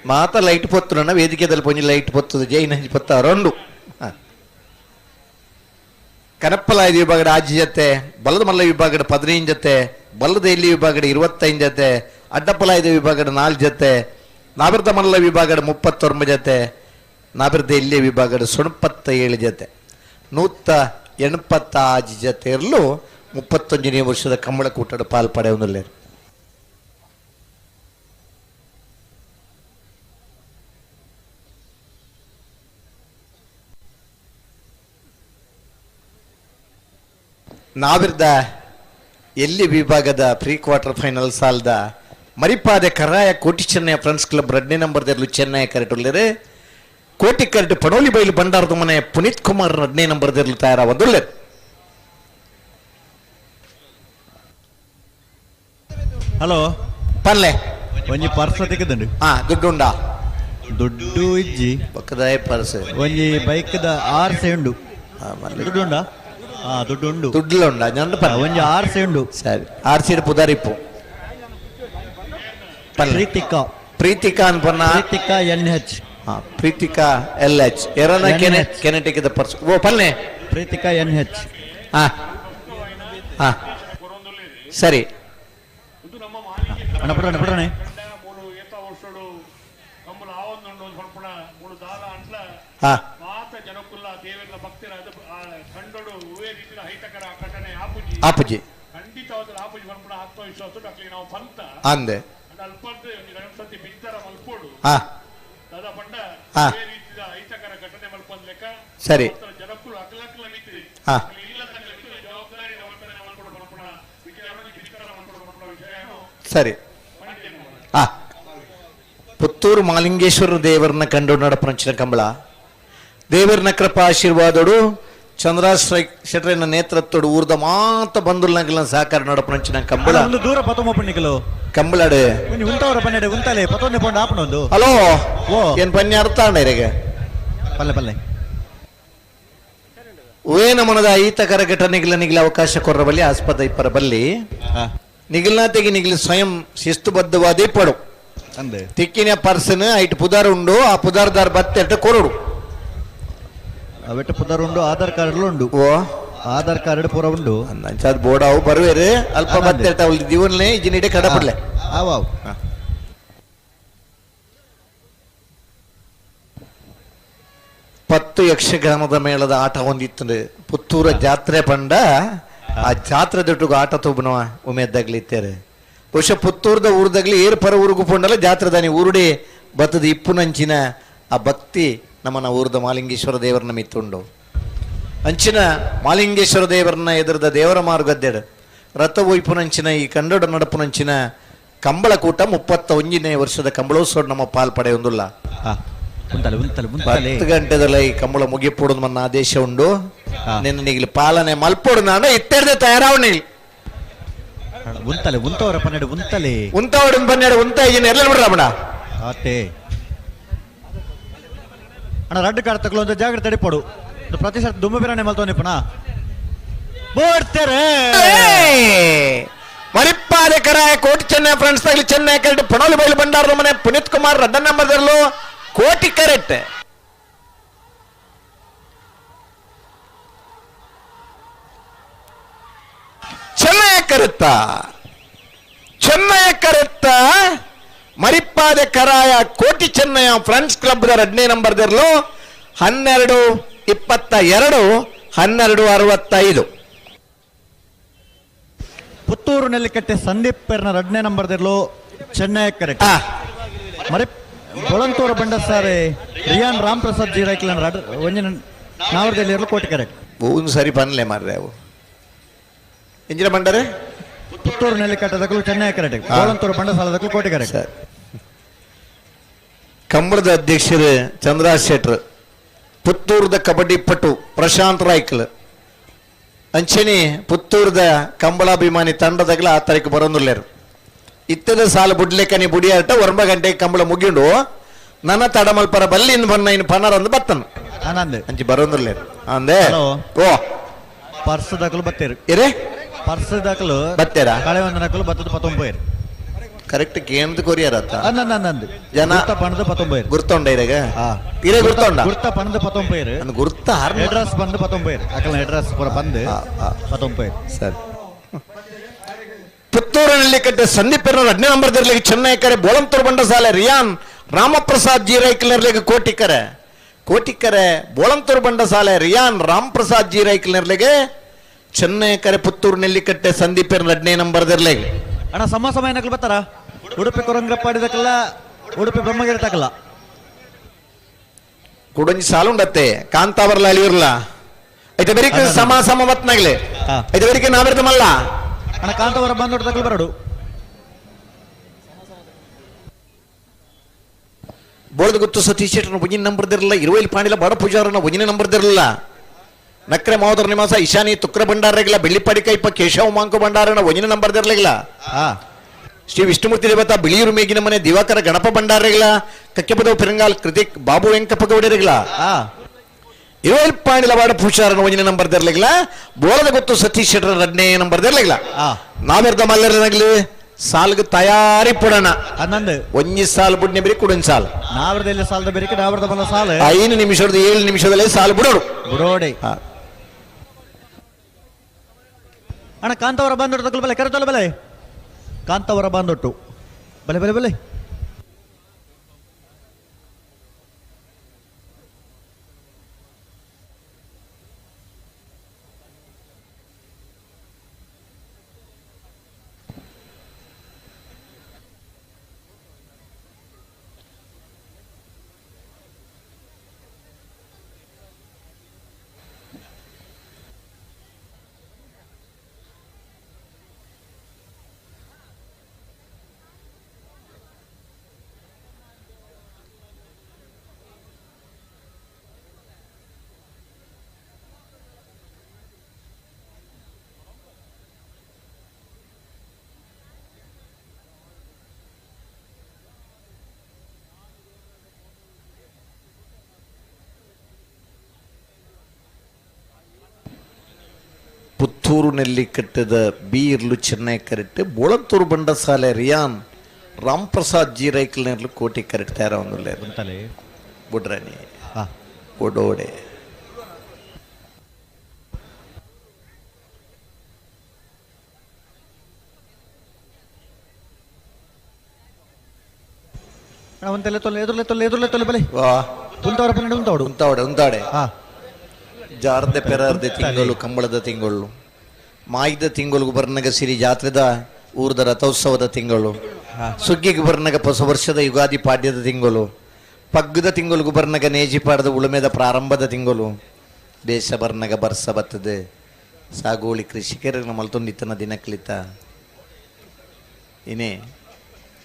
S1: ಮಾತ ಲೈಟ್ ಪೊತ್ತುನ ವೇದಿಕೆದಲ್ಲಿ ಪೊಂಜಿ ಲೈಟ್ ಪೊತ್ತದ ಜೈನ ಪೊತ್ತ ರೊಂಡು. ಕನಪ್ಪಲಾಯ ವಿಭಾಗದ ಆಜಿ ಜೊತೆ, ಬಲದ ಮಲ್ಲ ವಿಭಾಗದ 15 ಜೊತೆ, ಬಲದ ಎಲ್ಲಿ ವಿಭಾಗದ 25 ಜೊತೆ, ಅಡ್ಡಪ್ಪಲಾಯದ ವಿಭಾಗದ 4 ಜೊತೆ, ನಾಬಿರ್ದ ಮಲ್ಲ ವಿಭಾಗದ 39 ಜೊತೆ, ನಾಬಿರ್ದ ಎಲ್ಲಿ ವಿಭಾಗದ 97 ಜೊತೆ, 186 ಜೊತೆ ಇರಲು 31ನೇ ವರ್ಷದ ಕಂಬಳ ಕೂಟದ ಪಾಲ್ ಪಡೆಯುವುದಿಲ್ಲ. ನಾವಿರ್ದ ಎಲ್ಲಿ ವಿಭಾಗದ pre quarter final ಸಾಲದ ಮರಿಪಾದೆ ಕರಾಯ ಕೋಟಿ ಚೆನ್ನಯ್ಯ ಫ್ರೆಂಡ್ಸ್ ಕ್ಲಬ್ 2ನೇ ನಂಬರ್ ದೆರ್ಲು ಚೆನ್ನೈ ಕರೆಕ್ಟ್ ಉಳ್ಳೇರು. ಕೋಟಿ ಕರೆಕ್ಟ್ ಪಣೋಲಿ ಬೈಲು ಭಂಡಾರದ ಮನೆ ಪುನೀತ್ ಕುಮಾರ್ 2ನೇ ನಂಬರ್ ದೆರ್ಲು ತಯಾರಾವದುಲ್ಲೇರು.
S4: ಹಲೋ
S1: ಪಲ್ಲೆ
S4: ಒಂಜಿ ಪರ್ಸ ತೆಗೆದುಂಡು.
S1: ಹಾ ದುಡ್ಡು ಉಂಡಾ?
S4: ದುಡ್ಡು ಇಜ್ಜಿ
S1: ಪಕ್ಕದಾಯ ಪರ್ಸ್
S4: ಒಂಜಿ ಬೈಕ್ದ ಆರ್ಸೆ ಉಂಡು. ದುಡ್ಡು ಉಂಡಾ? ದುಡ್ಡು ಉಂಡು.
S1: ದುಡ್ಡುಲ ಉಂಡಾ?
S4: ಒಂಜಿ ಆರ್ಸೆ ಉಂಡು.
S1: ಸರಿ ಆರ್ಸಿ ಪುದಾರಿಪ್ಪು.
S4: ಪ್ರೀತಿಕಾ
S1: ಪ್ರೀತಿಕಾ ಅನ್ಪನ್ನ
S4: Preethika N H.
S1: Preethika L H ಎರನ ಕೆನೆಟಿಕ್ the purse ಓ ಪಲ್ಲೆ
S4: ಪ್ರೀತಿಕಾ ಎನ್ ಎಚ್.
S1: ಹಾ ಹಾ ಸರಿ
S4: ಅಣ್ಣ ಬಿಡೋಣ ಬಿಡೋಣ.
S1: ಹಾ ಆಪುಜಿ ಅಂದೆ ಸರಿ ಸರಿ. ಪುತ್ತೂರು ಮಾಲಿಂಗೇಶ್ವರ ದೇವರನ್ನ ಕಂಡು ನಡಪನಂಚಿನ ಕಂಬಳ ದೇವರನ ಕೃಪಾ ಆಶೀರ್ವಾದೋಡು ಚಂದ್ರಾಶ್ರಯ ಶೆಟ್ರನ ನೇತೃತ್ವಡು ಊರ್ದ ಮಾತ ಬಂಧುಲನಗಲ ಸಹಕಾರ ನಡಪನಂಚಿನ ಕಂಬಳ
S4: ದೂರ ಪತ್ತೊಂಬ
S1: ಕಂಬಳಡು
S4: ಉಂಟವರ ಪನ್ನೆಡೆ ಉಂತಲೆ ಪತ್ತೊಂದೆ ಪೊಂಡು ಆಪಣೊಂದು.
S1: ಹಲೋ ಏನ್ ಪನ್ನೆ ಅರ್ಥ ಇರೆಗೆ
S4: ಪಲ್ಲೆ ಪಲ್ಲೆ
S1: ವೇನ ಮನದ ಈತಕರ ಘಟನೆಗಳ ನಿಗಲ ಅವಕಾಶ ಕೊರ್ರ ಬಲ್ಲಿ ಆಸ್ಪದ ಇಪ್ಪರ ಬಲ್ಲಿ ನಿಗಲ್ನಾತೆಗೆ ನಿಗಲು ಸ್ವಯಂ ಶಿಸ್ತುಬದ್ಧವಾದೇ ಪಡು ತಿಕ್ಕಿನ ಪರ್ಸನ್ ಐಟ್ ಪುದಾರ್ ಉಂಡು ಆ ಪುದಾರ್ದಾರ್ ಬತ್ತೆಟ್ಟ ಕೊರಡು
S4: ಅವೆಟ್ಟ ಪುದಾರ್ ಉಂಡು ಆಧಾರ್ ಕಾರ್ಡ್ ಉಂಡು.
S1: ಓ
S4: ಆಧಾರ್ ಕಾರ್ಡ್ ಪೂರ ಉಂಡು
S1: ಅಂಚಾದ ಬೋಡಾವು ಬರುವೇರು ಅಲ್ಪ ಬತ್ತೆಟ್ಟ ಅವಳು ದಿವನ್ಲೆ ಇಜಿನಿಡೆ ಕಡಪಡ್ಲೆ.
S4: ಆವಾವ್
S1: 10 ಯಕ್ಷಗಾನದ ಮೇಳದ ಆಟ ಹೊಂದಿತ್ತು ಪುತ್ತೂರ ಜಾತ್ರೆ ಪಂಡ ಆ ಜಾತ್ರೆ ದೊಡ್ಡಗೂ ಆಟ ತೂಬನವ ಉಮೇದ್ದಾಗ್ಲಿತ್ತಾರೆ. ಬಹುಶಃ ಪುತ್ತೂರ್ದ ಊರ್ದಾಗ್ಲಿ ಏರು ಪರ ಊರಿಗೂ ಪೊಂಡಲ್ಲ ಜಾತ್ರೆ ದಾನಿ ಊರುಡೆ ಬತ್ತದ ಇಪ್ಪುನಂಚಿನ ಆ ಭಕ್ತಿ ನಮ್ಮನ್ನ ಊರ್ದ ಮಾಲಿಂಗೇಶ್ವರ ದೇವರನ್ನ ಮಿತ್ತುಂಡು. ಅಂಚಿನ ಮಾಲಿಂಗೇಶ್ವರ ದೇವರನ್ನ ಎದುರದ ದೇವರ ಮಾರ್ಗದ್ದೆಡು ರಥ ಒಯ್ಪುನಂಚಿನ ಈ ಕಂಡಡ ನಡಪುನಂಚಿನ ಕಂಬಳಕೂಟ 31ನೇ ವರ್ಷದ ಕಂಬಳೋತ್ಸವ ನಮ್ಮ ಪಾಲ್ ಪಡೆಯೊಂದುಲ್ಲ. 10 ಗಂಟೆದಲ್ಲ ಈ ಕಂಬಳ ಮುಗಿಪೋಡು ಮನ್ನ ಆದೇಶ ಉಂಡು. ನಿನ್ನ ನೀಗಲಿ ಪಾಲನೆ ಮಲ್ಪೋಡು ನಾನು ಇತ್ತೆರ್ದೆ ತಯಾರಾವಣಿ.
S4: ಉಂತಲೆ ಉಂತವರ 12 ಉಂತಲೆ
S1: ಉಂತವಡ 12 ಉಂತ ಇಜಿನ ಎಲ್ಲ ಬಿಡ್ರ ಬಡ
S4: ಆತೆ ಅಣ್ಣ ರಡ್ಡು ಕಾರ್ಡ್ ತಗೊಳ್ಳೋ ಅಂತ ಜಾಗ್ರತೆ ತಡಿಪೋಡು ಪ್ರತಿ ಸರ್ತಿ ದುಮ್ಮು ಬಿರಾಣಿ ಮಲ್ತೋನಿ ಪುನಃ ಬೋಡ್ತಾರೆ
S1: ಮರಿಪ್ಪಾದೆ ಕರಾಯ ಕೋಟಿ ಚೆನ್ನೈ ಫ್ರೆಂಡ್ಸ್ ತಗಲಿ ಚೆನ್ನೈ ಕರೆಕ್ಟ್ ಪಣೋಲಿ ಬೈಲು ಬಂಡಾರದ ಮನೆ ಪುನೀತ್ ಕುಮಾರ್ ರಡ್ಡ ನಂಬರ್ದಲ್ಲೂ ಕೋಟಿ ಕರೆಕ್ಟ್ ಚೆನ್ನೈ ಕರೆತ್ತ ಚೆನ್ನೈ ಕರೆತ್ತ ಮರಿಪ್ಪಾದೆ ಕರಾಯ ಕೋಟಿ ಚೆನ್ನಯ ಫ್ರೆಂಡ್ಸ್ ಕ್ಲಬ್ ಎರಡನೇ ನಂಬರ್ದಲ್ಲೂ 12:22 12:65.
S4: ಪುತ್ತೂರು ನೆಲ್ಲಿಕಟ್ಟೆ ಸಂದೀಪ್ ಪೇರ್ನ ಎರಡನೇ ನಂಬರ್ದಿರ್ಲು ಚೆನ್ನೈ ಕರೆಕ್ಟ್ ಮರಿ ಬೊಳಂತೂರು ಬಂಡಸಾರೆ ರಿಯಾನ್ ರಾಮ್ ಪ್ರಸಾದ್ ಜೀರಾಕ್ಲ ಒಂಜಿನ ನಾವರದಲ್ಲಿ ಇರಲು ಕೋಟಿ ಕರೆಕ್ಟ್.
S1: ಒಂದು ಸರಿ ಪನ್ಲೆ ಮಾರ್ರೆ ಅವು ಇಂಜಿನ ಬಂಡರೆ
S4: ಪುತ್ತೂರು ನೆಲ್ಲಿಕಟ್ಟೆ ದಕ್ಕಲು ಚೆನ್ನೈ ಕರೆಕ್ಟ್, ಬೊಳಂತೂರು ಬಂಡಸಾಲ ದಕ್ಕಲು ಕೋಟಿ ಕರೆಕ್ಟ್.
S1: ಕಂಬಳದ ಅಧ್ಯಕ್ಷರು ಚಂದ್ರಾಜ್ ಶೆಟ್ರ್, ಪುತ್ತೂರದ ಕಬಡ್ಡಿ ಪಟು ಪ್ರಶಾಂತ್ ರಾಯ್ಕಲ್, ಅಂಚನೆ ಪುತ್ತೂರದ ಕಂಬಳಾಭಿಮಾನಿ ತಂಡದಾಗಲ ಆ ತಾರೀಕು ಬರೋದಿಲ್ಲೇರು. ಇತ್ತದ ಸಾಲ ಬುಡ್ಲೇಕನಿ ಬುಡಿಯಾಟ 9 ಗಂಟೆಗೆ ಕಂಬಳ ಮುಗಿಂಡು ನನ್ನ ತಡಮಲ್ಪರ ಬಲ್ಲಿ ಇನ್ ಬಣ್ಣ ಇನ್ ಪನ್ನರ ಅಂದ್ ಬತ್ತನ ಅಂಚಿ ಬರೋದಿಲ್ಲೇರು ಅಂದೆ. ಓ
S4: ಪರ್ಸ್ ದಾಖಲು ಬತ್ತೇರು
S1: ಇರೇ
S4: ಪರ್ಸ್ ದಾಖಲು
S1: ಬತ್ತೇರಾ
S4: ಕಳೆ ಒಂದು ನಕಲು ಬತ್ತದ 19
S1: ಕರೆಕ್ಟ್ ಕೇಂದ್ರ ಕೊರಿಯರ್ ಅತ್ತ
S4: ಜನ ಪಣದ 19
S1: ಗುರ್ತೊಂಡ ಇರಗ ಇರೇ ಗುರ್ತೊಂಡ
S4: ಗುರ್ತ ಪಣದ 19
S1: ಗುರ್ತ
S4: ಅಡ್ರೆಸ್ ಬಂದು 19 ಅಕಲ ಅಡ್ರೆಸ್ ಪೂರ ಬಂದು 19
S1: ಸರಿ. ಪುತ್ತೂರಿನಲ್ಲಿ ಕಟ್ಟೆ ಸಂದೀಪ್ ಎರಡನೇ ನಂಬರ್ ದಿರ್ಲಿಗೆ ಚೆನ್ನೈ ಕರೆ ಬೋಳಂತೂರು ಬಂಡಸಾಲೆ ರಿಯಾನ್ ರಾಮಪ್ರಸಾದ್ ಜೀರೈಕ್ಲರ್ಲಿಗೆ ಕೋಟಿಕರೆ ಕೋಟಿಕರೆ ಬೋಳಂತೂರು ಬಂಡಸಾಲೆ ರಿಯಾನ್ ರಾಮಪ್ರಸಾದ್ ಜೀರೈಕ್ಲರ್ಲಿಗೆ ಚೆನ್ನೈ ಕರೆ ಪುತ್ತೂರು ನೆಲ್ಲಿಕಟ್ಟೆ ಸಂದೀಪ್ ಎರಡನೇ ನಂಬರ್ ದಿರ್ಲಿಗೆ.
S4: ಅಣ್ಣ ಸಮ ಸಮಯ ನಕಲು ಬರ್ತಾರ ಉಡುಪಿ ಕೊರಂಗ್ರಪ್ಪಾಡಿದಕ್ಕಲ್ಲ ಉಡುಪಿ ಬ್ರಹ್ಮಗಿರಿ ತಕಲ್ಲ
S1: ಕುಡಂಜಿ ಸಾಲುಂಡತ್ತೆ ಕಾಂತಾವರ್ಲ ಅಳಿಯಿರ್ಲ ಐತೆ ಬೇರೆ ಸಮ ಸಮ ಮತ್ನಾಗ್ಲೆ ಐತೆ ಬೇರೆ ನಾವಿರ್ತಮಲ್ಲ
S4: ಅಣ್ಣ ಕಾಂತಾವರ ಬಂದೊಟ್ಟು ತಕಲು ಬರಡು.
S1: ಬೋಳದ ಗುತ್ತು ಸತೀಶ್ ಶೆಟ್ಟರ್ನ ಒಂಜಿನ ನಂಬರ್ದಿರಲಿಲ್ಲ, ಇರುವೈಲ್ ಪಾಂಡಿಲ ಬಡ ಪೂಜಾರನ ಒಂಜಿನ ನಂಬರ್ದಿರಲಿಲ್ಲ, ನಕ್ರೆ ಮಾವದರ ನಿವಾಸ ಇಶಾನಿ ತುಕ್ರ ಭಂಡಾರಗಿಲ್ಲ, ಬೆಳ್ಳಿಪಾಡಿ ಕೈಪ ಕೇಶವ ಮಾಂಕು ಭಂಡಾರನ ಒಂಜಿನ ನಂಬರ್ದಿರಲಿಲ್ಲ, ಶ್ರೀ ವಿಷ್ಣುಮೂರ್ತಿ ದೇವತಾ ಬಿಳಿಯೂರು ಮೇಗಿನ ಮನೆ ದಿವಾಕರ ಗಣಪ ಭಂಡಾರಗಿಲ್ಲ, ಕಕ್ಕೆಪದವು ಪೆರಂಗಾಲ್ ಕೃತಿಕ್ ಬಾಬು ವೆಂಕಪ್ಪ ಗೌಡರಿಗಿಲ್ಲ, ಇರುವೈಲ್ ಪಾಂಡಿಲ ಬಾಡ ಪೂಜಾರನ ಒಂಜಿನ ನಂಬರ್ದಿರಲಿಲ್ಲ, ಬೋಳದ ಗೊತ್ತು ಸತೀಶ್ ಶೆಟ್ಟರ್ ಎರಡನೇ ನಂಬರ್ದಿರಲಿಲ್ಲ. ನಾವೆರ್ದ ಮಲ್ಲರನಾಗ್ಲಿ ಸಾಲ್ಗೆ ತಯಾರಿ ಪಡೋಣ ಒಂಜಿ ಸಾಲು ಬುಡ್ನೆ ಬೇರೆ ಕುಡೊಂದು ಸಾಲು
S4: ನಾವರದಲ್ಲಿ ಸಾಲದ ಬೇರೆ ನಾವರದ ಬಲ ಸಾಲು
S1: 5 ನಿಮಿಷದ 7 ನಿಮಿಷದಲ್ಲೇ ಸಾಲು ಬಿಡೋರು
S4: ಬಿಡೋಡೆ. ಅಣ್ಣ ಕಾಂತವರ ಬಂದೊಟ್ಟು ತಗೊಳ್ಳು ಬಲೆ ಕರೆತೊಲ್ಲ ಬಲೆ ಕಾಂತವರ ಬಂದೊಟ್ಟು ಬಲೆ ಬಲೆ ಬಲೆ
S1: ಪುತ್ತೂರು ನೆಲ್ಲಿಕಟ್ಟದ ಬಿ ಇರ್ಲು ಚೆನ್ನೈ ಕರೆಕ್ಟ್ ಬೋಳಂತೂರು ಬಂಡಸಾಲೆ ರಿಯಾನ್ ರಾಮ್ ಪ್ರಸಾದ್ ಜಿ ರೈಕ್ಲನೆರ್ಲು ಕೋಟಿ ಕರೆಕ್ಟ್ ತಯಾರ ಒಂದು ಬುಡ್ರನಿ ಒಡೋಡೆ
S4: ಒಂದೆಲ್ಲ ತೊಲೆ ಎದುರ್ಲೆ ತೊಲೆ ಎದುರ್ಲೆ ತೊಲೆ ಬಲೆ ಉಂತಾವಡ ಪನ್ನೆರಡು ಉಂತಾವಡು
S1: ಉಂತಾವಡೆ ಉಂತಾಡೆ ಜಾರ್ದೆ ಪೆರಾರ್ದೆ ತಿಂಗಳು ಕಂಬಳದ ತಿಂಗಳು ಮಾಯಿದ ತಿಂಗಳಿಗೆ ಬರ್ನಗ ಸಿರಿ ಜಾತ್ರೆದ ಊರದ ರಥೋತ್ಸವದ ತಿಂಗಳು, ಸುಗ್ಗಿಗೆ ಬರ್ನಗ ಹೊಸ ವರ್ಷದ ಯುಗಾದಿ ಪಾಡ್ಯದ ತಿಂಗಳು, ಪಗ್ಗದ ತಿಂಗಳಿಗೆ ಬರ್ನಗ ನೇಜಿಪಾಡದ ಉಳುಮೆದ ಪ್ರಾರಂಭದ ತಿಂಗಳು, ದೇಶ ಬರ್ನಗ ಬರ್ಸ ಬತ್ತದೆ ಸಾಗುವಳಿ ಕೃಷಿಕರಿಗೆ ಮಲ್ತೊಂದಿತ್ತನ ದಿನಕ್ಲಿತ ಇನೇ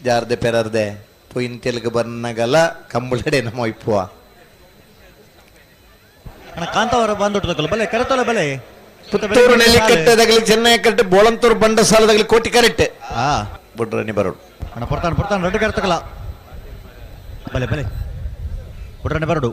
S1: ಜಾರ್ದೆ ಪೆರಾರ್ದೆ ಪೊಯಿಂತೆಲ್ಗೆ ಬರ್ನಗಲ ಕಂಬಳಡೆ ನಮ್ಮ ಇಪ್ಪುವ
S4: ಅಣ್ಣ ಕಾಂತಾವರ ಬಂದೊಟ್ಟು ಬಲೆ ಕರೆತೊಲೆ ಬಲೆ
S1: Puttur ನೆಲ್ಲಿಕಟ್ಟೆದಾಗಲಿ ಚೆನ್ನೈ ಕರೆಕ್ಟ್, ಬೋಳಂತೂರು ಬಂಡಸಾಲದಾಗಲಿ ಕೋಟಿ ಕರೆಕ್ಟ್. ಬುಡ್ರನಿ ಬರೋಡು.
S4: ಅಣ್ಣ ಪೊರ್ತಾನ ಪೊರ್ತಾನ ರಡ್ಡು ಕರ್ತಕಲ. ಬಲೆ ಬಲೆ ಬುಡ್ರನಿ ಬರೋಡು.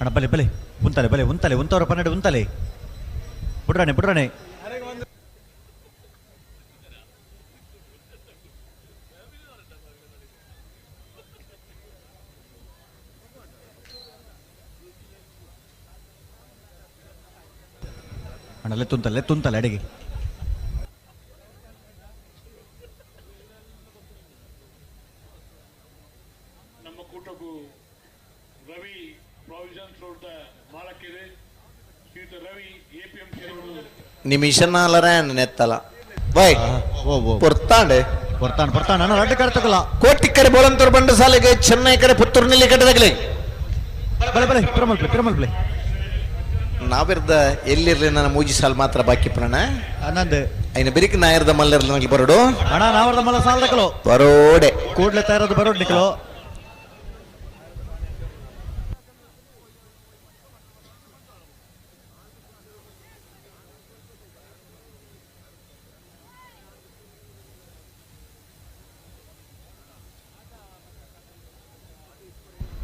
S4: ಅಣ್ಣ ಬಲೆ ಬಲೆ ಉಂತಲೆ ಬಲೆ ಉಂತಲೆ ಉಂತವರ 12 ಉಂತಲೆ. ಬುಡ್ರಾಣೆ ಬುಡ್ರಾಣೆ. ಅಣ್ಣ ಲೆತ್ತುಂತಲೆ ಲೆತ್ತುಂತಲೆ ಅಡಿಗೆ.
S12: ನಮ್ಮ ಕೂಟಕ್ಕೂ ರವಿ ಪ್ರಾವಿಷನ್ಸ್ ರೋಡ್ ಮಾಲಕಿದೆ ಶ್ರೀಯುತ ರವಿ ಎಪಿಎಂಸಿ ರೋಡ್.
S1: ನಿಮಿಷ ನಾಲರ ನೆತ್ತಲ ಬೈ ಪೊರ್ತಾಂಡೆ
S4: ಪೊರ್ತಾಂಡ್ ಪೊರ್ತಾಂಡ್ ಅಣ್ಣ ರಡ್ಡು ಕರ್ತಕಲ.
S1: ಕೋಟಿಕ್ಕರೆ ಬೋಳಂತೂರು ಬಂಡಸಾಲೆಗೆ ಚೆನ್ನೈ ಕರೆ ಪುತ್ತೂರು ನೆಲ್ಲಿಕಟ್ಟೆದಾಗಲಿ.
S4: ಬಲೆ ಬಲೆ ಪಿರಮಲ್ ಪ್ಲೇ ಪಿರಮಲ್ ಪ್ಲೇ.
S1: ನಾವಿರ್ದ ಎಲ್ಲಿರ್ಲಿ ನನ್ನ ಮೂಜಿ ಸಾಲ್ ಮಾತ್ರ ಬಾಕಿ ಪ್ರಣ.
S4: ಆನಂದ್
S1: ಐನ ಬಿರಿಕ್ ನಾಯರ್ದ ಮಲ್ಲರ್ಲಿ ನನಗೆ ಬರೋಡು.
S4: ಅಣ್ಣ ನಾವರ್ದ ಮಲ್ಲ ಸಾಲ್ದಕಲು
S1: ಬರೋಡೆ
S4: ಕೂಡ್ಲೆ ತಯಾರದ ಬರೋಡ್ ನಿಕಲು.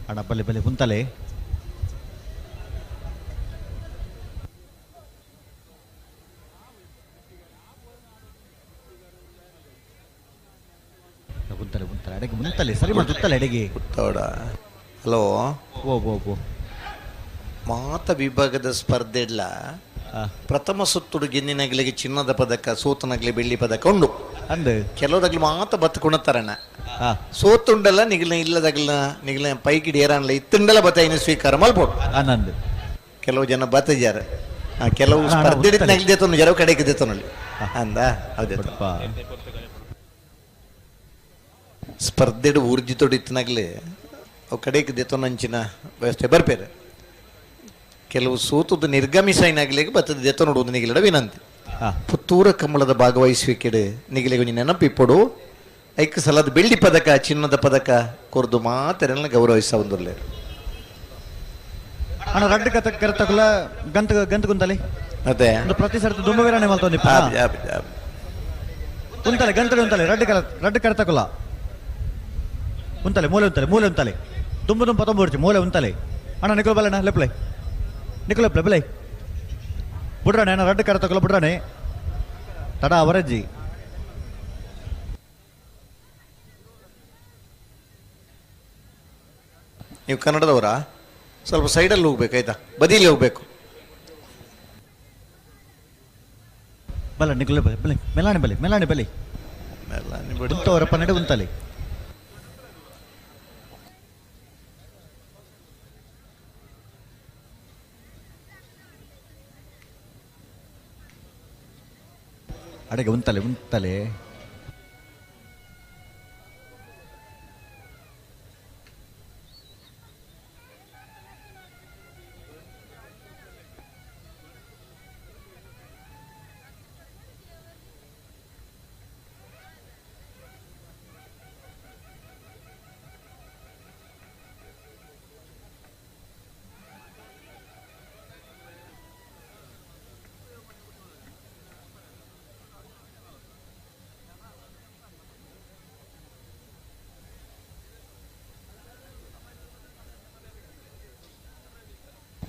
S4: ಅಣ್ಣ ಬಲೆ ಬಲೆ ಉಂತಲೆ. ಉಂತಲೆ ಉಂತಲೆ ಅಡಿಗೆ ಉಂತಲೆ ಸರಿ ಮಾಡಿ ಉತ್ತಲೆ ಅಡಿಗೆ.
S1: ಉತ್ತೋಡ ಹಲೋ.
S4: ಓ ಓ ಓ
S1: ಮಾತ ವಿಭಾಗದ ಸ್ಪರ್ಧೆ ಇಲ್ಲ. ಪ್ರಥಮ ಸುತ್ತುಡು ಗೆನ್ನಿನಗಲಿಗೆ ಚಿನ್ನದ ಪದಕ, ಸೋತನಗಲಿ ಬೆಳ್ಳಿ ಪದಕ ಉಂಡು.
S4: ಅಂದು
S1: ಕೆಲವದಾಗ್ಲಿ ಮಾತ ಬತ್ತುಕೊಣತಾರಣ್ಣ. ಸೋತುಂಡಲ್ಲ ನಿಗಲ ಇಲ್ಲದಾಗಲ ನಿಗಲ ಪೈಕಿಡಿ ಏರಾನ್ಲ ಇತ್ತುಂಡಲ್ಲ ಬತ್ತ ಇನ್ನು ಸ್ವೀಕಾರ ಮಲ್ಬೋದು.
S4: ಆನಂದ್
S1: ಕೆಲವು ಜನ ಬತ್ತಿದ್ದಾರೆ. ಕೆಲವು ಸ್ಪರ್ಧೆ ದೇತನು ಕೆಲವು ಕಡೆಗೆ ದೇತನಲ್ಲಿ ಅಂದ ಹೌದೇ. ಸ್ಪರ್ಧೆಡು ಊರ್ಜಿತೋಡು ಇತ್ತನಾಗ್ಲಿ ಅವು ಕಡೆಗೆ ದೇತನಂಚಿನ ವ್ಯವಸ್ಥೆ ಬರ್ಪೇರೆ. ಕೆಲವು ಸೋತದ್ದು ನಿರ್ಗಮಿಸೈನಾಗ್ಲಿಕ್ಕೆ ಬತ್ತದ ದೆತ್ತ ನೋಡುವುದು ನಿಗಲಿಡ ವಿನಂತಿ. ಪುತ್ತೂರ ಕಮಲದ ಭಾಗವಹಿಸುವಿಕೆಡೆ ನಿಗಲಿಗೆ ಒಂಜಿ ನೆನಪಿಪ್ಪಡು. ಐಕ್ ಸಲದ ಬೆಳ್ಳಿ ಪದಕ ಚಿನ್ನದ ಪದಕ ಕೊರ್ದು ಮಾತೆರೆಲ್ಲ ಗೌರವಿಸ ಒಂದುರ್ಲೆ.
S4: ಅಣ್ಣ ರಡ್ಡು ಕತ ಕರೆತಕುಲ ಗಂತ ಗಂತ ಕುಂತಲಿ.
S1: ಅದೇ
S4: ಒಂದು ಪ್ರತಿ ಸರ್ತಿ ದುಂಬವೀರನೆ ಮಲ್ತೊಂದಿಪ್ಪ. ಉಂತಲೆ ಗಂತಲೆ ಉಂತಲೆ ರಡ್ಡು ಕರ ರಡ್ಡು ಕರೆತಕುಲ ಉಂತಲೆ ಮೂಲೆ ಉಂತಲೆ ಮೂಲೆ ಉಂತಲೆ ದುಂಬು ದುಂಬ ತೊಂಬುರ್ಚಿ ಮೂಲೆ ಉಂತಲೆ. ಅಣ್ಣ ನಿಕುಲ್ ಬಲ್ಲಣ್ಣ ಲೆಪ್ಲೆ ನಿಕುಲ್ ಲೆಪ್ಲೆ ಬಲೆ ಬುಡ್ರಾಣೆ ಅಣ್ಣ ರಡ್ಡು ಕರೆತಕುಲ ಬುಡ್ರಾಣೆ ತಡ ಅವರಜ್ಜಿ.
S1: ನೀವು ಕನ್ನಡದವರಾ? ಸ್ವಲ್ಪ ಸೈಡಲ್ಲಿ ಹೋಗ್ಬೇಕು ಆಯ್ತಾ, ಬದಿಲಿ ಹೋಗ್ಬೇಕು.
S4: ಬಲ್ಲ ನಿಕುಲ್ ಬಲೆ ಬಲೆ ಮೆಲಾಣಿ ಬಲೆ ಮೆಲಾಣಿ ಬಲೆ ಉಂತವರಪ್ಪ ನಡೆ ಉಂತಲೆ. ಅಡೆಗೆ ಉಂತಲೆ ಉಂತಲೆ.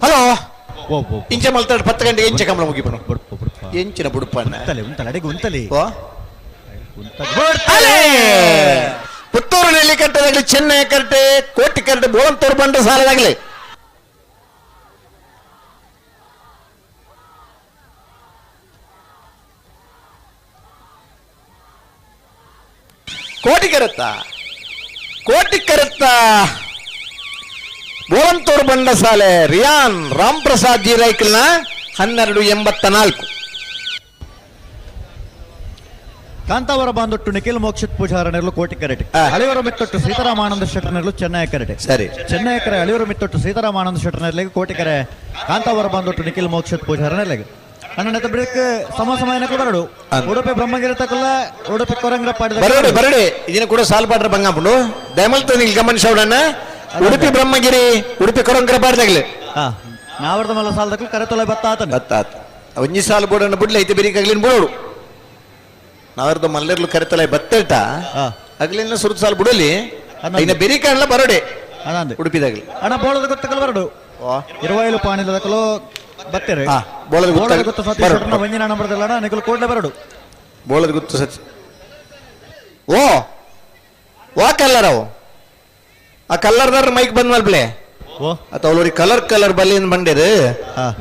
S1: ಹಲೋ ಇಂಚೆ ಮಲ್ತಾడు 10 ಗಂಟೆಗೆ ಇಂಚೆ ಕಮಲ ಮುಗಿಪನು ಎಂಚಿನ ಬುಡುಪಣ್ಣ
S4: ಉಂತಲೆ ಉಂತಲೆ ಅಡೆಗೆ ಉಂತಲೆ.
S1: ಪುತ್ತೂರು ನೆಲ್ಲಿಕಟ್ಟೆದಾಗಲಿ ಚೆನ್ನೈ ಕರಟೆ ಕೋಟಿ ಕರಟೆ ಬೋಳಂತೂರು ಬಂಡ ಸಾಲದಾಗಲಿ. ಕೋಟಿ ಕರತ್ತ ಕೋಟಿ ಕರತ್ತ ಬೋಳಂತೂರು ಬಂಡಸಾಲೆ ರಿಯಾನ್ ರಾಮ್ ಪ್ರಸಾದ್ ಜಿ ರೈಕಲ್ನ 12.84.
S4: ಕಾಂತಾವರ ಬಾಂದೊಟ್ಟು ನಿಖಿಲ್ ಮೋಕ್ಷಿತ್ ಪೂಜಾರನೆರ್ಲು ಕೋಟಿ ಕರೆಟ್ ಅಳಿಯೂರು ಮಿತ್ತೊಟ್ಟು ಸೀತಾರಾಮಾನಂದ ಶೆಟ್ಟರ್ನೆರ್ಲು ಚೆನ್ನೈ ಕರೆಟ್
S1: ಸರಿ
S4: ಚೆನ್ನೈ ಕರೆ ಅಳಿಯೂರು ಮಿತ್ತೊಟ್ಟು ಸೀತಾರಾಮಾನಂದ ಶೆಟ್ಟರ್ನೆರ್ಲಿಗೆ ಕೋಟಿ ಕರೆ ಕಾಂತಾವರ ಬಾಂದೊಟ್ಟು ನಿಖಿಲ್ ಮೋಕ್ಷಿತ್ ಪೂಜಾರನೆರ್ಲಿಗೆ ಅಣ್ಣ ಬ್ರೇಕ್ ಸಮ ಸಮಯನಕ್ಕೆ ಬರಡು ಉಡುಪಿ ಬ್ರಹ್ಮಗಿರಿ ತಕಲ್ಲ ಉಡುಪಿ ಕೊರಂಗ್ರ ಪಾಡಿದ
S1: ಬರಡು ಬರಡಿ ಇದನ್ನ ಕೂಡ ಸಾಲ್ ಪಾಡ್ರ ಬಂಗಾಪುಂಡು ದಯಮಲ್ತ ನಿಲ್ ಗಮನಿಸೋಡಣ್ಣ ಉಡುಪಿ ಬ್ರಹ್ಮಗಿರಿ ಉಡುಪಿ ಕೊರಂಗ್ರ ಪಾಡ್ದಾಗ್ಲಿ
S4: ನಾವರ್ದ ಮಲ್ಲ ಸಾಲದಕ್ಕೂ ಕರೆ ತೊಲೆ ಬತ್ತಾತನ
S1: ಬತ್ತಾತ ಒಂಜಿ ಸಾಲು ಬೋಡಣ್ಣ ಬುಡ್ಲೆ ಐತೆ ಬೆರಿಕಾಗ್ಲಿನ್ ಬಿಡೋಡು ನಾವರ್ದ ಮಲ್ಲೆರ್ಲು ಕರೆತಲೆ ಬತ್ತೇಟ ಅಗ್ಲಿನ ಸುರುತ್ ಸಾಲು ಬಿಡಲಿ ಇನ್ನ ಬೆರಿಕಾಣ್ಲ ಬರೋಡೆ ಉಡುಪಿದಾಗ್ಲಿ
S4: ಅಣ್ಣ ಬೋಳದ ಗೊತ್ತಕಲ್ ಬರಡು ಇರುವೈಲು ಪಾಣಿಲದಕಲು ಬತ್ತೇರೆ
S1: ಬೋಳದ
S4: ಬೋಳದ ಗೊತ್ತು ಸತೀಶ್ ಶೆಟ್ಟರ್ನ ಒಂಜಿನ ನಂಬರ್ದಲ್ಲ ಅಣ್ಣ ನಿಖಿಲ್ ಕೂಡ್ಲೆ ಬರಡು
S1: ಬೋಳದ ಗುತ್ತು ಸಚ್ ಓ ವಾ ಕಲ್ಲರ್ ಅವು ಆ ಕಲ್ಲರ್ದಾರ ಮೈಕ್ ಬಂದ್ ಮಲ್ಪ್ಲೆ ಅತ ಅವ್ರಿ ಕಲರ್ ಕಲರ್ ಬಲ್ಲಿಂದ ಬಂಡೇರು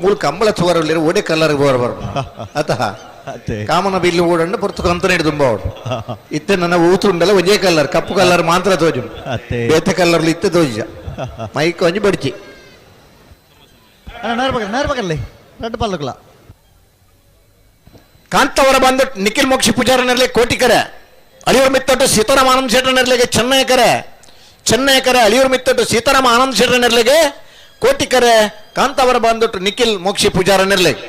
S1: ಮೂಲ ಕಂಬಳ ಚುವರ ಒಡೆ ಕಲರ್ ಬೋರ್ ಬರ್ ಅತಃ ಕಾಮನ ಬಿಲ್ಲು ಓಡಂಡು ಪೊರ್ತು ಕಂತನ ಹಿಡಿದು ತುಂಬ ಅವಡು ಇತ್ತೆ ನನ್ನ ಊತುಂಡಲ್ಲ ಒಂದೇ ಕಲರ್ ಕಪ್ಪು ಕಲರ್ ಮಾತ್ರ ತೋಜು ಬೇತೆ ಕಲರ್ ಇತ್ತೆ ತೋಜ ಮೈಕ್ ಒಂಜಿ ಬಡ್ಚಿ
S4: ರೆಡ್ ಪಲ್ಲುಕಲ
S1: ಕಾಂತವರ ಬಂದು ನಿಖಿಲ್ ಮೋಕ್ಷಿ ಪೂಜಾರನಲ್ಲಿ ಕೋಟಿಕರೆ ಅಳಿಯೂರು ಮಿತ್ತೊಟ್ಟು ಸೀತಾರಾಮ ಆನಂದ್ ಶೆಟ್ಟರ್ನೆರ್ಲಿಗೆ ಚೆನ್ನೈಕರೆ ಚೆನ್ನೈಕರೆ ಅಳಿಯೂರು ಮಿತ್ತೊಟ್ಟು ಸೀತಾರಾಮ ಆನಂದ್ ಶೆಟ್ಟರ್ನೆರ್ಲಿಗೆ ಕೋಟಿಕರೆ ಕಾಂತವರ ಬಂದೊಟ್ಟು ನಿಖಿಲ್ ಮೋಕ್ಷಿ ಪೂಜಾರನೆರ್ಲಿಗೆ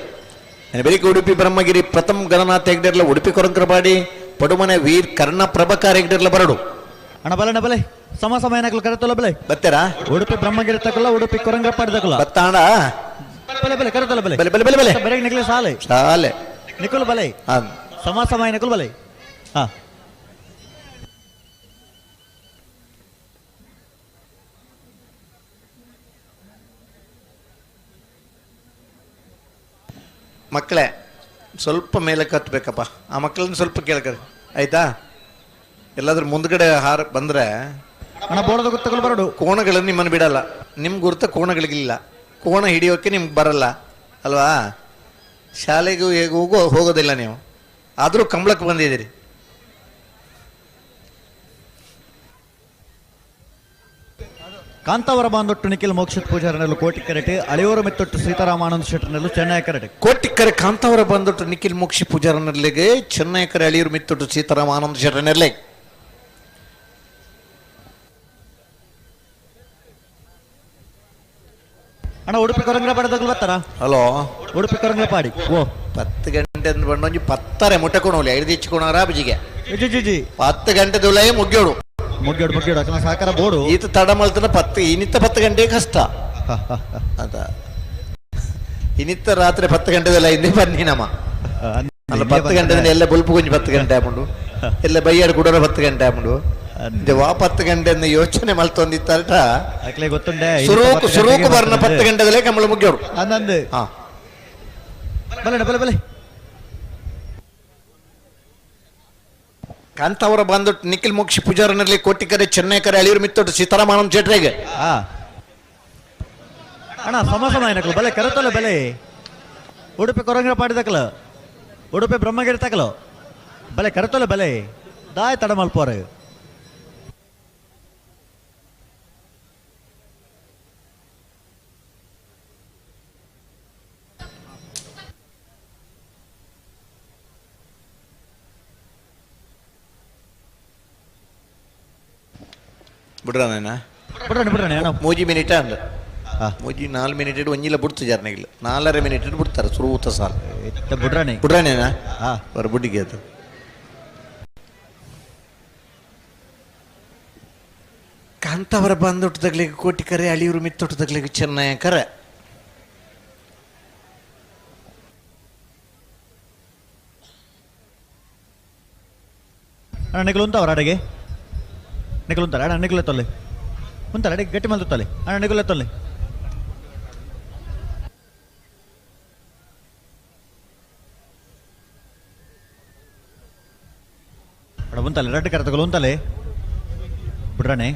S1: ಬೆಳಿಗ್ಗೆ ಉಡುಪಿ ಬ್ರಹ್ಮಗಿರಿ ಪ್ರಥಮ ಗಣನಾಥ ಹೆಗ್ಡೆರ್ಲ ಉಡುಪಿ ಕೊರಂಕರಪಾಡಿ ಪಡುಮನೆ ವೀರ್ ಕರ್ಣ ಪ್ರಭಕಾರ ಹೆಗ್ಡೆರ್ಲ ಬರಡು
S4: ಅಣ್ಣ ಬಲೆ ಅಣ್ಣ ಬಲೆ ಸಮ ಸಮಯನಕಲು ಕರೆತೊಲ್ಲ ಬಲೆ
S1: ಬತ್ತೆರಾ
S4: ಉಡುಪಿ ಬ್ರಹ್ಮಗಿರಿ ತಕಲ್ಲ ಉಡುಪಿ ಕೊರಂಗರಪಾಡಿ ತಕಲ್ಲ
S1: ಬತ್ತಾಣ
S4: ಬಲೆ ಬಲೆ ಕರೆತೊಲ್ಲ ಬಲೆ
S1: ಬಲೆ ಬಲೆ ಬಲೆ ಬಲೆ
S4: ಬೆರಗ್ ನಿಖಿಲ್ ಸಾಲೆ
S1: ಸಾಲೆ
S4: ನಿಖಿಲ್ ಬಲೆ ಸಮ ಸಮಯ ನಿಖಿಲ್ ಬಲೆ ಹಾ
S1: ಮಕ್ಕಳೇ ಸ್ವಲ್ಪ ಮೇಲೆ ಕತ್ತಬೇಕಪ್ಪ ಆ ಮಕ್ಕಳನ್ನ ಸ್ವಲ್ಪ ಕೇಳ್ಕರಿ ಆಯ್ತಾ ಎಲ್ಲಾದ್ರೂ ಮುಂದ್ಗಡೆ ಹಾರ ಬಂದ್ರೆ
S4: ಬರಡು
S1: ಕೋಣಗಳನ್ನು ನಿಮ್ಮನ್ನು ಬಿಡಲ್ಲ ನಿಮ್ ಗುರುತ ಕೋಣಗಳಿಗಿಲ್ಲ ಕೋಣ ಹಿಡಿಯೋಕೆ ನಿಮ್ಗೆ ಬರಲ್ಲ ಅಲ್ವಾ ಶಾಲೆಗೂ ಹೇಗೂ ಹೋಗೋದಿಲ್ಲ ನೀವು ಆದರೂ ಕಂಬಳಕ್ಕೆ ಬಂದಿದ್ದೀರಿ
S4: ಕಾಂತಾವರ ಬಾಂದೊಟ್ಟು ನಿಖಿಲ್ ಮೋಕ್ಷಿತ್ ಪೂಜಾರನೆಲ್ಲು ಕೋಟಿ ಕರೆಟೆ ಅಳಿಯೂರು ಮೆತ್ತೊಟ್ಟು ಸೀತಾರಾಮಾನಂದ ಶೆಟ್ಟರ್ನೆಲ್ಲು ಚೆನ್ನೈ ಕರೆಟೆ
S1: ಕೋಟಿಕರೆ ಕಾಂತಾವರ ಬಂದೊಟ್ಟು ನಿಖಿಲ್ ಮೋಕ್ಷಿ ಪೂಜಾರನಲ್ಲಿಗೆ ಚೆನ್ನೈ ಕರೆ ಅಳಿಯೂರು ಮಿತ್ತೊಟ್ಟು ಸೀತಾರಾಮ ಆನಂದ ಶೆಟ್ಟರ್ನೆಲ್ಲೆ
S4: ಅಣ್ಣ ಉಡುಪಿ ಕೊರಂಗ್ರಪಾಡಿ ತಗಲು ಬರ್ತಾರ
S1: ಹಲೋ
S4: ಉಡುಪಿ ಕೊರಂಗ್ರಪಾಡಿ ಓ
S1: 10 ಗಂಟೆ ಅಂದ್ ಬಂಡ ಒಂಜಿ 10:30 ಮುಟ್ಟೆ ಕೊಣೋಲಿ ಐದು ಇಚ್ಚಿಕೊಣಾರ ಬಜಿಗೆ
S4: ಜಿ ಜಿ ಜಿ
S1: 10 ಗಂಟೆ ದುಲೈ ಮುಗ್ಯೋಡು
S4: ಮುಗ್ಯೋಡು ಮುಗ್ಯೋಡು ಅಕನ ಸಾಕಾರ ಬೋಡು
S1: ಈತ ತಡ ಮಲ್ತನ 10 ಇನ್ನಿತ್ತ 10 ಗಂಟೆ ಕಷ್ಟ ಅಂತ ಇನ್ನಿತ್ತ ರಾತ್ರಿ 10 ಗಂಟೆದಲ್ಲ ಹಿಂದೆ ಬನ್ನಿ ನಮ್ಮ ಅಲ್ಲ 10 ಗಂಟೆ ಎಲ್ಲ ಬುಲ್ಪು ಕೊಂಚ 10 ಗಂಟೆ ಆಪುಂಡು ಎಲ್ಲ ಬೈಯಾಡು ಕೂಡ 10 ಗಂಟೆ ಆಪುಂಡು ವಾ 10 ಗಂಟೆ ಯೋಚನೆ ಮಲ್ತೊಂದಿತ್ತಾರಟ
S4: ಅಕ್ಲೆ ಗೊತ್ತುಂಡೆ
S1: ಸುರೂಕು ಸುರೂಕು ಬರ್ನ 10 ಗಂಟೆದಲ್ಲೇ ಕಮಲ ಮುಗ್ಯೋಡು
S4: ಅಂದಂದು
S1: ಹಾ
S4: ಬಲೆ ಬಲೆ ಬಲೆ
S1: ಕಾಂತಾವರ ಬಂದು ನಿಖಿಲ್ ಮೋಕ್ಷಿ ಪೂಜಾರನಲ್ಲಿ ಕೋಟಿಕರೆ ಚೆನ್ನೈಕರೆ ಅಳಿಯೂರು ಮಿತ್ತೊಟ್ಟು ಸೀತಾರಾಮಾನಂದ ಶೆಟ್ರಿಗೆ
S4: ಅಣ್ಣ ಸಮ ಸಮ ಏನಕ್ಲು ಬಲೆ ಕರೆತಲ್ಲ ಬಲೆ ಉಡುಪಿ ಕೊರಂಗ್ರ ಪಾಡಿದಕ್ಲ ಉಡುಪಿ ಬ್ರಹ್ಮಗಿರಿ ತಕಲು ಬಲೆ ಕರೆತಲ್ಲ ಬಲೆ ದಾಯ್ ತಡ ಮಲ್ಪೋರೆ
S1: ಬಿಡ್ರಣ್ಣ
S4: ಬಿಡ್ರಣ್ಣ ಬಿಡ್ರಣ್ಣ
S1: ಮೂಜಿ ಮಿನಿಟ್ ಅಂದ ಮೂಜಿ 4 ಮಿನಿಟ್ ಒಂಜಿಲ್ಲ ಬಿಡ್ತು ಜಾರ್ನಾಗಿಲ್ಲ 4.5 ಮಿನಿಟ್ ಬಿಡ್ತಾರೆ ಸುರೂತ ಸಾಲ
S4: ಬಿಡ್ರಾಣಿ
S1: ಬಿಡ್ರಾಣೇನಾ ಬರ ಬುಡ್ಡಿಗೆ ಅದು ಕಾಂತಾವರ ಬಂದೊಟ್ಟು ತಗ್ಲಿಗೆ ಕೋಟಿ ಕರೆ ಅಳಿಯೂರು ಮಿತ್ತೊಟ್ಟು ತಗ್ಲಿಗೆ ಚೆನ್ನೈ ಕರೆ
S4: ಅಣ್ಣ ನಿಖಿಲ್ ಉಂತವ್ರ ಅಡಿಗೆ ನಿಖಿಲ್ ಉಂತಾರೆ ಅಣ್ಣ ನಿಖಿಲ್ ತೊಲೆ ಉಂತಾರೆ ಅಡಿಗೆ ಗಟ್ಟಿ ಮಲ್ತು ಅಣ್ಣ ನಿಖಿಲ್ ತೊಲೆ ಅಣ್ಣ ಉಂತಲೆ ರೆಡ್ ಕರೆ ತಗೊಳ್ಳು ಉಂತಲೆ ಬಿಡ್ರಾಣೆ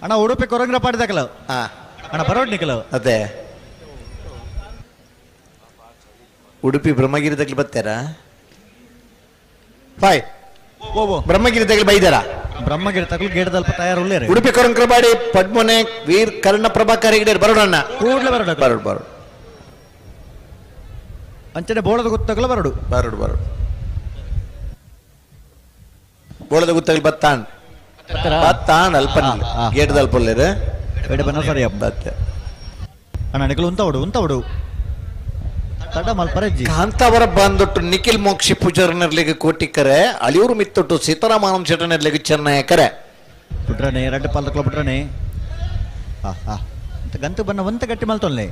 S4: ಅಣ್ಣ ಉಡುಪಿ ಕೊರಂಗ್ರ ಪಾಡಿದಾಕಲ ಅಣ್ಣ ಬರೋಡ್ ನಿಕಲ
S1: ಅದೇ ಉಡುಪಿ ಬ್ರಹ್ಮಗಿರಿ ತಗ್ಲಿ ಬರ್ತಾರಾ ಬಾಯ್ ಬ್ರಹ್ಮಗಿರಿ ತಗ್ಲಿ ಬೈದಾರಾ
S4: ಬ್ರಹ್ಮಗಿರಿ ತಗಲು ಗೇಟದಲ್ಪ ತಯಾರು ಉಳ್ಳೇರಿ
S1: ಉಡುಪಿ ಕೊರಂಕ್ರಬಾಡಿ ಪದ್ಮನೆ ವೀರ್ ಕರ್ಣ ಪ್ರಭಾಕರ್ ಹೆಗಡೆ ಬರೋಣ
S4: ಕೂಡ್ಲೆ ಬರೋಣ
S1: ಬರೋಡು ಬರೋಡು
S4: ಅಂಚನೆ ಬೋಳದ ಗುತ್ತಗಲ ಬರಡು
S1: ಬರೋಡು ಬರೋಡು ಬೋಳದ ಗುತ್ತಗಲು ಬತ್ತಾಣ್ ಬತ್ತಾಣ್ ಅಲ್ಪ ಗೇಟದ ಅಲ್ಪ ಉಳ್ಳೇರು
S4: ಬೇಡ ಬನ್ನ ಸರಿ
S1: ಬತ್ತೆ
S4: ಅಣ್ಣ ನಿಕಲು ಉಂತವಡು ಉಂತವಡು ತಡ ಮಲ್ಪರೆಜ್ಜಿ
S1: ಕಾಂತಾವರ ಬಂದೊಟ್ಟು ನಿಖಿಲ್ ಮೋಕ್ಷಿ ಪೂಜಾರನರ್ಲಿಗೆ ಕೋಟಿಕರೆ ಅಳಿಯೂರು ಮಿತ್ತೊಟ್ಟು ಸೀತಾರಾಮನ ಶೆಟ್ಟನರ್ಲಿಗೆ ಚೆನ್ನಯಕರೆ
S4: ಬಿಟ್ರನೆ ಎರಡು ಪಾಲ್ದಕ್ಲ ಬಿಟ್ರನೆ ಆ ಆ ಅಂತ ಗಂತು ಬನ್ನ ಒಂತ ಗಟ್ಟಿ ಮಲ್ತೊನ್ಲೆ